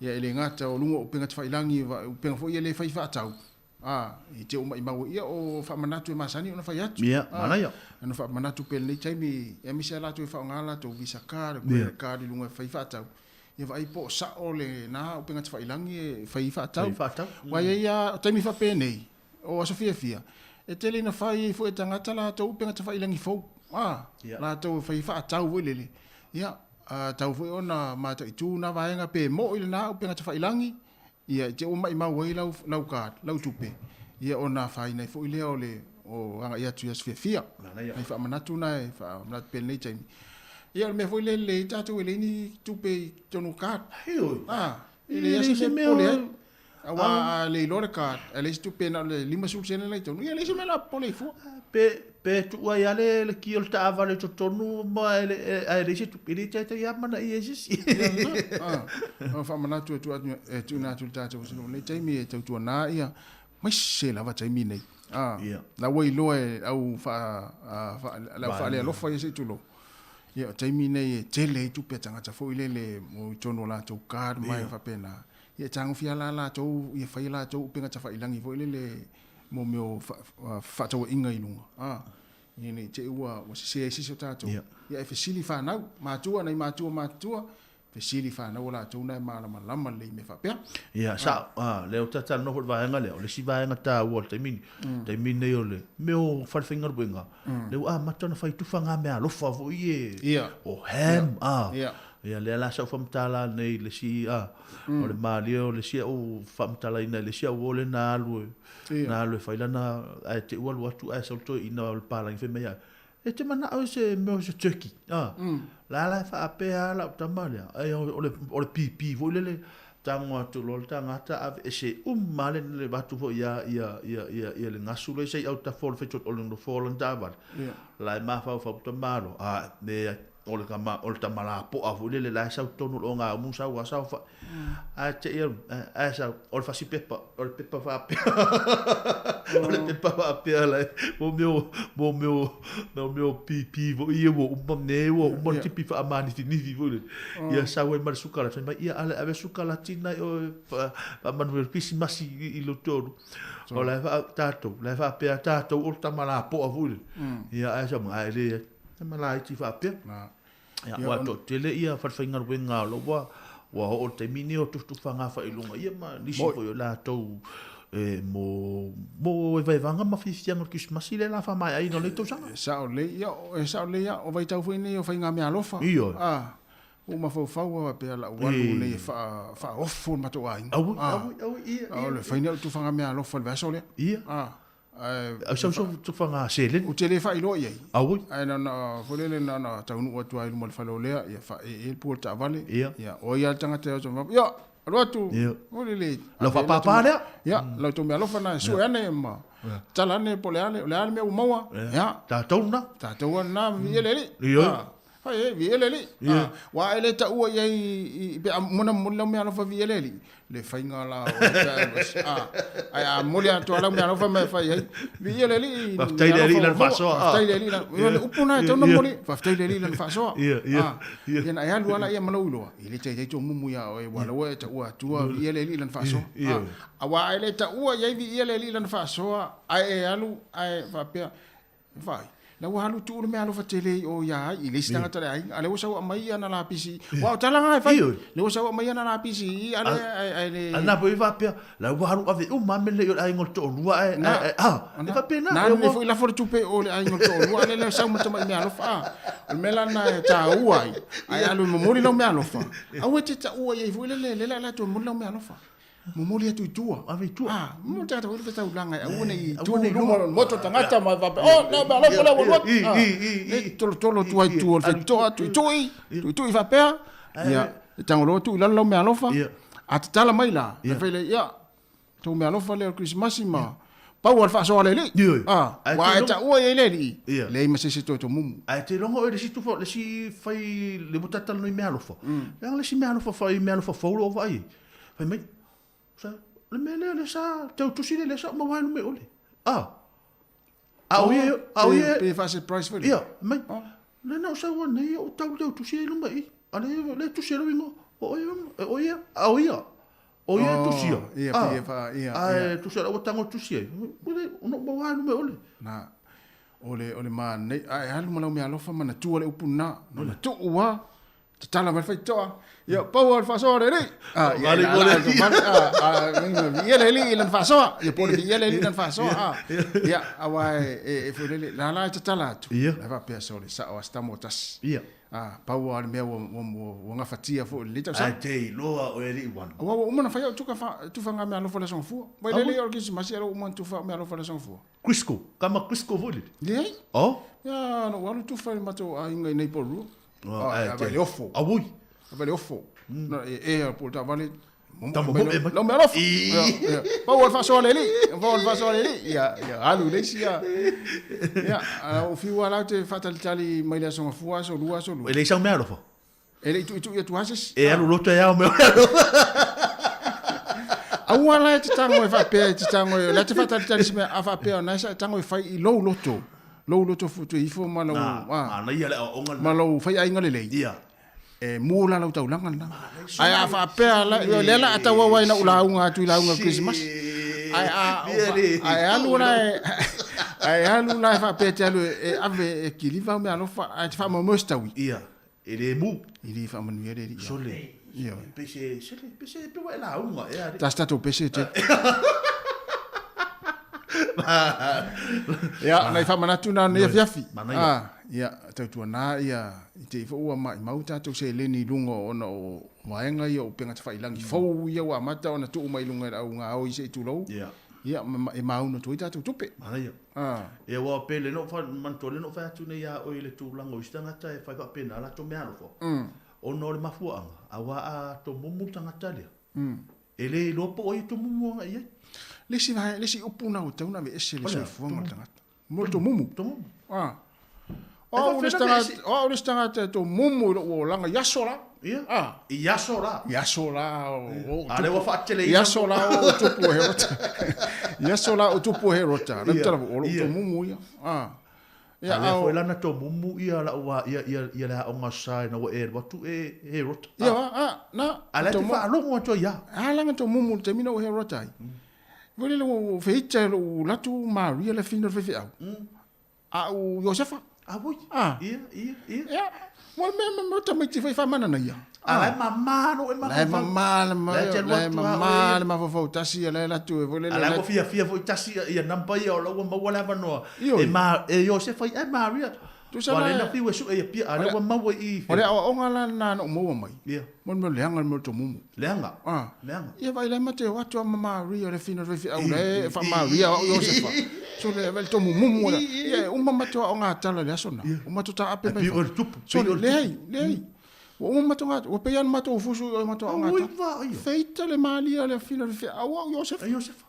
e le gata o luga o upega tafailagi upega foi ia le fai faatau Ā, i te maʻimau ai, ia o faamanatu e masani ona fai atu. Ia, manaia. Ona faamanatu pea i lenei taimi, aemaise lava latou e faaaoga latou Visa card, credit card i luga e fai faatau. Ia vaai po o sao lena upega tafailagi e fai faatau. Fai faatau. Aua e i ai lava, o taimi faapenei, o aso fiafia, e tele ina fai ai foi e tagata latou upega tafailagi fou. Ā, latou e fai faatau foi lele. Ia, tatau foi ona mataitu na vaega pe moʻi lena upega tafailagi, Ia, i te ua maʻimau ai lau, lau card, lau tupe, ia ona afaina ai foi lea o le o agai atu i aso fiafia. Nai faamanatu na e faamanatu pea i lenei taimi. Ia, o le mea foi lea e lelei ai tatou e leai ni tupe i totonu o card. Ah, e leai lava se mea e popole ai. Aua a le iloa le card, ae leai se tupe na o le 50 sene la i totonu, ia e leai se mea o le a popole ai fua. Pe, pe tuu ai lava le, le ki o le taavale i totonu ma e le, ae leai se tupe, e le taitai lava manaia e se isi. Ia lena, ah, o faamanatu e tuu atu, e tuuina atu i le tatou atunuu i lenei taimi e tautuana ia, aemaise lava taimi nei. Ah, la ua iloa e au faa, faa, le au faalealofa ia se i tulou. Ia, o taimi nei e tele ai tupe a tagata foi lele mo i totonu o latou card ma e faapena. Ia e tagofia la latou, ia fai latou upega tafailagi foi lele mo mea o fefaatauaiga i luga, a, ina ne i te i ua sese ai se isi o tatou. Ia e fesili fanau, matua, nai matua matutua, fesili fanau o latou na e malamalama lelei i mea faapea. Ia, sao, a, lea ou te talanoa foi i le vaega lea, o le isi vaega taua o le taimi, taimi lenei o le mea o falefaigaluega, lea ua amata ona fai tufa ngā meaalofa foi e, o ham, a, ia lea la sa ou faamatala nei i le isi, a, O le malie o le isi au faamatalaina i le isi au o le na alu e, na alu e fai lana, ae te u alu atu ae sau le toeaina o le palagi fai mai ia, e te manao i se mea o se turkey, a. La la e faapea lava lau tama lea, ai o le, o le pipi foi lele, tago atu loa le tagata aveese uma lava le avatu foi ia, ia, ia, ia, ia le gasu lea sa i autafa o le o le nofoa o lana taavale. La e mafaufau tama loa, a, leai. O le tama, o le tama lapoa foi lele la e sau tonu o ngā umu sau a sau fa. Ae te ia, ae sau, o le fasi pepa, o le pepa faapea. O le pepa faapea la, mo mea, mo mea, mo mea pipi foi ia ua uma ne ua uma le tipi faamanifinisi foi lele. Ia sau ai ma le sukalati, fai mai, ia ale ave sukalati nai oe faamanuia le Kerisimasi i lo tolu. O la e faa, tatou, la e faapea tatou o le tama lapoa foi lele. Ia ae sau mai, ae le, E ma laiti faapea. Ia, ua toatele ia falefaigaluega o lo ua ua oo le taimi nei o tufatufaga afailunga ia ma nisi foi o latou e mo mo evaevaga ma fiafiaga o le Kerisimasi lea la faamaeaina o lenei tausaga. E sao lelei, ia e sao lelei lava, o vaitau foi nei o faiga meaalofa. Ioe. A, ua mafaufau lava faapea la ua alu nei e faaofo le matou aiga. Aui, aui, aui, ia, ia. O le fai nei o le tufaga meaalofa i le vaiaso lea. Ia. A, Ae sau sau tufaga seleni. Ou te le faailoa i ai. Auoi. Ae na ona, foi lele, na ona taunuu atu lava i luma o le faleolea, ia faaee le pua o le taavale. Ia. Ia, o ai lava le tagata e oso mai, ia, alu atu. Ia. Foi lele. Lau faapapa lea. Ia, la outou meaalofa lena, sue ane ma tala ane po o le a le, o le a le mea ua maua. Ia. Tatou lena. Tatou lava lena, viia le Alii. Ioe. Fai e viia le Alii. Aua e le taua i ai i pe a mona momoli lau meaalofa viia le Alii, le faiga la o le pe a alu ese. Ae a momoli atoa lau meaalofa ma e fai ai, viia le Alii. Faafetai i le Alii i Lana faasoa. Faafetai i le Alii i Lana, o le upu lena e tatau ona momoli, faafetai i le Alii i Lana faasoa. Ia ona e alu lava laia ma lou iloa, e le taitai tomumu ia oe aua o la ua e taua atua viia le Alii i Lana faasoa. Aua a e le taua i ai viia le Alii i Lana faasoa, ae e alu ae faapea, Vaai, la ua alu tuu le meaalofa tele i o ia ai i le isi tagata le aiga, a lea ua sau aumai ana lapisi. Aua o tala na e fai, lea ua sau aumai ana lapisi i i, a lea ae le. A na foi faapea, la ua alu ave uma lava mea nei o le aiga o le toalua ae, ae, a, e faapena. Na alu nei foi lafo le tupe i o i le aiga o le toalua, a lea la sau ma le tamai meaalofa, a. O le mea la lena e taua ai, ae alu e momoli lau meaalofa, aua e te taua i ai foi lele, lea la e toe momoli lau meaalofa. Momoli atu i tua. Ave i tua. Ah, momoli tagata foi le taulaga e aua ne i tu i luma o le moto tagata ma faapea, oh, na mea alofa lea ua alu atu. E tolotolo atu ai i tua o le faitotoa, tuitui, tuitui faapea. Ia, e tago loa tuu i lalo lau meaalofa. A tatala mai la, ona fai lea, ia, tou meaalofa lea o le Kerisimasi ma pau lava le faasoa a le Alii. Ah, aua e taua i ai le Alii, leai ma se isi e toe tomumu. Ae te iloa oe le isi tufa, le isi fai, le ua talatalanoa i meaalofa, leaga le isi meaalofa fai, meaalofa fou lou vaai ai. Fai mai, sa, o le mea lea, lea sa tau tusi lea, lea sa ou maua ai luma i ole. Ah, a o ia, a o ia. Pe faa-surprise foi lea. Ia, mai, lea na ou sau nei, ou tau tau tusi ai luma i i. A lea, lea tusi ai lou igoa, o oe, e oe ia, a o ia. O ia e tusi ia. Ia, ia, fa, ia. A e tusi ai, ua tago tusi ai. Ua na ou maua ai luma i ole. Na, o le, o le manaia, a e alu ma lau meaalofa manatua le upu lena, na tuu lava. Tatala mai le faitotoa. Ia, pau lava o le faasoa a le Alii. Ah, ia, ia, ia, ia, ia le Alii i lana faasoa. Ia, po o le viia le Alii i lana faasoa. Ah, ia, aua e, e, e foi lele, la la e tatala atu. Ia. La e faapea sole, sao a se tama o tasi. Ia. Ah, pau lava o le mea ua, ua, ua, ua gafatia foi i lenei tausaga. Ae te iloa oe Alii Uana. Aua ua uma ona fai au tuka fa, tufa ngā meaalofa i le Aso Gafua. Vai lele ia o le Kerisimasi, a ua uma ona tufa au meaalofa i le Aso Gafua. Crisco, kama Crisco foi lele. Leai. Oh. Ia, na ou alu tufa i le matou aiga i nei Porirua. Oh, ai, te. Vai le ofo. Auoi. Vai le ofo. Na, e, e, po o le taavale. Tama mo e mai. Lau meaalofa. Ia, ia. Pau o le faasoa a le Alii. Pau o le faasoa a le Alii. Ia, ia, alu i le isi ia. Ia, a o fiu lava latou te faatalitali mai le Aso Gafua, aso lua, aso lua. E leai sau meaalofa. E le i tuitui atu lava se isi. E alu loto e ao mea o le alofa. Aua la e te tago e faapea e te tago e, o lea te faatalitali se mea, a faapea o na e sa e tago e fai i lou loto, lou loto futu ifo ma lou, a, manaia le aoaoga lena. Ma lou faiaiga lelei. Ia. E mu la lau taulaga lena. Ae a faapea la, o lea la a tauau ai na ou lauga atu i lauga o le Kerisimasi. Ae a, ae alu la e, ae alu la e faapea e te alu e ave e kiliva au meaalofa, ae te faamoemoe se taui. Ia. E le mu. E le faamanuia le Alii. Sole. Ioe. Pe se, sele, pe se, pe ua e lauga ea. Ta se tatou pese te. Ia, nai faamanatu na nei afiafi. Manaia. Ah, ia, tautuana ia, i te i foi ua maimau tatou seleni i luga ona o vaega ia o upega tafailangi fou ia ua amata ona tuu mai i luga i le au gaoi se i tulou. Ia. Ia, ma e maunu atu ai tatou tupe. Manaia. Ah. Ia, aua pe le no fa, manatua le no fai atu nei ia oe i le tulaga o isi tagata e fai faapena a latou meaalofa. Ona o le mafuaaga, aua a tomumu le tagata lea, e le iloa po o ai e tomumu agai i ai. Le isi vaega, le isi upu lena ua tatau ona aveese i le soifuaga o le tagata. Mo le tomumu. Tomumu. Ah. O au le isi tagata, o au le isi tagata e tomumu i lou olaga i aso la. Ia. Ah. I aso la. I aso la o, o A lea ua faateleina. I aso la o tupu o Herota. I aso la o tupu o Herota. Le tala o lou tomumu ia. Ah. Ia, a lea foi la na tomumu ia lau a ia ia ia le aoga sa ina ua e alu atu e Herota. Ia, a, na. A lea te faalogo atu ai ia. A la na tomumu i le taimi na ua Herota ai. Foi lele ua feita lou alu atu Maria le afine o le faifeau. A o Iosefa. A oi. A. Ia, ia, ia. Ia. Mo le mea, mea tamaiti foi faamanana ia. A la e mama lou e La e mama le ma, la e mama le mafaufau tasi ia la e alu atu e foi lele. A la ua fiafia foi tasi ia number ia o la ua maua le avanoa. E ma, e Iosefa ia e Maria. Tusa la. Ua le na fiu e sue ia pia, a lea ua maua i. O le aoaoga la lena na ou maua mai. Ia. Mo le mea o leaga le mea o le tomumu. Leaga. A. Leaga. Ia vaai la e ma te o atu a ma Maria le afine o le faifeau la e faa-Maria au Iosefa. So le le tomumumu la. Ia e uma matou aoga tala i le aso lena. Uma matou taape mai. Pei o le tupu. So leai, leai. Ua uma matou ga, ua pei lava ona matou fusu i o i matou aoga tala. Feita le Maria le afine o le faifeau au Iosefa. Iosefa.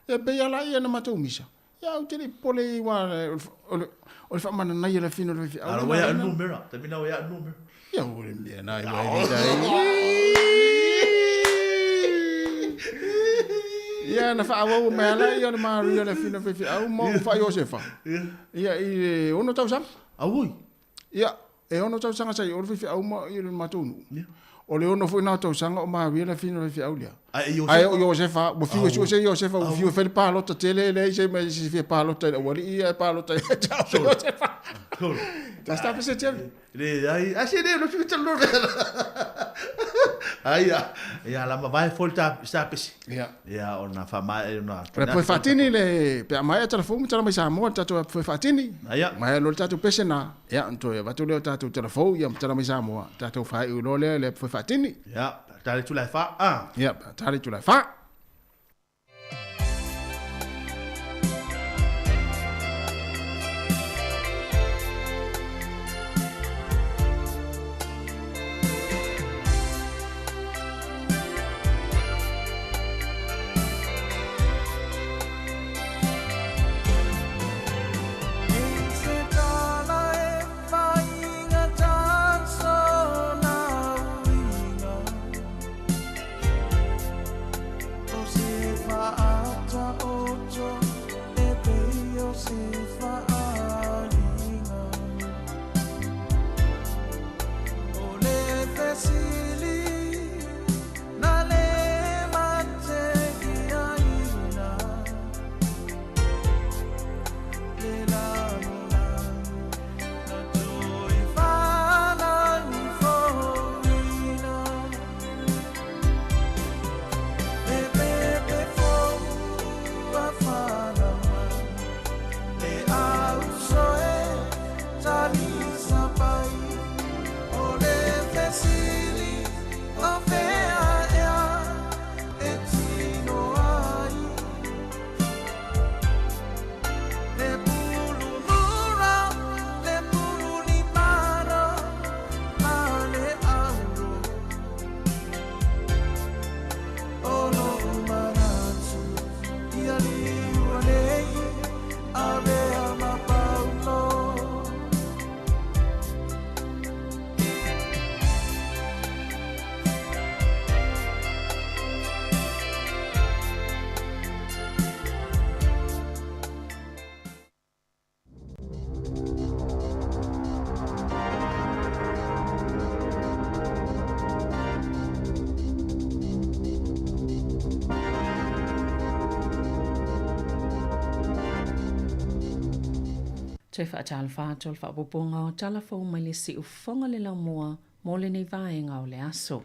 E pei lava la ia na matou misa. Ia, ou te le i popole i ai aua o le o le faamananaia o le afine o le faifeau. Ala ua ia numera, taimi na ua ia numera. Ia ua le mea na i wai ni tai. Ia na faaauau mai ala ia o le Maria le afine o le faifeau ma o faa Iosefa. Ia i le 6 tausaga. Auoi. Ia, e 6 tausaga sa i o le faifeau ma i le matou nuu. O le 6 foi na o tausaga o Maria le afine o le faifeau lea. Ae o Iosefa, ua fiu e suese Iosefa, ua fiu e fai le palota tele, e leai se mea se fia palota i le aualii, ae palota ia te au Iosefa. Ta sta pese tele. Leai, ai se le lo fiu tele lo. Ai ia, ia la mavae foi ta sa pese. Ia. Ia ona faamaea ona. O le foe faatini le pe a maea tala fou ma tala mai Samoa le tatou foe faatini. Ia. Maea loa le tatou pese na, ia ona toe avatu lea o tatou tala fou ia ma tala mai Samoa, tatou faaiu loa lea i le foe faatini. Ia, ta le itula e fa. Ah. Ia, ta le itula e fa. Toe faatalofa atu o le faaopoopoga o tala fou mai le siufofoga le laumua mo lenei vaega o le aso.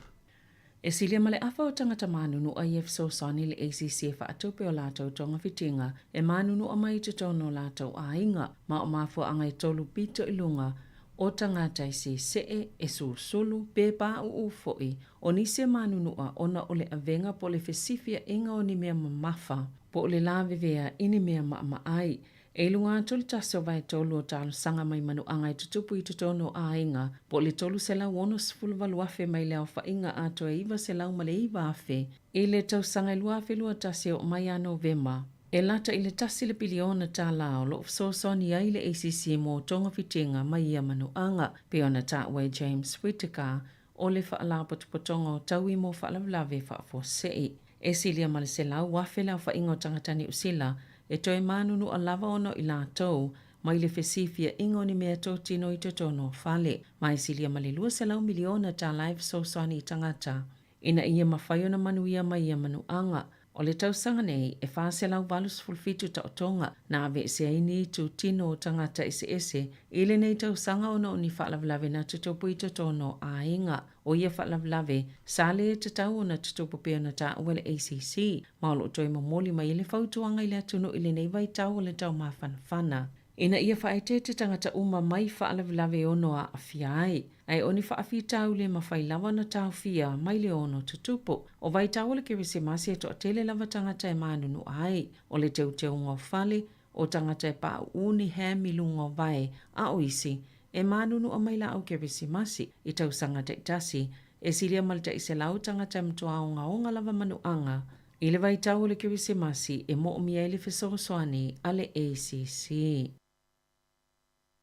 E silia ma le afa o tagata manunua i e fesoasoani i le ACC e faatupe o latou togafitiga e manunua mai i totonu o latou aiga ma o mafuaaga e tolu pito i luga o tagata e sese'e, e susulu, pe pāʻūʻū foʻi, o nisi e manunua ona o le avega po o le fesifiaʻiga o ni mea mamafa po o le lavevea i ni mea maʻamaʻai. E i luga atu o le tasi o vaetolu o talosaga mai manuaga e tutupu i totonu o aiga, po o le 368,000 mai le aofaiga atoa e 909,000 i le tausaga e 2021 e oo mai ia Novema. E lata i le tasi le piliona tālā o lo o fesoasoani ai le ACC mo togafitiga mai ia manuaga, pei ona taua e James Whittaker o le Faalapotopotoga o Taui mo Faalavelave Faafuasei. E silia ma le 100,000 le aofaiga o tagata Niu Sila e toe mānunuʻa lava ona o i latou mai le fesifiaʻiga o ni mea totino i totonu o fale. Ma e silia ma le 200 miliona tālā e fesoasoani i tagata ina ia mafai ona manuia mai ia manuaga. O le tausaga nei, e 487 taotoga na aveesea ai ni itutino o tagata eseese i lenei tausaga ona o ni faalavelave na tutupu i totonu o aiga. O ia faalavelave, sa le tatau ona tutupu pea ona taua e le ACC, ma o lo o toe momoli mai ai le fautuaga i le atunuu i lenei vaitau o le taumafanafana. Ina ia faaeteete tagata uma mai faalavelave e ono aafia ai, ae o ni faafitauli e mafai lava ona taofia mai le ono tutupu. O vaitau o le Kerisimasi e toatele lava tagata e manunua ai, o le teuteuga o fale, o tagata e pāʻūʻū ni ham i luga o vae, a o isi, e manunua mai laau Kerisimasi i tausaga taitasi, e silia ma le 100 tagata e matua ogaoga lava manuaga. I le vaitau o le Kerisimasi e moomia ai le fesoasoani a le ACC.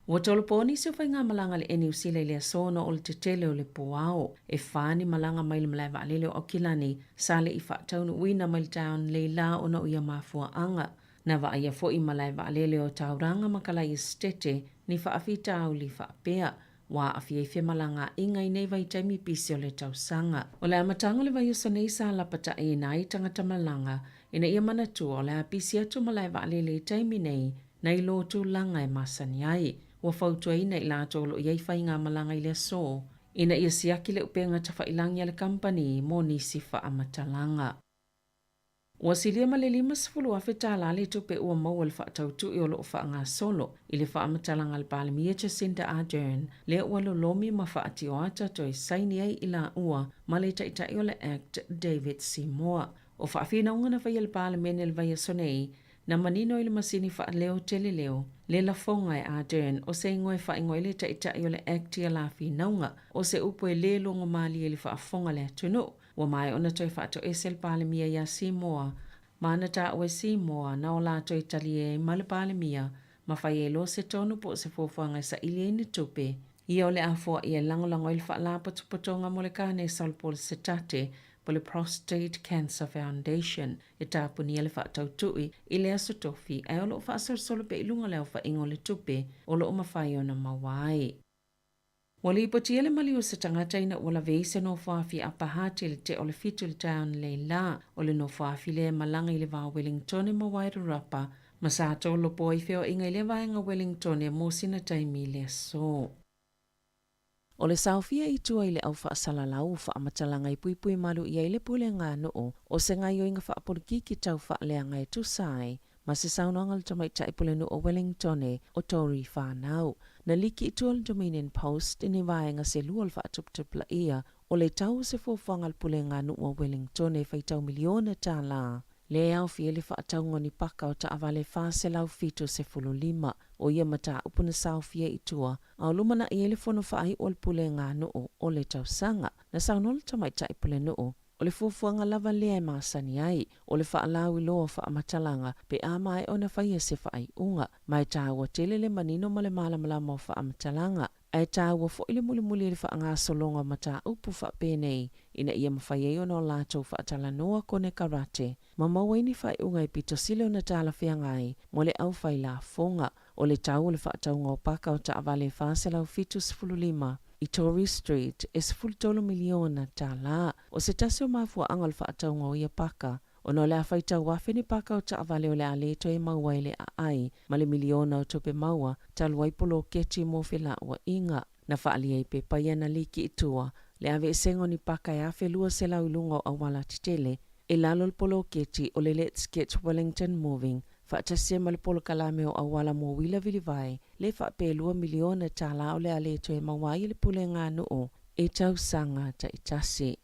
Ua tolopo nisi o faigamalaga a le Air Niu Sila i le aso ona o le tetele o le puao. E fa ni malaga mai le malae vaalele o Aukilani sa le i faataunuuina mai le taeao analeila ona o ia mafuaaga. Na vaaia foi i malae vaalele o Tauranga ma Kalaia Esetete ni faafitauli faapea. Ua aafia ai femalagaaiga i nei vaitaimi pisi o le tausaga. O le amataga o le vaiaso nei sa lapataiina ai tagata malaga ina ia manatua o le a pisi atu malae vaalele i taimi nei nai lo tulaga e masani ai. Ua fautuaina i latou o lo o i ai faigamalaga i le aso ina ia siaki le upega tafailagi a le kamupani mo nisi faamatalaga. Ua silia ma le $50,000 tala le tupe ua maua i le faatautui o lo o faagasolo i le faamatalaga a le Palemia Jacinda Ardern lea ua lolomi ma faatioata toe saini ai i laua ma le Taitai o le act David Seymour. O faafinauga na faia e le Palemene i le vaiaso nei, na manino i le masini faaleo tele leo le lafoga e Ardern o se igoa e faaigoa ai le Taitai o le act ia la finauga o se upu e le logomalie i le faafofoga a le atunuu. Ua maea ona toe faatoese le Palemia iā Simoa, ma na taua e Simoa na o latou e talie ai ma le Palemia ma fai ai loa se tonu po o se fuafuaga e saili ai ni tupe ia o le a foai e lagolago ai le Faalapotopotoga mo le Kanesa o le Polosetate po le Prostate Cancer Foundation e tapunia le faatautui i le Aso Tofi ae o lo o faasolosolo pea i luga o le aofaiga o le tupe o lo o mafai ona maua ai. Ua lipotia le maliu o se tagata ina ua lavea i se nofoafi a Pahati i le tea o le fitu i le taeao analeila. O le nofoafi lea e malaga i le va o Wellingtone ma Wairarapa, ma sa tolopo ai feoaiga i lea vaega o Wellingtone mo sina taimi i le aso. O le saofia i tua i le au faasalalau o faamatalaga i puipui malu i ai le pulega nuu o se gaioiga faapolikiki tau faaleaga e tusa ai Ma se saunoaga a le tamaitai pulenuu o Wellingtone o Tory Whanau, na liki i tua le Dominion Post i ni vaega se lua o le faatuputupulaia o le tau o se fuafuaga a le puleganuu o Wellingtone e faitau miliona tala, lea e aofia i le faatauga o ni paka o taavale 475. O ia mataupu na saofia i tua a o lumanai ai le fono faaiu a le puleganuu o le tausaga. Na saunoa le tamaitai pulenuu O le fuafuaga lava lea e masani ai, o le faalauiloa o faamatalaga pe a maea ona faia se faaiuga. Ma e taua tele le manino ma le malamalama o faamatalaga. Ae taua foi le mulimuli i le faagasologa o mataupu faapenei ina ia mafai ai ona o latou faatalanoa konekarate ma maua ai ni faaiuga e pito sili ona talafeagai mo le aufailafoga. O le tau o le faatauga o paka o taavale e 475 i Tory Street e $13 miliona tala. O se tasi o mafuaaga o le faatauga o ia paka, ona o le a faitau afe ni paka o taavale o le a le toe maua ai le aai ma le miliona o tupe maua talu ai poloketi mo felauaiga. Na faaalia i pepa ia na liki i tua le aveesega o ni paka e 1,200 i luga o auala tetele i lalo o le poloketi o le Let's Get Wellington Moving faatasi ai ma le polokalame o auala mo uila vilivae le faapea e $2 miliona o le a le toe maua ai e le pulega nuu i tausaga taitasi.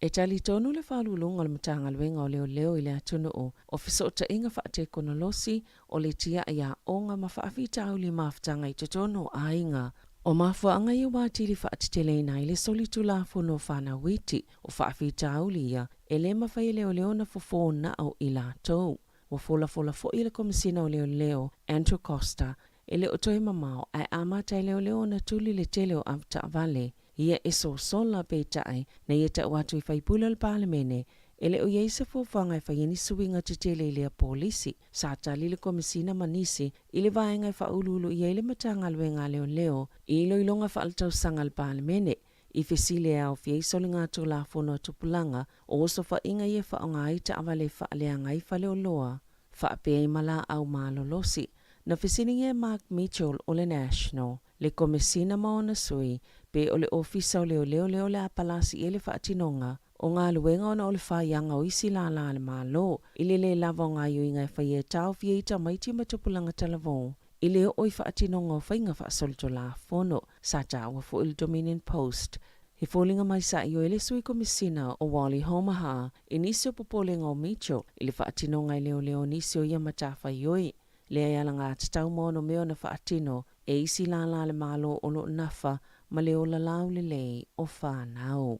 E talitonu le Faauluuluga o le Matagaluega o Leoleo i le atunuu o fesootaiga faatekonolosi o le tiai aoga ma faafitauli mafutaga i totonu o aiga. O mafuaaga ia ua atili faateteleina ai le solitulafono o fanau iti. O faafitauli ia e le mafai e leoleo ona fofo na o i latou. Ua folafola foi le Komesina o Leoleo, Andrew Coster, e le o toe mamao ae amata e leoleo ona tuli le tele o avetaavale ia e sosola peitai na ia tau atu i faipule o le Palemene e le o i ai se fuafuaga e fai ai ni suiga tetele i lea polisi. Sa tali le Komesina ma nisi i le vaega e faauluulu i ai le Matagaluega a Leoleo i iloiloga faaletausaga a le Palemene i fesili e aofia ai soligatulafono a tupulaga o osofaiga ia e faaaoga ai taavale e faaleaga ai faleoloa faapea ai ma laau malolosi. Na fesiligia e Mark Mitchell o le National, le Komesina ma ona sui, pe o le Ofisa o Leoleo lea o le a palasi i ai le faatinoga o galuega ona o le faiaga o isi lālā a le Malo i le lē lava o gaoioiga e faia e taofia ai tamaiti ma tupulaga talavou i le oo i faatinoga o faiga faasolitulafono. Sa taua foi le Dominion Post he foliga mai sa ioe le sui komisina o Wally Haumaha i nisi o popolega o Mitchell i le faatinoga e leoleo o nisi o ia matafaioi lea e alagatatau ma ono mea ona faatino e isi lālā a le Malo o lo o nafa ma le ola laulelei o fanau.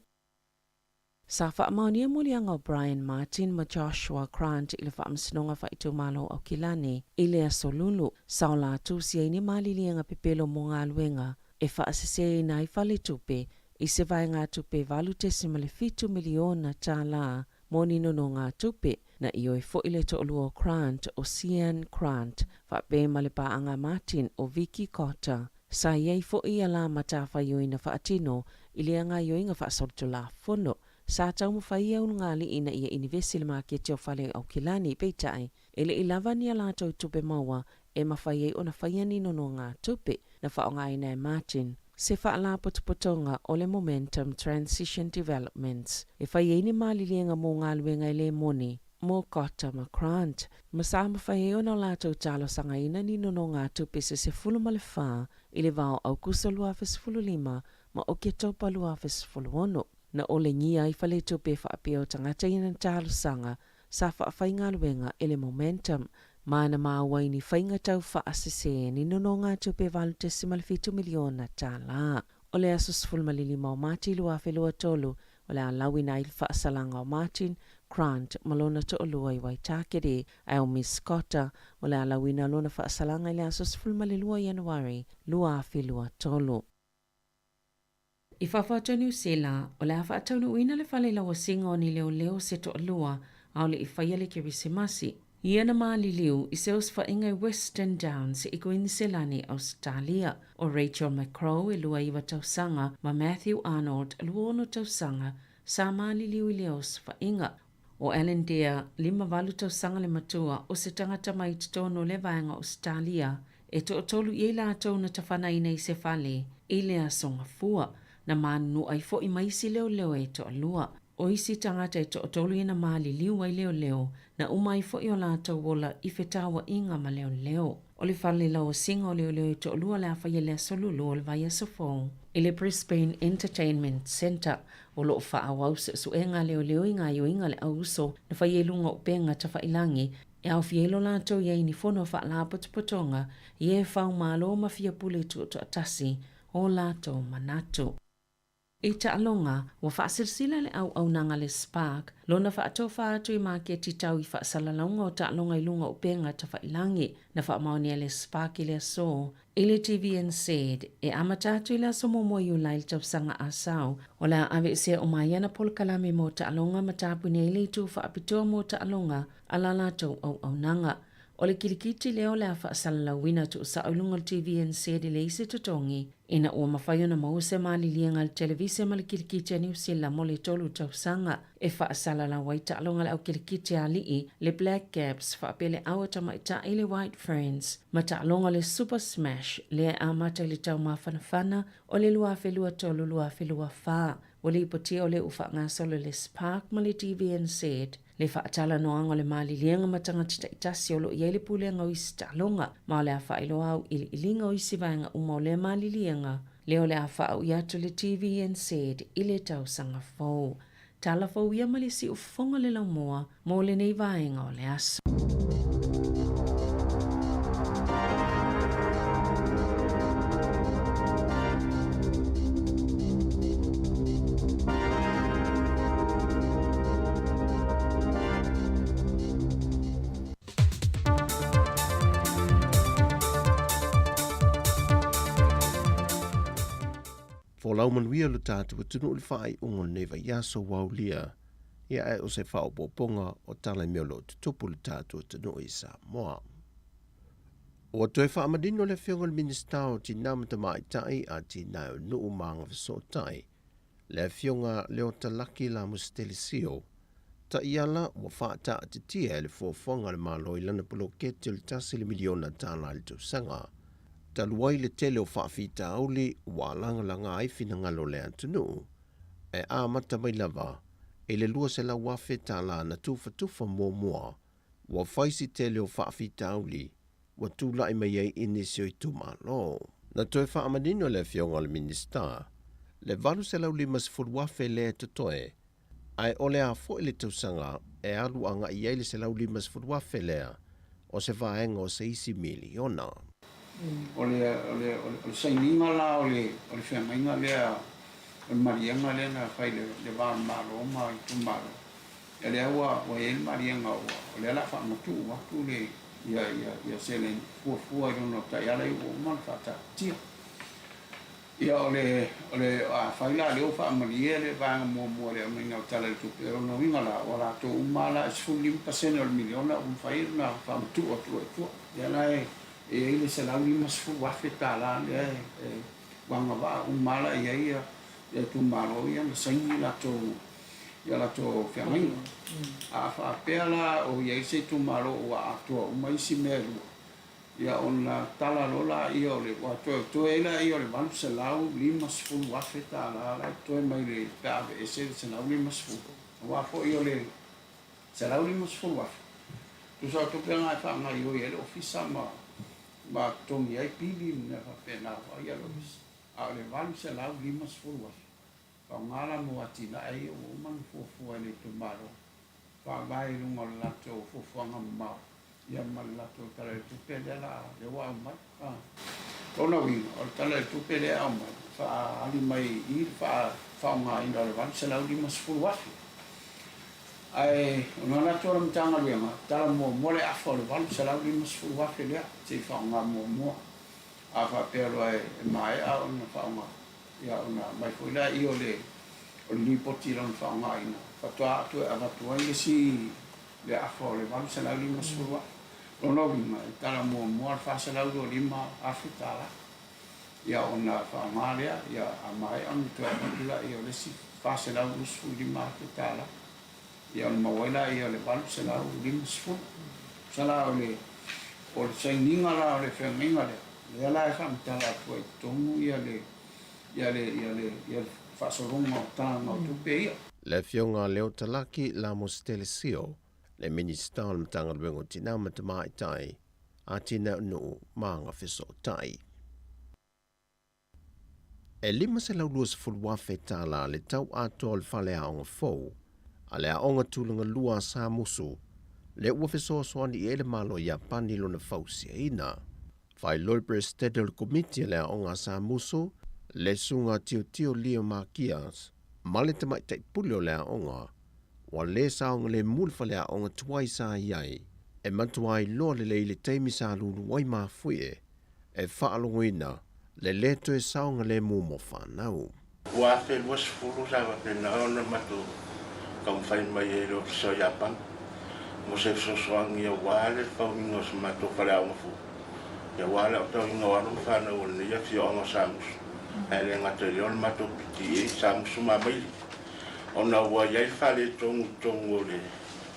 Sa faamaonia moliaga o Brian Martin ma Joshua Grant i le Faamasinoga Faaitumalo o Aukilani i le Aso Lulu, sa o latou siaini maliliega pepelo mo galuega e faaseseina ai faletupe i se vaegatupe e $8.7 miliona tālā mo ni nonogatupe. Na ioe foi le toalua o Grant o Sian Grant faapea ma le paaga a Martin o Vicky Cotter. Sa i ai foi ia la matafaioi na faatino i le gaoioiga faasolitulafono. Sa taumafai ia ulugalii ina ia inivesi i le maketi o fale o Aukilani, peitai, e le i lava ni a latou tupe maua e mafai ai ona faia ni nonogatupe na faaaogaina e Martin se faalapotopotoga o le Momentum Transition Developments e fai ai ni maliliega mo galuega e lē moni mo Cotter ma Grant, ma sa mafai ai ona o latou talosagaina ni nonogatupe se 14 i le va o Aukuso 2015 ma Oketopa 2016, na olegia ai faletupe faapea o tagata ia na talosaga sa faafaigaluega e le Momentum ma na maua i ni faiga tau faasese ni nonogatupe e $8.7 miliona tālā. O le aso 15 o Mati 2023, o le a lauina ai le faasalaga o Martin Grant ma lona toalua i Waitakere, ae o Miss Cotter o le a lauina lona faasalaga i le aso 12 Ianuari 2023. I fafo atu o Niu Sila, o le a faataunuuina le fale lauasiga o ni leoleo se toalua a o le i faia le Kerisimasi. Ia na maliliu i se osofaiga i Western Downs i Kuiniselani, Ausetalia. O Rachel McCrow e 29 tausaga ma Matthew Arnold 26 tausaga sa maliliu i lea osofaiga. O Alan Dear, 58 tausaga le matua, o se tagata mai totonu o lea vaega o Ausetalia, e toatolu i ai latou na tafanaina i se fale i le Aso Gafua, na manunu ai foi ma isi leoleo e toalua. O isi tagata e toatolu ia na maliliu ai leoleo, na uma ai foi o latou ola i fetāuaʻiga ma leoleo. O le fale lauasiga o leoleo e toalua o le a faia i le Aso Lulu o le vaiaso fou i le Brisbane Entertainment Centre. O lo o faaauau suesuega a leoleo i gaoioiga a le au uso na faia i luga o upega tafailagi e aofia ai lo latou i ai ni fono faalapotopotoga i e faumalo ma fia pule tuutoatasi o latou manatu. I taaloga, ua faasilasila le auaunaga a le Spark lona faatofa atu i maketi tau i faasalalauga o taaloga i luga o upega tafailagi. Na faamaonia e le Spark i le aso i le TVNZ e amata atu i le aso muamua o Iulai i le tausaga asau, o le a aveesea uma ai ana polokalame mo taaloga ma tapuni ai le itu faapitoa mo taaloga a la latou auaunaga. O le kilikiti lea o le a faasalalauina tuusao i luga o le TVNZ e leai se totogi, ina ua mafai ona maua se maliliega a le televise ma le kilikiti a Niu Sila mo le 3 tausaga e faasalalau ai taaloga a le au kilikiti a alii, le Black Caps, faapea le au a tamaitai, le White Ferns, ma taaloga o le Super Smash lea e amata i le tau mafanafana o le 2023-2024. Ua lipotia o lea ua faagasolo le Spark ma le TVNZ le faatalanoaga o le maliliega ma tagata taitasi o lo o i ai le pulega o isi taaloga, ma o le a faailoa auiliiliga o isi vaega uma o lea maliliega lea o le a faaui atu le TVNZ i le tausaga fou. Tala fou ia ma le siufofoga o le laumua mo lenei vaega o le aso. Folau manuia lo tatou atunuu i le faaiuga o lenei vaiaso ua aulia, ia ae o se faaopoopoga o tala i mea o lo o tutupu i le tatou atunuu i Samoa. Ua toe faamanino le Afioga i le Minisita o Tinā ma Tamaitai, Atinae o Nuu ma Agafesootai, le Afioga Leota Laki Lamusitele Sio, taiala ua faataatitia e le fuafuaga a le Malo i lana poloketi o le $1 miliona i le tausaga. Talu ai le tele o faafitauli ua lagalaga ai finagalo o le atunuu, e amata mai lava i le $200,000 na tufatufa muamua, ua fai si tele o faafitauli ua tulai mai ai i nisi o itumalo. Na toe faamanino e le Afioga i le Minisita le $850,000 lea e totoe, ae o le a foi le tausaga e alu agai i ai le $150,000 lea o se vaega o se isi miliona. O le, o le, o le sainiga la o le, o le feagaiga lea o le maliega lea na fai i le va o le Malo ma itumalo. Ia lea ua ua i ai le maliega ua o lea o le a faamatuu atu le ia ia ia seleni fuafua i lona o taiala ia ua uma ona faataatitia. Ia o le o le afai la lea ua faamalie le vaega muamua i le aumaiga o Tala i le Tupe, o lona uiga la ua latou uma lava la e 15% o le miliona ua mafai ona faamatuu atu loa i tua. Lea la e i ai le $150,000 lea e ua agavaa uma lava la i ai ia itumalo ia na saini latou ia latou feagaiga. A faapea la o i ai se itumalo ua atoa uma isi mea e lua, ia ona tala loa lea o le, ua toe totoe ai lea o le $850,000 la e totoe mai le, pe a aveese le $150,000. Aua foi o le $150,000, tusa o tupe na e faagaoioi ai le ofisa ma ma totogi ai pili ma mea faapena vaaia le ofisa. A o le $850,000, faaaoga la mo atinae ia ua uma ona fuafua e le itumalo, faavae i luga o le latou fuafuaga mamao ia ma le latou Tala i le Tupe lea la lea ua aumai. Lona uiga, o le Tala i le Tupe lea e aumai, e faaali mai i i le faaaogaina o le $850,000. Ae o le manatu o le Matagaluega, tala muamua le afa o le $850,000 lea se i faaaoga muamua. A faapea loa e maea ona faaaoga, ia ona aumai foi lea o le lipoti i lona faaaogaina, faatoa toe avatu ai le isi le afa o le $850,000. Lona uiga, e tala muamua le $425,000, ia ona faaaoga lea, ia a maea ona toe avatu lea o le isi $425,000, ia ona maua ai lea o le $850. Tusa la o le o le sainiga la o le feagaiga lea, lea la e faamatala atu ai i totonu ia le ia le ia le ia le faasologa o talaga o tupe ia. Le Afioga Leo Talaki Lamositele Sio, le Minisita o le Matagaluega o Tinā ma Tamaitai, Atinae o Nuu ma Agafesootai. E $520,000 tala le tau atoa o le faleaoga fou a le Aoga Tulaga Lua a Samusu, lea ua fesoasoani i ai le Malo o Iapani i lona fausiaina. Faailoa le Peresetene o le Komiti a le Aoga a Samusu, le Susuga Tiotio Leo Makias, ma le Tamaitai Pule o le Aoga, ua lē saogalemu le faleaoga tuai sa i ai, e matua iloa lelei le taimi sa lulu ai mafuie e faalogoina le lē toe saogalemu mo fanau. 2020 sa faapena ona matou taumafai mai ai i le Ofisa o Iapani mo se fesoasoani aua le fauina o se matou faleaoga fou, aua le aotauina o alo ma fanau o lenei afioaga o Samusu, ae le gata i lea o le matou PTA, Samusu ma Maili, ona ua i ai faaletonu i totonu o le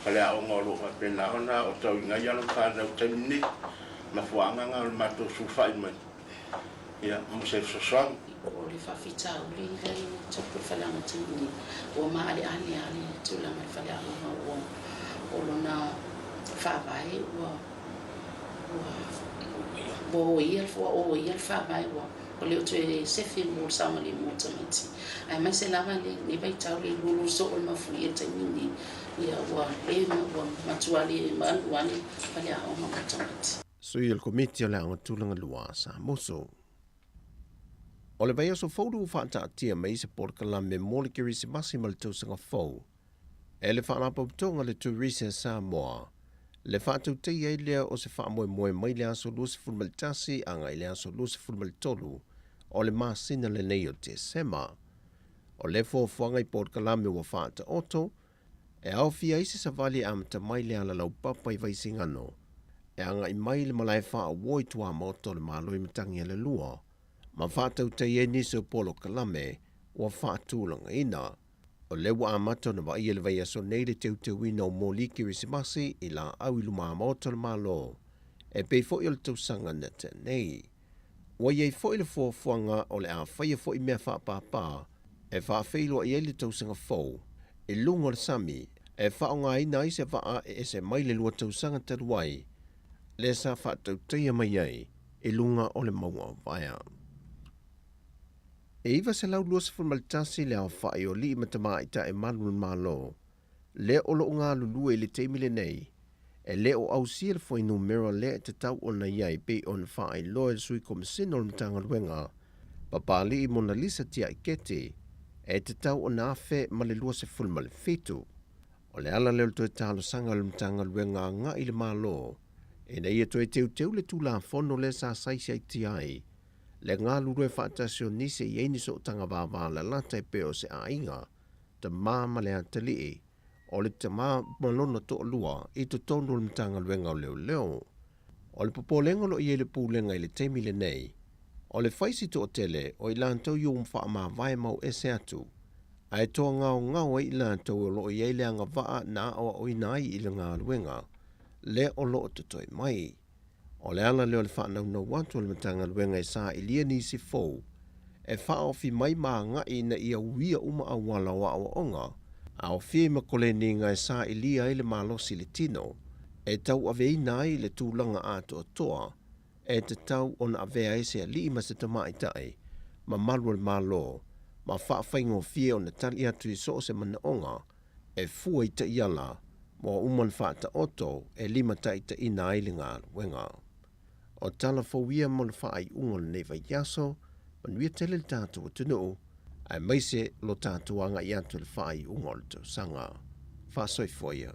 faleaoga o lo o faapena ona aotauina ai alo ma fanau i le taimi lenei. Mafuaaga na o le matou sulufai mai ia mo se fesoasoani. O le faafitauli lea e tupu i le faleaoga taimi nei, ua maaleale lava le tulaga i le faleaoga ua o lona faavae ua ua ua ua oia le faavae ua ua le o toe sefe mo le saogalemu o tamaiti. Aemaise lava lenei vaitau le lulu soo o le mafuie i le taimi lenei, ia ua le ua matua le malu lava le faleaoga mo tamaiti. Sui o le Komiti o le Aoga Tulaga Lua a Samoso. O le vaiaso fou ua faataatia mai se polokalame mo le Kerisimasi ma le Tausaga Fou e le Faalapotopotoga le Turisi a Samoa, le faatautaia ai lea o se faamoemoe mai le aso 21 agai i le aso 23 o le masina lenei o Tesema. O le fuafuaga i polokalame ua faataoto, E aofia ai se savali e amata mai le ala laupapa i Vaisigano, e agai mai i le malae faaauo i tuamaota o le Malo i Matagialalua, ma faatautai ai nisi o polokalame ua faatulagaina. O lea ua amata ona vaaia i le vaiaso nei le teuteuina o moli Kerisimasi i laau i lumamaota o le Malo, e pei foi o le tausaga na tea nei. Ua i ai foi le fuafuaga o le a faia foi mea faapāpā e faafeiloai ai le tausaga fou i luga o le sami e faaaogaina ai se vaa e ese mai le lua tausaga talu ai lea sa faatautaia mai ai i luga o le mauga o Vaea. E 921 le aofai o alii ma tamaitai malu o le Malo lea o lo o galulue i le taimi lenei, e le o ausia le fuainumera lea e tatau ona i ai pei ona faailoa e le Sui Komesina o le Matagaluega, Papalii Monalisa Tiaiketi, e tatau ona 1027. O le ala lea o le toe talosaga a le Matagaluega agai i le Malo ina ia toe teuteu le Tulafono lea sa saisaitia ai le galulue faatasi o nisi e i ai ni sootaga vavalalata e pei o se aiga, tamā ma le atalii, o le tamā ma lona toalua i totonu o le Matagaluega o Leoleo. O le popolega o lo o i ai le Pulega i le taimi lenei, o le fai si toatele o i latou i ua faamavae mau ese atu, ae toagaogao ai i latou o lo o i ai le agavaa na aoaoina ai i le galuega lea o lo o totoe mai. O le ala lea o le faanaunau atu a le Matagaluega e sailia nisi fou e faaofi mai ma agai ina ia uia uma auala o aoaoga, aofia ai ma koleniga e sailia ai le malosi i le tino, e tauaveina ai le tulaga atoatoa e tatau ona avea ai se alii ma se tamaitai mamalu o le Malo ma faafaigofie ona tali atu i so o se manaoga e fua i taiala ma ua uma ona faataoto e limataitaiina ai le galuega. O tala fou ia mo le faaiuga o lenei vaiaso, manuia tele le tatou atunuu, aemaise lo tatou agai atu i le faaiuga o le tausaga. Faasoifua ia.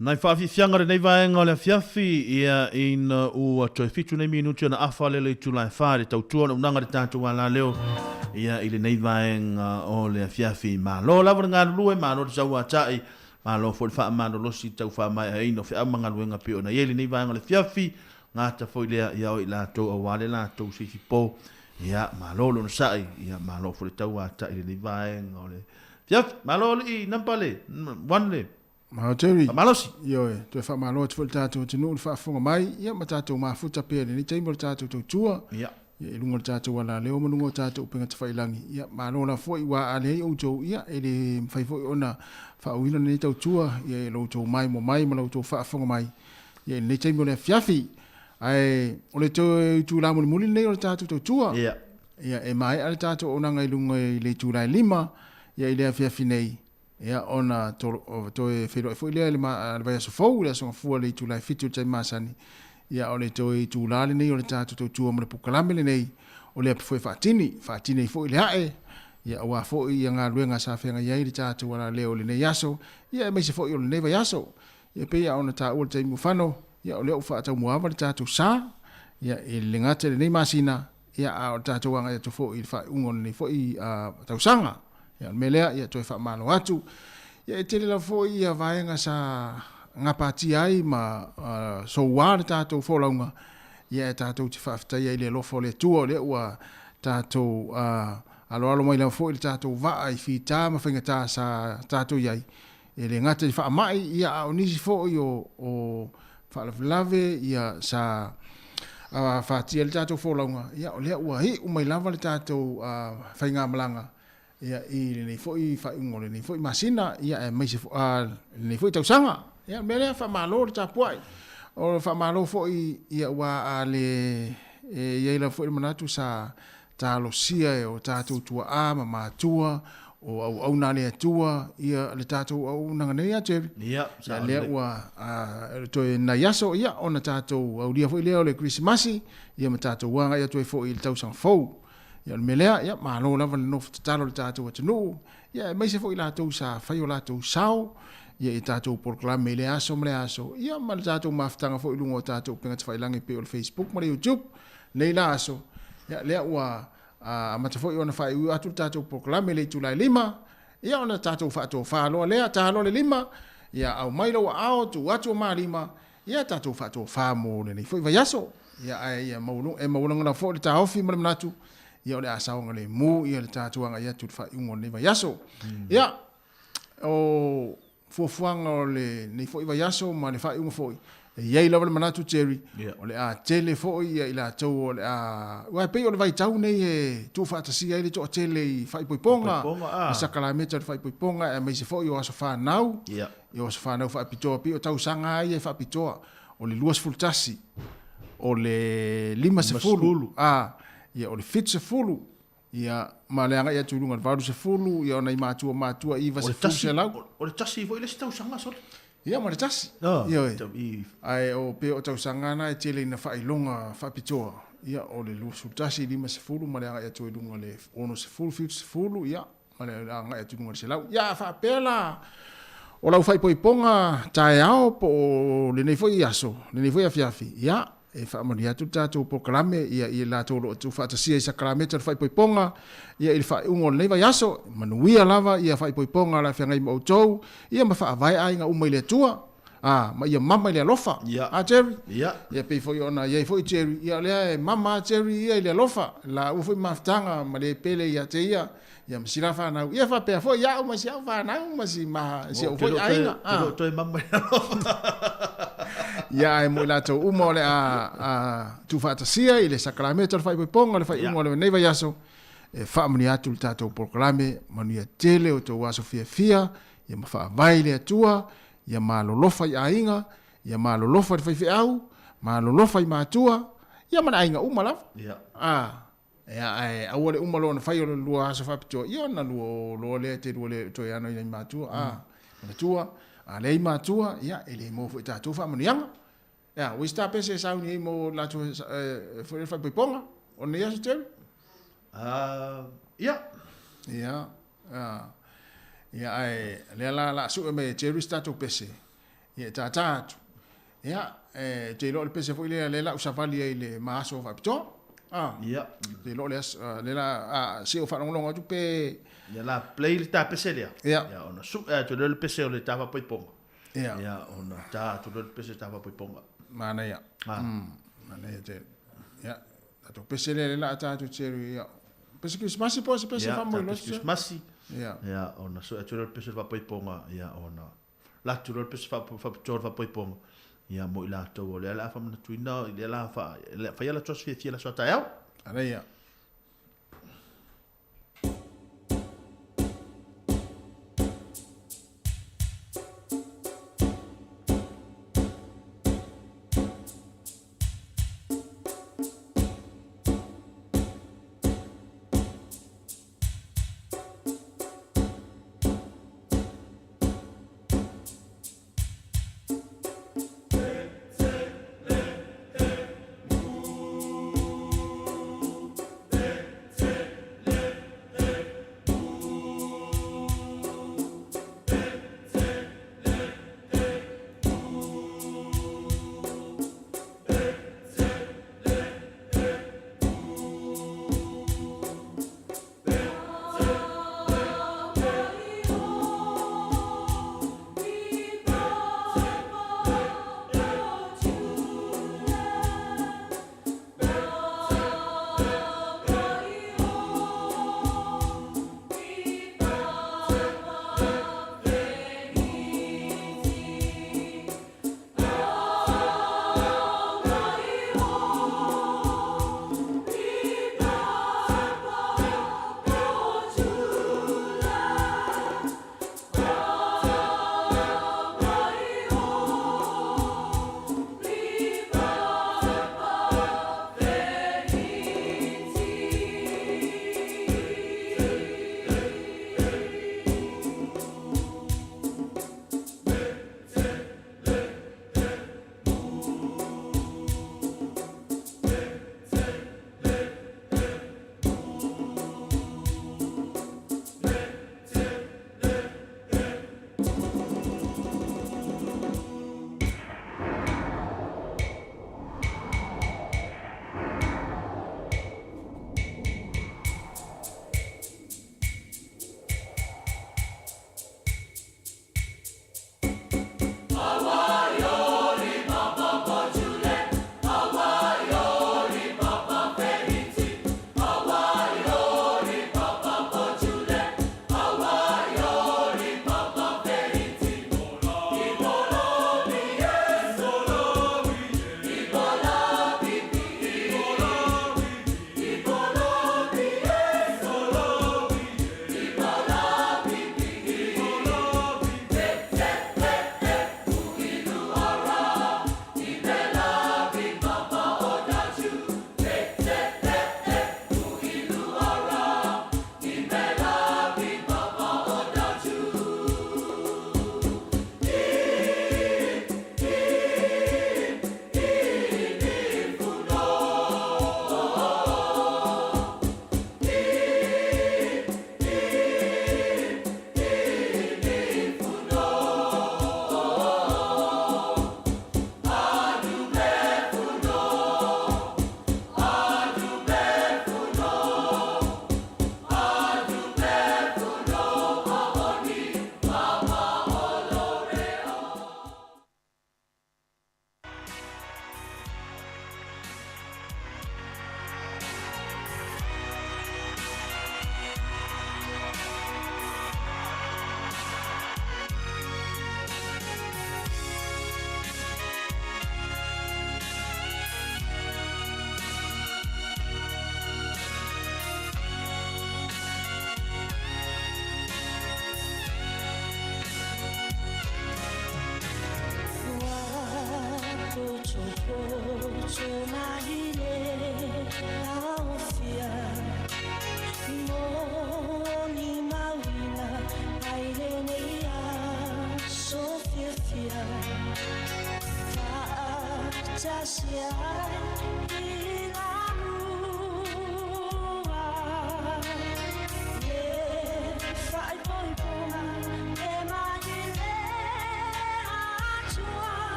Nai faafiafiaga o lenei vaega o le afiafi, ia, ina ua toe fitu nei minute ona afa lea o le itula e fa i le tautua ona unaga le tatou alaleo, ia, i lenei vaega o le afiafi. Malo lava le galulue, malo le tauatai, malo foi le faamalolosi i le tau faamaeaina o feau ma galuega pei ona i ai lenei vaega o le afiafi. Gata foi lea ia o i latou aua le latou seifi po. Ia, malo le onosai, ia, malo foi le tauatai i lenei vaega o le afiafi. Malo alii, number le, one le. Malo Jerry. Faamalosi. Ioe, toe faamalo atu foi i le tatou atunuu i le faafofoga mai, ia ma tatou mafuta pea i lenei taimi o le tatou tautua. Ia. Ia i luga o le tatou alaleo ma luga o tatou upega tafailangi. Ia, malo lava foi ua a leai outou, ia e le mafai foi ona faauina lenei tautua, ia i lo outou maimoa mai ma lo outou faafofoga mai, ia i lenei taimi o le afiafi. Ae o le toe itula mulimuli lenei o le tatou tautua. Ia. Ia e maea le tatou auaunaga i luga i le itula e 5, ia i le afiafi nei. Ia, ona toe feiloai foi lea i le vaiaso fou, le Aso Gafua i le itula e 7 i le taimi masani. Ia, o le toe itula lenei o le tatou tautua ma le polokalame lenei o le api foe faatini, faatini ai foi le ae, ia, aua foi ia galuega sa feagai ai le tatou alaleo i lenei aso, ia, aemaise foi o lenei vaiaso. Ia, pei lava ona taua i le taimi ua fano, ia, o lea ua faataumuaava le tatou sa, ia, e le gata i lenei masina, ia, a o le tatou agai atu foi i le faaiuga o lenei foi tausaga. Ia, o le mea lea, ia toe faamalo atu. Ia, e tele lava foi ia vaega sa gapatia ai ma soua le tatou folauga, ia e tatou te faafetaia i le alofa o le Atua, o lea ua tatou aloalo mai lava foi le tatou vaa i fita ma faigata sa tatou i ai, e le gata i faamai, ia a o nisi foi o faalavelave ia sa fatia le tatou folauga, ia o lea ua iu mai lava le tatou faigamalaga ia i lenei foi faaiuga o lenei foi masina, ia aemaise foi lenei foi tausaga. Ia o le mea lea, faamalo le tapuai. O le faamalo foi ia ua a le e i ai lava foi le manatu sa talosia e o tatou tuaa ma matua o auauna a le Atua ia le tatou auaunaga nei a Jerry. Ia, sa lea ua toe nai aso ia ona tatou aulia foi lea o le Kerisimasi ia ma tatou agai atu ai foi i le tausaga fou. Ia o le mea lea, ia malo lava le nofo tatalo i le tatou atunuu, ia aemaise foi i latou sa fai o latou sao ia i tatou polokalame i lea aso ma lea aso, ia ma le tatou mafutaga foi i luga o tatou upega tafailagi e pei o le Facebook ma le YouTube nei la aso. Ia lea ua amata foi ona faaiuiu atu le tatou polokalame i le itula e 5, ia ona tatou faatofa loa lea, ta loa le 5, ia aumai lou aao, tuu atu o ma lima, Ia tatou faatofa mo lenei foi vaiaso. Ia ae ia maualuga, e maualuga lava foi le taofi ma le manatu, ia o le a saogalemu ia le tatou agai atu i le faaiuga o lenei vaiaso. Ia, o fuafuaga o lenei foi vaiaso ma le faaiuga foi, e i ai lava le manatu Jerry, o le a tele foi ia i latou o le a, aua e pei o le vaitau nei e tuufaatasia ai le toatele i faaipoipoga, ma sakalameta o le faaipoipoga, aemaise foi o aso fanau. I o aso fanau faapitoa, pei o tausaga lava ia e faapitoa, o le 21, o le 50, a, ia, o le 70, ia, ma le agai atu i luga i le 80, ia, o nai matua matua 90, 100. O le tasi foi le isi tausaga, sole. Ia, ma le tasi. Ioe. Ae o, pei o tausaga na e tele ina faailoga faapitoa, ia, o le 21, 50 ma le agai atu i luga i le 60, 70, ia, ma le agai atu i luga i le 100. Ia, a faapea la, o lau faaipoipoga taeao po o lenei foi aso, lenei foi afiafi, ia, e faamanuia atu le tatou polokalame, ia, i latou o lo o tuufaatasia i sakalameta o le faaipoipoga, ia, i le faaiuga o lenei vaiaso, manuia lava ia faaipoipoga o le a feagai ma outou, ia, ma faavae aiga uma i le Atua. A, ma ia mama i le alofa. Ia. A Jerry? Ia. Ia pei foi ona i ai foi Jerry, ia o lea e mama a Jerry ia i le alofa, laua foi mafutaga ma le pele ia te ia, ia ma sila fanau. Ia faapea foi ia au ma si au fanau ma si ma si au foi aiga. Te lo toe mama i le alofa. Ia ae mo i latou uma o le a tuufaatasia i le sakalameta o le faaipoipoga o le faaiuga o lenei vaiaso, e faamanuia atu le tatou polokalame, manuia tele o tou aso fiafia, ia ma faavae i le Atua, ia malolofa i aiga, ia malolofa i le faifeau, malolofa i matua, ia ma le aiga uma lava. Ia. A, ia, ae aua le uma loa ona fai o le lua aso faapitoa, ia ona lua o loa lea te lua le toe ano i nai matua, a, manatua, a leai matua, ia, e le maua foi e tatou faamanuiaga. Ia, ua isi tapese e sauni ai mo latou foi le faaipoipoga o lenei aso Jerry? Ia. Ia. Ia, ae lea la la sue mai e Jerry se tatou pese. Ia e tātā atu. Ia, e te iloa le pese foi lea lea la u savali ai le ma aso faapitoa. Ah. Ia. Te iloa le aso, lea la a se o faalogologo atu pe Ia la play le tā pese lea. Ia. Ia ona su e atu lea le pese o le tā faapoipoga. Ia. Ia ona tā atu lea le pese tā faapoipoga. Manaia. Ah. Manaia tele. Ia, tatou pese lea lea la a tātou tele ia. Pese Krismasi po o se pese Ia, tā faamoemoe. pese Krismasi. Ia. Ia ona su atu lea le pese faapoipoga ia ona latu loa le pese faapitoa le faapoipoga ia mo i latou o lea la faamanatuina i lea la fa faia latou aso fiafia le aso a taeao. Manaia.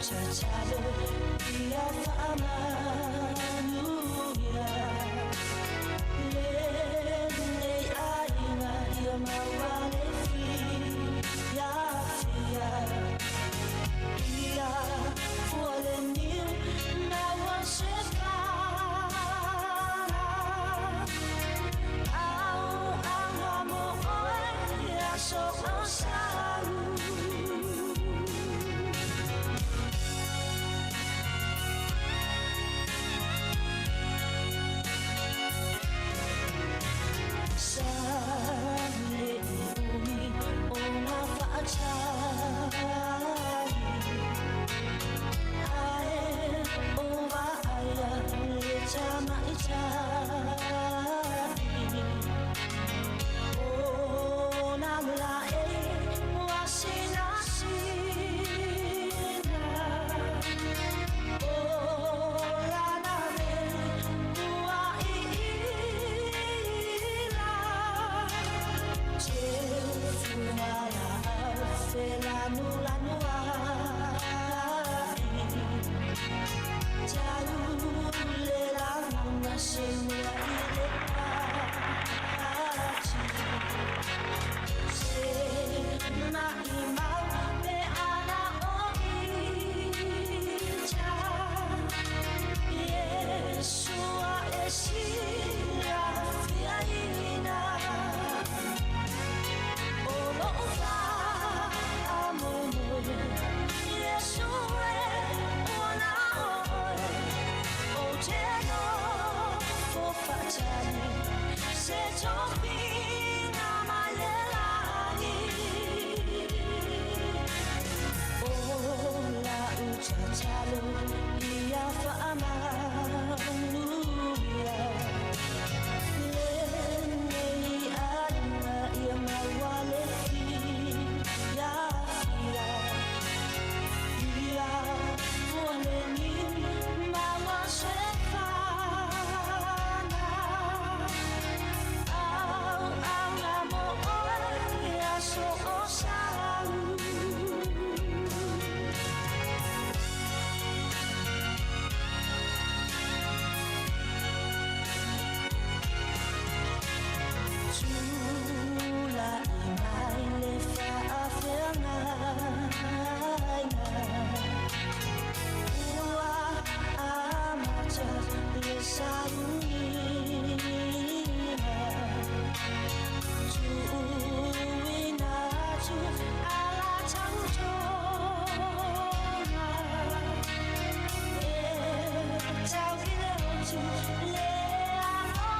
tatalo ia faamanuia lenei aiga ia maua le fiafia ia fua le niu ma ua se fana auauna mo oe i aso o sau. Sa le umi ona faatai ae o vaaia le tamaitai ona laei ua sinasina o lana mele ua iila teu fualaau felanulanuai tau le lagona se mea i le ati se maʻimau pe ana o ita Iesu a e silafiaina o loʻu faamoemoe Iesu e ua na oe ou te nofo faatali se tofiga mai le lagi o lau tatalo ia faamanuia lenei aiga ia maua le fiafia ia fua le niu ma ua se fana auauna mo oe i aso o sau. Tula'i mai le faafeagaiga ua amata le sauniga tuuina atu ala tautoga e tau i le lotu le alofa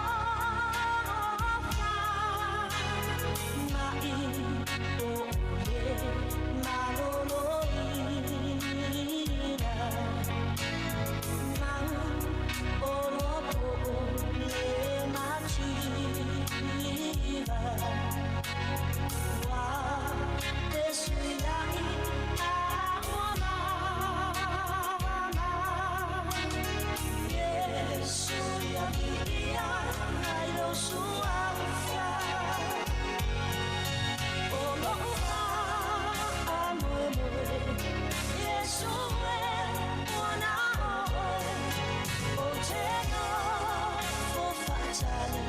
ma'i o le maloloina mau o loa po le mativa ua fesuia'i a ua mama Iesu ia viia ai lou suafa o loʻu faamoemoe Iesu e ua na oe ou te nofo faatali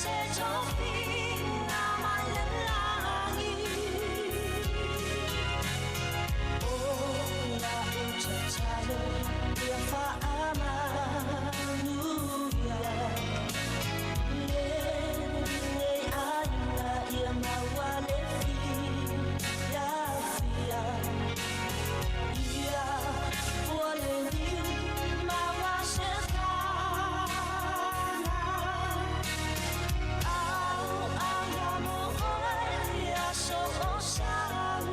se tofiga mai le lagi o lau tatalo ia faamanuia lenei aiga ia maua le fiafia ia fua le niu ma ua se fana auauna mo oe i aso o sau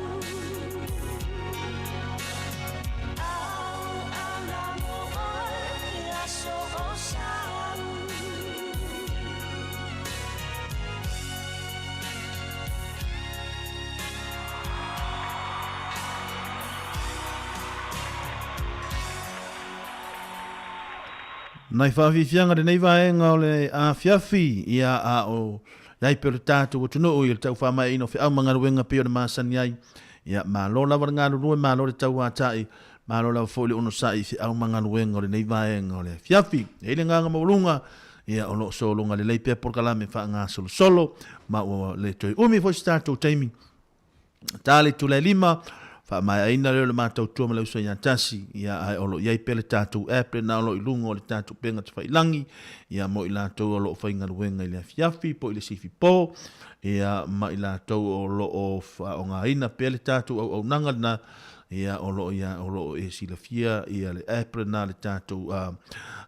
auauna mo oe i aso o sau. Nai faafiafiaga lenei vaega o le afiafi ia a o i ai pea o le tatou atunuu i le tau faamaeaina o feau ma galuega pei ona masani ai. Ia, malo lava le galulue, malo le tauata'i, malo lava foi le onosa'i i feau ma galuega o lenei vaega o le afiafi. E i ai le agaga maualuga, ia, o lo o sologa lelei pea polokalame faagasolosolo, ma ua le toe umi foi se tatou taimi. Ta le itula e 5, faamaeaina lea o le matautua ma le uso ia tasi, ia, ae o lo o i ai pea le tatou app lena o lo o i luga o le tatou upega tafailagi, ia, mo i latou o lo o faigaluega i le afiafi po i le sifi po, ia, ma i latou o lo o faaaogaina pea le tatou auaunaga lena, ia, o lo o ia, o lo o e silafia ia le app lena le tatou uh,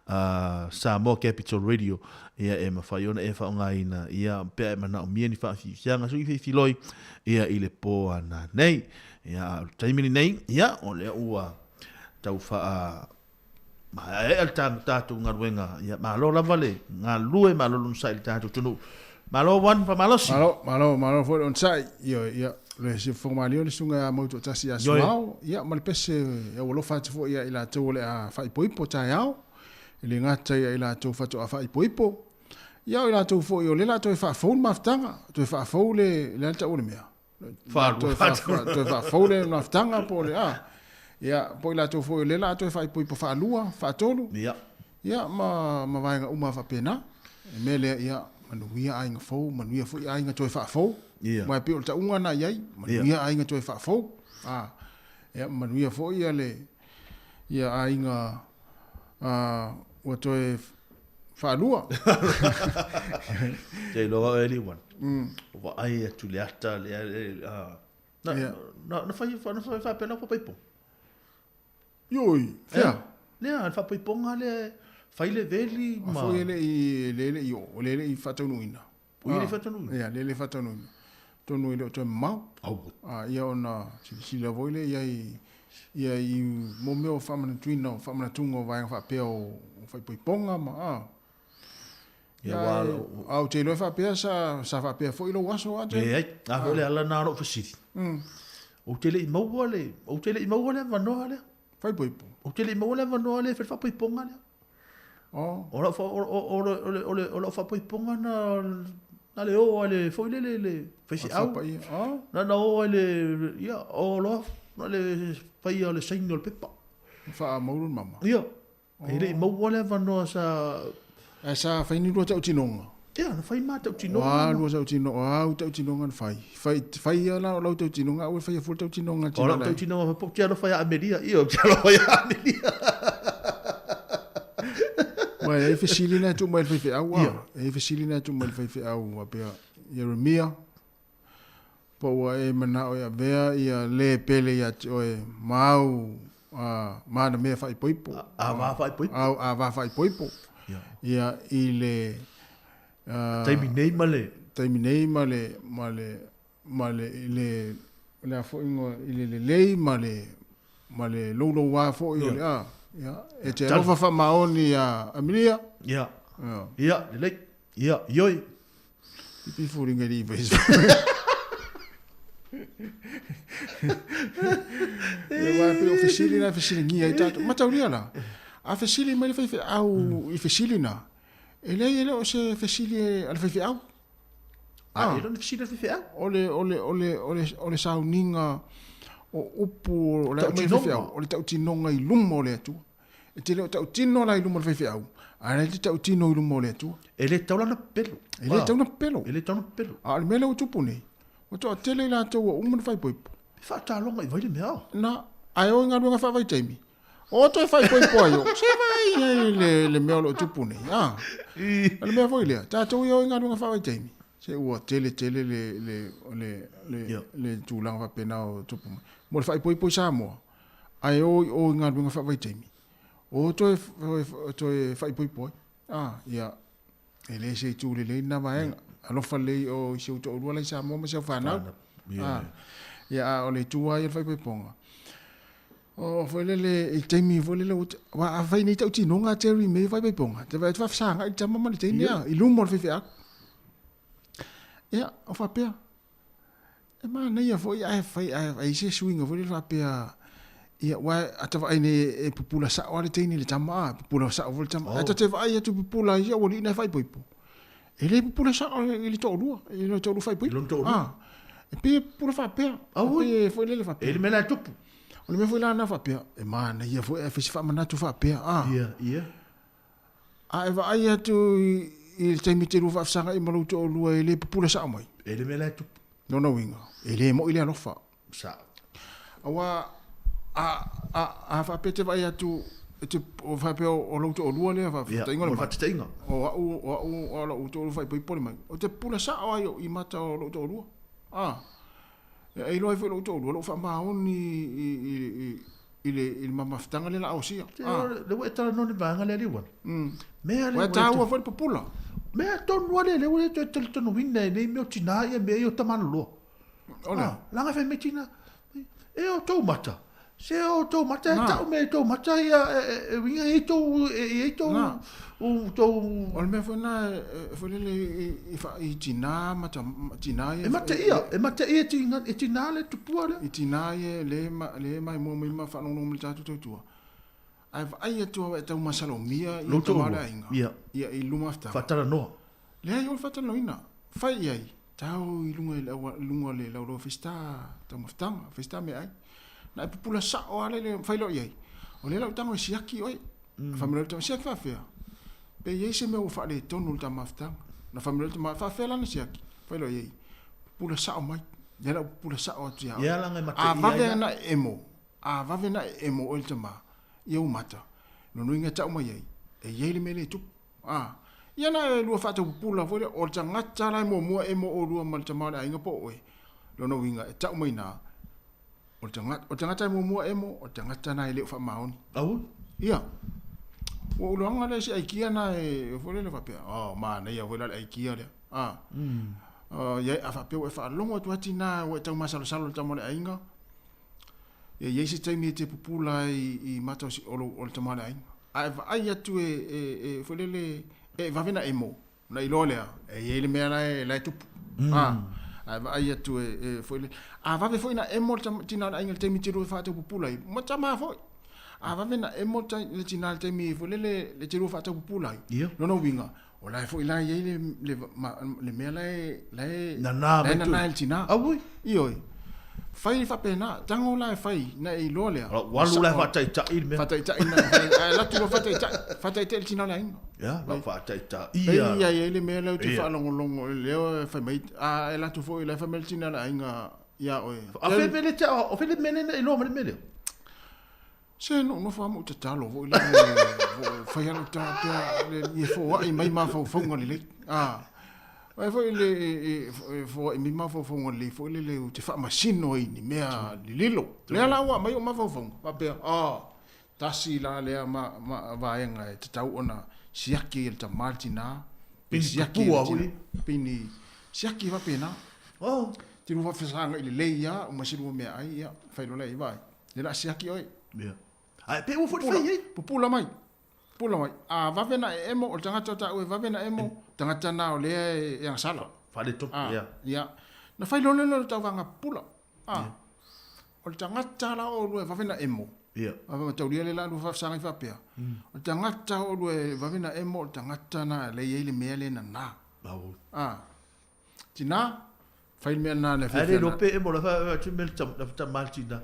uh, Samoa Capital Radio, ia, e mafai ona e faaaogaina, ia, pe a e manaomia ni faafiafiaga sui filifiloi, ia, i le po a nanei. Ia, a o le taimi lenei, ia, o lea ua tau faa Maeaea le tatou galuega, ia malo lava le galulue, malo le onosai i le tatou atunuu. Malo One faamalosi. Malo, malo, malo foi le onosai. Ioe, ia, le Siufofoga Malie le susuga ia Mautoatasi ia Simao, ia ma le pese e aualofa atu foi ia i latou o le a faaipoipo taeao, e le gata ia i latou faatoa faaipoipo, ia o i latou foi o lea o le a toe faafou le mafutaga, toe faafou le, le a le tau o le mea? Toe faafou le mafutaga po o le a. Ia, po o i latou foi o lea o le a toe faaipoipo faalua, faatolu. Ia. Ia, ma, ma vaega uma faapena. Le mea lea, ia, manuia aiga fou, manuia foi aiga toe faafou. Ia. Aua e pei o le tauga lena i ai, manuia aiga toe faafou. A, ia, manuia foi ia le, ia aiga a, ua toe faalua. Te iloa oe alii wana. O vaai atu le ata lea na na na fai na fai faapena faapaipoga. Ioi, fea? Lea, le faapaipoga lea fai le veli ma. Foi e le i le le i o le le i faataunuuina. O le i faataunuuina. Ia, le le faataunuuina. Tonu e le o toe mamao. A, ia ona silasila foi lea i ai ia i mo mea o faamanatuina o faamanatuga o vaega faapea o faaipoipoga ma a. Ia, ua a ou te iloa e faapea sa sa faapea foi lou aso a Jerry. Leai, a foi le ala na o lou fesili. Ou te le i maua le, ou te le i maua le avanoa lea. Faaipoipo. Ou te le i maua le avanoa lea e fai le faaipoipoga lea. Oh. O lau, o, o, o, o, o lau faaipoipoga na, na le o ai le, foi lele le faifeau. Oh. Na na o ai le, ia, o loa, na le faia o le saini o le pepa. Faamaulu le mama. Ia. Oh. E le i maua le avanoa sa... Ae sa fai ni lua tautinoga? Ia, na fai ma tautinoga. Ua, lua tautinoga, ua, au tautinoga na fai. Fai, fai ia la o lau tautinoga, au e faia fua le tautinoga. O lau tautinoga, po te alofa ia Amelia, ia, te alofa ia Amelia. Ua, e ai fesili na e tuu mai le faifeau, a. E ai fesili na e tuu mai le faifeau, faapea, Ieremia, po ua e manao e avea ia le pele ia te oe ma au a, ma ana mea faaipoipo. A, a va faaipoipo. A, a va faaipoipo. Ia. Ia, i le... Uh, taimi nei ma le... Taimi nei ma le... ma le... ma le... i le... le a foi ingoa, i le lelei ma le... ma le louloua foi o le a. Ia, e te alofa faamaoni ia Amelia. Ia. Ia. Ia, lelei. Ia, ioi. Pipi furinga i vai. Ia wa pe o fesili na fesiligia ai tatou. Mataulia la. A fesili mai le faifeau i fesili na. E leai e le o se fesili a le faifeau. A e le o ni fesili a le faifeau. O le o le o le o le o le sauniga o upu o le aumai faifeau, o le tautinoga i luma o le Atua. E te le o tautino la i luma o le faifeau, a la e te tautino i luma o le Atua. E le tatau la ona pepelo. E le tatau ona pepelo. E le tatau ona pepelo. A o le mea lea ua tupu nei, ua toatele i latou ua uma ona faaipoipo. E faataloga i vai le mea ao. Na, ae o i galuega faavaitaimi. O toe faaipoipo ai o, se vaai ai le, le mea o lo o tupu nei. A, o le mea foi lea, tatou ia o i galuega faavaitaimi. Se ua tele tele le, le, le, le, yeah. le tulaga faapena o tupu mai. Mo le faaipoipo i Samoa, ae o i o i galuega faavaitaimi, o toe, toe faaipoipo ai. Ah, ia, e le se itu lelei lena vaega. Alofa lelei o i si ou toalua la i Samoa ma si au fanau. Ah, ia, a o le itu lava ia o le faaipoipoga. O foi lele, i taimi foi lele, aua a fai nei tautinoga a Terry i mea ia o faaipoipoga, te vaai atu faafesagai le tama ma le teine, a, i luma o le faifeau. Ia, o faapea, E manaia foi ae fai ae ai se suiga foi lele faapea ia aua ata vaai nei e pupula sao lava le teine i le tama a, pupula sao foi le tama. Ae ta te vaai atu pupula ai si aualii na e faaipoipo. E le pupula sao i le toalua, i le toalua faaipoipo. I lona toalua. A. E pei e pupula faapea. Aue. E pei e foi lele faapea. E le mea la e tupu. O le mea foi la na faapea, e manaia foi ae fai se faamanatu faapea, a. Ia, ia. A e vaai atu i le taimi e te lua faafesagai ma lou toalua e le pupula sao mai. E le mea la e tupu. Lona uiga, e le moi le alofa. Sao. Aua a, a, a faapea e te vaai atu, e te, o faapea o lou toalua lea, faafetaiga o le faafetaiga. O au, o au, o lou toalua faaipoipo le mai. Ou te pupula sao ai i mata o lou toalua. A, e iloa ai foi lou toalua, lou faamaoni i, i, i, i le, i le mamafetaga lea la osia. Ah. Le ua e talanoa le vaega lea liuana. Mea le ua e taua foi le pupula. Mea tonu lea le ua e toe talitonuina e nei mea o tinā ia mea ia o tamaloloa. O le. Ah, laga fai mai tina, e o tou mata. Se o tou mata e tau mea i tou mata ia e uiga e i tou e i tou o tou O le mea foi na foi lele i fa i tinā ma tinā ia. E mate ia, e mate ia e tinā le tupua lea. I tinā ia le ma le mai mua mai ma faalogologo mai le tatou tautua. Ae vaai atu au e tau masalomia i tama o le aiga. Ia. Ia i luma afitaga. Faatalanoa. Leai o le faatalanoaina. Fai i ai, tau i luga i le aua, luga o le laulau festa taumafataga, festa meaai. Na e pupula sao lava le fai loa i ai. O lea la ou tago e siaki oe. Mm. Fai mai loa le tama, siaki faafefea? Pe i ai se mea ua faaletonu i le tama mafutaga. Na fai mai loa le tama, faafefea la na siaki? Fai loa i ai, pupula sao mai. Lea la ou pupula sao atu ia oe. Ia laga e mate A vave ana e emo, a vave na e emo oe le tama, ia ou mata. Lona uiga e tau mai ai, e i ai le mea le tupu. A, ia na e lua faataupupula foi lea, o le tagata la e muamua emo oulua ma le tama o le aiga po o oe. Lona uiga e tau mai i ina, o le tagata, o le tagata e muamua emo, o le tagata na e le o faamaoni. Aua. Ia. Ua ou iloaga lea i si aikia na e foi lele faapea, oh, manaia foi la le aikia lea. A. Ia, a faapea ua e faalogo atu lava tina ua e taumasalosalo i le tama o le aiga, ia i ai se taimi e te pupula ai i mata o, o, o le tama o le aiga. A e vaai atu e, e, e foi lele, e vave na emo, na iloa lea, e i ai le mea la e, la e tupu. A, a e vaai atu e, e foi lele, a vave foi na emo le tina o le aiga i le taimi te lua faataupupula ai, ma tama foi. A vave na emo le tina i le taimi foi lele, le te lua faataupupula ai. Ia. Lona uiga, o la e foi la e i ai le, le, ma, le mea la e, la e, Nana la e mai nana e le tina. Auoi. Ioe. Fai faapena, tago la e fai, na e iloa lea. Ua alu la e faataitai le mea. Faataitai na, ae alu atu loa faataitai, faataitai le tina o le aiga. Ia, la faataitai ia. Pei ia i ai le mea lea ou te faalogologo, lea e fai mai, a alu atu foi la e fai mai le tina o le aiga ia oe. A fai mea le tea, o fai le mea lea na iloa mai le mea lea. Se no nofo lava ma ou tatalo foi lea, fai lava lau tala pea, ia foai mai mafaufauga lelei. A, ai foi le e foai mai mafaufauga lelei foi lele ou te faamasino ai i ni mea lililo. Lea la ua aumai ou mafaufauga, faapea, oh, tasi la lea ma, ma vaega e tatau ona siaki ai e le tama le tina, pe siaki e le tina, pe ni siaki faapena. Oh. Te lua faafesagai lelei lava, uma se lua meaai, ia, fai loa lea i vaai. Le la siaki oe. Ia. Ae pe ua foi fai ai. Pupula mai. Pupula mai. A vave na e emo, o le tagata o taua e vave na emo, tagata na o lea e agasala. Faaletonu, ia. Ia. Na fai loa lea o le tauvaga pupula. A. O le tagata la o oulua e vave na emo. Ia. A mataulia lea la lua faafesagai faapea. O le tagata o oulua e vave na emo, o le tagata na lea e i ai le mea lea e nana. A. Tina, fai le mea lena le Ae le iloa pe emo la fa tu me le tama le tina.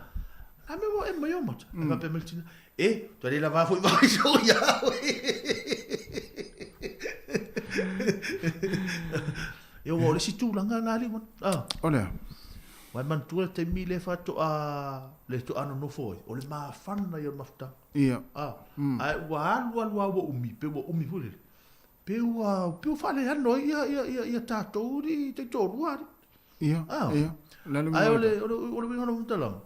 A me ua emo i o mata. A faapea mai le tina, e, tua le lava foi vai so ia oe. E ua o le isi tulaga na ali ah. O lea. Wai manatua le taimi le faatoa le toa nonofo ai, o le mafana ia o le mafutaga. Ia. Ah. Ae ua alu alu lava ua umi, pe ua umi foi lele. Pe ua, pe ua faaleano ai ia, ia, ia, ia tatou alii taitoalua alii. Ia, ah. ia. Le a le Ae o le, o le, o le uiga o le faamatalaga,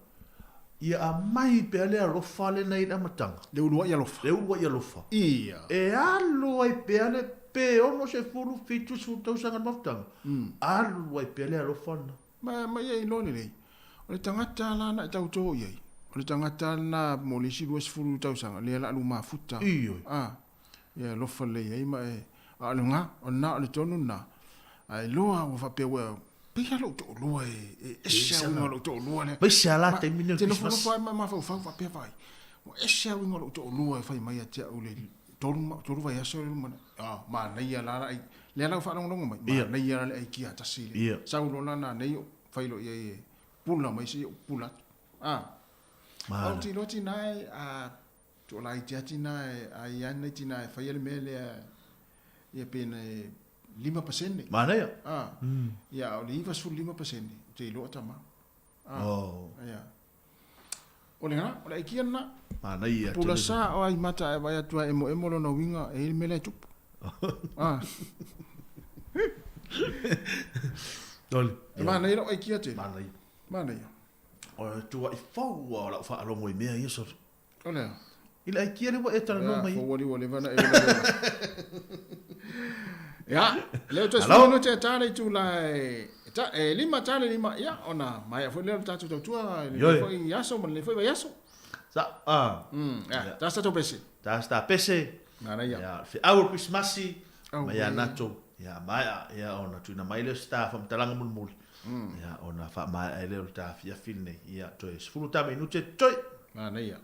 ia aumai pea le alofa lena i le amataga. Le uluai alofa. Le uluai alofa. Ia. E alu ai pea le pe 60, 70 tausaga le mafutaga, alu ai pea le alofa lena. Ma, ma ia iloa lelei, o le tagata la na e tauto i ai, o le tagata lena mo le isi 20 tausaga, lea la alu mafuta. Ioe. Ah. Ia alofa lelei ai ma e, a o le ga, o lena, o le tonu lena. Ae iloa ua faapea ua, pei lava lou toalua e, e ese lava uiga o lou toalua lea. Mai se ala taimi nei o Te Christmas. nofonofo ai ma mafaufau faapea vaai, ua ese lava uiga o lou toalua e fai mai ia te au i le tolu, tolu vaiaso lea e luma nei. Ah, manaia la la ai, lea la ua faalogologo mai, manaia la le aikia tasi lea. Ia. Sau loa la nanei o. failo i ai e pula mai seia ou pupula atu. A. Ae ou te iloa tina e a toalaiti lava tina e a i ai nai tina e faia le mea lea ia pe na e 5%. Manaia. A. Ia a o le 95% ou te iloa tama. A. Oh. Ia. O le o le aikia lena. Manaia. Pula sa o ai mata e vai atu a emoemo lona uiga e i ai le mea la e tupu. A. Ole. E manaia lau aikia tele. Manaia. Manaia. O le tuua'i fou ua o lau faalogo i mea ia solo. O le a? I le aikia lea ua e talanoa mai ai. Fou ali ua leva ona e ola ola. Ia, lea ua toe sefulu minute e ta le itula e, ta, e lima, ta le lima, ia, ona maea foi lea o le tatou tautua i lenei foi aso ma lenei foi vaiaso. Sa, a. Ia, ta sa tatou pese. Ta sa pese. Manaia. Ia, feau o le Kerisimasi, ma ia natou, ia maea, ia ona tuuina mai lea o se ta faamatalaga mulimuli. Ia, ona faamaea ai lea o le ta afiafi lenei. Ia, toe sefulu ta minute toe. Manaia.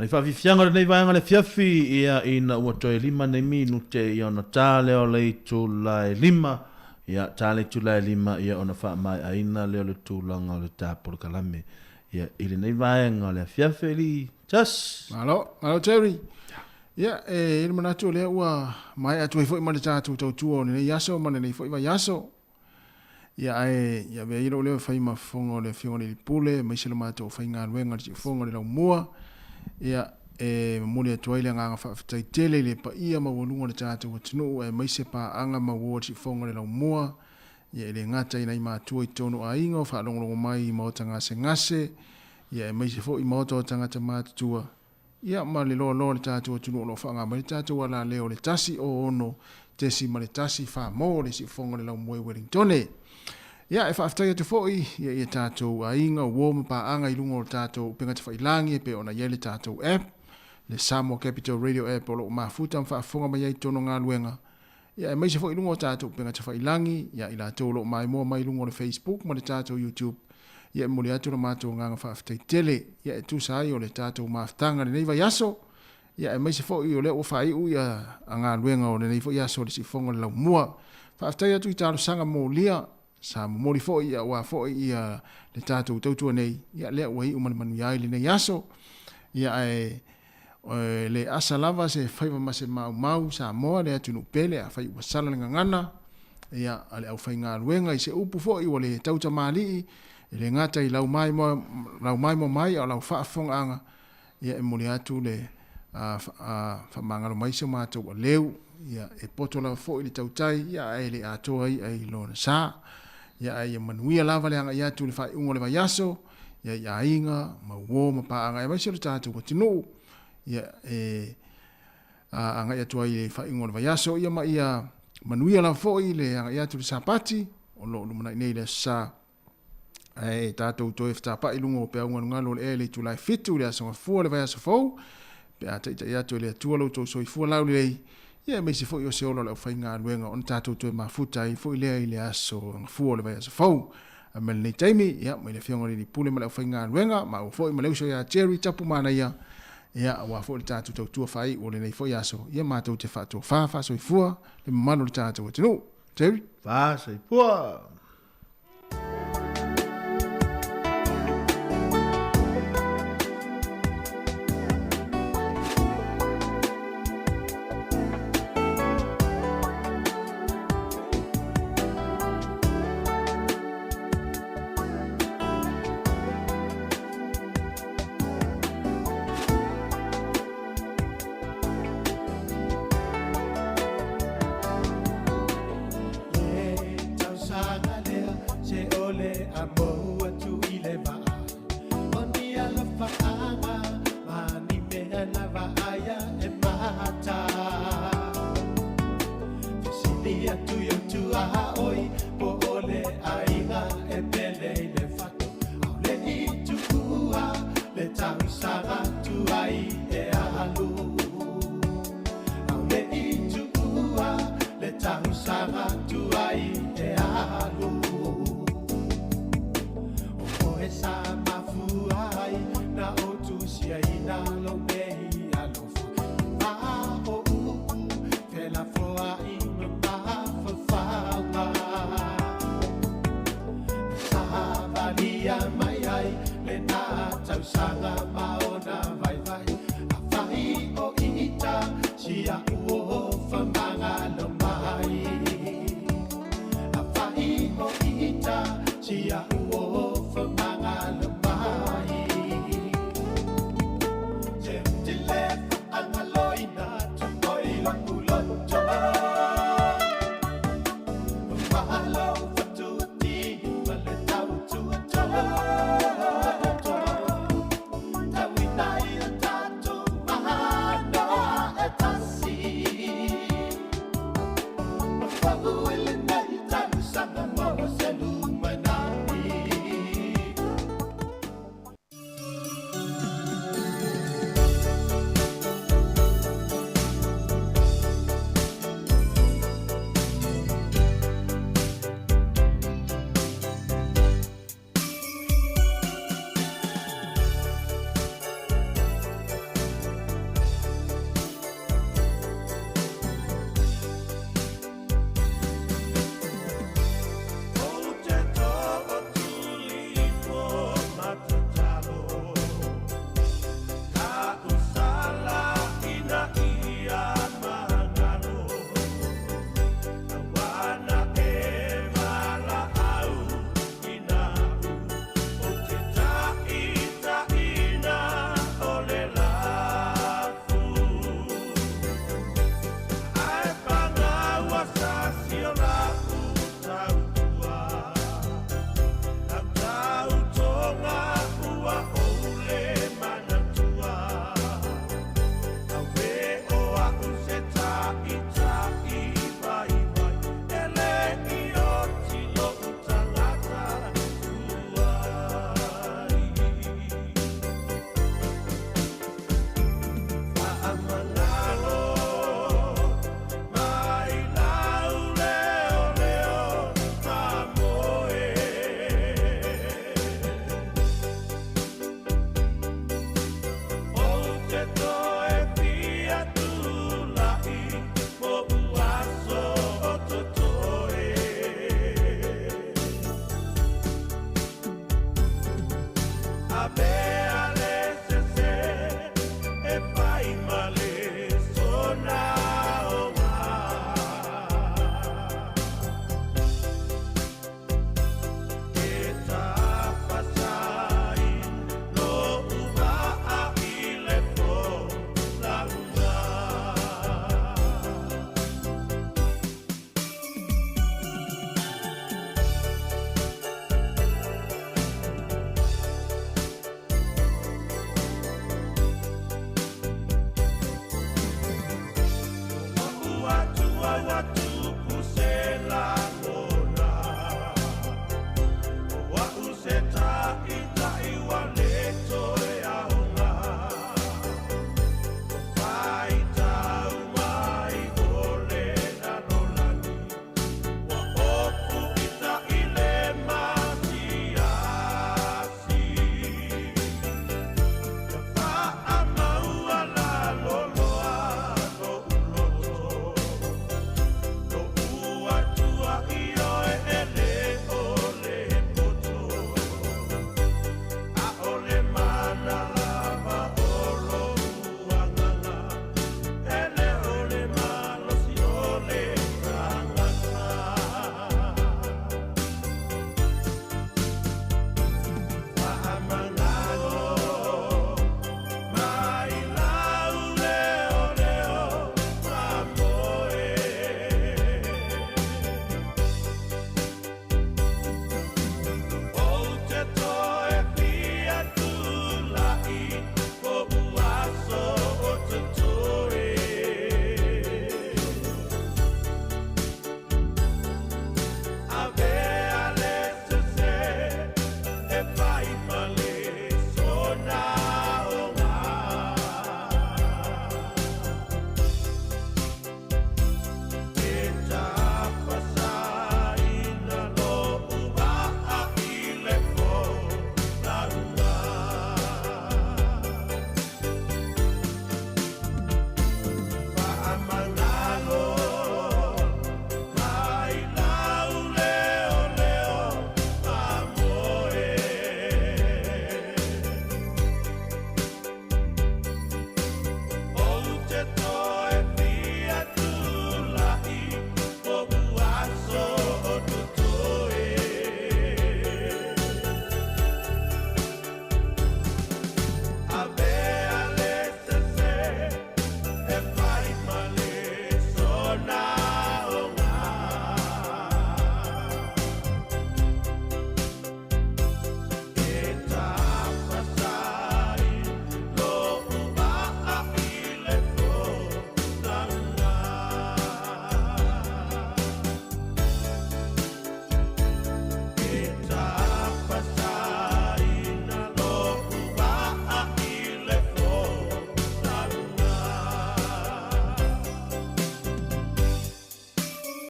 Nai faafiafiaga o lenei vaega o le afiafi, ia, ina ua toe 5 nei minute ia ona ta lea o le itula e 5, ia, ta le itula e 5 ia ona faamaeaina lea o le tulaga o le ta polokalame, ia, i lenei vaega o le afiafi, alii Jas. Malo, malo Terry. Ia, e i ai le manatu o lea ua maea atu ai foi ma le tatou tautua o lenei aso ma lenei foi vaiaso. Ia ae ia avea ia lou leo e fai ma fofoga o le Afioga i le Alii Pule aemaise le matou aufaigaluega i le siufofoga o le laumua. Ia e momoli atu ai le agaga faafetai tele i le paia maualuga o le tatou atunuu aemaise paaga mauoa i le siufofoga o le laumua. Ia e le gata i nai matua i totonu o aiga o faalogologo mai i maota gasegase, ia aemaise foi i maota o tagata matutua. Ia ma le loaloa o le tatou atunuu o lo o faaaoga mai le tatou alaleo o le 106.1 Famo le siufofoga o le laumua i Wellingtone. Ia e faafetai atu foi ia i tatou aiga, uo ma paaga i luga o le tatou upega tafailagi e pei ona i ai le tatou app, le Samoa Capital Radio App o lo o mafuta ma faafofoga mai ai i totonu o galuega, ia aemaise foi i luga o tatou upega tafailagi, ia i latou o lo o maimoa mai i luga o le Facebook ma le tatou YouTube, ia e momoli atu lo matou agaga faafetai tele, ia e tusa ai o le tatou mafutaga i lenei vaiaso, ia aemaise foi o lea ua faaiu ia galuega o lenei foi aso o le siufofoga o le laumua. Faafetai atu i talosaga molia sa momoli foi ia aua foi ia le tatou tautua nei, ia lea ua iu ma le manuia ai lenei aso. Ia ae e le asa lava se faiva ma se maumau Samoa le atunuu pele afai ua sala le gagana ia a le aufaigaluega i se upu foi ua le tautamalii e le gata i lau maimoa mai a o lau faafofogaaga ia e momoli atu le faamagalo mai si o matou aleu ia e poto lava foi le tautai ia ae le atoa i'a i lona sa ia ae ia manuia lava le agai atu i le faaiuga o le vaiaso ia i aiga ma uo ma paaga aemaise o le tatou atunuu ia e agai atu ai i le faaiuga o le vaiaso ia ma ia manuia lava foi le agai atu i le Sapati o lo o lumanai nei i le Aso Sa. Ae tatou toe fetapa'i i luga o peau galugalu o le ea i le itula e 7 i le Aso Gafua o le vaiaso fou, pe a taitai atu e le Atua lo outou soifua laulelei, ia aemaise foi o se ola o le aufaigaluega ona tatou toe mafuta ai foi lea i le Aso Gafua o le vaiaso fou. Ae mai lenei taimi, ia, mai le Afioga i le Alii Pule ma le aufaigaluega, maua foi ma le uso ia Jerry Tapu Manaia, ia, aua foi le tatou tautua faaiu o lenei foi aso, ia matou te faatofa faasoifua le mamalu o le tatou atunuu. Jerry? Faasoifua!